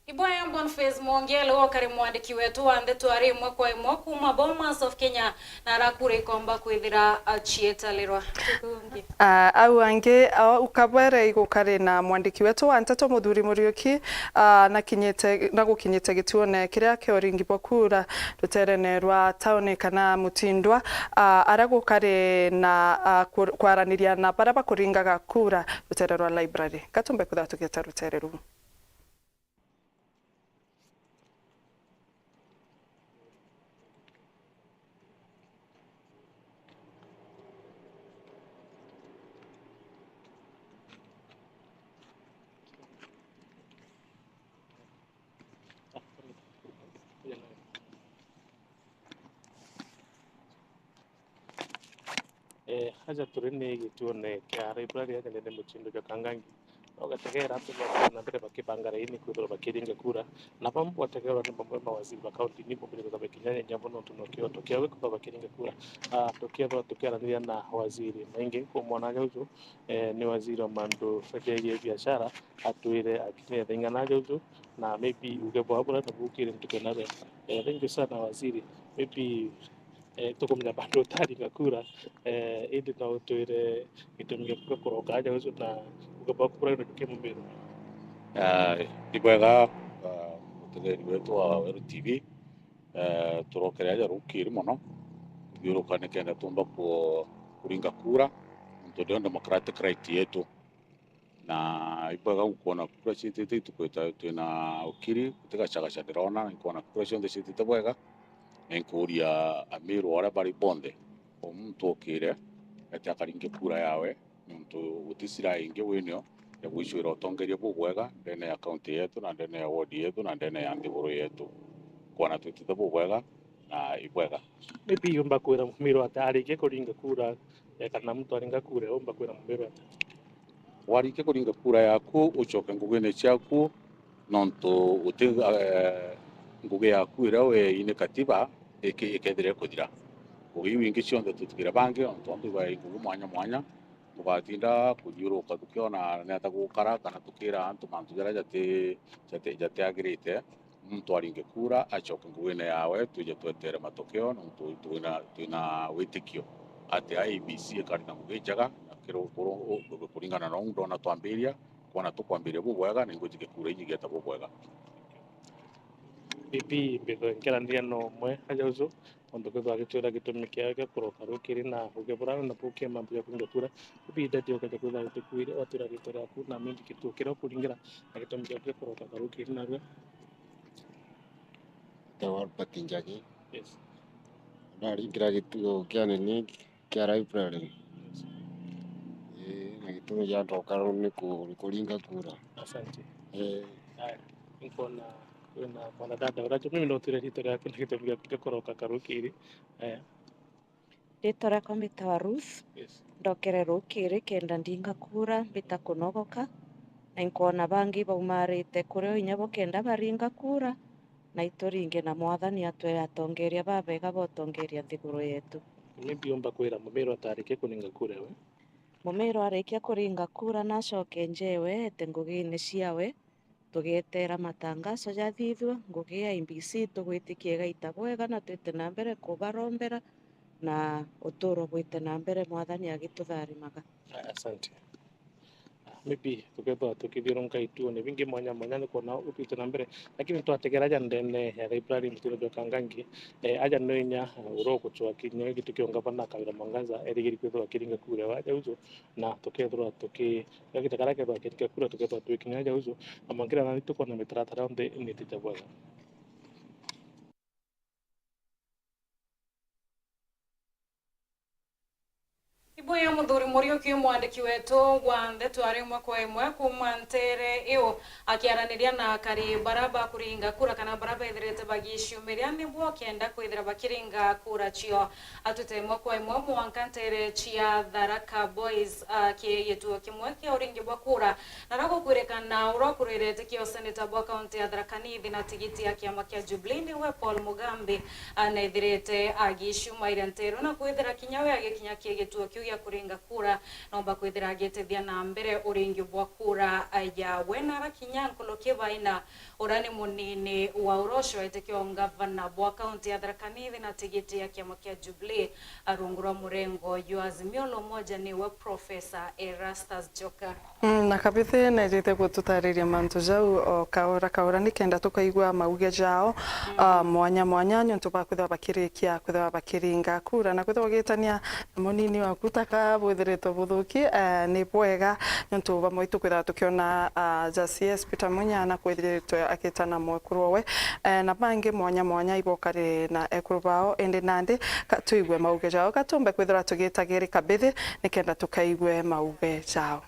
Ibwaya Boniface Mwongele, ukari mwandiki wetu wa ndeto ari imwe kwa imwe kuuma Bomas of Kenya, na arakura ikomba kwithira acietalirwa. Tukungi. Ah, au angi, ah, ukabwere igukari na mwandiki wetu wa nteto Muthuri Muriuki, ah, na kinyite, na gukinyite gituone kiria kia uringi bwa kura ruterene rwa tauni kana Mutindwa, ah, aria gukari na, ah, ku-, kwaraniria na baria bakuringaga kura rutere rwa library. Gatumbe kwithirwa tugieta rutere ruu. Eh, aja turi ni gituone kia library, aja ni Mutindo jwa Kangangi. Na ugategera antu na mbere bakibanga raini kwithirwa bakiringa kura. Na bamwe bategerwa ni bamwe mawaziri ba kaunti ni bombire kwithirwa bakinyanya mono nontu no kioto kiao kwithirwa bakiringa kura. Ah, tukiethirwa tukiaraniria na waziri maingi, nkumwona aja uju, eh, ni waziri wa mantu jegie biashara, atwire akinyire thaing'ana aja uju, na maybe uge bwa bura na bukire ntuku nabe. Eh, thank you sana waziri. Maybe eh, tukumenya bandu utaringa kura, eh, indi no utwire gitumi giaku gia kuroka aja uju na uga bwaku bura na ki Mumiru. Ah, ni bwega, ah, mutegeri wetu wa Weru T V, eh, turokere aja rukiri mono, kuthiuruka nikenda tumba ku-, kuringa kura, nontu ndio democratic right yetu. Na ibwega gukwona kura ciitite ituku ita-, twina ukiri, gutigacagaca ndirona, na inkwona kura cionthe ciitite bwega, na inkuuria Amiru aria bari bonthe, o muntu okire, ete akaringe kura yawe, nontu guti silaha ingi winio ya gwicwira utongeria bubwega ndene ya kaunti yetu, na ndene ya ward yetu, na ndene ya nthiguru yetu. Kwona twitite bubwega, na ibwega. Maybe yumba kwira Mumiru ata arikia kuringa kura, eh, kana muntu aringa kura, yumba kwira Mumiru ata? Warikia kuringa kura yaku, ucoke ngugine ciaku, nontu guti, eh, ngugi yaku iria weeini katiba iki-, ikethira ikuthira. Ngugi iu ingi cionthe tutigire bangi, nontu antu ibai ngugi mwanya mwanya, tugatinda kuthiuruka tukiona niata gukara kana tukira antu mantu jaria jati-, jati-, jatiagirite. Muntu aringe kura, acoke ngugine yawe, twije twetere matokeo, nontu twina, twina witikio ati I E B C ikari na ngugi injega, na kiru-, kuru-, u-, kuringana na uu ndona twambiria, kwona tukwambiria bubwega, na ingwitikia kura iji igieta bubwega. Maybe mbithe nkiaraniria na umwe aja uju, nontu kwithirwa agitwira gitumi kiawe kia kuroka rukiri na uge bura na bukia mantu ja kuringa kura. Maybe ndeti ukeja kwithirwa agitukwire, watwira ritwa riaku na maybe gituo kiria ukuringira na gitumi kiaku kia kuroka karukiri narua. Ntawa Albert Njagi. Yes. Ndaringira gituo kia nini kia library. Yes. Ii, na gitumi gia ndoka ni ku-, ni kuringa kura. Asante. Ii. Aya, nkwona kwina mwanadada uraja, mimi no twire ritwa riaku na gitumi giaku kia kuroka karukiri. Aya. Ritwa riakwa mbitawa Ruth. Yes. Ndokere rukiri kenda ndinga kura, mbita kunogoka, na inkwona bangi baumarite kurio inya bo kenda baringa kura, na ituringe na Mwathani atwe atongeria babega botongeria nthiguru yetu. Maybe umba kwira Mumiru atarikia kuringa kura ewe? Mumiru arikia kuringa kura, nacoke njewe ete ngugine ciawe, tugietera matangaso jathithua, ngugi ya I E B C tugwitikia igaita bwega na twite na mbere kubarombera na uturo bwite na mbere, Mwathani agitutharimaga. Asante. Maybe tukethirwa tukithiurunka ituone bingi mwanya mwanya ni kwona utwite na mbere, lakini twategera aja ndene ya library Mutindo jwa Kangangi, eh, aja no inya, eh, uria ugucwa kinya gitu kia ungavana Kawira Mwangaza erigiri kwithirwa akiringa kura waja uju, na tukethirwa tuki-, gagita karia kethirwa akiringa kura tukethirwa twikinya aja uju, na mwangira nani tukwona mitaratara yonthe initite bwega. Uyu muthuri Muriuki, mwandiki wetu wa ndeto ari imwe kwa imwe kuuma ntere iu, akiaraniria na akari bara bakuringa kura kana bara bethirite bagiciumiria nibo kenda kwithira bakiringa kura cio. Atwite imwe kwa imwe mwanka ntere cia Tharaka Boys, a, ki gituo kimwe kia uringi bwa kura, na ragukwirikana uria ukurwirite kio seneta bwa kaunti ya Tharaka Nithi na tigiti ya kiama kia Jubilee niwe Paul Mugambi, a, na ethirite agiciumairia nteru na kwithira kinya we agikinya ki gituo kiu gia kuringa kura, nomba kwithira agitithia na mbere uringi bwa kura, a, ya we na arakinya nkuluki baina. Uria ni munini wa uria ucoete kio ngavana bwa kaunti ya Tharaka Nithi na tigiti ya kiama kia Jubilee, a, rungu rwa murengo jwa Azimio la Umoja niwe Professor Erastus Joka. Mm, na kabithi nejite gututariria mantu jau o kaura kaura, nikenda tukaigua mauge jao, ah, mwanya mwanya, niuntu ba kwithirwa bakirikia kwithirwa bakiringa kura na kwithirwa ugitania na munini waku taka bwithiritwe buthuki, eh, ni bwega, niuntu bamwe itu kwithirwa tukiona, ah, ja C S Peter Munya na kwithiritwe akitana mwekuru owe, eh, na bangi mwanya mwanya ibokari na ekuru bao, indi nandi ka tuigue mauge jao, ka tumbe kwithirwa tugitagia iri kabithi nikenda tukaigue mauge jao.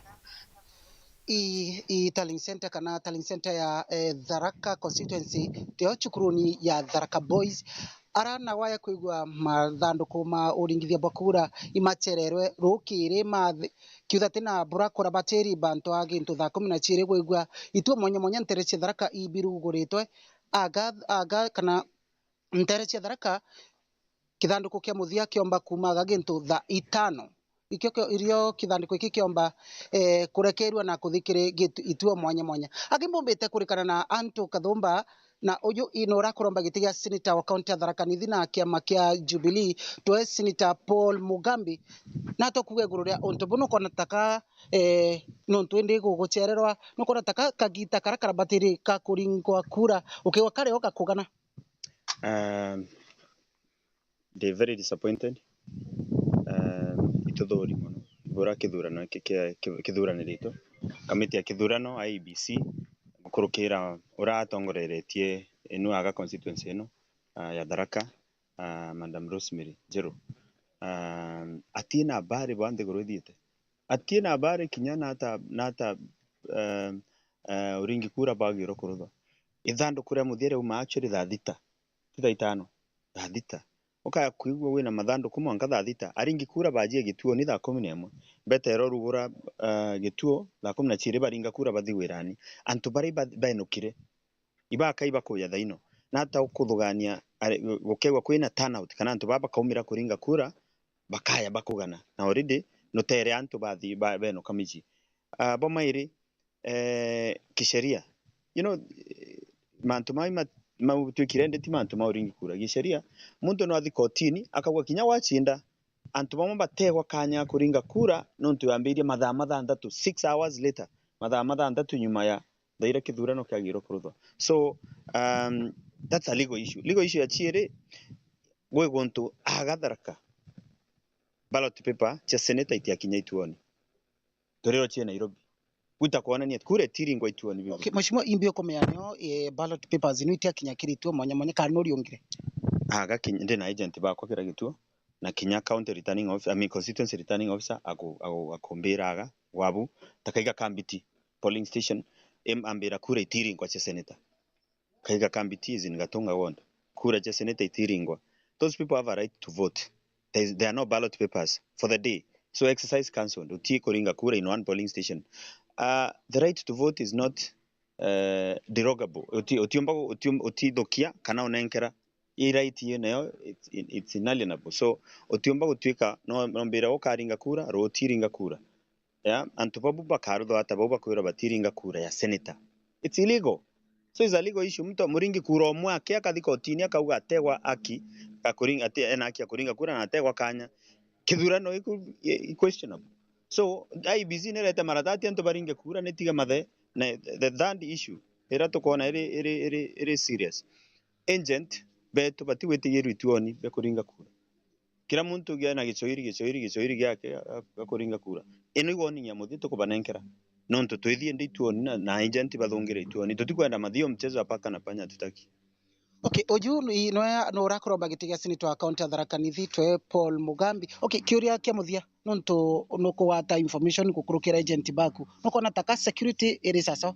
I, i Tallying Centre kana Tallying Centre ya, eh, Tharaka Constituency, tio cukuruni ya Tharaka Boys. Ara na waya kwigua mathanduku ma uringithia bwa kura imacererwe rukiri mathi, kiutha tina bura kurabatiri bantu a gintu thaa kumi na ciiri gwigua ituo mwanya mwanya ntere cia Tharaka ibiruguritwe, aga, aga kana ntere cia Tharaka, kithanduku kia muthia kiomba kuuma aga gintu thaa itano. Ikio kio, irio kithanduku iki kiomba, eh, kurekerua na kuthi kiri gitu, ituo mwanya mwanya. Aki mbumbite kurikana na Anto Kathumba, na uyu ino urakuromba giti gia seneta wa kaunti ya Tharaka Nithi na kiama kia Jubilee, twe seneta Paul Mugambi. Na tukuge iguru ria untu bunu, ukona taka, eh, nontu indi gugucererwa, nukona taka kagita kara karabatiri ka kuringwa kura, ukigwa kari o gakugana? Um, Ndi very disappointed. Um, ituthuri mono bura kithurano giki kia, ki-, kithuraniritwe. Kamiti ya kithurano, I E B C, gukurukira uria atongoreretie inu aga constituency ino, ah, ya Tharaka, ah, Madam Rosemary Njeru. Um, atina habari bwa nthiguru ithiite. Atina habari kinya nata, nata, um, uh, uringi kura bagirwe kuruthwa. Ithanduku ria muthia riauma actually thaa thita. Ti thaa itano, thaa thita. Ukaya kwigua wina mathanduku mwanka thaa thita. Aringi kura bajie gituoni thaa kumi na imwe. Betero rugura, ah, gituo thaa kumi na ciiri, baringa kura bathi wirani. Antu baria iba-, baenukire, ibakai bakuja thaino. Nata ukuthugania are-, gukegwa kwina turnout, kana antu baa bakaumira kuringa kura, bakaya bakugana. Na already nutere antu bathi, ba-, benuka micii. Ah, bwa mairi, eh, kisheria. You know, eh, mantu mai ma-, mautwikire ndi ti mantu ma uringi kura. Kisheria, muntu no athi kotini, akauga kinya wacinda, antu bamwe bategwa kanya ga kuringa kura, nontu yambirie mathaa mathanthatu, six hours later, mathaa mathanthatu nyuma ya thaa iria kithurano kiagirwe kuruthwa. So, um, that's a legal issue. Legal issue ya ciiri, gwi guntu aga Tharaka, ballot paper cia senator itiakinya ituoni. Turiro cie Nairobi. Gwita kwonania kura itiringwa ituoni bibi. Okay, Mheshimiwa, imbi ukumenya nio, eh, ballot papers ino itiakinya kiri ituo mwanya mwanya, kana nuriungire? Aga kinya, ndi na agent bakwa kira gituo, na kinya county returning officer, I mean constituency returning officer aku-, aku-, akumbiraga gwabu, takaiga Kambiti polling station, im-, ambira kura itiringwa cia senator. Kaiga Kambiti is in Gatunga ward. Kura cia senator itiringwa. Those people have a right to vote. There is, there are no ballot papers for the day. So exercise cancelled. Uti kuringa kura in one polling station. Uh, the right to vote is not, uh, derogable. Uti, utiumba gu-, utium-, utithukia kana unenkera. I right iyo nayo, it's, it's inalienable. So utiumba gutuika no, no mbira ukaringa kura, ro utiringa kura. Ya, antu babu bakaruthwa ata bau bakwirwa batiringa kura ya senator? It's illegal. So it's a legal issue. Muntu amuringi kura umwe ake akathi kotini akauga ategwa aki ya kuringa, ati ena aki ya kuringa kura na ategwa kanya. Kithurano iku-, i, i questionable. So I E B C nirete maratati antu baringe kura, nitige mathe. Na the third issue ira tukwona iri, iri, iri, iri serious. Agent betu batigwitigirwa ituoni bia kuringa kura. Kira muntu ugia na gicoiri, gicoiri, gicoiri giake, a-, a-, akuringa kura. Ino i warning ya muthia tukubanenkera. Nontu twithie ndi ituoni na, na agent bathungire ituoni. Tutikwenda mathio mchezo wa paka na panya, tutaki. Okay, uju ni, nwe, no urakuromba giti gia senator wa county ya Tharaka Nithi, twe Paul Mugambi. Okay, kiuria kia muthia, nontu nukugwata information gukurukira agent baku. Nukona taka security iri sasawa?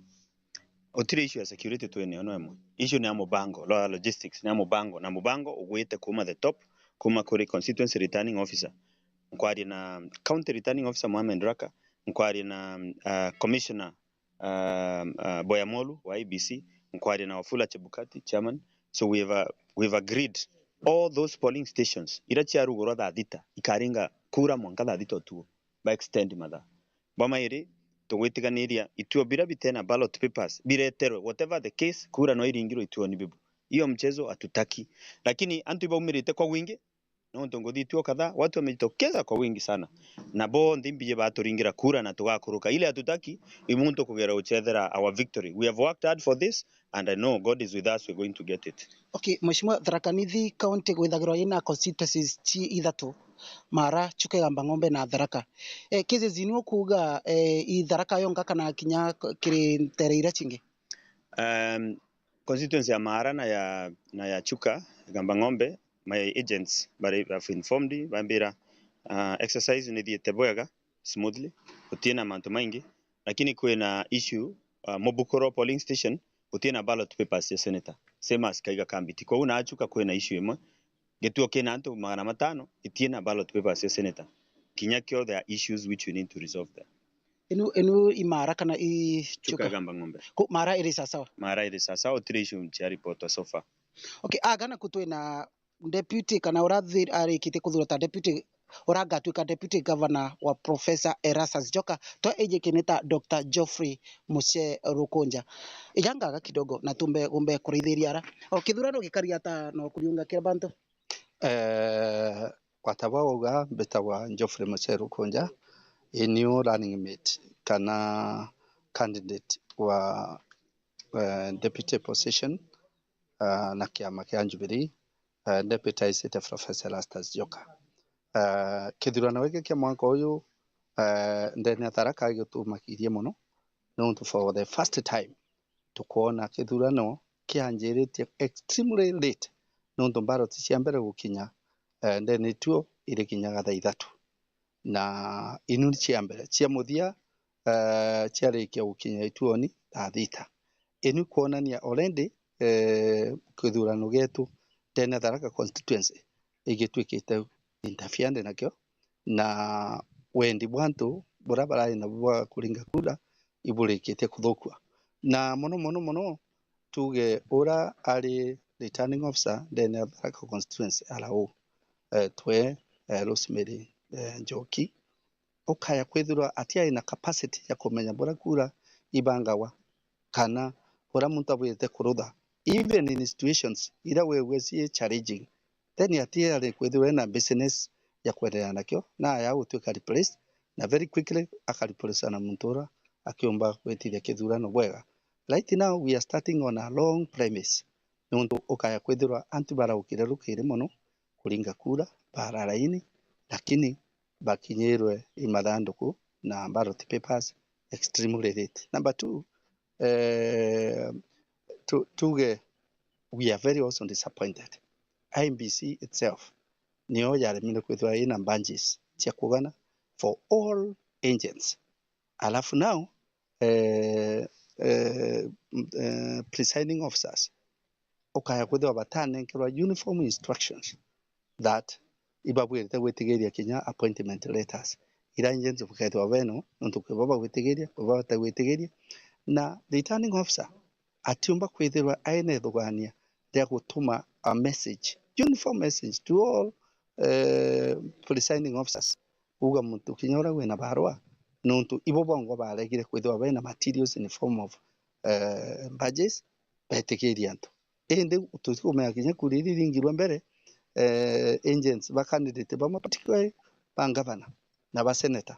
Utiri issue ya security twinio no imwe. Issue ni ya mubango, lo-, logistics, ni ya mubango. Na mubango ugwite kuma the top, kuma kuri constituency returning officer. Nkwaria na county returning officer Mohamed Raka, nkwaria na, uh, commissioner, um, uh, Boya Molu wa I E B C, nkwaria na Wafula Chebukati, chairman. So we have, uh, we have agreed all those polling stations ira ciarugurwa thaa thita ikaringa kura mwanka thaa thita utuku, ba extend mathaa. Bwa mairi, tugwitiganiria ituo bira bitena ballot papers bireterwe, whatever the case, kura no iringirwe ituoni bibu. Hiyo mchezo hatutaki. Lakini antu ibaumirite kwa wingi, nontu nguthi ituo kadhaa, watu wamejitokeza kwa wingi sana. Na bonthe imbiji baturingira kura na tugakuruka. Ile hatutaki, i muntu kugera uchethera our victory. We have worked hard for this, and I know God is with us, we're going to get it. Okay, Mheshimiwa, Tharaka Nithi County gwithagirwa ina constituencies ci ithatu, Mara, Chuka, Igamba Ng'ombe na Tharaka. Eh, cases ni ukuuga, eh, i Tharaka yonka kana kinya k-, kiri ntere iria cingi? Um, constituency ya Mara na ya, na ya Chuka, Igamba Ng'ombe, my agents bari, have informed, bambira, uh, exercise nithiite bwega, smoothly, gutina mantu maingi, lakini kwina issue, uh, Mubukuro polling station, gutina ballot papers cia senator, same as Kaiga Kambiti. Kwou na Chuka kwina issue imwe, gituo kina antu magana matano, itina ballot papers cia senator. Kinya kio, there are issues which we need to resolve there. Inu, inu i Mara kana i Chuka? Chuka Igamba Ng'ombe. Ku Mara iri sasawa? Mara iri sasawa, utiri issue cia report so far. Okay, agana ku twina deputy kana ura thi-, arikitie kuthurwa ta deputy, ura ngatwika deputy governor wa Professor Erastus Joka, twa ejekene ta Doctor Geoffrey Muche Rukunja. Ijangaga kidogo na tumbe gumbe kurithiria ara. O kithurano gikari ata no kuriunga kira bantu? Eh, gwata bwa uga mbitagwa Geoffrey Muche Rukunja, i niu running mate kana candidate wa, eh, deputy position, eh, na kiama kia Jubilee, eh, deputized Professor Erastus Joka. Eh, kithurano giki kia mwaka uyu, eh, ndene ya Tharaka gitumakirie mono, nontu for the first time tukwona kithurano kianjiritie extremely late, nontu ballot cia mbere gukinya, eh, ndene ituo iri kinyaga thaa ithatu. Na inu ni cia mbere. Cia muthia, eh, ciarikia gukinya ituoni thaa thita. Inu kwonania already, eh, kithurano gietu ndene ya Tharaka constituency igitwikite interfered nakio, na wendi bwa antu buria barari nabu bwa kuringa kura iburikitie kuthukua. Na mono, mono, mono, tuge ura ari returning officer ndene ya Tharaka constituency ara u, eh, twe, eh, Rosemary, eh, Njoki, ukaya kwithirwa atiari na capacity ya kumenya buria kura ibangagwa, kana uria muntu abwirite kurutha, even in situations iria wigua cii challenging, then atiari kwithirwa ena business ya kwendelea nakio, na aya gutwika replaced, na very quickly aka replace na muntu uria akiumba gwitithia kithurano bwega. Right now we are starting on a long premise, nontu ukaya kwithirwa antu baraukire rukiri mono kuringa kura, bara laini, lakini bakinyirwe i mathanduku na ballot papers extremely late. Number two, eh, tu-, tuge we are very also disappointed. I E B C itself niyo yaremire kwithirwa ina badges cia kugana for all agents. Alafu now, eh, eh, m-, eh, presiding officers, ukaya kwithirwa batanenkerwa uniform instructions that ibabwirite gwitigiria kinya appointment letters. Ira agents bukethirwa beno, nontu kwi bo bagwitigiria, kwi bo batagwitigiria. Na returning officer atiumba kwithirwa aina ithugania ria gutuma a message, uniform message to all, eh, presiding officers. Uga muntu kinya uria wina barua, nontu ibo bongwa baregire kwithirwa bena materials in form of, eh, badges, betigiria antu. Indi tutikumenya kinya kura iria iringirwe mbere, eh, agents ba candidate bamwe, particularly ba ngavana na ba senator,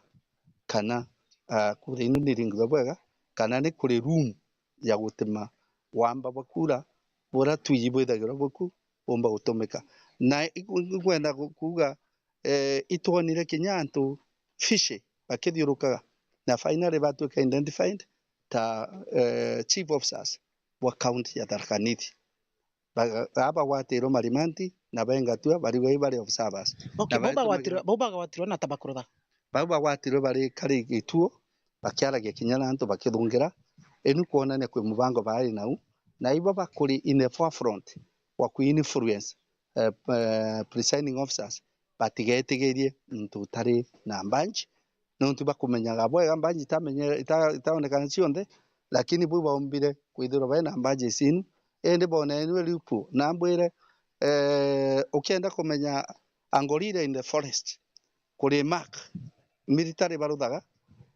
kana, ah, kura ino niringirwe bwega, kana ni kuri room ya gutima wamba bwa kura buria twiji bwithagirwa buku bumba gutumika. Na iku-, ikwenda ku-, kuuga, eh, itwonire kinya antu fishy bakithiurukaga, na finally batwika identified ta, eh, chief officers bwa county ya Tharaka Nithi. Ba-, aba bagwatirwe marimanti na bengatua bariuga i bari observers. Okay, na bau bagwatirwe, bau bagwatirwe na ta bakurutha? Bau bagwatirwe bari kari gituo, bakiaragia kinya na antu bakithungira, inu kwonania kwi mubango baari nau, na ibo bakuri in the forefront wa ku influence, eh, eh, presiding officers batigetigirie muntu utari na mbanji, nontu bakumenyaga bwega mbanji itamenye-, ita-, itaonekana cionthe, lakini bau baumbire kwithirwa bena mbanji cinu, indi bonenwe loophole. Na mbwire, eh, ukienda kumenya a gorilla in the forest, kuri mark, military baruthaga,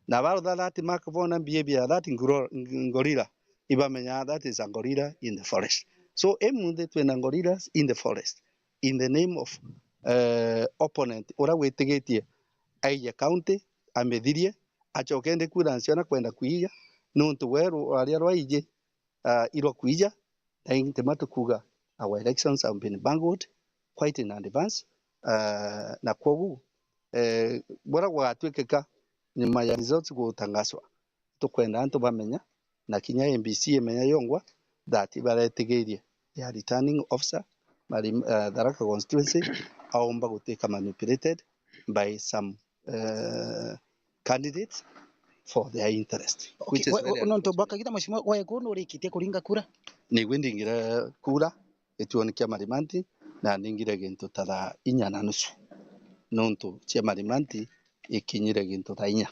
na barutha that mark bona behavior that nguro-, ng-, gorilla, ibamenya that is a gorilla in the forest. So, emunthe twina gorillas in the forest, in the name of, eh, opponent uria witigitie aije county, amithirie, acoke indi kura nciona kwenda kwiya, nontu we ru-, rwaria rwaiji, ah, irwa kwija, na intima tukuga our elections have been bungled quite in advance, ah, na kwogu, eh, buria gugatwikika nyuma ya results gutangaswa, tukwenda antu bamenya, na kinya M B C imenya yongwa that ibaretigirie ya returning officer mari, eh, Tharaka constituency aumba gutwika manipulated by some, eh, candidates for their interest, okay, which is we-, very we-, nontu unfortunate. Bwa kagita, mheshimiwa, we ku nurikitie kuringa kura? Nigwe ndingire kura gituoni kia Marimanti, na ndingire gintu ta thaa inya na nusu, nontu cia Marimanti ikinyire gintu thaa inya.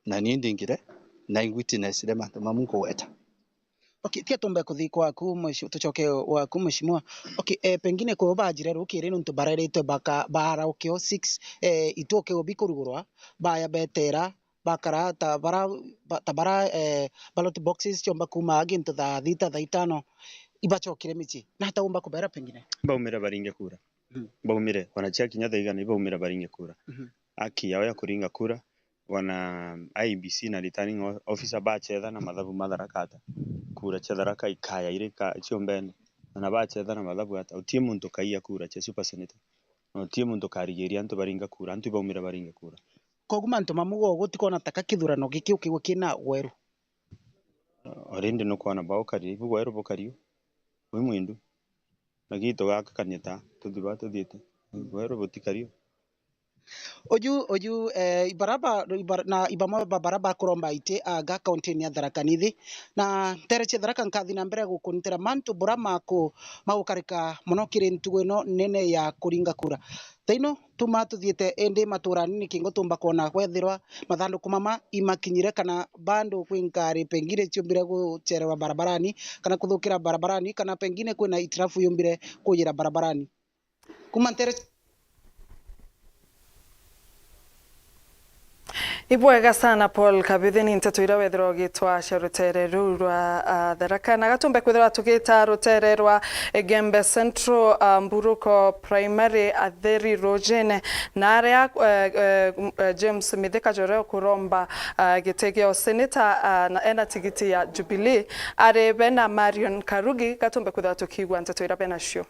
Na ni ndingire, na i witnessire mantu mamu nkugweta. Okay, tia tumbe kuthi kwaku, mheshimiwa, tucoke waku, mheshimiwa. Okay, eh, pengine kwo bajire rukiri nontu bareritwe baka-, barauke o six, eh, ituke o bikurugurwa, baya betera, bakara ta bara, ba-, ta bara, eh, ballot boxes ciomba kuuma gintu thaa thita, thaa itano, ibacokire micii. Na hata umba kubera pengine? Baumire baringe kura. Mhm. Baumire, wanacia kinya thaa igana, ibaumire baringe kura. Mhm. Haki yao ya kuringa kura, wana I E B C na returning o-, officer bachetha na mathabu ma Tharaka ata, kura cia Tharaka ikaya iri ka-, ciombene, na bachetha na mathabu ata, utie muntu kaiya kura cia super senator, na utie muntu karigiria antu baringa kura, antu ibaumire baringa kura. Kogu mantu mamu go gutikona taka kithurano giki ukigwa kina weru? Already nukwona bau kari, ibu weru bukari u, wi mwindu. Na gitu gaka kanyeta, tuthi ba tuthiite. Weru butikari u. Uju, uju, eh, ibaraba, ibar-, na ibamwe ba bara bakuromba iti aga kaunti-ini ya Tharaka Nithi. Na ntere cia Tharaka nkathi na mbere gukuntira mantu bura maku-, magukarika mono kiri ntugu ino nene ya kuringa kura. Thaino, tuma tuthiite indi maturani, niki ngo tumba kwona kwethirwa mathanduku mama imakinyire, kana bandu kwi nkari pengine ciumbire guchererwa barabarani, kana kuthukira barabarani, kana pengine kwina itirafu yumbire kujira barabarani. Kuma ntere Ibwega sana Paul Kabithi, ni nteto iria wethirwa ugitwa cia rutere ruu rwa, ah, Tharaka. Na gatumbe kwithirwa tugita rutere rwa Igembe Central, ah, Mburuko Primary, Atheri Rujine, na aria, eh, eh, m-, eh, James Mithika Joreo kuromba, ah, giti gia useneta, ah, na ena tigiti ya Jubilee, ari bena Marion Karugi. Gatumbe kwithirwa tukiigua nteto iria benacio.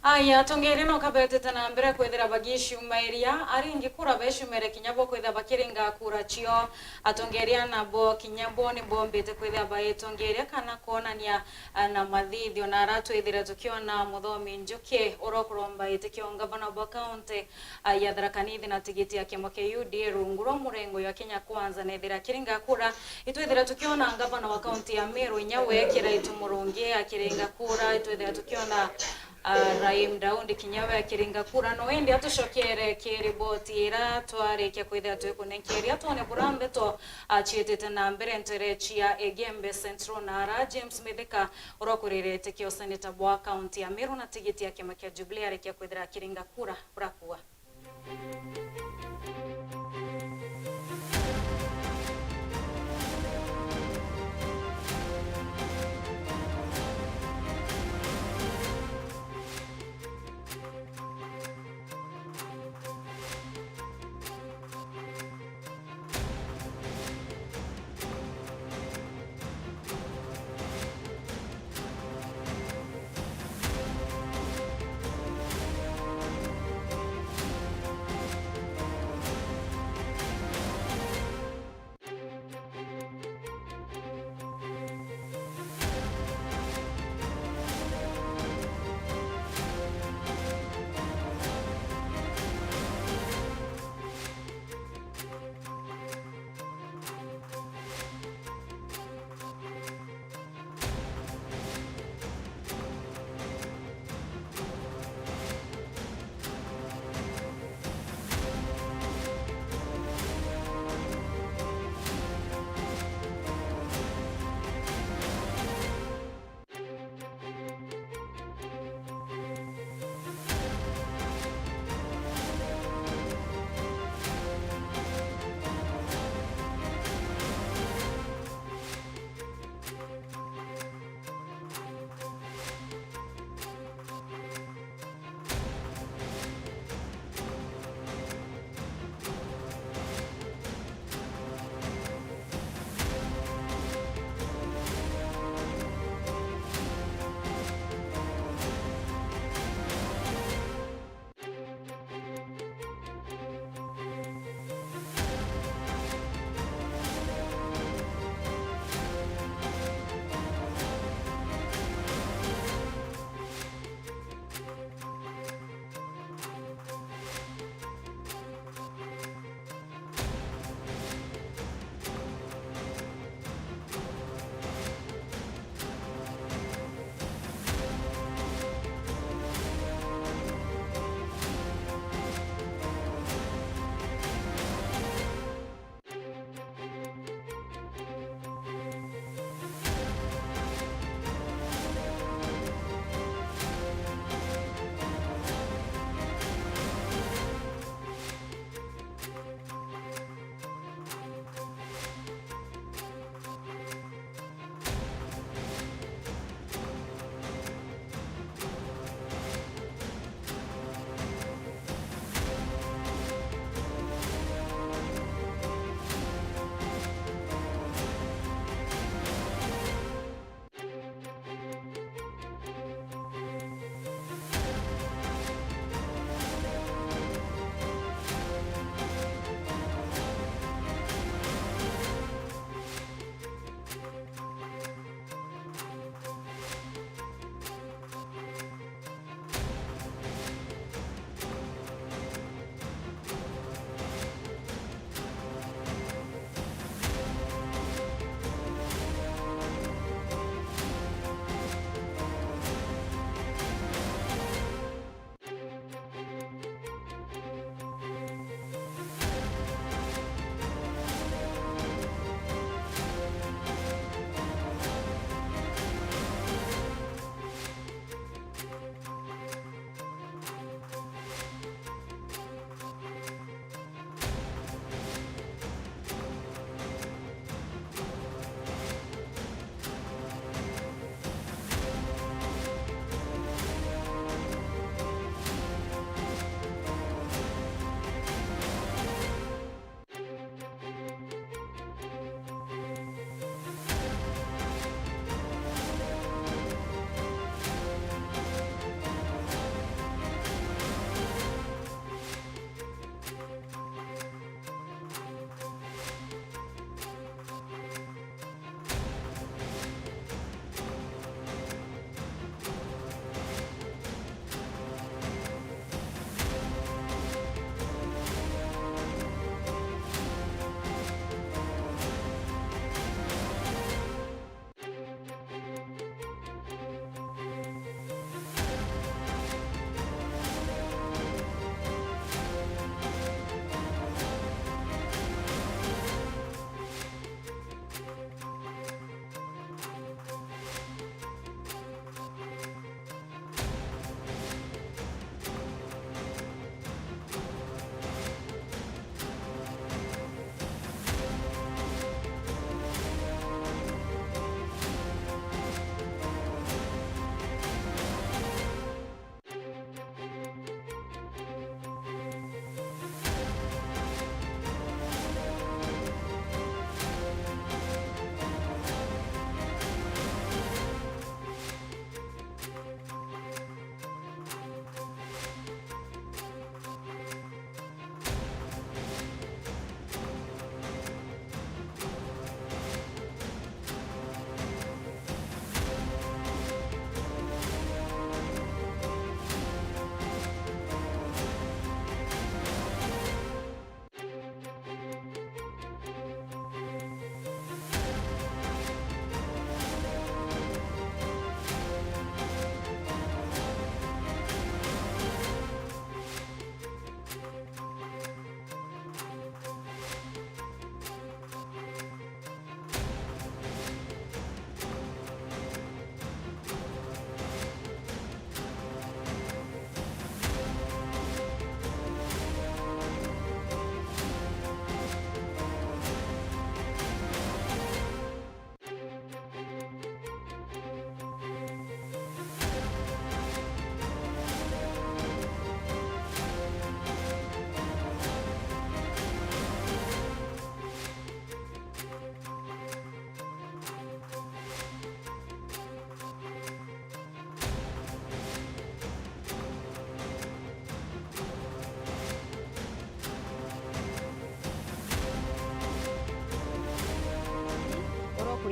Aya, atongeria no kabetete na mbere kwithira bagicumairia, aringi kura becumere kinya bo kwithira bakiringa kura cio. Atongeria nabo kinya bo ni bombite kwithira baetongeria kana kwonania, ah, na mathithio. Na ara twithire tukiona Muthomi Njuki, uria ukuromba giti kia ungavana bwa kaunti, ah, ya Tharaka Nithi na tigiti ya kiama kia U D A rungu rwa murengo ya Kenya Kwanza, nethira akiringa kura. Itwithira tukiona ngavana wa kaunti ya Meru inya we Kiraitu Murungi akiringa kura. Itwithira tukiona ah, Raim Daudi kinya we akiringa kura. No indi atucokere ki riboti ira twarikia kwithira twikunenkeria, twone buria ndeto, ah, ciitite na mbere ntere cia Igembe Central, na ara James Mithika uria ukuririte kio seneta bwa kaunti ya Meru na tigiti ya kiama kia Jubilee arikia kwithira akiringa kura. Burakua.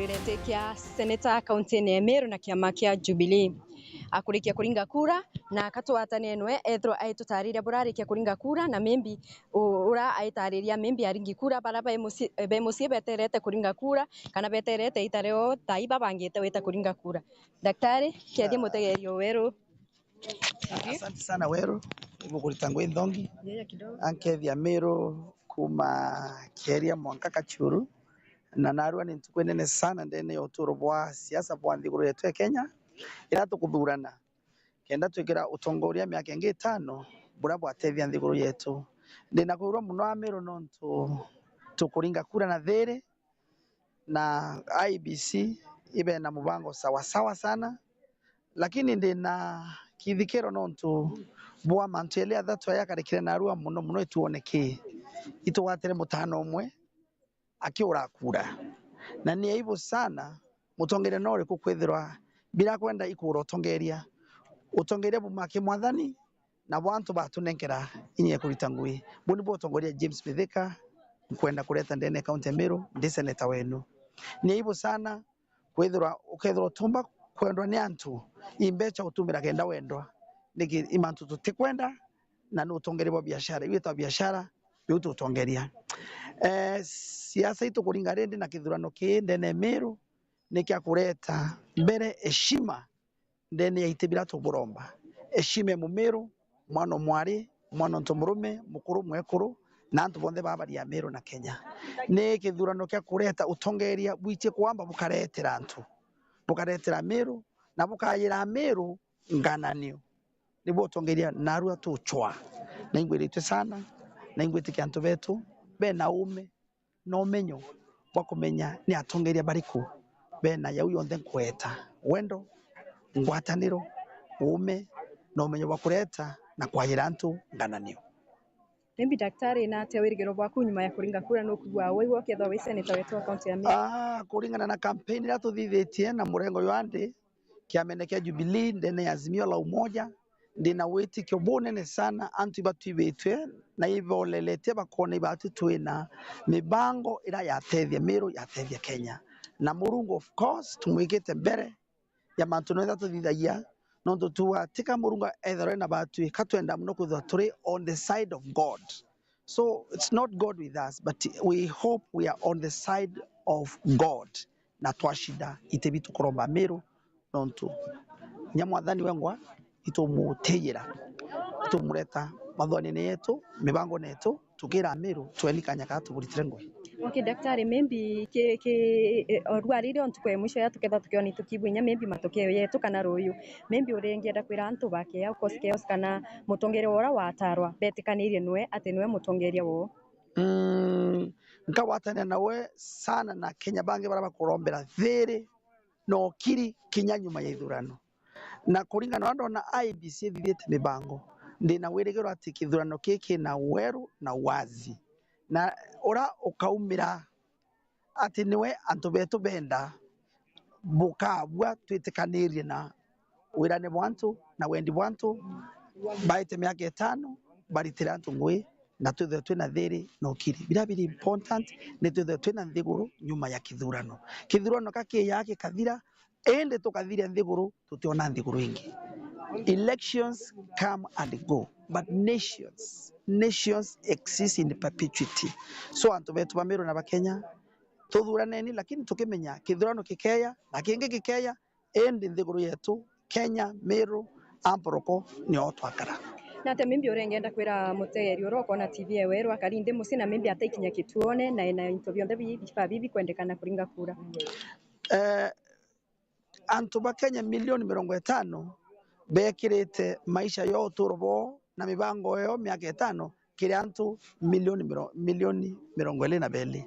Giti kia seneta kaunti-ini ya Meru na kiama kia Jubilee. Akurikia kuringa kura na akatwatania nwe ethirwa aitutariria burarikia kuringa kura na maybe u-, ura aitariria maybe aringi kura bara be mucii, be mucii beterete kuringa kura kana beterete ita rio thaa ii babangite wita kuringa kura. Daktari, kethia mutegerio weru. Asante sana Weru, ibukurita ngui nthongi. Ankethia Meru kuma Kieria mwanka Kachuru, na narua ni ntuku nene sana ndene ya uturo bwa siasa bwa nthiguru yetu ya Kenya, ira tukuthurana kenda twikira utongoria miaka ingi itano buria bwatethia nthiguru yetu. Ndina kwirwa muno Ameru nontu tukuringa kura na thiri, na I E B C ibe na mubango sawa sawa sana, lakini ndina kithikiro nontu bwa mantu yeli athatu aya akarikire narua muno muno ituone ki itugwatire mutano umwe akiura kura. Na ni aibu sana mutongeria no uriku kwithirwa birakwenda ikuura utongeria, utongeria buma ki mwathani, nabo antu batunenkera inya ya kurita ngui. Buu nibuo utongoria James Mithika nkwenda kureta ndene ya kaunti ya Meru, ndi seneta wenu. Ni aibu sana kwithirwa ukethirwa utumba kwendwa ni antu, imbecha utumira kenda wendwa. Niki imantu tutikwenda, na ni utongeria bwa biashara, iu itwa biashara, biu tutongeria. Eh, siasa itukuringa rindi na kithurano kii ndene ya Meru ni kia kureta mbere heshima ndene ya iti bira tuburomba. Heshima ya Mumiru, mwana o mwari, mwana o ntu murume, mukuru, mwekuru, na antu bonthe baba bari Ameru na Kenya. Ni kithurano kia kureta utongeria bwichie kwamba bukaretera antu, bukaretera Ameru, na bukayira Ameru ngananio. Nibuo utongeria narua tuchwa. Naingwiritue sana, naingwitikia antu betu bena uume, na umenyo bwa kumenya ni atongeria bariku bena yau yonthe nkweta: wendo, ngwataniro, uume, na umenyo bwa kureta na kwayira antu ngananio. Maybe daktari, na atia wirigiro bwaku nyuma ya kuringa kura nukwigua waigua ukethwa wi seneta wetu wa kaunti ya Meru? Ah, kuringana na campaign iria tuthithitie na murengo jwa ndi, kiamene kia Jubilee ndene ya Azimio la Umoja, ndina witikio bunene sana antu ibatwibitwe na iboleletie bakona ibatu twina mibango ira yatethia Meru, yatethia Kenya. Na Murungu, of course, tumwikite mbere ya mantu nonthe tuthithagia, nontu tuatika Murungu ethirwe na batwi, ka twenda muno kwithirwa turi on the side of God. So it's not God with us, but we hope we are on the side of God. Na twashinda, iti bitu kuromba Meru, nontu nya mwathani wengwa itumutiyira, itumureta mathwanine yetu, mibangone yetu, tukira Meru, tweni kanya kaa tuburitire ngui. Okay, daktari, maybe ki, ki, eh, orua riri o ntuku ya mwisho ya tukethwa tukiona itukibwinya maybe matokeo yetu kana ruyu, maybe uringienda kwira antu ba Kenya, of course, Kenya, kana mutongeria ura watarwa betikanirie nwe ati nwe mutongeria woo? Mm, nkagwatania nawe sana na Kenya bangi baria bakurombera thiri na ukiri kinya nyuma ya ithurano. Na kuringana na uria ndona I E B C ithithitie mibango, ndina wirigiro ati kithurano kii kina weru na wazi, na uria ukaumira ati niwe antu betu benda bukabua twitikanirie na wirane bwa antu na wendi bwa antu, baite miaka itano, baritire antu ngui, na twithwe twina thiri na ukiri. Biria biri important ni twithwe twina nthiguru nyuma ya kithurano. Kithurano ka kiyaa gikathira, indi tukathiria nthiguru, tutiona nthiguru ingi. Elections come and go, but nations, nations exist in perpetuity. So antu betu ba Meru na ba Kenya, tuthuraneni, lakini tukimenya kithurano gikeya na kingi gikeya, indi nthiguru yetu Kenya, Meru, amporoko nio twakara. Na atia maybe urengenda kwira mutegeri uria ukona T V ya Weru akari nthi mucii na maybe ataikinya kituone na ena into bionthe bi-, bi-, bikwendekana kuringa kura? Eh, antu ba Kenya milioni mirongo itano bekirite maisha ya uturo bwao na mibango yao miaka itano kiri antu milioni miro-, milioni mirongo iri na beri.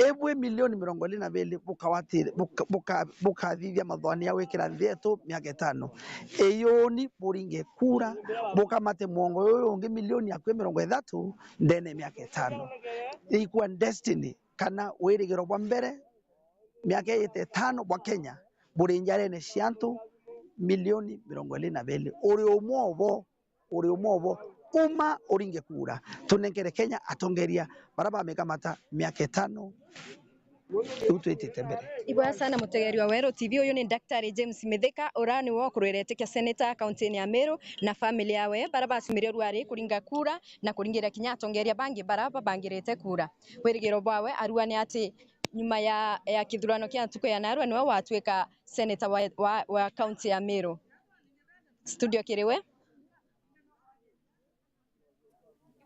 Ibwi milioni mirongo iri na beri bukawatiri-, buka-, buka-, bukathithia mathwani ya gwikira nthi yetu miaka itano. Iyuni buringe kura, bukamate mwongo uyu ungi milioni akui mirongo ithatu ndene ya miaka itano. Ikua destiny kana wirigiro bwa mbere miaka iite itano bwa Kenya buri njarene cia antu milioni mirongo iri na beri. Uri umwe obo, uri umwe obo, uma uringe kura. Tunenkere Kenya atongeria bara bamikamata miaka itano Riu twitite mbere. Ibwega sana mutegeeri wa Weru T V. Uyu ni Daktari James Mithika, uria niwe ukurwirete kia seneta kaunti-ini ya Meru, na family yawe, baria bacumirie ruari kuringa kura na kuringira kinya atongeria bangi baria babangirite kura. Wirigiro bwawe arua ni ati nyuma ya, ya kithurano kia ntuku ya narua niwe watuika seneta wa, wa, wa kaunti ya Meru. Studio kiri we.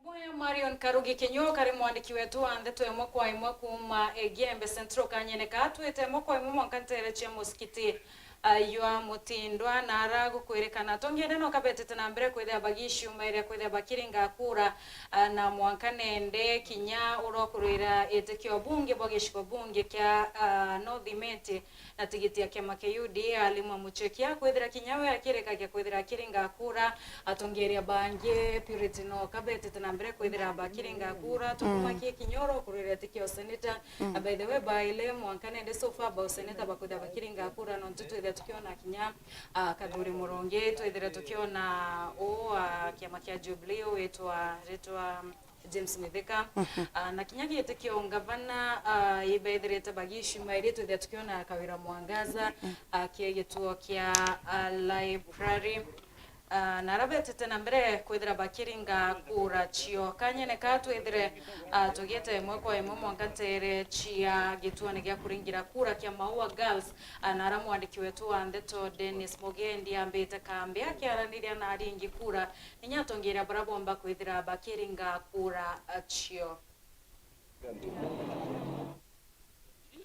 Ibwega Marion Karugi Kinyua, kari mwandiki wetu wa ndeto imwe kwa imwe kuuma Igembe Central. Kanyene kaa twite imwe kwa imwe mwanka nteere cia musikiti, ah, jwa Mutindwa, na ara gukwirikana atongeria no kabetete na mbere kwithira bagiciumaira kwithira bakiringa kura, ah, na mwanka nende kinya uria ukurwira iti kia ubunge bwa gicigo bunge kia, ah, North Imenti na tigiti ya kiama kia U D A, Halima Muchekia, kwithira kinya we akirikagia kwithira akiringa kura. Atongeria bangi, Purity, no kabetete na mbere kwithira bakiringa kura. Tukumakie kinya uria ukurwira iti kia useneta. Na by the way, baile mwanka nende so far ba useneta bakwithira bakiringa kura, nontu twithira tukiona kinya, ah, Kathuri Murungi, twithira tukiona u, ah, kiama kia Jubilee witwa, ritwa James Mithika. Ah, na kinya giti kia ungavana, ah, ibethirite bagiciumairi, twithira tukiona Kawira Mwangaza, ah, kia gituo kia, ah, library. Ah, na ara betete na mbere kwithira bakiringa kura cio. Kanyene kaa twithire, ah, tugiete imwe kwa imwe mwanka nteere cia gituone gia kuringira kura kia Maua Girls, ah, na ara mwandiki wetu wa ndeto Dennis Mugendi ambite kambi akiaraniria na aringi kura. Inya atongeria baria bomba kwithira bakiringa kura, ah, cio.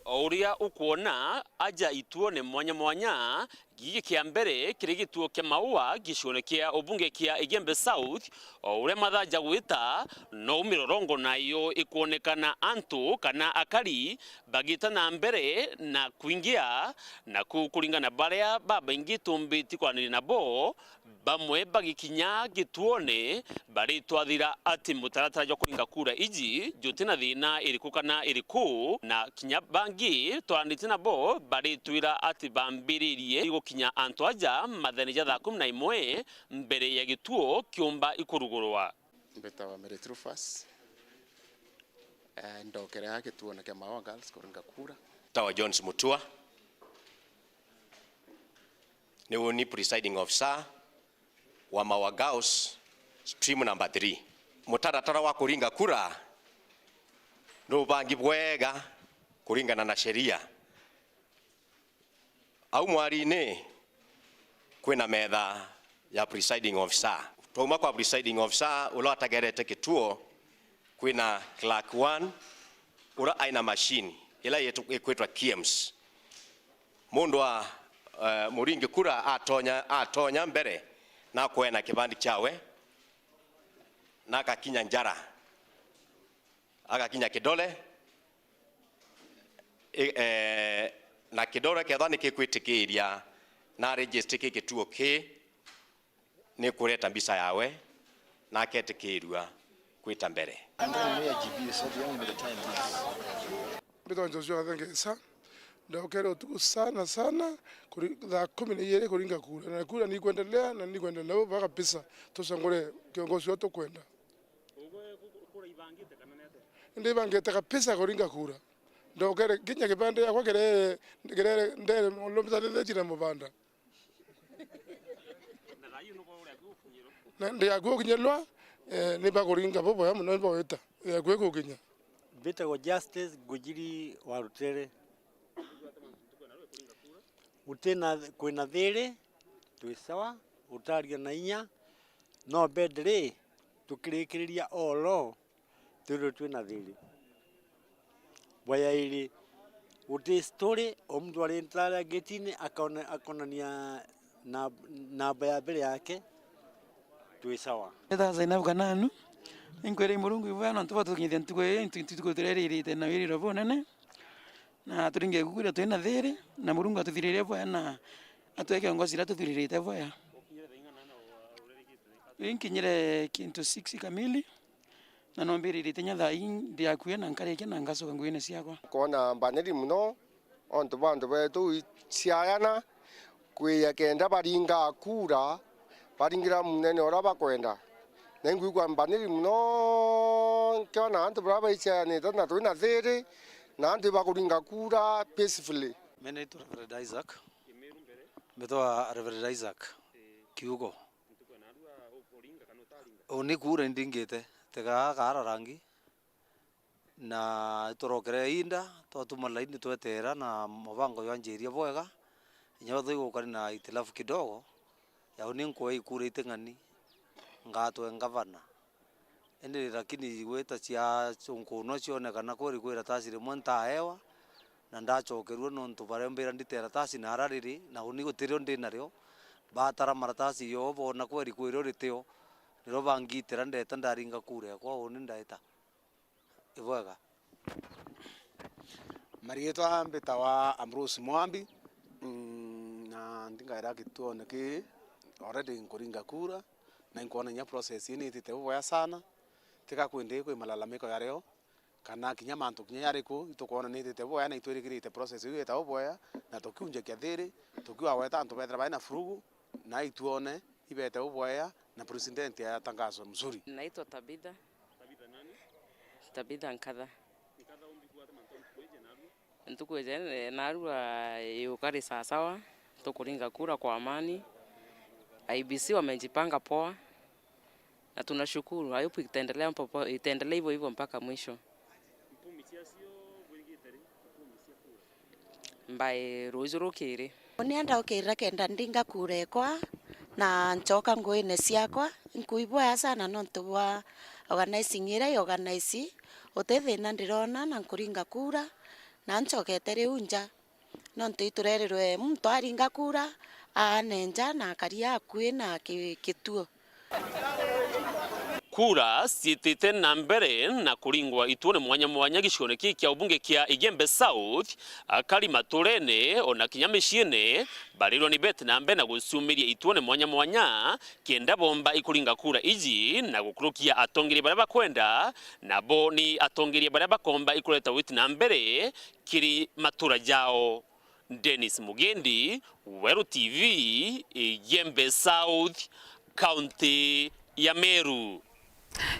O uria ukwona, aja ituone mwanya mwanya, gigi kia mbere kiri gituo kia Maua gicione kia ubunge kia Igembe South. O uria mathaa jagwita, no mirorongo nayo ikwonekana antu kana akari bagita na mbere na kwingia, naku kuringana baria babaingi tumbiti kwaraniria nabo, bamwe bagikinya gituone, baritwathira ati mutaratara jwa kuringa kura iji juti na thina iriku kana iriku, na kinya bangi twaranitie nabo baritwira ati bambiririe gukinya antu aja mathaene ja thaa kumi na imwe mbere ya gituo kiumba ikurugurwa. Mbitawa Mary Trufus. Eh, ndokere aa gituone kia Maua Girls kuringa kura. Tawa Jones Mutua. Ni uni presiding officer wa Maua Girls, stream number three. Mutaratara wa kuringa kura ni ubangi bwega kuringana na sheria. Au mwarini kwina metha ya presiding officer. Twauma kwa presiding officer uria atagerete kituo, kwina clerk one uria aina machine ila yetu-, ikwitwa K I E M S. Mundu wa, eh, muringi kura atonya, atonya mbere na kweena kibandi kiawe na agakinya njara, agakinya kidole, i-, eh, na kidole kethwa ni kikwitikiria na register ki kituo ki, ni kureta mbica yawe na aketikirua kwita mbere. And then me, I G P, so the only the time is. Mbitwa Joshua Thengesa. Ndokere utuku sana sana, kuri-, thaa kumi na ijiri kuringa kura. Na kura ni ikwendelea, na ni ikwendelea nabo mpaka kabisa. Tucangure kiongozi wetu tukwenda. Ugwe ku-, kura ibangite kana nete? Ndibangite kabisa kuringa kura. Ndokere kinya kibande yakwa kirere, kirere, ndere, lomita ndethi na mubanda. Na ndi akui gukinyirwa, eh, ni bakuringa buboya mono, ni bagwita, eh, akui gukinya. Mbitagwa Justice Ngujiri wa Rutere. Gutina, kwina thiri, twi sawa, utaria na inya, no bed ri, tukirikiriria oro, twithirwe twina thiri. Bwa yairi, guti story, o muntu ari ntaria getini akona-, akonania na, namba ya mbere yake, twi sawa. Nita Zainabu Kananu, inkwira Murungu ibwega nontu bwatukinyithia ntuku ii, ntu-, ntuku tureririte na wiriro bunene, na turinge kuria twina thiri, na Murungu atuthiririe bwega na atweke kiongozi iria tuthuririte bwega. Inkinyire kintu six kamili. Na no mbiriritie kinya thaa ii ndi akui na nkarikia na ngacoka nguine ciakwa. Kwona mbaniri mono ontu bwa antu betu i-, ciayana kwija kenda baringa kura, baringira munene uria bakwenda. Na inkwigua mbaniri mono nkiona antu baria baiciayanite na twina thiri, Nandi bakuringa kura peacefully. Mi naitwa Reverend Isaac. Mbitwa Reverend Isaac Kiugo. Uni kura indingite, tiga kaara rangi, na iturokere inda, twatuma laini tweteera na mubango jwa njiria bwega, inya twigukari na itilafu kidogo, ya uni nkuea ikura iting'ani, ngatwe ngavana. Indi lakini igwita cia nkunwa cionekana kweri kwi iratasi rimwe ntaewa, na ndacokerua nontu bariombira ndite iratasi na ara riri, na uni gutirio ndi nario. Batara maratasi yoo, boona kweri kwirio ritio, nirio bangitira, ndeta ndaringa kura ekwa, uni ndaita. Ibwega. Mariitwa mbitawa Ambrose Mwambi, mm, na ndingaira gituone ki already nkuringa kura, na inkwona inya process ii niitite bubwea sana, tiga kwindi kwi malalamiko jario, kana kinya mantu kinya jariku, itukwona niitite bubwea na itwirigirite process iu igita bubwea, na tukiunjakia thiri, tukiwagweta antu bethira bai na furugu, na ituone ibete bubwea, na president atangaswe mzuri. Naitwa Tabitha. Tabitha Nkatha. Ntuku iji narua iukari sawasawa, tukuringa kura kwa amani. I E B C wamejipanga poa, na tunashukuru. I hope itaendelea popo-, itaendelea hivyo hivyo mpaka mwisho. Mbae ruuju rukiri. Uni ndaukirira kenda ndinga kura ekwa, na ncoka nguine ciakwa. Nkuibwea sana nontu bwa organizing iria i organize. Uti thina ndirona, na nkuringa kura, na ncokete riu nja. Nontu iturerirwe muntu aringa kura, aane nja, na akari akui na ki-, kituo. Kura ciitite na mbere na kuringwa ituone mwanya mwanya gicione kii kia ubunge kia Igembe South, akari maturene ona kinya miciene barirwa ni bete na mbere na guciumiria ituone mwanya mwanya kenda bomba ikuringa kura iji na gukurukia atongeria baria bakwenda, nabo ni atongeria baria bakomba ikureta witi na mbere kiri matura jao. Dennis Mugendi, Weru T V, Igembe South, County ya Meru.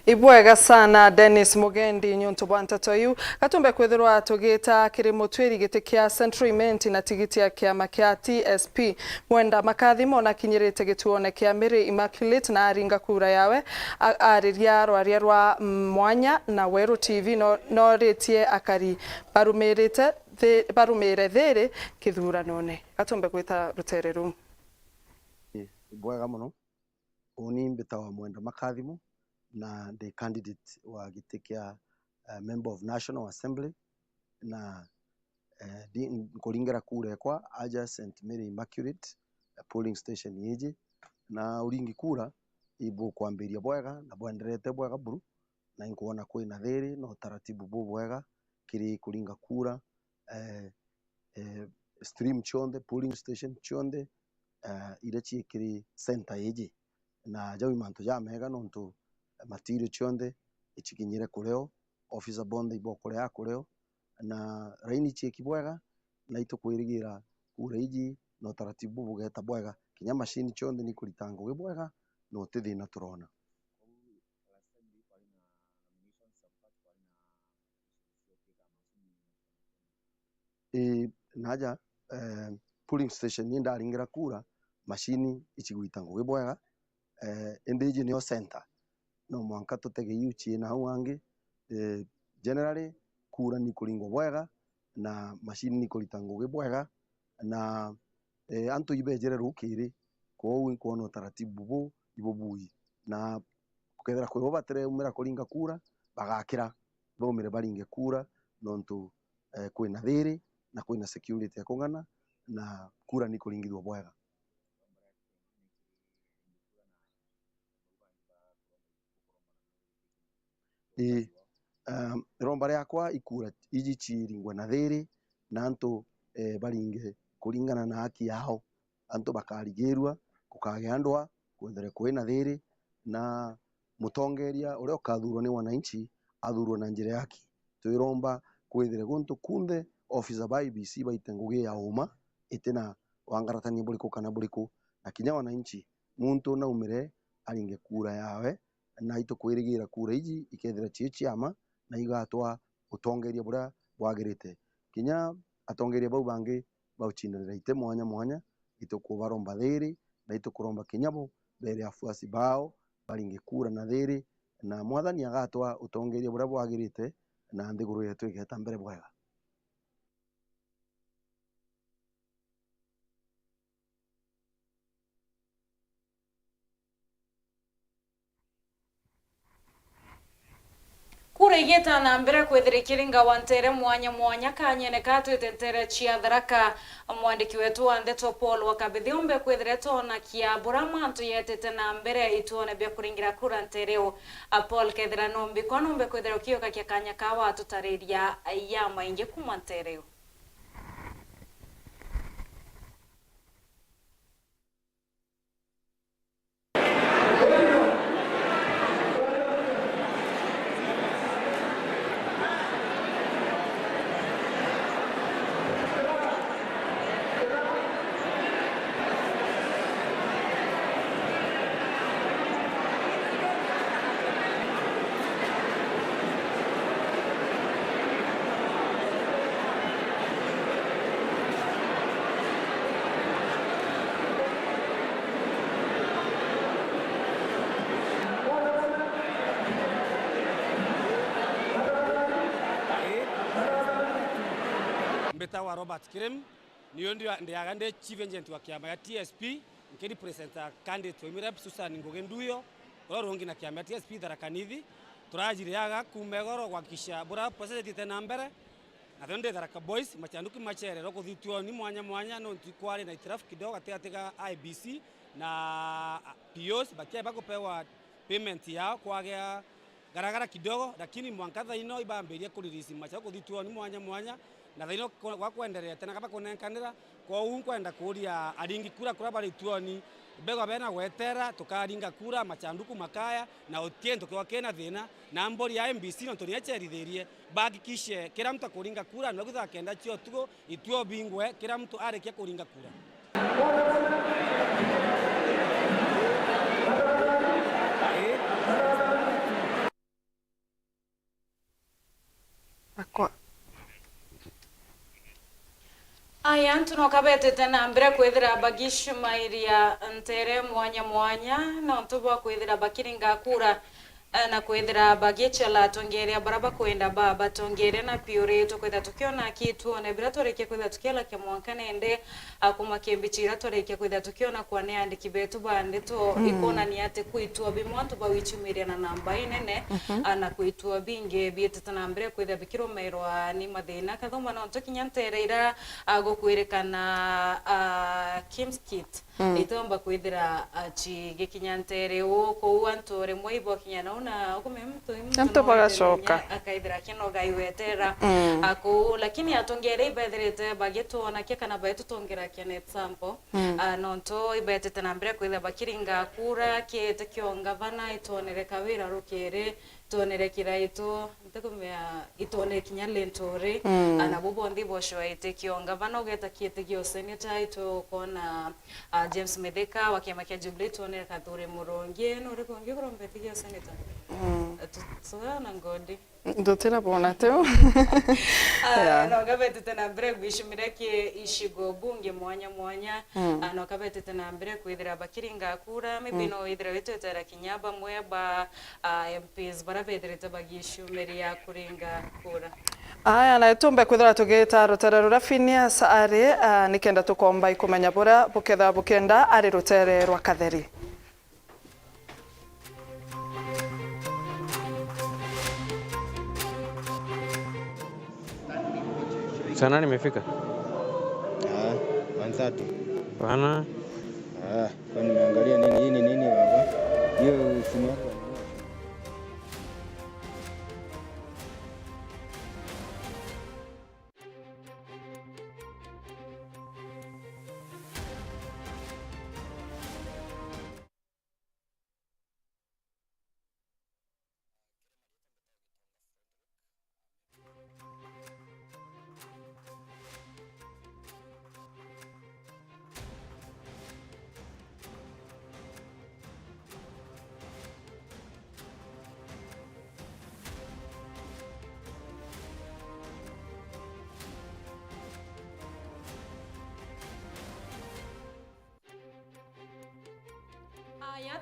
Ibwega sana Dennis Mugendi niuntu bwa nteto iu. Gatumbe kwithirwa tugita kiri mutwiri giti kia Central Imenti na tigiti ya kiama kia T S P. Mwenda Makathimo nakinyirite gituone kia Mary Immaculate na aringa kura yawe, a-, ariria rwaria rwa mwanya na Weru T V no-, noritie akari barumirite thi-, barumire thiri kithuranone. Gatumbe gwita rutere ruu. Ii, bwega mono. Uuni mbitawa Mwenda Makathimo, na ndi candidate wa giti kia, eh, Member of National Assembly, na, eh, ndi-, nkuringira kura ekwa aja Saint Mary Immaculate, eh, polling station iji, na uringi kura ibukwambiria bwega na bwenderete bwega buru, na inkwona kwina thiri na utaratibu bubwega kiri kuringa kura, eh, eh, stream cionthe, polling station cionthe, eh, iria cii kiri center iji. Na jau i mantu jamega nontu material cionthe icikinyire kurio, officer bonthe ibokuria kurio, na raini iciiki bwega, na itukwirigira kura iji na utaratibu bugeta bwega. Kinya mashini cionthe nikurita ngugi bwega, na uti thina turona. Ii, naja, eh, polling station ni ndaringira kura, mashini icigwita ngugi bwega, eh, indi iji nio center. No mwanka tutege iu ciina au angi. Eh, generally, kura ni kuringwa bwega, na mashini ni kurita ngugi bwega, na, eh, antu ibejere rukiri, kwou inkwona utaratibu buu ibubui, na ukethira kwi bo batireumira kuringa kura, bagakira baumire baringe kura, nontu, eh, kwina thiri na kwina security ya kung'ana, na kura ni kuringithua bwega. Ii, um, iromba riakwa ikura iji ciringwe na thiri, na antu, eh, baringe kuringana na haki yao. Antu bakarigirua, gukagea ndwa, kwethire kwina thiri, na mutongeria uria ukathurwa ni wananchi, athurwe na njira ya haki. Twiromba kwithire guntu kunthe officer ba I E B C baite ngugi ya uma, itina wangaratania buriku kana buriku, na kinya wananchi, muntu naumire aringe kura yawe, na itukwirigira kura iji ikethira cii ciama, na igatwaa utongeria buria bwagirite. Kinya atongeria bau bangi baucindanira iti mwanya mwanya, itukubaromba thiiri, na itukuromba kinya bo beere afuasi bao baringe kura na thiiri, na Mwathani agatwaa utongeria buria bwagirite, na nthiguru yetu igeeta mbere bwega. Kura igiita na mbere kwithira ikiringa wa nteere mwanya mwanya, kanyene ka twite nteere cia Tharaka, mwandiki wetu wa ndeto Paul wa Kabithi umbe kwithira etonakia buria mantu yeetite na mbere ituone bia kuringira kura nteere iu. A Paul, kethira numbikwa, numbe kwithira ukiukakia kanya ka watutariria ya maingi kuuma nteere iu. Mbitawa Robert Kirem, niyo ndi, ndiaga ndi chief agent wa kiama ya T S P, nkirepresenta candidate wa Imirep Susan Ngugi Nduyo, uria urungi na kiama ya T S P Tharaka Nithi. Turajiriaga kuuma igoro gwakikisha buria process ithiite na mbere, na tho ndi Tharaka Boys, machanduku machererwa kuthituoni mwanya mwanya, nontu ikwari na itirafu kidogo gatigati ga I B C na P Os, bakiari bakupewa payment yao, kwagea garagara kidogo, lakini mwanka thaino ibambirie kurelease macha kuthituoni mwanya mwanya, na thaino kwa, gwa kwenderete na kaba kunenkanira. Kwou nkwenda kuuria aringi kura kuria bari ituoni, mbegwa bena gwetera, tukaringa kura, machanduku makaya, na uti kintu kiwa kina thina, na mbori ya M B C nontu ni icherithirie, bahakikishe kila mtu akuringa kura, na thaa kenda cia utuku, ituo bingwe, kila mtu arikia kuringa kura. Akwa. Aya, antu no kabetete na mbere kwithira bagicumairia ntere mwanya mwanya, nontu bwa kwithira bakiringa kura, eh, na kwithira bagicela atongeria bara bakwenda ba batongeria, na piuri tukwitha tukiona kituone bira twarikia kwitha tukielakia mwanka nende, a, kuma kimbichi ira twarikia kwitha tukiona kwa ni andiki betu ba ndeto, mm, ikonania ati kwitua bimwe antu bawichumiria na namba inene, mhm, a, na kwitua bingi biitite na mbere kwitha bikirumairwa ni mathina. Kathumba nontu kinya ntere ira, a, gukwirikana, a, Kim's Kit, mm, itomba kwithira, a, cigikinya ntere uu, kou antu rimwe ibokinya nau na ugume muntu, muntu antu no bagacoka, akaithira akinoga iwetera, mm, a, kou. Lakini atongeria ibethirite bagitwonakia kana baitutongerakia na example. Mm. Ah, nontu ibetete na mbere kwithira bakiringa kura, kiete kio ngavana, itwonere Kawira rukiri, itwonere Kiraitu, ntikumenya itwonere kinya Linturi, mm, ah, nabo bonthe ibocwaite kio ngavana, ugeta kiete kio seneta, itwona, ah, James Mithika wa kiama kia Jubilee, itwonere Kathuri Murungi, nuriku ungi kurombete kio seneta? Mm. Ah, tu-, tuwe na ngodi. Ndutirabona tu. Ah, yeah, no kabetete na mbere gwicumira ki icigo bunge mwanya mwanya. Mm. Ah, no kabetete na mbere kwithira bakiringa kura, maybe, mm, no withira witwetera kinya bamwe ba, ah, M Ps bara bethirite bagicumiria kuringa kura. Aya, na tumbe kwithira tugita rutere ruria Phineas ari, ah, nikenda tukomba ikumenya buria bukethira bukenda ari rutere rwa Katheri. Sana nimefika. Ah, one thirty. Bana. Ah, kwa nimeangalia nini, hii ni nini baba? Hiyo simu yako.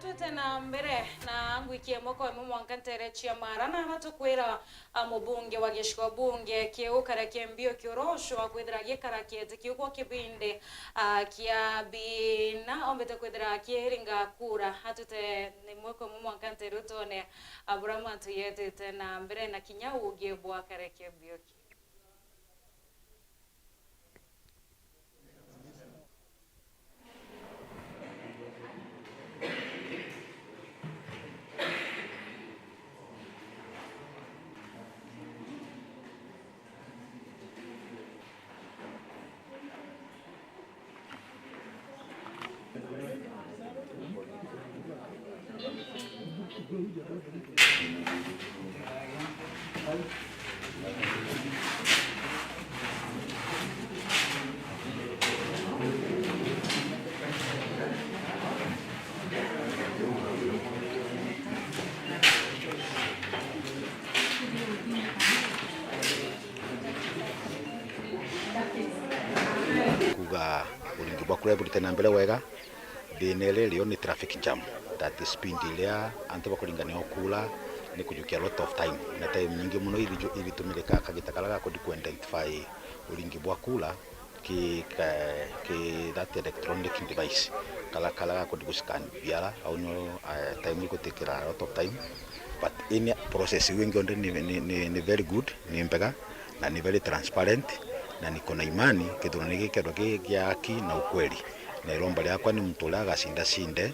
Twite na mbere na ngwikie moko imwe mwanka ntere cia mara na ara tukwira, a, mubunge wa gicigo bunge kiu Kareke Mbiuki uroco akwithira gikarakete kiu kwa kibindi, a, kia bina ombete kwithira akiringa kura. Atwite ni moko imwe mwanka ntere utone, a, bura mantu yetite na mbere na kinya ugie bwa Kareke Mbiuki. Kuga uringi bwa kura burite na mbere wega, thina iria irio ni traffic jam, that is speed iria antu bakuringania o kura ni kujukia a lot of time, na time nyingi muno iriju-, iritumirika kagita karia gakundi ku identify uringi bwa kura ki, ka-, ki that electronic device kala, kala gakundi gu scan biara, au nio, eh, time igutikira a lot of time, but ini process iu ingi onde ni, ni, ni, ni very good, ni mbega, na ni very transparent, na niko na imani kithurano giki gikethirwa gi gia haki na ukweli. Na iromba riakwa ni muntu uria agacinda cinde,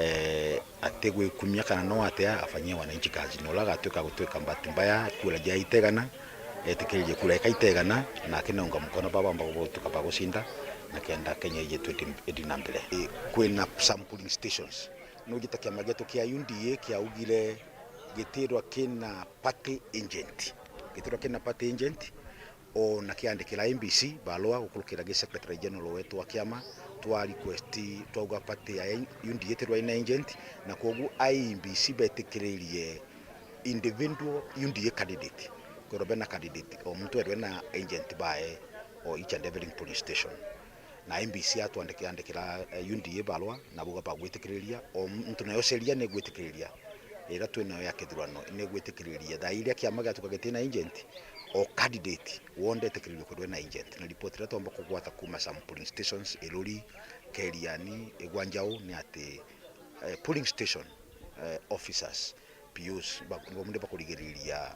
eh, atigwikumia kana no atia afanyie wananchi kazi. Na uria agatwika gutwika bahati mbaya kura jia itegana, etikiririe kura ika itegana, na akinaunga mukono baba bamba gutwika ba gucinda, na kenda Kenya ijitwe indi, indi na mbere. Eh, kwina some polling stations. Nujita kiama gietu kia U D A kiaugire gitirwa kina party agent. Gitirwa kina party agent, o na kiandikira I E B C barua gukurukira gi Secretary General wetu wa kiama, twa request, twauga party ya U D A itirwa ina agent, na kwogu I E B C betikiririe individual U D A candidate. Kwirwa bena candidate, o muntu erwe na agent bae o each and every polling station. Na I E B C atwandiki-, andikira, eh, U D A barua, na bauga bagwitikiriria, o muntu nayo sheria ni igwitikiriria, iria twi nayo ya kithurano ni igwitikiriria. Thaa iria kiama giatuka gitina agent, o candidate wonde etikiririo kwithirwa ena agent. Na report iria twomba kugwata kuuma some polling stations, Iruri, Keriani, Igwanjau, ni ati, eh, polling station, eh, officers, P Os, ba-, nibo muno bakurigiriria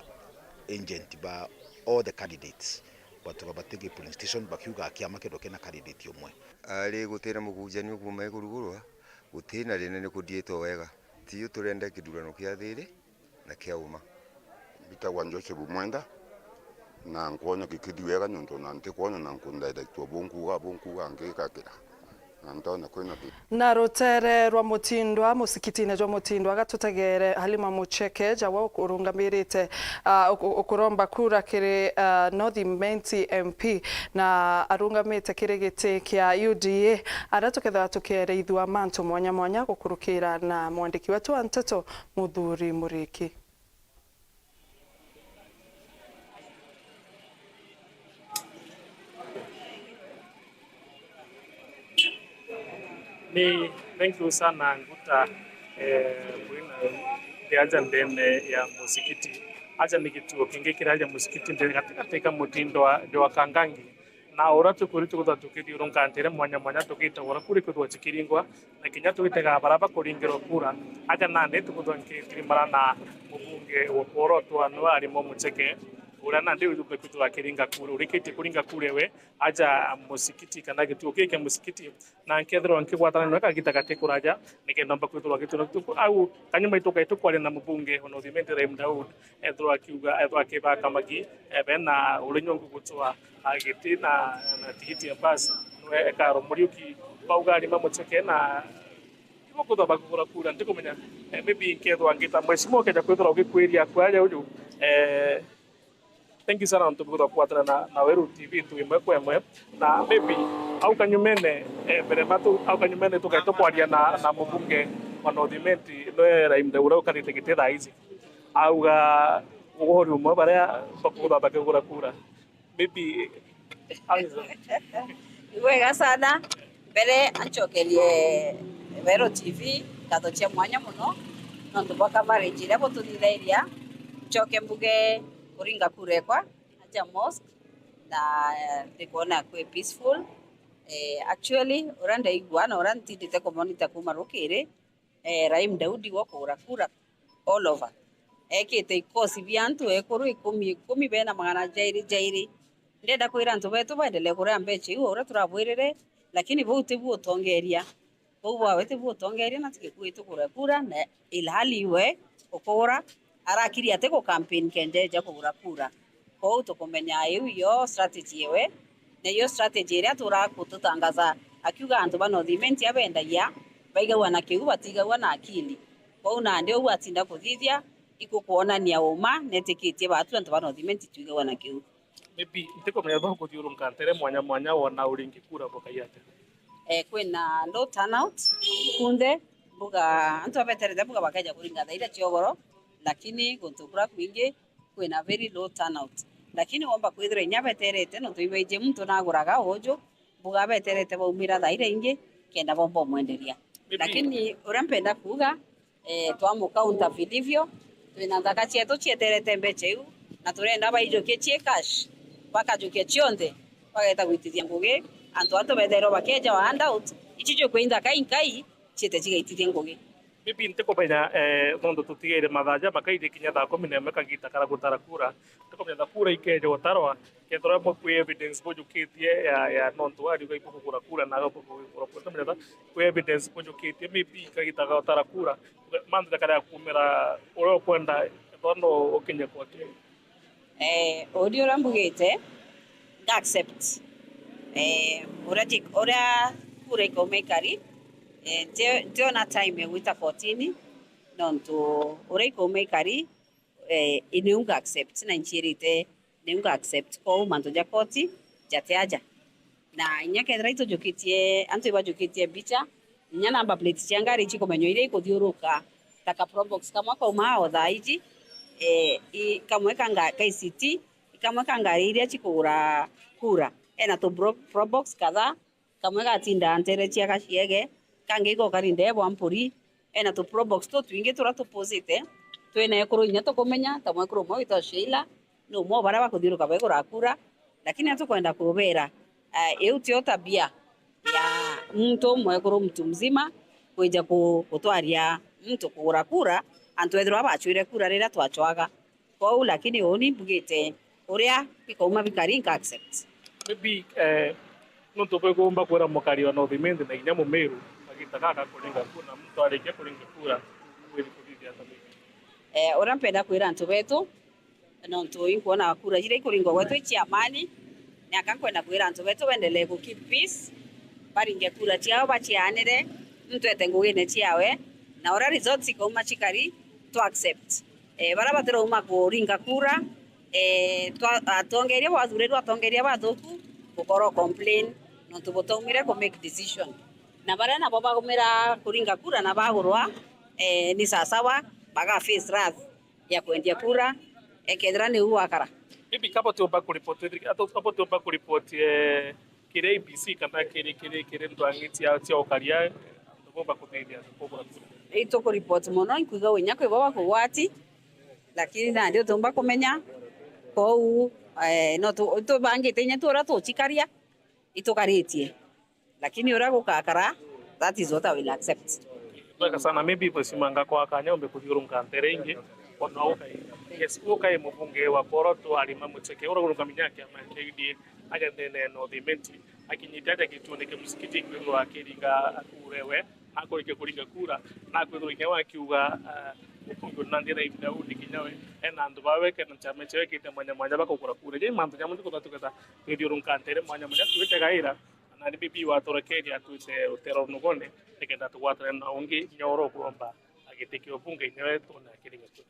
agent ba all the candidates. Batuga batigi polling station, bakiuga kiama kethirwa kina candidate umwe. Ari gutina mukunjanio kuuma ikurugurwa, gutina rinene kuthiitwe wega. Tiyo turenda kithurano kia thiri na kia uma. Mbitagwa Joseph Mwenda, na nkwona gikithii wega niuntu na ntikwona na nkundaithaitwa bunkuuga, bunkuuga ngikakira. Na ntonya kwina thina. Na rutere rwa Mutindwa, musikitine jwa Mutindwa, gatutegere Halima Mucheke, jawe urungamirite, ah, uku-, ukuromba kura kiri, ah, North Imenti M P, na arungamite kiri giti kia U D A, aria tukethirwa tukiereithua mantu mwanya mwanya gukurukira na mwandiki wetu wa nteto, Muthuri Muriki. Ni, thank you sana Nguta, eh, Mwina, ndi aja ndene ya musikiti. Aja ni gituo kingi kiri aja musikiti, ndi gatigati ka Mutindwa, ndi wa Kangangi. Na uria tukwiri tukwithirwa tukithiurunka ntere mwanya mwanya, tugitagura kuri kwithirwa cikiringwa, na kinya tugitega baria bakuringirwa kura. Aja nandi tukwithirwa nkikirimana na mubunge wa Poro twa Noah Arimo Mucheke, uria nandi ukwithirwa akiringa kura, urikitie kuringa kura ewe, aja musikiti kana gituo kii kia musikiti, na nkethirwa nkigwatana nawe kagita gati kuraja, nikenda mba kwithirwa gituna tuku au kanyuma itukai tukwaria na mubunge wa North Imenti Rahim Daud, ethirwa akiuga, ethirwa akibaka magi, eh, bena uria nyongu gutwa, ah, giti na, na tigiti ya bus, niwe Karo Muriuki, bauga Arima Mucheke na ibo kwithirwa bakigura kura, ndikumenya, eh, maybe nkethirwa ngita mheshimiwa ukeja kwithirwa ugikwiria kwaria uju, eh, Thank you sana, antu bwithwa kwatana na, na Weru T V tu imwe kwa imwe. Na maybe, au kanyumene, eh, mbere matu, au kanyumene tukae tukwaria na, na mubunge wa North Imenti, nwe Rahim Daud uria ukarite giti thaa ici. Auga ugori umwe baria bakuthamba kigura kura. Maybe, how is it? Ni wega sana. Mbere ancokerie Weru T V Ngatho cia mwanya mono nontu bwa coverage iria bututhithairia. Ncoke mbuge kuringa kura ekwa aja mosque na ndikwona kwi peaceful. Eh, actually, uria ndaigua na uria ntindite kumonitor kuma rukiri, eh, Rahim Daudi gwa kugura kura all over. Ekite ikosi bia antu ekuru ikumi ikumi bena magana jairi jairi. Ndenda kwira antu betu baendelee kuria mbecha iu o uria turabwirire, lakini buu tibu utongeria. Buu bwawe tibu utongeria na tigikui tugure kura, na ilhali iwe ukugura arakiri ati gu campaign kenda eja kugura kura. Kwou tukumenya iu iyo strategy ewe, na iyo strategy iria aturaga kututangaza akiuga antu ba North Imenti abendagia, baigagua na kiu, batigagua na akili. Kwou nandi uu atinda kuthithia, ikukwonania uma netikitie baatu antu ba North Imenti twigagua na kiu. Maybe ntikumenya tho kuthiurunka ntere mwanya mwanya wona uringi kura bukai atia? Eh, kwina low turnout kunthe, mbuga antu abeterete mbuga bakeja kuringa thaa iria cia ugoro, lakini guntu kuria kwingi kwina very low turnout. Lakini womba kwithirwa inya beterete, nontu ibaiji muntu naguraga uju, mbuga beterete baumira thaa iria ingi kenda bomba umwenderia. Maybe. Lakini uria mpenda kuuga, eh, twamukaunta vilivyo, twina nthaka cietu cieterete mbecha iu, na turenda baijukie cie cash, bakajukia cionthe, bageta gwitithia ngugi. Antu antu bethairwa bakeja wa hand out, ici jukwi nthaka inkai, ciete cigaitithia ngugi. Maybe ntikumenya, eh, nontu tutigaire mathaa jamakai kinya thaa kumi na imwe kagita kara gutara kura. Ntikumenya thaa kura ikeja gutarwa, kethirwa bwi evidence bujukitie ya, ya nontu wari uga ibukugura kura na bukugura kura. Ntikumenya thaa kwi evidence bujukitie, maybe kagita ga gutara kura, mantu jakarea kumira uria ukwenda, kethirwa no ukinye kotini. Eh, uri uria mbugite, nga accept. Eh, uria ji-, uria kura ikauma ikari, eh, nti-, ntiona time ya gwita kotini, nontu uria ikauma ikari, eh, niu nga accept, na inciirite niu nga accept. Kwou mantu ja koti jati aja. Na inya kethira itujukitie, antu ibajukitie mbicha, inya number plate cia ngari icikumenywa iria ikuthiuruka, ta ka probox kamwe kauma o thaa iji, eh, i, kamwe ka nga-, ka I C T, i kamwe ka ngari iria cikugura kura. Ena tu bro-, probox kadhaa, kamwe gatindaa ntere cia Gaciege, kangi gokari ndee bwa Mpuri, ena tu probox tutwingi turia tupusite, twina ekuru inya tukumenya, ta mwekuru umwe witwa Sheila, ni umwe o baria bakuthiuruka baigura kura, lakini atukwenda kubera, eh, iu tio tabia ya muntu mwekuru, mtu mzima, kwija ku-, gutwaria muntu kugura kura, antu ethirwa bachwire kura riria twachwaga. Kwou, lakini uni mbugite uria bikauma bikari, nka accept. Maybe, eh, nontu bwigumba kwira mukari wa North Imenti na inya Mumiru, kagita gaka kuringa kura, na muntu arikia kuringa kura, wiri kuthithia ata maybe? Eh, uria mpenda kwira antu betu, nontu inkwona kura iria ikuringwa gwetu i cia amani, ni aka nkwenda kwira antu betu bendelee ku keep peace, baringe kura ciao bacianire, muntu ete ngugine ciawe, na uria results ikauma cikari, tu accept. Eh, baria batirauma kuringa kura, eh, twa-, atongeria bathurirwe atongeria bathuku, gukorwo complain, nontu butaumire ku make decision. Na baria nabo baumira kuringa kura na bagurwa, eh, ni sasawa, baga face wrath ya kwendia kura, ekethira niu gwakara. Maybe kabo tiumba kuripoti, abo tiumba kuripoti, eh, kiri I E B C kana kiri, kiri, kiri ndwang'i cia, cia ukaria, antu bumba kuthithia antu kugura kura. Itukuripoti mono, inkuiga inya kwi bo bakugwati, lakini nandi utiumba kumenya. Kwou, eh, no tu-, tubangite inya tu uria tucikaria, itukaritie. Lakini uria gukakara, that is what I will accept. Bwega sana, maybe Mheshimiwa ngakwa kanya umbe kuthiurunka ntere ingi, ona ukai. Yes, ukai mubunge wa Korotu Halima Mucheke, uragurunga minya kiama kia U D A, aja ndene ya North Imenti, akinyite aja gituone kia musikiti kwithirwa akiringa kura ewe, akurikia kuringa kura, na kwithirwa inya we akiuga, ah, ukungu na ndira Daudi kinya we, ena antu bawe, kena chama chawe kite mwanya mwanya bakugura kura. Je, mantu jamu ndikuthatu keta kwithiurunka ntere mwanya mwanya twite gaira, na ni bibi waturekeria twite rutero rugone, nikenda tugwatane na ungi inya uria ukuromba agiti kia ubunge inya we tone akiringa kura.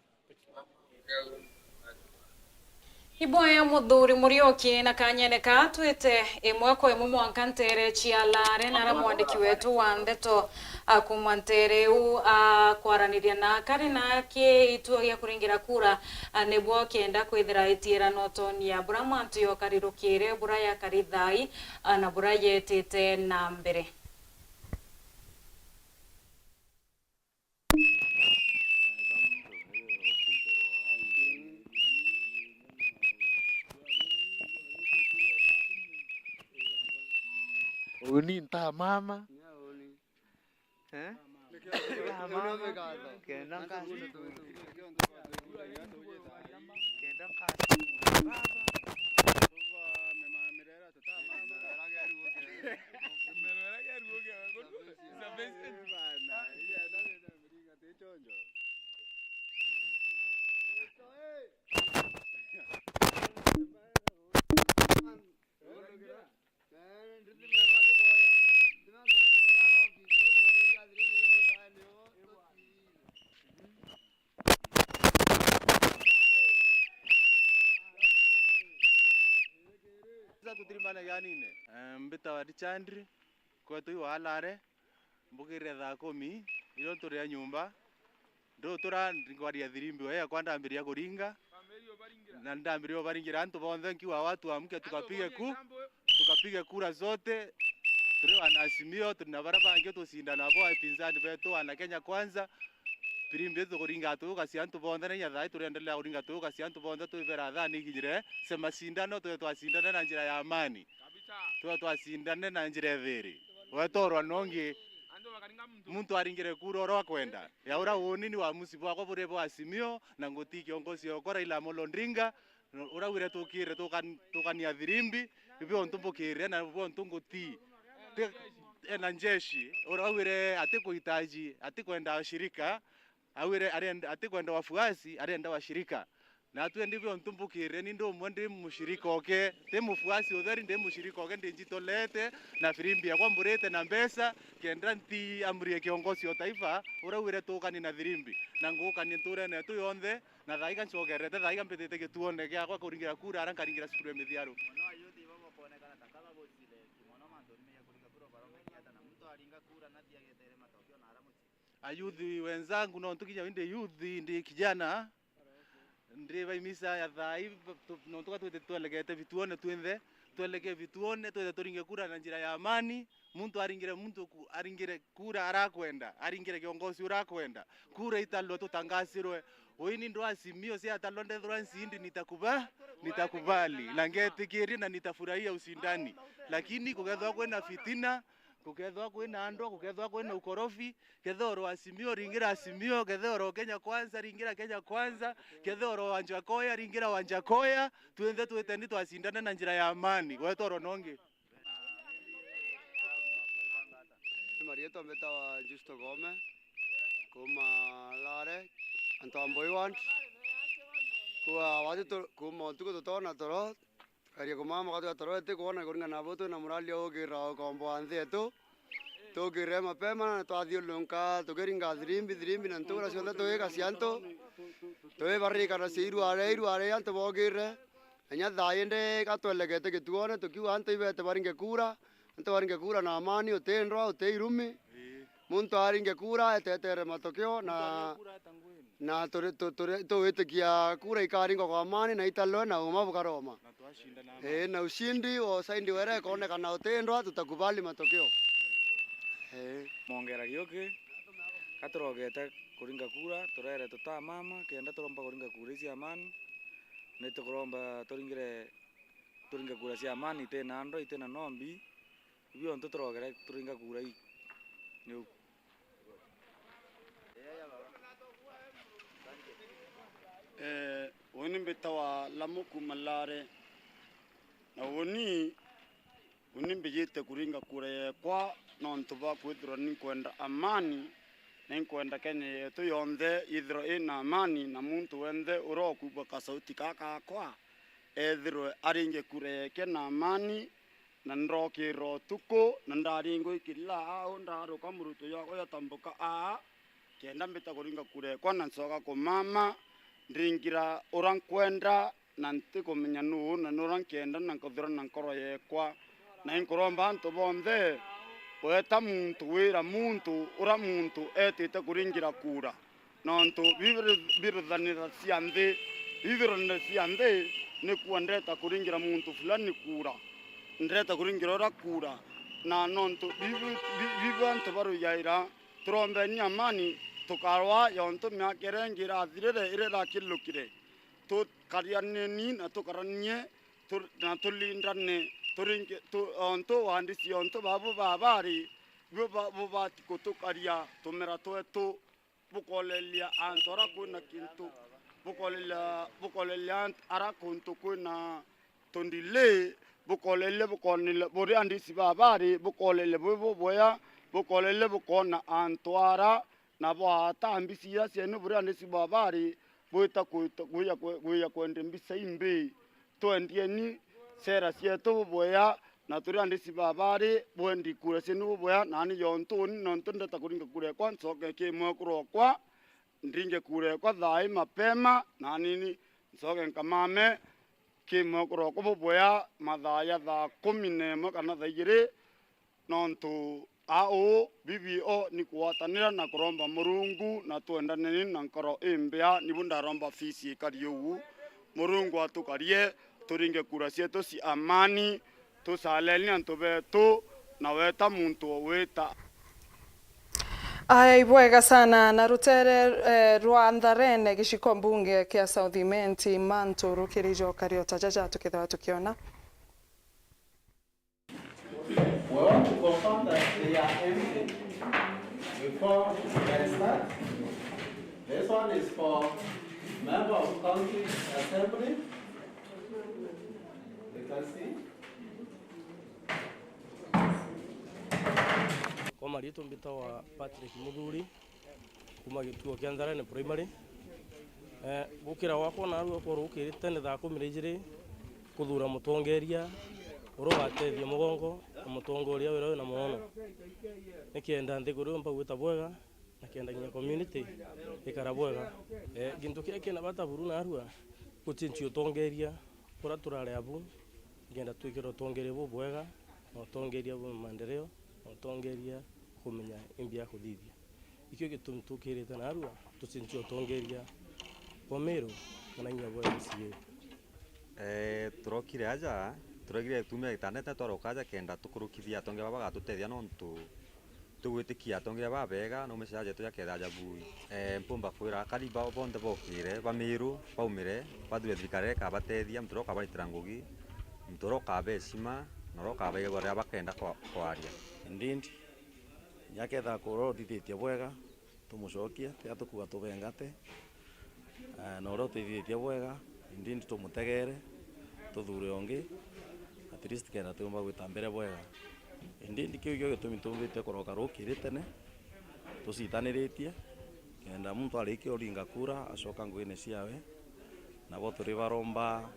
Iboya muthuri Muriuki, na kanyene kaa twite imwe kwa imwe mwanka ntere cia Lare, na aria mwandiki wetu wa ndeto akuma ntere iu akwaraniria na kari na ki itua gia kuringira kura, a, nibwo kenda kwithira itiira notoni ya bura mantu yokarirukire, bura yakari thai, a, na bura yetite na mbere. Uni nta mama. Eh? Nta mama. Kenda nkasi. Kenda nkasi. Baba. Sasa tutirimane ganine. Eh, mbitawa Richard, kwetu iwa Alare. Mbukirire thaa kumi, irio turi a nyumba, ndutura ngwaria thirimbi we yakwa ndambiria kuringa, na ndambiria ubaringira antu bonthe nkiuga, "Watu amke, tukapige ku-, tukapige kura zote." Turi wana Azimio, turi na baria bangi tucindana nabo, wapinzani betu, wana Kenya Kwanza. Firimbi itu tukuringa tuguka cia antu bonthe, na inya thaa ii turiendelea kuringa tuguka cia antu bonthe, twibera thaa ni ikinyire, cia macindano, twe twacindane na njira ya amani. Twe twacindane na njira ithiri. Wetorwa nongi, muntu aringire kura uria akwenda. Ya uria uni ni wamusi bwakwa buri bwa Azimio, na nguti kiongozi okwa Raila Amolo Odinga, uria wire tukire tukan-, tukania thirimbi, ibio ntu mbukire na ibio ntu nguti. Ti, ena njeshi, uria wire ati kuhitaji, ati kwenda shirika, Awire arenda, atikwenda wafuasi, arenda washirika. Natwe ndi bio ntumbukire, ni ndi umwe ndi mushirika oke, ti mufuasi utheri, ndi mushirika oke, ndi njitolete na firimbi yakwa mburite na mbeca, kenda nti amri ya kiongozi wa taifa, uria wire tukani na thirimbi. Na ngukania nturene yetu yonthe, na thaiga ncokerete, thaiga mbitite gituone giakwa kuringira kura, ara nkaringira cukuru ya mithiaru. Mono ayuthi ibo bakonekana ta kaba bocire ki mono mantuni meja kuringa kura, baromekia ata na muntu aringa kura na thiagetere matokeo na ara mucii. Ayuthi wenzangu, nontu kinya wi ndi yuthi, ndi kijana, ndi baimisa ya thai, tu-, nontu ka twite twelegete vituone twinthe, tweleke vituone, twite turinge kura na njira ya amani, muntu aringire muntu ku-, aringire kura arakwenda, aringire kiongozi urakwenda. Kura italwe tutangasirwe. Uini ndwa Azimio cia atalwa ndethirwa ncindi nitakuba-, nitakubali, na ngetikiria na nitafurahia ushindani. Lakini kugethwa kwina fitina, kugethwa kwina ndwa, kugethwa kwina ukorofi, kethira uri wa Azimio, ringira Azimio, kethira uri wa Kenya Kwanza, ringira Kenya Kwanza, kethira uri wa Wanjakoya, ringira Wanjakoya, twinthe twiteni twacindane na njira ya amani, gwetoro nongi. Marietwa mbetawa Justo Gome, kuma Lare, antu a Mboi ward. Kwa wati tu-, kuma utuku tutona toro, Karia kumama gatwi atorete kwona kuringana nabo twina murali wa gukirira ukombo wa nthi yetu. Tukirire mapema na twathiurunka tukiringa thirimbi, thirimbi na ntura cionthe tugika cia antu. Twibarikana cia irware, irware antu bokirire. Inya thaa indi gatwelegete gituone tukiuga antu ibete baringe kura, antu baringe kura na amani, uti ndwa, uti irumi. Muntu aringe kura etetere matokeo na, na turi, tu-, turi, tuwitikia kura ikaringwa kwa amani na italwe na uma bukaroma. Na twashinda na amani. Ii, na ushindi wa usaindi were ikonekana uti ndwa, tutakubali matokeo. Ii. Mongera giuki, ka turogete kuringa kura, turere tutamama, kenda turomba kuringa kura cia amani, ni tukuromba turingire, turinge kura cia amani, itina ndwa, itina nombi. Ibio ntu turogere turinga kura ii. Niu. Eh, uni mbitawa Lamu kuma Lare. Na uni, uni mbijite kuringa kura yekwa nontu bwa kwithirwa ninkwenda amani, na inkwenda Kenya yetu yonthe yithirwa ina amani, na muntu wenthe urokuigua kasauti gaka gakwa, ethirwe aringe kura yeke na amani, na ndokira utuku, na ndaringwa ikirira au, ndaruka muruto jwakwa jatambuka aa, kenda mbita kuringa kura ekwa na ncoka kumama, ndingira ura nkwenda, na ntikumenya nuu na nura nkenda, na nkuthura na nkoro yekwa. Na inkuromba antu bonthe, weta muntu, wira muntu, ura muntu etite kuringira kura. Nontu bibiri-, biruthanira cia nthi, bibiruthanira cia nthi, nikuo ndeta kuringira muntu fulani kura, ndeta kuringira ura kura. Na nontu bibi-, bi-, bibi antu barujaira, turombeni amani, tukarwa yontu miaka iria ingi irathirire, iria irakilukire. Tukarianeni na tukaranie, tu-, na tulindane, turinge, tu-, ontu waandisi ontu babu babari, bu ba-, bubati kutukaria tumera twetu, bukoreria antu ara kwina kintu, bukoreria, bukoreria ant-, ara kuntu kwina tundili, bukoreria, bukoreria buri andisi babari, bukoreria bwi bubwea, bukoreria bukoona antu ara na bwata mbisi iria cienu buri andisi babari, bwita kwita, gwija kwe-, gwija kwendia mbisa imbi. Twendieni sera cietu bubwea, na turi andisi babari, bwendi kura cienu bubwea, nani jontu uni nontu ndeta kuringa kura ekwa, ncoke kimwe kurokwa, ndinge kura ekwa thaa ii mapema, nani ni ncoke nkamame kimwe kurokwa bubwea mathaa ja thaa kumi na imwe kana thaa igiri, nontu a uu B B O ni kugwatanira na kuromba Murungu, na twendaneni na nkoro imbea, nibu ndaromba fisi ikari uu. Murungu atukarie, turinge kura cietu cia amani, tucaleni antu betu, na weta muntu o wita. Aya, ibwega sana. Na rutere, eh, rwa Ntharene, giciko mbunge kia South Imenti, mantu rukirijo kariota jaja tukithirwa tukiona. We want to confirm that they are empty before I start. This one is for member of county assembly. You can see. Kwa mariitwa mbitagwa Patrick Muthuri, kuma gituo kia Ntharene Primary. Eh, gukira gwakwa narua kwa rukiri tene thaa kumi na ijiri, kuthura mutongeria uria ugatethia mugongo na mutongoria uria wina muono, nikenda nthiguru yumba gwita bwega, na kenda nginya community ikara bwega. Eh, gintu kiria kina bata buru narua, guchinchia utongeria uria turari abu, ngenda twikire utongeria bubwega, na utongeria bwa maendeleo, na utongeria kumenya imbi ya kuthithia. Ikio gitumi tukirite narua tucinchie utongeria bwa Meru kana nginya bwa M C A. Eh, turokire aja, turokire tumia gitandete twaroka aja kenda tukurukithia atongeria baba bagatutethia nontu tugwitikia atongeria babega na umecaja jetu jakethaja bui. Eh, mpumba kwira akari bao bonthe bokire, ba Meru, baumire, bathure thirikari ikabatethia, muntu uria ukabaritira ngugi, muntu uria ukaba heshima, na uria ukabaigagua riria bakenda kwa-, kwaria. Indeed, kinya kethira kuria uthithitie bwega, tumucokie, tiga tukuga tubengate. Eh, na uria utwithithitie bwega, indeed tumutegere, tuthure ungi, at least kenda tuyumba gwita mbere bwega. Indeed kiu kio gitumi tumbite kuroka rukiri tene, tucitaniritie, kenda muntu arikia uringa kura, acoka nguine ciawe. Nabo turi baromba,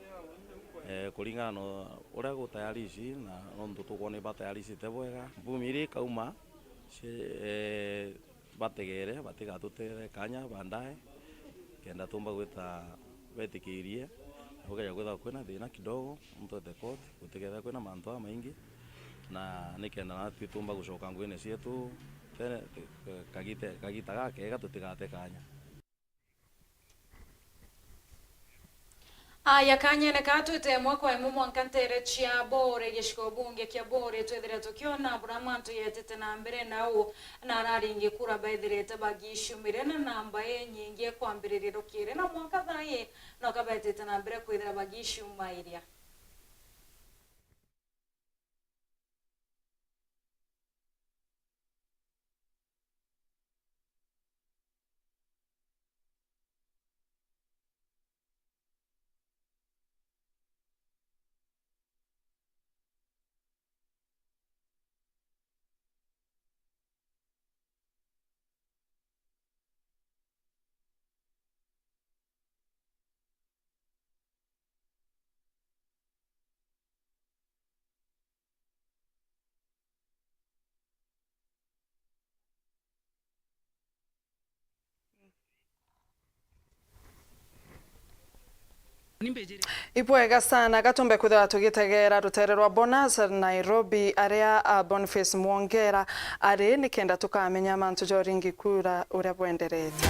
eh, kuringana na uria gutayarisi, na nontu tukwona ibatayaricite bwega. Mbumi iria ikauma, ci-, eh, bategere, batigatutere kanya baadaye, kenda tumba gwita betikirie, na gukeja kwithirwa kwina thina kidogo, muntu ete court, gutikethira kwina mantu jamaingi, na nikenda natwi tumba gucoka nguine cietu tene, kagita, kagita gakega tutigate kanya. Aya, kanyene kaa twite imwe kwa imwe mwanka nteere cia Buuri, gicigo bunge kia Buuri, twithire tukiona buria mantu yeetite na mbere nau, na araringi kura baithirite bagiciumire na namba inyingi kwambiriria rukiri na mwanka thaa ii, noka beetite na mbere kwithira bagiciumairia. Ibwega sana, gatumbe kwithirwa tugitegera rutere rwa Bonus Nairobi, aria, a, Boniface Mwongera ari, nikenda tukamenya mantu ja uringi kura uria bwenderete.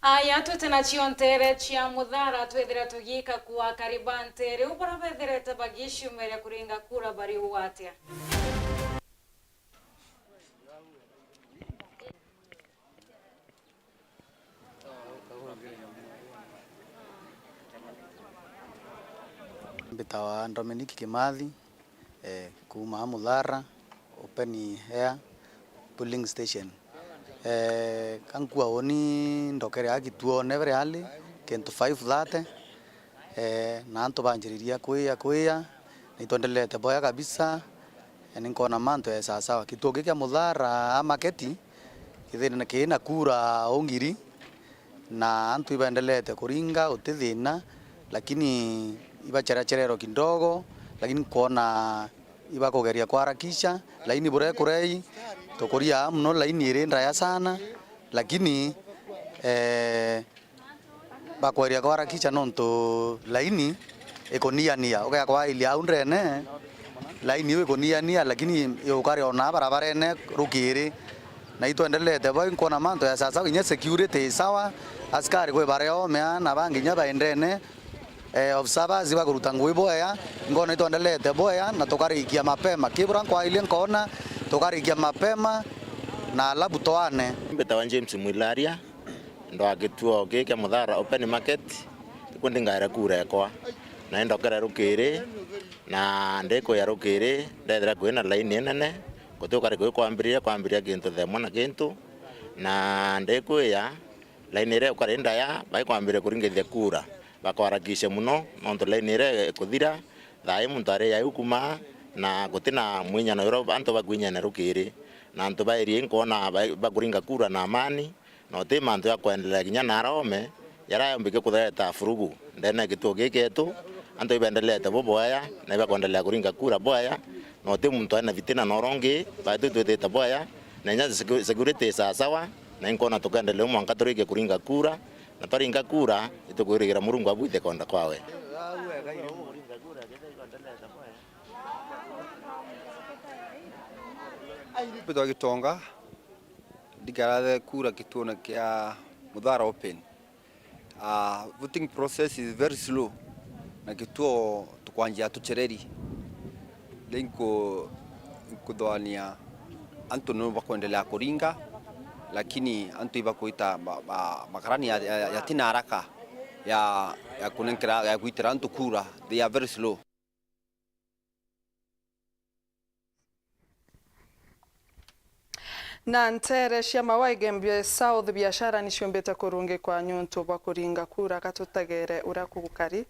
Aya, twite nacio nteere cia Muthara, twethira tugiika kwa Karibante. Riu baria bethirete bagiciumiria kuringa kura bari ugwatia? Mbitawa Dominic Kimathi, eh, kuuma Muthara, Open Air Polling Station. Eh, ka nkua uni ndokere aa kituone very early, kintu five thirty, eh, na antu banjiriria kwia, kwia, na itwendelete boya kabisa, eh, ni nkona mantu e sawasawa. Kituo giki kia Muthara a market, kithina kina kura ungiri, na antu ibaendelete kuringa, guti thina, lakini ibacherechererwa kidogo, lakini nkwona ibakugeria kuharakisha. Laini buria ikurei, tukuria muno, laini iri ndaya sana, lakini, eh, bakweria kuharakisha nontu laini ikuniania. Ugea kwailia au ndene, laini iu ikuniania, lakini ukari ona barabarene rukiri. Na itwendelete bau, nkwona mantu ya sawa sawa, kinya security i sawa, askari kwi baria omea na bangi kinya baendene, eh, observers bakuruta ngugi bwega, nkona itwendelete bwega na tukarikia mapema. Ki buria nkwairie nkona tukarikia mapema na alafu twaane. Mbitawa James Mwilaria, ndwa gituo giki kia Muthara Open Market, ikuo ndingaire kura ekwa. Na indokere rukiri, na ndikuya rukiri, ndethira kwina laini inene, guti ukari kwi kwambiriria, kwambiriria kintu themwa na kintu, na ndikuya, laini iria ukari ndaya, baikwambiriria kuringithia kura, bakwarakishe muno, nontu laini iria ikuthira, thaa ii muntu ari yau kuma, na guti na mwinyano uria antu bakwinyana rukiri, na antu ba area ii nkwona ba-, bakuringa kura na amani, na uti mantu ya kwendelea kinya na arome, jaria yombikie kutheta furugu ndene ya gituo giki gietu. Antu ibendelete buboya, na ibakwendelea kuringa kura boya, na uti muntu aina fitina na uria ungi, baitu twithite boya, na inya secu-, security i sawasawa, na inkona tukendelea mwanka turikie kuringa kura, na twaringa kura, itukwirigira Murungu abwithe kwenda kwawe. Mbitwa Gitonga, ndikarathe kura kituone kia Muthara Open. Ah, voting process is very slow, na kituo tukwanjia tuchereri. Ri nku-, nkuthoania antu ni bakwendelea kuringa, lakini antu ibakwita ba-, ba-, makarani ya, ya, yatina haraka ya, ya kunenkera, ya gwitira antu kura, they are very slow. Na nteere cia Maua Igembe South, biashara niciumbite kurungikwa niuntu bwa kuringa kura. Ka tutegere uria kugukari.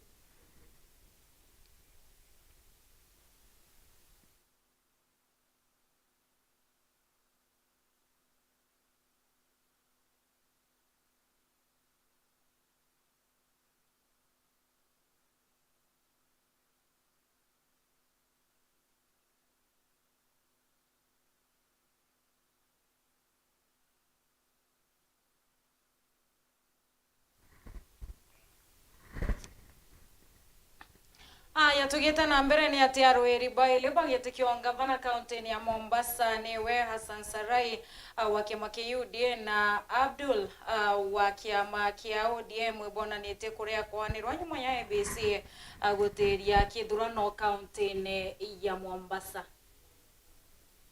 Aya, tugiite na mbere, ni ati arwiri bairi ba giti kia ungavana kauntini ya Mombasa niwe Hassan Sarai, a, wa kiama kia U D A na Abdul, a, wa kiama kia O D M ibonanitie kuria kwanirwa nyuma ya I E B C, a, gutiria kithurano kauntini ya Mombasa.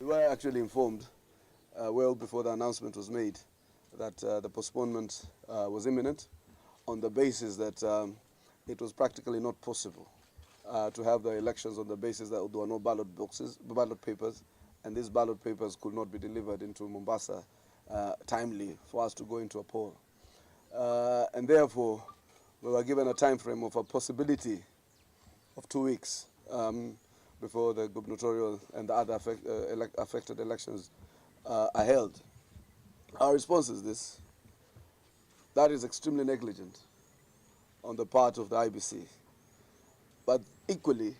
We were actually informed, uh, well before the announcement was made that, uh, the postponement, uh, was imminent on the basis that, um, it was practically not possible, uh, to have the elections on the basis that there were no ballot boxes, ballot papers, and these ballot papers could not be delivered into Mombasa, uh, timely for us to go into a poll. Uh, and therefore, we were given a time frame of a possibility of two weeks, um, before the gubernatorial and the other affect-, uh, elec-, affected elections, uh, are held. Our response is this. That is extremely negligent on the part of the I E B C. But equally,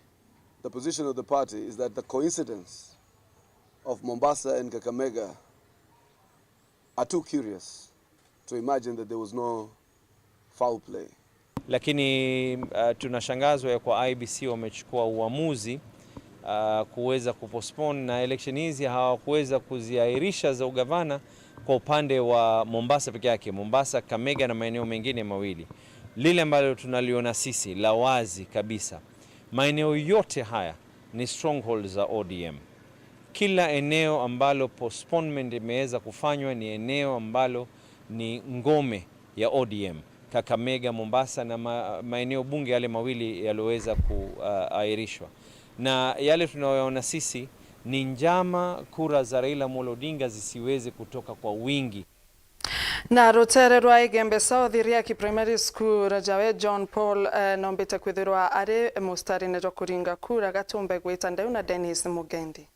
the position of the party is that the coincidence of Mombasa and Kakamega are too curious to imagine that there was no foul play. Lakini, uh, tunashangazwa ya kwa I E B C wamechukua uamuzi, uh, kuweza kupostpone na election hizi hawakuweza kuziahirisha za ugavana, Kwa upande wa Mombasa peke yake, Mombasa, Kakamega na maeneo mengine mawili, lile ambalo tunaliona sisi la wazi kabisa, maeneo yote haya ni strongholds za O D M. Kila eneo ambalo postponement imeweza kufanywa ni eneo ambalo ni ngome ya O D M. Kakamega, Mombasa na ma-, maeneo bunge yale mawili yaliyoweza kuahirishwa. Na yale tunayoona sisi ni njama kura za Raila Amolo Odinga zisiweze kutoka kwa wingi. Na ruteere rwa Igembe South, Riaki Primary School, Rajawe John Paul, eh, nombite kwithirwa ari mustarine jwa kuringa kura, gatumbe gwita ndeu na Dennis Mugendi.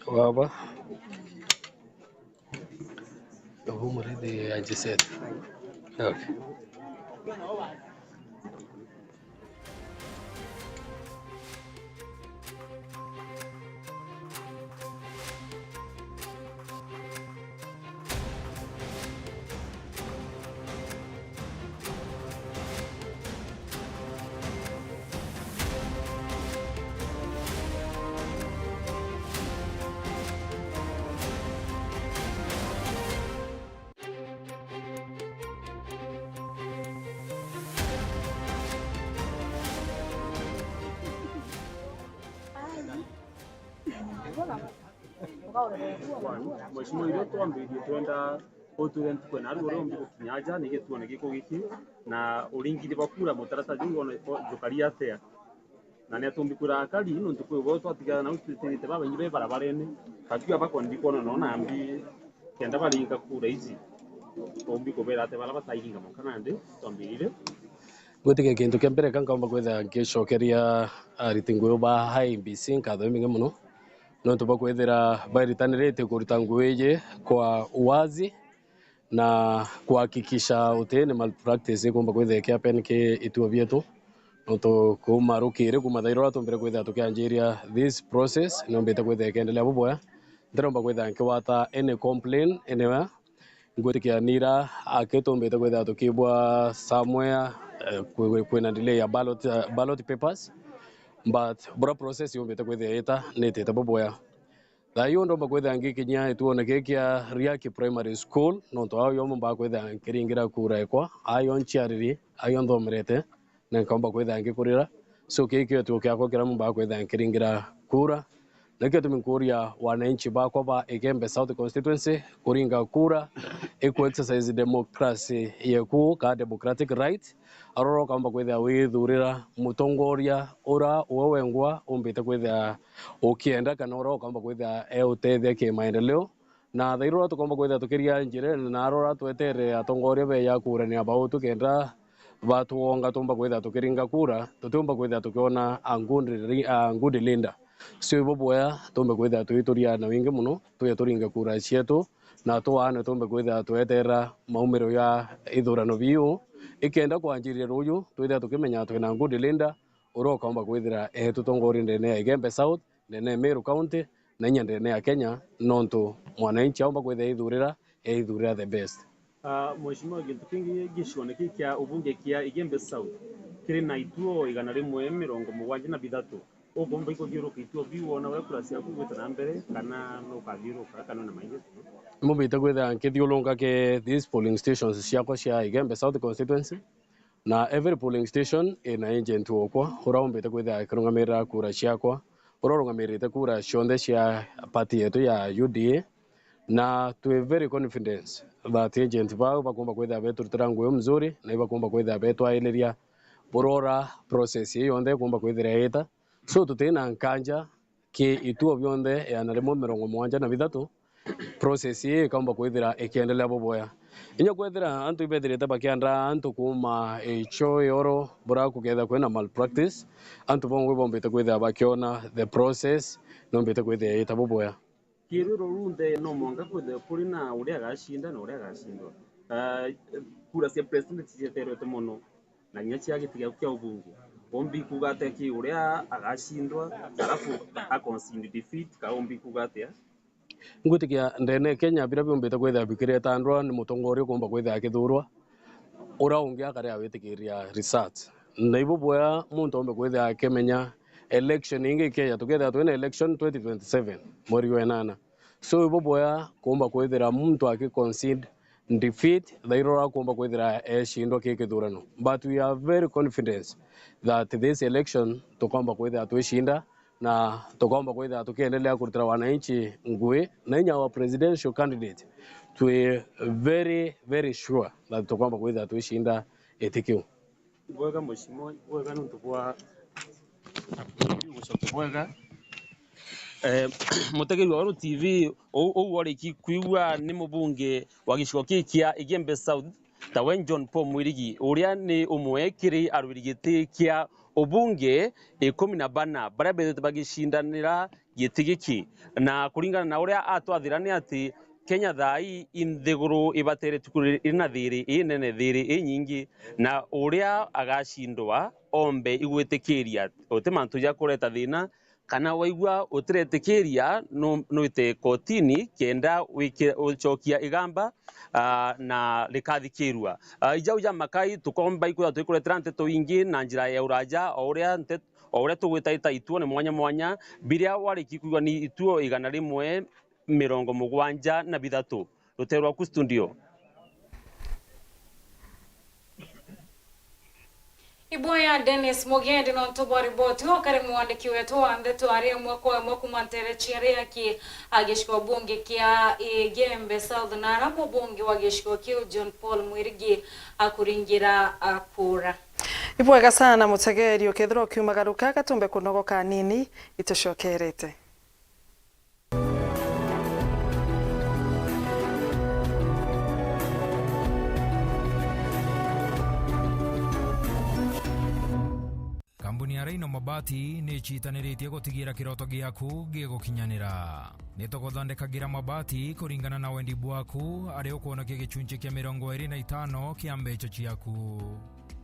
Baba. Ubu murithi ya Jeseta. Okay. Mheshimiwa, irio twambirie twenda utwire ntuku ina riu uria umbi gukinya aja ni gituone giku giki na uringiri bwa kura mutaratara juu wone jukari atia. Na ni atumbi kwira akari nontu kwi bo twatigana nau twitiirite babaingi be barabarene. Batwi aba kwendi kwona no nambi kenda baringa kura ici. Umbi kubera ati bara batairinga mwanka nandi twambirire. Gwitikia kintu kia mbere ka nkaumba kwithira ngicokeria ariti ngugi ba I E B C nkatho imbingi mono nontu bwa kwithira bairitanirite kuruta ngugi iji kwa uwazi na kuhakikisha uti ni malpractice ikumba kwithira ikihappen ki ituo bietu. Nontu kuuma rukiri, kuuma thairi uria tumbire kwithira tukianjiria this process, niumbite kwithira ikiendelea buboya. Ntiromba kwithira nkigwata any complain anywhere. Ngwitikia nira aki tumbite kwithira tukibwa somewhere, eh, kwi-, kwi-, kwina delay ya ballot, eh, ballot papers. But bura process yumbite kwithira ita, nitite buboya. Thaa ii ndomba kwithira ngikinyia ituone giki kia Riaki Primary School, nontu ao yo mbaa kwithira nkiringira kura ekwa, ayo nciariri, ayo nthomerete, na nkaumba kwithira ngikurira. So, kii kio gituo kiakwa kiria mbaa kwithira nkiringira kura. Nikio gitumi nkuuria wananchi bakwa ba Igembe South Constituency kuringa kura, iku exercise democracy yeku, ka democratic right, arora ukaumba kwithira withurira mutongoria ura uwe wengwa umbite kwithira ukienda, kana ura ukaumba kwithira eutethia kimaendeleo. Na thairi ura tukaumba kwithira tukiria njirene, na arora twetere atongoria beya kurania bautu kenda batuonga tumba kwithira tukiringa kura, tutiumba kwithira tukiona a good, a good leader. So, ibo boya tumbe kwithira tuituria na wingi mono, tuye turinge kura cietu, na tuaane tumbe kwithira tweterera maumiro ya ithurano biu. Ikenda kwanjiria ruuju, twithira tukimenya twina good leader, uria ukaumba kwithira eetutongoria ndene ya Igembe South, ndene ya Meru County, na inya ndene ya Kenya, nontu mwananchi aumba kwithira eithurira, eithurira the best. Ah, Mheshimiwa, gintu kingi gicione kii kia ubunge kia Igembe South, kiri na ituo igana rimwe mirongo mugwanja na bithatu. Ukumba ikuthiuruka ituo biu wona uria kura ciaku igwita na mbere, kana nukathiuruka, kana wina maingi? Mbite kwithira nkithiurunka ki these polling stations ciakwa cia Igembe South Constituency, na every polling station ina agent wokwa, uria umbite kwithira akirungamirira kura ciakwa, uria urungamirite kura cionthe cia party yetu ya U D A, na twi very confident that agent bau bakumba kwithira beturutira ngugi mzuri, na ibakumba kwithira betwariria burora process ii yonthe ikumba kwithira iita. So, tutina nkanja ki ituo bionthe igana rimwe mirongo mugwanja na bithatu, process ii ikaumba kwithira ikiendelea buboya. Inya kwethira antu ibethirite bakiandaa antu kuuma icho ioro, bura kukethira kwina malpractice, antu bongwe bombite kwithira bakiona the process, nombite kwithira iita buboya. Kiriro runthe no mwanka kwithirwe kuri na uria agacinda na uria agacindwa. Ah, kura cia president cieterete mono, na kinya cia giti giaku kia ubunge. Umbi kuuga atia ki uria agacindwa, alafu a concede defeat, ka umbi kuuga atia? Ngwitikia ndene Kenya, biria biumbite kwithira bikiretandwa ni mutongoria ukumba kwithira akithurwa, uria ungi akari awitikiria research. Na ibu bwega muntu aumbe kwithira akimenya election ingi ikeja, tukethira twina election twenty twenty-seven, mweri wa inana. So, ibu bwega kuumba kwithira muntu aki concede defeat, thairora kuumba kwithira ecindwa ki kithurano. But we are very confident that this election tukomba kwithira twicinda, na tukomba kwithira tukiendelea kurutira wananchi ngui, na inya our presidential candidate, twi very, very sure that tukomba kwithira twicinda giti kiu. Bwega mheshimiwa, bwega nontu bwa gucokia bwega. Eh, mutegeri wa Weru T V, uu, uu wariki kwigua ni mubunge wa gicigo kii kia Igembe South, tawe John Paul Mwirigi, uria ni umwe kiri arwiri giti kia ubunge ikumi na bana baria bethite bagicindanira giti giki. Na kuringana na uria atwathira ni ati Kenya thaa ii i nthiguru ibateretwe kwithirwa iri na thiiri inene, thiiri inyingi, na uria agacindwa ombe igwitikiria uti mantu ja kureta thiina, kana waigua utiretikiria, nu-, nwite kotini kenda wiki-, ucokia igamba, aa, na rikathikirua. Aa, ijau ja makai tukomba ikwithirwa twikuretera nteto ingi na njira ya uraja, o uria nte-, o uria tugwitaita ituone mwanya mwanya, biria wariki kwigua ni ituo igana rimwe mirongo mugwanja na bithatu. Rutee rwaku studio. Iboya Dennis Mugendi nontu bwa riboti. Ukari mwandiki wetu wa ndeto ari imwe kwa imwe kuma ntere cia Riaki, a gicigo bunge kia Igembe South, na ara mubunge wa gicigo kiu John Paul Mwirigi akuringira, a, kura. Ibwega sana mutegeri, ukethirwa ukiumagaruka gatumbe kunogoka anini, itucokerete. Kambuni ya Rhino Mabati ni icitaniritie gutigira kiroto giaku gigukinyanira. Ni tuguthondekagira mabati kuringana na wendi bwaku, ari ukwonokia gicunci kia mirongo iri na itano kia mbeca ciaku.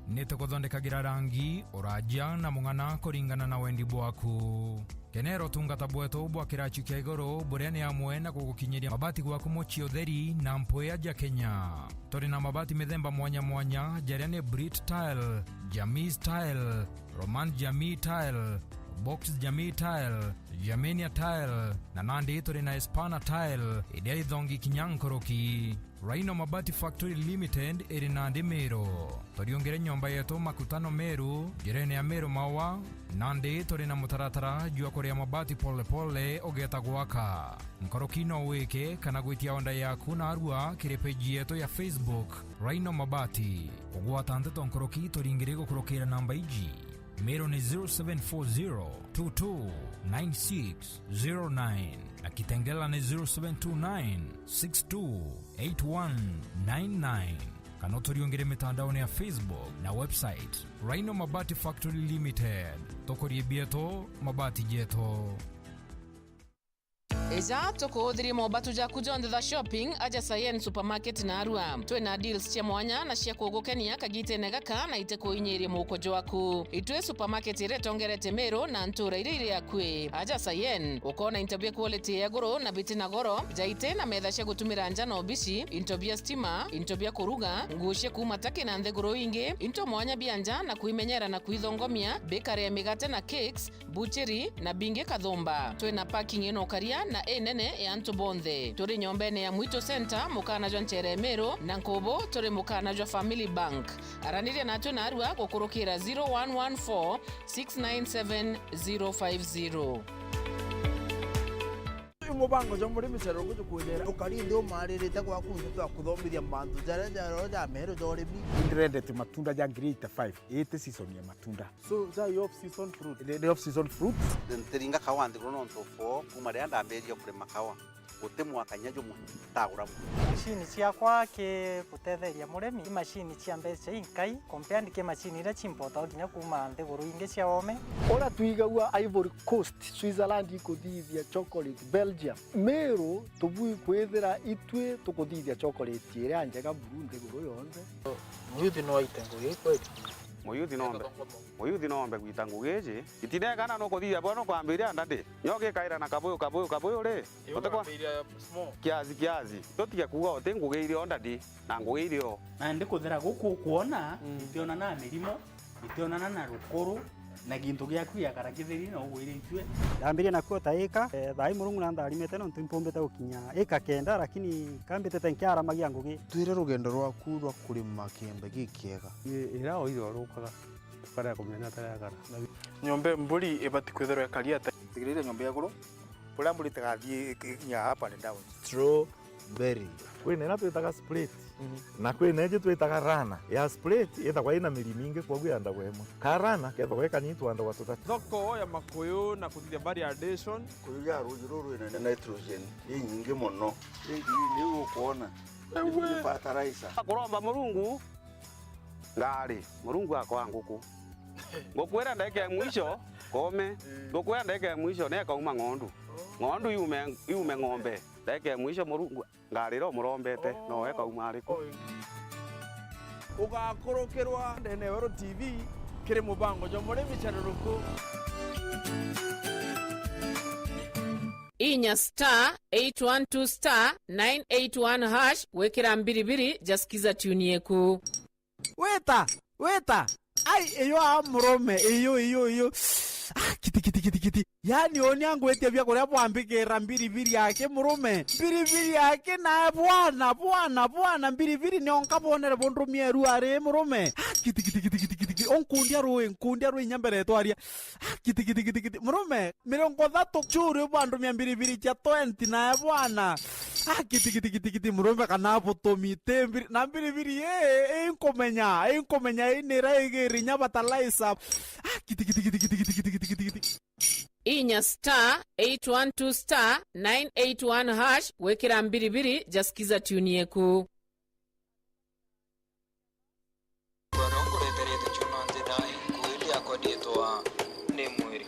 Ni tuguthondekagira rangi, uraja na mung'ana kuringana na wendi bwaku. Kenera utungata bwetu bwa kiraci kia iguru, buria ni amwe na gugukinyiria mabati gwaku mucii utheri na mpwia ja Kenya. Turi na mabati mithemba mwanya mwanya, jaria ni Brit Tile, Jamis Tile, Roman Jamii Tile, Box Jamii Tile, Germania Tile, na nandi turi na Espana Tile, iria ithongi kinya nkuruki. Rhino Mabati Factory Limited iri nandi Meru. Turiungire nyomba yetu Makutano Meru, njirene ya Meru Maua. Nandi turi na mutaratara jwa kuria mabati pole pole ugeeta gwaka. Nkuruki no wike kana gwitia onda yaku narua kiri page yetu ya Facebook, Rhino Mabati. Kugwata nteto nkuruki turingire gukurukira namba iji. Meru ni zero seven four zero two two nine six zero nine na Kitengela ni zero seven two nine six two eight one nine nine. Kana uturiungire mitandaone ya Facebook na website, Rhino Mabati Factory Limited. Tukurie bietu, mabati jetu. Ija tukuuthirie mobatu jaku jonthe tha shopping aja Sayen Supermarket narua. Twina deals cia mwanya na cia kugukenia kagitene gaka na itikuinyirie muuko jwaku. Itwi supermarket iria itongerete Meru na ntura iria iri akui. Aja Sayen, ukoona into bia quality ya iguru na biti na goro, jaiti na metha cia gutumira nja na obici, into bia stima, into bia kuruga, nguu cia kuuma Turkey na nthiguru ingi, into mwanya bia nja na kuimenyera na kuithongomia, bakery ya migate na cakes, buchiri na bingi kathumba. Twina parking ina ukaria na inene ya antu bonthe. Turi nyombene ya Mwitu Center, mukana jwa nchere Meru, na nkubu turi mukana jwa Family Bank. Araniria natwe narua gukurukira zero one one four six nine seven zero five zero. Uyu mubango jwa murimi cerero guju kwithira ukari ndi umaririte gwaku nthi twa kuthomithia mantu jaria jaro ja meru ja urimi. Ndrendete matunda ja grade five, iti season ya matunda. So, ja i off season fruit? Ni, ni off season fruit. Ntiringa kawa nthiguru nontu for kuma riria ndambirie kurima kawa, guti mwaka kinya jumwe ntagura mu. Macini ciakwa ki gutetheria murimi, i macini cia mbeca inkai, compared ki macini iria cimpotagwa kinya kuma nthiguru ingi cia oome. Uria twigagua Ivory Coast, Switzerland ikuthithia chocolate, Belgium, Meru tubui kwithira itwi tukuthithia chocolate iria njega buru nthiguru yonthe. Muyuthi no aite ngugi ii kweli? Muyuthi nombe, muyuthi nombe gwita ngugi iji. Itinekana nukuthithia bwa nukwambiria ndadi. Nyo gikaira na kabuyu, kabuyu, kabuyu ri? Utikwa? Kiasi, kiasi. Tutige kuuga uti ngugi irio ndadi na ngugi irio. Na ndi kuthera guku ukwona, mm, itionana na mirimo, itionana na rukuru, na gintu giaku giakara kitheri na ugwire itue. Ndambirie na kuota ika, eh, thaa ii Murungu na ntharimite nontu impumbite gukinya ika kenda, lakini kambitite nkiaramagia ngugi. Twire rugendo rwaku rwa kurima kiembe gikiega. I-, ira oire orukaga, tukarega kumenya taria akara. Nyomba mburi ibati kwithirwa ikari ata? Tigiriria nyomba ya iguru. Buria mburi itagathii ikinya up and down. Strawberry. Kwina iria twitaga split. Mhm. Na kwina ingi twitaga runner. Ya split ithagwa ina miri mingi, kwoguo yandagwa imwe. Ka runner kethagwa ikanini, twandagwa tuthatu. Thoko ya makuyu na kuthithia variation. Kuyu ya ruuji ruru ina nitrogen inyingi mono. Ringi niu ukwona. Ewe. Ni fertilizer. Kuromba Murungu ngari, Murungu akwa nguku. Ngukwira ndagika ya mwisho, koome. Mm. Ndukwea ndagika ya mwisho ni ekauma ng'ondu. Oh. Ng'ondu yume, yume ng'ombe. Ndagika ya mwisho Murungu ngarira umurombete, oh, no ekauma ariku. Oh. Ugakurukirwa ndene ya Weru T V kiri mubango jwa murimi caruruku. Inya star eight one two star nine eight one hash gwikira mbiribiri ja Skiza tune yeku. Wita, wita. Ai, iyo a murume, iyo, iyo, iyo. Ah, kiti, kiti, kiti, kiti. Yaani, uni angwitia bia kuria bwambikira mbiribiri yake murume. Mbiribiri yake nae bwana, bwana, bwana, mbiribiri nio nkabonere bundumia eru ari murume. Ah, kiti, kiti, kiti, kiti, kiti, kiti. Unkundia rui, nkundia rui inya mbere twaria. Ah, kiti, kiti, kiti, kiti. Murume, mirongo ithatu churi bwandumia mbiribiri cia twenty nae bwana. Ah, kiti, kiti, kiti, kiti, murume kana butumi, ti mbiri-, na mbiribiri ii, ii nkumenya, ii nkumenya, ii nira igiri inya fertilizer. Ah, kiti, kiti, kiti, kiti, kiti, kiti, kiti, kiti. Inya star eight one two star nine eight one hash gwikira mbiribiri ja Skiza tune yeku. Bwana nkureterete chuma nthina, inkuiri yakwa ndietwa ni mwiri.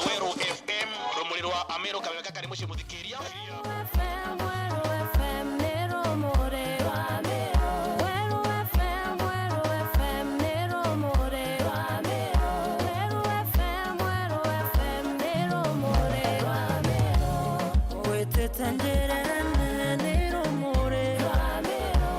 Weru F M, rumuri rwa Amiru, kameme kakari mucii muthikiria. Weru F M, Weru F M, ni rumuri rwa Amiru. Weru F M, Weru F M, ni rumuri rwa Amiru. Weru F M, Weru F M, ni rumuri rwa Amiru. Witite njirene ni rumuri rwa Amiru.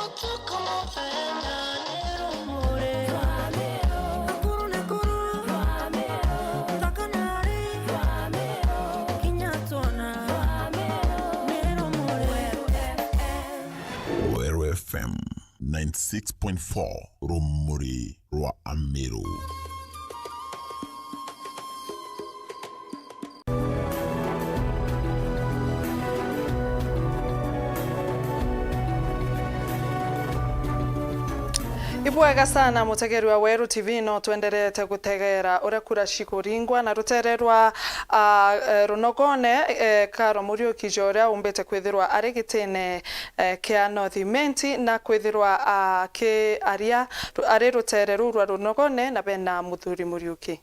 Utuku muthenya ni rumuri rwa Amiru. Nakuru, Nakuru rwa Amiru. Nthaka na ari rwa Amiru. Kinya twona rwa Amiru. Ni rumuri. Weru F M. Weru F M ninety six point four, rumuri rwa Amiru. Ibwega sana, mutegeri wa Weru T V, no twenderete gutegera uria kura cikuringwa na rutere rwa, ah, eh, runogone, eh, Karo Muriuki, ja uria umbite kwithirwa ari gitine, eh, kia North Imenti, na kwithirwa, ah, aki aria ru-, ari rutere ruu rwa runogone na bena Muthuri Muriuki.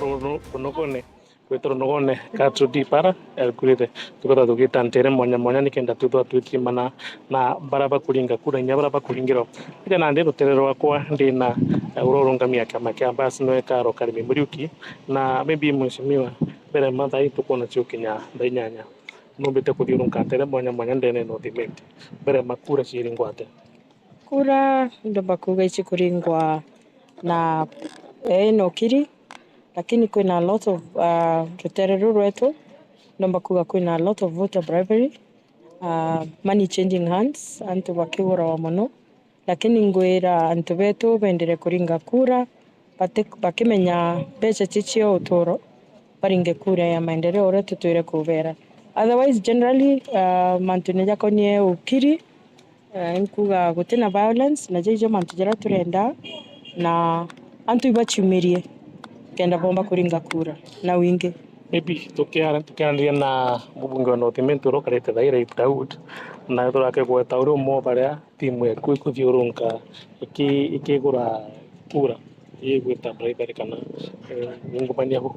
Runogone, gwita runogone ka tudipara, eh, kurite, tubetha tugita ntere mwanya mwanya nikenda twithwa twithimana na bara bakuringa kura, inya bara bakuringirwa. Ija nandi rutere rwakwa ndina, eh, uria urungamia kiama kia Basi nwe Karo Karimi Muriuki, na maybe mheshimiwa, mbere mathaa ii tukwona ciukinya thaa inyanya. Numbite kuthiurunka ntere mwanya mwanya ndene North Imenti. Mbere makura ciringwa atia? Kura ndomba kuuga icikuringwa na, eh, na ukiri, lakini kwina a lot of, uh, rutere ruru rwetu, ndomba kuuga kwina a lot of voter bribery, uh, money changing hands, antu bakigurawa mono, lakini ngwira antu betu bendere kuringa kura, bati-, bakimenya mbeca cicio uturo, baringe kura ya maendeleo uria tutwire kubera. Otherwise, generally, uh, mantu ni jakonie ukiri, Eh, nkuga gutina violence, na jaijo mantu jaria turenda, na antu ibaciumirie kenda bomba kuringa kura na wingi. Maybe tukiara-, tukiaraniria na mubunge wa North Imenti uria ukarite thaira Ibu Daud, na turake gweta uri umwe baria timu yaku ikuthiurunka iki-, ikigura kura, igwita bribery kana, eh, ungumania bu?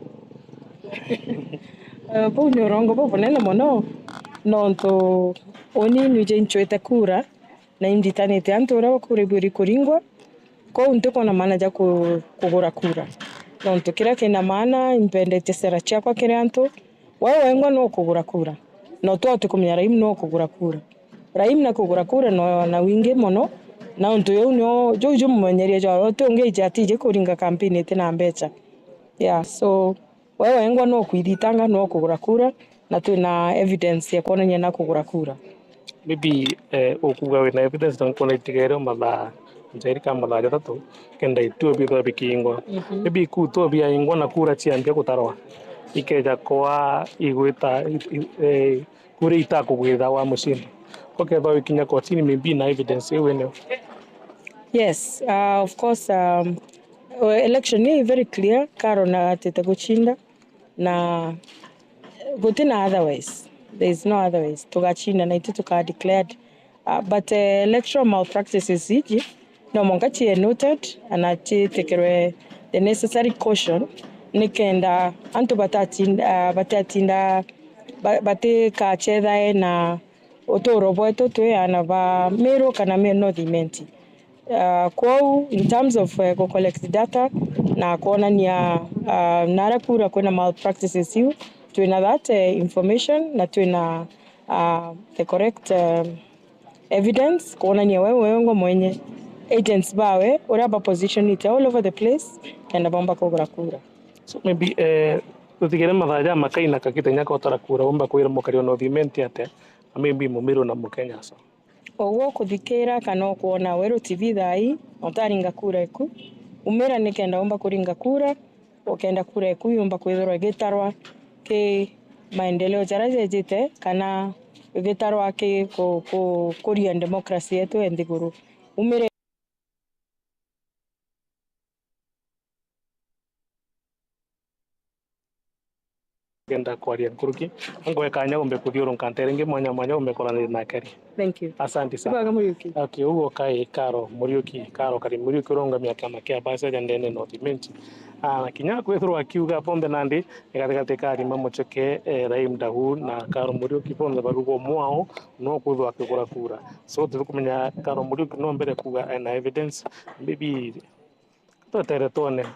Eh, buu ni urongo bubunene mono, nontu uni nwije incwite kura, na inditanite antu uria kura ibwiri kuringwa, kwou ntikwona maana ja ku-, kugura kura. Nontu kiria kina maana, impendete sera ciakwa kiri antu, we wengwa no kugura kura, na utwauti kumenya Rahim no kugura kura. Rahim na kugura kura no na wingi mono, na untu juu nio, juu jumumenyeria jwa uti ungi iji atiji kuringa campaign iti na mbeca. Yeah, so we wengwa no kwithitanga, no kugura kura, na twina evidence ya kwonania na kugura kura. Maybe, eh, ukuga wina evidence na nkwona itigere mathaa njairi ka mathaa jathatu, kenda ituo bithwa bikingwa. Mhm. Maybe ku ituo biaingwa na kura ciambia gutarwa, ikeja kwa igwita, i-, i-, eh, kura itakugwitha wa mucini. Ukethwa wikinya kotini, maybe na evidence iu eneo. Yes, uh, of course, um, election ni very clear, Karo na atete gucinda, na gutina otherwise, there is no otherwise, tugacinda na itu tuka declared. Uh, but, uh, electoral malpractices iji no mwanka cii noted na citikirwe the necessary caution, nikenda antu batatinda, uh, batatinda ba-, batikacethae na uturo bwetu twi ana ba Meru kana me North Imenti. Uh, kwou, in terms of, uh, gu collect data na kwonania, uh, nara kura kwina malpractices iu, twina that, uh, information na twina, uh, the correct, uh, evidence kwonania we wengwa mwenye, agents bawe uria ba positionite all over the place kenda bomba kugura kura. So maybe, eh, tutigere mathaa ja makaina kakite nyaka utara kura, bomba kwira mukari wa North Imenti atia, na maybe Mumiru na Mukenya so. Uguo ukuthikira kana ukwona Weru T V thaa ii, utaringa kura eku, umira nikenda umba kuringa kura, ukenda kura eku yumba kwithirwa igitarwa ki maendeleo jaria jejite, kana igitarwa ki ku-, ku-, kuria democracy yetu ya nthiguru. Umire Ngenda kwaria nkuruki, ngwe kanya umbe kuthiurunka ntere ingi mwanya mwanya umbe kuranira nake ri. Thank you. Asante sana. Ibwega Muriuki. Okay, uguo kai Karo Muriuki, Karo Kari Muriuki urungamia kiama kia Basi aja ndene North Imenti. Ah, na kinya kwithirwa akiuga bonthe nandi, ni gatigati ka Rima Muchoke, eh, Rahim Dahu na Karo Muriuki bonthe barugo mwao no kwithirwa akigura kura. So, tutikumenya Karo Muriuki no mbere kuga ena evidence. Maybe twetere twone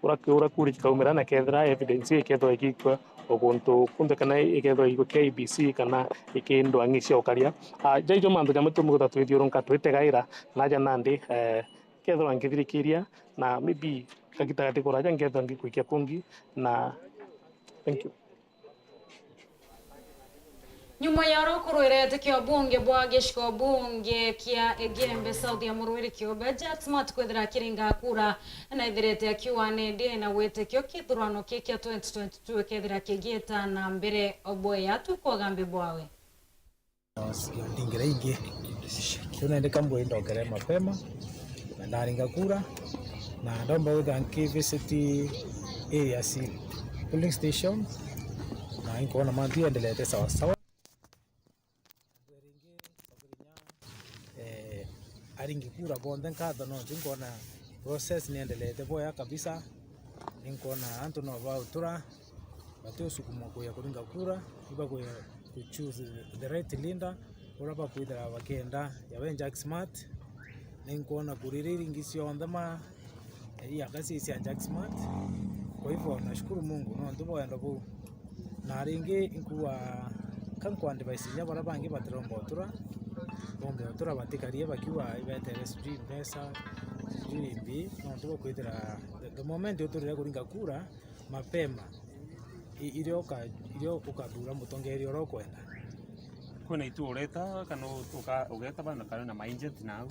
ura, ura kura cikaumira na kethira evidence ikethwa igikwa o guntu kunthe kana ikethwa igikwa K I E B C kana iki ndwang'i cia ukaria. Ah, jaijo mantu jamwe tumugutha twithiurunka twitegaira naja nandi, eh, kethirwa ngithirikiria na maybe kagita gati kuraja nkethirwa ngikwikia kungi na thank you. Nyuma ya uria ukurwirete kio bunge bwa gicigo bunge kia Igembe South ya Murwiri Kiumbe, Jack Smart kwithira akiringa kura, na ithirite akiuga ni ndi na witikio kithurano ki kia twenty twenty-two kethira kigiita na mbere. Obwe yatu kwa gambi bwawe. Ndingira ingi. Riu nandi kambui ndokere mapema, na ndaringa kura, na ndomba withira nkivisit areas, polling station, na inkwona mantu endelete sawa sawa. Eh, aringi kura bonthe nkatho, nontu nkwona process niendelete bwega kabisa. Nkwona antu no bautura, bati usukumwa kuya kuringa kura, ibakuya ku choose the right leader, uria bakwithira bakienda, yawe Jack Smart. Ninkwona kura iria iringi cionthe ma, iaka cia Jack Smart. Kwa hivyo, nashukuru Mungu nontu bwa wendo buu. Na ringi, inkuga ka nku advise inya baria bangi batiromba utura, bombe utura batikarie bakiuga ibetere sijui mbeca, sijui mbi, nontu bwa kwithira the, the moment uturire kuringa kura mapema, i-, irio uka-, irio ukathura mutongeria uria ukwenda. Kwina itu ureta kana u-, uka-, ugeta bana kana na maagent nau?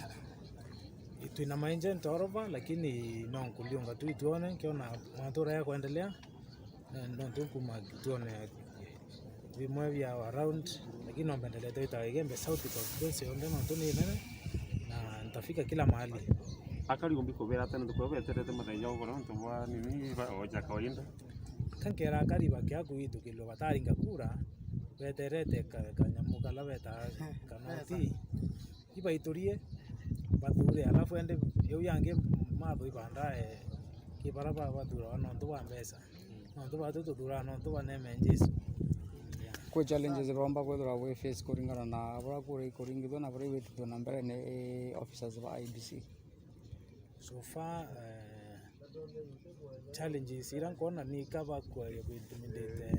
Twina maagent all over, lakini no nkuliunga tu ituone, nkiona mwantu uria ya kwendelea, eh, nontu nkuma tuone bimwe bia around, lakini no mbendelee twitaga Igembe South constituency yonthe nontu ni nene, na ntafika kila mahali. Akari umbi kubera ata nontu kwao beterete mathenya ugoro nontu bwa nini ba-, oja kawaida? Ka nkera akari bakia kwitukilwa bataringa kura, beterete ka-, kanyamu kala betaga kanoti. Ibaiturie, bathure, alafu ende yau yangi mathu ibandae ki bara ba-, bathurawa nontu bwa mbeca. Nontu batu tuthuraga nontu bwa neema ya Jesu. Yeah. Kwi challenges bomba kwithirwa bwi face kuringana na buria kura ikuringithua na buria igwitithua na mbere ni officers ba I E B C? So far, eh, challenges iria nkwona ni ka bakwaria ku intimidate,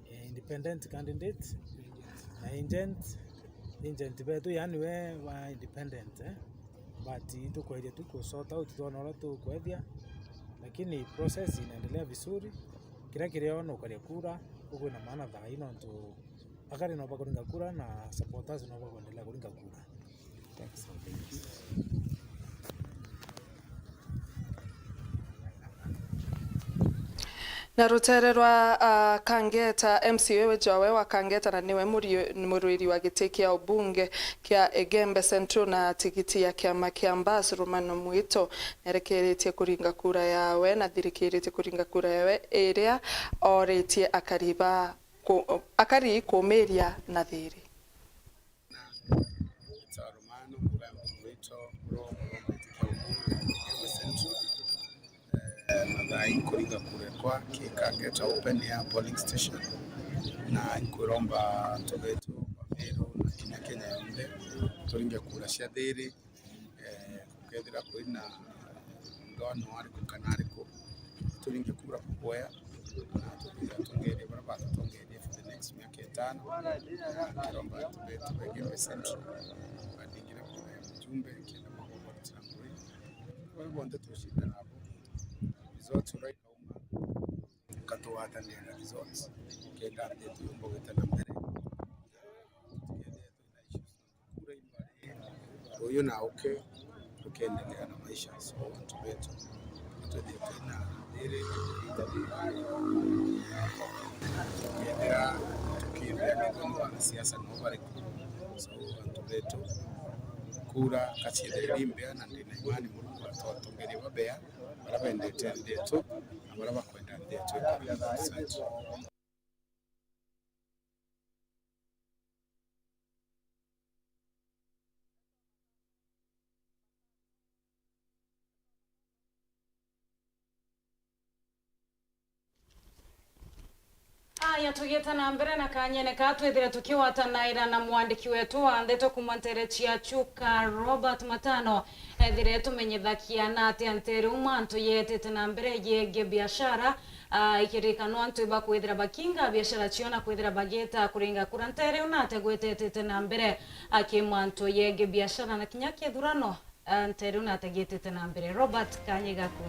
eh, independent candidate na agent, agent betu, yani we wa independent, eh, but itukweria tu ku sort out twona uria tukwethia, lakini process inaendelea vizuri. Kiria kirio ni ukaria kura, ukwina maana thaa ii nontu akari no bakuringa kura na supporters no bakuendelea kuringa kura. Na rutere rwa, ah, Kangeta, M C A we Joe wa Kangeta, na niwe muri-, murwiri wa giti kia ubunge kia Igembe Central na tigiti ya kiama kia Mbas, Romano Mwito, nerekeritie kuringa kura yawe na thirikiritie kuringa kura yawe iria oritie akari ba ku-, akari kumiria na thiri. Romano Mugambi Mwito, ro-, ro-, Central. Eh, mathaa inkuringa kura kwa ki Kangeta Open Air Polling Station, na inkwiromba antu betu ba Meru na kinya Kenya yonthe turinge kura cia thiri. Eh, kukethira kwina ndwano ariku kana ariku, turinge kura kuboya, na tuthira atongeria baria batutongeria for the next miaka itano. Kiromba antu betu ba Igembe Central, bandingira kura ya mujumbe, kenda magogo rutira ngui. Baria bonthe tucinda nabo. Results ura ikauma, nkatugwatanira na results, kenda nthi yetu yumba gwita na mbere. Tukethira twina issues kura imbari, uyu na uke, tukiendelea na maisha. So, antu betu, twithie twina thiri, tukethira tukimbia ni thoni wanasiasa no bariku. So, antu betu, kura kaciethire iri mbea, na ndina imani Murungu atwatongeria babea, baria bendete nthi yetu, na baria bakwenda nthi yetu ikore. Asante. Aya, tugiita na mbere na kanyene kaa, twithire tukiwatanaira na mwandiki wetu wa ndeto kuuma nteere cia Chuka, Robert Matano, ethire tumenyithakia na atia nteere uma antu yeetite na mbere yegii biashara, ah, ikirikanwa antu ibakwithira bakinga biashara cio na kwithira bagiita kuringa kura nteere una ategwetetete na mbere, akiima antu yegii biashara na kinya kithurano, ah, nteere una ategitite na mbere. Robert, kanya gaku.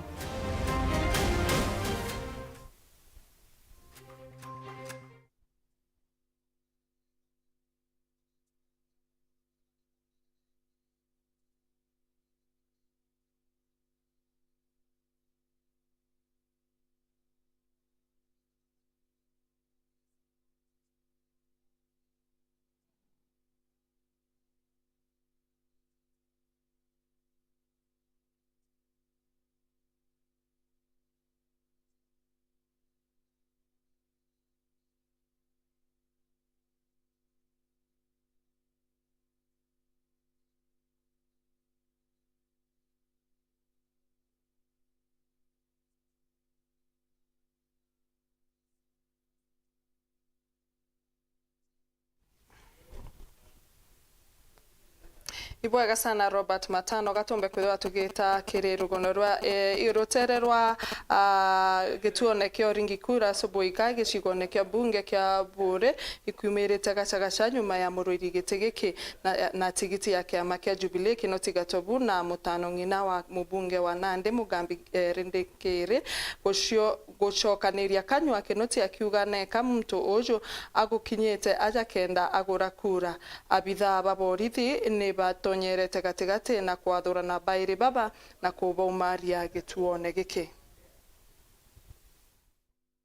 Ibwega sana Robert Matano, gatumbe kwithirwa tugita kiri rugono rwa, eh, rutere rwa, ah, gituone kia Uringi Kura, Subuika, gicigone kia bunge kia Buuri, ikiumirite gacagaca nyuma ya murwiri giti giki na, na tigiti ya kiama kia Jubilee, Kinoti Gatobu, na mutano ng'ina wa mubunge wa Nandi, Mugambi, eh, Rindikiri, gucio-, gucokaniria kanyua Kinoti akiuga neka muntu uju agukinyite aja kenda agura kura. Abithaa ba borithi ni batonyerete gatigati na kwathurana bairi baba na kubaumaria gituone giki.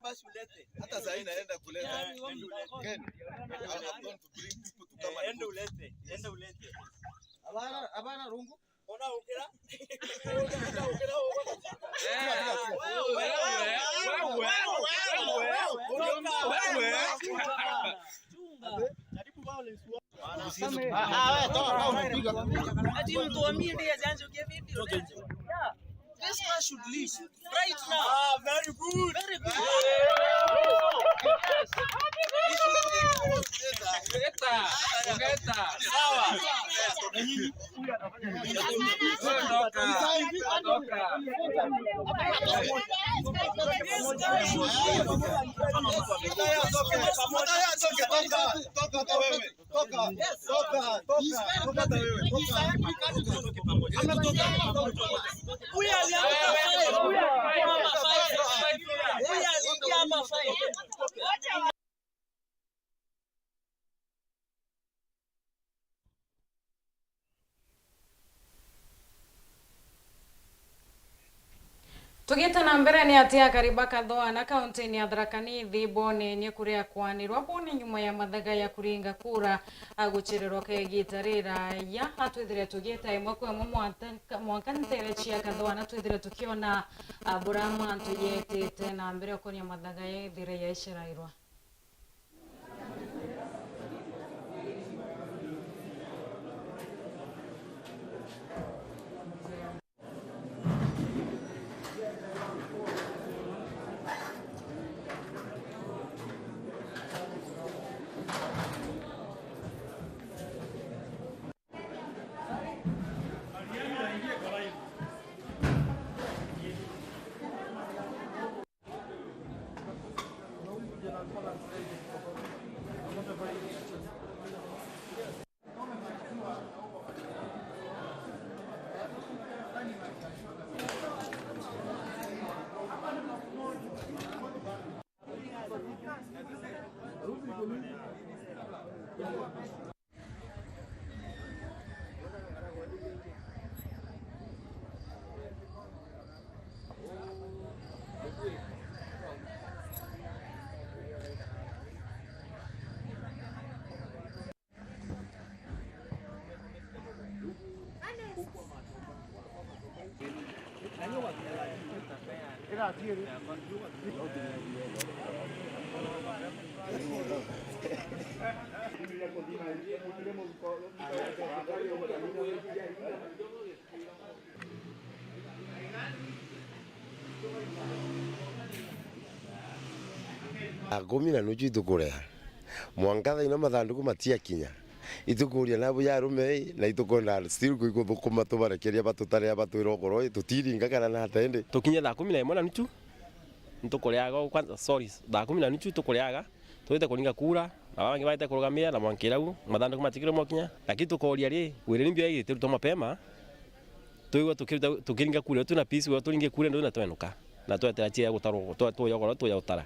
Basi ulete. Hata saa hii naenda kuleta. Ken, I'm not going to bring people to come and go. Enda ulete, enda ulete. Abana, abana rungu. Ona ukira. Wewe, wewe, wewe, wewe, wewe. Karibu violence. Ati mtu wa mimi ndiye ajanjo kia video. This man should leave right now. Ah, very good. Very good. He should leave. Sawa. Toka, toka, toka, toka, toka wewe. Toka. Huyu alianza five. Huyu aliingia hapa five. Tugite na mbere, ni ati akari ba Kathwana, kaunti-ini ya Tharaka Nithi, bonenie kuria kwanirwa bone nyuma ya mathaga ya kuringa kura, a, gucererwa kwa igita riraya. A, twithire tugita imwe kwa imwe mwanta-, mwanka ntere cia Kathwana, twithire tukiona, a, buria mantu jetite na mbere ukonia mathaga yethire yaicerairwa. Thaa kumi na nuchu itukurea. Mwanka thaino mathanduku matiakinya. Itukuria nabu ya arume ii, na itukwenda still kuiguthukuma tubarekeria batutarira batwira ukoro ii, tutiringa kana nata indi. Tukinye thaa kumi na imwe na nuchu, ntukuriaga, kwanza, sorry, thaa kumi na nuchu tukuriaga, twite kuringa kura, na baba bangi baite kurugamia, na mwankira u, mathanduku matikire mokinya. Lakini tukoria ri, wireni mbio ii, tirutwa mapema, twigua tukiruta, tukiringa kura, twina peace, wira turinge kura, ndu na twenuka. Na twetera chia gutarwo, twe-, tuya goro, tuya utara.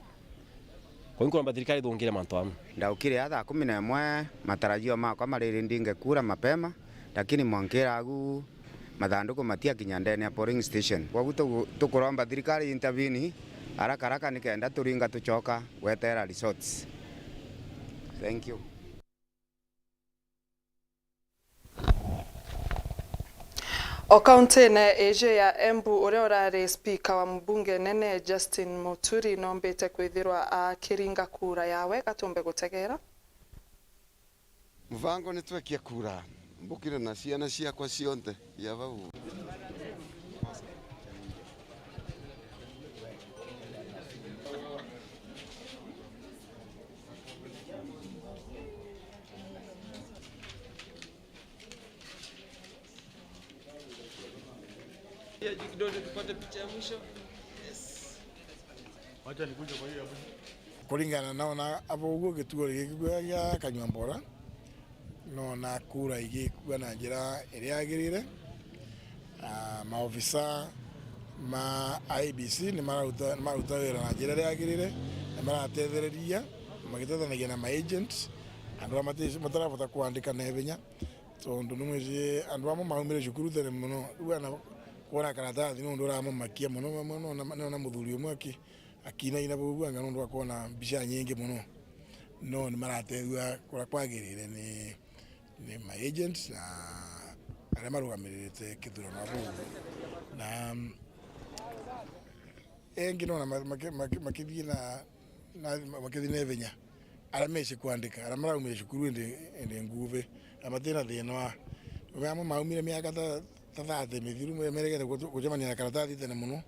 Kwa hiyo nkuromba thirikari ithungire mantu amu. Ndaukire a thaa kumi na imwe, matarajio makwa mariri ndinge kura mapema, lakini mwankira agu mathanduku matiakinya ndene ya polling station. Koguo tugu-, tukuromba thirikari intervene haraka haraka nikenda turinga tucoka gwetera results. Thank you. O kaunti-ini iji ya Embu, uria urari spika wa mbunge nene Justin Muturi nombite kwithirwa akiringa kura yawe, gatumbe gutegera. Mubango ni twekie kura, mbukire na ciana ciakwa cionthe ya bau. Kidogo tupate picha ya mwisho. Yes. Wacha nikuje kwa hiyo ya mwisho. Kuringana na ona abo uguo gituo gikubua gia Kanywa Mbora, nona kura igikua na njira iria yagirire. Ah, maofisa ma I E B C ni mararuta, ni mararuta wira na njira iria yagirire, na maratethereria magitethanagia na ma agents, andu aria mati-, matarabota kwandika na ihenya, tondu ni mwiji andu amwe maumire cukuru tene mono. Riu ana kwona karatathi ni undu uramamakia mono. Mamwe nona, nona muthuri umwe aki-, akinaina bau anga nontu akwona mbica nyingi mono. No ni maratethua kuria kwagirire ni, ni ma agents na aria marugamiririte kithurano bau. Na, mm, engi nona ma-, maki-, maki-, makithii na, na, makithii na ivenya. Aria meci kwandika, aria maraumire cukuru indi, indi nguvi, na matina thina wa, amwe maumire miaka ta, ta thirty mithiru, me-, meregete gutu-, gucemania na karatathi tene mono.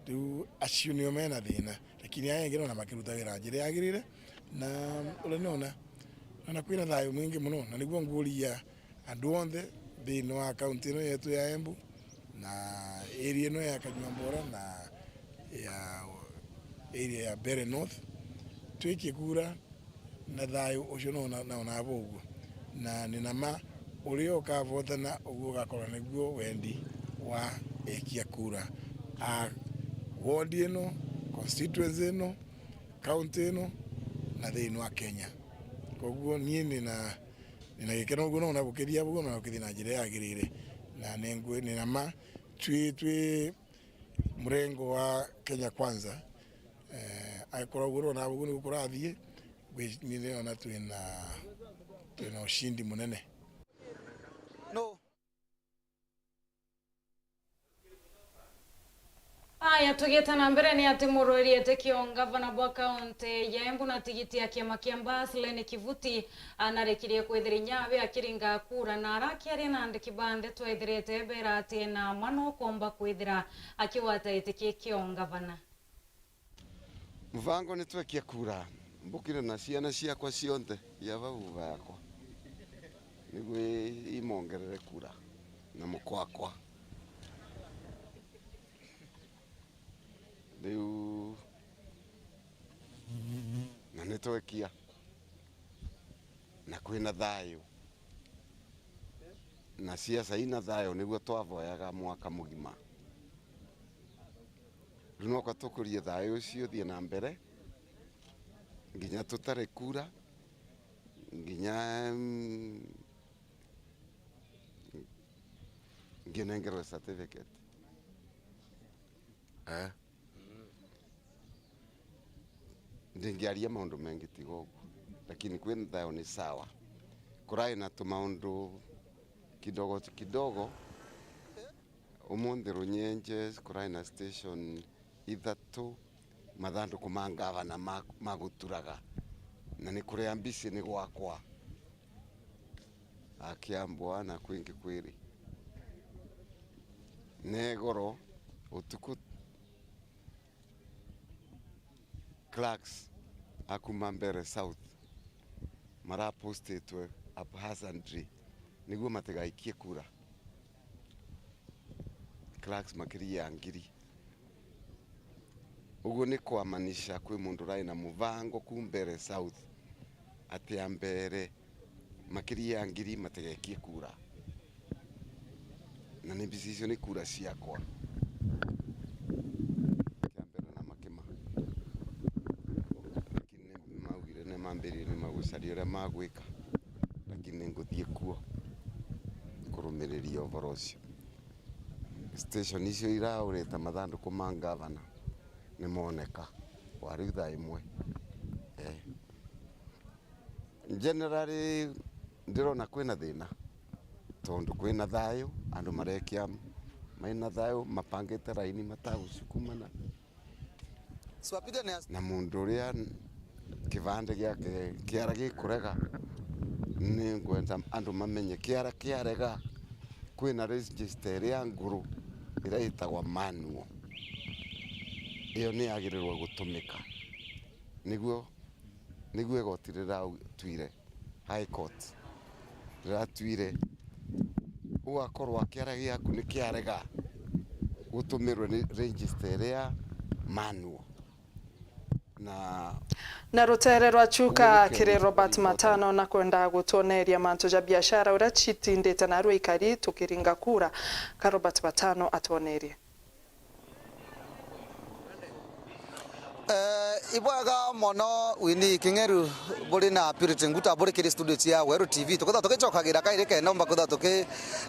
Riu acio nio mena thina, lakini aya engi nona makiruta wira na njira yagirire, na uria nona, nona kwina thayu mwingi mono, na niguo nguria andu onthe thiini wa kaunti ino yetu ya Embu, na area ino ya Kanywa Mbora, na ya area ya Mbeere North, twikie kura na thayu ucio nona, nona abo uguo. Na ni na ma, uria ukavotana uguo ugakorwa niguo wendi wa ekia kura a ward ino, constituency ino, county ino, na thiini wa Kenya. Koguo nie ni na, ni na gikeno uguo nona bukithia buguo na bukithia na njira yagirire. Na ningwi-, ni na ma, twi, twi murengo wa Kenya Kwanza, eh, akoragwo rona bugu ni gukurathie, ngwi-, ni ndona twina, twina ushindi munene. No. Aya, tugiita na mbere, ni ati murwiri etikio ngavana bwa kaunti ya Embu na tigiti ya kiama kia Mbas, Leni Kivuti, anarekirie kwithira inya awe akiringa kura, na arakiaria na andiki ba ndeto ethirite bera ati ena mwana ukomba kwithira akigwata giti kii kio ngavana. Mubango ni twekie kura mbukire na ciana ciakwa cionthe, ya bau bakwa, niguo imongerere kura na mukwakwa. Riu na ni twekia na kwina thayu na siasa ina thayu, niguo twavoyaga mwaka mugima. Riu nokwa tukurie thayu ucio uthie na mbere, nginya tutare kura, nginya, mm, nginengerwe certificate. Eh? Ndingiaria maundu mengi tiga uguo, lakini kwina thayu ni sawa. Kurai na tumaundu kidogo kidogo. Umunthi Runyenje kurai na station ithatu, mathanduku ma ngavana ma, ma guturaga, na ni kuria mbisi ni gwakwa, a Kiambwa na kwingi kwiri. Negoro utuku, clerks a kuma Mbeere South marapostitwe haphazardly niguo matigaikie kura. Clerks makiria ya ngiri. Uguo ni kwamanisha kwi mundu urai na mubango ku Mbeere South ati a Mbeere makiria ya ngiri matigekie kura. Na ni mbisi icio ni kura ciakwa. Kia mbere na makima. Lakini ni maugire ni mambiririe ni magucaria uria magwika. Lakini ni nguthii kuo kurumiriria uvoro ucio. Station icio iraurite mathanduku ma ngavana ni moneka. Wari thaa imwe. Eh. Generally, ndirona kwina thina, tondu kwina thayu, andu marekia maina thayu, mapangite raini matagucukumana. Na mundu uria kivande giake kiara gikurega, ni ngwenda andu mamenye kiara kiarega, kwina register iria nguru iria itagwa manual. Iyo ni yagirirwe gutumika. Niguo Niguo igoti riratuire, High Court riratuire, ugakorwo kiara giaku ni kiarega, gutumirwe ni register iria manual. Na Na rutere rwa Chuka kiri Robert Matano na kwenda gutwoneria mantu ja biashara uria citindite narua ikari tukiringa kura. Ka Robert Matano atwonerie. Eh, ibwega mono Winnie King'eru buri na Purity Nguta buri kiri studio cia Weru T V. Tukethirwa tugicokagira kairi kenda umba kwithirwa tuki-,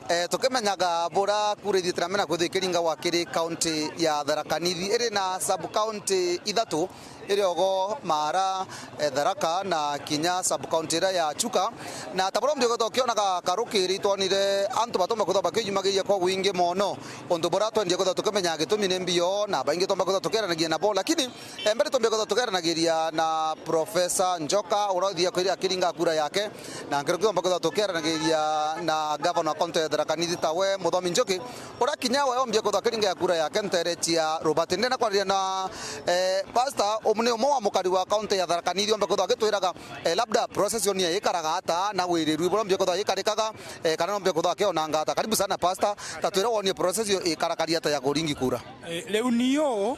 eh, tukimenyaga bura kura ithiite na mena kwithirwa ikiringagwa kiri kaunti ya Tharaka Nithi iri na sub county ithatu, iri ogo Maara, eh, Tharaka na kinya sub county iria ya Chuka. Na ta buria umbi kwithirwa ukionaga karukiri itwonire antu batumba kwithirwa bakiyumagiria kwa wingi mono. Untu buria twendie kwithirwa tukimenya gitumi ni mbio na baingi tumba kwithirwa tukieranagia nabo, lakini, eh, mbere tumbe kwithirwa tukieranagiria na Professor Njoka uria uthia kwithirwa akiringa kura yake, na nkiruki tumba kwithirwa tukieranagiria na governor wa county ya Tharaka Nithi tawe Muthomi Njuki, uria kinya we ombia kwithirwa akiringa kura yake ntere cia Robert. Ndenda kwariria na, eh, pastor, um-, ni umwe wa mukari wa county ya Tharaka Nithi, ombe kwithirwa agitwiraga, eh, labda procession ya ikaraga ata na wiriru buria ombia kwithirwa ikarikaga, eh, kana ombia kwithirwa akionanga ata. Karibu sana pastor, ta twire wonie procession ikarakaria ata ya kuringi kura. Eh, riu niu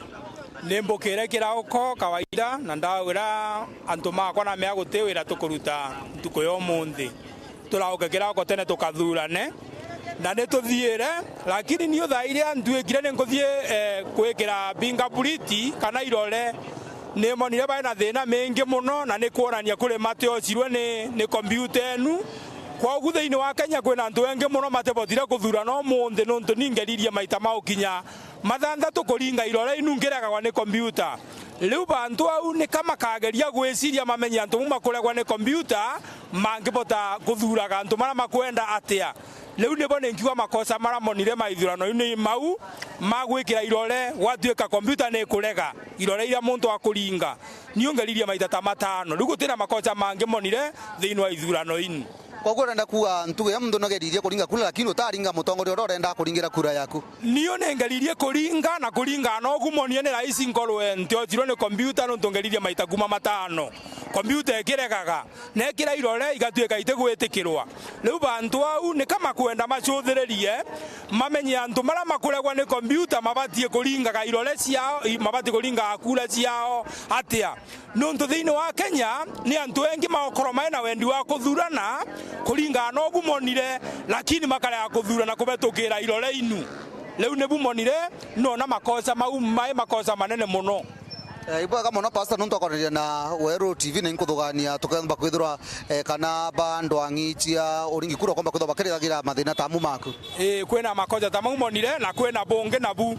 ni mbukire kirauko kawaida na ndawira antu makwa na mea guti wira tukuruta ntuku ya umunthi. Turauke kirauko tene tukathurane, na ni tuthiire, lakini niu thaa iria ntuikire ni nkuthii, eh, kwikira fingerprint kana irore, ni monire bai na thina mingi mono, na ni kwonania kuri matiocirwe ni, ni kompiuta enu. Kwogu thiini wa Kenya kwina antu engi mono matibotire kuthurana umunthi, nuntu ni ngeririe maita ma gukinya mathanthatu kuringa irore inu nkiregagwa ni kompiuta. Riu bantu au ni ka makageria gwiciria mamenye antu bau makuregwa ni kompiuta mangibota kuthuraga antu maria makwenda atia. Riu nibo ninkiuga makosa maria monire maithurano-ini mau ma gwikira irore gwatuika kompiuta ni ikurega irore iria muntu akuringa. Niu ngeririe maita ta matano. Riu gutina makosa mangi monire thiini wa ithurano-ini. Koguo urenda kuuga ntuku iria muntu nogeririe kuringa kura, lakini utaringa mutongoria uria urenda kuringira kura yaku? Niu ningeririe kuringa, na kuringa nogu monie ni raisi nkorwe ntiocirwe ni kompiuta, nuntu ngeririe maita kuma matano kompiuta ikiregaga, na ikira irore igatuika itigwitikirwa. Riu bantu au ni ka makwenda macuthiririe, mamenye antu maria makuregwa ni kompiuta mabatie kuringaga irore ciao, i-, mabatie kuringaga kura ciao atia. Nuntu thiini wa Kenya ni antu engi magokorwa mai na wendi wa kuthurana kuringana na ubu monire, lakini makarega kuthurana kubetukira irore inu. Riu nibu monire, nona makosa mau mai makosa manene mono. Eh, ibwega mono pastor, nuntu akorania na Weru T V na inkuthugania tukethomba kwithirwa, eh, kana ba ndwang'i cia uringi kura ukomba kwithirwa bakiriagira mathina tamu maku. Ii, kwina makosa ta mau monire na kwina bungi nabu.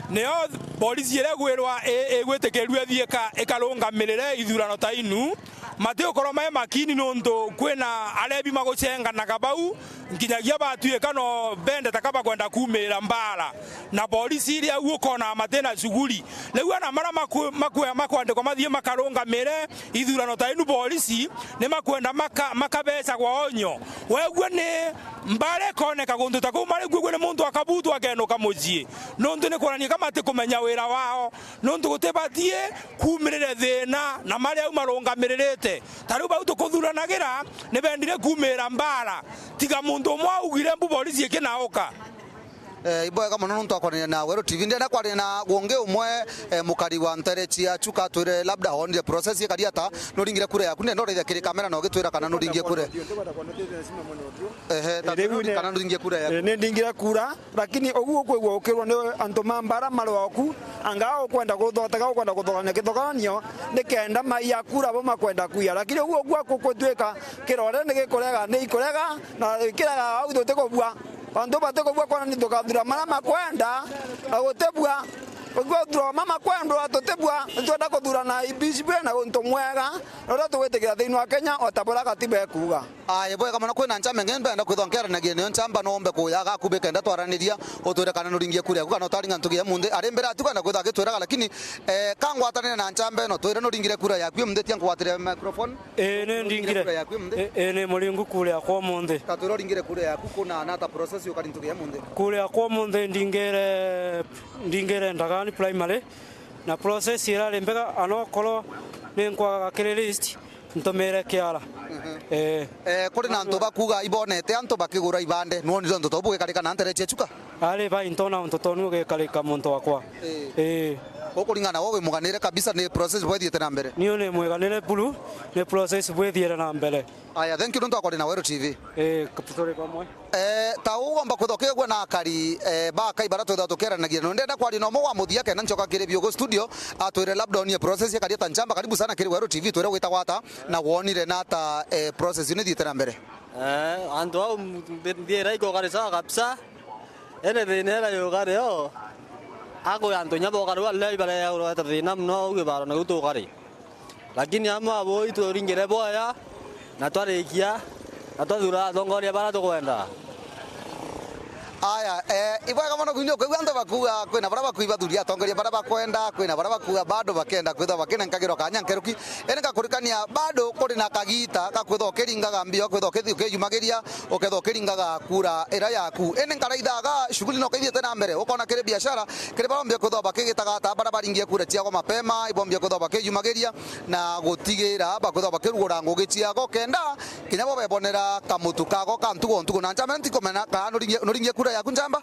Nio polisi iria igwirwa i-, igwitikirua ithii ika-, ikarungamirire ithurano ta inu, matiukorwa mai makini nuntu kwina arebi magucenganaga bau, nkinyagia batuika no bende ta ka bakwenda kuumirira mbaara, na polisi iri au ukonaga matina shughuli. Riu ana maria maku-, maku-, makwandikwa mathii makarungamire ithurano ta inu polisi, ni makwenda maka-, makabecagwa onyo. Wegua ni mbaara ikoneka guntu ta kuu mari kuo, ni muntu akabutwa akenuka mucii, nuntu ni kwonania ka matikumenya wira wao, nuntu gutibatie kuumirire thina na mari au marungamiririte. Ta riu bau tukuthuranagira ni bendire kuumirira mbaara, tiga muntu umwe augire mbu polisi ikinauka. Eh, ibwega mono nuntu akwarania na Weru T V. Ndenda kwarania na gungi umwe, eh, mukari wa ntere cia Chuka, atwire labda onire process ikari ata, nuringire kura yaku. Ndenda uraithia kiri kamera na ugitwira kana nuringie kura. Ehe, ta riu twire ne-, kana nuringie kura yaku. Eh, nindingire kura, lakini ugu ukwigua ukirwa ni antu ma mbara mari oku, anga ukwenda kuthoteka, ukwenda kuthogania kithoganio, nikenda maiya kura bo makwenda kuiya. Lakini ugu ugu akukutwika kirore ni gikurega, ni ikurega, na kirega au tutikubua. Antu batikubua kwona ni tukathura maria makwenda, na gutibua. Uguo thura mama kwendwa tutibua, nitwenda kuthurana I B C B na untu mwega, na uria tugwitikia thiini wa Kenya, o ta buria katiba ikuuga. Aya, bwega mono, kwina nchamba ingi mbenda kwithwa nkiaranagia niyo nchamba, no ombe kuya gaku bikenda twaraniria, utwire kana nuringie kura yaku, kana utaringa ntugi ya munthi. Ari mbere atu kana kwithwa agitwiraga, lakini, eh, kangwatanire na nchamba ino, twire nuringire kura yaku, munthi tia nkugwatire microphone. Ii, ni ndingire. Kura yaku imunthi? Ii, ii, ni muringu kura yakwa umunthi. Ka twira uringire kura yaku, kuna na ata process ukari ntugi ya munthi? Kura yakwa umunthi ndingire, ndingire Ndagani Primary, na process irari mbega, anokorwo ni nkwaga kiri list, Ntumire Kiara. Eh. Eh, kuri na antu bakuuga ibonete antu bakigura ibande, nwonire untu tou bugikarika na ntere cia Chuka? Ari bai ntona untu tonu ugikarika muntu wakwa. Eh. Eh. Ukuringana na we wi muganire kabisa ni process bwethiite na mbere? Niu ni mwiganire buru, ni process bwithiire na mbere. Aya, thank you nontu akori na Weru T V. Eh, turi bamwe. Eh, ta ugomba kwithwa ukigua na akari, eh, ba akai baria twithwa tukieranagia. No ndenda kwaria na umwe wa muthia kenda ncoka kiri Biugu studio, atwire labda onie process ya kari ta nchamba. Karibu sana kiri Weru T V, twire ugwita gwata na wonire na ata, eh, process ni thiite na mbere? Eh, antu au m-, mbi-, mbiira ikukari sawa kabisa. Ene thina ira yukari yo, akwi antu nya bokari wa leo ibareagurwa ta thina mono au kibaro na giu tukari. Lakini amwe abo itwe uringire boya, na twarikia, na twathura atongoria baria tukwenda. Aya, eh, ibwega mono kwinyo kwigua antu bakuuga kwina baria bakuuga bathuria atongoria baria bakwenda, kwina baria bakuuga bado bakenda kwithwa bakinenkagirwa kanya nkeruki. Ene ngakurikania bado kuri na kagita ga kwithwa ukiringaga mbio, kwithwa ukithi-, ukiyumagiria, ukethwa ukiringaga kura ira yaku. Ene nkaraithaga shughuli no kaithiete na mbere, ukona kiri biashara, kiri barombia kwithwa bakigitagata, baria baringie kura ciago mapema, ibombia kwithwa bakiyumagiria na gutigira bakwithwa bakirugura ngugi ciago kenda kinya bo bebonera kamutu kago ka ntugo ntugo. Na njamene ntikumena kana nuringie, nuringie kura yaku njamba?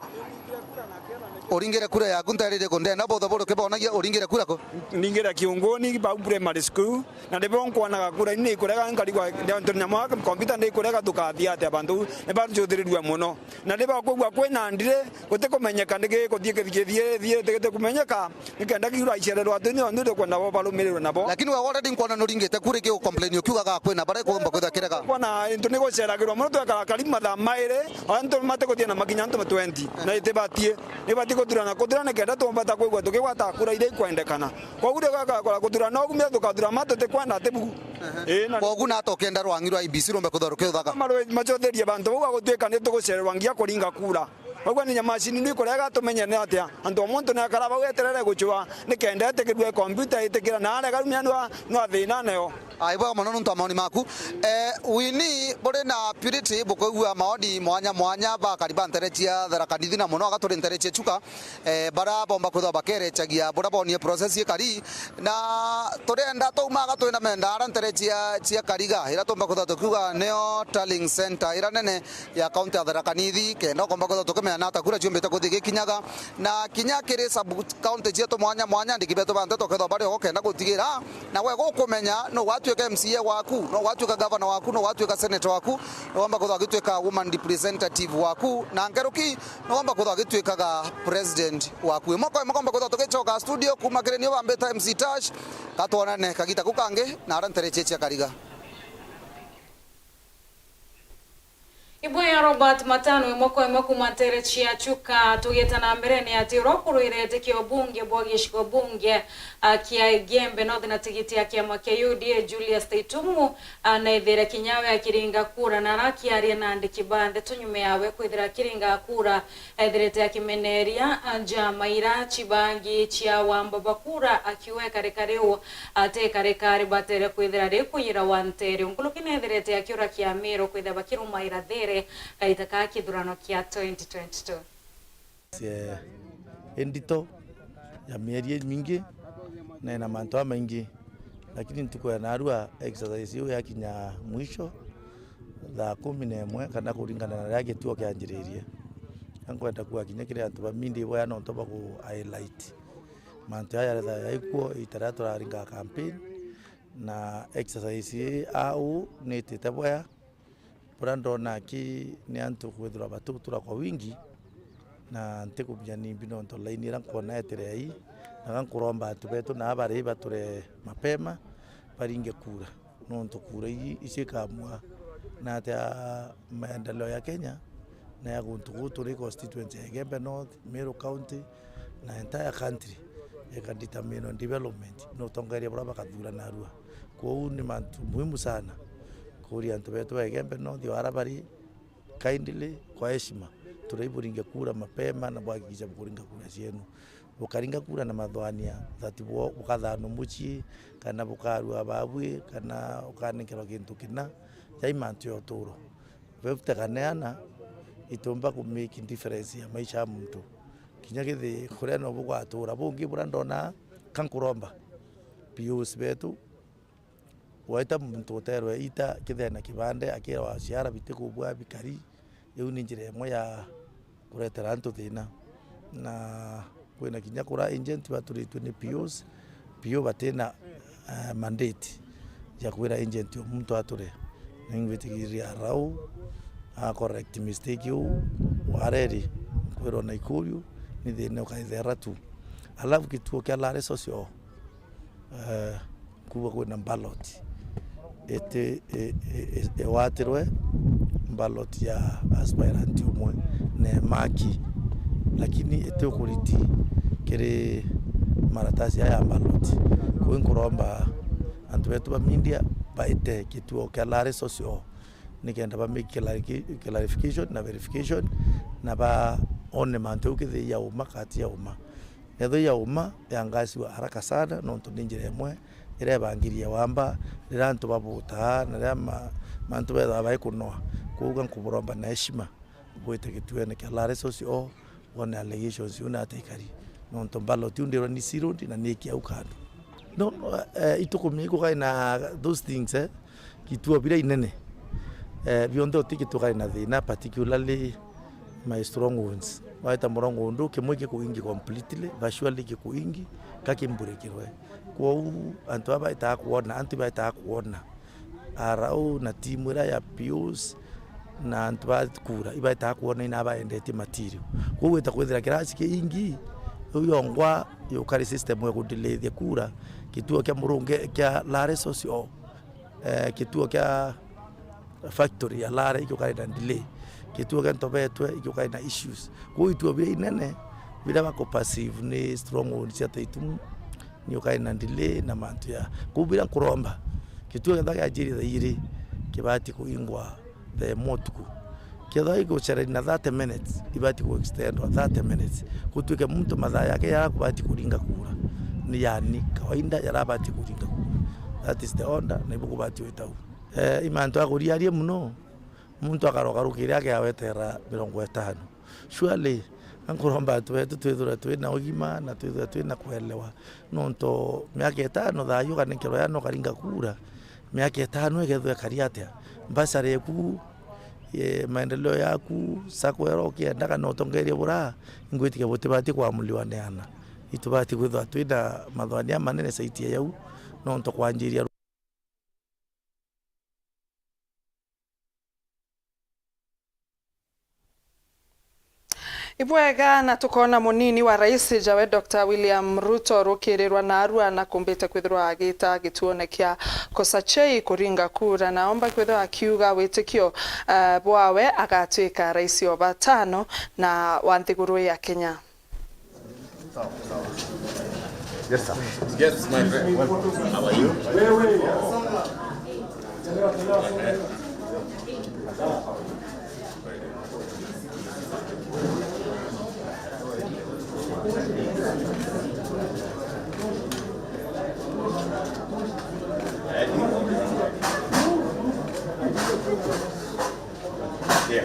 Uringire kura yaku ntere iriku? Ndenda bothe buri ukibonagia uringire kura ku? Ndingire Kiunguni, bau primary school, na nibo nkwonaga kura ini ikurega nkarigwa, ndio nyamwa computer ndi ikurega tukathia atia bantu, ni bantu ciuthirirua mono. Na ni bakwigua kwina ndire, gutikumenyeka niki kuthii kithii kithii gitikumenyeka, nikenda kiura icererwa ati ni ondu tukwenda bo barumirirwe nabo. Lakini we already nkwona nuringite kura iki ucomplain ukiugaga kwina baria ikumba kwithwa kirega. Kwona into ni guceragirwa mono, twekara karibu mathaa mairi, antu matikuthia na makinya antu twenty, na itibatie. Ni bati kuthurana, kuthurana nikenda tumbata kwigua tukigwata kura iria ikwendekana. Koguo riria gakora kuthurana ugu, mira tukathurana ma tutikwenda ati bugu. Ii, na koguo nata ukienda rwangi rwa I B C rumbe kwithwa rukiuthaka? Marwe macotherie bantu bau, agutwika ni tugucererwa ngia kuringa kura. Koguo ni nyamacini ni ikurega tumenye ni atia. Antu a muntu ni akara bau eterere gucua, nikenda etikirue kompiuta itikira na arega rumia nwa, nwa thina nayo. Ai, bwega mono nontu wa maoni maku. Eh, Winnie, buri na Purity, bukwigua maoni mwanya mwanya, bakari ba ntere cia Tharaka Nithi na mono aga turi ntere cia Chuka, eh, baria bomba kwithwa bakerecagia buria bonie process ikari. Na turenda twaumaga twina menda ara ntere cia, cia Kariga, ira tumba kwithwa tukiuga nio tallying center ira nene ya kaunti ya Tharaka Nithi, kenda ukomba kwithwa tukimenya nata kura ciumbite kuthi gikinyaga, na kinya kiri sub county cietu mwanya mwanya, andiki betu ba nteto kethwa bari o kenda gutigira na we gukumenya no gwatuika M C A waku, no gwatuika governor waku, no gwatuika senator waku, no wamba kwithwa agituika woman representative waku, na nkeruki no wamba kwithwa agituikaga president waku. Imwe kwa imwe komba kwithwa tugicoka studio kuma kiri nio bambita M C Tash, gatwonane kagita ku kangi na ara ntere cia Kariga. Ibwe ya Robert Matano, imwe kwa imwe kuma ntere cia Chuka. Tugieta na mbere ni ati uria ukurwire iti kia ubunge bwa gicigo bunge, a, kia Igembe North na tigiti ya kiama kia U D A, Julius Taitumu, a, na ethire kinya we akiringa kura na ara akiaria na andiki ba ndeto nyuma yawe kwithira akiringa kura, ethirite akimeneria, a, njama ira cibangi cia wamba ba kura, akiuga ikarika riu ati ikarika ribatere kwithira rikuyira wa ntere. Nkuruki nethirite akiura kiamiro kwithira bakirumaira thiiri kaita ka kithurano kia twenty twenty-two. Cie indito ya mieri imingi na ina mantu amaingi, lakini ntuku ya narua exercise iu yakinya mwisho thaa kumi na imwe kana kuringana na riria gituo kianjiririe. Nkwenda kuga kinya kiri antu ba media boya nontu ba ku highlight mantu jaya jaretha jaikuo iita riria turaringa campaign, na exercise ii au niitite boya. Buria ndona aki ni antu kwithirwa batugutura kwa wingi, na ntikumenya nimbi nontu line iria nkwona yetere ii, na gankuromba antu betu na abari bature mapema baringe kura. Nontu kura ii icio ikamua na atia maendeleo ya Kenya na ya guntu guu turi constituency ya Igembe North, Meru County na entire country ika determine development na utongeria buria bakathurana narua. Kwou ni mantu muhimu sana kuuria antu betu ba Igembe North o ara bari kindly, kwa heshima, turai buringe kura mapema na bwahakikisha bukuringa kura cienu. Bukaringa kura na mathwania that bu-, bukathanwa mucii, kana bukarua babui, kana ukanenkerwa kintu kina, jai mantu ya uturo. Fifty kana iana itiumba ku make difference ya maisha ya muntu. Kinya kithi kuria no bugwatura. Bungi buria ndona, ka nkuromba P Os betu, Waita muntu uterwe ita kithea na kibande, akirwa ciara bitikubua bikari, iu ni njira imwe ya kuretera antu thina. Na kwina kinya kura agent baturitwe ni P Os, P O batina, eh, mandate ya kwira agent o muntu ature. Ningwitikiria Arau a correct mistake iu, wareri kwirwa na Ikuriu, ni thina ukaithera tu. Alafu kituo kia Lare Social, eh, kuuga kwina ballot iti, i, i, i, iwatirwe ballot ya aspirant umwe na emaki, lakini iti ukuriti kiri maratasi aya ya ballot. Kuu nkuromba antu betu ba media baite kituo kia Lare Social nikenda ba make clarifi-, clarification na verification, na baone mantu jau kethira i ya uma kati ya uma. Nethwa i ya uma, yangasiwa haraka sana, nontu ni njira imwe iria ibangirie wamba, riria antu babutaa, na riria ma-, mantu bethagwa baikunoa. Kwou ga nkuburomba na heshima, bwite gituene kia Lare Social, bone allegations iu na ata ikari. Nontu ballot iu ndirwa ni sealed na ni ikiau kando. No, no, eh, itukumia ikugai na those things, eh. Gituo biria inene, eh, bionthe uti gituo kari na thina, particularly my strongholds. Waita murongo undu kimwe gikuingi completely, virtually gikuingi, ka kimburikirwe. Kwou antu aba baitaga kwona, antu ibaitaga kwona. Arau na timu iria ya P Os na antu ba kura ibaitaga kwona ina abaendetie material. Kwou gwita kwithira kirasi kiingi, riu yongwa yukari system ya kudelethia kura, gituo kia murungi kia Lare Social, eh, gituo kia factory ya Lare igiukari na delay, gituo kia Ntobetwe igiukari na issues. Kwou ituo biria inene biria baku perceive ni stronghold cia Taitumu, niukari na delay na mantu ya. Kwou biria nkuromba, gituo kethira kianjirie thaa ijiri, kibati kuingwa thaa imwe utuku. Kethira igucerania na thirty minutes, ibati ku extendwa thirty minutes. Gutwike muntu mathaa yake ya kubati kuringa kura ni yani kawaida yarabati kuringa kura. That is the order, na ibu kubati gwita u. Eh, i mantu akuriaria muno, muntu akaroka rukiri akeawetera mirongo itano. Surely, nkuromba antu betu twithirwe twina ugima na twithirwe twina kuelewa. Nontu miaka itano thayu ukanenkerwa yana ukaringa kura, miaka itano ikethirwa ikari atia? Mbasari eku, ye, maendeleo yaku, sacco iria ukienda kana utongeria bura, ingwitikia butibati kuamuliwa ni ana. Itubati kwithirwa twina mathwania manene saitia yau, nontu kwanjiria Ibwega, na tukona munini wa rais jawe Doctor William Ruto rukirirwa narua na kumbite kwithirwa agita gituone kia Kosachei kuringa kura, na omba kwithirwa akiuga witikio, eh, bwawe agatwika rais wa batano na wa nthiguru ya Kenya. Yes, sir. Yes, my friend. How are you? Yeah.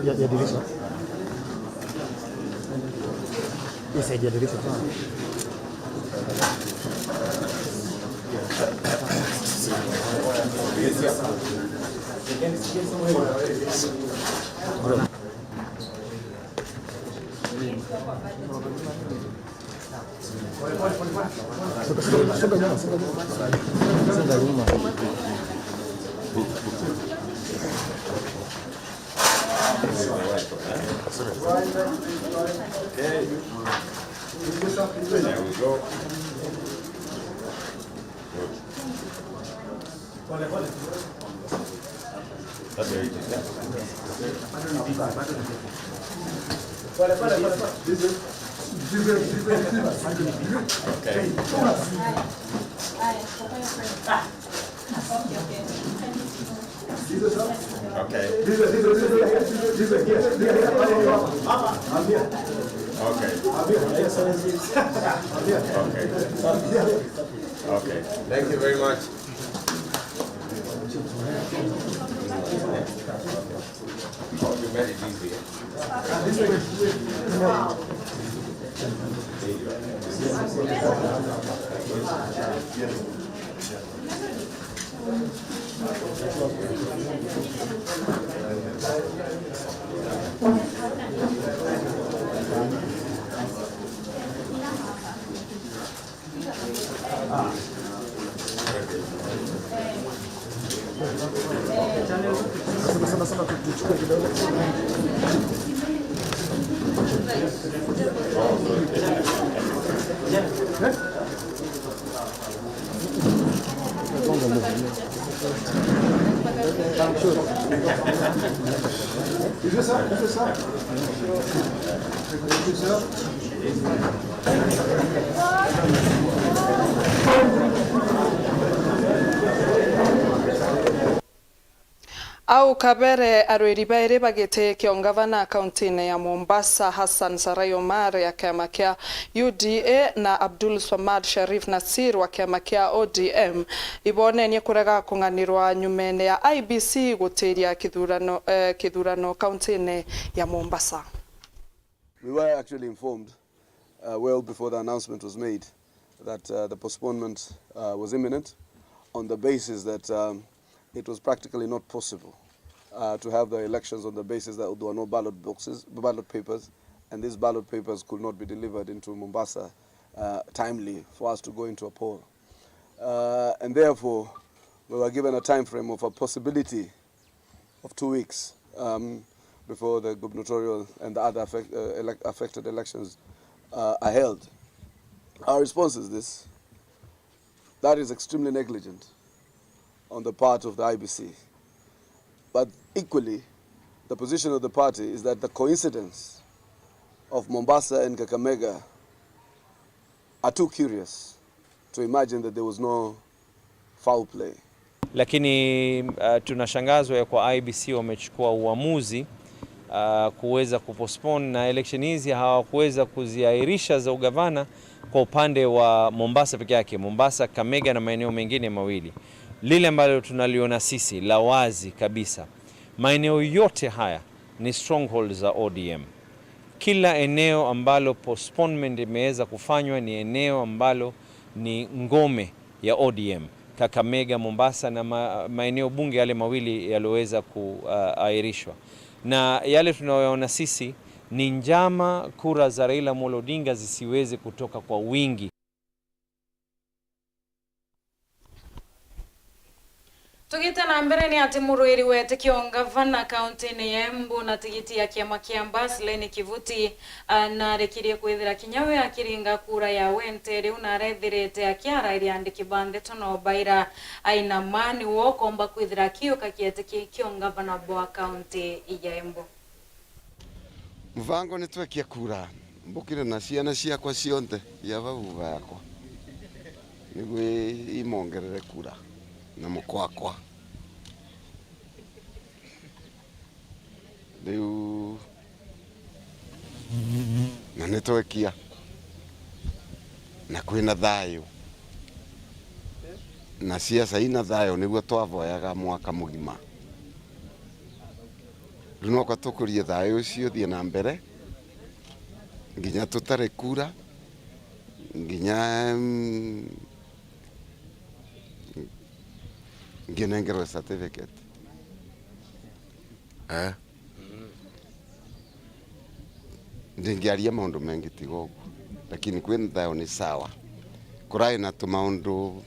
Ya, ya dirisha. Hii side ya dirisha. Songa nyuma, songa nyuma. Songa nyuma. There we go. Good. That's very good. Okay. Okay. Okay. Okay. Okay. Thank you very much. Oh, you made it easy. Au kabere, arwiri bairi ba giti kia ungavana kauntine ya Mombasa, Hassan Sarai Omar ya kiama kia U D A na Abdul Swamad Sharif Nasir wa kiama kia O D M, ibonenie kurega kung'anirwa nyumene ya I B C gutiria kithurano, eh, kithurano kauntine ya Mombasa. We were actually informed, uh, well before the announcement was made that, uh, the postponement, uh, was imminent on the basis that, um, it was practically not possible, uh, to have the elections on the basis that there were no ballot boxes, ballot papers, and these ballot papers could not be delivered into Mombasa, uh, timely for us to go into a poll. Uh, and therefore, we were given a time frame of a possibility of two weeks, um, before the gubernatorial and the other affect-, uh, elec-, affected elections, uh, are held. Our response is this: that is extremely negligent on the part of the I B C. But equally, the position of the party is that the coincidence of Mombasa and Kakamega are too curious to imagine that there was no foul play. Lakini, uh, tunashangazwa ya kwa I B C wamechukua uamuzi, uh, kuweza kupostpone, na election hizi hawakuweza kuziahirisha za ugavana kwa upande wa Mombasa peke yake, Mombasa, Kakamega na maeneo mengine mawili. Lile ambalo tunaliona sisi la wazi kabisa, maeneo yote haya ni strongholds za O D M. Kila eneo ambalo postponement imeweza kufanywa ni eneo ambalo ni ngome ya O D M, Kakamega, Mombasa na ma-, maeneo bunge yale mawili yaliyoweza kuahirishwa. Na yale tunayoona sisi ni njama kura za Raila Amolo Odinga zisiweze kutoka kwa wingi. Tugite na mbere, ni ati murwiri wete kia ungavana kauntine ya Embu na tigiti ya kiama kia Mbas, Leni Kivuti, a, narekirie kwithira kinya we akiringa kura ya wente riu, na arethirite akiarairia andiki ba ndeto na ubaira aina ma ni wo ukomba kwithira akiuka kiete ki kia ungavana bwa kaunti ya Embu. Mubango ni twekie kura mbukire na ciana ciakwa cionthe cia bau bakwa, niguo imongerere kura na mukwakwa. Riu na ni twekia, na kwina thayu, na siasa ina thayu niguo twavoyaga mwaka mugima. Riu nokwa tukurie thayu ucio uthie na mbere, nginya tutare kura, nginya, mm, nginengerwe certificate. Eh? Ndingiaria maundu mengi tiga uguo, lakini kwina thayu ni sawa. Kurai na tumaundu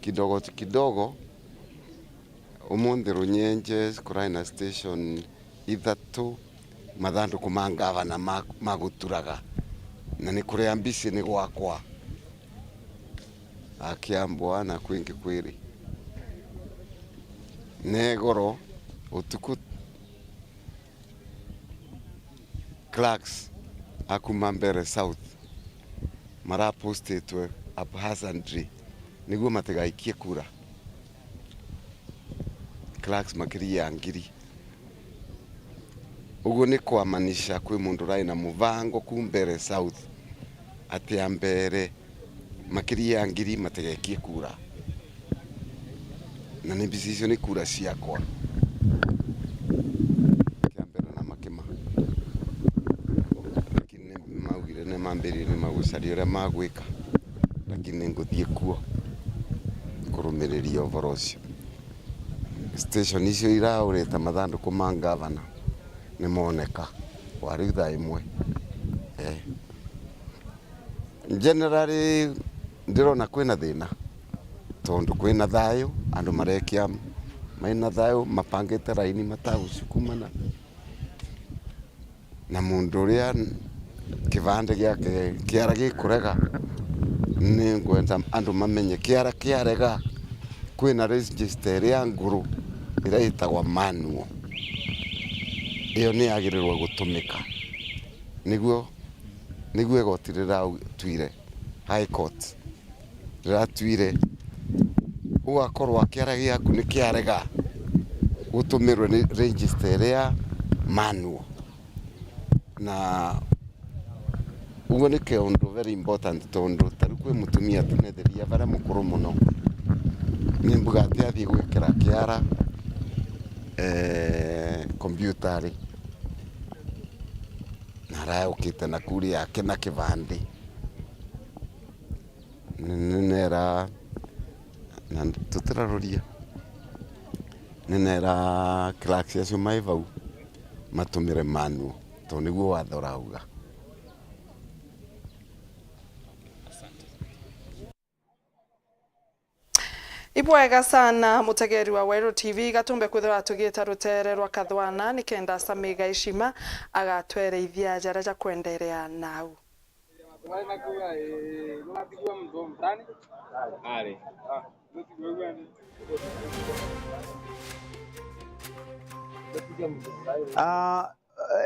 kidogo kidogo. Umunthi Runyenje kurai na station ithatu, Mathanduku ma ngavana ma, ma guturaga, na ni kuria mbisi ni gwakwa, akiambwa na kwingi kwiri. Negoro utuku, clerks a kuma Mbeere South marapostitwe haphazardly niguo matigaikie kura. Clerks makiria ya ngiri. Uguo ni kwamanisha kwi mundu urai na muvango ku Mbeere South ati a Mbeere makiria ya ngiri matigekie kura. Na ni mbisi icio ni kura ciakwa. Kia mbere na makima. Lakini ni maugire ni mambiririe ni magucaria uria magwika. Lakini ni nguthii kuo kurumiriria uvoro ucio. Station icio iraurite mathanduku ma ngavana ni moneka. Wari thaa imwe. Eh. Generally, ndirona kwina thina, tondu kwina thayu, andu marekia maina thayu, mapangite raini matagucukumana. Na mundu uria kivande giake kiara gikurega, ni ngwenda andu mamenye kiara kiarega, kwina register iria nguru iria itagwa manual. Iyo ni yagirirwe gutumika. Niguo, niguo igoti riratuire, High Court riratuire, ugakorwa kiara giaku ni kiarega gutumirwe ni register iria manual. Na uguo ni kiundu very important, tondu ta riu kwi mutumia tunetheria baria mukuru muno, ni mbuga ati athii gwikira kiara, eh, computer ri, na araukite na kuri yake na kivandi. Ni, ni nera, na tutiraruria. Ni nera clerks acio mai bau matumire manual, tondu niguo watho urauga. Ibwega sana, mutegeri wa Weru T V, gatumbe kwithirwa tugiita rutere rwa Kathwana, nikenda Sami Gaishima agatwereithia jaria jakwenderea nau. Ah,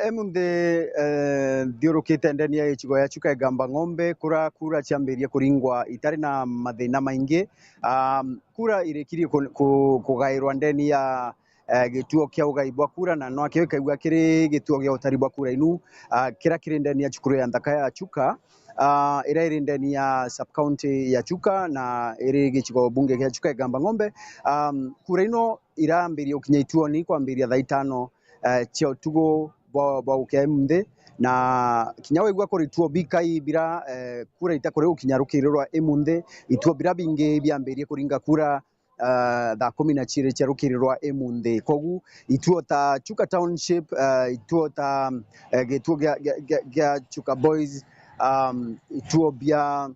emunthi, eh, nthiurukite ndeni ya gicigo ya Chuka Igamba Ng'ombe, kura, kura ciambirie kuringwa itari na mathina maingi. Ah, kura irikirie ku-, ku-, kugairwa ndeni ya eh, gituo kia ugai bwa kura, na nwakio ikaigua kiri gituo gia utari bwa kura inu, ah, kiria kiri ndeni ya cukuru ya nthaka ya Chuka, ah, iria iri ndeni ya sub-county ya Chuka na iri gicigo bunge gia Chuka Igamba Ng'ombe. Um, kura ino irambiria ukinya ituoni kwambiria thaa itano, eh, cia utugu bwa, bwa gukia imunthi, na kinya waigua kuri ituo bikai bira, eh, kura itakuri gukinya rukiri rwa imunthi, ituo bira bingi biambirie kuringa kura, ah, thaa kumi na ciiri cia rukiri rwa imunthi. Kogu ituo ta Chuka Township, ah, ituo ta, eh, gituo gia, gia, gia, gia Chuka Boys, um, ituo bia,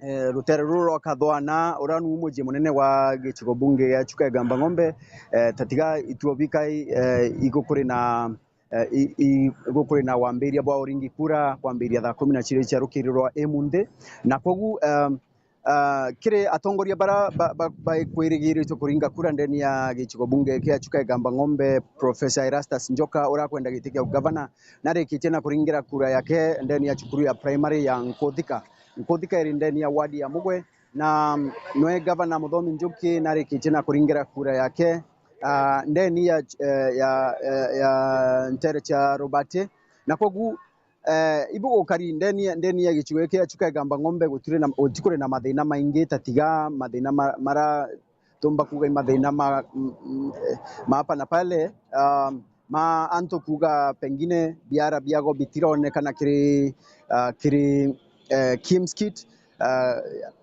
eh, rutere ruru rwa Kathwana, uria nu mucii munene wa gicigo bunge gia Chuka Igamba Ng'ombe, eh, tatiga ituo bikai, eh, igukuri na, eh, i, i, igukuri na wambiria bwa uringi kura kwambiria thaa kumi na ciiri cia rukiri rwa imunthi. Na kogu, um, Ah, kiri atongoria bara ba, ba, bakwirigiritwe kuringa kura ndeni ya gicigo bunge kia Chuka Igamba Ng'ombe, Professor Erastus Njoka urakwenda giti kia ugavana, narikitie na kuringira kura yake ndeni ya cukuru ya primary ya Nkuthika. Nkuthika iri ndeni ya ward ya Mugwe, na nwe gavana Muthomi Njuki narikitie na kuringira kura yake, ah, ndeni ya, eh, ya, eh, ya ntere cia Robert. Na kogu Eh, ibugukari ndeni, ndeni ya gicigo giki gia Chuka Igamba Ng'ombe gutiri na, gutikuri na mathina maingi, tatiga mathina ma, mara tumba kuuga i mathina ma, m-, m-, eh, ma hapa na pale, ah, ma antu kuuga pengine biara biago bitironekana kiri, ah, kiri, eh, Kimskit, ah,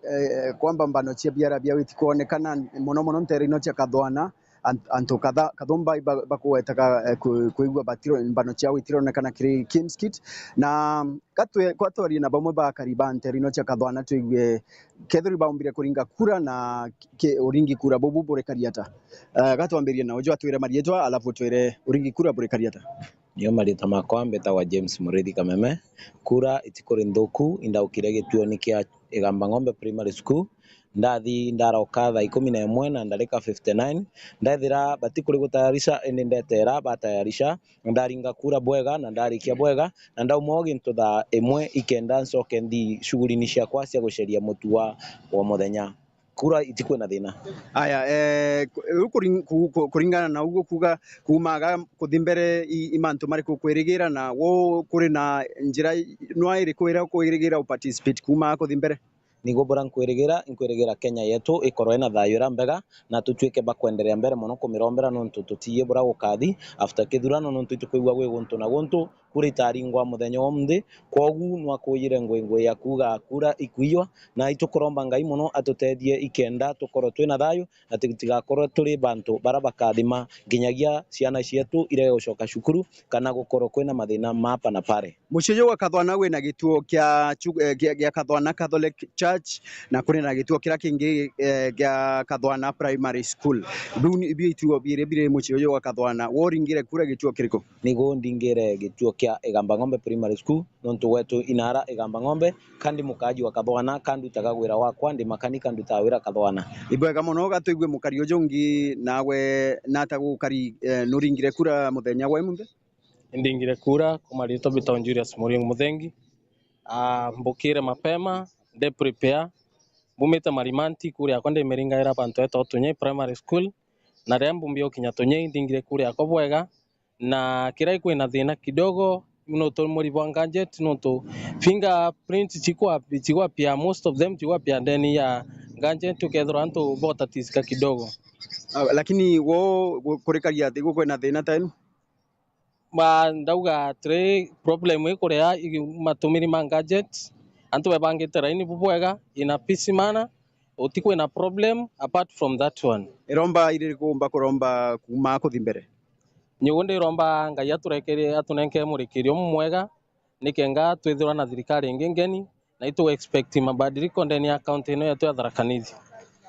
eh, kwamba mbano cia biara biao itikuonekana mono mono ntere ino cia Kathwana. Ant-, antu katha-, kathumba iba-, bakugwetaga, eh, ku-, kwigua batiro-, mbano ciao itironekana kiri Kimskit. Na gatwe-, gatwarie na bamwe ba akari ba ntere ino cia Kathwana twigue kethirwa ibaumbire kuringa kura na ki-, uringi kura bubu buri kari ata. Eh, gatwambirie na uju atwire marietwa, alafu utwire uringi kura buri kari ata. Nio marita makwa mbetagwa James Murithi Kameme. Kura itikuri nthuku, indaukire gituoni kia Igamba Ng'ombe Primary School. Ndathi ndaroka thaa ikumi na imwe na ndarika fifty nine. Ndethira batikuri gutayarisha, indi ndetera batayarisha. Ndaringa kura bwega na ndarikia bwega, na ndauma o gintu thaa imwe ikenda ncoke nthi shughulini ciakwa cia guceria mutu wa, wa muthenya. Kura itikwina thina. Aya, eh, ku-, riu kuring-, ku-, ku-, kuringana na uguo kuuga, kuuma aga kuthi mbere, i, i mantu mariku kwirigira, na wo kuri na njira i-, nwa iriku iria ukwirigira u participate kuuma aga kuthi mbere? Niguo bura nkwirigira, nkwirigira Kenya yetu ikorwe ina thayu iria mbega, na tutwike ba kwenderea mbere mono kumirombera, nontu tutiiji bura gukathi after kithurano, nontu itukwigua gwi guntu na guntu, kura itaringwa muthenya wa umunthi. Kwogu nwa kujire ngwingwi ya kuuga kura ikwiiywa, na itukuromba Ngai mono atutethie ikenda tukorwe twina thayu, na tutigakorwe turi bantu bara bakathima nginyagia ciana cietu irege gucoka cukuru kana gukorwe kwina mathina ma hapa na pale. Mucii uyu wa Kathwana wina gituo kia chu-, eh, kia, kia Kathwana Catholic Church, na kuri na gituo kiria kingi, eh, kia Kathwana Primary School. Biu ni, ibio ituo biiri biri mucii uyu wa Kathwana. Wo uringire kura gituo kiriku? Nigu ndingire gituo kia Igamba Ng'ombe Primary School, nontu gwetu inara Igamba Ng'ombe, kandi mukaaji wa Kathwana, kandutaga wira wakwa, ndi makanika, ndutaga wira Kathwana. Ibwega mono, gatwigue mukari uju ungi, nawe nata gukari, eh, nuringire kura muthenya gwa imunthi? Indingire kura kuma ritwa bitwa Julius Muriungu Muthengi. Ah, mbukire mapema, nde prepare. Mbumite Marimanti, kura yakwa ndimiringaira bantu etwa Tunyei Primary School. Na riria mbumbi ukinya Tunyei, ndingire kura yakwa bwega. Na kiria ikwina thina kidogo, nontu muri bwa gadget, nontu fingerprint chikwa, chikwapia, most of them chikwapia ndeni ya gadget, ukethirwa antu botatisika kidogo. Ah, lakini wo gu-, kurikagia ati gukwina thina ta ino? Ma, ndauga atiri, problem ikuria i matumiri ma gadget, antu bebangite raini bubwega, in a peace manner, utikwina problem apart from that one. Iromba iririku umba kuromba kuuma kuthi mbere? Nyugu ndiromba Ngai aturekerie, atunenkere murikirio umwe mwega, nikenga twithirwa na thirikari ingi ngeni, na itu expect mabadiliko ndeni ya county ino yetu ya Tharaka Nithi.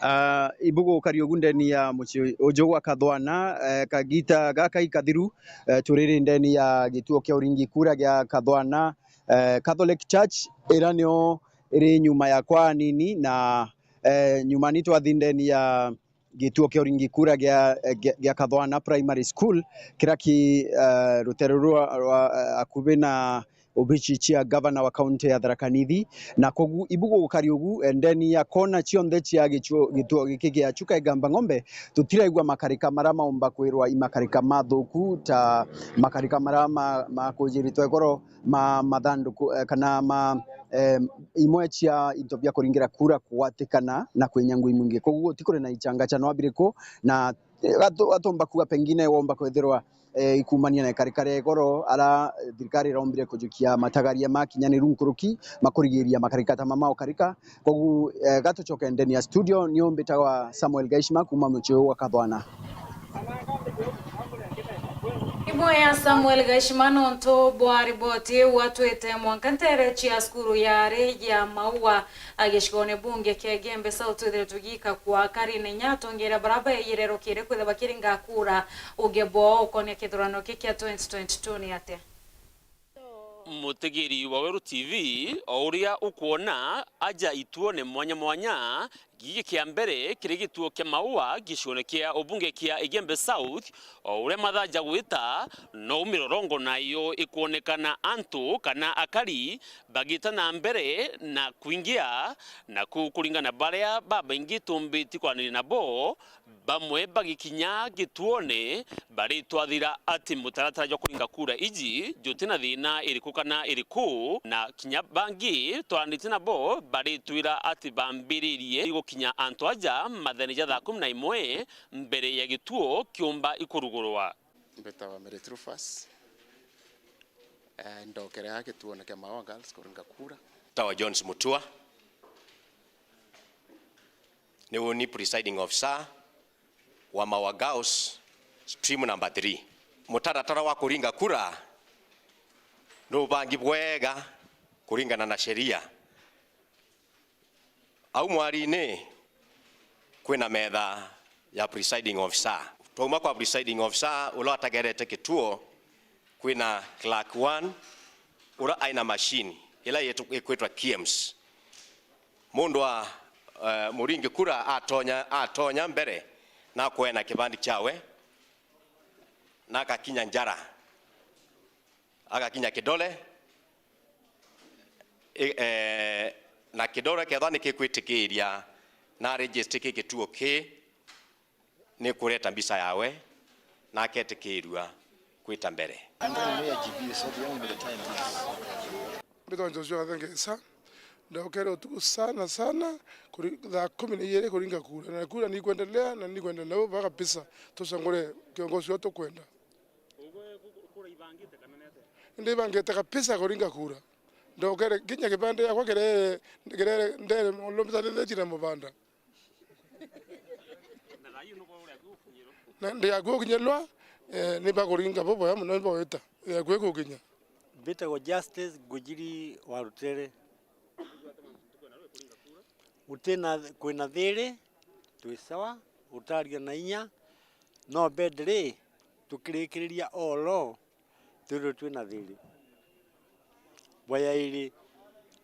Ah, ibugu kari ugu ndeni ya mucii uju gwa Kathwana, eh, kagita gaka ikathiru, eh, turiri ndeni ya gituo kia uringi kura gia Kathwana, eh, Catholic Church, ira nio iri nyuma yakwa anini, na, eh, nyuma ni twathi ndeni ya gituo kia uringi kura gia, gia, gia Kathwana Primary School, kiria ki, eh, rutere rwa, rwa, eh, akubi na obici cia gavana wa kaunti ya Tharaka Nithi, na kogu ibugu gukari ugu, eh, ndeni ya kona cionthe cia gichuo-, gituo giki gia Chuka Igamba Ng'ombe, tutiraigua makarika maria maumba kwirwa i makarika mathuku, ta makarika maria ma, ma kujiritwa igoro ma mathanduku, eh, kana ma, eh, imwe cia into bia kuringira kura kugwatikana na kwinya ngui mwingi. Koguo ti kuri na ichangachanwa biriku, na, eh, gatu-, gatumba kuga pengine womba kwithirwa, eh, ikumania na ikarika ria igoro, ara, eh, thirikari irombire kujukia matagaria ma kinyaniru nkuruki ma kurigiria makarika ta mama ukarika. Koguo, eh, gatucoke ndeni ya studio, nio mbitagwa Samuel Gaishima kuma mucii wa Kathwana. Imwe ya Samuel Gaishima nontu bwa riboti iu atwite mwanka ntere cia cukuru ya ari ya Maua, a gicigone bunge kia Igembe South, twithire tugika kwa Karine inya atongeria bara beyirerukire kwithirwa bakiringa kura uge bwao ukonia kithurano ki kia twenty twenty-two ni atia. Mutegeri wa Weru T V, o uria ukwona, aja ituone mwanya mwanya, giki kia mbere kiri gituo kia Maua gicione kia ubunge kia Igembe South, o uria mathaa jagwita, no mirorongo nayo ikwonekana antu kana akari bagita na mbere na kwingia, naku kuringana baria babaingi tumbiti kwaraniria nabo, bamwe bagikinya gituone, baritwathira ati mutaratara jwa kuringa kura iji juti na thina iriku kana iriku, na kinya bangi twaranitie nabo baritwira ati bambiririe gukinya antu aja mathaene ja thaa kumi na imwe mbere ya gituo kiumba ikurugurwa. Mbetawa Merit Rufus. Eh, ndokere aa gituone kia Maua Girls kuringa kura. Tawa Jones Mutua. Niu ni presiding officer wa Maua Girls, stream number three. Mutaratara wa kuringa kura nubangi bwega kuringana na sheria. Au mwarini kwina metha ya presiding officer. Twauma kwa presiding officer, uria atagerete kituo, Kwina clerk one, ura aina machine ila yetu-, ikwitwa KIEMS. Mundu wa, eh, muringi kura atonya, atonya mbere na kweena kibandi kiawe, na akakinya njara, agakinya kidole, i-, eh, na kidole kethwa nikikwitikiria na register ki kituo ki, ni kureta mbica yawe na aketikirua kwita mbere. And then may I give you, so the only the time is. Mbitwa Joshua Gathengesa. Ndaukere utuku sana sana, kuri-, thaa kumi na ijiri kuringa kura. Na kura ni ikwendelea, na ni ikwendelea mpaka kabisa. Tucangure kiongozi uria tukwenda. Ugwe gu-, kura ibangite kana ni atia? Ndibangite kabisa kuringa kura. Ndaukere kinya kibande yakwa kirere, kirere, ndere, lombita ndethi na mubanda. Na ndi akui ukinyirwa, eh, ni bakuringa buboya mono, ni bagwita, eh, akui gukinya. Mbitagwa Justice Ngujiri wa Rutere. Gutina, kwina thiri, twi sawa, gutaria na inya, no bed ri, tukirikiriria oro, twithirwe twina thiri. Bwa yairi,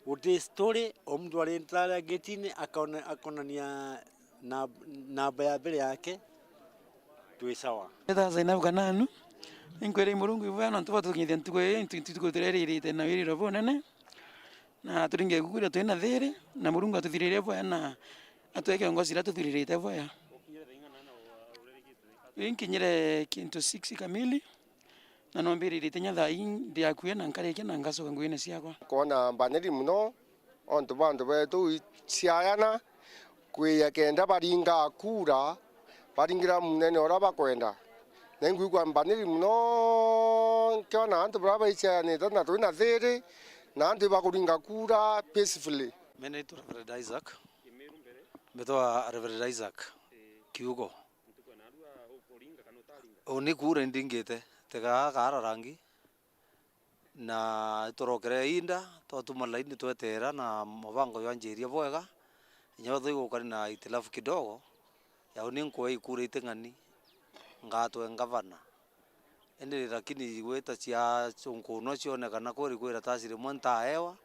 guti story, o muntu ari ntara ya getine akona-, akonania na-, namba ya mbere yake, twi sawa. Ndeta Zainabu Kananu, ninkwira Murungu ibwega nontu bwa tukinyithia ntuku ii, ntu-, ntuku tureririte na wiriro bunene, na turinge kura twina thiri, na Murungu atuthiririe bwega na atwee kiongozi iria tuthuririte bwega. Inkinyire kintu six kamili. Na nombiriritie kinya thaa ii ndi akui na nkarikia na ngacoka nguine ciakwa. Kwona mbaniri mono, ontu bwa antu betu i ciayana, kwija kenda baringa kura, baringira munene uria bakwenda. Na inkwigua mbaniri mono, nkiona antu baria baiciayanite na twina thiri, na antu ibakuringa kura peacefully. Mi naitwa Reverend Isaac. Mbitwa Reverend Isaac Kiugo. Uni kura indingite, tiga kaara rangi, na iturokere inda, twatuma laini tweteera na mubango jwanjiria bwega, inya wethira igukari na itilafu kidogo, ya uni nkuea ikura iting'ani, ngatwe ngavana. Indi lakini igwita cia nkunwa cionekana kweri kwi iratasi rimwe ntaewa,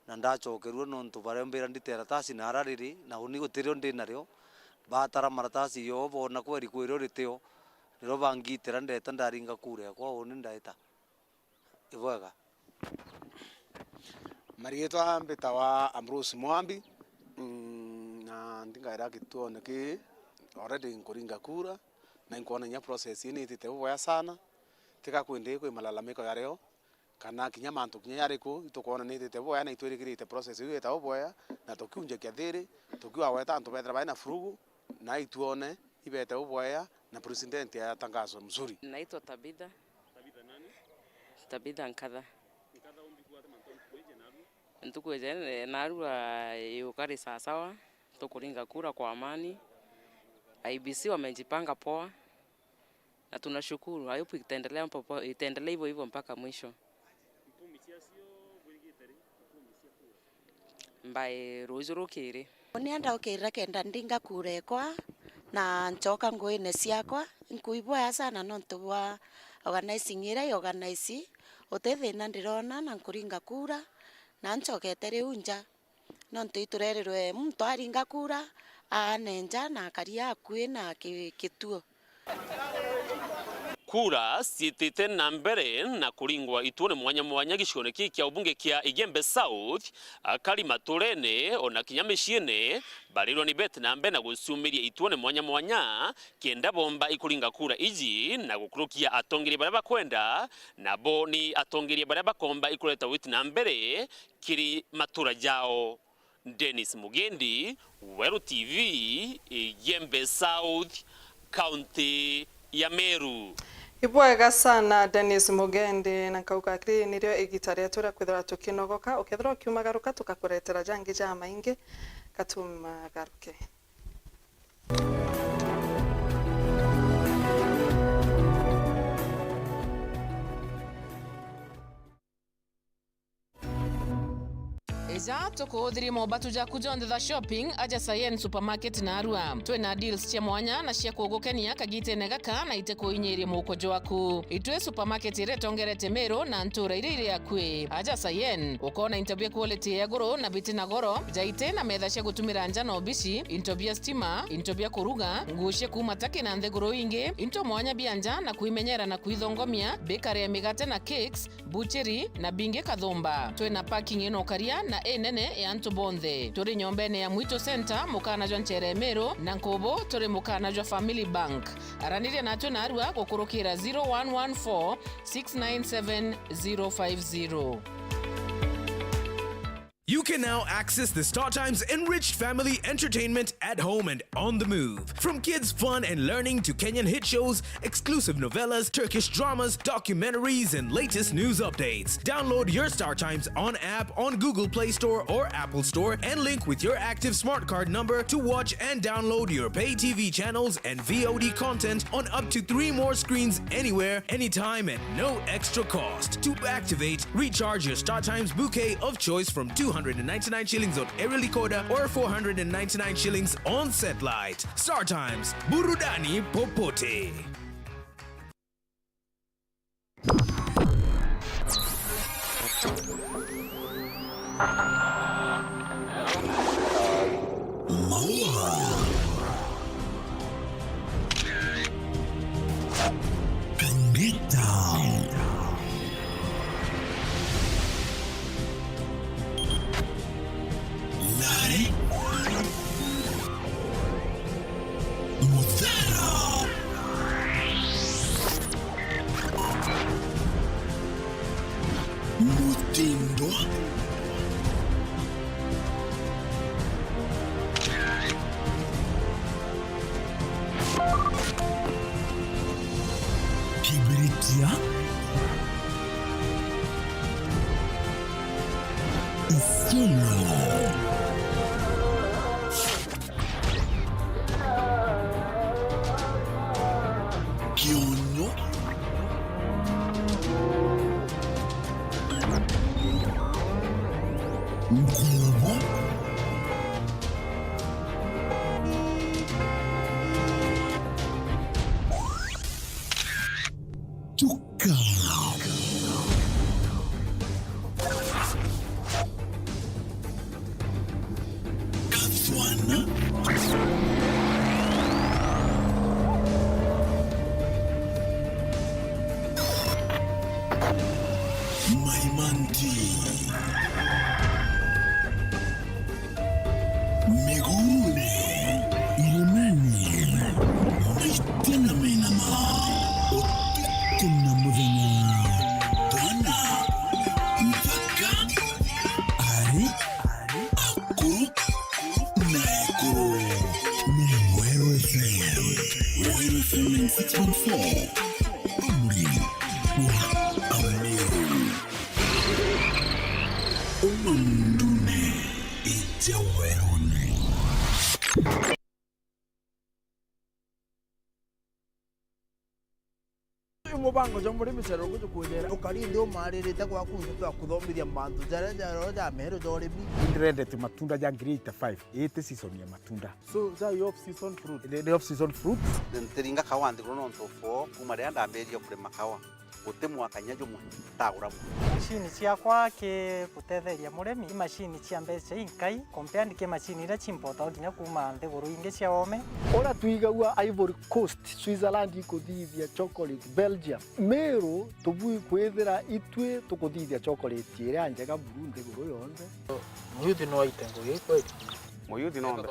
na ndacokerua nontu bariombira ndite iratasi na ara riri, na uni gutirio ndi nario. Batara maratasi yoo, boona kweri kwirio ritio, nirio bangitira, ndeta ndaringa kura ekwa, uni ndaita. Ibwega. Mariitwa mbitawa Ambrose Mwambi, mm, na ndingaira gituone kii, already nkuringa kura, na inkwona inya process ii niitite buboya sana, tiga kwindi kwi malalamiko jario, kana kinya mantu kinya jariku, itukwona niitite buboya na itwirikirite process iu ita buboya, na tukiunjakia thiri, tukiwagweta antu bethira bai na furugu, na ituone ibete buboya, na president atangaswe mzuri. Naitwa Tabitha. Tabitha nani? Tabitha Nkatha. Nkatha, umbi kuwa atama ntuku iji naru? Ntuku iji narua yukari sawasawa, tukuringa kura kwa amani. I E B C wamejipanga poa. Na tunashukuru, I hope itaendelea popo-, itaendelea hivyo hivyo mpaka mwisho. Mbae ruuju rukiri. Uni ndaukirira kenda ndinga kura ekwa, na ncoka nguine ciakwa, nkuibwaya sana nontu bwa organizing iria i organize, uti thina ndirona na nkuringa kura, na ncokete riu nja. Nontu iturerirwe muntu aringa kura, aane nja na akaria akui na ki-, kituo. Kura ciitite na mbere na kuringwa ituone mwanya mwanya gicione kii kia ubunge kia Igembe South, akari maturene ona kinya miciine barirwa ni bete na mbere na guciumiria ituone mwanya mwanya kenda bomba ikuringa kura iji na gukurukia atongeria baria bakwenda, nabo ni atongeria baria bakomba ikureta witi na mbere kiri matura jao. Dennis Mugendi, Weru T V, Igembe South, County ya Meru. Ibwega sana Dennis Mugendi, na nkauga kiri nirio igita rietu ria kwithirwa tukinogoka. Ukethirwa ukiumagaruka, tukakuretera jangi jamaingi. Katumagaruke. Ja tukuuthirie mobatu jaku jonthe ja shopping aja Sayen Supermarket narua. Twina deals cia mwanya na cia kugukenia kagitene gaka na itikuinyiria muuko jwaku. Itwi supermarket iria itongerete Meru na ntuura iria iri akui. Aja Sayen, ukoona into bia quality ya iguru na biti na goro, jaiti na metha cia gutumira nja na obici, into bia stima, into bia kuruga, nguu cia kuuma Turkey na nthiguru ingi, into mwanya bia nja na kwimenyera na kwithongomia, bakery ya migate na cakes, bucheri na bingi kathumba. Twina parking ino karia na inene ya antu bonthe. Turi nyombene ya Mwitu Center, mukana jwa nchere Meru, na nkubu turi mukana jwa Family Bank. Araniria natwe narua gukurukira zero one one four, six nine seven, zero five zero. You can now access the StarTimes enriched family entertainment at home and on the move. From kids' fun and learning to Kenyan hit shows, exclusive novellas, Turkish dramas, documentaries, and latest news updates. Download your StarTimes On app on Google Play Store or Apple Store and link with your active smart card number to watch and download your pay T V channels and V O D content on up to three more screens anywhere, anytime, at no extra cost. To activate, recharge your StarTimes bouquet of choice from two hundred and ninety-nine shillings on Aerial Decoder or four hundred and ninety-nine shillings on Satellite. StarTimes, burudani popote. Maua. Kangita. Nari. Muthara. Mutindwa. Kibiritia. Isiolo. Kionyo. Nkubu. Tuka. Kathwana. Maimanti. Miguune, irimani, maitena mena maa, utuku na muthenya, twana, nthaka, ari, akuru, na ekuru. Ni Weru F M. Weru F M ninety-six point four. Umuri wa Ameru. Uma mundune, ija werune. Uyu mubango jwa murimi cerero guju kwithira ukari nthi umaririte gwaku, nthi twa kuthomithia mantu jaria ja roho ja meru ja urimi. Ndĩrendete matunda ja grade five, ĩtĩ season ya matunda. So, ja off season fruit? Nĩ, nĩ off season fruit. Ntiringa kawa nthiguru nontu for kuma riria ndambiririe kurima kawa. Guti mwaka kinya jumwe ntagura mwe. Macini ciakwa ki gutetheria murimi, i macini cia mbeca inkai, compared ki macini iria ciimpotagwa kinya kuuma nthiguru ingi cia oome. Uria twigagua Ivory Coast, Switzerland ikuthithia chocolate, Belgium, Meru tubui kwithira itwi tukuthithia chocolate iria njega buru nthiguru yonthe. Muyuthi no aite ngugi kweli? Muyuthi no ombe,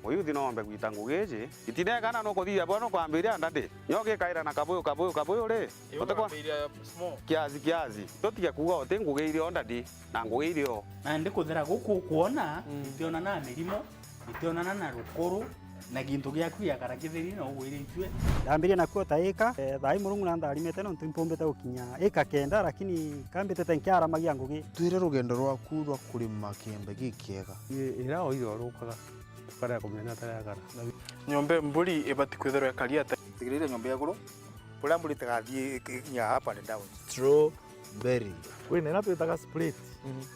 muyuthi no ombe gwita ngugi iji. Itinegana nukuthithia bwa nukwambiria ndadi. Nyo gikaira na kabuyu, kabuyu, kabuyu ri? Utikwa? Kiasi, kiasi. Tutige kuuga uti ngugi irio ndadi, na ngugi irio. Na ndi kuthera guku ukwona, mm, itionana na mirimo, itionana na rukuru, na gintu giaku giakara kitheri na ugwiritue. Ndambirie nakuo ta ika, eh, thaa ii Murungu na ntharimite nontu impumbite gukinya ika kenda, lakini kambitite nkiaramagia ngugi. Twire rugendo rwaku rwa kurima kiembe gikiega. I-, ira oire orukaga, tukarega kumenya tariakara. Nyomba mburi ibati kwithirwa ikari ata? Tigirire nyomba ya iguru. Kuria mburi itagathii iki-, ikinya up and down. Strawberry. Kwina iria twitaga split.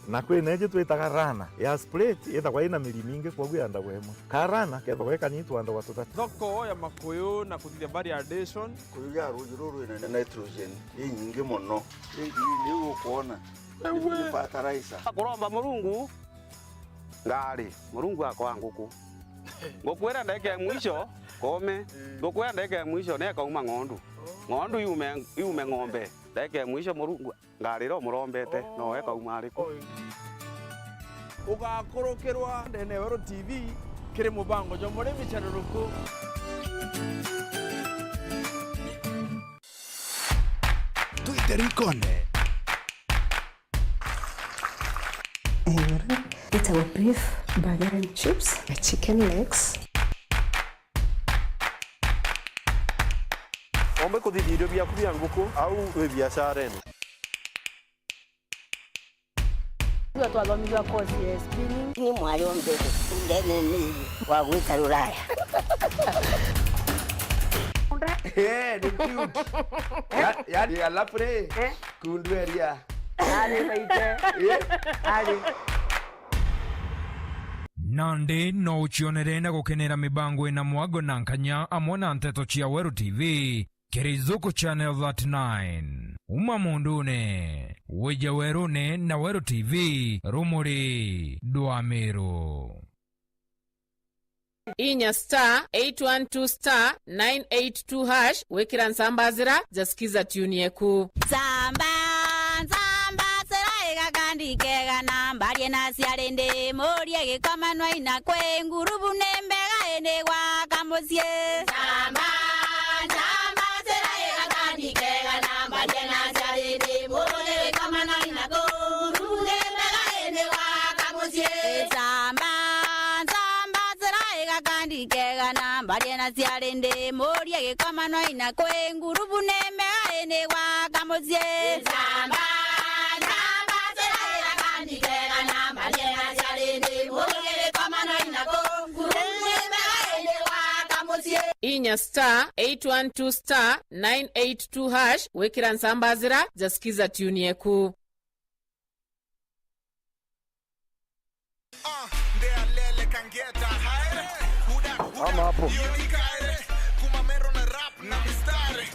Na kwi na iji twitaga rana ya split, ithagwa ina miri mingi, kwoguo yandagwa imwe. Ka rana kethagwa ikanyitu andagwa tuthatu. Thoko ya makuyu na kuthithia variation. Kuyu ya ruuji ruru ina nitrogen inyingi mono. Ingi ni ukwona. Ewe. Ni fertilizer. Kuromba Murungu ngari, Murungu akoa nguku. Nguku iria ndagika ya mwisho, kome. Nguku iria ndagika ya mwisho, nekauma ng'ondu. Ng'ondu yume, yume ng'ombe. Ndagika ya mwisho, Murungu ngarira umurombete, no ekauma ariku? Ugakurukirwa ndene ya Weru T V kiri mubango jwa murimi caruruku. Twite rikone. Itagwo beef burger and chips, chicken legs. Ombe kuthithia irio biaku bia nguku au wi biacarene. Tuga twathomithua course ya spinning. Ni mwari ombe ndene ni wa gwita Ruraya. Eh, ni cute. Ya, ya, ya lapre. Eh? Kundu eria. Ari baite. Eh? Ari. Nandi no ucionere na gukenera mibango ina mwago na nkanya amwe na nteto cia Weru T V. Kiri Zuku Channel thirty-nine. Uma mundune, wije werune na Weru T V, rumuri dwa Miru. Inya star eight one two star nine eight two hash gwikira nsamba zira ja Skiza tune yeku. Nsamba, nsamba, sira igakandi kega na mbarie na ciari ndi murie gikoma nwa ina kwi ngurubu ni mbega indi gwaka mucii. Nsamba, nsamba, sira igakandi kega na mbarie na ciari ndi murie gikoma nwa ina kwi ngurubu ni mbega indi gwaka mucii. Nsamba, nsamba, sira igakandi kega na mbarie na ciari ndi murie gikoma nwa ina kwi ngurubu ni mbega indi gwaka mucii. Nsamba, nsamba, sira igakandi kega na mbarie na ciari ndi murie gikoma nwa ina kwi ngurubu ni mbega indi gwaka mucii. Inya star eight one two star nine eight two hash gwikira nsamba zira ja Skiza tune yeku. Ama hapo.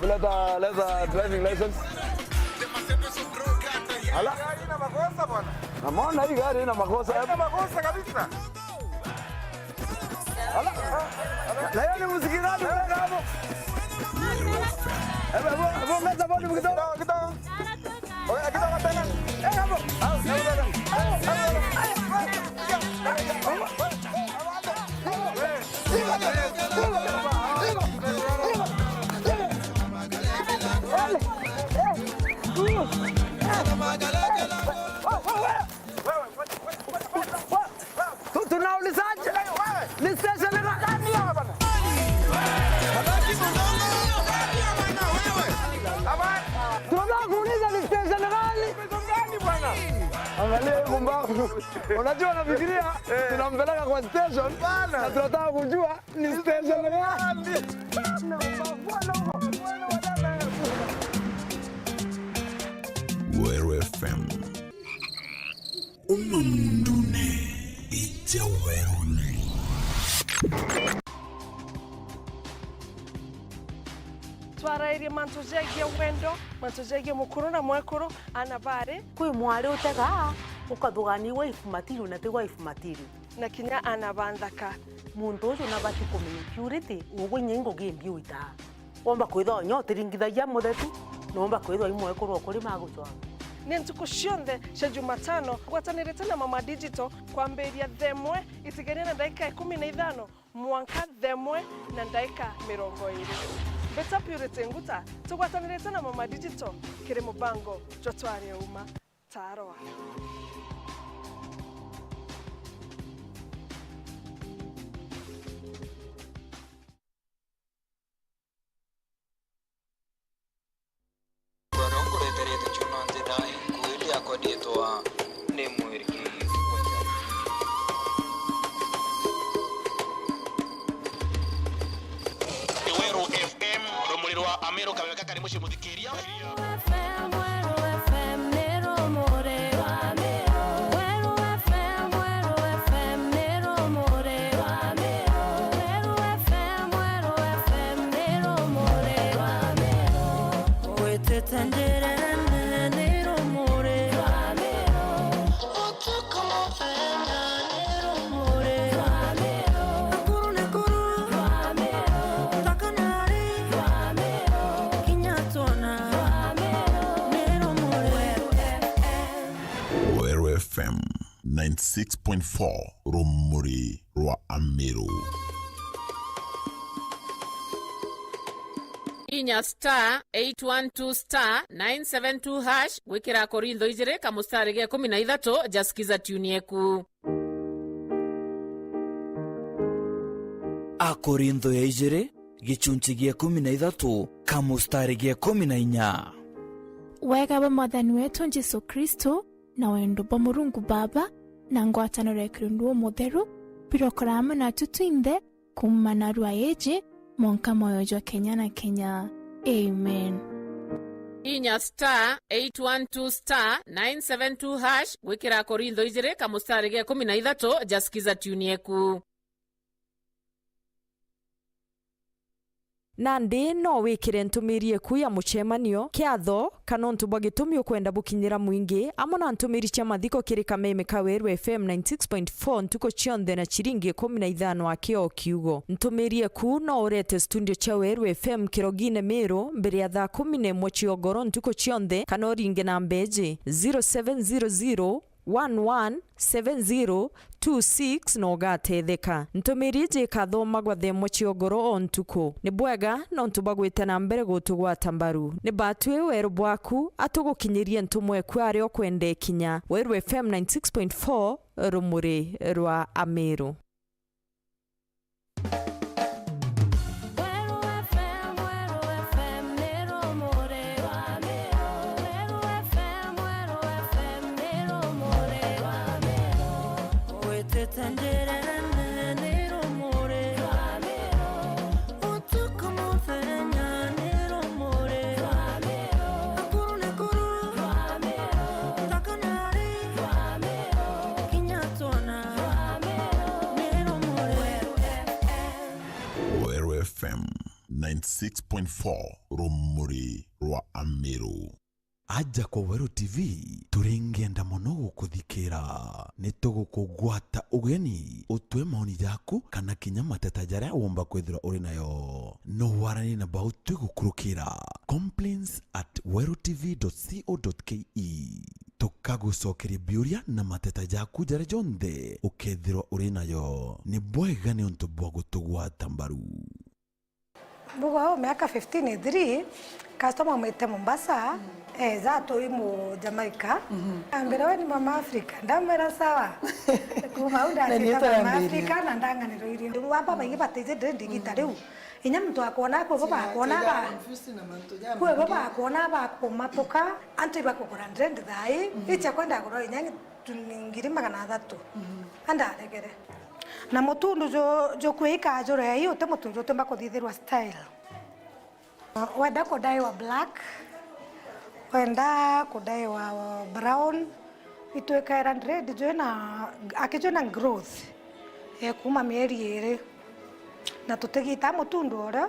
Leta, leta driving license. Ala. Namuona hii gari ina makosa. Haina makosa kabisa. Ala. Na hiyo ni muziki gani unaweka hapo? Hebu, hebu, hebu ongeza volume kidogo. Kidogo, kidogo. Tu-, tunaulizaje? Ni station gani? Tunataka kuuliza ni station gani? Angalia hii pumbavu. Unajua, nafikiria tunampeleka kwa station na tunataka kujua ni station gani. Weru F M. Uma mundune, ija werune. Twarairie mantu jegie wendo, mantu jegie mukuru na mwekuru, ana bari. Kwi mwari utegaa, ukathugaania wife material na ti wife material. Na kinya ana ba nthaka. Muntu uju nabati kumenya purity, ugwe inya ingugi imbi uitaa. Womba kwithwa unya utiringithagia muthetu, noomba kwithwa i mwekuru ukuri magucwanga. Ni ntuku cionthe cia Jumatano, ngwatanirite na Mama Digital kwambiria thaa imwe itigania na ndagika ikumi na ithano mwanka thaa imwe na ndagika mirongo iiri. Mbita Purity Nguta, tugwatanirite na Mama Digital kiri mubango jwa Twarie Uma. Taroa. Uria nkureterete ciuma nthina, inkuuria akwa ndietwa ni mwiriki. Weru F M, rumuri rwa Amiru, kabebe kakari mucii muthikiria. Weru F M, Weru F M, ni rumuri rwa Amiru. Tenderene ni rumuri rwa Meru. Utuku muthenya ni rumuri rwa Meru. Nakuru, Nakuru rwa Meru. Nthaka nari rwa Meru. Kinya twona rwa Meru ni rumuri. Weru F M. Weru F M ninety six point four, rumuri rwa Ameru. Inya star eight one two star nine seven two hash gwikira Akorintho ijiri kamustari ga ikumi na ithatu, ja sikiza tune yeku. Akorintho ya ijiri, gichunchi gia ikumi na ithatu, kamustari ga ikumi na inya. Wega bwa Mwathani wetu Jesu Kristo, na wendo bwa Murungu Baba, na ngwataniro ya Kirundu Umutheru, birokora amwe natu twinthe, kuuma narua iji, mwanka mwoyo jwa kenya na kenya. Amen. Inya star eight one two star nine seven two hash gwikira Akorintho ijiri kamustari ga ikumi na ithatu, ja sikiza tune yeku. Nandi no wikire ntumiri eku ya mucemanio, kiatho, kana untu bwa gitumi ukwenda bukinyira mwingi, amwe na ntumiri cia mathiko kiri kameme ka Weru F M ninety six point four ntuku cionthe na ciringi ikumi na ithano aki o kiugo. Ntumiri eku no urete studio cia Weru F M kirogine Miru mbere ya thaa kumi na imwe cia ugoro ntuku cionthe, kana uringe namba iji, zero seven zero zero, one one seven zero two six, na ugatetheka. Ntumiri iji ikathomagwa thaa imwe cia ugoro o ntuku. Ni bwega nontu bwa gwita na mbere gutugwata mbaru. Ni batwi weru bwaku, atugukinyirie ntumwa eku aria ukwenda ikinya. Weru F M ninety six point four, rumuri rwa Ameru. Weru F M, Weru F M, ni rumuri rwa Meru. Weru F M, Weru F M, ni rumuri rwa Meru. Witite njirene, ni rumuri rwa Meru. Utuku muthenya, ni rumuri rwa Meru. Nakuru, Nakuru rwa Meru. Nthaka nari rwa Meru. Kinya twona rwa Meru, ni rumuri. Weru F M. Weru F M ninety six point four, rumuri rwa Ameru. Aja kwa Weru T V, turingenda mono gukuthikira. Nitugukugwata ugeni, utwe maoni jaku kana kinya mateta jaria womba kwithirwa uri nayo. No waranie na bau twigukurukira, complaints at weru T V dot co dot K E. Tukagucokeria biuria na mateta jaku jaria jonthe ukethirwa uri nayo. Ni bwega niuntu bwa gutugwata mbaru. Mbuga uu miaka fifteen ithiri, customer aumite Mombasa, eja atui mu Jamaica. Ambira, "We ni mama Africa?" Ndamwira, "Sawa." Kuma au ndacita mama Africa na ndanganirwa irio. Riu aba baingi batiji dread igita riu. Inya muntu akwona, kwi bo bakwona ba-, kwi bo bakwona bakumatuka, antu ibakugura dread thaa ii, icha kwenda kugura inya ngiri magana athatu. Andaregere. Na mutundu ju-, jukwika jurei, uti mutundu utimba kuthithirwa style. Wenda kudaiwa black, wenda kudaiwa brown, itwikaira dread jwina, aki jwina growth ya kuma mieri iri. Na tutigita mutundu uria,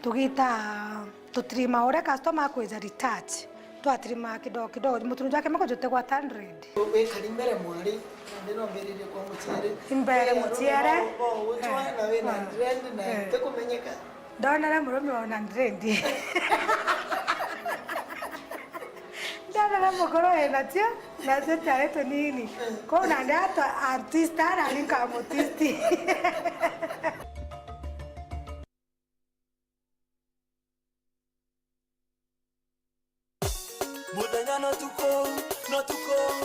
tugita tutrima uria customer akwija retouch. Twatrima kidogo kidogo, mutundu jwake mako jutegwa hundred. Wikari mbere mwari, nandi no mbiririe kwa muciere. Imbere muciere. Bo, bo, uchwa na wina dread na tikumenyeka. Ndonere murume wa hundred. Ndonere mukuru wina cio, na cio ciari tunini. Kwou nandi atwa artist, ara ni nkamutwist. Muthenya na tuku, na tuku.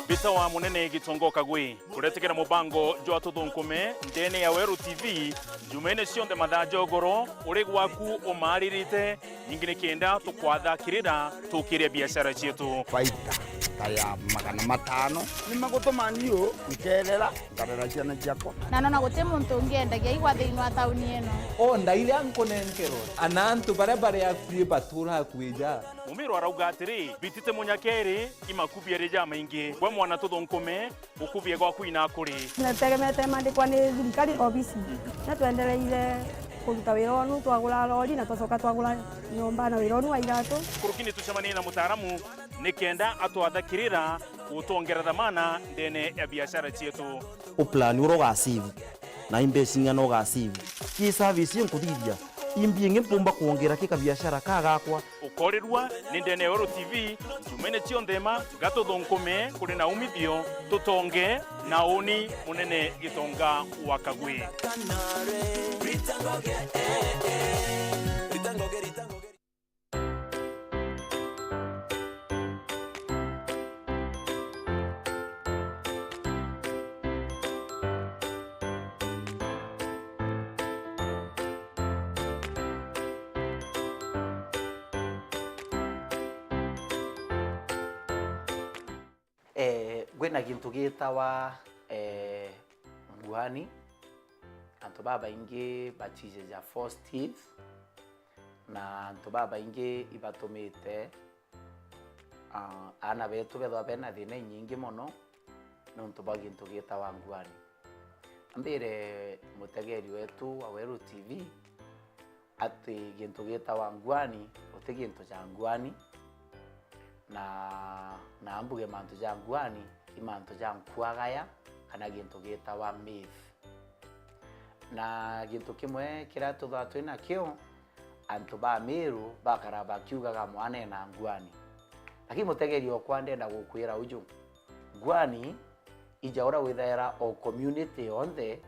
Mbita wa Munene Gitongo Kagwe, kuretikira mubango jwa Tuthunkume ndene ya Weru T V, Jumaine cionthe mathaa ja ugoro, uri gwaku umaaririte, ningi ni kenda tukwatha kirira tukiria biashara cietu. Faida ta ya magana matano. Ni magutuma niu nkerera, nkarera ciana ciakwa. Na nona guti muntu ungiendagia igwa thiini wa tauni ino. O ndaire ankunenkerwa, ana antu baria bari akui batura akui ja. Mumiru arauga atiri, bitite munyakeri, imakubi ari jamaingi. Gwe mwana Tuthunkume, gukubie gwaku inakuri. Tutegemete mandikwa ni thirikari obisi. Na twendereire Kuruta wira unu, twagura lori na twacoka twagura nyomba na wira unu wa iratu. Nkuruki ni tucemanie na mutaaramu nikenda atwathakirira gutwongera dhamana ndene ya biashara cietu. Uplan uria ugasave na imbeca ing'ana ugasave. Ki service inkuthithia, imbi ingi mpumba kwongera ki kabiashara ka gakwa. Ukorirua ni ndene ya Weru T V, njumaine cionthe ima, gatuthunkume kuri na umithio, tutonge na uni munene Gitonga wa Kagwi. Eh, kwina gintu gitawa, eh, nguani. Antu babaingi bacijaja false teeth, na antu babaingi ibatumite, ah, aana betu bethwa bena thina inyingi mono niuntu bwa gintu gitawa nguani. Ambire mutegeri wetu wa Weru T V, ati gintu gitawa nguani, guti gintu ja nguani, na, na mbuge mantu ja nguani, i mantu ja nkuagaya, kana gintu gitawa myth. Na gintu kimwe kiria tuthaa twi nakio, antu ba Miru bakara bakiugaga mwana ena nguani. Lakini mutegeri okwa ndenda gukwira uju, nguani ija uria withaira o community yonthe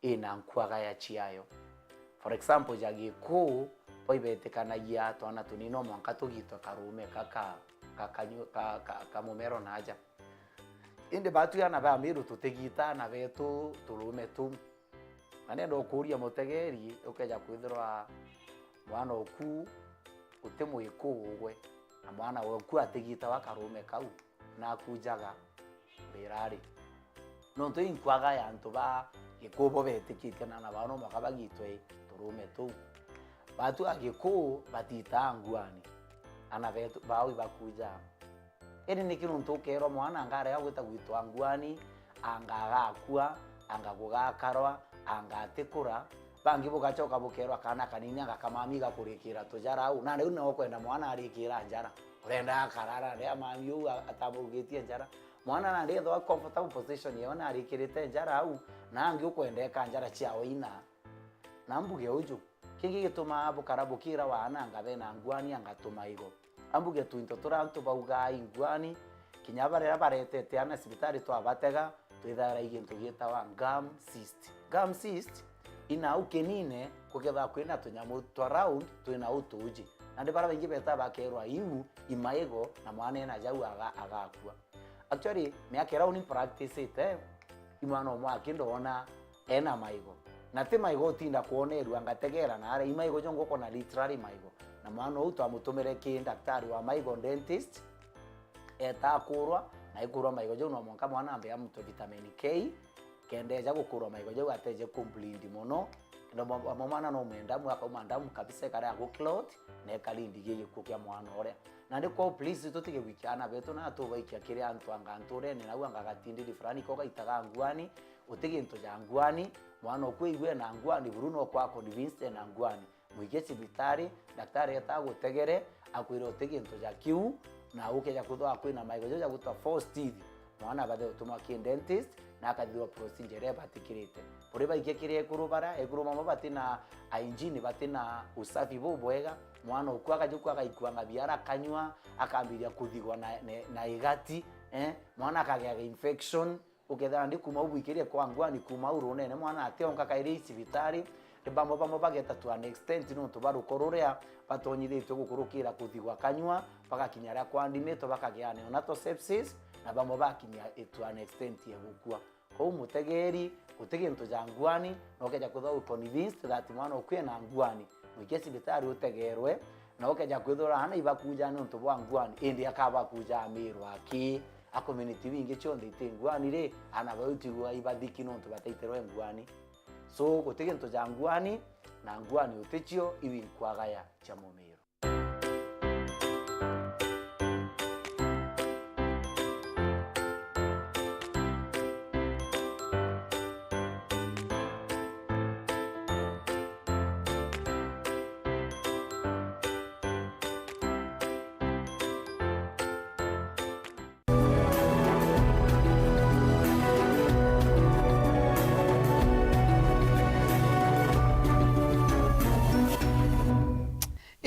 ina nkuagaya ciayo. For example, ja Gikuu, bo ibetikanagia twana tunini no mwanka tugitwe karume ka, ka, ka, kanyu-, ka, ka, ka mumero na aja. Indi batu ana ba Miru tutigita ana betu turume tu. Na nenda ukuria mutegeri, ukeja kwithirwa mwana oku uti mwikuu ugwe, na mwana oku atigitawa karume kau, na akujaga mbirari. Nontu i nkwaga ya antu ba Gikuu bo betikitie na ana bao no mwaka bagitwe turume tuu. Batu a Gikuu batitaa nguani, ana betu bao ibakujaa. Indi niki nontu ukeerwa mwana anga arega gwita gwitwa nguani, anga agakua, anga gugakarwa, anga atikura? Bangi bugacoka bukeerwa kaana kanini anga kamami gakurikira tujara au. Nandi riu nio ukwenda mwana arikira njara. Urenda akara nandi amami uu a-, atamurugitie njara. Mwana nandi ethwa comfortable position yao na arikirite njara au, na angi ukwenda eka njara ciao ina. Na mbuge uju, kingi gitumaa bukara bukira waana anga bena nguani anga tumaigo. Ambuge twinto turia antu baugaa i nguani, kinya baria baretete ana cibitari twabatega, twithaira i gintu gietawa gum cyst. Gum cyst, inau kinine kukethirwa kwina tunyamu twa round twina utuji. Nandi baria baingi betaa bakerwa iu i maigo na mwana ena jau aga-, agakua. Actually, miaka iria uni practice-ite, i mwana umwe aki ndoona ena maigo. Na ti maigo utinda kwonerua, ngategera na aria i maigo jo ngoko na literally maigo. Na mwana uu twamutumire ki ndaktari wa maigo, dentist, eta akurwa, na ikurwa maigo jau no mwanka mwana ambe amutwe vitamin K, kenda eja gukurwa maigo jau ateje ku bleed mono. Kenda mo-, mo mwana no mwendamu, akauma ndamu kabisa, ekare agu clot, na ekari ndigi gikuo kia mwana uria. Nandi kwou please tutige gwikia aana betu na tubaikia kiri antu anga nturene, nau anga gatindiri fulani ko gaitaga nguani, uti gintu ja nguani, mwana oku aigua ena nguani, buru no kwa convinced ena nguani. Mwikie cibitari, daktari eta agutegere, akwire uti gintu ja kiu, na ukeja kwithirwa kwina maigo jau ja gwitwa false teeth. Mwana abathire gutumwa ki dentist, na akathithirwa procedure iria ibatikirite. Buri baikia kiri ekuru bara, ekuru bamwe batina hygiene, batina usafi bubwega, mwana oku akajuku agaikua ng'abiara akanyua, akambiria kuthigwa na, na, na igati, eh? Mwana akageaga infection, ukethira ndi kuma ubwikirie kwa nguani kuma urunene, mwana ationka kairi i cibitari, ni bamwe bamwe bageta to an extent nontu bwa ruko ruria batonyithitue gukurukira kuthigwa kanyua, bagakinya aria kwandimitwe bakagea neonatal sepsis, na bamwe bakinya to an extent ya gukua. Kwou mutegeri, guti gintu ja nguani, na ukeja kwithirwa u convinced that mwana oku ena nguani, mwikie cibitari utegerwe, na ukeja kwithirwa aana ibakuja niuntu bwa nguani, indi akabakuja amirwa aki, a community bingi cionthe iti nguani ri, aana bau tigwa ibathiki niuntu bataitirwe nguani. So, guti gintu ja nguani, na nguani uticio, iu i nkwagaya cia mumiru.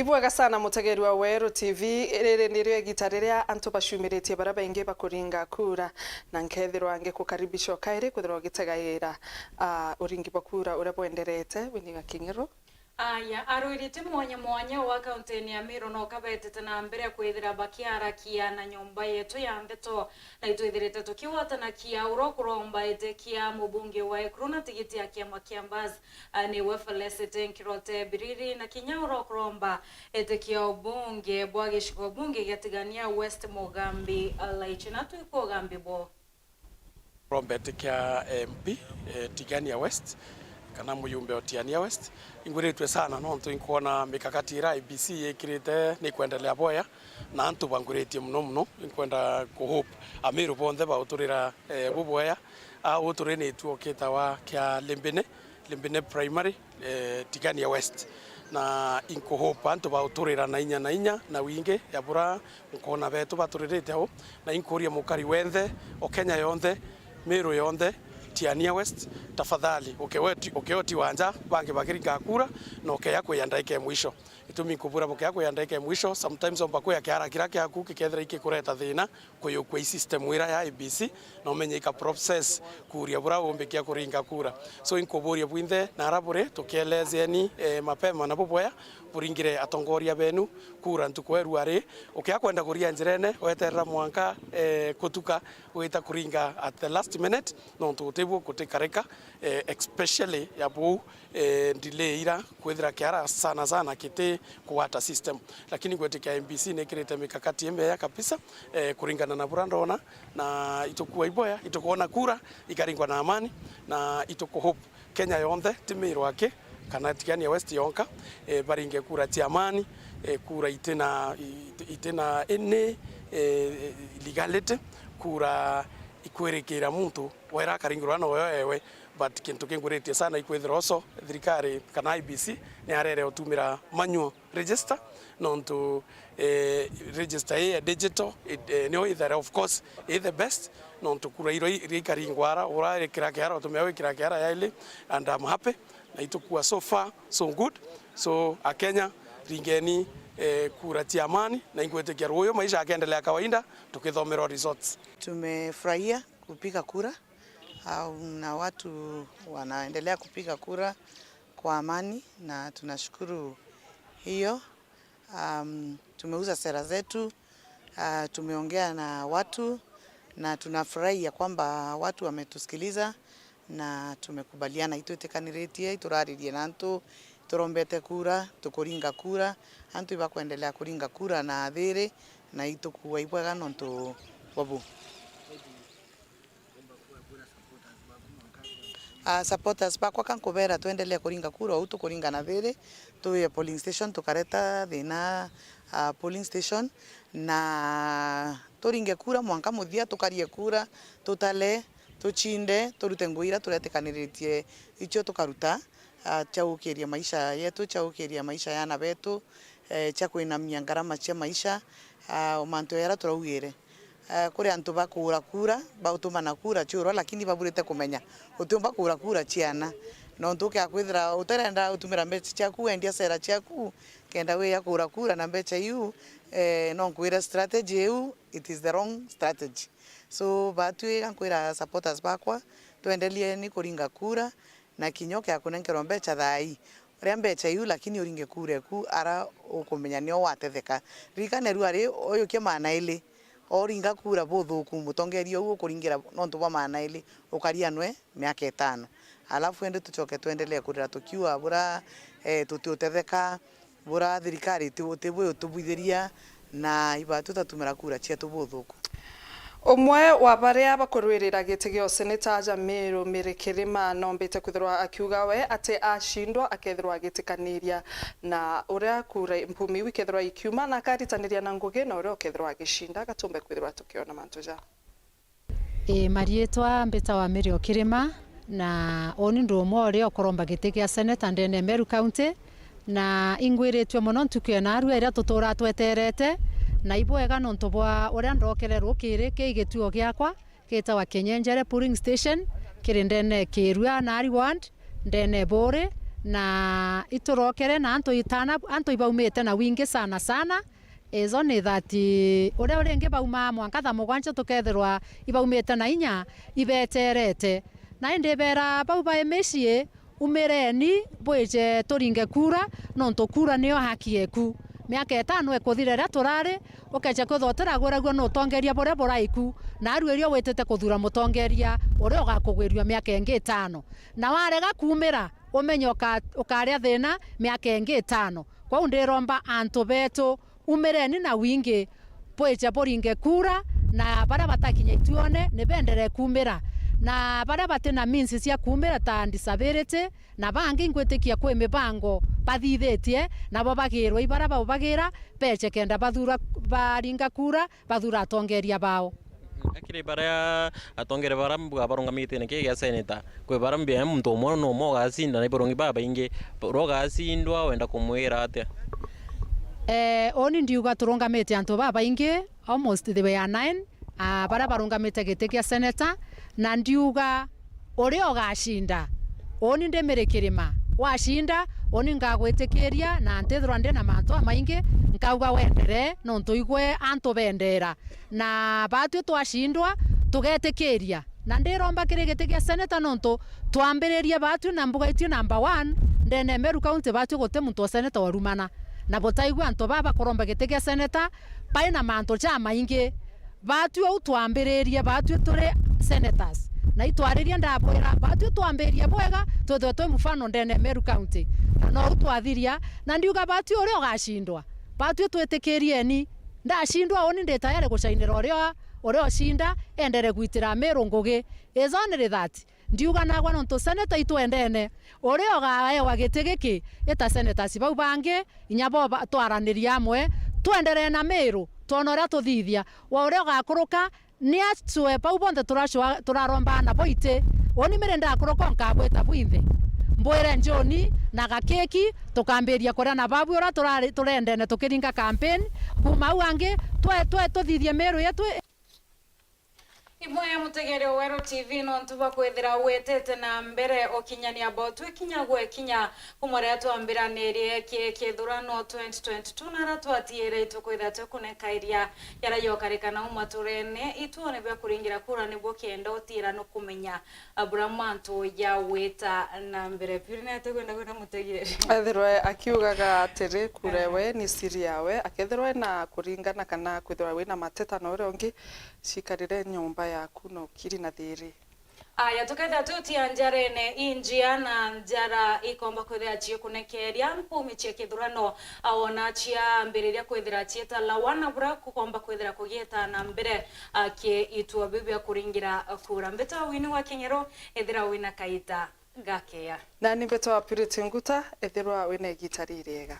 Ibwega sana mutegeri wa Weru T V, riri nirio igita riria antu bacumiritie baria baingi bakuringa kura, na nkethirwa ngikukaribisha o kairi kwithirwa ugitegaira, ah, uringi bwa kura uria bwenderete. Winnie Gakingiru. Aya, arwiriti mwanya mwanya wa kaunti-ini ya Meru no kabetete na mbere kwithira bakiarakia na nyomba yetu ya ndeto, na itwithirite tukiwatanakia uria ukuromba itikia mubunge wa Ekuru na tigiti ya kiama kia Mbas, a, niwe Felicity Nkirote Biriri, na kinya uria ukuromba itikia ubunge bwa gicigo bunge gia Tigania West Mugambi Laichi, na twikwa ugambi bo. Rombete kia M P, eh, Tigania West, kana mujumbe o Tigania West. Ingwiritue sana nontu inkwona mikakati ira I E B C yikirite ni kwendelea bwea, na antu bangwiritie muno muno. Inkwenda ku hope Amiru bonthe bauturira, eh, bubwea. Au turi ni tuo kitawa kia Limbine, Limbine Primary, eh, Tigania West. Na inkuhope antu bauturira na inya na inya na wingi ya bura nkoona betu baturirite au, na inkuuria mukari wenthe o Kenya yonthe, Meru yonthe, Tigania West, tafadhali, ukeoti, ukeoti wanja, bangi bakiringa kura, na ukeya kwiya ndaika ya mwisho. Gitumi nkubura bukeya kwiya ndaika ya mwisho, sometimes omba kwiya kiara kiria kiaku gikethira ikikureta thina, kuyukua i system ira ya I E B C, na umenye ika process kuuria bura umbikia kuringa kura. So, inkuburia bwinthe na ara buri, tukielezeni, eh, mapema na bubwea, buringire atongoria benu kura ntuku ya ruari. Ukia kwenda kuria njirene, weterera mwanka, eh, kutuka, wita kuringa at the last minute, nontu utibu gutikarika, eh, especially ya buu, eh, delay ira kwithira kiara sana sana kiti kugwata system. Lakini ngwitikia M B C nikirite mikakati imbeya kabisa, eh, kuringana na bura ndona, na itukua iboya, itukwona kura ikaringwa na amani, na itukuhope Kenya yonthe, ti Meru aki, kana Tigania West yonka, eh, baringe kura cia amani, eh, kura itina, iti-, itina any, eh, illegality, kura ikwirikira muntu wera akaringirwa na uyo ewe. But kintu kingwiritie sana ikwithira uso thirikari kana I E B C ni arere utumira manual register, nontu, eh, register ii ya digital, it, eh, nio ithare, of course, i the best, nontu kura iro i-, iria ikaringwa ara, urarikira kiara, utumia wikira kiara yaili, and I'm happy, na itukua so far, so good. So, Akenya, ringeni, eh, kura cia amani, na ingwitikia ruuyu maisha yakaendelea kawaida, tukithomerwa results. Tumefurahia kupiga kura, au, na watu wanaendelea kupiga kura kwa amani, na tunashukuru hiyo. Um, tumeuza sera zetu, uh, tumeongea na watu, na tunafurahi ya kwamba watu wametusikiliza na tumekubaliana. Itwitikaniritie, ituraririe na antu, turombete kura, tukuringa kura, antu ibakwendelea kuringa kura na thiri, na itukua ibwega nontu bwa bu. Ah, supporters bakwa, ka nkubera twendelee kuringa kura uu tukuringa na thiri, tuwie polling station, tukareta thina, ah, polling station, na turinge kura mwanka muthia, tukarie kura, tutale, tucinde, turute ngugi iria turetikaniritie icio tukaruta, ah, cia gukiria maisha yetu, cia gukiria maisha ya ana betu, eh, cia kwinamia ngarama cia maisha, ah, mantu jaria turaugire. Eh, kuri antu bakuura kura, bautumana kura ciurwa, lakini baburite kumenya utiumba kuura kura ciana. Nontu ukia kwithira utarenda utumira mbeca ciaku, wendia sera ciaku, kenda wiya kuura kura na mbeca iu, eh, no nkwire strategy iu, it is the wrong strategy. So, batwi iga nkwira supporters bakwa, twendelieni kuringa kura, na kinya ukia kunenkerwa mbeca thaa ii, uria mbeca iu, lakini uringe kura eku ara ukumenya nio watetheka. Ririkane ruari, uyukie maana ili, oringa kura buthuku, mutongeria uu ukuringira nontu bwa maana ili, ukaria nwe miaka itano. Alafu indi tucoke twendelee kurira tukiuga bura, eh, tutiutetheka, bura thirikari ti, tibwi utubwithiria, na iba tutatumira kura cietu buthuku. Umwe wa baria bakurwirira giti gia useneta aja Meru, Mary Kirima, nombite kwithirwa akiuga we ati acindwa akethirwa agitikaniria na uria kura mpumi iu ikethirwa ikiuma, na akaritaniria na ngugi na uria ukethirwa agicinda. Gatumbe kwithirwa tukiona mantu ja. Ii, mariitwa mbitawa Mary o Kirima, na uuni ndi umwe uria ukuromba giti gia seneta ndene ya Meru County, na ingwiritue mono ntuku ya narua iria tutuura tweterete, na ibwega nontu bwa uria ndokere rukiri ki gituo giakwa gitawa Kinyenjere polling station, kiri ndene Kirua Nari ward, ndene Buuri, Na iturokere na antu itana, antu ibaumite na wingi sana sana. Izo ni that uria uringi baumaa mwanka thaa mugwanja tukethirwa ibaumite na inya ibeterete. Na indi beera bau bai micii, umireni bwije turinge kura, nontu kura niyo haki yeku. Miaka itano ikuthira iria turari, ukeja kwithwa utiragwiragua ni utongeria buria buraiku, na aruirio witite kuthura mutongeria uria ugakugwirirua miaka ingi itano. Na warega kuumira, umenye uka-, ukaria thina miaka ingi itano. Kwou ndiromba antu betu, umireni na wingi, bwije buringe kura, na baria batakinya ituone ni beenderee kuumira, na baria batina means cia kuumira ta disability, na bangi ngwitikia kwi mibango bathithitie, nabo bagirwe i baria baubagira, beeje kenda bathura, baringa kura, bathura atongeria bao. Akiri baria atongeria baria mbuga barungamite niki gia seneta, kwi baria mbia muntu umwe na umwe ugacinda, na iburungi babaingi, uria ugacindwa wenda kumwira atia? Eh, uni ndiuga turungamite antu babaingi, almost they were nine, ah, baria barungamite giti kia seneta, na ndiuga uria ugacinda, uni ndi Mary Kirima, wacinda, uni ngagwitikiria na ntithirwa ndi na mantu amaingi, nkauga wendere, nontu igwe antu bendera. Na baatwi twacindwa, tugetikiria. Na ndiromba kiri giti kia seneta, nontu twambiririe baatwi na mbuga itwi number one, ndene Meru County baatwi guti muntu wa seneta warumana. Na butaigua antu baa bakuromba giti kia seneta, bai na mantu jamaingi. Baatwi uu twambiririe, baatwi turi senators. Na itwaririe ndabwira, baatwi twambirie bwega, twithwe twi mfano ndene Meru County. Na nou twathiria, na ndiuga baatwi uria ugacindwa. Baatwi twitikirieni. Ndacindwa uni ndi tayari gucainira uria, uria ucinda, endere gwitira Meru ngugi. Is only that. Ndiuga nagwa nontu seneta itwendene. Uria ugaewa giti giki, ita senators bau bangi, inya bo ba-, twaranirie amwe, twenderee na Meru, twone uria tuthithia. Wa uria ugakuruka, ni acwe bau bonthe turacwa-, turarombaa nabo iti. Uni Mary ndakuruka nkabwita bwinthe. Mbwire John na Gakiki, tukambiria kuria na babu uria turari-, turendene tukiringa campaign. Kuma au angi, twe, twe tuthithie Meru yetu. Imwe ya mutegeri wa Weru T V, nontu bwa kwithira witite na mbere ukinyania botu ikinya gwe kinya, kuma riria twambiranirie ki-, kithurano twenty twenty-two, na aria twatiire itukwithira tukunekairia jaria jokarikana uma turene, ituone bia kuringira kura niguo kenda utiira nukumenya, a, bura mantu ja gwita na mbere. Purine atikwenda kwira mutegeri. Ethirwe akiugaga atiri, kura ewe ni siri yawe, akethirwa ena kuringana kana kwithirwa wina mateta na uria ungi, cikarire nyomba yaku na ukiri na thiri. Aya, tukethira twitia njarene injia na njara ikomba kwithira ciikunekeria mpumi cia kithurano, aona ciambiriria kwithira ciitalawa na bura kukomba kwithira kugieta na mbere, a, ki ituo biu bia kuringira kura. Mbita wini wa King'ero, ethira wina kaita gakeya. Nani mbitwa Purity Nguta, ethirwa wina igita ririega.